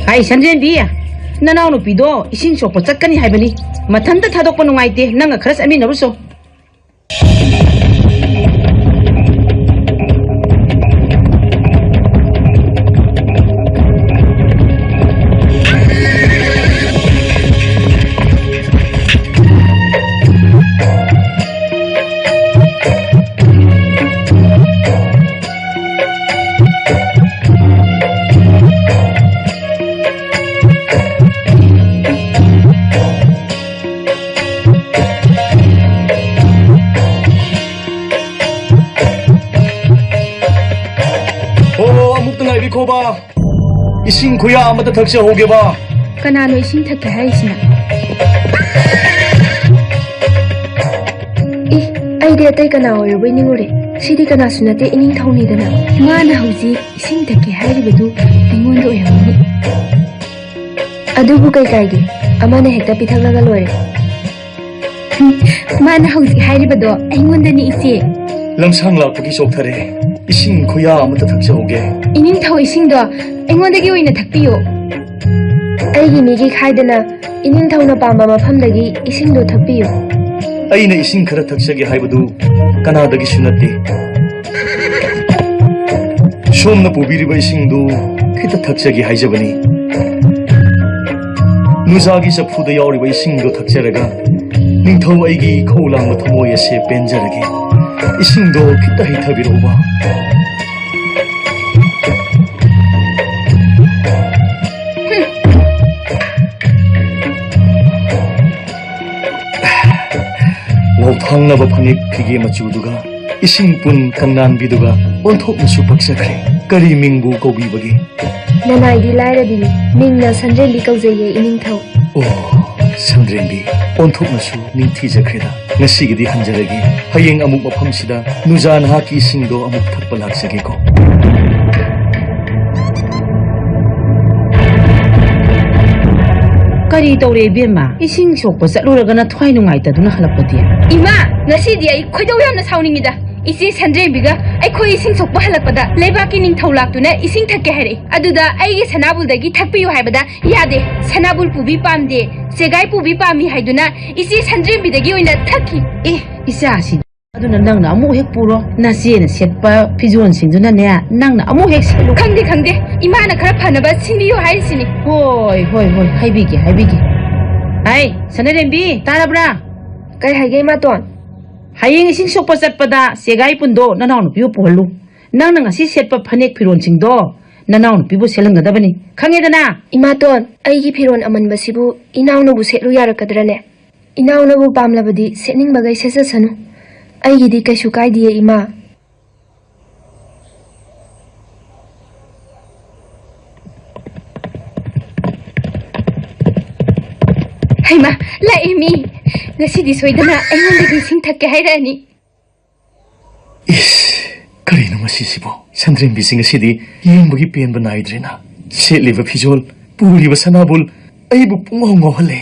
ꯍꯥꯏ ꯁꯟꯖꯦꯟꯕꯤ, ꯅꯅꯥꯎꯅꯨꯄꯤꯗꯣ ꯏꯁꯤꯡ ꯁꯣꯛꯄ ꯆꯠꯀꯅꯤ ꯍꯥꯏꯕꯅꯤ꯫ ꯃꯊꯟꯇ ꯊꯥꯗꯣꯛꯄ ꯅꯨꯡꯉꯥꯏꯇꯦ, ꯅꯪꯒ ꯈꯔ ꯆꯠꯃꯤꯟꯅꯔꯨꯆꯣ꯫ ꯏꯁꯤꯡ ꯈꯨꯌꯥ ꯑꯃꯇ ꯊꯛꯆꯍꯧꯒꯦꯕ꯫ ꯀꯅꯥꯅꯣ ꯏꯁꯤꯡ ꯊꯛꯀꯦ ꯍꯥꯏꯔꯤꯁꯤꯅ? ꯏ, ꯑꯩꯗꯤ ꯑꯇꯩ ꯀꯅꯥ ꯑꯣꯏꯔꯕꯣꯏ ꯅꯤꯡꯉꯨꯔꯦ꯫ ꯁꯤꯗꯤ ꯀꯅꯥꯁꯨ ꯅꯠꯇꯦ, ꯏꯅꯤꯡꯊꯧꯅꯤꯗꯅ꯫ ꯃꯥꯅ ꯍꯧꯖꯤꯛ ꯏꯁꯤꯡ ꯊꯛꯀꯦ ꯍꯥꯏꯔꯤꯕꯗꯨ ꯑꯩꯉꯣꯟꯗ ꯑꯣꯏꯔꯝꯒꯅꯤ꯫ ꯑꯗꯨꯕꯨ ꯀꯩ ꯀꯥꯏꯒꯦ? ꯑꯃꯅ ꯍꯦꯛꯇ ꯄꯤꯊꯛꯂꯒ ꯂꯣꯏꯔꯦ꯫ ꯃꯥꯅ ꯍꯧꯖꯤꯛ ꯍꯥꯏꯔꯤꯕꯗꯣ ꯑꯩꯉꯣꯟꯗꯅꯤ, ꯏꯆꯦ꯫ ꯂꯝꯁꯥꯡ ꯂꯥꯛꯄꯒꯤ ꯆꯣꯛꯊꯔꯦ꯫ ꯏꯁꯤꯡ ꯈꯨꯌꯥ ꯑꯃꯇ ꯊꯛꯆꯍꯧꯒꯦ꯫ ꯏꯅꯤꯡꯊꯧ, ꯏꯁꯤꯡꯗꯣ ꯑꯩꯉꯣꯟꯗꯒꯤ ꯑꯣꯏꯅ ꯊꯛꯄꯤꯌꯨ꯫ ꯑꯩꯒꯤ ꯃꯤꯒꯤ ꯈꯥꯏꯗꯅ ꯏꯅꯤꯡꯊꯧꯅ ꯄꯥꯝꯕ ꯃꯐꯝꯗꯒꯤ ꯏꯁꯤꯡꯗꯣ ꯊꯛꯄꯤꯌꯨ꯫ ꯑꯩꯅ ꯏꯁꯤꯡ ꯈꯔ ꯊꯛꯆꯒꯦ ꯍꯥꯏꯕꯗꯨ ꯀꯅꯥꯗꯒꯤꯁꯨ ꯅꯠꯇꯦ꯫ ꯁꯣꯝꯅ ꯄꯨꯕꯤꯔꯤꯕ ꯏꯁꯤꯡꯗꯨ ꯈꯤꯇ ꯊꯛꯆꯒꯦ ꯍꯥꯏꯖꯕꯅꯤ꯫ ꯅꯨꯖꯥꯒꯤ ꯆꯐꯨꯗ ꯌꯥꯎꯔꯤꯕ ꯏꯁꯤꯡꯗꯨ ꯊꯛꯆꯔꯒ ꯅꯤꯡꯊꯧ ꯑꯩꯒꯤ ꯏꯈꯧ ꯂꯥꯡꯕ ꯊꯃꯣꯏ ꯑꯁꯦ ꯄꯦꯟꯖꯔꯒꯦ꯫ ꯏꯁꯤꯡꯗꯣ ꯈꯤꯇ ꯍꯩꯊꯕꯤꯔꯛꯎꯕ꯫ ꯋꯥꯎꯊꯥꯡꯅꯕ ꯐꯅꯦꯛ ꯐꯤꯒꯦ ꯃꯆꯨꯗꯨꯒ ꯏꯁꯤꯡ ꯄꯨꯟ ꯀꯪꯂꯥꯟꯕꯤꯗꯨꯒ ꯑꯣꯟꯊꯣꯛꯅꯁꯨ ꯄꯛꯆꯈ꯭ꯔꯦ꯫ ꯀꯔꯤ ꯃꯤꯡꯕꯨ ꯀꯧꯕꯤꯕꯒꯦ? ꯅꯅꯥꯏꯗꯤ ꯂꯥꯏꯔꯕꯤꯅꯤ, ꯃꯤꯡꯅ ꯁꯟꯗ꯭ꯔꯦꯝꯕꯤ ꯀꯧꯖꯩꯌꯦ, ꯏꯅꯤꯡꯊꯧ꯫ ꯑꯣ, ꯁꯟꯗ꯭ꯔꯦꯝꯕꯤ, ꯑꯣꯟꯊꯣꯛꯅꯁꯨ ꯅꯤꯡꯊꯤꯖꯈ꯭ꯔꯦꯗ꯫ ꯉꯁꯤꯒꯤꯗꯤ ꯍꯟꯖꯔꯒꯦ꯫ ꯍꯌꯦꯡ ꯑꯃꯨꯛ ꯃꯐꯝꯁꯤꯗ ꯅꯨꯖꯥ ꯅꯍꯥꯛꯀꯤ ꯏꯁꯤꯡꯗꯣ ꯑꯃꯨꯛ ꯊꯛꯄ ꯂꯥꯛꯆꯒꯦꯀꯣ꯫ ꯀꯔꯤ ꯇꯧꯔꯦ, ꯏꯕꯦꯝꯃ? ꯏꯁꯤꯡ ꯁꯣꯛꯄ ꯆꯠꯂꯨꯔꯒꯅ ꯊꯋꯥꯏ ꯅꯨꯡꯉꯥꯏꯇꯗꯨꯅ ꯍꯜꯂꯛꯄꯗꯤ? ꯏꯃꯥ, ꯉꯁꯤꯗꯤ ꯑꯩ ꯈꯣꯏꯗꯧ ꯌꯥꯝꯅ ꯁꯥꯎꯅꯤꯡꯉꯤꯗ꯫ ꯏꯆꯦ ꯁꯟꯗ꯭ꯔꯦꯝꯕꯤꯒ ꯑꯩꯈꯣꯏ ꯏꯁꯤꯡ ꯁꯣꯛꯄ ꯍꯜꯂꯛꯄꯗ ꯂꯩꯕꯥꯛꯀꯤ ꯅꯤꯡꯊꯧ ꯂꯥꯛꯇꯨꯅ ꯏꯁꯤꯡ ꯊꯛꯀꯦ ꯍꯥꯏꯔꯛꯏ꯫ ꯑꯗꯨꯗ ꯑꯩꯒꯤ ꯁꯅꯥꯕꯨꯜꯗꯒꯤ ꯊꯛꯄꯤꯌꯨ ꯍꯥꯏꯕꯗ ꯌꯥꯗꯦ꯫ ꯁꯅꯥꯕꯨꯜ ꯄꯨꯕꯤ ꯄꯥꯝꯗꯦ, ꯆꯦꯒꯥꯏ ꯄꯨꯕꯤ ꯄꯥꯝꯃꯤ ꯍꯥꯏꯗꯨꯅ ꯏꯆꯦ ꯁꯟꯗ꯭ꯔꯦꯝꯕꯤꯗꯒꯤ ꯑꯣꯏꯅ ꯊꯛꯈꯤ꯫ ꯑꯦ, ꯏꯆꯥꯁꯤ꯫ ꯑꯗꯨꯅ ꯅꯪꯅ ꯑꯃꯨꯛ ꯍꯦꯛ ꯄꯨꯔꯣ, ꯅꯆꯦꯅ ꯁꯦꯠꯄ ꯐꯤꯖꯣꯜꯁꯤꯡꯗꯨꯅꯅꯦ, ꯅꯪꯅ ꯑꯃꯨꯛ ꯍꯦꯛ ꯁꯦꯠꯂꯨ꯫ ꯈꯪꯗꯦ, ꯈꯪꯗꯦ, ꯏꯃꯥꯅ ꯈꯔ ꯐꯅꯕ ꯁꯤꯟꯕꯤꯌꯨ ꯍꯥꯏꯔꯤꯁꯤꯅꯤ꯫ ꯍꯣꯏ, ꯍꯣꯏ, ꯍꯣꯏ, ꯍꯥꯏꯕꯤꯒꯦ, ꯍꯥꯏꯕꯤꯒꯦ꯫ ꯍꯥꯏ, ꯁꯅꯥꯔꯦꯝꯕꯤ, ꯇꯥꯔꯕ꯭ꯔꯥ? ꯀꯩ ꯍꯥꯏꯒꯦ, ꯏꯃꯥꯇꯣꯟ? ꯍꯌꯦꯡ ꯏꯁꯤꯡ ꯁꯣꯛꯄ ꯆꯠꯄꯗ ꯆꯦꯒꯥꯏ ꯄꯨꯟꯗꯣ ꯅꯅꯥꯎꯅꯨꯄꯤꯕꯨ ꯄꯨꯍꯜꯂꯨ꯫ ꯅꯪꯅ ꯉꯁꯤ ꯁꯦꯠꯄ ꯐꯅꯦꯛ ꯐꯤꯔꯣꯜꯁꯤꯡꯗꯣ ꯅꯅꯥꯎꯅꯨꯄꯤꯕꯨ ꯁꯦꯠꯍꯟꯒꯗꯕꯅꯤ, ꯈꯪꯉꯦꯗꯅ? ꯏꯃꯥꯇꯣꯟ, ꯑꯩꯒꯤ ꯐꯤꯔꯣꯜ ꯑꯃꯟꯕꯁꯤꯕꯨ ꯏꯅꯥꯎꯅꯕꯨ ꯁꯦꯠꯂꯨ ꯌꯥꯔꯛꯀꯗ꯭ꯔꯅꯦ? ꯏꯅꯥꯎꯅꯕꯨ ꯄꯥꯝꯂꯕꯗꯤ ꯁꯦꯠꯅꯤꯡꯕꯈꯩ ꯁꯦꯠꯆꯁꯅꯨ, ꯑꯩꯒꯤꯗꯤ ꯀꯩꯁꯨ ꯀꯥꯏꯗꯤꯌꯦ, ꯏꯃꯥ꯫ ꯍꯩꯃꯥ, ꯂꯥꯛꯑꯦ ꯃꯤ꯫ ꯉꯁꯤꯗꯤ ꯁꯣꯏꯗꯅ ꯑꯩꯉꯣꯟꯗꯒꯤ ꯏꯁꯤꯡ ꯊꯛꯀꯦ ꯍꯥꯏꯔꯛꯑꯅꯤ꯫ ꯏꯁ, ꯀꯔꯤꯅꯣ ꯃꯁꯤꯁꯤꯕꯣ? ꯁꯟꯗ꯭ꯔꯦꯝꯕꯤꯁꯤ ꯉꯁꯤꯗꯤ ꯌꯦꯡꯕꯒꯤ ꯄꯦꯟꯕ ꯅꯥꯏꯗ꯭ꯔꯦꯅ꯫ ꯁꯦꯠꯂꯤꯕ ꯐꯤꯖꯣꯜ, ꯄꯨꯔꯤꯕ ꯁꯅꯥꯕꯨꯜ ꯑꯩꯕꯨ ꯄꯨꯡꯉꯥꯎ ꯉꯥꯎꯍꯜꯂꯦ꯫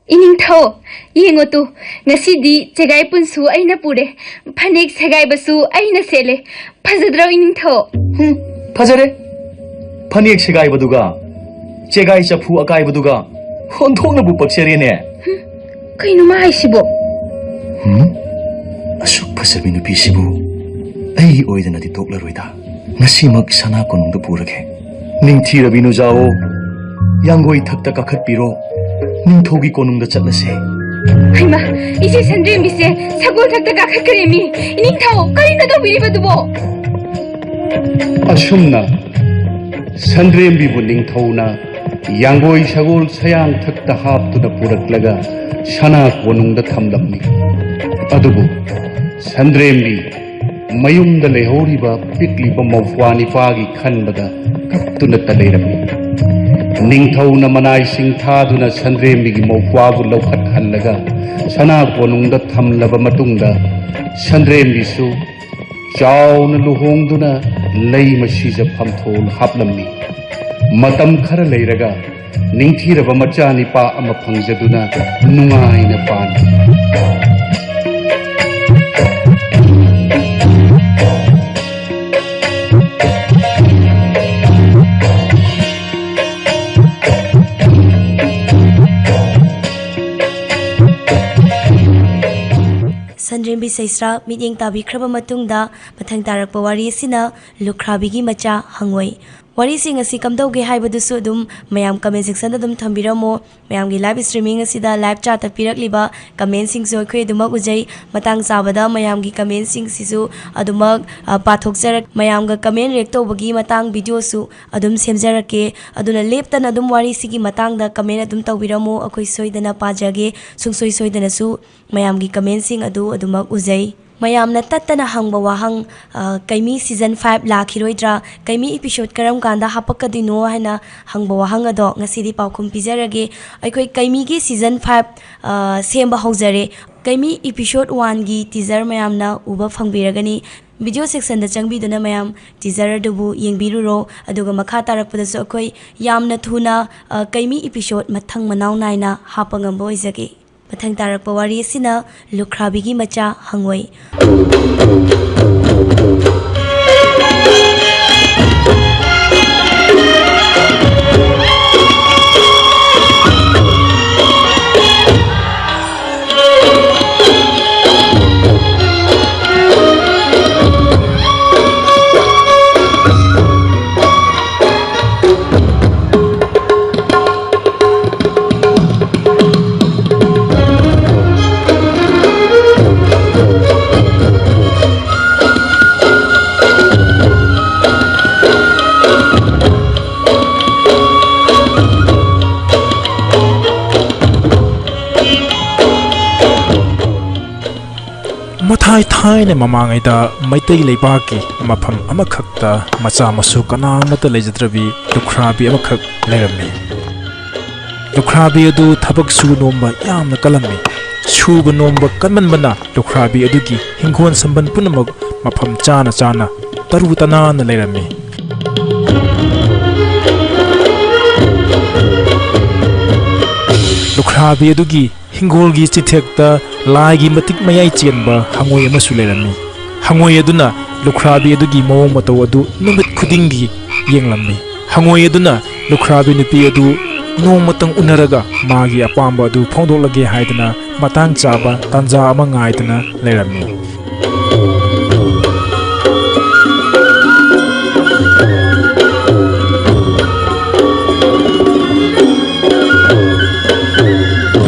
ꯏꯅꯤꯡꯊꯧ, ꯌꯦꯡꯉꯣ ꯇꯨ, ꯉꯁꯤꯗꯤ ꯆꯦꯒꯥꯏ ꯄꯨꯟꯁꯨ ꯑꯩꯅ ꯄꯨꯔꯦ, ꯐꯅꯦꯛ ꯁꯦꯒꯥꯏꯕꯁꯨ ꯑꯩꯅ ꯁꯦꯠꯂꯦ꯫ ꯐꯖꯗ꯭ꯔꯣ ꯏꯅꯤꯡꯊꯧ? ꯍꯨꯝ, ꯐꯖꯔꯦ꯫ ꯐꯅꯦꯛ ꯁꯦꯒꯥꯏꯕꯗꯨꯒ ꯆꯦꯒꯥꯏ ꯆꯐꯨ ꯑꯀꯥꯏꯕꯗꯨꯒ ꯑꯣꯟꯊꯣꯛꯅꯕꯨ ꯄꯛꯆꯔꯦꯅꯦ꯫ ꯍꯨꯝ, ꯀꯩꯅꯣ ꯃꯥ ꯍꯥꯏꯁꯤꯕꯣ? ꯍꯨꯝ? ꯑꯁꯨꯛ ꯐꯖꯕꯤ ꯅꯨꯄꯤꯁꯤꯕꯨ ꯑꯩꯒꯤ ꯑꯣꯏꯗꯅꯗꯤ ꯇꯣꯛꯂꯔꯣꯏꯗ꯫ ꯉꯁꯤꯃꯛ ꯁꯅꯥ ꯀꯣꯅꯨꯡꯗ ꯄꯨꯔꯒꯦ꯫ ꯅꯤꯡꯊꯤꯔꯕꯤ ꯅꯨꯖꯥꯑꯣ, ꯌꯥꯡꯒꯣꯏ ꯊꯛꯇ ꯀꯥꯈꯠꯄꯤꯔꯣ꯫ ꯅꯤꯡꯊꯧꯒꯤ ꯀꯣꯅꯨꯡꯗ ꯆꯠꯂꯁꯦ꯫ ꯍꯩꯃꯥ, ꯏꯆꯦ ꯁꯟꯗ꯭ꯔꯦꯝꯕꯤꯁꯦ ꯁꯒꯣꯜ ꯊꯛꯇ ꯀꯥꯈꯠꯈ꯭ꯔꯦ ꯃꯤ꯫ ꯏꯅꯤꯡꯊꯧ, ꯀꯔꯤꯅꯣ ꯇꯧꯕꯤꯔꯤꯕꯗꯨꯕꯣ? ꯑꯁꯨꯝꯅ ꯁꯟꯗ꯭ꯔꯦꯝꯕꯤꯕꯨ ꯅꯤꯡꯊꯧꯅ ꯌꯥꯡꯒꯣꯏ ꯁꯒꯣꯜ ꯁꯌꯥꯡ ꯊꯛꯇ ꯍꯥꯞꯇꯨꯅ ꯄꯨꯔꯛꯂꯒ ꯁꯅꯥ ꯀꯣꯅꯨꯡꯗ ꯊꯝꯂꯝꯃꯤ꯫ ꯑꯗꯨꯕꯨ ꯁꯟꯗ꯭ꯔꯦꯝꯕꯤ ꯃꯌꯨꯝꯗ ꯂꯩꯍꯧꯔꯤꯕ ꯄꯤꯛꯂꯤꯕ ꯃꯧꯄ꯭ꯋꯥ ꯅꯤꯄꯥꯒꯤ ꯈꯟꯕꯗ ꯀꯞꯇꯨꯅꯇ ꯂꯩꯔꯝꯃꯤ꯫ ꯅꯤꯡꯊꯧꯅ ꯃꯅꯥꯏꯁꯤꯡ ꯊꯥꯗꯨꯅ ꯁꯟꯗ꯭ꯔꯦꯝꯕꯤꯒꯤ ꯃꯧꯄ꯭ꯋꯥꯕꯨ ꯂꯧꯈꯠꯍꯜꯂꯒ ꯁꯅꯥ ꯀꯣꯅꯨꯡꯗ ꯊꯝꯂꯕ ꯃꯇꯨꯡꯗ, ꯁꯟꯗ꯭ꯔꯦꯝꯕꯤꯁꯨ ꯆꯥꯎꯅ ꯂꯨꯍꯣꯡꯗꯨꯅ ꯂꯩꯃ ꯁꯤꯖ ꯐꯝꯊꯣꯜ ꯍꯥꯞꯂꯝꯃꯤ꯫ ꯃꯇꯝ ꯈꯔ ꯂꯩꯔꯒ ꯅꯤꯡꯊꯤꯔꯕ ꯃꯆꯥꯅꯤꯄꯥ ꯑꯃ ꯐꯪꯖꯗꯨꯅ ꯅꯨꯡꯉꯥꯏꯅ ꯄꯥꯟꯈꯤ꯫ ꯁꯟꯗ꯭ꯔꯦꯝꯕꯤ ꯁꯩꯁ꯭ꯔꯥ ꯃꯤꯠꯌꯦꯡ ꯇꯥꯕꯤꯈ꯭ꯔꯕ ꯃꯇꯨꯡꯗ, ꯃꯊꯪ ꯇꯥꯔꯛꯄ ꯋꯥꯔꯤ ꯑꯁꯤꯅ ꯂꯨꯈ꯭ꯔꯥꯕꯤꯒꯤ ꯃꯆꯥ ꯍꯪꯉꯣꯏ꯫ ꯋꯥꯔꯤꯁꯤꯡ ꯑꯁꯤ ꯀꯝꯗꯧꯒꯦ ꯍꯥꯏꯕꯗꯨꯁꯨ ꯑꯗꯨꯝ ꯃꯌꯥꯝ comment section ꯗ ꯑꯗꯨꯝ ꯊꯝꯕꯤꯔꯝꯃꯣ꯫ ꯃꯌꯥꯝꯒꯤ live streaming ꯑꯁꯤꯗ live chat ꯇ ꯄꯤꯔꯛꯂꯤꯕ comment ꯁꯤꯡꯁꯨ ꯑꯩꯈꯣꯏ ꯑꯗꯨꯃꯛ ꯎꯖꯩ꯫ ꯃꯇꯥꯡ ꯆꯥꯕꯗ ꯃꯌꯥꯝꯒꯤ comment ꯁꯤꯡꯁꯤꯁꯨ ꯑꯗꯨꯃꯛ, ꯑ, ꯄꯥꯊꯣꯛꯆꯔꯛ-, ꯃꯌꯥꯝꯒ comment react ꯇꯧꯕꯒꯤ ꯃꯇꯥꯡ video ꯁꯨ ꯑꯗꯨꯝ ꯁꯦꯝꯖꯔꯛꯀꯦ꯫ ꯑꯗꯨꯅ ꯂꯦꯞꯇꯅ ꯑꯗꯨꯝ ꯋꯥꯔꯤꯁꯤꯒꯤ ꯃꯇꯥꯡꯗ comment ꯑꯗꯨꯝ ꯇꯧꯕꯤꯔꯝꯃꯣ꯫ ꯑꯩꯈꯣꯏ ꯁꯣꯏꯗꯅ ꯄꯥꯖꯒꯦ꯫ ꯁꯨꯡꯁꯣꯏ ꯁꯣꯏꯗꯅꯁꯨ ꯃꯌꯥꯝꯒꯤ comment ꯁꯤꯡ ꯑꯗꯨ ꯑꯗꯨꯃꯛ ꯎꯖꯩ꯫ ꯃꯌꯥꯝꯅ ꯇꯠꯇꯅ ꯍꯪꯕ ꯋꯥꯍꯪ, ꯑ, ꯀꯩꯃꯤ season five ꯂꯥꯛꯈꯤꯔꯣꯏꯗ꯭ꯔꯥ, ꯀꯩꯃꯤ episode ꯀꯔꯝ ꯀꯥꯟꯗ ꯍꯥꯄꯛꯀꯗꯣꯏꯅꯣ ꯍꯥꯏꯅ ꯍꯪꯕ ꯋꯥꯍꯪ ꯑꯗꯣ ꯉꯁꯤꯗꯤ ꯄꯥꯎꯈꯨꯝ ꯄꯤꯖꯔꯒꯦ꯫ ꯑꯩꯈꯣꯏ ꯀꯩꯃꯤꯒꯤ season five, ꯑ, ꯁꯦꯝꯕ ꯍꯧꯖꯔꯦ꯫ ꯀꯩꯃꯤ episode one ꯒꯤ teaser ꯃꯌꯥꯝꯅ ꯎꯕ ꯐꯪꯕꯤꯔꯒꯅꯤ꯫ Video section ꯗ ꯆꯪꯕꯤꯗꯨꯅ ꯃꯌꯥꯝ teaser ꯑꯗꯨꯕꯨ ꯌꯦꯡꯕꯤꯔꯨꯔꯣ꯫ ꯑꯗꯨꯒ ꯃꯈꯥ ꯇꯥꯔꯛꯄꯗꯁꯨ ꯑꯩꯈꯣꯏ ꯌꯥꯝꯅ ꯊꯨꯅ, ꯑ, ꯀꯩꯃꯤ episode ꯃꯊꯪ ꯃꯅꯥꯎ ꯅꯥꯏꯅ ꯍꯥꯞꯄ ꯉꯝꯕ ꯑꯣꯏꯖꯒꯦ꯫ ꯃꯊꯪ ꯇꯥꯔꯛꯄ ꯋꯥꯔꯤ ꯑꯁꯤꯅ ꯂꯨꯈ꯭ꯔꯥꯕꯤꯒꯤ ꯃꯆꯥ ꯍꯪꯉꯣꯏ꯫ ꯃꯊꯥꯏ ꯊꯥꯏꯅ ꯃꯃꯥꯡꯉꯩꯗ ꯃꯩꯇꯩ ꯂꯩꯕꯥꯛꯀꯤ ꯃꯐꯝ ꯑꯃꯈꯛꯇ ꯃꯆꯥ ꯃꯁꯨ ꯀꯅꯥ ꯑꯃꯠꯇ ꯂꯩꯖꯗ꯭ꯔꯕꯤ ꯂꯨꯈ꯭ꯔꯥꯕꯤ ꯑꯃꯈꯛ ꯂꯩꯔꯝꯃꯤ꯫ ꯂꯨꯈ꯭ꯔꯥꯕꯤ ꯑꯗꯨ ꯊꯕꯛ ꯁꯨ ꯅꯣꯝꯕ ꯌꯥꯝꯅ ꯀꯜꯂꯝꯃꯤ꯫ ꯁꯨꯕ ꯅꯣꯝꯕ ꯀꯟꯃꯟꯕꯅ ꯂꯨꯈ꯭ꯔꯥꯕꯤ ꯑꯗꯨꯒꯤ ꯍꯤꯡꯒꯣꯜ ꯁꯝꯕꯜ ꯄꯨꯝꯅꯃꯛ ꯃꯐꯝ ꯆꯥꯅ ꯆꯥꯅ ꯇꯔꯨ ꯇꯅꯥꯟꯅ ꯂꯩꯔꯝꯃꯤ꯫ ꯂꯨꯈ꯭ꯔꯥꯕꯤ ꯑꯗꯨꯒꯤ ꯍꯤꯡꯒꯣꯜꯒꯤ ꯆꯤꯊꯦꯛꯇ ꯂꯥꯏꯒꯤ ꯃꯇꯤꯛ ꯃꯌꯥꯏ ꯆꯦꯟꯕ ꯍꯪꯉꯣꯏ ꯑꯃꯁꯨ ꯂꯩꯔꯝꯃꯤ꯫ ꯍꯪꯉꯣꯏ ꯑꯗꯨꯅ ꯂꯨꯈ꯭ꯔꯥꯕꯤ ꯑꯗꯨꯒꯤ ꯃꯑꯣꯡ ꯃꯇꯧ ꯑꯗꯨ ꯅꯨꯃꯤꯠ ꯈꯨꯗꯤꯡꯒꯤ ꯌꯦꯡꯂꯝꯃꯤ꯫ ꯍꯪꯉꯣꯏ ꯑꯗꯨꯅ ꯂꯨꯈ꯭ꯔꯥꯕꯤ ꯅꯨꯄꯤ ꯑꯗꯨ ꯅꯣꯡꯃꯇꯪ ꯎꯅꯔꯒ ꯃꯥꯒꯤ ꯑꯄꯥꯝꯕ ꯑꯗꯨ ꯐꯣꯡꯗꯣꯛꯂꯒꯦ ꯍꯥꯏꯗꯅ ꯃꯇꯥꯡ ꯆꯥꯕ ꯇꯥꯟꯖꯥ ꯑꯃ ꯉꯥꯏꯗꯨꯅ ꯂꯩꯔꯝꯃꯤ꯫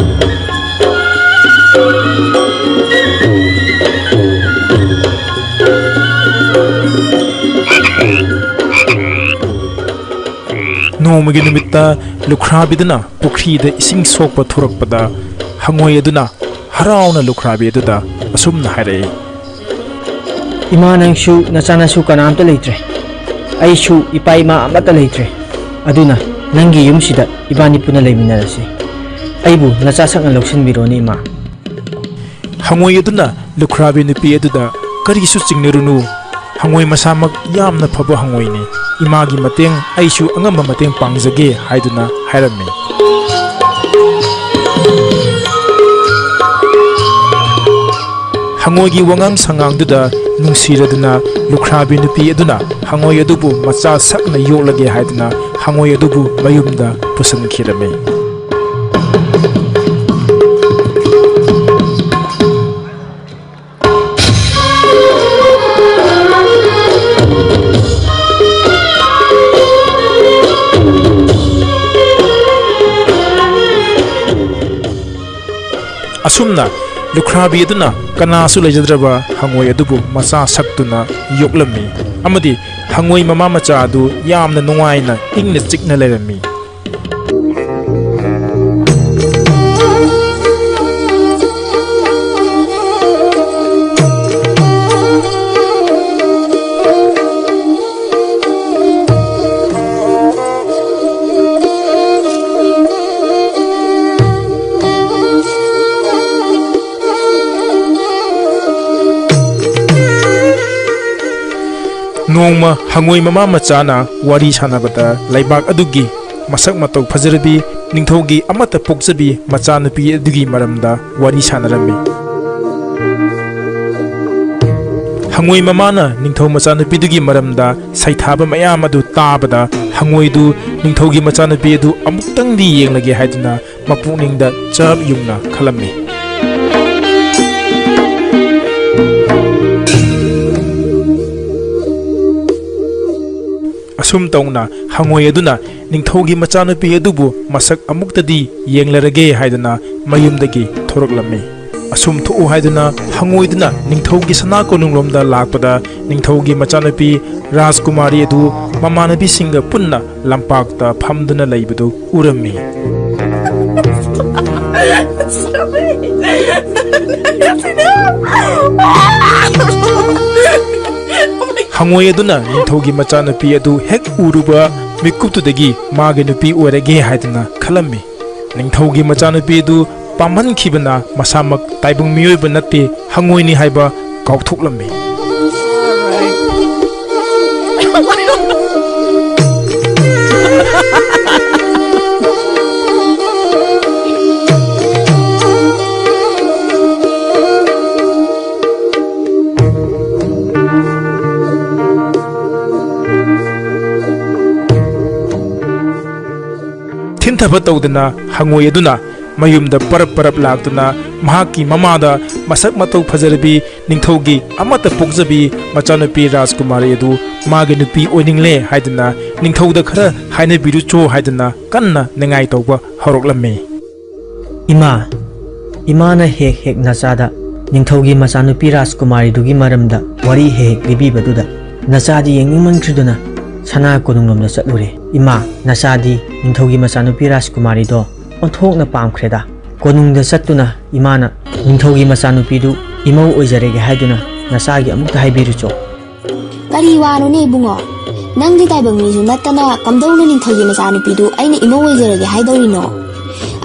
ꯅꯣꯡꯃꯒꯤ ꯅꯨꯃꯤꯠꯇ ꯂꯨꯈ꯭ꯔꯥꯕꯤꯗꯨꯅ ꯄꯨꯈ꯭ꯔꯤꯗ ꯏꯁꯤꯡ ꯁꯣꯛꯄ ꯊꯣꯔꯛꯄꯗ, ꯍꯪꯉꯣꯏ ꯑꯗꯨꯅ ꯍꯔꯥꯎꯅ ꯂꯨꯈ꯭ꯔꯥꯕꯤ ꯑꯗꯨꯗ ꯑꯁꯨꯝꯅ ꯍꯥꯏꯔꯛꯏ, "ꯏꯃꯥ, ꯅꯪꯁꯨ ꯅꯆꯥꯅꯁꯨ ꯀꯅꯥꯝꯇ ꯂꯩꯇ꯭ꯔꯦ꯫ ꯑꯩꯁꯨ ꯏꯄꯥ ꯏꯃꯥ ꯑꯃꯠꯇ ꯂꯩꯇ꯭ꯔꯦ꯫ ꯑꯗꯨꯅ ꯅꯪꯒꯤ ꯌꯨꯝꯁꯤꯗ ꯏꯕꯥꯅꯤ ꯄꯨꯟꯅ ꯂꯩꯃꯤꯟꯅꯔꯁꯤ꯫ ꯑꯩꯕꯨ ꯅꯆꯥ ꯁꯛꯅ ꯂꯧꯁꯤꯟꯕꯤꯔꯣꯅꯦ, ꯏꯃꯥ꯫" ꯍꯉꯣꯏ ꯑꯗꯨꯅ ꯂꯨꯈ꯭ꯔꯥꯕꯤ ꯅꯨꯄꯤ ꯑꯗꯨꯗ, "ꯀꯔꯤꯁꯨ ꯆꯤꯡꯅꯔꯨꯅꯨ꯫ ꯍꯉꯣꯏ ꯃꯁꯥꯃꯛ ꯌꯥꯝꯅ ꯐꯕ ꯍꯉꯣꯏꯅꯤ꯫ ꯏꯃꯥꯒꯤ ꯃꯇꯦꯡ ꯑꯩꯁꯨ ꯑꯉꯝꯕ ꯃꯇꯦꯡ ꯄꯥꯡꯖꯒꯦ" ꯍꯥꯏꯗꯨꯅ ꯍꯥꯏꯔꯝꯃꯤ꯫ ꯍꯉꯣꯏꯒꯤ ꯋꯥꯉꯥꯡ ꯁꯉꯥꯡꯗꯨꯗ ꯅꯨꯡꯁꯤꯔꯗꯨꯅ ꯂꯨꯈ꯭ꯔꯥꯕꯤ ꯅꯨꯄꯤ ꯑꯗꯨꯅ ꯍꯉꯣꯏ ꯑꯗꯨꯕꯨ ꯃꯆꯥ ꯁꯛꯅ ꯌꯣꯛꯂꯒꯦ ꯍꯥꯏꯗꯨꯅ ꯍꯉꯣꯏ ꯑꯗꯨꯕꯨ ꯃꯌꯨꯝꯗ ꯄꯨꯁꯤꯟꯈꯤꯔꯝꯃꯤ꯫ ꯑꯁꯨꯝꯅ ꯂꯨꯈ꯭ꯔꯥꯕꯤ ꯑꯗꯨꯅ ꯀꯅꯥꯁꯨ ꯂꯩꯖꯗ꯭ꯔꯕ ꯍꯉꯣꯏ ꯑꯗꯨꯕꯨ ꯃꯆꯥ ꯁꯛꯇꯨꯅ ꯌꯣꯛꯂꯝꯃꯤ, ꯑꯃꯗꯤ ꯍꯉꯣꯏ ꯃꯃꯥ ꯃꯆꯥ ꯑꯗꯨ ꯌꯥꯝꯅ ꯅꯨꯡꯉꯥꯏꯅ ꯏꯪꯅ ꯆꯤꯛꯅ ꯂꯩꯔꯝꯃꯤ꯫ ꯅꯣꯡꯃ ꯍꯉꯣꯏ ꯃꯃꯥ ꯃꯆꯥꯅ ꯋꯥꯔꯤ ꯁꯥꯟꯅꯕꯗ ꯂꯩꯕꯥꯛ ꯑꯗꯨꯒꯤ ꯃꯁꯛ ꯃꯇꯧ ꯐꯖꯔꯕꯤ ꯅꯤꯡꯊꯧꯒꯤ ꯑꯃꯠꯇ ꯄꯣꯛꯆꯕꯤ ꯃꯆꯥꯅꯨꯄꯤ ꯑꯗꯨꯒꯤ ꯃꯔꯝꯗ ꯋꯥꯔꯤ ꯁꯥꯟꯅꯔꯝꯃꯤ꯫ ꯍꯉꯣꯏ ꯃꯃꯥꯅ ꯅꯤꯡꯊꯧ ꯃꯆꯥꯅꯨꯄꯤꯗꯨꯒꯤ ꯃꯔꯝꯗ ꯁꯩꯊꯥꯕ ꯃꯌꯥꯝ ꯑꯗꯨ ꯇꯥꯕꯗ ꯍꯉꯣꯏꯗꯨ ꯅꯤꯡꯊꯧꯒꯤ ꯃꯆꯥꯅꯨꯄꯤ ꯑꯗꯨ ꯑꯃꯨꯛꯇꯪꯗꯤ ꯌꯦꯡꯂꯒꯦ ꯍꯥꯏꯗꯨꯅ ꯃꯄꯨꯛꯅꯤꯡꯗ ꯆꯞ ꯌꯨꯡꯅ ꯈꯜꯂꯝꯃꯤ꯫ ꯑꯁꯨꯝ ꯇꯧꯅ ꯍꯉꯣꯏ ꯑꯗꯨꯅ ꯅꯤꯡꯊꯧꯒꯤ ꯃꯆꯥꯅꯨꯄꯤ ꯑꯗꯨꯕꯨ ꯃꯁꯛ ꯑꯃꯨꯛꯇꯗꯤ ꯌꯦꯡꯂꯔꯒꯦ ꯍꯥꯏꯗꯨꯅ ꯃꯌꯨꯝꯗꯒꯤ ꯊꯣꯔꯛꯂꯝꯃꯤ꯫ ꯑꯁꯨꯝ ꯊꯣꯛꯎ ꯍꯥꯏꯗꯨꯅ ꯍꯉꯣꯏꯗꯨꯅ ꯅꯤꯡꯊꯧꯒꯤ ꯁꯅꯥ ꯀꯣꯅꯨꯡꯂꯣꯝꯗ ꯂꯥꯛꯄꯗ ꯅꯤꯡꯊꯧꯒꯤ ꯃꯆꯥꯅꯨꯄꯤ ꯔꯥꯖꯀꯨꯃꯥꯔꯤ ꯑꯗꯨ ꯃꯃꯥꯟꯅꯕꯤꯁꯤꯡꯒ ꯄꯨꯟꯅ ꯂꯝꯄꯥꯛꯇ ꯐꯝꯗꯨꯅ ꯂꯩꯕꯗꯨ ꯎꯔꯝꯃꯤ꯫ ꯍꯉꯣꯏ ꯑꯗꯨꯅ ꯅꯤꯡꯊꯧꯒꯤ ꯃꯆꯥꯅꯨꯄꯤ ꯑꯗꯨ ꯍꯦꯛ ꯎꯔꯨꯕ ꯃꯤꯀꯨꯞꯇꯨꯗꯒꯤ ꯃꯥꯒꯤ ꯅꯨꯄꯤ ꯑꯣꯏꯔꯒꯦ ꯍꯥꯏꯗꯨꯅ ꯈꯜꯂꯝꯃꯤ꯫ ꯅꯤꯡꯊꯧꯒꯤ ꯃꯆꯥꯅꯨꯄꯤ ꯑꯗꯨ ꯄꯥꯝꯍꯟꯈꯤꯕꯅ ꯃꯁꯥꯃꯛ ꯇꯥꯏꯕꯪ ꯃꯤꯑꯣꯏꯕ ꯅꯠꯇꯦ, ꯍꯉꯣꯏꯅꯤ ꯍꯥꯏꯕ ꯀꯥꯎꯊꯣꯛꯂꯝꯃꯤ꯫ ꯊꯤꯟꯊꯕ ꯇꯧꯗꯅ ꯍꯉꯣꯏ ꯑꯗꯨꯅ ꯃꯌꯨꯝꯗ ꯄꯔꯞ ꯄꯔꯞ ꯂꯥꯛꯇꯨꯅ ꯃꯍꯥꯛꯀꯤ ꯃꯃꯥꯗ ꯃꯁꯛ ꯃꯇꯧ ꯐꯖꯔꯕꯤ ꯅꯤꯡꯊꯧꯒꯤ ꯑꯃꯠꯇ ꯄꯣꯛꯆꯕꯤ ꯃꯆꯥꯅꯨꯄꯤ ꯔꯥꯖꯀꯨꯃꯥꯔꯤ ꯑꯗꯨ ꯃꯥꯒꯤ ꯅꯨꯄꯤ ꯑꯣꯏꯅꯤꯡꯂꯦ ꯍꯥꯏꯗꯨꯅ ꯅꯤꯡꯊꯧꯗ ꯈꯔ ꯍꯥꯏꯅꯕꯤꯔꯨꯆꯣ ꯍꯥꯏꯗꯨꯅ ꯀꯟꯅ ꯅꯤꯡꯉꯥꯏ ꯇꯧꯕ ꯍꯧꯔꯛꯂꯝꯃꯤ꯫ ꯏꯃꯥ, ꯏꯃꯥꯅ ꯍꯦꯛ ꯍꯦꯛ ꯅꯆꯥꯗ ꯅꯤꯡꯊꯧꯒꯤ ꯃꯆꯥꯅꯨꯄꯤ ꯔꯥꯖꯀꯨꯃꯥꯔꯤꯗꯨꯒꯤ ꯃꯔꯝꯗ ꯋꯥꯔꯤ ꯍꯦꯛ ꯍꯦꯛ ꯂꯤꯕꯤꯕꯗꯨꯗ ꯅꯆꯥꯗꯤ ꯌꯦꯡꯅꯤꯡꯃꯟꯈ꯭ꯔꯤꯗꯨꯅ ꯁꯅꯥ ꯀꯣꯅꯨꯡꯂꯣꯝꯗ ꯆꯠꯂꯨꯔꯦ꯫ ꯏꯃꯥ, ꯅꯆꯥꯗꯤ ꯅꯤꯡꯊꯧꯒꯤ ꯃꯆꯥꯅꯨꯄꯤ ꯔꯥꯖꯀꯨꯃꯥꯔꯤꯗꯣ ꯑꯣꯟꯊꯣꯛꯅ ꯄꯥꯝꯈ꯭ꯔꯦꯗ꯫ ꯀꯣꯅꯨꯡꯗ ꯆꯠꯇꯨꯅ ꯏꯃꯥꯅ ꯅꯤꯡꯊꯧꯒꯤ ꯃꯆꯥꯅꯨꯄꯤꯗꯨ ꯏꯃꯧ ꯑꯣꯏꯖꯔꯒꯦ ꯍꯥꯏꯗꯨꯅ ꯅꯆꯥꯒꯤ ꯑꯃꯨꯛꯇ ꯍꯥꯏꯕꯤꯔꯨꯆꯣ꯫ ꯀꯔꯤ ꯋꯥꯅꯣꯅꯦ ꯏꯕꯨꯡꯉꯣ? ꯅꯪꯗꯤ ꯇꯥꯏꯕꯪ ꯃꯤꯁꯨ ꯅꯠꯇꯅ ꯀꯝꯗꯧꯅ ꯅꯤꯡꯊꯧꯒꯤ ꯃꯆꯥꯅꯨꯄꯤꯗꯨ ꯑꯩꯅ ꯏꯃꯧ ꯑꯣꯏꯖꯔꯒꯦ ꯍꯥꯏꯗꯧꯔꯤꯅꯣ?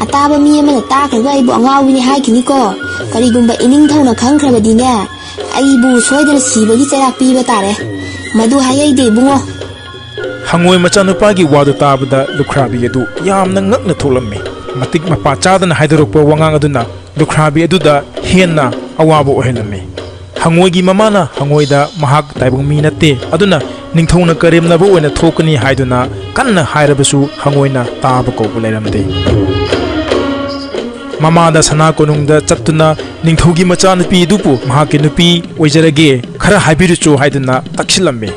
ꯑꯇꯥꯕ ꯃꯤ ꯑꯃꯅ ꯇꯥꯈ꯭ꯔꯒ ꯑꯩꯕꯨ ꯑꯉꯥꯎꯕꯤꯅꯤ ꯍꯥꯏꯈꯤꯅꯤꯀꯣ꯫ ꯀꯔꯤꯒꯨꯝꯕ ꯏꯅꯤꯡꯊꯧꯅ ꯈꯪꯈ꯭ꯔꯕꯗꯤꯅꯦ, ꯑꯩꯕꯨ ꯁꯣꯏꯗꯅ ꯁꯤꯕꯒꯤ ꯆꯩꯔꯥꯛ ꯄꯤꯕ ꯇꯥꯔꯦ꯫ ꯃꯗꯨ ꯍꯥꯏꯍꯩꯗꯦ ꯏꯕꯨꯡꯉꯣ꯫ ꯍꯉꯣꯏ ꯃꯆꯥꯅꯨꯄꯥꯒꯤ ꯋꯥꯗꯨ ꯇꯥꯕꯗ ꯂꯨꯈ꯭ꯔꯥꯕꯤ ꯑꯗꯨ ꯌꯥꯝꯅ ꯉꯛꯅ ꯊꯣꯛꯂꯝꯃꯤ꯫ ꯃꯇꯤꯛ ꯃꯄꯥ ꯆꯥꯗꯅ ꯍꯥꯏꯗꯣꯔꯛꯄ ꯋꯥꯉꯥꯡ ꯑꯗꯨꯅ ꯂꯨꯈ꯭ꯔꯥꯕꯤ ꯑꯗꯨꯗ ꯍꯦꯟꯅ ꯑꯋꯥꯕ ꯑꯣꯏꯍꯜꯂꯝꯃꯤ꯫ ꯍꯉꯣꯏꯒꯤ ꯃꯃꯥꯅ ꯍꯉꯣꯏꯗ ꯃꯍꯥꯛ ꯇꯥꯏꯕꯪ ꯃꯤ ꯅꯠꯇꯦ, ꯑꯗꯨꯅ ꯅꯤꯡꯊꯧꯅ ꯀꯔꯦꯝꯅꯕ ꯑꯣꯏꯅ ꯊꯣꯛꯀꯅꯤ ꯍꯥꯏꯗꯨꯅ ꯀꯟꯅ ꯍꯥꯏꯔꯕꯁꯨ ꯍꯉꯣꯏꯅ ꯇꯥꯕ ꯀꯧꯕ ꯂꯩꯔꯝꯗꯦ꯫ ꯃꯃꯥꯗ ꯁꯅꯥ ꯀꯣꯅꯨꯡꯗ ꯆꯠꯇꯨꯅ ꯅꯤꯡꯊꯧꯒꯤ ꯃꯆꯥꯅꯨꯄꯤ ꯑꯗꯨꯕꯨ ꯃꯍꯥꯛꯀꯤ ꯅꯨꯄꯤ ꯑꯣꯏꯖꯔꯒꯦ, ꯈꯔ ꯍꯥꯏꯕꯤꯔꯨꯆꯣ ꯍꯥꯏꯗꯨꯅ ꯇꯛꯁꯤꯜꯂꯝꯃꯤ꯫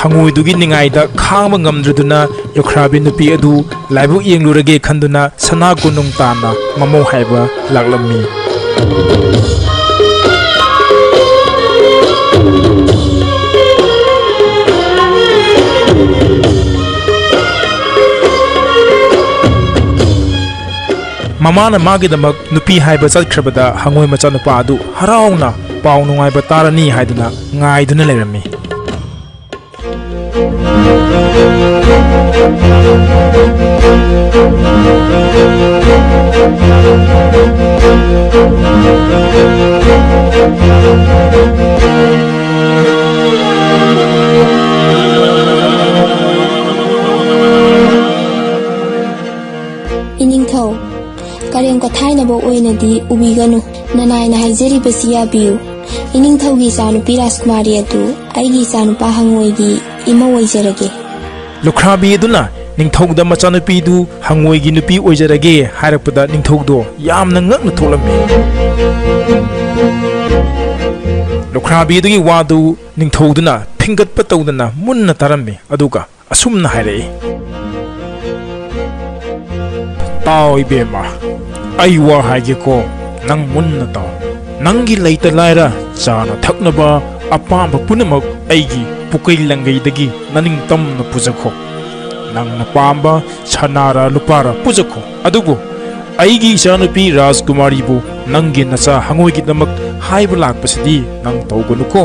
ꯍꯉꯣꯏꯗꯨꯒꯤ ꯅꯤꯡꯉꯥꯏꯗ ꯈꯥꯡꯕ ꯉꯝꯗ꯭ꯔꯗꯨꯅ ꯂꯨꯈ꯭ꯔꯥꯕꯤ ꯅꯨꯄꯤ ꯑꯗꯨ ꯂꯥꯏꯕꯛ ꯌꯦꯡꯂꯨꯔꯒꯦ ꯈꯟꯗꯨꯅ ꯁꯅꯥ ꯀꯣꯅꯨꯡ ꯇꯥꯟꯅ ꯃꯃꯧ ꯍꯥꯏꯕ ꯂꯥꯛꯂꯝꯃꯤ꯫ ꯃꯃꯥꯅ ꯃꯥꯒꯤꯗꯃꯛ ꯅꯨꯄꯤ ꯍꯥꯏꯕ ꯆꯠꯈ꯭ꯔꯕꯗ ꯍꯉꯣꯏ ꯃꯆꯥꯅꯨꯄꯥ ꯑꯗꯨ ꯍꯔꯥꯎꯅ ꯄꯥꯎ ꯅꯨꯡꯉꯥꯏꯕ ꯇꯥꯔꯅꯤ ꯍꯥꯏꯗꯨꯅ ꯉꯥꯏꯗꯨꯅ ꯂꯩꯔꯝꯃꯤ꯫ ꯏꯅꯤꯡꯊꯧ, ꯀꯔꯦꯝ ꯀꯊꯥꯏꯅꯕ ꯑꯣꯏꯅꯗꯤ ꯎꯕꯤꯒꯅꯨ꯫ ꯅꯅꯥꯏꯅ ꯍꯥꯏꯖꯔꯤꯕꯁꯤ ꯌꯥꯕꯤꯌꯨ꯫ ꯏꯅꯤꯡꯊꯧꯒꯤ ꯏꯆꯥꯅꯨꯄꯤ ꯔꯥꯖꯀꯨꯃꯥꯔꯤ ꯑꯗꯨ ꯑꯩꯒꯤ ꯏꯆꯥꯅꯨꯄꯥ ꯍꯪꯉꯣꯏꯒꯤ ꯏꯃꯧ ꯑꯣꯏꯖꯔꯒꯦ꯫ ꯂꯨꯈ꯭ꯔꯥꯕꯤ ꯑꯗꯨꯅ ꯅꯤꯡꯊꯧꯗ ꯃꯆꯥꯅꯨꯄꯤꯗꯨ ꯍꯪꯉꯣꯏꯒꯤ ꯅꯨꯄꯤ ꯑꯣꯏꯖꯔꯒꯦ ꯍꯥꯏꯔꯛꯄꯗ ꯅꯤꯡꯊꯧꯗꯣ ꯌꯥꯝꯅ ꯉꯛꯅ ꯊꯣꯛꯂꯝꯃꯤ꯫ ꯂꯨꯈ꯭ꯔꯥꯕꯤ ꯑꯗꯨꯒꯤ ꯋꯥꯗꯨ ꯅꯤꯡꯊꯧꯗꯨꯅ ꯐꯤꯡꯒꯠꯄ ꯇꯧꯗꯅ ꯃꯨꯟꯅ ꯇꯥꯔꯝꯃꯤ, ꯑꯗꯨꯒ ꯑꯁꯨꯝꯅ ꯍꯥꯏꯔꯛꯏ, "ꯇꯥꯎ ꯏꯕꯦꯝꯃ, ꯑꯩ ꯋꯥ ꯍꯥꯏꯒꯦꯀꯣ, ꯅꯪ ꯃꯨꯟꯅ ꯇꯥꯎ꯫ ꯅꯪꯒꯤ ꯂꯩꯇ ꯂꯥꯏꯔ, ꯆꯥꯅ ꯊꯛꯅꯕ ꯑꯄꯥꯝꯕ ꯄꯨꯝꯅꯃꯛ ꯑꯩꯒꯤ ꯄꯨꯀꯩ ꯂꯪꯒꯩꯗꯒꯤ ꯅꯅꯤꯡ ꯇꯝꯅ ꯄꯨꯖꯈꯣ꯫ ꯅꯪꯅ ꯄꯥꯝꯕ ꯁꯅꯥꯔ ꯂꯨꯄꯥꯔ ꯄꯨꯖꯈꯣ꯫ ꯑꯗꯨꯕꯨ ꯑꯩꯒꯤ ꯏꯆꯥꯅꯨꯄꯤ ꯔꯥꯖꯀꯨꯃꯥꯔꯤꯕꯨ ꯅꯪꯒꯤ ꯅꯆꯥ ꯍꯪꯉꯣꯏꯒꯤꯗꯃꯛ ꯍꯥꯏꯕ ꯂꯥꯛꯄꯁꯤꯗꯤ ꯅꯪ ꯇꯧꯒꯅꯨꯀꯣ꯫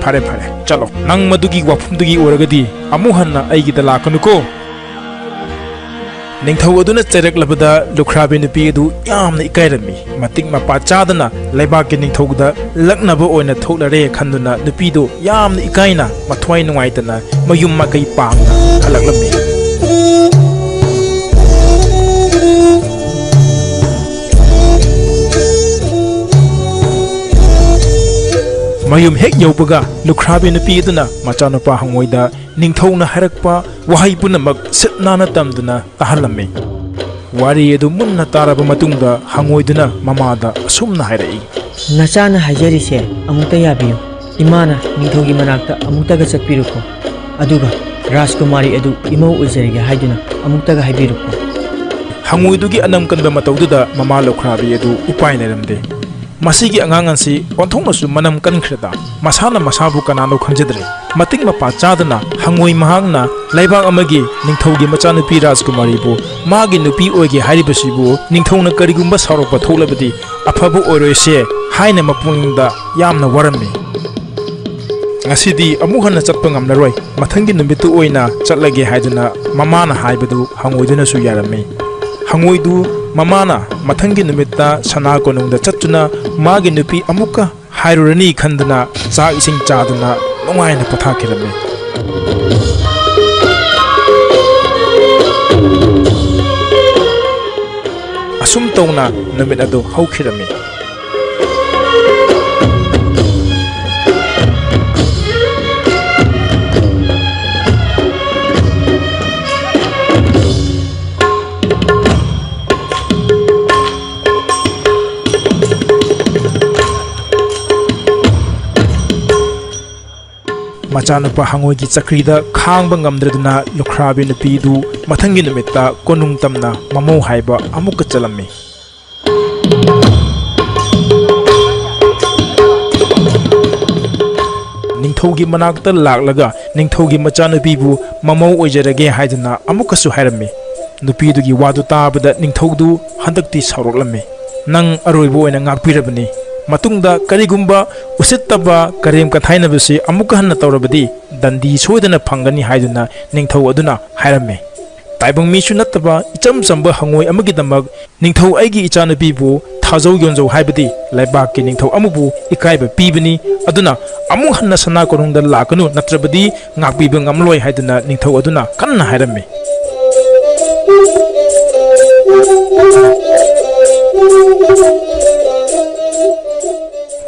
ꯐꯔꯦ, ꯐꯔꯦ, ꯆꯠꯂꯣ꯫ ꯅꯪ ꯃꯗꯨꯒꯤ ꯋꯥꯐꯝꯗꯨꯒꯤ ꯑꯣꯏꯔꯒꯗꯤ ꯑꯃꯨꯛ ꯍꯟꯅ ꯑꯩꯒꯤꯗ ꯂꯥꯛꯀꯅꯨꯀꯣ꯫" ꯅꯤꯡꯊꯧ ꯑꯗꯨꯅ ꯆꯩꯔꯛꯂꯕꯗ ꯂꯨꯈ꯭ꯔꯥꯕꯤ ꯅꯨꯄꯤ ꯑꯗꯨ ꯌꯥꯝꯅ ꯏꯀꯥꯏꯔꯝꯃꯤ꯫ ꯃꯇꯤꯛ ꯃꯄꯥ ꯆꯥꯗꯅ ꯂꯩꯕꯥꯛꯀꯤ ꯅꯤꯡꯊꯧꯗ ꯂꯛꯅꯕ ꯑꯣꯏꯅ ꯊꯣꯛꯂꯔꯦ ꯈꯟꯗꯨꯅ ꯅꯨꯄꯤꯗꯨ ꯌꯥꯝꯅ ꯏꯀꯥꯏꯅ ꯃꯊ꯭ꯋꯥꯏ ꯅꯨꯡꯉꯥꯏꯇꯅ ꯃꯌꯨꯝ ꯃꯀꯩ ꯄꯥꯡꯅ ꯍꯜꯂꯛꯂꯝꯃꯤ꯫ ꯃꯌꯨꯝ ꯍꯦꯛ ꯌꯧꯕꯒ ꯂꯨꯈ꯭ꯔꯥꯕꯤ ꯅꯨꯄꯤ ꯑꯗꯨꯅ ꯃꯆꯥꯅꯨꯄꯥ ꯍꯪꯉꯣꯏꯗ ꯅꯤꯡꯊꯧꯅ ꯍꯥꯏꯔꯛꯄ ꯋꯥꯍꯩ ꯄꯨꯝꯅꯃꯛ ꯁꯤꯠ ꯅꯥꯟꯅ ꯇꯝꯗꯨꯅ ꯇꯥꯍꯜꯂꯝꯃꯤ꯫ ꯋꯥꯔꯤ ꯑꯗꯨ ꯃꯨꯟꯅ ꯇꯥꯔꯕ ꯃꯇꯨꯡꯗ ꯍꯪꯉꯣꯏꯗꯨꯅ ꯃꯃꯥꯗ ꯑꯁꯨꯝꯅ ꯍꯥꯏꯔꯛꯏ꯫ "ꯅꯆꯥꯅ ꯍꯥꯏꯖꯔꯤꯁꯦ ꯑꯃꯨꯛꯇ ꯌꯥꯕꯤꯌꯨ꯫ ꯏꯃꯥꯅ ꯅꯤꯡꯊꯧꯒꯤ ꯃꯅꯥꯛꯇ ꯑꯃꯨꯛꯇꯒ ꯆꯠꯄꯤꯔꯨꯀꯣ꯫ ꯑꯗꯨꯒ ꯔꯥꯖꯀꯨꯃꯥꯔꯤ ꯑꯗꯨ ꯏꯃꯧ ꯑꯣꯏꯖꯔꯒꯦ ꯍꯥꯏꯗꯨꯅ ꯑꯃꯨꯛꯇꯒ ꯍꯥꯏꯕꯤꯔꯛꯎ꯫ ꯍꯪꯉꯣꯏꯗꯨꯒꯤ ꯑꯅꯝ ꯀꯟꯕ ꯃꯇꯧꯗꯨꯗ ꯃꯃꯥ ꯂꯨꯈ꯭ꯔꯥꯕꯤ ꯑꯗꯨ ꯎꯄꯥꯏ ꯂꯩꯔꯝꯗꯦ꯫ ꯃꯁꯤꯒꯤ ꯑꯉꯥꯡ ꯑꯁꯤ ꯑꯣꯟꯊꯣꯛꯅꯁꯨ ꯃꯅꯝ ꯀꯟꯈ꯭ꯔꯦꯗ꯫ ꯃꯁꯥꯅ ꯃꯁꯥꯕꯨ ꯀꯅꯥꯅꯣ ꯈꯪꯖꯗ꯭ꯔꯦ꯫ ꯃꯇꯤꯛ ꯃꯄꯥ ꯆꯥꯗꯅ ꯍꯪꯉꯣꯏ ꯃꯍꯥꯛꯅ ꯂꯩꯕꯥꯛ ꯑꯃꯒꯤ ꯅꯤꯡꯊꯧꯒꯤ ꯃꯆꯥꯅꯨꯄꯤ ꯔꯥꯖꯀꯨꯃꯥꯔꯤꯕꯨ ꯃꯥꯒꯤ ꯅꯨꯄꯤ ꯑꯣꯏꯒꯦ ꯍꯥꯏꯔꯤꯕꯁꯤꯕꯨ ꯅꯤꯡꯊꯧꯅ ꯀꯔꯤꯒꯨꯝꯕ ꯁꯥꯎꯔꯛꯄ ꯊꯣꯛꯂꯕꯗꯤ ꯑꯐꯕ ꯑꯣꯏꯔꯣꯏꯁꯦ ꯍꯥꯏꯅ ꯃꯄꯨꯛꯅꯤꯡꯗ ꯌꯥꯝꯅ ꯋꯥꯔꯝꯃꯤ꯫ "ꯉꯁꯤꯗꯤ ꯑꯃꯨꯛ ꯍꯟꯅ ꯆꯠꯄ ꯉꯝꯂꯔꯣꯏ, ꯃꯊꯪꯒꯤ ꯅꯨꯃꯤꯠꯇ ꯑꯣꯏꯅ ꯆꯠꯂꯒꯦ" ꯍꯥꯏꯗꯨꯅ ꯃꯃꯥꯅ ꯍꯥꯏꯕꯗꯨ ꯍꯪꯉꯣꯏꯗꯨꯅꯁꯨ ꯌꯥꯔꯝꯃꯤ꯫ ꯍꯪꯉꯣꯏꯗꯨ ꯃꯃꯥꯅ ꯃꯊꯪꯒꯤ ꯅꯨꯃꯤꯠꯇ ꯁꯅꯥ ꯀꯣꯅꯨꯡꯗ ꯆꯠꯇꯨꯅ ꯃꯥꯒꯤ ꯅꯨꯄꯤ ꯑꯃꯨꯛꯀ ꯍꯥꯏꯔꯨꯔꯅꯤ ꯈꯟꯗꯨꯅ ꯆꯥꯛ ꯏꯁꯤꯡ ꯆꯥꯗꯨꯅ ꯅꯨꯡꯉꯥꯏꯅ ꯄꯣꯊꯥꯈꯤꯔꯝꯃꯤ꯫ ꯑꯁꯨꯝ ꯇꯧꯅ ꯅꯨꯃꯤꯠ ꯑꯗꯨ ꯍꯧꯈꯤꯔꯝꯃꯤ꯫ ꯃꯆꯥꯅꯨꯄꯥ ꯍꯪꯉꯣꯏꯒꯤ ꯆꯀ꯭ꯔꯤꯗ ꯈꯥꯡꯕ ꯉꯝꯗ꯭ꯔꯗꯨꯅ ꯂꯨꯈ꯭ꯔꯥꯕꯤ ꯅꯨꯄꯤꯗꯨ ꯃꯊꯪꯒꯤ ꯅꯨꯃꯤꯠꯇ ꯀꯣꯅꯨꯡ ꯇꯝꯅ ꯃꯃꯧ ꯍꯥꯏꯕ ꯑꯃꯨꯛꯀ ꯆꯠꯂꯝꯃꯤ꯫ ꯅꯤꯡꯊꯧꯒꯤ ꯃꯅꯥꯛꯇ ꯂꯥꯛꯂꯒ ꯅꯤꯡꯊꯧꯒꯤ ꯃꯆꯥꯅꯨꯄꯤꯕꯨ ꯃꯃꯧ ꯑꯣꯏꯖꯔꯒꯦ ꯍꯥꯏꯗꯨꯅ ꯑꯃꯨꯛꯀꯁꯨ ꯍꯥꯏꯔꯝꯃꯤ꯫ ꯅꯨꯄꯤꯗꯨꯒꯤ ꯋꯥꯗꯨ ꯇꯥꯕꯗ ꯅꯤꯡꯊꯧꯗꯨ ꯍꯟꯗꯛꯇꯤ ꯁꯥꯎꯔꯛꯂꯝꯃꯤ꯫ "ꯅꯪ ꯑꯔꯣꯏꯕ ꯑꯣꯏꯅ ꯉꯥꯛꯄꯤꯔꯕꯅꯤ꯫ ꯃꯇꯨꯡꯗ ꯀꯔꯤꯒꯨꯝꯕ ꯎꯁꯤꯠꯇꯕ ꯀꯔꯦꯝ ꯀꯊꯥꯏꯅꯕꯁꯤ ꯑꯃꯨꯛꯀ ꯍꯟꯅ ꯇꯧꯔꯕꯗꯤ ꯗꯟꯗꯤ ꯁꯣꯏꯗꯅ ꯐꯪꯒꯅꯤ" ꯍꯥꯏꯗꯨꯅ ꯅꯤꯡꯊꯧ ꯑꯗꯨꯅ ꯍꯥꯏꯔꯝꯃꯤ꯫ ꯇꯥꯏꯕꯪ ꯃꯤꯁꯨ ꯅꯠꯇꯕ ꯏꯆꯝ ꯆꯝꯕ ꯍꯪꯉꯣꯏ ꯑꯃꯒꯤꯗꯃꯛ ꯅꯤꯡꯊꯧ ꯑꯩꯒꯤ ꯏꯆꯥꯅꯨꯄꯤꯕꯨ ꯊꯥꯖꯧ ꯌꯣꯟꯖꯧ ꯍꯥꯏꯕꯗꯤ ꯂꯩꯕꯥꯛꯀꯤ ꯅꯤꯡꯊꯧ ꯑꯃꯕꯨ ꯏꯀꯥꯏꯕ ꯄꯤꯕꯅꯤ꯫ ꯑꯗꯨꯅ ꯑꯃꯨꯛ ꯍꯟꯅ ꯁꯅꯥ ꯀꯣꯅꯨꯡꯗ ꯂꯥꯛꯀꯅꯨ, ꯅꯠꯇ꯭ꯔꯕꯗꯤ ꯉꯥꯛꯄꯤꯕ ꯉꯝꯂꯣꯏ ꯍꯥꯏꯗꯨꯅ ꯅꯤꯡꯊꯧ ꯑꯗꯨꯅ ꯀꯟꯅ ꯍꯥꯏꯔꯝꯃꯤ꯫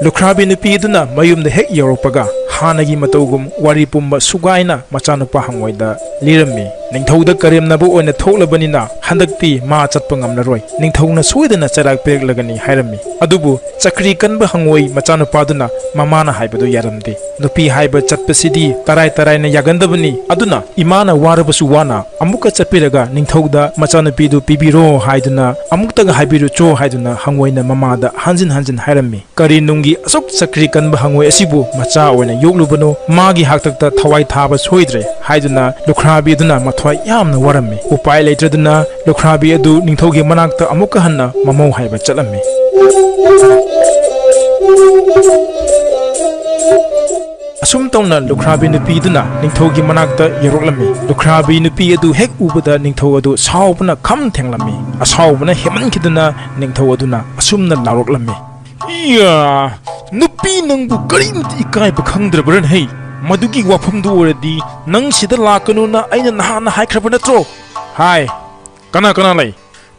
ꯂꯨꯈ꯭ꯔꯥꯕꯤ ꯅꯨꯄꯤ ꯑꯗꯨꯅ ꯃꯌꯨꯝꯗ ꯍꯦꯛ ꯌꯧꯔꯛꯄꯒ ꯍꯥꯟꯅꯒꯤ ꯃꯇꯧꯒꯨꯝ ꯋꯥꯔꯤ ꯄꯨꯝꯕ ꯁꯨꯒꯥꯏꯅ ꯃꯆꯥꯅꯨꯄꯥ ꯍꯪꯉꯣꯏꯗ ꯂꯤꯔꯝꯃꯤ꯫ ꯅꯤꯡꯊꯧꯗ ꯀꯔꯦꯝꯅꯕ ꯑꯣꯏꯅ ꯊꯣꯛꯂꯕꯅꯤꯅ ꯍꯟꯗꯛꯇꯤ ꯃꯥ ꯆꯠꯄ ꯉꯝꯂꯔꯣꯏ, ꯅꯤꯡꯊꯧꯅ ꯁꯣꯏꯗꯅ ꯆꯩꯔꯥꯛ ꯄꯤꯔꯛꯂꯒꯅꯤ" ꯍꯥꯏꯔꯝꯃꯤ꯫ ꯑꯗꯨꯕꯨ ꯆꯀ꯭ꯔꯤ ꯀꯟꯕ ꯍꯪꯉꯣꯏ ꯃꯆꯥꯅꯨꯄꯥꯗꯨꯅ ꯃꯃꯥꯅ ꯍꯥꯏꯕꯗꯨ ꯌꯥꯔꯝꯗꯦ꯫ "ꯅꯨꯄꯤ ꯍꯥꯏꯕ ꯆꯠꯄꯁꯤꯗꯤ ꯇꯔꯥꯏ ꯇꯔꯥꯏꯅ ꯌꯥꯒꯟꯗꯕꯅꯤ, ꯑꯗꯨꯅ ꯏꯃꯥꯅ ꯋꯥꯔꯕꯁꯨ ꯋꯥꯅ ꯑꯃꯨꯛꯀ ꯆꯠꯄꯤꯔꯒ ꯅꯤꯡꯊꯧꯗ ꯃꯆꯥꯅꯨꯄꯤꯗꯨ ꯄꯤꯕꯤꯔꯣ ꯍꯥꯏꯗꯨꯅ, ꯑꯃꯨꯛꯇꯒ ꯍꯥꯏꯕꯤꯔꯨꯆꯣ" ꯍꯥꯏꯗꯨꯅ ꯍꯪꯉꯣꯏꯅ ꯃꯃꯥꯗ ꯍꯟꯖꯤꯟ ꯍꯟꯖꯤꯟ ꯍꯥꯏꯔꯝꯃꯤ꯫ "ꯀꯔꯤ ꯅꯨꯡꯒꯤ ꯑꯁꯨꯛ ꯆꯀ꯭ꯔꯤ ꯀꯟꯕ ꯍꯪꯉꯣꯏ ꯑꯁꯤꯕꯨ ꯃꯆꯥ ꯑꯣꯏꯅ ꯌꯣꯛꯂꯨꯕꯅꯣ? ꯃꯥꯒꯤ ꯍꯥꯛꯇꯛꯇ ꯊꯋꯥꯏ ꯊꯥꯕ ꯁꯣꯏꯗ꯭ꯔꯦ" ꯍꯥꯏꯗꯨꯅ ꯂꯨꯈ꯭ꯔꯥꯕꯤ ꯑꯗꯨꯅ ꯃꯊ꯭ꯋꯥꯏ ꯌꯥꯝꯅ ꯋꯥꯔꯝꯃꯤ꯫ ꯎꯄꯥꯏ ꯂꯩꯇ꯭ꯔꯗꯨꯅ ꯂꯨꯈ꯭ꯔꯥꯕꯤ ꯑꯗꯨ ꯅꯤꯡꯊꯧꯒꯤ ꯃꯅꯥꯛꯇ ꯑꯃꯨꯛꯀ ꯍꯟꯅ ꯃꯃꯧ ꯍꯥꯏꯕ ꯆꯠꯂꯝꯃꯤ꯫ ꯑꯁꯨꯝ ꯇꯧꯅ ꯂꯨꯈ꯭ꯔꯥꯕꯤ ꯅꯨꯄꯤꯗꯨꯅ ꯅꯤꯡꯊꯧꯒꯤ ꯃꯅꯥꯛꯇ ꯌꯧꯔꯛꯂꯝꯃꯤ꯫ ꯂꯨꯈ꯭ꯔꯥꯕꯤ ꯅꯨꯄꯤ ꯑꯗꯨ ꯍꯦꯛ ꯎꯕꯗ ꯅꯤꯡꯊꯧ ꯑꯗꯨ ꯁꯥꯎꯕꯅ ꯈꯝ ꯊꯦꯡꯂꯝꯃꯤ꯫ ꯑꯁꯥꯎꯕꯅ ꯍꯦꯟꯃꯟꯈꯤꯗꯨꯅ ꯅꯤꯡꯊꯧ ꯑꯗꯨꯅ ꯑꯁꯨꯝꯅ ꯂꯥꯎꯔꯛꯂꯝꯃꯤ꯫ "ꯏꯌꯥ! ꯅꯨꯄꯤ ꯅꯪꯕꯨ ꯀꯔꯤꯃꯇ ꯏꯀꯥꯏꯕ ꯈꯪꯗ꯭ꯔꯕ꯭ꯔꯅꯦ? ꯃꯗꯨꯒꯤ ꯋꯥꯐꯝꯗꯨ ꯑꯣꯏꯔꯗꯤ ꯅꯪ ꯁꯤꯗ ꯂꯥꯛꯀꯅꯨꯅ ꯑꯩꯅ ꯅꯍꯥꯟꯅ ꯍꯥꯏꯈ꯭ꯔꯕ ꯅꯠꯇ꯭ꯔꯣ? ꯍꯥꯏ, ꯀꯅꯥ ꯀꯅꯥ ꯂꯩ?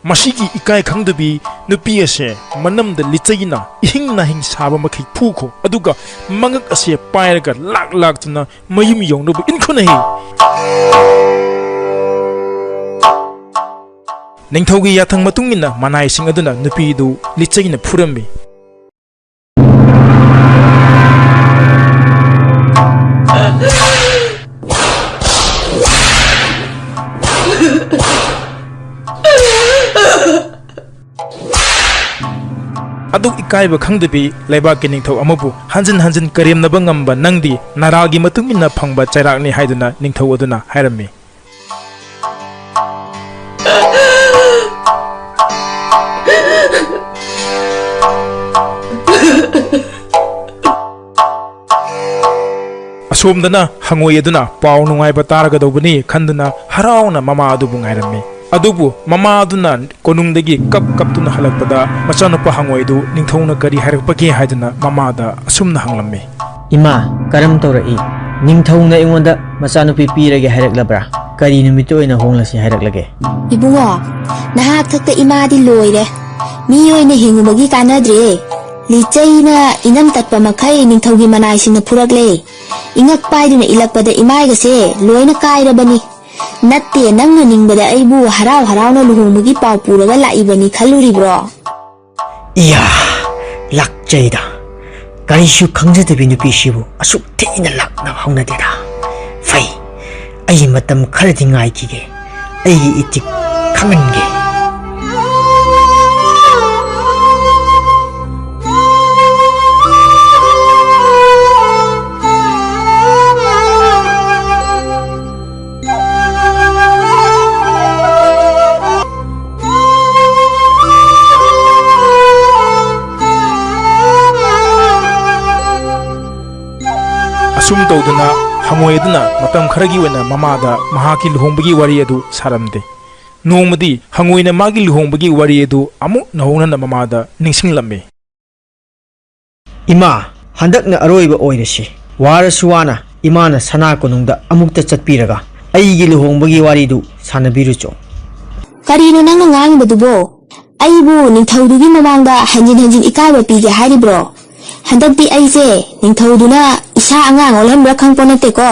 ꯃꯁꯤꯒꯤ ꯏꯀꯥꯏ ꯈꯪꯗꯕꯤ ꯅꯨꯄꯤ ꯑꯁꯦ ꯃꯅꯝꯗ ꯂꯤꯆꯩꯅ ꯏꯍꯤꯡ ꯅꯥꯍꯤꯡ ꯁꯥꯕ ꯃꯈꯩ ꯐꯨꯈꯣ, ꯑꯗꯨꯒ ꯃꯉꯛ ꯑꯁꯦ ꯄꯥꯏꯔꯒ ꯂꯥꯛ ꯂꯥꯛꯇꯨꯅ ꯃꯌꯨꯝ ꯌꯧꯅꯕ ꯏꯟꯈꯣꯅꯍꯦ!" ꯅꯤꯡꯊꯧꯒꯤ ꯌꯥꯊꯪ ꯃꯇꯨꯡ ꯏꯟꯅ ꯃꯅꯥꯏꯁꯤꯡ ꯑꯗꯨꯅ ꯅꯨꯄꯤꯗꯨ ꯂꯤꯆꯩꯅ ꯐꯨꯔꯝꯃꯤ꯫ ꯑꯗꯨꯛ ꯏꯀꯥꯏꯕ ꯈꯪꯗꯕꯤ ꯂꯩꯕꯥꯛꯀꯤ ꯅꯤꯡꯊꯧ ꯑꯃꯕꯨ ꯍꯟꯖꯤꯟ ꯍꯟꯖꯤꯟ ꯀꯔꯦꯝꯅꯕ ꯉꯝꯕ ꯅꯪꯗꯤ ꯅꯔꯥꯒꯤ ꯃꯇꯨꯡ ꯏꯟꯅ ꯐꯪꯕ ꯆꯩꯔꯥꯛꯅꯤ ꯍꯥꯏꯗꯨꯅ ꯅꯤꯡꯊꯧ ꯑꯗꯨꯅ ꯍꯥꯏꯔꯝꯃꯤ꯫ ꯑꯁꯣꯝꯗꯅ ꯍꯪꯉꯣꯏ ꯑꯗꯨꯅ ꯄꯥꯎ ꯅꯨꯡꯉꯥꯏꯕ ꯇꯥꯔꯒꯗꯧꯕꯅꯤ ꯈꯟꯗꯨꯅ ꯍꯔꯥꯎꯅ ꯃꯃꯥ ꯑꯗꯨꯕꯨ ꯉꯥꯏꯔꯝꯃꯤ꯫ ꯑꯗꯨꯕꯨ ꯃꯃꯥ ꯑꯗꯨꯅ ꯀꯣꯅꯨꯡꯗꯒꯤ ꯀꯞ ꯀꯞꯇꯨꯅ ꯍꯜꯂꯛꯄꯗ ꯃꯆꯥꯅꯨꯄꯥ ꯍꯪꯉꯣꯏꯗꯨ ꯅꯤꯡꯊꯧꯅ ꯀꯔꯤ ꯍꯥꯏꯔꯛꯄꯒꯦ ꯍꯥꯏꯗꯨꯅ ꯃꯃꯥꯗ ꯑꯁꯨꯝꯅ ꯍꯪꯂꯝꯃꯤ꯫ "ꯏꯃꯥ, ꯀꯔꯝ ꯇꯧꯔꯛꯏ? ꯅꯤꯡꯊꯧꯅ ꯑꯩꯉꯣꯟꯗ ꯃꯆꯥꯅꯨꯄꯤ ꯄꯤꯔꯒꯦ ꯍꯥꯏꯔꯛꯂꯕ꯭ꯔꯥ? ꯀꯔꯤ ꯅꯨꯃꯤꯠꯇ ꯑꯣꯏꯅ ꯍꯣꯡꯂꯁꯤ ꯍꯥꯏꯔꯛꯂꯒꯦ?" "ꯏꯕꯨꯡꯉꯣ, ꯅꯍꯥꯛ ꯊꯛꯇ ꯏꯃꯥꯗꯤ ꯂꯣꯏꯔꯦ꯫ ꯃꯤ ꯑꯣꯏꯅ ꯍꯤꯡꯉꯨꯕꯒꯤ ꯀꯥꯟꯅꯗ꯭ꯔꯦ꯫ ꯂꯤꯆꯩꯅ ꯏꯅꯝ ꯇꯠꯄ ꯃꯈꯩ ꯅꯤꯡꯊꯧꯒꯤ ꯃꯅꯥꯏꯁꯤꯡꯅ ꯐꯨꯔꯛꯂꯦ꯫ ꯏꯉꯛ ꯄꯥꯏꯗꯨꯅ ꯏꯜꯂꯛꯄꯗ ꯏꯃꯥꯏꯒꯁꯦ ꯂꯣꯏꯅ ꯀꯥꯏꯔꯕꯅꯤ꯫ ꯅꯠꯇꯦ, ꯅꯪꯅ ꯅꯤꯡꯕꯗ ꯑꯩꯕꯨ ꯍꯔꯥꯎ ꯍꯔꯥꯎꯅ ꯂꯨꯍꯣꯡꯕꯒꯤ ꯄꯥꯎ ꯄꯨꯔꯒ ꯂꯥꯛꯏꯕꯅꯤ ꯈꯜꯂꯨꯔꯤꯕ꯭ꯔꯣ? ꯏꯌꯥ, ꯂꯥꯛꯆꯩꯗ꯫ ꯀꯔꯤꯁꯨ ꯈꯪꯖꯗꯕꯤ ꯅꯨꯄꯤꯁꯤꯕꯨ ꯑꯁꯨꯛ ꯊꯦꯡꯅ ꯂꯥꯛꯅꯕ ꯍꯧꯅꯗꯦꯗ꯫ ꯐꯩ, ꯑꯩ ꯃꯇꯝ ꯈꯔꯗꯤ ꯉꯥꯏꯈꯤꯒꯦ꯫ ꯑꯩꯒꯤ ꯏꯇꯤꯛ ꯈꯪꯍꯟꯒꯦ꯫ ꯑꯁꯨꯝ ꯇꯧꯗꯨꯅ ꯍꯉꯣꯏ ꯑꯗꯨꯅ ꯃꯇꯝ ꯈꯔꯒꯤ ꯑꯣꯏꯅ ꯃꯃꯥꯗ ꯃꯍꯥꯛꯀꯤ ꯂꯨꯍꯣꯡꯕꯒꯤ ꯋꯥꯔꯤ ꯑꯗꯨ ꯁꯥꯔꯝꯗꯦ꯫ ꯅꯣꯡꯃꯗꯤ ꯍꯉꯣꯏꯅ ꯃꯥꯒꯤ ꯂꯨꯍꯣꯡꯕꯒꯤ ꯋꯥꯔꯤ ꯑꯗꯨ ꯑꯃꯨꯛ ꯅꯧꯍꯧꯅꯅ ꯃꯃꯥꯗ ꯅꯤꯡꯁꯤꯡꯂꯝꯃꯤ꯫ ꯏꯃꯥ, ꯍꯟꯗꯛꯅ ꯑꯔꯣꯏꯕ ꯑꯣꯏꯔꯁꯤ꯫ ꯋꯥꯔꯁꯨ ꯋꯥꯅ ꯏꯃꯥꯅ ꯁꯅꯥ ꯀꯣꯅꯨꯡꯗ ꯑꯃꯨꯛꯇ ꯆꯠꯄꯤꯔꯒ ꯑꯩꯒꯤ ꯂꯨꯍꯣꯡꯕꯒꯤ ꯋꯥꯔꯤꯗꯨ ꯁꯥꯟꯅꯕꯤꯔꯨꯆꯣ꯫ ꯀꯔꯤꯅꯣ ꯅꯪꯅ ꯉꯥꯡꯉꯤꯕꯗꯨꯕꯣ? ꯑꯩꯕꯨ ꯅꯤꯡꯊꯧꯗꯨꯒꯤ ꯃꯃꯥꯡꯗ ꯍꯟꯖꯤꯟ ꯍꯟꯖꯤꯟ ꯏꯀꯥꯏꯕ ꯄꯤꯒꯦ ꯍꯥꯏꯔꯤꯕ꯭ꯔꯣ? ꯍꯟꯗꯛꯇꯤ ꯑꯩꯁꯦ ꯅꯤꯡꯊꯧꯗꯨꯅ ꯏꯁꯥ ꯑꯉꯥꯡ ꯑꯣꯜꯍꯟꯕ꯭ꯔꯥ ꯈꯪꯄꯣ ꯅꯠꯇꯦꯀꯣ꯫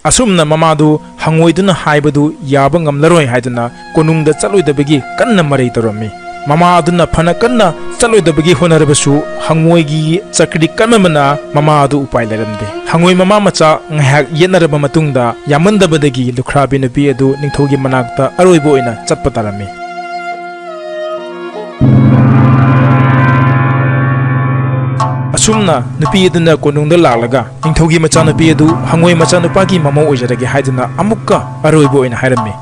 ꯑꯁꯨꯝꯅ ꯃꯃꯥꯗꯨ ꯍꯪꯉꯣꯏꯗꯨꯅ ꯍꯥꯏꯕꯗꯨ ꯌꯥꯕ ꯉꯝꯂꯔꯣꯏ ꯍꯥꯏꯗꯨꯅ ꯀꯣꯅꯨꯡꯗ ꯆꯠꯂꯣꯏꯗꯕꯒꯤ ꯀꯟꯅ ꯃꯔꯩ ꯇꯧꯔꯝꯃꯤ꯫ ꯃꯃꯥ ꯑꯗꯨꯅ ꯐꯅ ꯀꯟꯅ ꯆꯠꯂꯣꯏꯗꯕꯒꯤ ꯍꯣꯠꯅꯔꯕꯁꯨ ꯍꯪꯉꯣꯏꯒꯤ ꯆꯀ꯭ꯔꯤ ꯀꯟꯃꯟꯕꯅ ꯃꯃꯥ ꯑꯗꯨ ꯎꯄꯥꯏ ꯂꯩꯔꯝꯗꯦ꯫ ꯍꯪꯉꯣꯏ ꯃꯃꯥ ꯃꯆꯥ ꯉꯥꯏꯍꯥꯛ ꯌꯦꯠꯅꯔꯕ ꯃꯇꯨꯡꯗ ꯌꯥꯝꯃꯟꯗꯕꯗꯒꯤ ꯂꯨꯈ꯭ꯔꯥꯕꯤ ꯅꯨꯄꯤ ꯑꯗꯨ ꯅꯤꯡꯊꯧꯒꯤ ꯃꯅꯥꯛꯇ ꯑꯔꯣꯏꯕ ꯑꯣꯏꯅ ꯆꯠꯄ ꯇꯥꯔꯝꯃꯤ꯫ ꯑꯁꯨꯝꯅ ꯅꯨꯄꯤ ꯑꯗꯨꯅ ꯀꯣꯅꯨꯡꯗ ꯂꯥꯛꯂꯒ ꯅꯤꯡꯊꯧꯒꯤ ꯃꯆꯥꯅꯨꯄꯤ ꯑꯗꯨ ꯍꯪꯉꯣꯏ ꯃꯆꯥꯅꯨꯄꯥꯒꯤ ꯃꯃꯧ ꯑꯣꯏꯖꯔꯒꯦ ꯍꯥꯏꯗꯨꯅ ꯑꯃꯨꯛꯀ ꯑꯔꯣꯏꯕ ꯑꯣꯏꯅ ꯍꯥꯏꯔꯝꯃꯤ꯫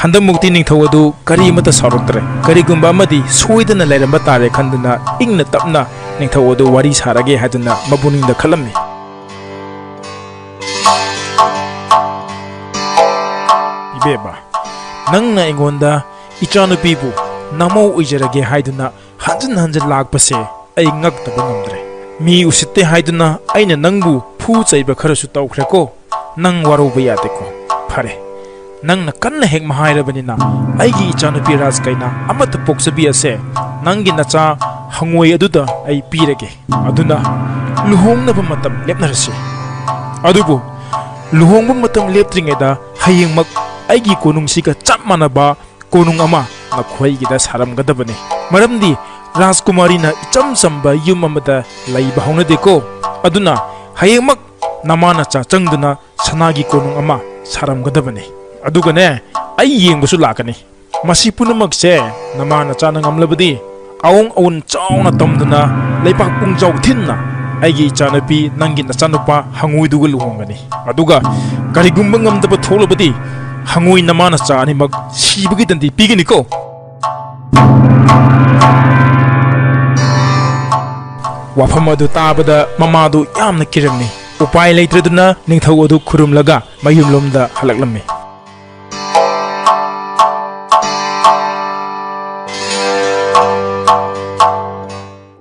ꯍꯟꯗꯛꯃꯨꯛꯇꯤ ꯅꯤꯡꯊꯧ ꯑꯗꯨ ꯀꯔꯤꯃꯠꯇ ꯁꯥꯎꯔꯛꯇ꯭ꯔꯦ꯫ ꯀꯔꯤꯒꯨꯝꯕ ꯑꯃꯗꯤ ꯁꯣꯏꯗꯅ ꯂꯩꯔꯝꯕ ꯇꯥꯔꯦ ꯈꯟꯗꯨꯅ ꯏꯪꯅ ꯇꯞꯅ ꯅꯤꯡꯊꯧ ꯑꯗꯨ ꯋꯥꯔꯤ ꯁꯥꯔꯒꯦ ꯍꯥꯏꯗꯨꯅ ꯃꯄꯨꯛꯅꯤꯡꯗ ꯈꯜꯂꯝꯃꯤ꯫ ꯏꯕꯦꯝꯃ, ꯅꯪꯅ ꯑꯩꯉꯣꯟꯗ ꯏꯆꯥꯅꯨꯄꯤꯕꯨ ꯅꯃꯧ ꯑꯣꯏꯖꯔꯒꯦ ꯍꯥꯏꯗꯨꯅ ꯍꯟꯖꯤꯟ ꯍꯟꯖꯤꯟ ꯂꯥꯛꯄꯁꯦ ꯑꯩ ꯉꯛꯇꯕ ꯉꯝꯗ꯭ꯔꯦ꯫ ꯃꯤ ꯎꯁꯤꯠꯇꯦ ꯍꯥꯏꯗꯨꯅ ꯑꯩꯅ ꯅꯪꯕꯨ ꯐꯨ ꯆꯩꯕ ꯈꯔꯁꯨ ꯇꯧꯈ꯭ꯔꯦꯀꯣ꯫ ꯅꯪ ꯋꯥꯔꯧꯕ ꯌꯥꯗꯦꯀꯣ꯫ ꯐꯔꯦ, ꯅꯪꯅ ꯀꯟꯅ ꯍꯦꯛ ꯍꯥꯏꯔꯕꯅꯤꯅ ꯑꯩꯒꯤ ꯏꯆꯥꯅꯨꯄꯤ ꯔꯥꯖꯀꯩꯅ ꯑꯃꯠꯇ ꯄꯣꯛꯆꯕꯤ ꯑꯁꯦ ꯅꯪꯒꯤ ꯅꯆꯥ ꯍꯪꯉꯣꯏ ꯑꯗꯨꯗ ꯑꯩ ꯄꯤꯔꯒꯦ꯫ ꯑꯗꯨꯅ ꯂꯨꯍꯣꯡꯅꯕ ꯃꯇꯝ ꯂꯦꯞꯅꯔꯁꯤ꯫ ꯑꯗꯨꯕꯨ ꯂꯨꯍꯣꯡꯕ ꯃꯇꯝ ꯂꯦꯞꯇ꯭ꯔꯤꯉꯩꯗ ꯍꯌꯦꯡꯃꯛ ꯑꯩꯒꯤ ꯀꯣꯅꯨꯡꯁꯤꯒ ꯆꯞ ꯃꯥꯟꯅꯕ ꯀꯣꯅꯨꯡ ꯑꯃ ꯅꯈꯣꯏꯒꯤꯗ ꯁꯥꯔꯝꯒꯗꯕꯅꯤ꯫ ꯃꯔꯝꯗꯤ ꯔꯥꯖꯀꯨꯃꯥꯔꯤꯅ ꯏꯆꯝ ꯆꯝꯕ ꯌꯨꯝ ꯑꯃꯗ ꯂꯩꯕ ꯍꯧꯅꯗꯦꯀꯣ꯫ ꯑꯗꯨꯅ ꯍꯌꯦꯡꯃꯛ ꯅꯃꯥ ꯅꯆꯥ ꯆꯪꯗꯨꯅ ꯁꯅꯥꯒꯤ ꯀꯣꯅꯨꯡ ꯑꯃ ꯁꯥꯔꯝꯒꯗꯕꯅꯤ꯫ ꯑꯗꯨꯒꯅꯦ, ꯑꯩ ꯌꯦꯡꯕꯁꯨ ꯂꯥꯛꯀꯅꯤ꯫ ꯃꯁꯤ ꯄꯨꯝꯅꯃꯛꯁꯦ ꯅꯃꯥ ꯅꯆꯥꯅ ꯉꯝꯂꯕꯗꯤ, ꯑꯋꯣꯡ ꯑꯋꯨꯟ ꯆꯥꯎꯅ ꯇꯝꯗꯨꯅ, ꯂꯩꯕꯥꯛ ꯄꯨꯡꯖꯥꯎ ꯊꯤꯟꯅ ꯑꯩꯒꯤ ꯏꯆꯥꯅꯨꯄꯤ, ꯅꯪꯒꯤ ꯅꯆꯥꯅꯨꯄꯥ ꯍꯪꯉꯣꯏꯗꯨꯒ ꯂꯨꯍꯣꯡꯒꯅꯤ꯫ ꯑꯗꯨꯒ ꯀꯔꯤꯒꯨꯝꯕ ꯉꯝꯗꯕ ꯊꯣꯛꯂꯕꯗꯤ, ꯍꯪꯉꯣꯏ ꯅꯃꯥ ꯅꯆꯥ ꯑꯅꯤꯃꯛ ꯁꯤꯕꯒꯤ ꯗꯟꯗꯤ ꯄꯤꯒꯅꯤꯀꯣ꯫ ꯋꯥꯐꯝ ꯑꯗꯨ ꯇꯥꯕꯗ ꯃꯃꯥꯗꯨ ꯌꯥꯝꯅ ꯀꯤꯔꯝꯃꯤ꯫ ꯎꯄꯥꯏ ꯂꯩꯇ꯭ꯔꯗꯨꯅ ꯅꯤꯡꯊꯧ ꯑꯗꯨ ꯈꯨꯔꯨꯝꯂꯒ ꯃꯌꯨꯝꯂꯣꯝꯗ ꯍꯜꯂꯛꯂꯝꯃꯤ꯫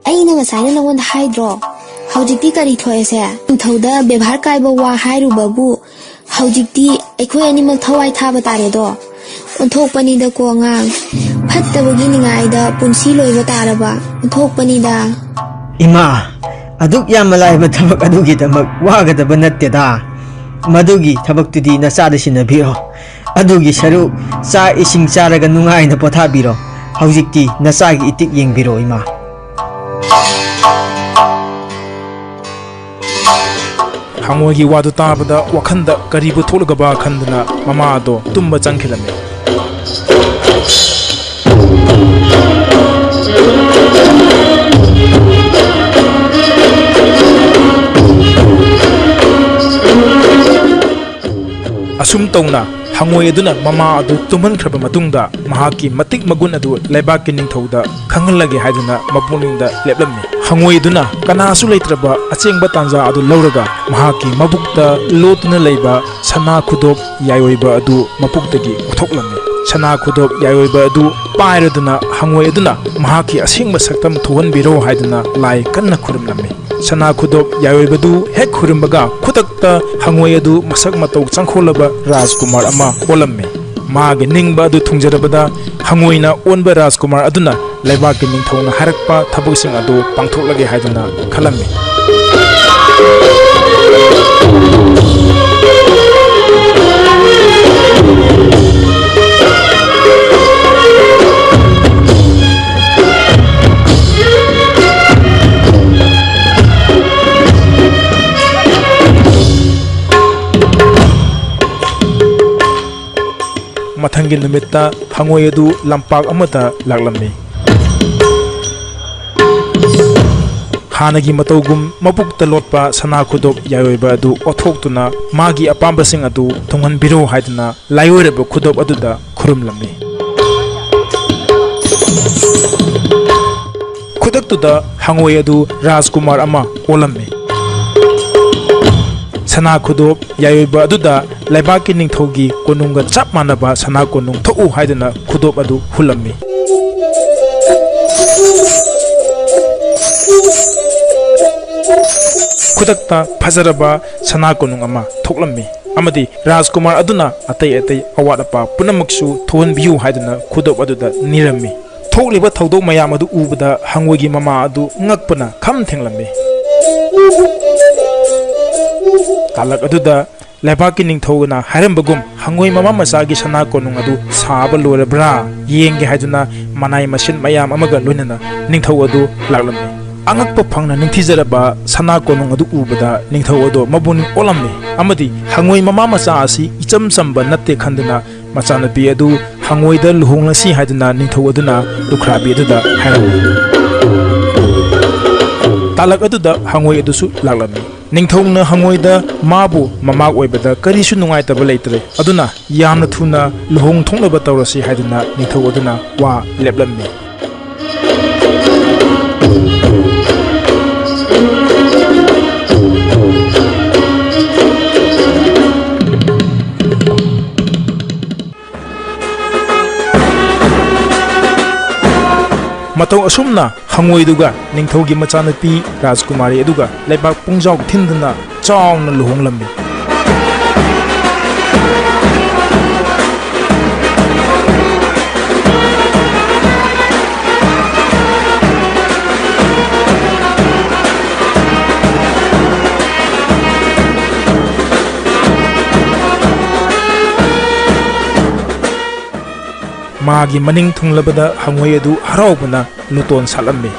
ꯑꯩꯅ ꯉꯁꯥꯏꯅ ꯅꯉꯣꯟꯗ ꯍꯥꯏꯗ꯭ꯔꯣ? ꯍꯧꯖꯤꯛꯇꯤ ꯀꯔꯤ ꯊꯣꯛꯑꯦꯁꯦ? ꯅꯤꯡꯊꯧꯗ ꯕꯦꯕꯥꯔ ꯀꯥꯏꯕ ꯋꯥ ꯍꯥꯏꯔꯨꯕꯕꯨ ꯍꯧꯖꯤꯛꯇꯤ ꯑꯩꯈꯣꯏ ꯑꯅꯤꯃꯛ ꯊꯋꯥꯏ ꯊꯥꯕ ꯇꯥꯔꯦꯗꯣ꯫ ꯑꯣꯟꯊꯣꯛꯄꯅꯤꯗꯀꯣ ꯑꯉꯥꯡ, ꯐꯠꯇꯕꯒꯤ ꯅꯤꯡꯉꯥꯏꯗ ꯄꯨꯟꯁꯤ ꯂꯣꯏꯕ ꯇꯥꯔꯕ꯫ ꯑꯣꯟꯊꯣꯛꯄꯅꯤꯗ꯫ ꯏꯃꯥ, ꯑꯗꯨꯛ ꯌꯥꯝꯅ ꯂꯥꯏꯕ ꯊꯕꯛ ꯑꯗꯨꯒꯤꯗꯃꯛ ꯋꯥꯒꯗꯕ ꯅꯠꯇꯦꯗ꯫ ꯃꯗꯨꯒꯤ ꯊꯕꯛꯇꯨꯗꯤ ꯅꯆꯥꯗ ꯁꯤꯟꯅꯕꯤꯔꯣ꯫ ꯑꯗꯨꯒꯤ ꯁꯔꯨꯛ ꯆꯥꯛ ꯏꯁꯤꯡ ꯆꯥꯔꯒ ꯅꯨꯡꯉꯥꯏꯅ ꯄꯣꯊꯥꯕꯤꯔꯣ꯫ ꯍꯧꯖꯤꯛꯇꯤ ꯅꯆꯥꯒꯤ ꯏꯇꯤꯛ ꯌꯦꯡꯕꯤꯔꯣ ꯏꯃꯥ꯫ ꯍꯪꯉꯣꯏꯒꯤ ꯋꯥꯗꯨ ꯇꯥꯕꯗ ꯋꯥꯈꯟꯗ ꯀꯔꯤꯕꯨ ꯊꯣꯛꯂꯒꯕ ꯈꯟꯗꯨꯅ ꯃꯃꯥ ꯑꯗꯣ ꯇꯨꯝꯕ ꯆꯪꯈꯤꯔꯝꯃꯤ꯫ ꯑꯁꯨꯝ ꯇꯧꯅ ꯍꯪꯉꯣꯏ ꯑꯗꯨꯅ ꯃꯃꯥ ꯑꯗꯨ ꯇꯨꯝꯍꯟꯈ꯭ꯔꯕ ꯃꯇꯨꯡꯗ, ꯃꯍꯥꯛꯀꯤ ꯃꯇꯤꯛ ꯃꯒꯨꯟ ꯑꯗꯨ ꯂꯩꯕꯥꯛꯀꯤ ꯅꯤꯡꯊꯧꯗ ꯈꯪꯍꯜꯂꯒꯦ ꯍꯥꯏꯗꯨꯅ ꯃꯄꯨꯛꯅꯤꯡꯗ ꯂꯦꯞꯂꯝꯃꯤ꯫ ꯍꯪꯉꯣꯏ ꯑꯗꯨꯅ ꯀꯅꯥꯁꯨ ꯂꯩꯇ꯭ꯔꯕ ꯑꯆꯦꯡꯕ ꯇꯥꯟꯖꯥ ꯑꯗꯨ ꯂꯧꯔꯒ ꯃꯍꯥꯛꯀꯤ ꯃꯕꯨꯛꯇ ꯂꯣꯠꯇꯨꯅ ꯂꯩꯕ ꯁꯅꯥ ꯈꯨꯗꯣꯞ ꯌꯥꯏꯑꯣꯏꯕ ꯑꯗꯨ ꯃꯄꯨꯛꯇꯒꯤ ꯂꯧꯊꯣꯛꯂꯝꯃꯤ꯫ ꯁꯅꯥ ꯈꯨꯗꯣꯞ ꯌꯥꯏꯑꯣꯏꯕ ꯑꯗꯨ ꯄꯥꯏꯔꯗꯨꯅ ꯍꯪꯉꯣꯏ ꯑꯗꯨꯅ ꯃꯍꯥꯛꯀꯤ ꯑꯁꯦꯡꯕ ꯁꯛꯇꯝ ꯊꯣꯛꯍꯟꯕꯤꯔꯣ ꯍꯥꯏꯗꯨꯅ ꯂꯥꯏ ꯀꯟꯅ ꯈꯨꯔꯨꯝꯂꯝꯃꯤ꯫ ꯁꯅꯥ ꯈꯨꯗꯣꯞ ꯌꯥꯏꯑꯣꯏꯕꯗꯨ ꯍꯦꯛ ꯈꯨꯔꯨꯝꯕꯒ ꯈꯨꯗꯛꯇ ꯍꯪꯉꯣꯏ ꯑꯗꯨ ꯃꯁꯛ ꯃꯇꯧ ꯆꯪꯈꯣꯜꯂꯕ ꯔꯥꯖꯀꯨꯃꯥꯔ ꯑꯃ ꯑꯣꯜꯂꯝꯃꯤ꯫ ꯃꯥꯒꯤ ꯅꯤꯡꯕ ꯑꯗꯨ ꯊꯨꯡꯖꯔꯕꯗ ꯍꯪꯉꯣꯏꯅ ꯑꯣꯟꯕ ꯔꯥꯖꯀꯨꯃꯥꯔ ꯑꯗꯨꯅ ꯂꯩꯕꯥꯛꯀꯤ ꯅꯤꯡꯊꯧꯅ ꯍꯥꯏꯔꯛꯄ ꯊꯕꯛꯁꯤꯡ ꯑꯗꯨ ꯄꯥꯡꯊꯣꯛꯂꯒꯦ ꯍꯥꯏꯗꯨꯅ ꯈꯜꯂꯝꯃꯤ꯫ ꯃꯊꯪꯒꯤ ꯅꯨꯃꯤꯠꯇ ꯍꯉꯣꯏ ꯑꯗꯨ ꯂꯝꯄꯥꯛ ꯑꯃꯗ ꯂꯥꯛꯂꯝꯃꯤ꯫ ꯍꯥꯟꯅꯒꯤ ꯃꯇꯧꯒꯨꯝ ꯃꯕꯨꯛꯇ ꯂꯣꯠꯄ ꯁꯅꯥ ꯈꯨꯗꯣꯞ ꯌꯥꯏꯑꯣꯏꯕ ꯑꯗꯨ ꯑꯣꯠꯊꯣꯛꯇꯨꯅ ꯃꯥꯒꯤ ꯑꯄꯥꯝꯕꯁꯤꯡ ꯑꯗꯨ ꯊꯨꯡꯍꯟꯕꯤꯔꯣ ꯍꯥꯏꯗꯨꯅ ꯂꯥꯏꯑꯣꯏꯔꯕ ꯈꯨꯗꯣꯞ ꯑꯗꯨꯗ ꯈꯨꯔꯨꯝꯂꯝꯃꯤ꯫ ꯈꯨꯗꯛꯇꯨꯗ ꯍꯉꯣꯏ ꯑꯗꯨ ꯔꯥꯖꯀꯨꯃꯥꯔ ꯑꯃ ꯑꯣꯜꯂꯝꯃꯤ꯫ ꯁꯅꯥ ꯈꯨꯗꯣꯞ ꯌꯥꯏꯑꯣꯏꯕ ꯑꯗꯨꯗ ꯂꯩꯕꯥꯛꯀꯤ ꯅꯤꯡꯊꯧꯒꯤ ꯀꯣꯅꯨꯡꯒ ꯆꯞ ꯃꯥꯟꯅꯕ ꯁꯅꯥ ꯀꯣꯅꯨꯡ ꯊꯣꯛꯎ ꯍꯥꯏꯗꯨꯅ ꯈꯨꯗꯣꯞ ꯑꯗꯨ ꯍꯨꯜꯂꯝꯃꯤ꯫ ꯈꯨꯗꯛꯇ ꯐꯖꯔꯕ ꯁꯅꯥ ꯀꯣꯅꯨꯡ ꯑꯃ ꯊꯣꯛꯂꯝꯃꯤ ꯑꯃꯗꯤ ꯔꯥꯖꯀꯨꯃꯥꯔ ꯑꯗꯨꯅ ꯑꯇꯩ ꯑꯇꯩ ꯑꯋꯥꯠ ꯑꯄꯥ ꯄꯨꯝꯅꯃꯛꯁꯨ ꯊꯣꯛꯍꯟꯕꯤꯌꯨ ꯍꯥꯏꯗꯨꯅ ꯈꯨꯗꯣꯞ ꯑꯗꯨꯗ ꯅꯤꯔꯝꯃꯤ꯫ ꯊꯣꯛꯂꯤꯕ ꯊꯧꯗꯣꯛ ꯃꯌꯥꯝ ꯑꯗꯨ ꯎꯕꯗ ꯍꯉꯣꯏꯒꯤ ꯃꯃꯥ ꯑꯗꯨ ꯉꯛꯄꯅ ꯈꯝ ꯊꯦꯡꯂꯝꯃꯤ꯫ ꯇꯥꯂꯛ ꯑꯗꯨꯗ ꯂꯩꯕꯥꯛꯀꯤ ꯅꯤꯡꯊꯧꯅ ꯍꯥꯏꯔꯝꯕꯒꯨꯝ ꯍꯉꯣꯏ ꯃꯃꯥ ꯃꯆꯥꯒꯤ ꯁꯅꯥ ꯀꯣꯅꯨꯡ ꯑꯗꯨ ꯁꯥꯕ ꯂꯣꯏꯔꯕ꯭ꯔꯥ ꯌꯦꯡꯒꯦ ꯍꯥꯏꯗꯨꯅ ꯃꯅꯥꯏ ꯃꯁꯤꯟ ꯃꯌꯥꯝ ꯑꯃꯒ ꯂꯣꯏꯅꯅ ꯅꯤꯡꯊꯧ ꯑꯗꯨ ꯂꯥꯛꯂꯝꯃꯤ꯫ ꯑꯉꯛꯄ ꯐꯪꯅ ꯅꯤꯡꯊꯤꯖꯔꯕ ꯁꯅꯥ ꯀꯣꯅꯨꯡ ꯑꯗꯨ ꯎꯕꯗ ꯅꯤꯡꯊꯧ ꯑꯗꯨ ꯃꯄꯨꯛꯅꯤꯡ ꯑꯣꯜꯂꯝꯃꯤ ꯑꯃꯗꯤ ꯍꯉꯣꯏ ꯃꯃꯥ ꯃꯆꯥ ꯑꯁꯤ ꯏꯆꯝ ꯆꯝꯕ ꯅꯠꯇꯦ ꯈꯟꯗꯨꯅ ꯃꯆꯥꯅꯨꯄꯤ ꯑꯗꯨ ꯍꯉꯣꯏꯗ ꯂꯨꯍꯣꯡꯂꯁꯤ ꯍꯥꯏꯗꯨꯅ ꯅꯤꯡꯊꯧ ꯑꯗꯨꯅ ꯂꯨꯈ꯭ꯔꯥꯕꯤ ꯑꯗꯨꯗ ꯍꯥꯏꯔꯝꯃꯤ꯫ ꯇꯥꯂꯛ ꯑꯗꯨꯗ ꯍꯉꯣꯏ ꯑꯗꯨꯁꯨ ꯂꯥꯛꯂꯝꯃꯤ꯫ ꯅꯤꯡꯊꯧꯅ ꯍꯉꯣꯏꯗ ꯃꯥꯕꯨ ꯃꯃꯥ ꯑꯣꯏꯕꯗ ꯀꯔꯤꯁꯨ ꯅꯨꯡꯉꯥꯏꯇꯕ ꯂꯩꯇ꯭ꯔꯦ, ꯑꯗꯨꯅ ꯌꯥꯝꯅ ꯊꯨꯅ ꯂꯨꯍꯣꯡ ꯊꯣꯛꯅꯕ ꯇꯧꯔꯁꯤ ꯍꯥꯏꯗꯨꯅ ꯅꯤꯡꯊꯧ ꯑꯗꯨꯅ ꯋꯥ ꯂꯦꯞꯂꯝꯃꯤ꯫ ꯃꯇꯧ ꯑꯁꯨꯝꯅ ꯍꯉꯣꯏꯗꯨꯒ ꯅꯤꯡꯊꯧꯒꯤ ꯃꯆꯥꯅꯨꯄꯤ ꯔꯥꯖꯀꯨꯃꯥꯔꯤ ꯑꯗꯨꯒ ꯂꯩꯕꯥꯛ ꯄꯨꯡꯖꯥꯎ ꯊꯤꯟꯗꯨꯅ ꯆꯥꯎꯅ ꯂꯨꯍꯣꯡꯂꯝꯃꯤ꯫ ꯃꯥꯒꯤ ꯃꯅꯤꯡ ꯊꯨꯡꯂꯕꯗ ꯍꯉꯣꯏ ꯑꯗꯨ ꯍꯔꯥꯎꯕꯅ ꯂꯨꯇꯣꯟ ꯁꯥꯠꯂꯝꯃꯤ꯫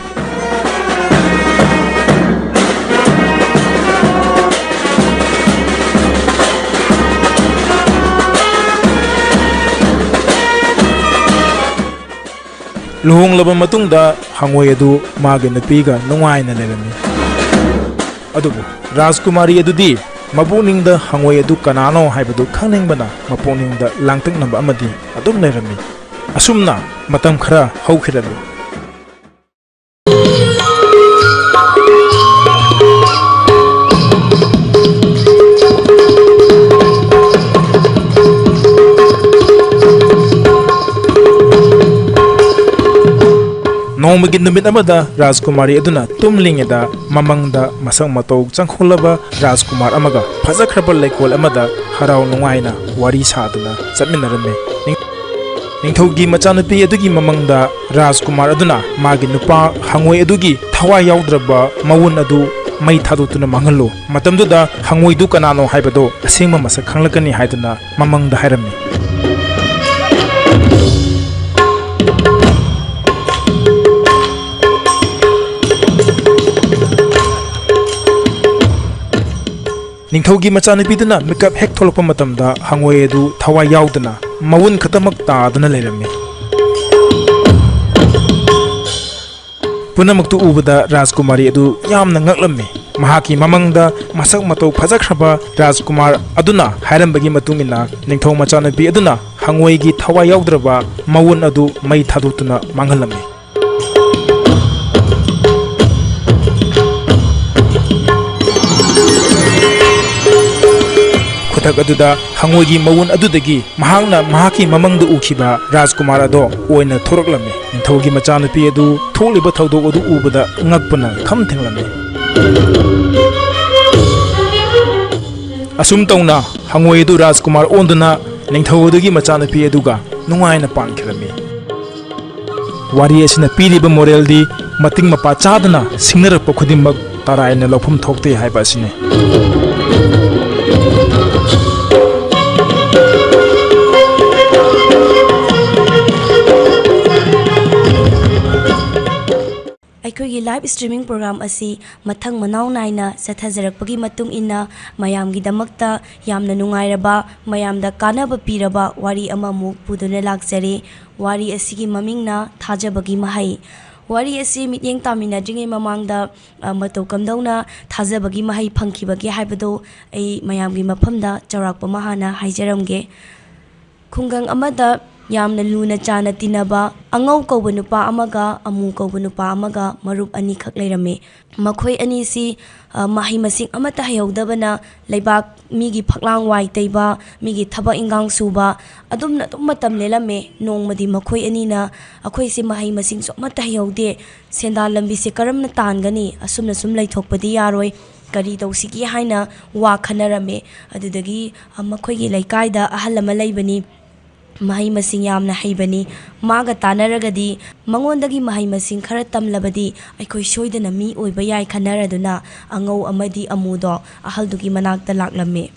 ꯂꯨꯍꯣꯡꯂꯕ ꯃꯇꯨꯡꯗ ꯍꯪꯉꯣꯏ ꯑꯗꯨ ꯃꯥꯒꯤ ꯅꯨꯄꯤꯒ ꯅꯨꯡꯉꯥꯏꯅ ꯂꯩꯔꯝꯃꯤ꯫ ꯑꯗꯨꯕꯨ ꯔꯥꯖꯀꯨꯃꯥꯔꯤ ꯑꯗꯨꯗꯤ ꯃꯄꯨꯛꯅꯤꯡꯗ ꯍꯪꯉꯣꯏ ꯑꯗꯨ ꯀꯅꯥꯅꯣ ꯍꯥꯏꯕꯗꯨ ꯈꯪꯅꯤꯡꯕꯅ ꯃꯄꯨꯛꯅꯤꯡꯗ ꯂꯥꯡꯇꯛꯅꯕ ꯑꯃꯗꯤ ꯑꯗꯨꯝ ꯂꯩꯔꯝꯃꯤ꯫ ꯑꯁꯨꯝꯅ ꯃꯇꯝ ꯈꯔ ꯍꯧꯈꯤꯔꯝꯃꯤ꯫ ꯅꯣꯡꯃꯒꯤ ꯅꯨꯃꯤꯠ ꯑꯃꯗ ꯔꯥꯖꯀꯨꯃꯥꯔꯤ ꯑꯗꯨꯅ ꯇꯨꯝꯂꯤꯉꯩꯗ ꯃꯃꯪꯗ ꯃꯁꯛ ꯃꯇꯧ ꯆꯪꯈꯣꯜꯂꯕ ꯔꯥꯖꯀꯨꯃꯥꯔ ꯑꯃꯒ ꯐꯖꯈ꯭ꯔꯕ ꯂꯩꯀꯣꯜ ꯑꯃꯗ ꯍꯔꯥꯎ ꯅꯨꯡꯉꯥꯏꯅ ꯋꯥꯔꯤ ꯁꯥꯗꯨꯅ ꯆꯠꯃꯤꯟꯅꯔꯝꯃꯤ꯫ ꯅꯤꯡ-, ꯅꯤꯡꯊꯧꯒꯤ ꯃꯆꯥꯅꯨꯄꯤ ꯑꯗꯨꯒꯤ ꯃꯃꯪꯗ ꯔꯥꯖꯀꯨꯃꯥꯔ ꯑꯗꯨꯅ ꯃꯥꯒꯤ ꯅꯨꯄꯥ ꯍꯪꯉꯣꯏ ꯑꯗꯨꯒꯤ ꯊꯋꯥꯏ ꯌꯥꯎꯗ꯭ꯔꯕ ꯃꯋꯨꯟ ꯑꯗꯨ ꯃꯩ ꯊꯥꯗꯣꯛꯇꯨꯅ ꯃꯥꯡꯍꯜꯂꯨ꯫ ꯃꯇꯝꯗꯨꯗ ꯍꯪꯉꯣꯏꯗꯨ ꯀꯅꯥꯅꯣ ꯍꯥꯏꯕꯗꯨ ꯑꯁꯦꯡꯕ ꯃꯁꯛ ꯈꯪꯂꯛꯀꯅꯤ ꯍꯥꯏꯗꯨꯅ ꯃꯃꯪꯗ ꯍꯥꯏꯔꯝꯃꯤ꯫ ꯅꯤꯡꯊꯧꯒꯤ ꯃꯆꯥꯅꯨꯄꯤꯗꯨꯅ ꯃꯤꯀꯞ ꯍꯦꯛ ꯊꯣꯛꯂꯛꯄ ꯃꯇꯝꯗ ꯍꯪꯉꯣꯏ ꯑꯗꯨ ꯊꯋꯥꯏ ꯌꯥꯎꯗꯅ ꯃꯋꯨꯟ ꯈꯛꯇꯃꯛ ꯇꯥꯗꯨꯅ ꯂꯩꯔꯝꯃꯤ꯫ ꯄꯨꯝꯅꯃꯛꯇꯨ ꯎꯕꯗ ꯔꯥꯖꯀꯨꯃꯥꯔꯤ ꯑꯗꯨ ꯌꯥꯝꯅ ꯉꯛꯂꯝꯃꯤ꯫ ꯃꯍꯥꯛꯀꯤ ꯃꯃꯪꯗ ꯃꯁꯛ ꯃꯇꯧ ꯐꯖꯈ꯭ꯔꯕ ꯔꯥꯖꯀꯨꯃꯥꯔ ꯑꯗꯨꯅ ꯍꯥꯏꯔꯝꯕꯒꯤ ꯃꯇꯨꯡ ꯏꯟꯅ ꯅꯤꯡꯊꯧ ꯃꯆꯥꯅꯨꯄꯤ ꯑꯗꯨꯅ ꯍꯪꯉꯣꯏꯒꯤ ꯊꯋꯥꯏ ꯌꯥꯎꯗ꯭ꯔꯕ ꯃꯋꯨꯟ ꯑꯗꯨ ꯃꯩ ꯊꯥꯗꯣꯛꯇꯨꯅ ꯃꯥꯡꯍꯜꯂꯝꯃꯤ꯫ ꯈꯨꯗꯛ ꯑꯗꯨꯗ ꯍꯪꯉꯣꯏꯒꯤ ꯃꯋꯨꯟ ꯑꯗꯨꯗꯒꯤ ꯃꯍꯥꯛꯅ ꯃꯍꯥꯛꯀꯤ ꯃꯃꯪꯗ ꯎꯈꯤꯕ ꯔꯥꯖꯀꯨꯃꯥꯔ ꯑꯗꯣ ꯑꯣꯏꯅ ꯊꯣꯔꯛꯂꯝꯃꯤ꯫ ꯅꯤꯡꯊꯧꯒꯤ ꯃꯆꯥꯅꯨꯄꯤ ꯑꯗꯨ ꯊꯣꯛꯂꯤꯕ ꯊꯧꯗꯣꯛ ꯑꯗꯨ ꯎꯕꯗ ꯉꯛꯄꯅ ꯈꯝ ꯊꯦꯡꯂꯝꯃꯤ꯫ ꯑꯁꯨꯝ ꯇꯧꯅ ꯍꯪꯉꯣꯏ ꯑꯗꯨ ꯔꯥꯖꯀꯨꯃꯥꯔ ꯑꯣꯟꯗꯨꯅ ꯅꯤꯡꯊꯧ ꯑꯗꯨꯒꯤ ꯃꯆꯥꯅꯨꯄꯤ ꯑꯗꯨꯒ ꯅꯨꯡꯉꯥꯏꯅ ꯄꯥꯟꯈꯤꯔꯝꯃꯤ꯫ ꯋꯥꯔꯤ ꯑꯁꯤꯅ ꯄꯤꯔꯤꯕ ꯃꯣꯔꯦꯜꯗꯤ ꯃꯇꯤꯡ ꯃꯄꯥ ꯆꯥꯗꯅ ꯁꯤꯡꯅꯔꯛꯄ ꯈꯨꯗꯤꯡꯃꯛ ꯇꯔꯥꯏꯅ ꯂꯧꯐꯝ ꯊꯣꯛꯇꯦ ꯍꯥꯏꯕ ꯑꯁꯤꯅꯤ꯫ ꯑꯩꯈꯣꯏꯒꯤ ꯂꯥꯏꯐ Streaming program ꯑꯁꯤ ꯃꯊꯪ ꯃꯅꯥꯎ ꯅꯥꯏꯅ ꯆꯠꯊꯖꯔꯛꯄꯒꯤ ꯃꯇꯨꯡ ꯏꯟꯅ ꯃꯌꯥꯝꯒꯤꯗꯃꯛꯇ ꯌꯥꯝꯅ ꯅꯨꯡꯉꯥꯏꯔꯕ, ꯃꯌꯥꯝꯗ ꯀꯥꯟꯅꯕ ꯄꯤꯔꯕ ꯋꯥꯔꯤ ꯑꯃꯃꯨꯛ ꯄꯨꯗꯨꯅ ꯂꯥꯛꯆꯔꯤ꯫ ꯋꯥꯔꯤ ꯑꯁꯤꯒꯤ ꯃꯃꯤꯡꯅ ꯊꯥꯖꯕꯒꯤ ꯃꯍꯩ꯫ ꯋꯥꯔꯤ ꯑꯁꯤ ꯃꯤꯠꯌꯦꯡ ꯇꯥꯃꯤꯟꯅꯗ꯭ꯔꯤꯉꯩ ꯃꯃꯥꯡꯗ, ꯑ, ꯃꯇꯧ ꯀꯝꯗꯧꯅ ꯊꯥꯖꯕꯒꯤ ꯃꯍꯩ ꯐꯪꯈꯤꯕꯒꯦ ꯍꯥꯏꯕꯗꯨ ꯑꯩ ꯃꯌꯥꯝꯒꯤ ꯃꯐꯝꯗ ꯆꯥꯎꯔꯥꯛꯄ ꯑꯃ ꯍꯥꯟꯅ ꯍꯥꯏꯖꯔꯝꯒꯦ꯫ ꯈꯨꯡꯒꯪ ꯑꯃꯗ ꯌꯥꯝꯅ ꯂꯨꯅ ꯆꯥꯟꯅ ꯇꯤꯟꯅꯕ ꯑꯉꯧ ꯀꯧꯕ ꯅꯨꯄꯥ ꯑꯃꯒ ꯑꯃꯨ ꯀꯧꯕ ꯅꯨꯄꯥ ꯑꯃꯒ ꯃꯔꯨꯞ ꯑꯅꯤꯈꯛ ꯂꯩꯔꯝꯃꯤ꯫ ꯃꯈꯣꯏ ꯑꯅꯤꯁꯤ, ꯑ, ꯃꯍꯩ ꯃꯁꯤꯡ ꯑꯃꯠꯇ ꯍꯩꯍꯧꯗꯕꯅ ꯂꯩꯕꯥꯛ ꯃꯤꯒꯤ ꯐꯛꯂꯥꯡ ꯋꯥꯏ ꯇꯩꯕ, ꯃꯤꯒꯤ ꯊꯕꯛ ꯏꯟꯈꯥꯡ ꯁꯨꯕ, ꯑꯗꯨꯝꯅ ꯑꯗꯨꯝ ꯃꯇꯝ ꯂꯦꯜꯂꯝꯃꯦ꯫ ꯅꯣꯡꯃꯗꯤ ꯃꯈꯣꯏ ꯑꯅꯤꯅ, "ꯑꯩꯈꯣꯏꯁꯦ ꯃꯍꯩ ꯃꯁꯤꯡꯁꯨ ꯑꯃꯠꯇ ꯍꯩꯍꯧꯗꯦ, ꯁꯦꯟꯗꯥꯟ ꯂꯝꯕꯤꯁꯦ ꯀꯔꯝꯅ ꯇꯥꯟꯒꯅꯤ? ꯑꯁꯨꯝꯅ ꯁꯨꯝ ꯂꯩꯊꯣꯛꯄꯗꯤ ꯌꯥꯔꯣꯏ, ꯀꯔꯤ ꯇꯧꯁꯤꯒꯦ?" ꯍꯥꯏꯅ ꯋꯥ ꯈꯟꯅꯔꯝꯃꯦ꯫ ꯑꯗꯨꯗꯒꯤ, ꯑ, ꯃꯈꯣꯏꯒꯤ ꯂꯩꯀꯥꯏꯗ ꯑꯍꯜ ꯑꯃ ꯂꯩꯕꯅꯤ, ꯃꯍꯩ ꯃꯁꯤꯡ ꯌꯥꯝꯅ ꯍꯩꯕꯅꯤ꯫ ꯃꯥꯒ ꯇꯥꯟꯅꯔꯒꯗꯤ, ꯃꯉꯣꯟꯗꯒꯤ ꯃꯍꯩ ꯃꯁꯤꯡ ꯈꯔ ꯇꯝꯂꯕꯗꯤ ꯑꯩꯈꯣꯏ ꯁꯣꯏꯗꯅ ꯃꯤ ꯑꯣꯏꯕ ꯌꯥꯏ ꯈꯟꯅꯔꯗꯨꯅ ꯑꯉꯧ ꯑꯃꯗꯤ ꯑꯃꯨꯗꯣ ꯑꯍꯜꯗꯨꯒꯤ ꯃꯅꯥꯛꯇ ꯂꯥꯛꯂꯝꯃꯤ꯫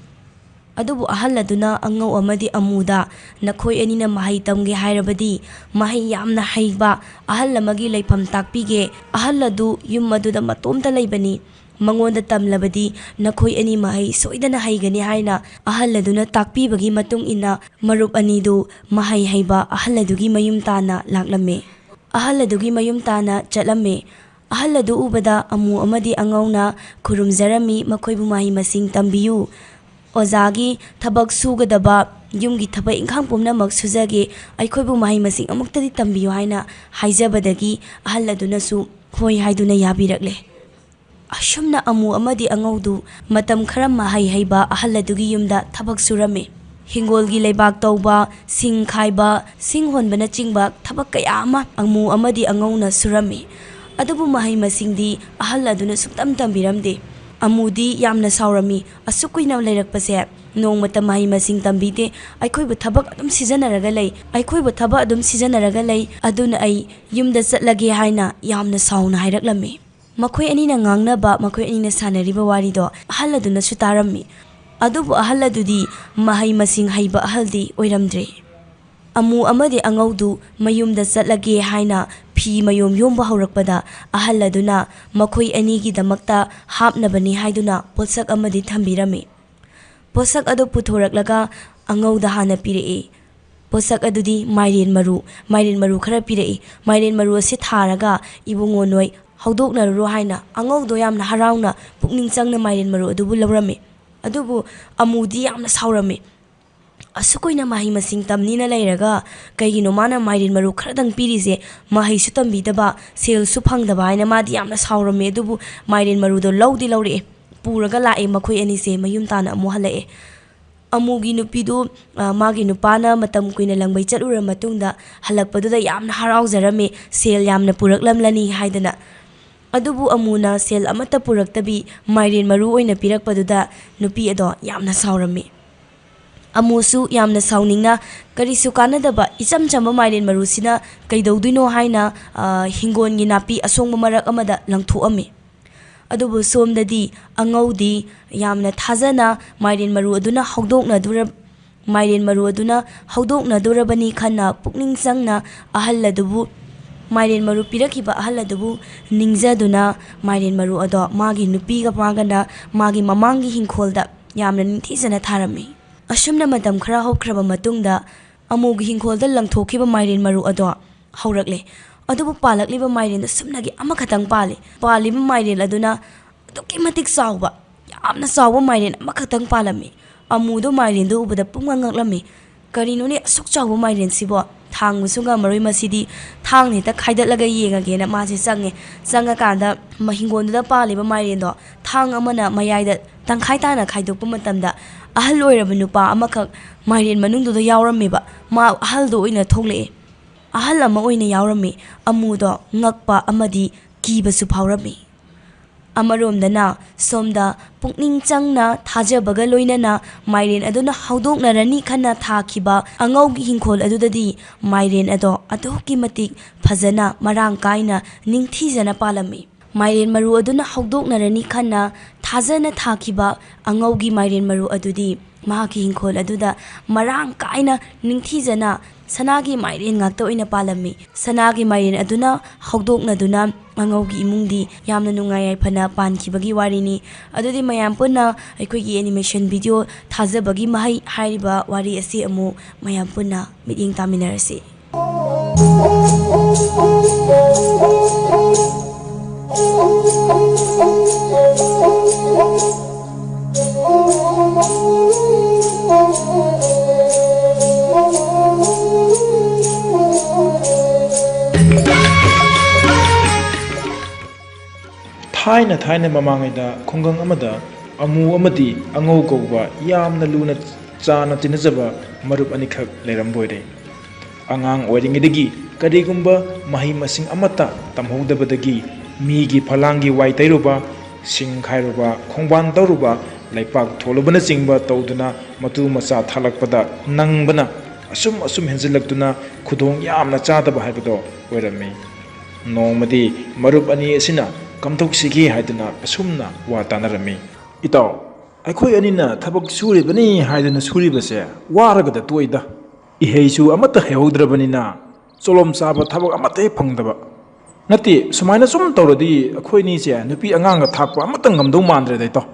ꯑꯗꯨꯕꯨ ꯑꯍꯜ ꯑꯗꯨꯅ ꯑꯉꯧ ꯑꯃꯗꯤ ꯑꯃꯨꯗ, "ꯅꯈꯣꯏ ꯑꯅꯤꯅ ꯃꯍꯩ ꯇꯝꯒꯦ ꯍꯥꯏꯔꯕꯗꯤ ꯃꯍꯩ ꯌꯥꯝꯅ ꯍꯩꯕ ꯑꯍꯜ ꯑꯃꯒꯤ ꯂꯩꯐꯝ ꯇꯥꯛꯄꯤꯒꯦ꯫ ꯑꯍꯜ ꯑꯗꯨ ꯌꯨꯝ ꯑꯗꯨꯗ ꯃꯇꯣꯝꯇ ꯂꯩꯕꯅꯤ꯫ ꯃꯉꯣꯟꯗ ꯇꯝꯂꯕꯗꯤ ꯅꯈꯣꯏ ꯑꯅꯤ ꯃꯍꯩ ꯁꯣꯏꯗꯅ ꯍꯩꯒꯅꯤ" ꯍꯥꯏꯅ ꯑꯍꯜ ꯑꯗꯨꯅ ꯇꯥꯛꯄꯤꯕꯒꯤ ꯃꯇꯨꯡ ꯏꯟꯅ ꯃꯔꯨꯞ ꯑꯅꯤꯗꯨ ꯃꯍꯩ ꯍꯩꯕ ꯑꯍꯜ ꯑꯗꯨꯒꯤ ꯃꯌꯨꯝ ꯇꯥꯟꯅ ꯂꯥꯛꯂꯝꯃꯤ꯫ ꯑꯍꯜ ꯑꯗꯨꯒꯤ ꯃꯌꯨꯝ ꯇꯥꯟꯅ ꯆꯠꯂꯝꯃꯤ꯫ ꯑꯍꯜ ꯑꯗꯨ ꯎꯕꯗ ꯑꯃꯨ ꯑꯃꯗꯤ ꯑꯉꯧꯅ ꯈꯨꯔꯨꯝꯖꯔꯝꯃꯤ, "ꯃꯈꯣꯏꯕꯨ ꯃꯍꯩ ꯃꯁꯤꯡ ꯇꯝꯕꯤꯌꯨ꯫ ꯑꯣꯖꯥꯒꯤ ꯊꯕꯛ ꯁꯨꯒꯗꯕ ꯌꯨꯝꯒꯤ ꯊꯕꯛ ꯏꯪꯈꯥꯡ ꯄꯨꯝꯅꯃꯛ ꯁꯨꯖꯒꯦ, ꯑꯩꯈꯣꯏꯕꯨ ꯃꯍꯩ ꯃꯁꯤꯡ ꯑꯃꯨꯛꯇꯗꯤ ꯇꯝꯕꯤꯌꯨ" ꯍꯥꯏꯅ ꯍꯥꯏꯖꯕꯗꯒꯤ ꯑꯍꯜ ꯑꯗꯨꯅꯁꯨ ꯍꯣꯏ ꯍꯥꯏꯗꯨꯅ ꯌꯥꯕꯤꯔꯛꯂꯦ꯫ ꯑꯁꯨꯝꯅ ꯑꯃꯨ ꯑꯃꯗꯤ ꯑꯉꯧꯗꯨ ꯃꯇꯝ ꯈꯔ ꯃꯍꯩ ꯍꯩꯕ ꯑꯍꯜ ꯑꯗꯨꯒꯤ ꯌꯨꯝꯗ ꯊꯕꯛ ꯁꯨꯔꯝꯃꯤ꯫ ꯍꯤꯡꯒꯣꯜꯒꯤ ꯂꯩꯕꯥꯛ ꯇꯧꯕ, ꯁꯤꯡ ꯈꯥꯏꯕ, ꯁꯤꯡ ꯍꯣꯟꯕꯅꯆꯤꯡꯕ ꯊꯕꯛ ꯀꯌꯥ ꯑꯃ ꯑꯃꯨ ꯑꯃꯗꯤ ꯑꯉꯧꯅ ꯁꯨꯔꯝꯃꯤ꯫ ꯑꯗꯨꯕꯨ ꯃꯍꯩ ꯃꯁꯤꯡꯗꯤ ꯑꯍꯜ ꯑꯗꯨꯅ ꯁꯨꯛꯇꯝ ꯇꯝꯕꯤꯔꯝꯗꯦ꯫ ꯑꯃꯨꯗꯤ ꯌꯥꯝꯅ ꯁꯥꯎꯔꯝꯃꯤ꯫ "ꯑꯁꯨꯛ ꯀꯨꯏꯅ ꯂꯩꯔꯛꯄꯁꯦ ꯅꯣꯡꯃꯇ ꯃꯍꯩ ꯃꯁꯤꯡ ꯇꯝꯕꯤꯗꯦ꯫ ꯑꯩꯈꯣꯏꯕꯨ ꯊꯕꯛ ꯑꯗꯨꯝ ꯁꯤꯖꯤꯟꯅꯔꯒ ꯂꯩ꯫ ꯑꯩꯈꯣꯏꯕꯨ ꯊꯕꯛ ꯑꯗꯨꯝ ꯁꯤꯖꯤꯟꯅꯔꯒ ꯂꯩ꯫ ꯑꯗꯨꯅ ꯑꯩ ꯌꯨꯝꯗ ꯆꯠꯂꯒꯦ" ꯍꯥꯏꯅ ꯌꯥꯝꯅ ꯁꯥꯎꯅ ꯍꯥꯏꯔꯛꯂꯝꯃꯤ꯫ ꯃꯈꯣꯏ ꯑꯅꯤꯅ ꯉꯥꯡꯅꯕ, ꯃꯈꯣꯏ ꯑꯅꯤꯅ ꯁꯥꯟꯅꯔꯤꯕ ꯋꯥꯔꯤꯗꯣ ꯑꯍꯜ ꯑꯗꯨꯅꯁꯨ ꯇꯥꯔꯝꯃꯤ꯫ ꯑꯗꯨꯕꯨ ꯑꯍꯜ ꯑꯗꯨꯗꯤ ꯃꯍꯩ ꯃꯁꯤꯡ ꯍꯩꯕ ꯑꯍꯜꯗꯤ ꯑꯣꯏꯔꯝꯗ꯭ꯔꯦ꯫ ꯑꯃꯨ ꯑꯃꯗꯤ ꯑꯉꯧꯗꯨ ꯃꯌꯨꯝꯗ ꯆꯠꯂꯒꯦ ꯍꯥꯏꯅ ꯐꯤ ꯃꯌꯣꯝ ꯌꯣꯝꯕ ꯍꯧꯔꯛꯄꯗ, ꯑꯍꯜ ꯑꯗꯨꯅ ꯃꯈꯣꯏ ꯑꯅꯤꯒꯤꯗꯃꯛꯇ ꯍꯥꯞꯅꯕꯅꯤ ꯍꯥꯏꯗꯨꯅ ꯄꯣꯠꯁꯛ ꯑꯃꯗꯤ ꯊꯝꯕꯤꯔꯝꯃꯤ꯫ ꯄꯣꯠꯁꯛ ꯑꯗꯨ ꯄꯨꯊꯣꯔꯛꯂꯒ ꯑꯉꯧꯗ ꯍꯥꯟꯅ ꯄꯤꯔꯛꯏ꯫ ꯄꯣꯠꯁꯛ ꯑꯗꯨꯗꯤ ꯃꯥꯏꯔꯦꯟ ꯃꯔꯨ, ꯃꯥꯏꯔꯦꯟ ꯃꯔꯨ ꯈꯔ ꯄꯤꯔꯛꯏ꯫ "ꯃꯥꯏꯔꯦꯟ ꯃꯔꯨ ꯑꯁꯤ ꯊꯥꯔꯒ ꯏꯕꯨꯡꯉꯣ ꯅꯣꯏ ꯍꯧꯗꯣꯛꯅꯔꯨꯔꯣ" ꯍꯥꯏꯅ ꯑꯉꯧꯗꯣ ꯌꯥꯝꯅ ꯍꯔꯥꯎꯅ, ꯄꯨꯛꯅꯤꯡ ꯆꯪꯅ ꯃꯥꯏꯔꯦꯟ ꯃꯔꯨ ꯑꯗꯨꯕꯨ ꯂꯧꯔꯝꯃꯤ꯫ ꯑꯗꯨꯕꯨ ꯑꯃꯨꯗꯤ ꯌꯥꯝꯅ ꯁꯥꯎꯔꯝꯃꯤ꯫ "ꯑꯁꯨꯛ ꯀꯨꯏꯅ ꯃꯍꯩ ꯃꯁꯤꯡ ꯇꯝꯅꯤꯅ ꯂꯩꯔꯒ ꯀꯩꯒꯤꯅꯣ ꯃꯥꯅ ꯃꯥꯏꯔꯦꯟ ꯃꯔꯨ ꯈꯔꯗꯪ ꯄꯤꯔꯤꯁꯦ? ꯃꯍꯩꯁꯨ ꯇꯝꯕꯤꯗꯕ, ꯁꯦꯜꯁꯨ ꯐꯪꯗꯕ" ꯍꯥꯏꯅ ꯃꯥꯗꯤ ꯌꯥꯝꯅ ꯁꯥꯎꯔꯝꯃꯤ꯫ ꯑꯗꯨꯕꯨ ꯃꯥꯏꯔꯦꯟ ꯃꯔꯨꯗꯣ ꯂꯧꯗꯤ ꯂꯧꯔꯛꯑꯦ, ꯄꯨꯔꯒ ꯂꯥꯛꯑꯦ꯫ ꯃꯈꯣꯏ ꯑꯅꯤꯁꯦ ꯃꯌꯨꯝ ꯇꯥꯅ ꯑꯃꯨꯛ ꯍꯜꯂꯛꯑꯦ꯫ ꯑꯃꯨꯒꯤ ꯅꯨꯄꯤꯗꯨ, ꯑ, ꯃꯥꯒꯤ ꯅꯨꯄꯥꯅ ꯃꯇꯝ ꯀꯨꯏꯅ ꯂꯪꯕꯩ ꯆꯠꯂꯨꯔ ꯃꯇꯨꯡꯗ ꯍꯜꯂꯛꯄꯗꯨꯗ ꯌꯥꯝꯅ ꯍꯔꯥꯎꯖꯔꯝꯃꯤ, ꯁꯦꯜ ꯌꯥꯝꯅ ꯄꯨꯔꯛꯂꯝꯂꯅꯤ ꯍꯥꯏꯗꯅ꯫ ꯑꯗꯨꯕꯨ ꯑꯃꯨꯅ ꯁꯦꯜ ꯑꯃꯠꯇ ꯄꯨꯔꯛꯇꯕꯤ ꯃꯥꯏꯔꯦꯟ ꯃꯔꯨ ꯑꯣꯏꯅ ꯄꯤꯔꯛꯄꯗꯨꯗ ꯅꯨꯄꯤ ꯑꯗꯣ ꯌꯥꯝꯅ ꯁꯥꯎꯔꯝꯃꯤ꯫ ꯑꯃꯨꯁꯨ ꯌꯥꯝꯅ ꯁꯥꯎꯅꯤꯡꯅ, "ꯀꯔꯤꯁꯨ ꯀꯥꯟꯅꯗꯕ ꯏꯆꯝ ꯆꯝꯕ ꯃꯥꯏꯔꯦꯟ ꯃꯔꯨꯁꯤꯅ ꯀꯩꯗꯧꯗꯣꯏꯅꯣ?" ꯍꯥꯏꯅ, ꯑ, ꯍꯤꯡꯒꯣꯜꯒꯤ ꯅꯥꯄꯤ ꯑꯁꯣꯡꯕ ꯃꯔꯛ ꯑꯃꯗ ꯂꯪꯊꯣꯛꯑꯝꯃꯤ꯫ ꯑꯗꯨꯕꯨ ꯁꯣꯝꯗꯗꯤ ꯑꯉꯧꯗꯤ ꯌꯥꯝꯅ ꯊꯥꯖꯅ ꯃꯥꯏꯔꯦꯟ ꯃꯔꯨ ꯑꯗꯨꯅ ꯍꯧꯗꯣꯛꯅꯗꯨꯔ-, ꯃꯥꯏꯔꯦꯟ ꯃꯔꯨ ꯑꯗꯨꯅ ꯍꯧꯗꯣꯛꯅꯗꯨꯔꯕꯅꯤ ꯈꯟꯅ ꯄꯨꯛꯅꯤꯡ ꯆꯪꯅ ꯑꯍꯜ ꯑꯗꯨꯕꯨ, ꯃꯥꯏꯔꯦꯟ ꯃꯔꯨ ꯄꯤꯔꯛꯈꯤꯕ ꯑꯍꯜ ꯑꯗꯨꯕꯨ ꯅꯤꯡꯖꯗꯨꯅ ꯃꯥꯏꯔꯦꯟ ꯃꯔꯨ ꯑꯗꯣ ꯃꯥꯒꯤ ꯅꯨꯄꯤꯒ ꯃꯥꯒꯅ ꯃꯥꯒꯤ ꯃꯃꯥꯡꯒꯤ ꯍꯤꯡꯈꯣꯜꯗ ꯌꯥꯝꯅ ꯅꯤꯡꯊꯤꯖꯅ ꯊꯥꯔꯝꯃꯤ꯫ ꯑꯁꯨꯝꯅ ꯃꯇꯝ ꯈꯔ ꯍꯧꯈ꯭ꯔꯕ ꯃꯇꯨꯡꯗ ꯑꯃꯨꯒꯤ ꯍꯤꯡꯈꯣꯜꯗ ꯂꯪꯊꯣꯛꯈꯤꯕ ꯃꯥꯏꯔꯦꯟ ꯃꯔꯨ ꯑꯗꯣ ꯍꯧꯔꯛꯂꯦ꯫ ꯑꯗꯨꯕꯨ ꯄꯥꯜꯂꯛꯂꯤꯕ ꯃꯥꯏꯔꯦꯟꯗꯣ ꯁꯨꯞꯅꯒꯤ ꯑꯃꯈꯛꯇꯪ ꯄꯥꯜꯂꯤ꯫ ꯄꯥꯜꯂꯤꯕ ꯃꯥꯏꯔꯦꯟ ꯑꯗꯨꯅ ꯑꯗꯨꯛꯀꯤ ꯃꯇꯤꯛ ꯆꯥꯎꯕ, ꯌꯥꯝꯅ ꯆꯥꯎꯕ ꯃꯥꯏꯔꯦꯟ ꯑꯃꯈꯛꯇꯪ ꯄꯥꯜꯂꯝꯃꯤ꯫ ꯑꯃꯨꯗꯣ ꯃꯥꯏꯔꯦꯟꯗꯣ ꯎꯕꯗ ꯄꯨꯡꯉꯛ ꯉꯛꯂꯝꯃꯤ꯫ "ꯀꯔꯤꯅꯣꯅꯦ ꯑꯁꯨꯛ ꯆꯥꯎꯕ ꯃꯥꯏꯔꯦꯟꯁꯤꯕꯣ? ꯊꯥꯡꯕꯁꯨ ꯉꯝꯃꯔꯣꯏ ꯃꯁꯤꯗꯤ, ꯊꯥꯡꯅ ꯍꯦꯛꯇ ꯈꯥꯏꯗꯠꯂꯒ ꯌꯦꯡꯉꯒꯦꯅ" ꯃꯥꯁꯦ ꯆꯪꯉꯦ꯫ ꯆꯪꯉꯀꯥꯟꯗ ꯃ-, ꯍꯤꯡꯒꯣꯜꯗꯨꯗ ꯄꯥꯜꯂꯤꯕ ꯃꯥꯏꯔꯦꯟꯗꯣ ꯊꯥꯡ ꯑꯃꯅ ꯃꯌꯥꯏꯗ ꯇꯪꯈꯥꯏ ꯇꯥꯅ ꯈꯥꯏꯗꯣꯛꯄ ꯃꯇꯝꯗ ꯑꯍꯜ ꯑꯣꯏꯔꯕ ꯅꯨꯄꯥ ꯑꯃꯈꯛ ꯃꯥꯏꯔꯦꯟ ꯃꯅꯨꯡꯗꯨꯗ ꯌꯥꯎꯔꯝꯃꯦꯕ꯫ ꯃꯥ ꯑꯍꯜꯗꯣ ꯑꯣꯏꯅ ꯊꯣꯛꯂꯛꯑꯦ꯫ ꯑꯍꯜ ꯑꯃ ꯑꯣꯏꯅ ꯌꯥꯎꯔꯝꯃꯤ꯫ ꯑꯃꯨꯗꯣ ꯉꯛꯄ ꯑꯃꯗꯤ ꯀꯤꯕꯁꯨ ꯐꯥꯎꯔꯝꯃꯤ꯫ ꯑꯃꯔꯣꯝꯗꯅ ꯁꯣꯝꯗ ꯄꯨꯛꯅꯤꯡ ꯆꯪꯅ ꯊꯥꯖꯕꯒ ꯂꯣꯏꯅꯅ ꯃꯥꯏꯔꯦꯟ ꯑꯗꯨꯅ ꯍꯧꯗꯣꯛꯅꯔꯅꯤ ꯈꯟꯅ ꯊꯥꯈꯤꯕ ꯑꯉꯧꯒꯤ ꯍꯤꯡꯈꯣꯜ ꯑꯗꯨꯗꯗꯤ ꯃꯥꯏꯔꯦꯟ ꯑꯗꯣ ꯑꯗꯨꯛꯀꯤ ꯃꯇꯤꯛ ꯐꯖꯅ, ꯃꯔꯥꯡ ꯀꯥꯏꯅ, ꯅꯤꯡꯊꯤꯖꯅ ꯄꯥꯜꯂꯝꯃꯤ꯫ ꯃꯥꯏꯔꯦꯟ ꯃꯔꯨ ꯑꯗꯨꯅ ꯍꯧꯗꯣꯛꯅꯔꯅꯤ ꯈꯟꯅ ꯊꯥꯖꯅ ꯊꯥꯈꯤꯕ ꯑꯉꯧꯒꯤ ꯃꯥꯏꯔꯦꯟ ꯃꯔꯨ ꯑꯗꯨꯗꯤ ꯃꯍꯥꯛꯀꯤ ꯏꯪꯈꯣꯜ ꯑꯗꯨꯗ ꯃꯔꯥꯡ ꯀꯥꯏꯅ ꯅꯤꯡꯊꯤꯖꯅ ꯁꯅꯥꯒꯤ ꯃꯥꯏꯔꯦꯟ ꯉꯥꯛꯇ ꯑꯣꯏꯅ ꯄꯥꯜꯂꯝꯃꯤ꯫ ꯁꯅꯥꯒꯤ ꯃꯥꯏꯔꯦꯟ ꯑꯗꯨꯅ ꯍꯧꯗꯣꯛꯅꯗꯨꯅ ꯑꯉꯧꯒꯤ ꯏꯃꯨꯡꯗꯤ ꯌꯥꯝꯅ ꯅꯨꯡꯉꯥꯏ ꯌꯥꯏꯐꯅ ꯄꯥꯟꯈꯤꯕꯒꯤ ꯋꯥꯔꯤꯅꯤ꯫ ꯑꯗꯨꯗꯤ ꯃꯌꯥꯝ ꯄꯨꯟꯅ ꯑꯩꯈꯣꯏꯒꯤ animation video ꯊꯥꯖꯕꯒꯤ ꯃꯍꯩ ꯍꯥꯏꯔꯤꯕ ꯋꯥꯔꯤ ꯑꯁꯤ ꯑꯃꯨꯛ ꯃꯌꯥꯝ ꯄꯨꯟꯅ ꯃꯤꯠꯌꯦꯡ ꯇꯥꯃꯤꯟꯅꯔꯁꯤ꯫ ꯊꯥꯏꯅ ꯊꯥꯏꯅ ꯃꯃꯥꯡꯉꯩꯗ ꯈꯨꯡꯒꯪ ꯑꯃꯗ ꯑꯃꯨ ꯑꯃꯗꯤ ꯑꯉꯧ ꯀꯧꯕ ꯌꯥꯝꯅ ꯂꯨꯅ ꯆꯥꯅ ꯇꯤꯟꯅꯖꯕ ꯃꯔꯨꯞ ꯑꯅꯤꯈꯛ ꯂꯩꯔꯝꯕ ꯑꯣꯏꯔꯦ꯫ ꯑꯉꯥꯡ ꯑꯣꯏꯔꯤꯉꯩꯗꯒꯤ ꯀꯔꯤꯒꯨꯝꯕ ꯃꯍꯩ ꯃꯁꯤꯡ ꯑꯃꯠꯇ ꯇꯝꯍꯧꯗꯕꯗꯒꯤ ꯃꯤꯒꯤ ꯐꯂꯥꯡꯒꯤ ꯋꯥꯏ ꯇꯩꯔꯨꯕ, ꯁꯤꯡ ꯈꯥꯏꯔꯨꯕ, ꯈꯣꯡꯕꯥꯟ ꯇꯧꯔꯨꯕ, ꯂꯩꯄꯥꯛ ꯊꯣꯜꯂꯨꯕꯅꯆꯤꯡꯕ ꯇꯧꯗꯨꯅ ꯃꯇꯨ ꯃꯆꯥ ꯊꯥꯛꯂꯛꯄꯗ ꯅꯪꯕꯅ ꯑꯁꯨꯝ ꯑꯁꯨꯝ ꯍꯦꯟꯖꯤꯜꯂꯛꯇꯨꯅ ꯈꯨꯗꯣꯡ ꯌꯥꯝꯅ ꯆꯥꯗꯕ ꯍꯥꯏꯕꯗꯣ ꯑꯣꯏꯔꯝꯃꯤ꯫ ꯅꯣꯡꯃꯗꯤ ꯃꯔꯨꯞ ꯑꯅꯤ ꯑꯁꯤꯅ ꯀꯝꯗꯧꯁꯤꯒꯦ ꯍꯥꯏꯗꯨꯅ ꯑꯁꯨꯝꯅ ꯋꯥ ꯇꯥꯅꯔꯝꯃꯤ꯫ "ꯏꯇꯥꯎ, ꯑꯩꯈꯣꯏ ꯑꯅꯤꯅ ꯊꯕꯛ ꯁꯨꯔꯤꯕꯅꯤ ꯍꯥꯏꯗꯨꯅ ꯁꯨꯔꯤꯕꯁꯦ ꯋꯥꯔꯒꯗ ꯇꯣꯛꯏꯗ꯫ ꯏꯍꯩꯁꯨ ꯑꯃꯠꯇ ꯍꯩꯍꯧꯗ꯭ꯔꯕꯅꯤꯅ ꯆꯣꯂꯣꯝ ꯆꯥꯕ ꯊꯕꯛ ꯑꯃꯠꯇ ꯍꯦꯛ ꯐꯪꯗꯕ꯫ ꯅꯠꯇꯦ, ꯁꯨꯃꯥꯏꯅ ꯁꯨꯝ ꯇꯧꯔꯗꯤ ꯑꯩꯈꯣꯏ ꯑꯅꯤꯁꯦ ꯅꯨꯄꯤ ꯑꯉꯥꯡꯒ ꯊꯥꯛꯄ ꯑꯃꯠꯇ ꯉꯝꯗꯧ ꯃꯥꯟꯗ꯭ꯔꯦꯗ, ꯏꯇꯥꯎ꯫"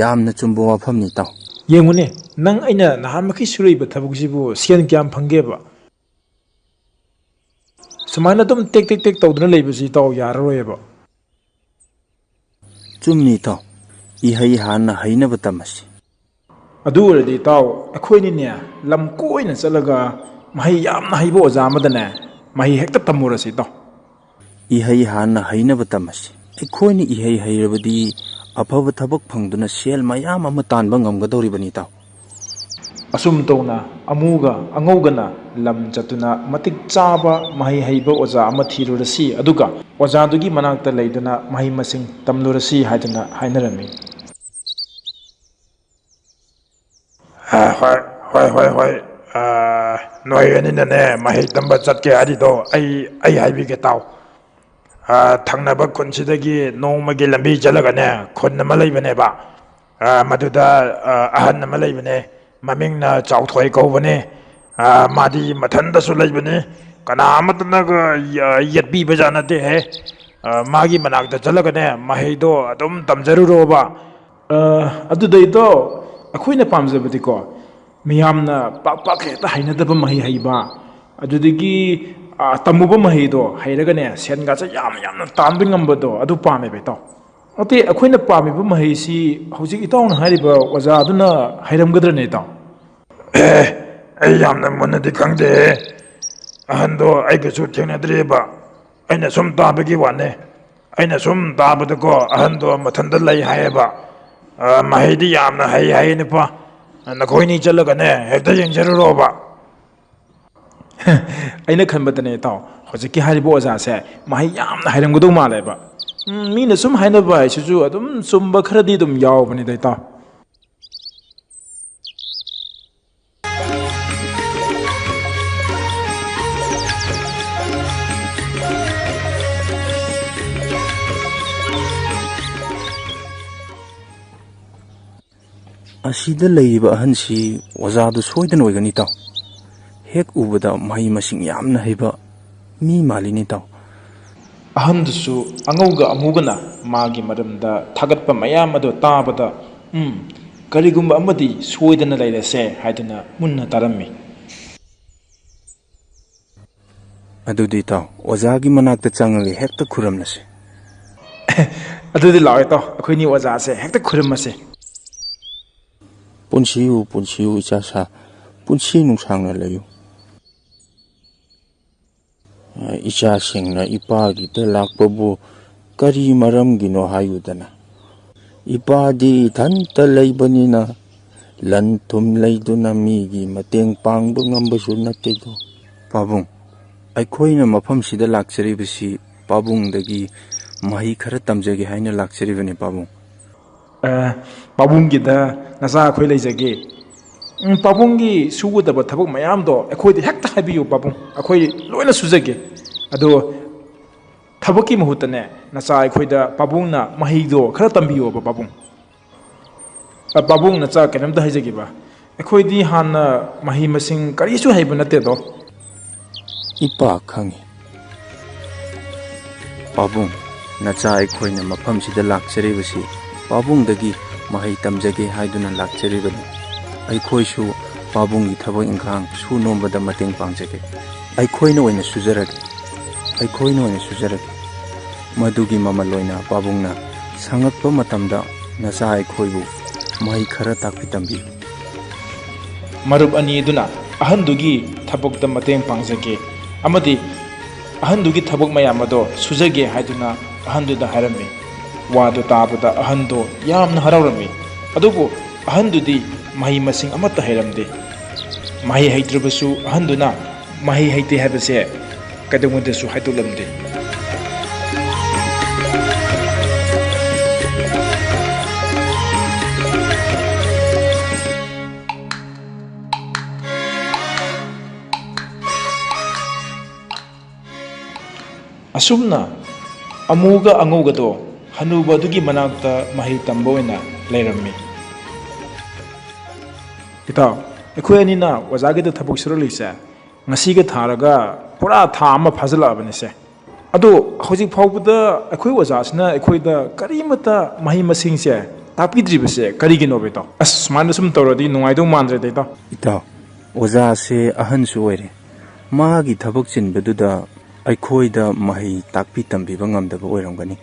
"ꯌꯥꯝꯅ ꯆꯨꯝꯕ ꯋꯥꯐꯝꯅꯤ, ꯏꯇꯥꯎ꯫" "ꯌꯦꯡꯉꯨꯅꯦ, ꯅꯪ ꯑꯩꯅ ꯅꯍꯥꯟꯃꯛꯀꯤ ꯁꯨꯔꯛꯏꯕ ꯊꯕꯛꯁꯤꯕꯨ ꯁꯦꯟ ꯀꯌꯥꯝ ꯐꯪꯒꯦꯕ? ꯁꯨꯃꯥꯏꯅ ꯑꯗꯨꯝ ꯇꯦꯛ ꯇꯦꯛ ꯇꯦꯛ ꯇꯧꯗꯨꯅ ꯂꯩꯕꯁꯤ, ꯏꯇꯥꯎ, ꯌꯥꯔꯔꯣꯏꯕ꯫" "ꯆꯨꯝꯃꯤ, ꯏꯇꯥꯎ꯫ ꯏꯍꯩ ꯍꯥꯟꯅ ꯍꯩꯅꯕ ꯇꯝꯃꯁꯤ꯫" "ꯑꯗꯨ ꯑꯣꯏꯔꯗꯤ, ꯏꯇꯥꯎ, ꯑꯩꯈꯣꯏꯅꯤꯅꯦ ꯂꯝ ꯀꯣꯏꯅ ꯆꯠꯂꯒ ꯃꯍꯩ ꯌꯥꯝꯅ ꯍꯩꯕ ꯑꯣꯖꯥ ꯑꯃꯗꯅꯦ ꯃꯍꯩ ꯍꯦꯛꯇ ꯇꯝꯃꯨꯔꯁꯤ, ꯏꯇꯥꯎ꯫" "ꯏꯍꯩ ꯍꯥꯟꯅ ꯍꯩꯅꯕ ꯇꯝꯃꯁꯤ꯫ ꯑꯩꯈꯣꯏꯅ ꯏꯍꯩ ꯍꯩꯔꯕꯗꯤ ꯑꯐꯕ ꯊꯕꯛ ꯐꯪꯗꯨꯅ ꯁꯦꯜ ꯃꯌꯥꯝ ꯑꯃ ꯇꯥꯟꯕ ꯉꯝꯒꯗꯧꯔꯤꯕꯅꯤ, ꯏꯇꯥꯎ꯫" ꯑꯁꯨꯝ ꯇꯧꯅ ꯑꯃꯨꯒ ꯑꯉꯧꯒꯅ ꯂꯝ ꯆꯠꯇꯨꯅ ꯃꯇꯤꯛ ꯆꯥꯕ ꯃꯍꯩ ꯍꯩꯕ ꯑꯣꯖꯥ ꯑꯃ ꯊꯤꯔꯨꯔꯁꯤ, ꯑꯗꯨꯒ ꯑꯣꯖꯥꯗꯨꯒꯤ ꯃꯅꯥꯛꯇ ꯂꯩꯗꯨꯅ ꯃꯍꯩ ꯃꯁꯤꯡ ꯇꯝꯂꯨꯔꯁꯤ ꯍꯥꯏꯗꯨꯅ ꯍꯥꯏꯅꯔꯝꯃꯤ꯫ "ꯑ, ꯍꯣꯏ, ꯍꯣꯏ, ꯍꯣꯏ, ꯍꯣꯏ꯫ ꯑ, ꯅꯣꯏ ꯑꯅꯤꯅꯅꯦ ꯃꯍꯩ ꯇꯝꯕ ꯆꯠꯀꯦ ꯍꯥꯏꯔꯤꯗꯣ ꯑꯩ, ꯑꯩ ꯍꯥꯏꯕꯤꯒꯦ ꯇꯥꯎ꯫ ꯑ, ꯊꯪꯅꯕ ꯈꯨꯟꯁꯤꯗꯒꯤ ꯅꯣꯡꯃꯒꯤ ꯂꯝꯕꯤ ꯆꯠꯂꯒꯅꯦ ꯈꯨꯟ ꯑꯃ ꯂꯩꯕꯅꯦꯕ꯫ ꯑ, ꯃꯗꯨꯗ, ꯑ, ꯑꯍꯟ ꯑꯃ ꯂꯩꯕꯅꯦ, ꯃꯃꯤꯡꯅ ꯆꯥꯎꯊꯣꯏ ꯀꯧꯕꯅꯦ꯫ ꯑ, ꯃꯥꯗꯤ ꯃꯊꯟꯇꯁꯨ ꯂꯩꯕꯅꯤ, ꯀꯅꯥ ꯑꯃꯠꯇꯅꯒ ꯌ-, ꯌꯦꯠꯄꯤꯕꯖꯥꯠ ꯅꯠꯇꯦꯍꯦ꯫ ꯑ, ꯃꯥꯒꯤ ꯃꯅꯥꯛꯇ ꯆꯠꯂꯒꯅꯦ, ꯃꯍꯩꯗꯣ ꯑꯗꯨꯝ ꯇꯝꯖꯔꯨꯔꯣꯕ꯫ ꯑ, ꯑꯗꯨꯗꯩꯗꯣ ꯑꯩꯈꯣꯏꯅ ꯄꯥꯝꯖꯕꯗꯤꯀꯣ, ꯃꯤꯌꯥꯝꯅ ꯄꯥꯛ ꯄꯥꯛ ꯍꯦꯛꯇ ꯍꯩꯅꯗꯕ ꯃꯍꯩ ꯍꯩꯕ, ꯑꯗꯨꯗꯒꯤ, ꯑ, ꯇꯝꯃꯨꯕ ꯃꯍꯩꯗꯣ ꯍꯩꯔꯒꯅꯦ, ꯁꯦꯟꯒꯁꯦ ꯌꯥꯝ ꯌꯥꯝꯅ ꯇꯥꯟꯕ ꯉꯝꯕꯗꯣ, ꯑꯗꯨ ꯄꯥꯝꯃꯦꯕ, ꯏꯇꯥꯎ꯫ ꯅꯠꯇꯦ, ꯑꯩꯈꯣꯏꯅ ꯄꯥꯝꯃꯤꯕ ꯃꯍꯩꯁꯤ ꯍꯧꯖꯤꯛ ꯏꯇꯥꯎꯅ ꯍꯥꯏꯔꯤꯕ ꯑꯣꯖꯥꯗꯨꯅ ꯍꯩꯔꯝꯒꯗ꯭ꯔꯅꯦ, ꯏꯇꯥꯎ? ꯑꯦ, ꯑꯩ ꯌꯥꯝꯅ ꯃꯨꯟꯅꯗꯤ ꯈꯪꯗꯦ꯫ ꯑꯍꯟꯗꯣ ꯑꯩꯒꯁꯨ ꯊꯦꯡꯅꯗ꯭ꯔꯤꯕ꯫ ꯑꯩꯅ ꯁꯨꯝ ꯇꯥꯕꯒꯤ ꯋꯥꯅꯦ꯫ ꯑꯩꯅ ꯁꯨꯝ ꯇꯥꯕꯗꯀꯣ, ꯑꯍꯟꯗꯣ ꯃꯊꯟꯇ ꯂꯩ ꯍꯥꯏꯌꯦꯕ꯫ ꯑ, ꯃꯍꯩꯗꯤ ꯌꯥꯝꯅ ꯍꯩ ꯍꯥꯏꯌꯦ, ꯅꯨꯄꯥ꯫ ꯅꯈꯣꯏꯅꯤ ꯆꯠꯂꯒꯅꯦ, ꯍꯦꯛꯇ ꯌꯦꯡꯖꯔꯨꯔꯣꯕ꯫ ꯑꯩꯅ ꯈꯟꯕꯗꯅꯦ, ꯏꯇꯥꯎ, ꯍꯧꯖꯤꯛꯀꯤ ꯍꯥꯏꯔꯤꯕ ꯑꯣꯖꯥꯁꯦ ꯃꯍꯩ ꯌꯥꯝꯅ ꯍꯩꯔꯝꯒꯗꯧ ꯃꯥꯜꯂꯦꯕ꯫ ꯎꯝ, ꯃꯤꯅ ꯁꯨꯝ ꯍꯥꯏꯅꯕ ꯍꯥꯏꯁꯤꯁꯨ ꯑꯗꯨꯝ ꯆꯨꯝꯕ ꯈꯔꯗꯤ ꯑꯗꯨꯝ ꯌꯥꯎꯕꯅꯤꯗ, ꯏꯇꯥꯎ꯫ ꯑꯁꯤꯗ ꯂꯩꯔꯤꯕ ꯑꯍꯟꯁꯤ ꯑꯣꯖꯥꯗꯨ ꯁꯣꯏꯗꯅ ꯑꯣꯏꯒꯅꯤ, ꯏꯇꯥꯎ꯫ ꯍꯦꯛ ꯎꯕꯗ ꯃꯍꯩ ꯃꯁꯤꯡ ꯌꯥꯝꯅ ꯍꯩꯕ ꯃꯤ ꯃꯥꯜꯂꯤꯅꯦ, ꯏꯇꯥꯎ꯫ ꯑꯍꯟꯗꯨꯁꯨ ꯑꯉꯧꯒ ꯑꯃꯨꯕꯅ ꯃꯥꯒꯤ ꯃꯔꯝꯗ ꯊꯥꯒꯠꯄ ꯃꯌꯥꯝ ꯑꯗꯨ ꯇꯥꯕꯗ, "ꯎꯝ, ꯀꯔꯤꯒꯨꯝꯕ ꯑꯃꯗꯤ ꯁꯣꯏꯗꯅ ꯂꯩꯔꯁꯦ" ꯍꯥꯏꯗꯨꯅ ꯃꯨꯟꯅ ꯇꯥꯔꯝꯃꯤ꯫ ꯑꯗꯨꯗꯤ, ꯏꯇꯥꯎ, ꯑꯣꯖꯥꯒꯤ ꯃꯅꯥꯛꯇ ꯆꯪꯉꯒ ꯍꯦꯛꯇ ꯈꯨꯔꯨꯝꯂꯁꯤ꯫ ꯑꯗꯨꯗꯤ ꯂꯥꯛꯑꯣ, ꯏꯇꯥꯎ, ꯑꯩꯈꯣꯏꯅꯤ ꯑꯣꯖꯥꯁꯦ ꯍꯦꯛꯇ ꯈꯨꯔꯨꯝꯃꯁꯦ꯫ ꯄꯨꯟꯁꯤꯌꯨ, ꯄꯨꯟꯁꯤꯌꯨ, ꯏꯆꯥ ꯁꯥ, ꯄꯨꯟꯁꯤ ꯅꯨꯡꯁꯥꯡꯅ ꯂꯩꯌꯨ꯫ ꯏꯆꯥꯁꯤꯡꯅ ꯏꯄꯥꯒꯤꯗ ꯂꯥꯛꯄꯕꯨ ꯀꯔꯤ ꯃꯔꯝꯒꯤꯅꯣ ꯍꯥꯏꯌꯨꯗꯅ? ꯏꯄꯥꯗꯤ ꯏꯊꯟꯇ ꯂꯩꯕꯅꯤꯅ, ꯂꯟ ꯊꯨꯝ ꯂꯩꯗꯨꯅ ꯃꯤꯒꯤ ꯃꯇꯦꯡ ꯄꯥꯡꯕ ꯉꯝꯕꯁꯨ ꯅꯠꯇꯦꯗꯣ꯫ ꯄꯥꯕꯨꯡ, ꯑꯩꯈꯣꯏꯅ ꯃꯐꯝꯁꯤꯗ ꯂꯥꯛꯆꯔꯤꯕꯁꯤ ꯄꯥꯕꯨꯡꯗꯒꯤ ꯃꯍꯩ ꯈꯔ ꯇꯝꯖꯒꯦ ꯍꯥꯏꯅ ꯂꯥꯛꯆꯔꯤꯕꯅꯤ, ꯄꯥꯕꯨꯡ꯫ ꯑ, ꯄꯥꯕꯨꯡꯒꯤꯗ ꯅꯆꯥ ꯑꯩꯈꯣꯏ ꯂꯩꯖꯒꯦ꯫ ꯎꯝ, ꯄꯥꯕꯨꯡꯒꯤ ꯁꯨꯒꯗꯕ ꯊꯕꯛ ꯃꯌꯥꯝꯗꯣ ꯑꯩꯈꯣꯏꯗ ꯍꯦꯛꯇ ꯍꯥꯏꯕꯤꯌꯨ, ꯄꯥꯕꯨꯡ, ꯑꯩꯈꯣꯏ ꯂꯣꯏꯅ ꯁꯨꯖꯒꯦ꯫ ꯑꯗꯣ ꯊꯕꯛꯀꯤ ꯃꯍꯨꯠꯇꯅꯦ, ꯅꯆꯥ ꯑꯩꯈꯣꯏꯗ ꯄꯥꯕꯨꯡꯅ ꯃꯍꯩꯗꯣ ꯈꯔ ꯇꯝꯕꯤꯌꯣꯕ, ꯄꯥꯕꯨꯡ꯫ ꯑ, ꯄꯥꯕꯨꯡ, ꯅꯆꯥ, ꯀꯩꯅꯣꯝꯇ ꯍꯥꯏꯖꯒꯦꯕ꯫ ꯑꯩꯈꯣꯏꯗꯤ ꯍꯥꯟꯅ ꯃꯍꯩ ꯃꯁꯤꯡ ꯀꯔꯤꯁꯨ ꯍꯩꯕ ꯅꯠꯇꯦꯗꯣ꯫ ꯏꯄꯥ ꯈꯪꯉꯤ꯫ ꯄꯥꯕꯨꯡ, ꯅꯆꯥ ꯑꯩꯈꯣꯏꯅ ꯃꯐꯝꯁꯤꯗ ꯂꯥꯛꯆꯔꯤꯕꯁꯤ ꯄꯥꯕꯨꯡꯗꯒꯤ ꯃꯍꯩ ꯇꯝꯖꯒꯦ ꯍꯥꯏꯗꯨꯅ ꯂꯥꯛꯆꯔꯤꯕꯅꯤ꯫ ꯑꯩꯈꯣꯏꯁꯨ ꯄꯥꯕꯨꯡꯒꯤ ꯊꯕꯛ ꯏꯪꯈꯥꯡ ꯁꯨ ꯅꯣꯝꯕꯗ ꯃꯇꯦꯡ ꯄꯥꯡꯖꯒꯦ꯫ ꯑꯩꯈꯣꯏꯅ ꯑꯣꯏꯅ ꯁꯨꯖꯔꯒꯦ꯫ ꯑꯩꯈꯣꯏꯅ ꯑꯣꯏꯅ ꯁꯨꯖꯔꯒꯦ꯫ ꯃꯗꯨꯒꯤ ꯃꯃꯜ ꯑꯣꯏꯅ ꯄꯥꯕꯨꯡꯅ ꯁꯪꯉꯛꯄ ꯃꯇꯝꯗ ꯅꯆꯥ ꯑꯩꯈꯣꯏꯕꯨ ꯃꯍꯩ ꯈꯔ ꯇꯥꯛꯄꯤ ꯇꯝꯕꯤꯌꯨ꯫ ꯃꯔꯨꯞ ꯑꯅꯤ ꯑꯗꯨꯅ ꯑꯍꯟꯗꯨꯒꯤ ꯊꯕꯛꯇ ꯃꯇꯦꯡ ꯄꯥꯡꯖꯒꯦ ꯑꯃꯗꯤ ꯑꯍꯟꯗꯨꯒꯤ ꯊꯕꯛ ꯃꯌꯥꯝ ꯑꯗꯣ ꯁꯨꯖꯒꯦ ꯍꯥꯏꯗꯨꯅ ꯑꯍꯟꯗꯨꯗ ꯍꯥꯏꯔꯝꯃꯤ꯫ ꯋꯥꯗꯨ ꯇꯥꯕꯗ ꯑꯍꯟꯗꯣ ꯌꯥꯝꯅ ꯍꯔꯥꯎꯔꯝꯃꯤ꯫ ꯑꯗꯨꯕꯨ ꯑꯍꯟꯗꯨꯗꯤ ꯃꯍꯩ ꯃꯁꯤꯡ ꯑꯃꯠꯇ ꯍꯩꯔꯝꯗꯦ꯫ ꯃꯍꯩ ꯍꯩꯇ꯭ꯔꯕꯁꯨ ꯑꯍꯟꯗꯨꯅ ꯃꯍꯩ ꯍꯩꯇꯦ ꯍꯥꯏꯕꯁꯦ ꯀꯩꯗꯧꯉꯩꯗꯁꯨ ꯍꯥꯏꯗꯣꯛꯂꯝꯗꯦ꯫ ꯑꯁꯨꯝꯅ ꯑꯃꯨꯒ ꯑꯉꯧꯒꯗꯣ ꯍꯅꯨꯕ ꯑꯗꯨꯒꯤ ꯃꯅꯥꯛꯇ ꯃꯍꯩ ꯇꯝꯕ ꯑꯣꯏꯅ ꯂꯩꯔꯝꯃꯤ꯫ ꯏꯇꯥꯎ, ꯑꯩꯈꯣꯏ ꯑꯅꯤꯅ ꯑꯣꯖꯥꯒꯤꯗ ꯊꯕꯛ ꯁꯨꯔꯛꯂꯤꯁꯦ ꯉꯁꯤꯒ ꯊꯥꯔꯒ ꯄꯨꯔꯥ ꯊꯥ ꯑꯃ ꯐꯥꯖꯤꯜꯂꯛꯑꯕꯅꯤꯁꯦ꯫ ꯑꯗꯣ ꯍꯧꯖꯤꯛ ꯐꯥꯎꯕꯗ ꯑꯩꯈꯣꯏ ꯑꯣꯖꯥꯁꯤꯅ ꯑꯩꯈꯣꯏꯗ ꯀꯔꯤꯃꯠꯇ ꯃꯍꯩ ꯃꯁꯤꯡꯁꯦ ꯇꯥꯛꯄꯤꯗ꯭ꯔꯤꯕꯁꯦ ꯀꯔꯤꯒꯤꯅꯣꯕ, ꯏꯇꯥꯎ? ꯑꯁ, ꯁꯨꯃꯥꯏꯅ ꯁꯨꯝ ꯇꯧꯔꯗꯤ ꯅꯨꯡꯉꯥꯏꯗꯧ ꯃꯥꯟꯗ꯭ꯔꯦꯗ, ꯏꯇꯥꯎ꯫ ꯏꯇꯥꯎ, ꯑꯣꯖꯥꯁꯦ ꯑꯍꯟꯁꯨ ꯑꯣꯏꯔꯦ꯫ ꯃꯥꯒꯤ ꯊꯕꯛ ꯆꯤꯟꯕꯗꯨꯗ ꯑꯩꯈꯣꯏꯗ ꯃꯍꯩ ꯇꯥꯛꯄꯤ ꯇꯝꯕꯤꯕ ꯉꯝꯗꯕ ꯑꯣꯏꯔꯝꯒꯅꯤ꯫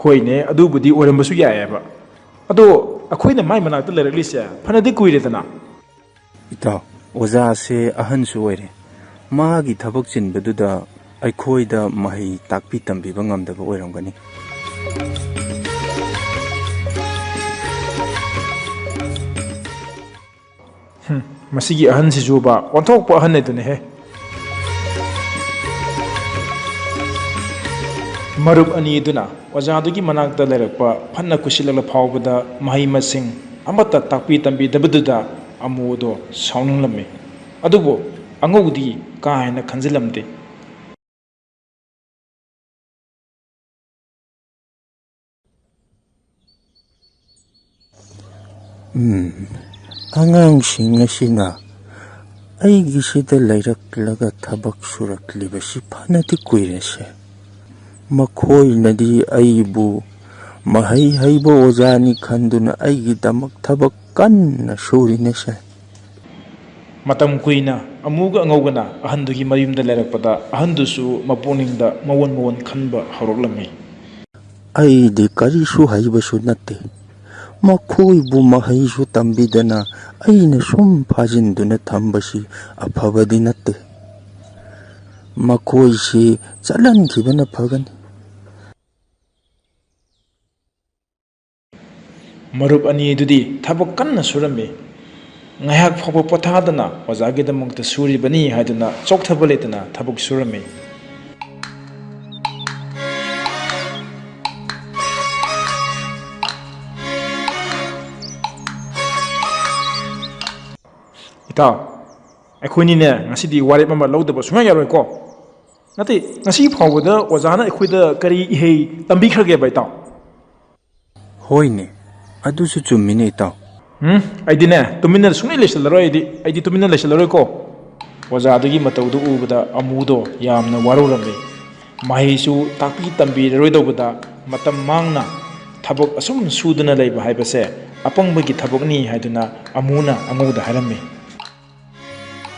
ꯍꯣꯏꯅꯦ, ꯑꯗꯨꯕꯨꯗꯤ ꯑꯣꯏꯔꯝꯕꯁꯨ ꯌꯥꯏꯑꯕ꯫ ꯑꯗꯣ ꯑꯩꯈꯣꯏꯅ ꯃꯥꯏ ꯃꯅꯥꯛꯇ ꯂꯩꯔꯛꯂꯤꯁꯦ ꯐꯅꯗꯤ ꯀꯨꯏꯔꯦꯗꯅ꯫ ꯏꯇꯥꯎ, ꯑꯣꯖꯥꯁꯦ ꯑꯍꯟꯁꯨ ꯑꯣꯏꯔꯦ꯫ ꯃꯥꯒꯤ ꯊꯕꯛ ꯆꯤꯟꯕꯗꯨꯗ ꯑꯩꯈꯣꯏꯗ ꯃꯍꯩ ꯇꯥꯛꯄꯤ ꯇꯝꯕꯤꯕ ꯉꯝꯗꯕ ꯑꯣꯏꯔꯝꯒꯅꯤ꯫ ꯍꯨꯝ, ꯃꯁꯤꯒꯤ ꯑꯍꯟꯁꯤꯁꯨꯕ ꯑꯣꯟꯊꯣꯛꯄ ꯑꯍꯟ ꯍꯥꯏꯗꯨꯅꯤꯍꯦ꯫ ꯃꯔꯨꯞ ꯑꯅꯤ ꯑꯗꯨꯅ ꯑꯣꯖꯥꯗꯨꯒꯤ ꯃꯅꯥꯛꯇ ꯂꯩꯔꯛꯄ ꯐꯅ ꯀꯨꯏꯁꯤꯜꯂꯛꯂ ꯐꯥꯎꯕꯗ ꯃꯍꯩ ꯃꯁꯤꯡ ꯑꯃꯠꯇ ꯇꯥꯛꯄꯤ ꯇꯝꯕꯤꯗꯕꯗꯨꯗ ꯑꯃꯨꯗꯣ ꯁꯥꯎꯅꯤꯡꯂꯝꯃꯤ꯫ ꯑꯗꯨꯕꯨ ꯑꯉꯧꯗꯤ ꯀꯥ ꯍꯦꯟꯅ ꯈꯟꯖꯤꯜꯂꯝꯗꯦ꯫ ꯎꯝ, ꯑꯉꯥꯡꯁꯤꯡ ꯑꯁꯤꯅ ꯑꯩꯒꯤꯁꯤꯗ ꯂꯩꯔꯛꯂꯒ ꯊꯕꯛ ꯁꯨꯔꯛꯂꯤꯕꯁꯤ ꯐꯅꯗꯤ ꯀꯨꯏꯔꯦꯁꯦ꯫ ꯃꯈꯣꯏꯅꯗꯤ ꯑꯩꯕꯨ ꯃꯍꯩ ꯍꯩꯕ ꯑꯣꯖꯥꯅꯤ ꯈꯟꯗꯨꯅ ꯑꯩꯒꯤꯗꯃꯛ ꯊꯕꯛ ꯀꯟꯅ ꯁꯨꯔꯤꯅꯦꯁꯦ꯫ ꯃꯇꯝ ꯀꯨꯏꯅ ꯑꯃꯨꯒ ꯑꯉꯧꯒꯅ ꯑꯍꯟꯗꯨꯒꯤ ꯃꯌꯨꯝꯗ ꯂꯩꯔꯛꯄꯗ, ꯑꯍꯟꯗꯨꯁꯨ ꯃꯄꯨꯛꯅꯤꯡꯗ ꯃꯑꯣꯟ ꯃꯑꯣꯟ ꯈꯟꯕ ꯍꯧꯔꯛꯂꯝꯃꯤ꯫ ꯑꯩꯗꯤ ꯀꯔꯤꯁꯨ ꯍꯩꯕꯁꯨ ꯅꯠꯇꯦ꯫ ꯃꯈꯣꯏꯕꯨ ꯃꯍꯩꯁꯨ ꯇꯝꯕꯤꯗꯅ ꯑꯩꯅ ꯁꯨꯝ ꯐꯥꯖꯤꯟꯗꯨꯅ ꯊꯝꯕꯁꯤ ꯑꯐꯕꯗꯤ ꯅꯠꯇꯦ꯫ ꯃꯈꯣꯏꯁꯤ ꯆꯠꯍꯟꯈꯤꯕꯅ ꯐꯒꯅꯤ꯫ ꯃꯔꯨꯞ ꯑꯅꯤ ꯑꯗꯨꯗꯤ ꯊꯕꯛ ꯀꯟꯅ ꯁꯨꯔꯝꯃꯤ꯫ ꯉꯥꯏꯍꯥꯛ ꯐꯥꯎꯕ ꯄꯣꯊꯥꯗꯅ ꯑꯣꯖꯥꯒꯤꯗꯃꯛꯇ ꯁꯨꯔꯤꯕꯅꯤ ꯍꯥꯏꯗꯨꯅ ꯆꯣꯛꯊꯕ ꯂꯩꯇꯅ ꯊꯕꯛ ꯁꯨꯔꯝꯃꯤ꯫ ꯏꯇꯥꯎ, ꯑꯩꯈꯣꯏꯅꯤꯅꯦ ꯉꯁꯤꯗꯤ ꯋꯥꯔꯦꯞ ꯑꯃ ꯂꯧꯗꯕ ꯁꯨꯡꯌꯥ ꯌꯥꯔꯣꯏꯀꯣ꯫ ꯅꯠꯇꯦ, ꯉꯁꯤ ꯐꯥꯎꯕꯗ ꯑꯣꯖꯥꯅ ꯑꯩꯈꯣꯏꯗ ꯀꯔꯤ ꯏꯍꯩ ꯇꯝꯕꯤꯈ꯭ꯔꯒꯦꯕ, ꯏꯇꯥꯎ? ꯍꯣꯏꯅꯦ, ꯑꯗꯨꯁꯨ ꯆꯨꯝꯃꯤꯅꯦ, ꯏꯇꯥꯎ꯫ ꯎꯝ, ꯑꯩꯗꯤꯅꯦ, ꯇꯨꯃꯤꯟꯅ ꯁꯨꯡꯂꯩ ꯂꯩꯁꯜꯂꯔꯣꯏ꯫ ꯑꯩꯗꯤ, ꯑꯩꯗꯤ ꯇꯨꯃꯤꯟꯅ ꯂꯩꯁꯜꯂꯔꯣꯏꯀꯣ꯫ ꯑꯣꯖꯥꯗꯨꯒꯤ ꯃꯇꯧꯗꯨ ꯎꯕꯗ ꯑꯃꯨꯗꯣ ꯌꯥꯝꯅ ꯋꯥꯔꯧꯔꯝꯃꯤ꯫ ꯃꯍꯩꯁꯨ ꯇꯥꯛꯄꯤ ꯇꯝꯕꯤꯔꯔꯣꯏꯗꯧꯕꯗ ꯃꯇꯝ ꯃꯥꯡꯅ ꯊꯕꯛ ꯑꯁꯨꯝ ꯁꯨꯗꯨꯅ ꯂꯩꯕ ꯍꯥꯏꯕꯁꯦ ꯑꯄꯪꯕꯒꯤ ꯊꯕꯛꯅꯤ ꯍꯥꯏꯗꯨꯅ ꯑꯃꯨꯅ ꯑꯉꯧꯗ ꯍꯥꯏꯔꯝꯃꯤ꯫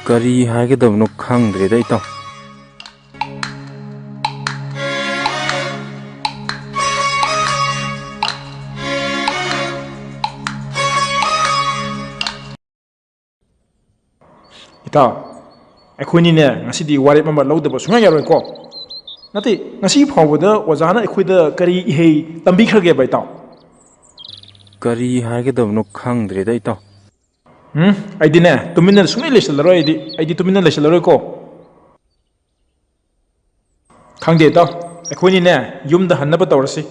ꯀꯔꯤ ꯍꯥꯏꯒꯗꯕꯅꯣ ꯈꯪꯗ꯭ꯔꯦꯗ, ꯏꯇꯥꯎ꯫ ꯏꯇꯥꯎ, ꯑꯩꯈꯣꯏꯅꯤꯅꯦ ꯉꯁꯤꯗꯤ ꯋꯥꯔꯦꯞ ꯑꯃ ꯂꯧꯗꯕ ꯁꯨꯡꯌꯥ ꯌꯥꯔꯣꯏꯀꯣ꯫ ꯅꯠꯇꯦ, ꯉꯁꯤ ꯐꯥꯎꯕꯗ ꯑꯣꯖꯥꯅ ꯑꯩꯈꯣꯏꯗ ꯀꯔꯤ ꯏꯍꯩ ꯇꯝꯕꯤꯈ꯭ꯔꯒꯦꯕ, ꯏꯇꯥꯎ? ꯀꯔꯤ ꯍꯥꯏꯒꯗꯕꯅꯣ ꯈꯪꯗ꯭ꯔꯦꯗ, ꯏꯇꯥꯎ꯫ ꯎꯝ, ꯑꯩꯗꯤꯅꯦ, ꯇꯨꯃꯤꯟꯅ ꯁꯨꯡꯂꯩ ꯂꯩꯁꯜꯂꯔꯣꯏ꯫ ꯑꯩꯗꯤ, ꯑꯩꯗꯤ ꯇꯨꯃꯤꯟꯅ ꯂꯩꯁꯜꯂꯔꯣꯏꯀꯣ꯫ ꯈꯪꯗꯦ, ꯏꯇꯥꯎ꯫ ꯑꯩꯈꯣꯏꯅꯤꯅꯦ ꯌꯨꯝꯗ ꯍꯟꯅꯕ ꯇꯧꯔꯁꯤ꯫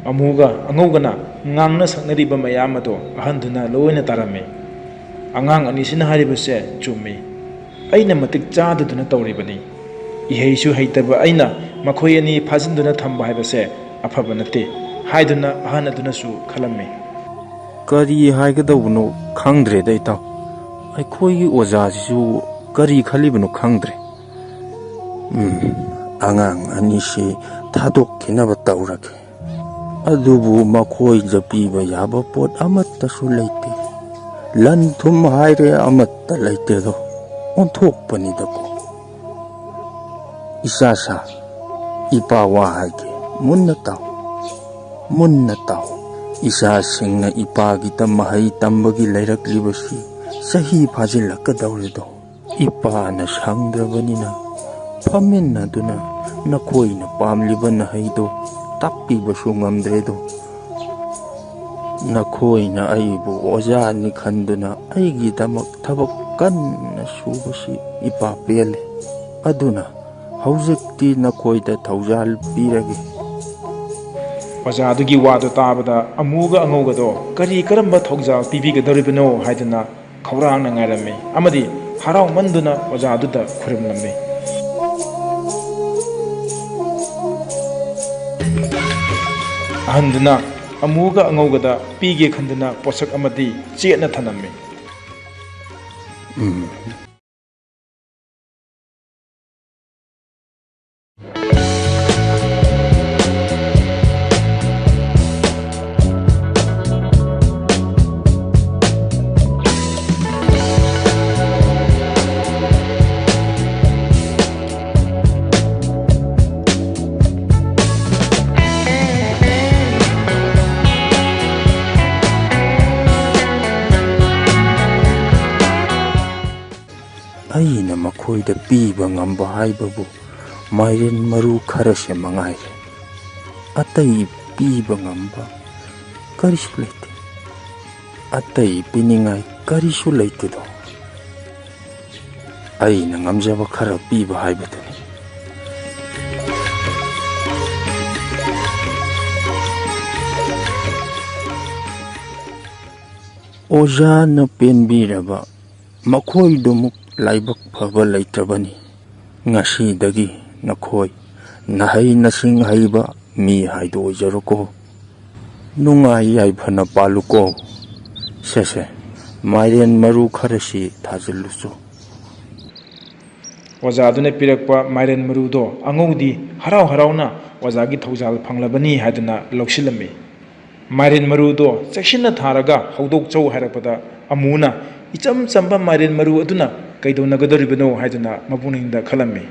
ꯑꯃꯨꯒ ꯑꯉꯧꯒꯅ ꯉꯥꯡꯅ ꯁꯛꯅꯔꯤꯕ ꯃꯌꯥꯝ ꯑꯗꯣ ꯑꯍꯟꯗꯨꯅ ꯂꯣꯏꯅ ꯇꯥꯔꯝꯃꯤ꯫ ꯑꯉꯥꯡ ꯑꯅꯤꯁꯤꯅ ꯍꯥꯏꯔꯤꯕꯁꯦ ꯆꯨꯝꯃꯤ꯫ ꯑꯩꯅ ꯃꯇꯤꯛ ꯆꯥꯗꯗꯨꯅ ꯇꯧꯔꯤꯕꯅꯤ꯫ ꯏꯍꯩꯁꯨ ꯍꯩꯇꯕ ꯑꯩꯅ ꯃꯈꯣꯏ ꯑꯅꯤ ꯐꯥꯖꯤꯟꯗꯨꯅ ꯊꯝꯕ ꯍꯥꯏꯕꯁꯦ ꯑꯐꯕ ꯅꯠꯇꯦ ꯍꯥꯏꯗꯨꯅ ꯑꯍꯟ ꯑꯗꯨꯅꯁꯨ ꯈꯜꯂꯝꯃꯤ꯫ ꯀꯔꯤ ꯍꯥꯏꯒꯗꯧꯕꯅꯣ ꯈꯪꯗ꯭ꯔꯦꯗ, ꯏꯇꯥꯎ꯫ ꯑꯩꯈꯣꯏꯒꯤ ꯑꯣꯖꯥꯁꯤꯁꯨ ꯀꯔꯤ ꯈꯜꯂꯤꯕꯅꯣ ꯈꯪꯗ꯭ꯔꯦ꯫ ꯎꯝ, ꯑꯉꯥꯡ ꯑꯅꯤꯁꯤ ꯊꯥꯗꯣꯛꯈꯤꯅꯕ ꯇꯧꯔꯒꯦ꯫ ꯑꯗꯨꯕꯨ ꯃꯈꯣꯏꯗ ꯄꯤꯕ ꯌꯥꯕ ꯄꯣꯠ ꯑꯃꯠꯇꯁꯨ ꯂꯩꯇꯦ꯫ ꯂꯟ ꯊꯨꯝ ꯍꯥꯏꯔꯦ ꯑꯃꯠꯇ ꯂꯩꯇꯦꯗꯣ꯫ ꯑꯣꯟꯊꯣꯛꯄꯅꯤꯗꯀꯣ꯫ ꯏꯆꯥꯁꯥ, ꯏꯄꯥ ꯋꯥ ꯍꯥꯏꯒꯦ, ꯃꯨꯟꯅ ꯇꯥꯎ, ꯃꯨꯟꯅ ꯇꯥꯎ꯫ ꯏꯆꯥꯁꯤꯡꯅ ꯏꯄꯥꯒꯤꯗ ꯃꯍꯩ ꯇꯝꯕꯒꯤ ꯂꯩꯔꯛꯂꯤꯕꯁꯤ ꯆꯍꯤ ꯐꯥꯖꯤꯜꯂꯛꯀꯗꯧꯔꯦꯗꯣ꯫ ꯏꯄꯥꯅ ꯁꯪꯗ꯭ꯔꯕꯅꯤꯅ ꯐꯝꯃꯤꯟꯅꯗꯨꯅ ꯅꯈꯣꯏꯅ ꯄꯥꯝꯂꯤꯕ ꯅꯍꯩꯗꯣ ꯇꯥꯛꯄꯤꯕꯁꯨ ꯉꯝꯗ꯭ꯔꯦꯗꯣ꯫ ꯅꯈꯣꯏꯅ ꯑꯩꯕꯨ ꯑꯣꯖꯥꯅꯤ ꯈꯟꯗꯨꯅ ꯑꯩꯒꯤꯗꯃꯛ ꯊꯕꯛ ꯀꯟꯅ ꯁꯨꯕꯁꯤ ꯏꯄꯥ ꯄꯦꯜꯂꯦ꯫ ꯑꯗꯨꯅ ꯍꯧꯖꯤꯛꯇꯤ ꯅꯈꯣꯏꯗ ꯊꯧꯖꯥꯜ ꯄꯤꯔꯒꯦ꯫ ꯑꯣꯖꯥꯗꯨꯒꯤ ꯋꯥꯗꯨ ꯇꯥꯕꯗ ꯑꯃꯨꯒ ꯑꯉꯧꯒꯗꯣ ꯀꯔꯤ ꯀꯔꯝꯕ ꯊꯧꯖꯥꯜ ꯄꯤꯕꯤꯒꯗꯧꯔꯤꯕꯅꯣ ꯍꯥꯏꯗꯨꯅ ꯈꯧꯔꯥꯡꯅ ꯉꯥꯏꯔꯝꯃꯤ ꯑꯃꯗꯤ ꯍꯔꯥꯎꯃꯟꯗꯨꯅ ꯑꯣꯖꯥꯗꯨꯗ ꯈꯨꯔꯨꯝꯂꯝꯃꯤ꯫ ꯑꯍꯟꯗꯨꯅ ꯑꯃꯨꯒ ꯑꯉꯧꯒꯗ ꯄꯤꯒꯦ ꯈꯟꯗꯨꯅ ꯄꯣꯠꯁꯛ ꯑꯃꯗꯤ ꯆꯦꯠꯅ ꯊꯅꯝꯃꯤ꯫ ꯎꯝ꯫ ꯑꯩꯅ ꯃꯈꯣꯏꯗ ꯄꯤꯕ ꯉꯝꯕ ꯍꯥꯏꯕꯕꯨ ꯃꯥꯏꯔꯦꯟ ꯃꯔꯨ ꯈꯔꯁꯦ ꯃꯉꯥꯏꯔꯦ꯫ ꯑꯇꯩ ꯄꯤꯕ ꯉꯝꯕ ꯀꯔꯤꯁꯨ ꯂꯩꯇꯦ꯫ ꯑꯇꯩ ꯄꯤꯅꯤꯡꯉꯥꯏ ꯀꯔꯤꯁꯨ ꯂꯩꯇꯦꯗꯣ꯫ ꯑꯩꯅ ꯉꯝꯖꯕ ꯈꯔ ꯄꯤꯕ ꯍꯥꯏꯕꯗꯨꯅꯤ꯫ ꯑꯣꯖꯥꯅ ꯄꯦꯟꯕꯤꯔꯕ ꯃꯈꯣꯏꯗꯨꯃꯨꯛ ꯂꯥꯏꯕꯛ ꯐꯕ ꯂꯩꯇ꯭ꯔꯕꯅꯤ꯫ ꯉꯁꯤꯗꯒꯤ ꯅꯈꯣꯏ ꯅꯍꯩ ꯅꯁꯤꯡ ꯍꯩꯕ ꯃꯤ ꯍꯥꯏꯗꯨ ꯑꯣꯏꯖꯔꯣꯀꯣ꯫ ꯅꯨꯡꯉꯥꯏ ꯌꯥꯏꯐꯅ ꯄꯥꯜꯂꯨꯀꯣ꯫ ꯁꯦ ꯁꯦ, ꯃꯥꯏꯔꯦꯟ ꯃꯔꯨ ꯈꯔꯁꯤ ꯊꯥꯖꯤꯜꯂꯨꯆꯣ꯫ ꯑꯣꯖꯥꯗꯨꯅ ꯄꯤꯔꯛꯄ ꯃꯥꯏꯔꯦꯟ ꯃꯔꯨꯗꯣ ꯑꯉꯧꯗꯤ ꯍꯔꯥꯎ ꯍꯔꯥꯎꯅ ꯑꯣꯖꯥꯒꯤ ꯊꯧꯖꯥꯜ ꯐꯪꯂꯕꯅꯤ ꯍꯥꯏꯗꯨꯅ ꯂꯧꯁꯤꯜꯂꯝꯃꯤ꯫ ꯃꯥꯏꯔꯦꯟ ꯃꯔꯨꯗꯣ ꯆꯦꯛꯁꯤꯟꯅ ꯊꯥꯔꯒ ꯍꯧꯗꯣꯛꯆꯧ ꯍꯥꯏꯔꯛꯄꯗ ꯑꯃꯨꯅ ꯏꯆꯝ ꯆꯝꯕ ꯃꯥꯏꯔꯦꯟ ꯃꯔꯨ ꯑꯗꯨꯅ ꯀꯩꯗꯧꯅꯒꯗꯧꯔꯤꯕꯅꯣ ꯍꯥꯏꯗꯨꯅ ꯃꯄꯨꯛꯅꯤꯡꯗ ꯈꯜꯂꯝꯃꯤ꯫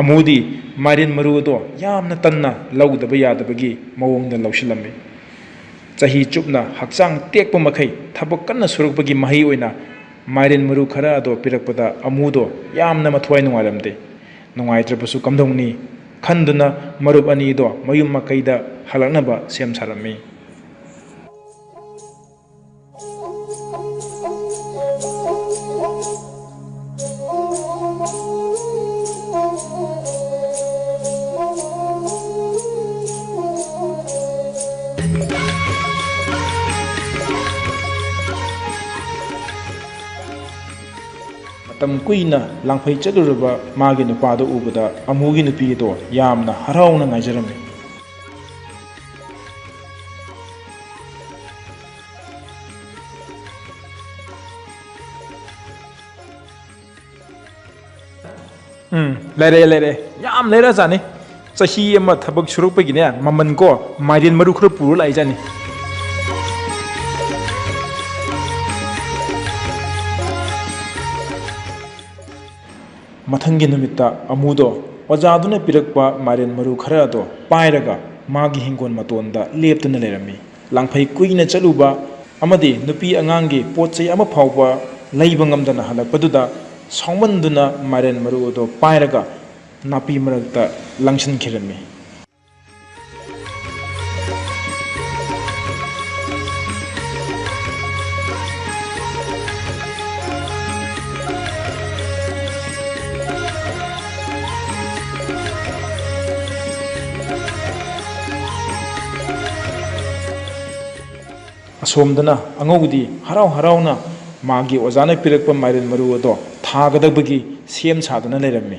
ꯑꯃꯨꯗꯤ ꯃꯥꯏꯔꯦꯟ ꯃꯔꯨ ꯑꯗꯣ ꯌꯥꯝꯅ ꯇꯟꯅ ꯂꯧꯗꯕ ꯌꯥꯗꯕꯒꯤ ꯃꯑꯣꯡꯗ ꯂꯧꯁꯤꯜꯂꯝꯃꯤ꯫ ꯆꯍꯤ ꯆꯨꯞꯅ ꯍꯛꯆꯥꯡ ꯇꯦꯛꯄ ꯃꯈꯩ ꯊꯕꯛ ꯀꯟꯅ ꯁꯨꯔꯛꯄꯒꯤ ꯃꯍꯩ ꯑꯣꯏꯅ ꯃꯥꯏꯔꯦꯟ ꯃꯔꯨ ꯈꯔ ꯑꯗꯣ ꯄꯤꯔꯛꯄꯗ ꯑꯃꯨꯗꯣ ꯌꯥꯝꯅ ꯃꯊ꯭ꯋꯥꯏ ꯅꯨꯡꯉꯥꯏꯔꯝꯗꯦ꯫ ꯅꯨꯡꯉꯥꯏꯇ꯭ꯔꯕꯁꯨ ꯀꯝꯗꯧꯅꯤ ꯈꯟꯗꯨꯅ ꯃꯔꯨꯞ ꯑꯅꯤꯗꯣ ꯃꯌꯨꯝ ꯃꯀꯩꯗ ꯍꯜꯂꯛꯅꯕ ꯁꯦꯝ ꯁꯥꯔꯝꯃꯤ꯫ ꯃꯇꯝ ꯀꯨꯏꯅ ꯂꯥꯡꯐꯩ ꯆꯠꯂꯨꯔꯕ ꯃꯥꯒꯤ ꯅꯨꯄꯥꯗꯨ ꯎꯕꯗ ꯑꯃꯨꯒꯤ ꯅꯨꯄꯤ ꯑꯗꯣ ꯌꯥꯝꯅ ꯍꯔꯥꯎꯅ ꯉꯥꯏꯖꯔꯝꯃꯤ꯫ ꯎꯝ, ꯂꯩꯔꯛꯑꯦ, ꯂꯩꯔꯛꯑꯦ꯫ ꯌꯥꯝ ꯂꯩꯔꯛꯑꯖꯥꯠꯅꯤ꯫ ꯆꯍꯤ ꯑꯃ ꯊꯕꯛ ꯁꯨꯔꯛꯄꯒꯤꯅꯦ, ꯃꯃꯜ ꯀꯣ, ꯃꯥꯏꯔꯦꯟ ꯃꯔꯨ ꯈꯔ ꯄꯨꯔ ꯂꯥꯛꯏꯖꯥꯠꯅꯤ꯫ ꯃꯊꯪꯒꯤ ꯅꯨꯃꯤꯠꯇ ꯑꯃꯨꯗꯣ ꯑꯣꯖꯥꯗꯨꯅ ꯄꯤꯔꯛꯄ ꯃꯥꯏꯔꯦꯟ ꯃꯔꯨ ꯈꯔ ꯑꯗꯣ ꯄꯥꯏꯔꯒ ꯃꯥꯒꯤ ꯍꯤꯡꯒꯣꯜ ꯃꯇꯣꯟꯗ ꯂꯦꯞꯇꯨꯅ ꯂꯩꯔꯝꯃꯤ꯫ ꯂꯥꯡꯐꯩ ꯀꯨꯏꯅ ꯆꯠꯂꯨꯕ ꯑꯃꯗꯤ ꯅꯨꯄꯤ ꯑꯉꯥꯡꯒꯤ ꯄꯣꯠ ꯆꯩ ꯑꯃ ꯐꯥꯎꯕ ꯂꯩꯕ ꯉꯝꯗꯅ ꯍꯜꯂꯛꯄꯗꯨꯗ ꯁꯥꯎꯃꯟꯗꯨꯅ ꯃꯥꯏꯔꯦꯟ ꯃꯔꯨ ꯑꯗꯣ ꯄꯥꯏꯔꯒ ꯅꯥꯄꯤ ꯃꯔꯛꯇ ꯂꯪꯁꯤꯟꯈꯤꯔꯝꯃꯤ꯫ ꯑꯁꯣꯝꯗꯅ ꯑꯉꯧꯕꯗꯤ ꯍꯔꯥꯎ ꯍꯔꯥꯎꯅ ꯃꯥꯒꯤ ꯑꯣꯖꯥꯅ ꯄꯤꯔꯛꯄ ꯃꯥꯏꯔꯦꯟ ꯃꯔꯨ ꯑꯗꯣ ꯊꯥꯒꯗꯕꯒꯤ ꯁꯦꯝ ꯁꯥꯗꯨꯅ ꯂꯩꯔꯝꯃꯤ꯫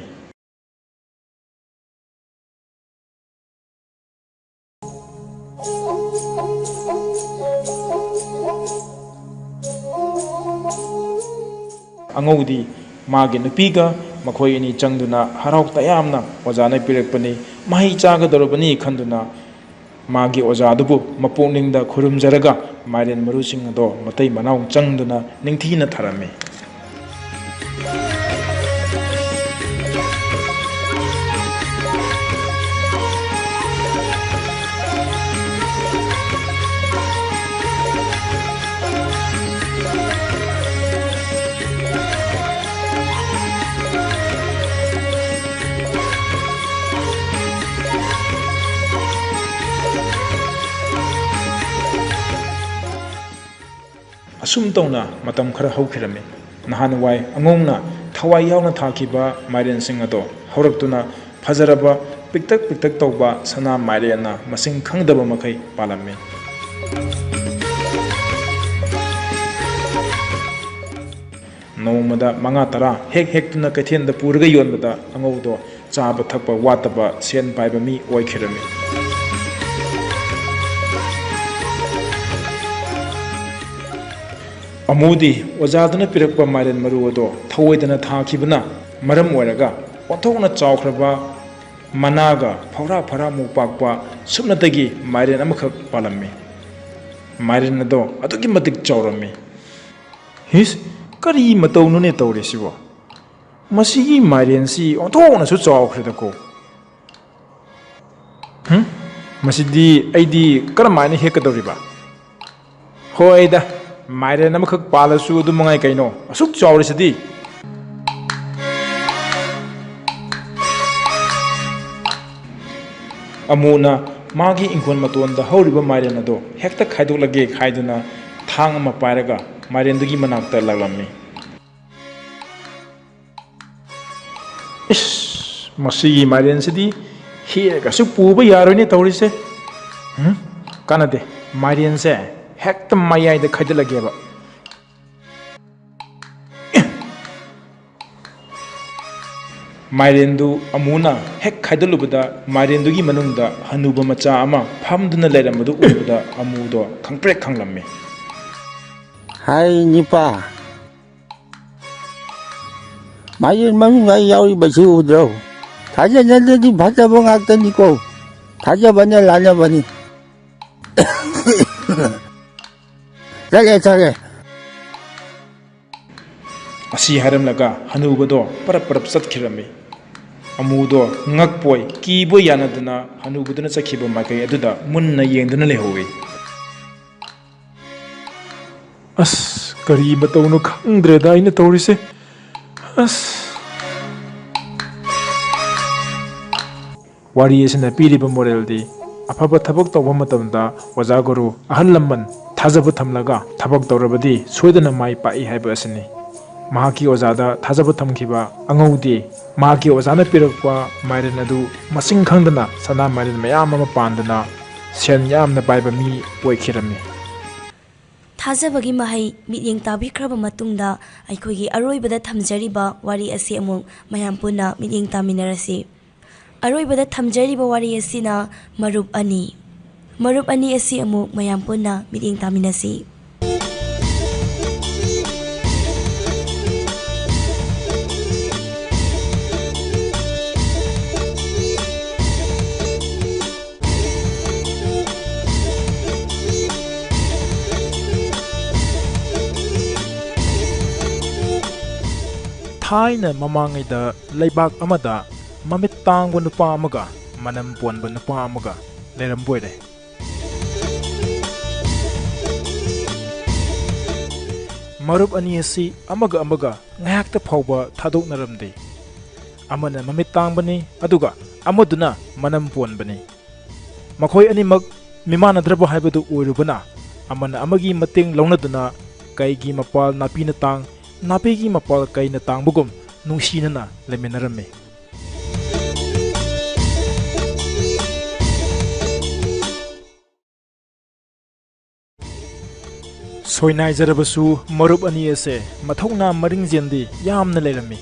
ꯑꯉꯧꯗꯤ ꯃꯥꯒꯤ ꯅꯨꯄꯤꯒ ꯃꯈꯣꯏ ꯑꯅꯤ ꯆꯪꯗꯨꯅ ꯍꯔꯥꯎ ꯇꯌꯥꯝꯅ ꯑꯣꯖꯥꯅ ꯄꯤꯔꯛꯄꯅꯤ, ꯃꯍꯩ ꯆꯥꯒꯗꯧꯔꯕꯅꯤ ꯈꯟꯗꯨꯅ ꯃꯥꯒꯤ ꯑꯣꯖꯥꯗꯨꯕꯨ ꯃꯄꯨꯛꯅꯤꯡꯗ ꯈꯨꯔꯨꯝꯖꯔꯒ ꯃꯥꯏꯔꯦꯟ ꯃꯔꯨꯁꯤꯡ ꯑꯗꯣ ꯃꯇꯩ ꯃꯅꯥꯎ ꯆꯪꯗꯨꯅ ꯅꯤꯡꯊꯤꯅ ꯊꯥꯔꯝꯃꯤ꯫ ꯑꯁꯨꯝ ꯇꯧꯅ ꯃꯇꯝ ꯈꯔ ꯍꯧꯈꯤꯔꯝꯃꯤ꯫ ꯅꯍꯥꯟꯋꯥꯏ ꯑꯉꯧꯅ ꯊꯋꯥꯏ ꯌꯥꯎꯅ ꯊꯥꯈꯤꯕ ꯃꯥꯏꯔꯦꯟꯁꯤꯡ ꯑꯗꯣ ꯍꯧꯔꯛꯇꯨꯅ ꯐꯖꯔꯕ ꯄꯤꯛꯇꯛ ꯄꯤꯛꯇꯛ ꯇꯧꯕ ꯁꯅꯥ ꯃꯥꯏꯔꯦꯟꯅ ꯃꯁꯤꯡ ꯈꯪꯗꯕ ꯃꯈꯩ ꯄꯥꯜꯂꯝꯃꯤ꯫ ꯅꯣꯡꯃꯗ ꯃꯉꯥ ꯇꯔꯥ ꯍꯦꯛ ꯍꯦꯛꯇꯨꯅ ꯀꯩꯊꯦꯜꯗ ꯄꯨꯔꯒ ꯌꯣꯟꯕꯗ ꯑꯉꯧꯗꯣ ꯆꯥꯕ ꯊꯛꯄ ꯋꯥꯠꯇꯕ ꯁꯦꯟ ꯄꯥꯏꯕ ꯃꯤ ꯑꯣꯏꯈꯤꯔꯝꯃꯤ꯫ ꯑꯃꯨꯗꯤ ꯑꯣꯖꯥꯗꯨꯅ ꯄꯤꯔꯛꯄ ꯃꯥꯏꯔꯦꯟ ꯃꯔꯨ ꯑꯗꯣ ꯊꯧꯑꯣꯏꯗꯅ ꯊꯥꯈꯤꯕꯅ ꯃꯔꯝ ꯑꯣꯏꯔꯒ ꯑꯣꯟꯊꯣꯛꯅ ꯆꯥꯎꯈ꯭ꯔꯕ ꯃꯅꯥꯒ ꯐꯧꯔꯥ ꯐꯧꯔꯥꯃꯨꯛ ꯄꯥꯛꯄ ꯁꯨꯞꯅꯇꯒꯤ ꯃꯥꯏꯔꯦꯟ ꯑꯃꯈꯛ ꯄꯥꯜꯂꯝꯃꯤ꯫ ꯃꯥꯏꯔꯦꯟ ꯑꯗꯣ ꯑꯗꯨꯛꯀꯤ ꯃꯇꯤꯛ ꯆꯥꯎꯔꯝꯃꯤ꯫ "ꯍꯤꯁ, ꯀꯔꯤ ꯃꯇꯧꯅꯣꯅꯦ ꯇꯧꯔꯤꯁꯤꯕꯣ? ꯃꯁꯤꯒꯤ ꯃꯥꯏꯔꯦꯟꯁꯤ ꯑꯣꯟꯊꯣꯛꯅꯁꯨ ꯆꯥꯎꯈ꯭ꯔꯦꯗꯀꯣ꯫ ꯍꯨꯝ? ꯃꯁꯤꯗꯤ ꯑꯩꯗꯤ ꯀꯔꯝꯍꯥꯏꯅ ꯍꯦꯛꯀꯗꯧꯔꯤꯕ? ꯍꯣꯏꯗ, ꯃꯥꯏꯔꯦꯟ ꯑꯃꯈꯛ ꯄꯥꯜꯂꯁꯨ ꯑꯗꯨ ꯃꯉꯥꯏ ꯀꯩꯅꯣ, ꯑꯁꯨꯛ ꯆꯥꯎꯔꯤꯁꯤꯗꯤ!" ꯑꯃꯨꯅ ꯃꯥꯒꯤ ꯏꯪꯈꯣꯜ ꯃꯇꯣꯟꯗ ꯍꯧꯔꯤꯕ ꯃꯥꯏꯔꯦꯟ ꯑꯗꯣ ꯍꯦꯛꯇ ꯈꯥꯏꯗꯣꯛꯂꯒꯦ ꯍꯥꯏꯗꯨꯅ ꯊꯥꯡ ꯑꯃ ꯄꯥꯏꯔꯒ ꯃꯥꯏꯔꯦꯟꯗꯨꯒꯤ ꯃꯅꯥꯛꯇ ꯂꯥꯛꯂꯝꯃꯤ꯫ "ꯏꯁ, ꯃꯁꯤꯒꯤ ꯃꯥꯏꯔꯦꯟꯁꯤꯗꯤ ꯍꯦꯛꯑꯒꯁꯨ ꯄꯨꯕ ꯌꯥꯔꯣꯏꯅꯦ ꯇꯧꯔꯤꯁꯦ꯫ ꯎꯝ, ꯀꯥꯟꯅꯗꯦ, ꯃꯥꯏꯔꯦꯟꯁꯦ ꯍꯦꯛꯇ ꯃꯌꯥꯏꯗ ꯈꯥꯏꯗꯠꯂꯒꯦꯕ꯫" ꯃꯥꯏꯔꯦꯟꯗꯨ ꯑꯃꯨꯅ ꯍꯦꯛ ꯈꯥꯏꯗꯠꯂꯨꯕꯗ, ꯃꯥꯏꯔꯦꯟꯗꯨꯒꯤ ꯃꯅꯨꯡꯗ ꯍꯅꯨꯕ ꯃꯆꯥ ꯑꯃ ꯐꯝꯗꯨꯅ ꯂꯩꯔꯝꯕꯗꯨ ꯎꯕꯗ ꯑꯃꯨꯗꯣ ꯈꯪꯄ꯭ꯔꯦꯛ ꯈꯪꯂꯝꯃꯤ꯫ "ꯍꯥꯏ ꯅꯤꯄꯥ, ꯃꯥꯏꯔꯦꯟ ꯃꯅꯨꯡꯗ ꯌꯥꯎꯔꯤꯕꯁꯤ ꯎꯗ꯭ꯔꯣ? ꯊꯥꯖꯅꯗ꯭ꯔꯗꯤ ꯐꯠꯇꯕ ꯉꯥꯛꯇꯅꯤꯀꯣ꯫ ꯊꯥꯖꯕꯅ ꯂꯥꯟꯅꯕꯅꯤ꯫ ꯆꯠꯂꯦ, ꯆꯠꯂꯦ꯫ ꯑꯁꯤ ꯍꯥꯏꯔꯝꯂꯒ ꯍꯅꯨꯕꯗꯣ ꯄꯔꯞ ꯄꯔꯞ ꯆꯠꯈꯤꯔꯝꯃꯤ꯫ ꯑꯃꯨꯗꯣ ꯉꯛꯄꯣꯏ ꯀꯤꯕꯣꯏ ꯌꯥꯅꯗꯨꯅ ꯍꯅꯨꯕꯗꯨꯅ ꯆꯠꯈꯤꯕ ꯃꯥꯏꯀꯩ ꯑꯗꯨꯗ ꯃꯨꯟꯅ ꯌꯦꯡꯗꯨꯅ ꯂꯩꯍꯧꯏ꯫ ꯑꯁ, ꯀꯔꯤ ꯃꯇꯧꯅꯣ ꯈꯪꯗ꯭ꯔꯦꯗ ꯑꯩꯅ ꯇꯧꯔꯤꯁꯦ꯫ ꯑꯁ꯫ ꯋꯥꯔꯤ ꯑꯁꯤꯅ ꯄꯤꯔꯤꯕ ꯃꯣꯔꯦꯜꯗꯤ, ꯑꯐꯕ ꯊꯕꯛ ꯇꯧꯕ ꯃꯇꯝꯗ ꯑꯣꯖꯥ ꯒꯨꯔꯨ ꯑꯍꯜ ꯂꯃꯟ ꯊꯥꯖꯕ ꯊꯝꯂꯒ ꯊꯕꯛ ꯇꯧꯔꯕꯗꯤ ꯁꯣꯏꯗꯅ ꯃꯥꯏ ꯄꯥꯛꯏ ꯍꯥꯏꯕ ꯑꯁꯤꯅꯤ꯫ ꯃꯍꯥꯛꯀꯤ ꯑꯣꯖꯥꯗ ꯊꯥꯖꯕ ꯊꯝꯈꯤꯕ ꯑꯉꯧꯗꯤ ꯃꯍꯥꯛꯀꯤ ꯑꯣꯖꯥꯅ ꯄꯤꯔꯛꯄ ꯃꯥꯏꯔꯦꯟ ꯑꯗꯨ ꯃꯁꯤꯡ ꯈꯪꯗꯅ ꯁꯅꯥ ꯃꯥꯏꯔꯦꯟ ꯃꯌꯥꯝ ꯑꯃ ꯄꯥꯟꯗꯨꯅ ꯁꯦꯟ ꯌꯥꯝꯅ ꯄꯥꯏꯕ ꯃꯤ ꯑꯣꯏꯈꯤꯔꯝꯃꯤ꯫ ꯊꯥꯖꯕꯒꯤ ꯃꯍꯩ ꯃꯤꯠꯌꯦꯡ ꯇꯥꯕꯤꯈ꯭ꯔꯕ ꯃꯇꯨꯡꯗ, ꯑꯩꯈꯣꯏꯒꯤ ꯑꯔꯣꯏꯕꯗ ꯊꯝꯖꯔꯤꯕ ꯋꯥꯔꯤ ꯑꯁꯤ ꯑꯃꯨꯛ ꯃꯌꯥꯝ ꯄꯨꯟꯅ ꯃꯤꯠꯌꯦꯡ ꯇꯥꯃꯤꯟꯅꯔꯁꯤ꯫ ꯑꯔꯣꯏꯕꯗ ꯊꯝꯖꯔꯤꯕ ꯋꯥꯔꯤ ꯑꯁꯤꯅ ꯃꯔꯨꯞ ꯑꯅꯤ꯫ ꯃꯔꯨꯞ ꯑꯅꯤ ꯑꯁꯤ ꯑꯃꯨꯛ ꯃꯌꯥꯝ ꯄꯨꯟꯅ ꯃꯤꯠꯌꯦꯡ ꯇꯥꯃꯤꯟꯅꯁꯤ꯫ ꯊꯥꯏꯅ ꯃꯃꯥꯡꯉꯩꯗ ꯂꯩꯕꯥꯛ ꯑꯃꯗ ꯃꯃꯤꯠ ꯇꯥꯡꯕ ꯅꯨꯄꯥ ꯑꯃꯒ ꯃꯅꯝ ꯄꯣꯟꯕ ꯅꯨꯄꯥ ꯑꯃꯒ ꯂꯩꯔꯝꯕ ꯑꯣꯏꯔꯦ꯫ ꯃꯔꯨꯞ ꯑꯅꯤ ꯑꯁꯤ ꯑꯃꯒ ꯑꯃꯒ ꯉꯥꯏꯍꯥꯛꯇ ꯐꯥꯎꯕ ꯊꯥꯗꯣꯛꯅꯔꯝꯗꯦ꯫ ꯑꯃꯅ ꯃꯃꯤꯠ ꯇꯥꯡꯕꯅꯤ, ꯑꯗꯨꯒ ꯑꯃꯗꯨꯅ ꯃꯅꯝ ꯄꯣꯟꯕꯅꯤ꯫ ꯃꯈꯣꯏ ꯑꯅꯤꯃꯛ ꯃꯤꯃꯥꯟꯅꯗ꯭ꯔꯕ ꯍꯥꯏꯕꯗꯨ ꯑꯣꯏꯔꯨꯕꯅ, ꯑꯃꯅ ꯑꯃꯒꯤ ꯃꯇꯦꯡ ꯂꯧꯅꯗꯨꯅ ꯀꯩꯒꯤ ꯃꯄꯥꯜ ꯅꯥꯄꯤꯅ ꯇꯥꯡ, ꯅꯥꯄꯤꯒꯤ ꯃꯄꯥꯜ ꯀꯩꯅ ꯇꯥꯡꯕꯒꯨꯝ ꯅꯨꯡꯁꯤꯅꯅ ꯂꯩꯃꯤꯟꯅꯔꯝꯃꯤ꯫ ꯁꯣꯏꯅꯥꯏꯖꯔꯕꯁꯨ ꯃꯔꯨꯞ ꯑꯅꯤ ꯑꯁꯦ ꯃꯊꯧꯅꯥ ꯃꯔꯤꯡꯖꯦꯜꯗꯤ ꯌꯥꯝꯅ ꯂꯩꯔꯝꯃꯤ꯫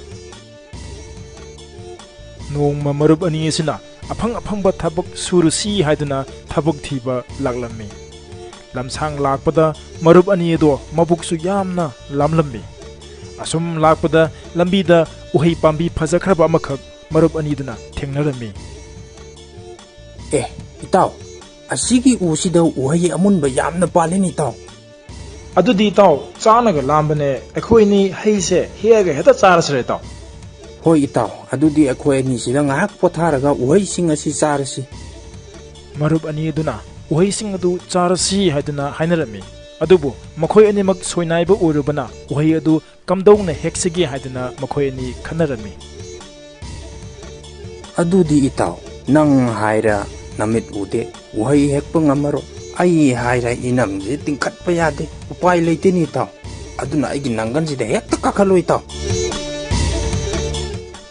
ꯅꯣꯡꯃ ꯃꯔꯨꯞ ꯑꯅꯤ ꯑꯁꯤꯅ ꯑꯐꯪ ꯑꯐꯪꯕ ꯊꯕꯛ ꯁꯨꯔꯨꯁꯤ ꯍꯥꯏꯗꯨꯅ ꯊꯕꯛ ꯊꯤꯕ ꯂꯥꯛꯂꯝꯃꯤ꯫ ꯂꯝꯁꯥꯡ ꯂꯥꯛꯄꯗ ꯃꯔꯨꯞ ꯑꯅꯤ ꯑꯗꯣ ꯃꯕꯨꯛꯁꯨ ꯌꯥꯝꯅ ꯂꯥꯝꯂꯝꯃꯤ꯫ ꯑꯁꯨꯝ ꯂꯥꯛꯄꯗ ꯂꯝꯕꯤꯗ ꯎꯍꯩ ꯄꯥꯝꯕꯤ ꯐꯖꯈ꯭ꯔꯕ ꯑꯃꯈꯛ ꯃꯔꯨꯞ ꯑꯅꯤꯗꯨꯅ ꯊꯦꯡꯅꯔꯝꯃꯤ꯫ "ꯑꯦ, ꯏꯇꯥꯎ, ꯑꯁꯤꯒꯤ ꯎꯁꯤꯗ ꯎꯍꯩ ꯑꯃꯨꯟꯕ ꯌꯥꯝꯅ ꯄꯥꯜꯂꯤꯅꯦ, ꯏꯇꯥꯎ꯫" "ꯑꯗꯨꯗꯤ ꯏꯇꯥꯎ, ꯆꯥꯅꯒ ꯂꯥꯝꯕꯅꯦ, ꯑꯩꯈꯣꯏ ꯑꯅꯤ ꯍꯩꯁꯦ ꯍꯦꯛꯑꯒ ꯍꯦꯛꯇ ꯆꯥꯔꯁꯤꯔ, ꯏꯇꯥꯎ?" "ꯍꯣꯏ, ꯏꯇꯥꯎ, ꯑꯗꯨꯗꯤ ꯑꯩꯈꯣꯏ ꯑꯅꯤꯁꯤꯗ ꯉꯥꯏꯍꯥꯛ ꯄꯣꯊꯥꯔꯒ ꯎꯍꯩꯁꯤꯡ ꯑꯁꯤ ꯆꯥꯔꯁꯤ꯫" ꯃꯔꯨꯞ ꯑꯅꯤ ꯑꯗꯨꯅ ꯎꯍꯩꯁꯤꯡ ꯑꯗꯨ ꯆꯥꯔꯁꯤ ꯍꯥꯏꯗꯨꯅ ꯍꯥꯏꯅꯔꯝꯃꯤ꯫ ꯑꯗꯨꯕꯨ ꯃꯈꯣꯏ ꯑꯅꯤꯃꯛ ꯁꯣꯏꯅꯥꯏꯕ ꯑꯣꯏꯔꯨꯕꯅ ꯎꯍꯩ ꯑꯗꯨ ꯀꯝꯗꯧꯅ ꯍꯦꯛꯁꯤꯒꯦ ꯍꯥꯏꯗꯨꯅ ꯃꯈꯣꯏ ꯑꯅꯤ ꯈꯟꯅꯔꯝꯃꯤ꯫ "ꯑꯗꯨꯗꯤ ꯏꯇꯥꯎ, ꯅꯪ ꯍꯥꯏꯔ ꯅꯃꯤꯠ ꯎꯗꯦ, ꯎꯍꯩ ꯍꯦꯛꯄ ꯉꯝꯃꯔꯣꯏ꯫ ꯑꯩ ꯍꯥꯏꯔ ꯏꯅꯝꯁꯦ ꯇꯤꯡꯈꯠꯄ ꯌꯥꯗꯦ꯫ ꯎꯄꯥꯏ ꯂꯩꯇꯦꯅꯦ ꯏꯇꯥꯎ꯫ ꯑꯗꯨꯅ ꯑꯩꯒꯤ ꯅꯪꯒꯟꯁꯤꯗ ꯍꯦꯛꯇ ꯀꯥꯈꯠꯂꯣ ꯏꯇꯥꯎ꯫"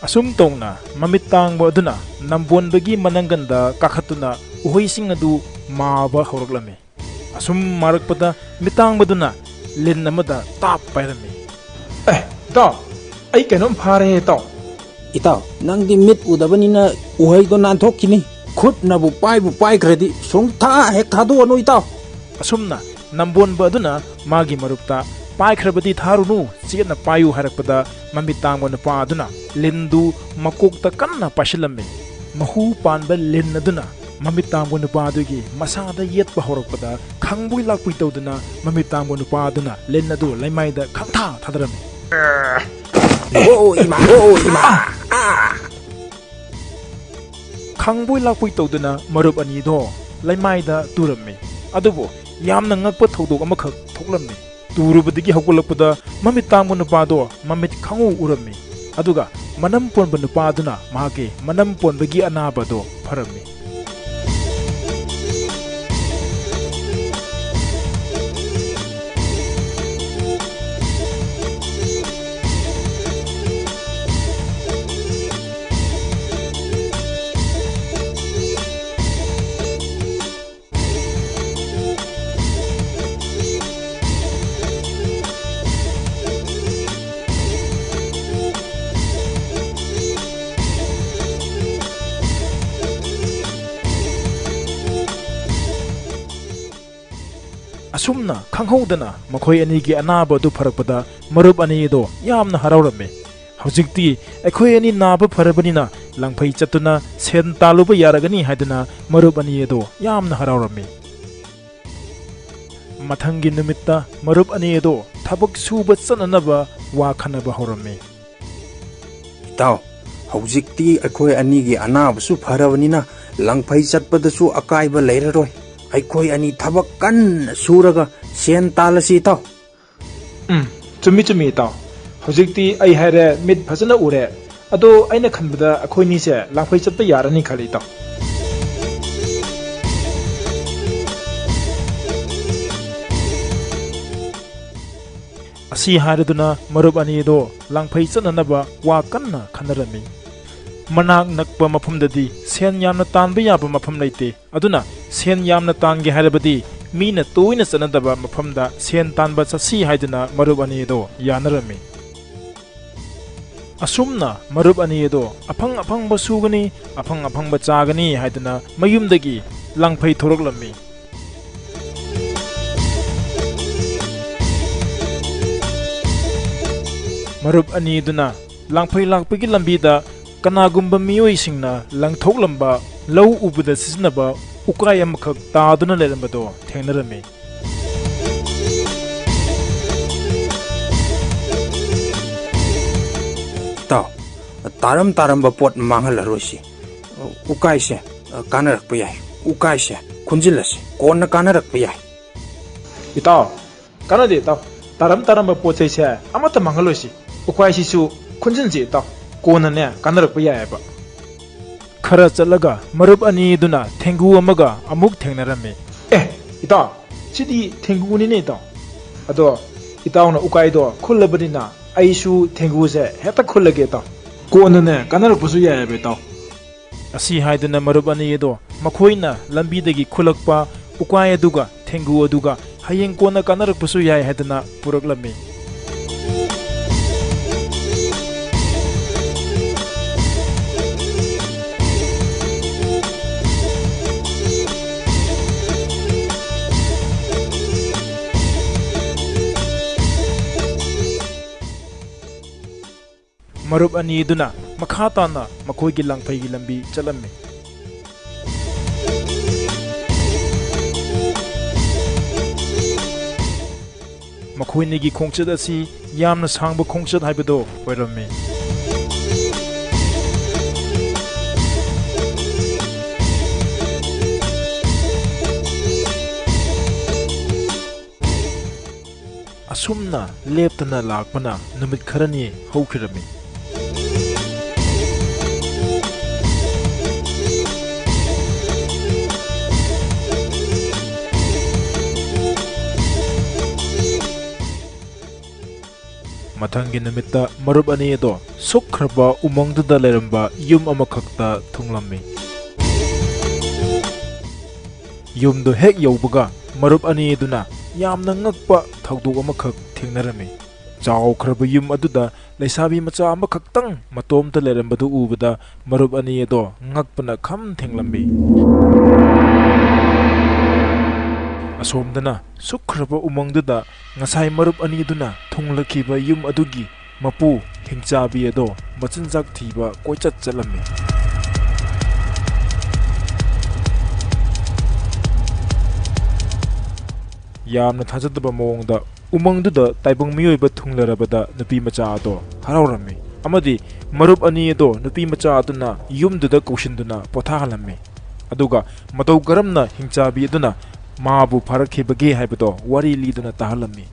ꯑꯁꯨꯝ ꯇꯧꯅ ꯃꯃꯤꯠ ꯇꯥꯡꯕ ꯑꯗꯨꯅ ꯅꯝꯕꯣꯟꯕꯒꯤ ꯃꯅꯪꯒꯟꯗ ꯀꯥꯈꯠꯇꯨꯅ ꯎꯍꯩꯁꯤꯡ ꯑꯗꯨ ꯃꯥꯕ ꯍꯧꯔꯛꯂꯝꯃꯤ꯫ ꯑꯁꯨꯝ ꯃꯥꯔꯛꯄꯗ ꯃꯤꯇꯥꯡꯕꯗꯨꯅ ꯂꯤꯟ ꯑꯃꯗ ꯇꯥꯞ ꯄꯥꯏꯔꯝꯃꯤ꯫ "ꯑꯦ, ꯏꯇꯥꯎ, ꯑꯩ ꯀꯩꯅꯣꯝ ꯐꯥꯔꯦ, ꯏꯇꯥꯎ꯫" "ꯏꯇꯥꯎ, ꯅꯪꯗꯤ ꯃꯤꯠ ꯎꯗꯕꯅꯤꯅ ꯎꯍꯩꯗꯣ ꯅꯥꯟꯊꯣꯛꯈꯤꯅꯤ꯫ ꯈꯨꯠꯅꯕꯨ ꯄꯥꯏꯕꯨ ꯄꯥꯏꯈ꯭ꯔꯗꯤ ꯁꯨꯡꯊꯥ ꯍꯦꯛ ꯊꯥꯗꯣꯛꯑꯅꯨ, ꯏꯇꯥꯎ꯫" ꯑꯁꯨꯝꯅ ꯅꯝꯕꯣꯟꯕ ꯑꯗꯨꯅ ꯃꯥꯒꯤ ꯃꯔꯨꯞꯇ "ꯄꯥꯏꯈ꯭ꯔꯕꯗꯤ ꯊꯥꯔꯨꯅꯨ, ꯆꯦꯠꯅ ꯄꯥꯏꯌꯨ" ꯍꯥꯏꯔꯛꯄꯗ, ꯃꯃꯤꯠ ꯇꯥꯡꯕ ꯅꯨꯄꯥ ꯑꯗꯨꯅ ꯂꯤꯟꯗꯨ ꯃꯀꯣꯛꯇ ꯀꯟꯅ ꯄꯥꯏꯁꯤꯜꯂꯝꯃꯤ꯫ ꯃꯍꯨ ꯄꯥꯟꯕ ꯂꯤꯟ ꯑꯗꯨꯅ ꯃꯃꯤꯠ ꯇꯥꯡꯕ ꯅꯨꯄꯥ ꯑꯗꯨꯒꯤ ꯃꯁꯥꯗ ꯌꯦꯠꯄ ꯍꯧꯔꯛꯄꯗ, ꯈꯪꯕꯣꯏ ꯂꯥꯛꯄꯣꯏ ꯇꯧꯗꯨꯅ ꯃꯃꯤꯠ ꯇꯥꯡꯕ ꯅꯨꯄꯥ ꯑꯗꯨꯅ ꯂꯤꯟ ꯑꯗꯨ ꯂꯩꯃꯥꯏꯗ ꯈꯪꯊꯥ ꯊꯥꯗꯔꯝꯃꯤ꯫ "ꯑꯣ ꯏꯃꯥ, ꯑꯣ ꯏꯃꯥ, ꯑꯥ!" ꯈꯪꯕꯣꯏ ꯂꯥꯛꯄꯣꯏ ꯇꯧꯗꯨꯅ ꯃꯔꯨꯞ ꯑꯅꯤꯗꯣ ꯂꯩꯃꯥꯏꯗ ꯇꯨꯔꯝꯃꯤ꯫ ꯑꯗꯨꯕꯨ ꯌꯥꯝꯅ ꯉꯛꯄ ꯊꯧꯗꯣꯛ ꯑꯃꯈꯛ ꯊꯣꯛꯂꯝꯃꯤ꯫ ꯇꯨꯔꯨꯕꯗꯒꯤ ꯍꯧꯒꯠꯂꯛꯄꯗ ꯃꯃꯤꯠ ꯇꯥꯡꯕ ꯅꯨꯄꯥꯗꯣ ꯃꯃꯤꯠ ꯈꯪꯎ ꯎꯔꯝꯃꯤ꯫ ꯑꯗꯨꯒ ꯃꯅꯝ ꯄꯣꯟꯕ ꯅꯨꯄꯥ ꯑꯗꯨꯅ ꯃꯍꯥꯛꯀꯤ ꯃꯅꯝ ꯄꯣꯟꯕꯒꯤ ꯑꯅꯥꯕꯗꯣ ꯐꯔꯝꯃꯤ꯫ ꯑꯁꯨꯝꯅ ꯈꯪꯍꯧꯗꯅ ꯃꯈꯣꯏ ꯑꯅꯤꯒꯤ ꯑꯅꯥꯕ ꯑꯗꯨ ꯐꯔꯛꯄꯗ ꯃꯔꯨꯞ ꯑꯅꯤ ꯑꯗꯣ ꯌꯥꯝꯅ ꯍꯔꯥꯎꯔꯝꯃꯤ꯫ "ꯍꯧꯖꯤꯛꯇꯤ ꯑꯩꯈꯣꯏ ꯑꯅꯤ ꯅꯥꯕ ꯐꯔꯕꯅꯤꯅ ꯂꯪꯐꯩ ꯆꯠꯇꯨꯅ ꯁꯦꯟ ꯇꯥꯜꯂꯨꯕ ꯌꯥꯔꯒꯅꯤ" ꯍꯥꯏꯗꯨꯅ ꯃꯔꯨꯞ ꯑꯅꯤ ꯑꯗꯣ ꯌꯥꯝꯅ ꯍꯔꯥꯎꯔꯝꯃꯤ꯫ ꯃꯊꯪꯒꯤ ꯅꯨꯃꯤꯠꯇ ꯃꯔꯨꯞ ꯑꯅꯤ ꯑꯗꯣ ꯊꯕꯛ ꯁꯨꯕ ꯆꯠꯅꯅꯕ ꯋꯥ ꯈꯟꯅꯕ ꯍꯧꯔꯝꯃꯤ꯫ "ꯏꯇꯥꯎ, ꯍꯧꯖꯤꯛꯇꯤ ꯑꯩꯈꯣꯏ ꯑꯅꯤꯒꯤ ꯑꯅꯥꯕꯁꯨ ꯐꯔꯕꯅꯤꯅ ꯂꯪꯐꯩ ꯆꯠꯄꯗꯁꯨ ꯑꯀꯥꯏꯕ ꯂꯩꯔꯔꯣꯏ꯫ ꯑꯩꯈꯣꯏ ꯑꯅꯤ ꯊꯕꯛ ꯀꯟꯅ ꯁꯨꯔꯒ ꯁꯦꯟ ꯇꯥꯜꯂꯁꯤ, ꯏꯇꯥꯎ꯫" "ꯎꯝ, ꯆꯨꯝꯃꯤ, ꯆꯨꯝꯃꯤ, ꯏꯇꯥꯎ꯫ ꯍꯧꯖꯤꯛꯇꯤ ꯑꯩ ꯍꯥꯏꯔꯦ, ꯃꯤꯠ ꯐꯖꯅ ꯎꯔꯦ꯫ ꯑꯗꯣ ꯑꯩꯅ ꯈꯟꯕꯗ ꯑꯩꯈꯣꯏꯅꯤꯁꯦ ꯂꯥꯡꯐꯩ ꯆꯠꯄ ꯌꯥꯔꯅꯤ ꯈꯜꯂꯤ, ꯏꯇꯥꯎ꯫" ꯑꯁꯤ ꯍꯥꯏꯔꯗꯨꯅ ꯃꯔꯨꯞ ꯑꯅꯤꯗꯣ ꯂꯥꯡꯐꯩ ꯆꯠꯅꯅꯕ ꯋꯥ ꯀꯟꯅ ꯈꯟꯅꯔꯝꯃꯤ꯫ ꯃꯅꯥꯛ ꯅꯛꯄ ꯃꯐꯝꯗꯗꯤ ꯁꯦꯟ ꯌꯥꯝꯅ ꯇꯥꯟꯕ ꯌꯥꯕ ꯃꯐꯝ ꯂꯩꯇꯦ꯫ ꯑꯗꯨꯅ ꯁꯦꯟ ꯌꯥꯝꯅ ꯇꯥꯟꯒꯦ ꯍꯥꯏꯔꯕꯗꯤ ꯃꯤꯅ ꯇꯣꯏꯅ ꯆꯠꯅꯗꯕ ꯃꯐꯝꯗ ꯁꯦꯟ ꯇꯥꯟꯕ ꯆꯠꯁꯤ ꯍꯥꯏꯗꯨꯅ ꯃꯔꯨꯞ ꯑꯅꯤ ꯑꯗꯣ ꯌꯥꯅꯔꯝꯃꯤ꯫ ꯑꯁꯨꯝꯅ ꯃꯔꯨꯞ ꯑꯅꯤ ꯑꯗꯣ ꯑꯐꯪ ꯑꯐꯪꯕ ꯁꯨꯒꯅꯤ, ꯑꯐꯪ ꯑꯐꯪꯕ ꯆꯥꯒꯅꯤ ꯍꯥꯏꯗꯨꯅ ꯃꯌꯨꯝꯗꯒꯤ ꯂꯥꯡꯐꯩ ꯊꯣꯔꯛꯂꯝꯃꯤ꯫ ꯃꯔꯨꯞ ꯑꯅꯤꯗꯨꯅ ꯂꯥꯡꯐꯩ ꯂꯥꯛꯄꯒꯤ ꯂꯝꯕꯤꯗ ꯀꯅꯥꯒꯨꯝꯕ ꯃꯤꯑꯣꯏꯁꯤꯡꯅ ꯂꯪꯊꯣꯛꯂꯝꯕ ꯂꯧ ꯎꯕꯗ ꯁꯤꯖꯤꯟꯅꯕ ꯎꯀꯥꯏ ꯑꯃꯈꯛ ꯇꯥꯗꯨꯅ ꯂꯩꯔꯝꯕꯗꯣ ꯊꯦꯡꯅꯔꯝꯃꯤ꯫ "ꯏꯇꯥꯎ, ꯇꯥꯔꯝ ꯇꯥꯔꯝꯕ ꯄꯣꯠ ꯃꯥꯡꯍꯜꯂꯔꯣꯏꯁꯤ꯫ ꯎꯀꯥꯏꯁꯦ ꯀꯥꯟꯅꯔꯛꯄ ꯌꯥꯏ꯫ ꯎꯀꯥꯏꯁꯦ ꯈꯨꯟꯖꯤꯜꯂꯁꯤ, ꯀꯣꯟꯅ ꯀꯥꯟꯅꯔꯛꯄ ꯌꯥꯏ꯫" "ꯏꯇꯥꯎ, ꯀꯥꯟꯅꯗꯦ, ꯏꯇꯥꯎ꯫ ꯇꯥꯔꯝ ꯇꯥꯔꯝꯕ ꯄꯣꯠ ꯆꯩꯁꯦ ꯑꯃꯠꯇ ꯃꯥꯡꯍꯜꯂꯣꯏꯁꯤ꯫ ꯎꯀꯥꯏꯁꯤꯁꯨ ꯈꯨꯟꯖꯤꯟꯁꯤ, ꯏꯇꯥꯎ꯫ ꯀꯣꯟꯅꯅꯦ ꯀꯥꯟꯅꯔꯛꯄ ꯌꯥꯏꯑꯕ꯫" ꯈꯔ ꯆꯠꯂꯒ ꯃꯔꯨꯞ ꯑꯅꯤꯗꯨꯅ ꯊꯦꯡꯒꯨ ꯑꯃꯒ ꯑꯃꯨꯛ ꯊꯦꯡꯅꯔꯝꯃꯤ꯫ "ꯑꯦ, ꯏꯇꯥꯎ, ꯁꯤꯗꯤ ꯊꯦꯡꯒꯨꯅꯤꯅꯦ, ꯏꯇꯥꯎ꯫ ꯑꯗꯣ ꯏꯇꯥꯎꯅ ꯎꯀꯥꯏꯗꯣ ꯈꯨꯜꯂꯕꯅꯤꯅ ꯑꯩꯁꯨ ꯊꯦꯡꯒꯨꯁꯦ ꯍꯦꯛꯇ ꯈꯨꯜꯂꯒꯦ, ꯏꯇꯥꯎ꯫ ꯀꯣꯟꯅꯅꯦ ꯀꯥꯟꯅꯔꯛꯄꯁꯨ ꯌꯥꯏꯑꯕ, ꯏꯇꯥꯎ꯫" ꯑꯁꯤ ꯍꯥꯏꯗꯨꯅ ꯃꯔꯨꯞ ꯑꯅꯤ ꯑꯗꯣ ꯃꯈꯣꯏꯅ ꯂꯝꯕꯤꯗꯒꯤ ꯈꯨꯜꯂꯛꯄ ꯎꯀꯥꯏ ꯑꯗꯨꯒ ꯊꯦꯡꯒꯨ ꯑꯗꯨꯒ ꯍꯌꯦꯡ ꯀꯣꯟꯅ ꯀꯥꯟꯅꯔꯛꯄꯁꯨ ꯌꯥꯏ ꯍꯥꯏꯗꯨꯅ ꯄꯨꯔꯛꯂꯝꯃꯤ꯫ ꯃꯔꯨꯞ ꯑꯅꯤꯗꯨꯅ ꯃꯈꯥ ꯇꯥꯅ ꯃꯈꯣꯏꯒꯤ ꯂꯥꯡꯐꯩꯒꯤ ꯂꯝꯕꯤ ꯆꯠꯂꯝꯃꯤ꯫ ꯃꯈꯣꯏꯅꯤꯒꯤ ꯈꯣꯡꯆꯠ ꯑꯁꯤ ꯌꯥꯝꯅ ꯁꯥꯡꯕ ꯈꯣꯡꯆꯠ ꯍꯥꯏꯕꯗꯨ ꯑꯣꯏꯔꯝꯃꯤ꯫ ꯑꯁꯨꯝꯅ ꯂꯦꯞꯇꯅ ꯂꯥꯛꯄꯅ ꯅꯨꯃꯤꯠ ꯈꯔꯅꯤ ꯍꯧꯈꯤꯔꯝꯃꯤ꯫ ꯃꯊꯪꯒꯤ ꯅꯨꯃꯤꯠꯇ ꯃꯔꯨꯞ ꯑꯅꯤ ꯑꯗꯣ ꯁꯨꯛꯈ꯭ꯔꯕ ꯎꯃꯪꯗꯨꯗ ꯂꯩꯔꯝꯕ ꯌꯨꯝ ꯑꯃꯈꯛꯇ ꯊꯨꯡꯂꯝꯃꯤ꯫ ꯌꯨꯝꯗꯨ ꯍꯦꯛ ꯌꯧꯕꯒ ꯃꯔꯨꯞ ꯑꯅꯤ ꯑꯗꯨꯅ ꯌꯥꯝꯅ ꯉꯛꯄ ꯊꯧꯗꯣꯛ ꯑꯃꯈꯛ ꯊꯦꯡꯅꯔꯝꯃꯤ꯫ ꯆꯥꯎꯈ꯭ꯔꯕ ꯌꯨꯝ ꯑꯗꯨꯗ ꯂꯩꯁꯥꯕꯤ ꯃꯆꯥ ꯑꯃꯈꯛꯇꯪ ꯃꯇꯣꯝꯇ ꯂꯩꯔꯝꯕꯗꯨ ꯎꯕꯗ ꯃꯔꯨꯞ ꯑꯅꯤ ꯑꯗꯣ ꯉꯛꯄꯅ ꯈꯝ ꯊꯦꯡꯂꯝꯃꯤ꯫ ꯑꯁꯣꯝꯗꯅ ꯁꯨꯛꯈ꯭ꯔꯕ ꯎꯃꯪꯗꯨꯗ ꯉꯁꯥꯏ ꯃꯔꯨꯞ ꯑꯅꯤꯗꯨꯅ ꯊꯨꯡꯂꯈꯤꯕ ꯌꯨꯝ ꯑꯗꯨꯒꯤ ꯃꯄꯨ ꯍꯤꯡꯆꯥꯕꯤ ꯑꯗꯣ ꯃꯆꯤꯟꯖꯥꯛ ꯊꯤꯕ ꯀꯣꯏꯆꯠ ꯆꯠꯂꯝꯃꯤ꯫ ꯌꯥꯝꯅ ꯊꯥꯖꯗꯕ ꯃꯑꯣꯡꯗ ꯎꯃꯪꯗꯨꯗ ꯇꯥꯏꯕꯪ ꯃꯤꯑꯣꯏꯕ ꯊꯨꯡꯂꯔꯕꯗ ꯅꯨꯄꯤ ꯃꯆꯥ ꯑꯗꯣ ꯍꯔꯥꯎꯔꯝꯃꯤ ꯑꯃꯗꯤ ꯃꯔꯨꯞ ꯑꯅꯤ ꯑꯗꯣ ꯅꯨꯄꯤ ꯃꯆꯥ ꯑꯗꯨꯅ ꯌꯨꯝꯗꯨꯗ ꯀꯧꯁꯤꯟꯗꯨꯅ ꯄꯣꯊꯥꯍꯜꯂꯝꯃꯤ꯫ ꯑꯗꯨꯒ ꯃꯇꯧ ꯀꯔꯝꯅ ꯍꯤꯡꯆꯥꯕꯤ ꯑꯗꯨꯅ ꯃꯥꯕꯨ ꯐꯥꯔꯛꯈꯤꯕꯒꯦ ꯍꯥꯏꯕꯗꯣ ꯋꯥꯔꯤ ꯂꯤꯗꯨꯅ ꯇꯥꯍꯜꯂꯝꯃꯤ꯫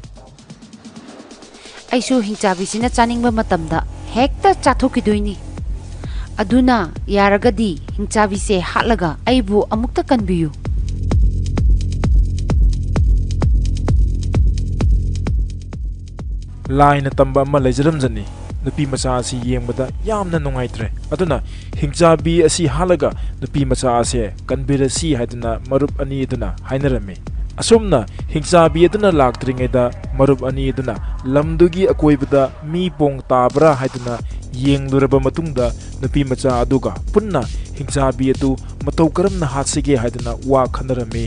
ꯑꯩꯁꯨ ꯍꯤꯡꯆꯥꯕꯤꯁꯤꯅ ꯆꯥꯅꯤꯡꯕ ꯃꯇꯝꯗ ꯍꯦꯛꯇ ꯆꯥꯊꯣꯛꯈꯤꯗꯣꯏꯅꯤ꯫ ꯑꯗꯨꯅ ꯌꯥꯔꯒꯗꯤ ꯍꯤꯡꯆꯥꯕꯤꯁꯦ ꯍꯥꯠꯂꯒ ꯑꯩꯕꯨ ꯑꯃꯨꯛꯇ ꯀꯟꯕꯤꯌꯨ꯫ ꯂꯥꯏꯅ ꯇꯝꯕ ꯑꯃ ꯂꯩꯖꯔꯝꯖꯅꯤ꯫ ꯅꯨꯄꯤ ꯃꯆꯥ ꯑꯁꯤ ꯌꯦꯡꯕꯗ ꯌꯥꯝꯅ ꯅꯨꯡꯉꯥꯏꯇ꯭ꯔꯦ꯫ ꯑꯗꯨꯅ ꯍꯤꯡꯆꯥꯕꯤ ꯑꯁꯤ ꯍꯥꯠꯂꯒ ꯅꯨꯄꯤ ꯃꯆꯥ ꯑꯁꯦ ꯀꯟꯕꯤꯔꯁꯤ ꯍꯥꯏꯗꯨꯅ ꯃꯔꯨꯞ ꯑꯅꯤ ꯑꯗꯨꯅ ꯍꯥꯏꯅꯔꯝꯃꯤ꯫ ꯑꯁꯨꯝꯅ ꯍꯤꯡꯆꯥꯕꯤ ꯑꯗꯨꯅ ꯂꯥꯛꯇ꯭ꯔꯤꯉꯩꯗ ꯃꯔꯨꯞ ꯑꯅꯤ ꯑꯗꯨꯅ ꯂꯝꯗꯨꯒꯤ ꯑꯀꯣꯏꯕꯗ ꯃꯤ ꯄꯣꯡ ꯇꯥꯕ꯭ꯔꯥ ꯍꯥꯏꯗꯨꯅ ꯌꯦꯡꯂꯨꯔꯕ ꯃꯇꯨꯡꯗ ꯅꯨꯄꯤ ꯃꯆꯥ ꯑꯗꯨꯒ ꯄꯨꯟꯅ ꯍꯤꯡꯆꯥꯕꯤ ꯑꯗꯨ ꯃꯇꯧ ꯀꯔꯝꯅ ꯍꯥꯠꯁꯤꯒꯦ ꯍꯥꯏꯗꯨꯅ ꯋꯥ ꯈꯟꯅꯔꯝꯃꯤ꯫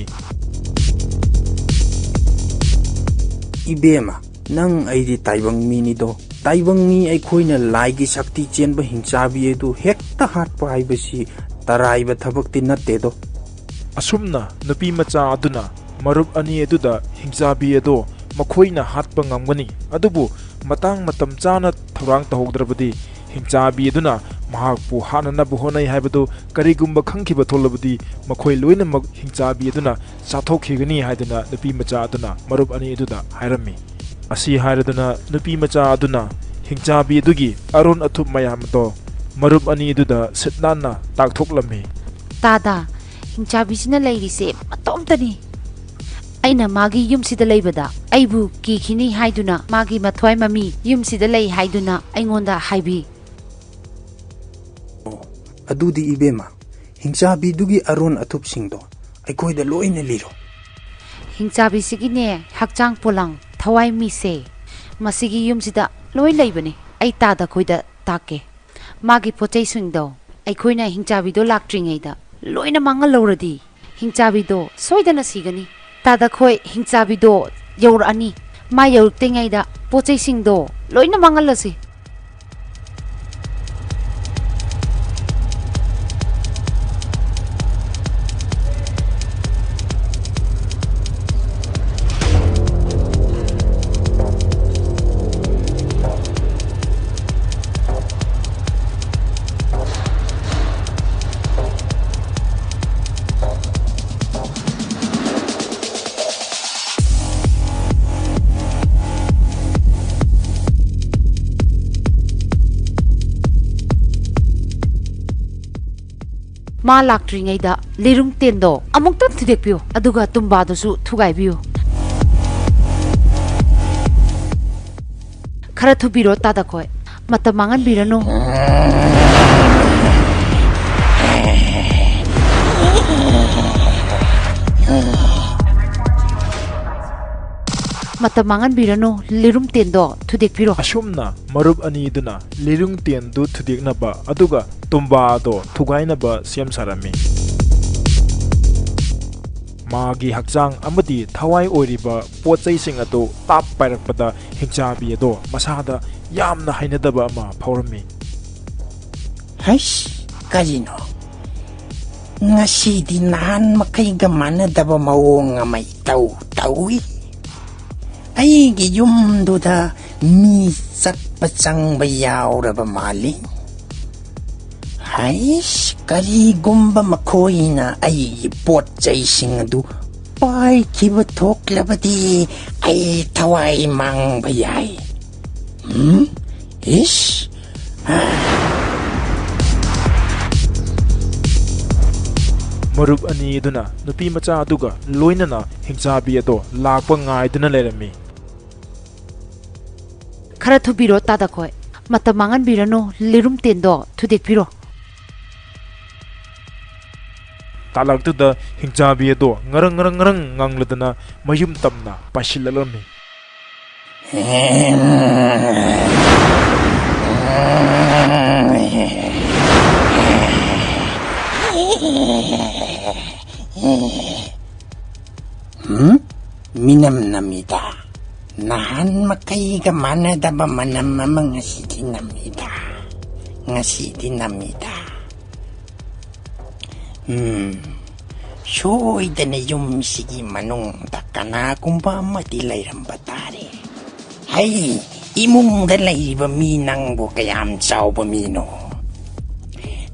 ꯏꯕꯦꯝꯃ, ꯅꯪ ꯑꯩꯗꯤ ꯇꯥꯏꯕꯪ ꯃꯤꯅꯤꯗꯣ, ꯇꯥꯏꯕꯪ ꯃꯤ ꯑꯩꯈꯣꯏꯅ ꯂꯥꯏꯒꯤ ꯁꯛꯇꯤ ꯆꯦꯟꯕ ꯍꯤꯡꯆꯥꯕꯤ ꯑꯗꯨ ꯍꯦꯛꯇ ꯍꯥꯠꯄ ꯍꯥꯏꯕꯁꯤ ꯇꯔꯥꯏꯕ ꯊꯕꯛꯇꯤ ꯅꯠꯇꯦꯗꯣ꯫ ꯑꯁꯨꯝꯅ ꯅꯨꯄꯤ ꯃꯆꯥ ꯑꯗꯨꯅ ꯃꯔꯨꯞ ꯑꯅꯤ ꯑꯗꯨꯗ ꯍꯤꯡꯆꯥꯕꯤ ꯑꯗꯣ ꯃꯈꯣꯏꯅ ꯍꯥꯠꯄ ꯉꯝꯒꯅꯤ, ꯑꯗꯨꯕꯨ ꯃꯇꯥꯡ ꯃꯇꯝ ꯆꯥꯅ ꯊꯧꯔꯥꯡ ꯇꯧꯍꯧꯗ꯭ꯔꯕꯗꯤ ꯍꯤꯡꯆꯥꯕꯤ ꯑꯗꯨꯅ ꯃꯍꯥꯛꯄꯨ ꯍꯥꯠꯅꯅꯕ ꯍꯣꯠꯅꯩ ꯍꯥꯏꯕꯗꯨ ꯀꯔꯤꯒꯨꯝꯕ ꯈꯪꯈꯤꯕ ꯊꯣꯛꯂꯕꯗꯤ ꯃꯈꯣꯏ ꯂꯣꯏꯅꯃꯛ ꯍꯤꯡꯆꯥꯕꯤ ꯑꯗꯨꯅ ꯆꯥꯊꯣꯛꯈꯤꯒꯅꯤ ꯍꯥꯏꯗꯨꯅ ꯅꯨꯄꯤ ꯃꯆꯥ ꯑꯗꯨꯅ ꯃꯔꯨꯞ ꯑꯅꯤ ꯑꯗꯨꯗ ꯍꯥꯏꯔꯝꯃꯤ꯫ ꯑꯁꯤ ꯍꯥꯏꯔꯗꯨꯅ ꯅꯨꯄꯤ ꯃꯆꯥ ꯑꯗꯨꯅ ꯍꯤꯡꯆꯥꯕꯤ ꯑꯗꯨꯒꯤ ꯑꯔꯣꯟ ꯑꯊꯨꯞ ꯃꯌꯥꯝ ꯑꯗꯣ ꯃꯔꯨꯞ ꯑꯅꯤ ꯑꯗꯨꯗ ꯁꯤꯠ ꯅꯥꯟꯅ ꯇꯥꯛꯊꯣꯛꯂꯝꯃꯤ꯫ ꯇꯥꯗ, ꯍꯤꯡꯆꯥꯕꯤꯁꯤꯅ ꯂꯩꯔꯤꯁꯦ ꯃꯇꯣꯝꯇꯅꯤ꯫ ꯑꯩꯅ ꯃꯥꯒꯤ ꯌꯨꯝꯁꯤꯗ ꯂꯩꯕꯗ ꯑꯩꯕꯨ ꯀꯤꯈꯤꯅꯤ ꯍꯥꯏꯗꯨꯅ ꯃꯥꯒꯤ ꯃꯊ꯭ꯋꯥꯏ ꯃꯃꯤ ꯌꯨꯝꯁꯤꯗ ꯂꯩ ꯍꯥꯏꯗꯨꯅ ꯑꯩꯉꯣꯟꯗ ꯍꯥꯏꯕꯤ꯫ ꯑꯣ, ꯑꯗꯨꯗꯤ ꯏꯕꯦꯝꯃ, ꯍꯤꯡꯆꯥꯕꯤꯗꯨꯒꯤ ꯑꯔꯣꯟ ꯑꯊꯨꯞꯁꯤꯡꯗꯣ ꯑꯩꯈꯣꯏꯗ ꯂꯣꯏꯅ ꯂꯤꯔꯣ꯫ ꯍꯤꯡꯆꯥꯕꯤꯁꯤꯒꯤꯅꯦ ꯍꯛꯆꯥꯡ ꯄꯣꯂꯥꯡ ꯊꯋꯥꯏ ꯃꯤꯁꯦ ꯃꯁꯤꯒꯤ ꯌꯨꯝꯁꯤꯗ ꯂꯣꯏ ꯂꯩꯕꯅꯤ꯫ ꯑꯩ ꯇꯥꯗ ꯈꯣꯏꯗ ꯇꯥꯛꯀꯦ꯫ ꯃꯥꯒꯤ ꯄꯣꯠ ꯆꯩꯁꯤꯡꯗꯣ ꯑꯩꯈꯣꯏꯅ ꯍꯤꯡꯆꯥꯕꯤꯗꯣ ꯂꯥꯛꯇ꯭ꯔꯤꯉꯩꯗ ꯂꯣꯏꯅ ꯃꯥꯡꯍꯜꯍꯧꯔꯗꯤ ꯍꯤꯡꯆꯥꯕꯤꯗꯣ ꯁꯣꯏꯗꯅ ꯁꯤꯒꯅꯤ꯫ ꯇꯥꯗ ꯈꯣꯏ ꯍꯤꯡꯆꯥꯕꯤꯗꯣ ꯌꯧꯔꯛꯑꯅꯤ꯫ ꯃꯥ ꯌꯧꯔꯛꯇ꯭ꯔꯤꯉꯩꯗ ꯄꯣꯠ ꯆꯩꯁꯤꯡꯗꯣ ꯂꯣꯏꯅ ꯃꯥꯡꯍꯜꯂꯁꯤ꯫ ꯃꯥ ꯂꯥꯛꯇ꯭ꯔꯤꯉꯩꯗ ꯂꯤꯔꯨꯡ ꯇꯦꯟꯗꯣ ꯑꯃꯨꯛꯇꯪ ꯊꯨꯗꯦꯛꯄꯤꯌꯨ, ꯑꯗꯨꯒ ꯇꯨꯝꯕꯥꯗꯨꯁꯨ ꯊꯨꯒꯥꯏꯕꯤꯌꯨ꯫ ꯈꯔ ꯊꯨꯕꯤꯔꯣ ꯇꯥꯗꯈꯣꯏ, ꯃꯇꯝ ꯃꯥꯡꯍꯟꯕꯤꯔꯅꯨ꯫ ꯃꯇꯝ ꯃꯥꯡꯍꯟꯕꯤꯔꯅꯨ, ꯂꯤꯔꯨꯝ ꯇꯦꯟꯗꯣ ꯊꯨꯗꯦꯛꯄꯤꯔꯣ꯫ ꯑꯁꯨꯝꯅ ꯃꯔꯨꯞ ꯑꯅꯤꯗꯨꯅ ꯂꯤꯔꯨꯡ ꯇꯦꯟꯗꯨ ꯊꯨꯗꯦꯛꯅꯕ ꯑꯗꯨꯒ ꯇꯨꯝꯕꯥꯗꯣ ꯊꯨꯒꯥꯏꯅꯕ ꯁꯦꯝ ꯁꯥꯔꯝꯃꯤ꯫ ꯃꯥꯒꯤ ꯍꯛꯆꯥꯡ ꯑꯃꯗꯤ ꯊꯋꯥꯏ ꯑꯣꯏꯔꯤꯕ ꯄꯣꯠ ꯆꯩꯁꯤꯡ ꯑꯗꯨ ꯇꯥꯞ ꯄꯥꯏꯔꯛꯄꯗ ꯍꯤꯡꯆꯥꯕꯤ ꯑꯗꯣ ꯃꯁꯥꯗ ꯌꯥꯝꯅ ꯍꯩꯅꯗꯕ ꯑꯃ ꯐꯥꯎꯔꯝꯃꯤ꯫ "ꯍꯩꯁ, ꯀꯔꯤꯅꯣ? ꯉꯁꯤꯗꯤ ꯅꯍꯥꯟ ꯃꯈꯩꯒ ꯃꯥꯟꯅꯗꯕ ꯃꯑꯣꯡ ꯑꯃ ꯏꯇꯧ ꯇꯧꯏ꯫ ꯑꯩꯒꯤ ꯌꯨꯝꯗꯨꯗ ꯃꯤ ꯆꯠꯄ ꯆꯪꯕ ꯌꯥꯎꯔꯕ ꯃꯥꯜꯂꯤ꯫ ꯍꯩꯁ, ꯀꯔꯤꯒꯨꯝꯕ ꯃꯈꯣꯏꯅ ꯑꯩꯒꯤ ꯄꯣꯠ ꯆꯩꯁꯤꯡ ꯑꯗꯨ ꯄꯥꯏꯈꯤꯕ ꯊꯣꯛꯂꯕꯗꯤ ꯑꯩ ꯊꯋꯥꯏ ꯃꯥꯡꯕ ꯌꯥꯏ꯫ ꯍꯨꯝ? ꯏꯁ!" ꯃꯔꯨꯞ ꯑꯅꯤ ꯑꯗꯨꯅ ꯅꯨꯄꯤ ꯃꯆꯥ ꯑꯗꯨꯒ ꯂꯣꯏꯅꯅ ꯍꯤꯡꯆꯥꯕꯤ ꯑꯗꯣ ꯂꯥꯛꯄ ꯉꯥꯏꯗꯨꯅ ꯂꯩꯔꯝꯃꯤ꯫ "ꯈꯔ ꯊꯨꯕꯤꯔꯣ, ꯇꯥꯗꯈꯣꯏ꯫ ꯃꯇꯝ ꯃꯥꯡꯍꯟꯕꯤꯔꯅꯨ, ꯂꯤꯔꯨꯝ ꯇꯦꯟꯗꯣ ꯊꯨꯗꯦꯛꯄꯤꯔꯣ꯫" ꯇꯥꯂꯛꯇꯨꯗ ꯍꯤꯡꯆꯥꯕꯤ ꯑꯗꯣ ꯉꯔꯪ ꯉꯔꯪ ꯉꯔꯪ ꯉꯪꯂꯗꯅ ꯃꯌꯨꯝ ꯇꯝꯅ ꯄꯥꯏꯁꯤꯜꯂꯛꯂꯝꯃꯤ꯫ ꯍꯨꯝ? ꯃꯤꯅꯝ ꯅꯝꯃꯤꯗ꯫ ꯅꯍꯥꯟ ꯃꯈꯩꯒ ꯃꯥꯟꯅꯗꯕ ꯃꯅꯝ ꯑꯃ ꯉꯁꯤꯗꯤ ꯅꯝꯃꯤꯗ꯫ ꯉꯁꯤꯗꯤ ꯅꯝꯃꯤꯗ꯫ ꯎꯝ, ꯁꯣꯏꯗꯅ ꯌꯨꯝꯁꯤꯒꯤ ꯃꯅꯨꯡꯗ ꯀꯅꯥꯒꯨꯝꯕ ꯑꯃꯗꯤ ꯂꯩꯔꯝꯕ ꯇꯥꯔꯦ꯫ ꯍꯩ, ꯏꯃꯨꯡꯗ ꯂꯩꯔꯤꯕ ꯃꯤ ꯅꯪꯕꯨ ꯀꯌꯥꯝ ꯆꯥꯎꯕ ꯃꯤꯅꯣ?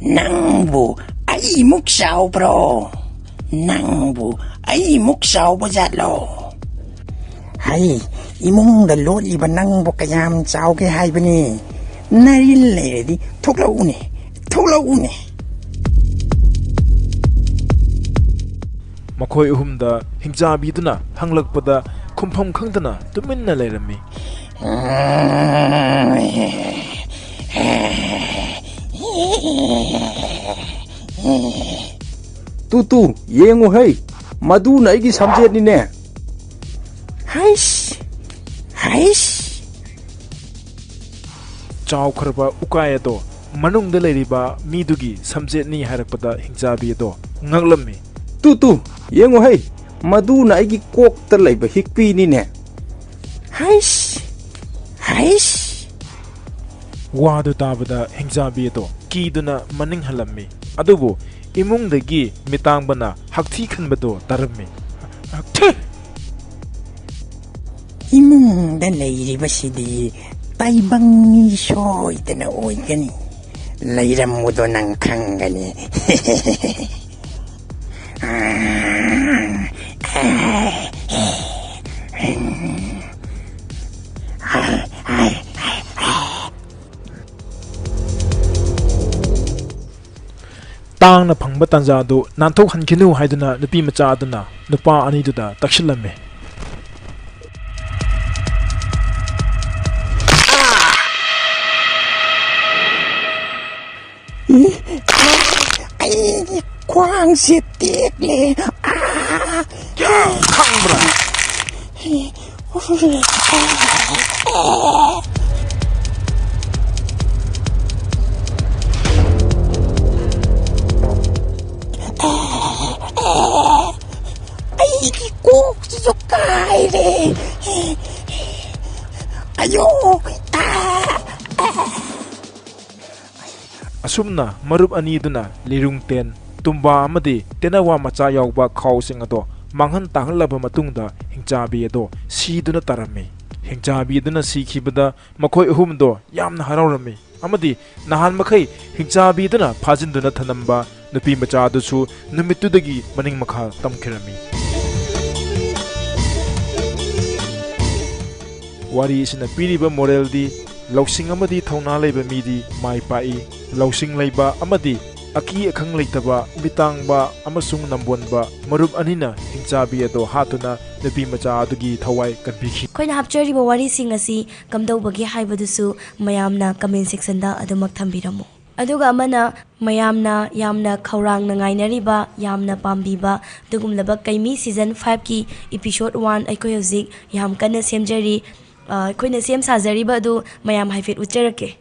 ꯅꯪꯕꯨ ꯑꯩꯃꯨꯛ ꯆꯥꯎꯕ꯭ꯔꯣ? ꯅꯪꯕꯨ ꯑꯩꯃꯨꯛ ꯆꯥꯎꯕ ꯖꯥꯠꯂꯣ? ꯍꯩ, ꯏꯃꯨꯡꯗ ꯂꯣꯠꯂꯤꯕ ꯅꯪꯕꯨ ꯀꯌꯥꯝ ꯆꯥꯎꯒꯦ ꯍꯥꯏꯕꯅꯤ? ꯅꯔꯤꯜ ꯂꯩꯔꯗꯤ ꯊꯣꯛꯂꯛꯎꯅꯦ, ꯊꯣꯛꯂꯛꯎꯅꯦ꯫ ꯃꯈꯣꯏ ꯑꯍꯨꯝꯗ ꯍꯤꯡꯆꯥꯕꯤꯗꯨꯅ ꯍꯪꯂꯛꯄꯗ ꯈꯨꯝꯐꯝ ꯈꯪꯗꯅ ꯇꯨꯃꯤꯟꯅ ꯂꯩꯔꯝꯃꯤ꯫ "ꯇꯨ, ꯇꯨ, ꯌꯦꯡꯉꯨ ꯍꯩ, ꯃꯗꯨꯅ ꯑꯩꯒꯤ ꯁꯝꯖꯦꯠꯅꯤꯅꯦ꯫" ꯍꯩꯁ! ꯍꯩꯁ! ꯆꯥꯎꯈ꯭ꯔꯕ ꯎꯀꯥꯏ ꯑꯗꯣ ꯃꯅꯨꯡꯗ ꯂꯩꯔꯤꯕ ꯃꯤꯗꯨꯒꯤ ꯁꯝꯖꯦꯠꯅꯤ ꯍꯥꯏꯔꯛꯄꯗ ꯍꯤꯡꯆꯥꯕꯤ ꯑꯗꯣ ꯉꯛꯂꯝꯃꯤ꯫ "ꯇꯨ, ꯇꯨ, ꯌꯦꯡꯉꯨ ꯍꯩ, ꯃꯗꯨꯅ ꯑꯩꯒꯤ ꯀꯣꯛꯇ ꯂꯩꯕ ꯍꯤꯛꯄꯤꯅꯤꯅꯦ꯫ ꯍꯩꯁ! ꯍꯩꯁ! ꯋꯥꯗꯨ ꯇꯥꯕꯗ ꯍꯤꯡꯆꯥꯕꯤ ꯑꯗꯣ ꯀꯤꯗꯨꯅ ꯃꯅꯤꯡ ꯍꯜꯂꯝꯃꯤ꯫ ꯑꯗꯨꯕꯨ ꯏꯃꯨꯡꯗꯒꯤ ꯃꯤꯇꯥꯡꯕꯅ ꯍꯛꯊꯤ ꯈꯟꯕꯗꯣ ꯇꯥꯔꯝꯃꯤ꯫ ꯍꯛꯊꯤ! ꯏꯃꯨꯡꯗ ꯂꯩꯔꯤꯕꯁꯤꯗꯤ ꯇꯥꯏꯕꯪ ꯃꯤ ꯁꯣꯏꯗꯅ ꯑꯣꯏꯒꯅꯤ꯫ ꯂꯩꯔꯝꯃꯨꯗꯣ ꯅꯪ ꯈꯪꯒꯅꯤ꯫ ꯇꯥꯡꯅ ꯐꯪꯕ ꯇꯥꯟꯖꯥꯗꯨ ꯅꯥꯟꯊꯣꯛꯍꯟꯈꯤꯅꯨ ꯍꯥꯏꯗꯨꯅ ꯅꯨꯄꯤ ꯃꯆꯥ ꯑꯗꯨꯅ ꯅꯨꯄꯥ ꯑꯅꯤꯗꯨꯗ ꯇꯛꯁꯤꯜꯂꯝꯃꯤ꯫ ꯑꯩꯒꯤ ꯈ꯭ꯋꯥꯡꯁꯦ ꯇꯦꯛꯂꯦ꯫ ꯑꯥ! ꯈꯪꯕ꯭ꯔꯥ? ꯑꯩꯒꯤ ꯀꯣꯛꯁꯤꯁꯨ ꯀꯥꯏꯔꯦ꯫ ꯑꯌꯣ! ꯑꯥ! ꯑꯁꯨꯝꯅ ꯃꯔꯨꯞ ꯑꯅꯤꯗꯨꯅ ꯂꯤꯔꯨꯡ ꯇꯦꯟ, ꯇꯨꯝꯕꯥ ꯑꯃꯗꯤ ꯇꯦꯅꯋꯥ ꯃꯆꯥ ꯌꯥꯎꯕ ꯈꯥꯎꯁꯤꯡ ꯑꯗꯣ ꯃꯥꯡꯍꯟ ꯇꯥꯛꯍꯜꯂꯕ ꯃꯇꯨꯡꯗ ꯍꯤꯡꯆꯥꯕꯤ ꯑꯗꯣ ꯁꯤꯗꯨꯅ ꯇꯥꯔꯝꯃꯤ꯫ ꯍꯤꯡꯆꯥꯕꯤ ꯑꯗꯨꯅ ꯁꯤꯈꯤꯕꯗ ꯃꯈꯣꯏ ꯑꯍꯨꯝꯗꯣ ꯌꯥꯝꯅ ꯍꯔꯥꯎꯔꯝꯃꯤ ꯑꯃꯗꯤ ꯅꯍꯥꯟ ꯃꯈꯩ ꯍꯤꯡꯆꯥꯕꯤ ꯑꯗꯨꯅ ꯐꯥꯖꯤꯟꯗꯨꯅ ꯊꯅꯝꯕ ꯅꯨꯄꯤ ꯃꯆꯥ ꯑꯗꯨꯁꯨ ꯅꯨꯃꯤꯠꯇꯨꯗꯒꯤ ꯃꯅꯤꯡ ꯃꯈꯥ ꯇꯝꯈꯤꯔꯝꯃꯤ꯫ ꯋꯥꯔꯤ ꯑꯁꯤꯅ ꯄꯤꯔꯤꯕ ꯃꯣꯔꯦꯜꯗꯤ, ꯂꯧꯁꯤꯡ ꯑꯃꯗꯤ ꯊꯧꯅꯥ ꯂꯩꯕ ꯃꯤꯗꯤ ꯃꯥꯏ ꯄꯥꯛꯏ꯫ ꯂꯧꯁꯤꯡ ꯂꯩꯕ ꯑꯃꯗꯤ ꯑꯀꯤ ꯑꯈꯪ ꯂꯩꯇꯕ, ꯃꯤꯇꯥꯡꯕ ꯑꯃꯁꯨꯡ ꯅꯝꯕꯣꯟꯕ ꯃꯔꯨꯞ ꯑꯅꯤꯅ ꯍꯤꯡꯆꯥꯕꯤ ꯑꯗꯣ ꯍꯥꯠꯇꯨꯅ ꯅꯨꯄꯤ ꯃꯆꯥ ꯑꯗꯨꯒꯤ ꯊꯋꯥꯏ ꯀꯟꯕꯤꯈꯤ꯫ ꯑꯩꯈꯣꯏꯅ ꯍꯥꯞꯆꯔꯤꯕ ꯋꯥꯔꯤꯁꯤꯡ ꯑꯁꯤ ꯀꯝꯗꯧꯕꯒꯦ ꯍꯥꯏꯕꯗꯨꯁꯨ ꯃꯌꯥꯝꯅ comment section ꯗ ꯑꯗꯨꯃꯛ ꯊꯝꯕꯤꯔꯝꯃꯨ꯫ ꯑꯗꯨꯒ ꯑꯃꯅ, ꯃꯌꯥꯝꯅ ꯌꯥꯝꯅ ꯈꯧꯔꯥꯡꯅ ꯉꯥꯏꯅꯔꯤꯕ, ꯌꯥꯝꯅ ꯄꯥꯝꯕꯤꯕ ꯑꯗꯨꯒꯨꯝꯂꯕ ꯀꯩꯃꯤ season five ꯀꯤ episode one ꯑꯩꯈꯣꯏ ꯍꯧꯖꯤꯛ ꯌꯥꯝ ꯀꯟꯅ ꯁꯦꯝꯖꯔꯤ꯫ ꯑ, ꯑꯩꯈꯣꯏꯅ ꯁꯦꯝ ꯁꯥꯖꯔꯤꯕ ꯑꯗꯨ ꯃꯌꯥꯝ ꯍꯥꯏꯐꯦꯠ ꯎꯠꯆꯔꯛꯀꯦ꯫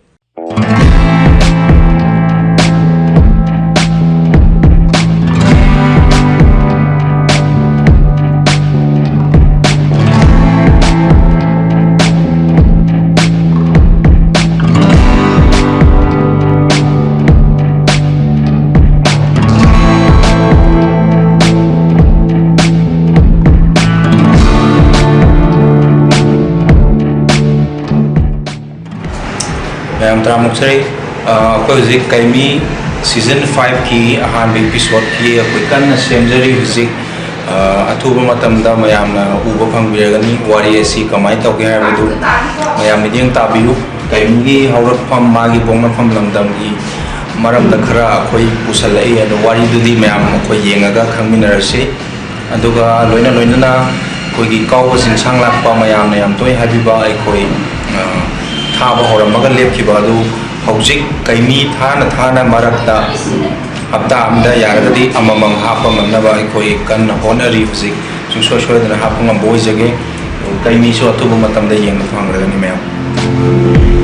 ꯇꯔꯥꯃꯨꯛ ꯁꯔꯤ꯫ ꯑ, ꯑꯩꯈꯣꯏ ꯍꯧꯖꯤꯛ ꯀꯩꯃꯤ season five ꯀꯤ ꯑꯍꯥꯟꯕ episode ꯀꯤ ꯑꯩꯈꯣꯏ ꯀꯟꯅ ꯁꯦꯝꯖꯔꯤ ꯍꯧꯖꯤꯛ꯫ ꯑ, ꯑꯊꯨꯕ ꯃꯇꯝꯗ ꯃꯌꯥꯝꯅ ꯎꯕ ꯐꯪꯕꯤꯔꯒꯅꯤ꯫ ꯋꯥꯔꯤ ꯑꯁꯤ ꯀꯃꯥꯏꯅ ꯇꯧꯒꯦ ꯍꯥꯏꯕꯗꯨ ꯃꯌꯥꯝ ꯃꯤꯠꯌꯦꯡ ꯇꯥꯕꯤꯌꯨ꯫ ꯀꯩꯃꯤꯒꯤ ꯍꯧꯔꯛꯐꯝ, ꯃꯥꯒꯤ ꯄꯣꯛꯅꯐꯝ ꯂꯝꯗꯝꯒꯤ ꯃꯔꯝꯗ ꯈꯔ ꯑꯩꯈꯣꯏ ꯄꯨꯁꯜꯂꯛꯏ, ꯑꯗꯣ ꯋꯥꯔꯤꯗꯨꯗꯤ ꯃꯌꯥꯝ ꯑꯩꯈꯣꯏ ꯌꯦꯡꯉꯒ ꯈꯪꯃꯤꯟꯅꯔꯁꯤ꯫ ꯑꯗꯨꯒ ꯂꯣꯏꯅ ꯂꯣꯏꯅꯅ ꯑꯩꯈꯣꯏꯒꯤ ꯀꯥꯎꯕ ꯆꯤꯡꯁꯥꯡ ꯂꯥꯛꯄ ꯃꯌꯥꯝꯅ ꯌꯥꯝ ꯇꯣꯏ ꯍꯥꯏꯕꯤꯕ ꯑꯩꯈꯣꯏ, ꯑ, ꯊꯥꯕ ꯍꯧꯔꯝꯃꯒ ꯂꯦꯞꯈꯤꯕ ꯑꯗꯨ ꯍꯧꯖꯤꯛ ꯀꯩꯃꯤ ꯊꯥꯅ ꯊꯥꯅ ꯃꯔꯛꯇ ꯍꯞꯇꯥ ꯑꯃꯗ ꯌꯥꯔꯒꯗꯤ ꯑꯃꯃꯝ ꯍꯥꯞꯄ ꯉꯝꯅꯕ ꯑꯩꯈꯣꯏ ꯀꯟꯅ ꯍꯣꯠꯅꯔꯤ ꯍꯧꯖꯤꯛ꯫ ꯁꯨꯡꯁꯣꯏ ꯁꯣꯏꯗꯅ ꯍꯥꯞꯄ ꯉꯝꯕ ꯑꯣꯏꯖꯒꯦ꯫ ꯀꯩꯃꯤꯁꯨ ꯑꯊꯨꯕ ꯃꯇꯝꯗ ꯌꯦꯡꯕ ꯐꯪꯒꯗꯕꯅꯤ ꯃꯌꯥꯝ꯫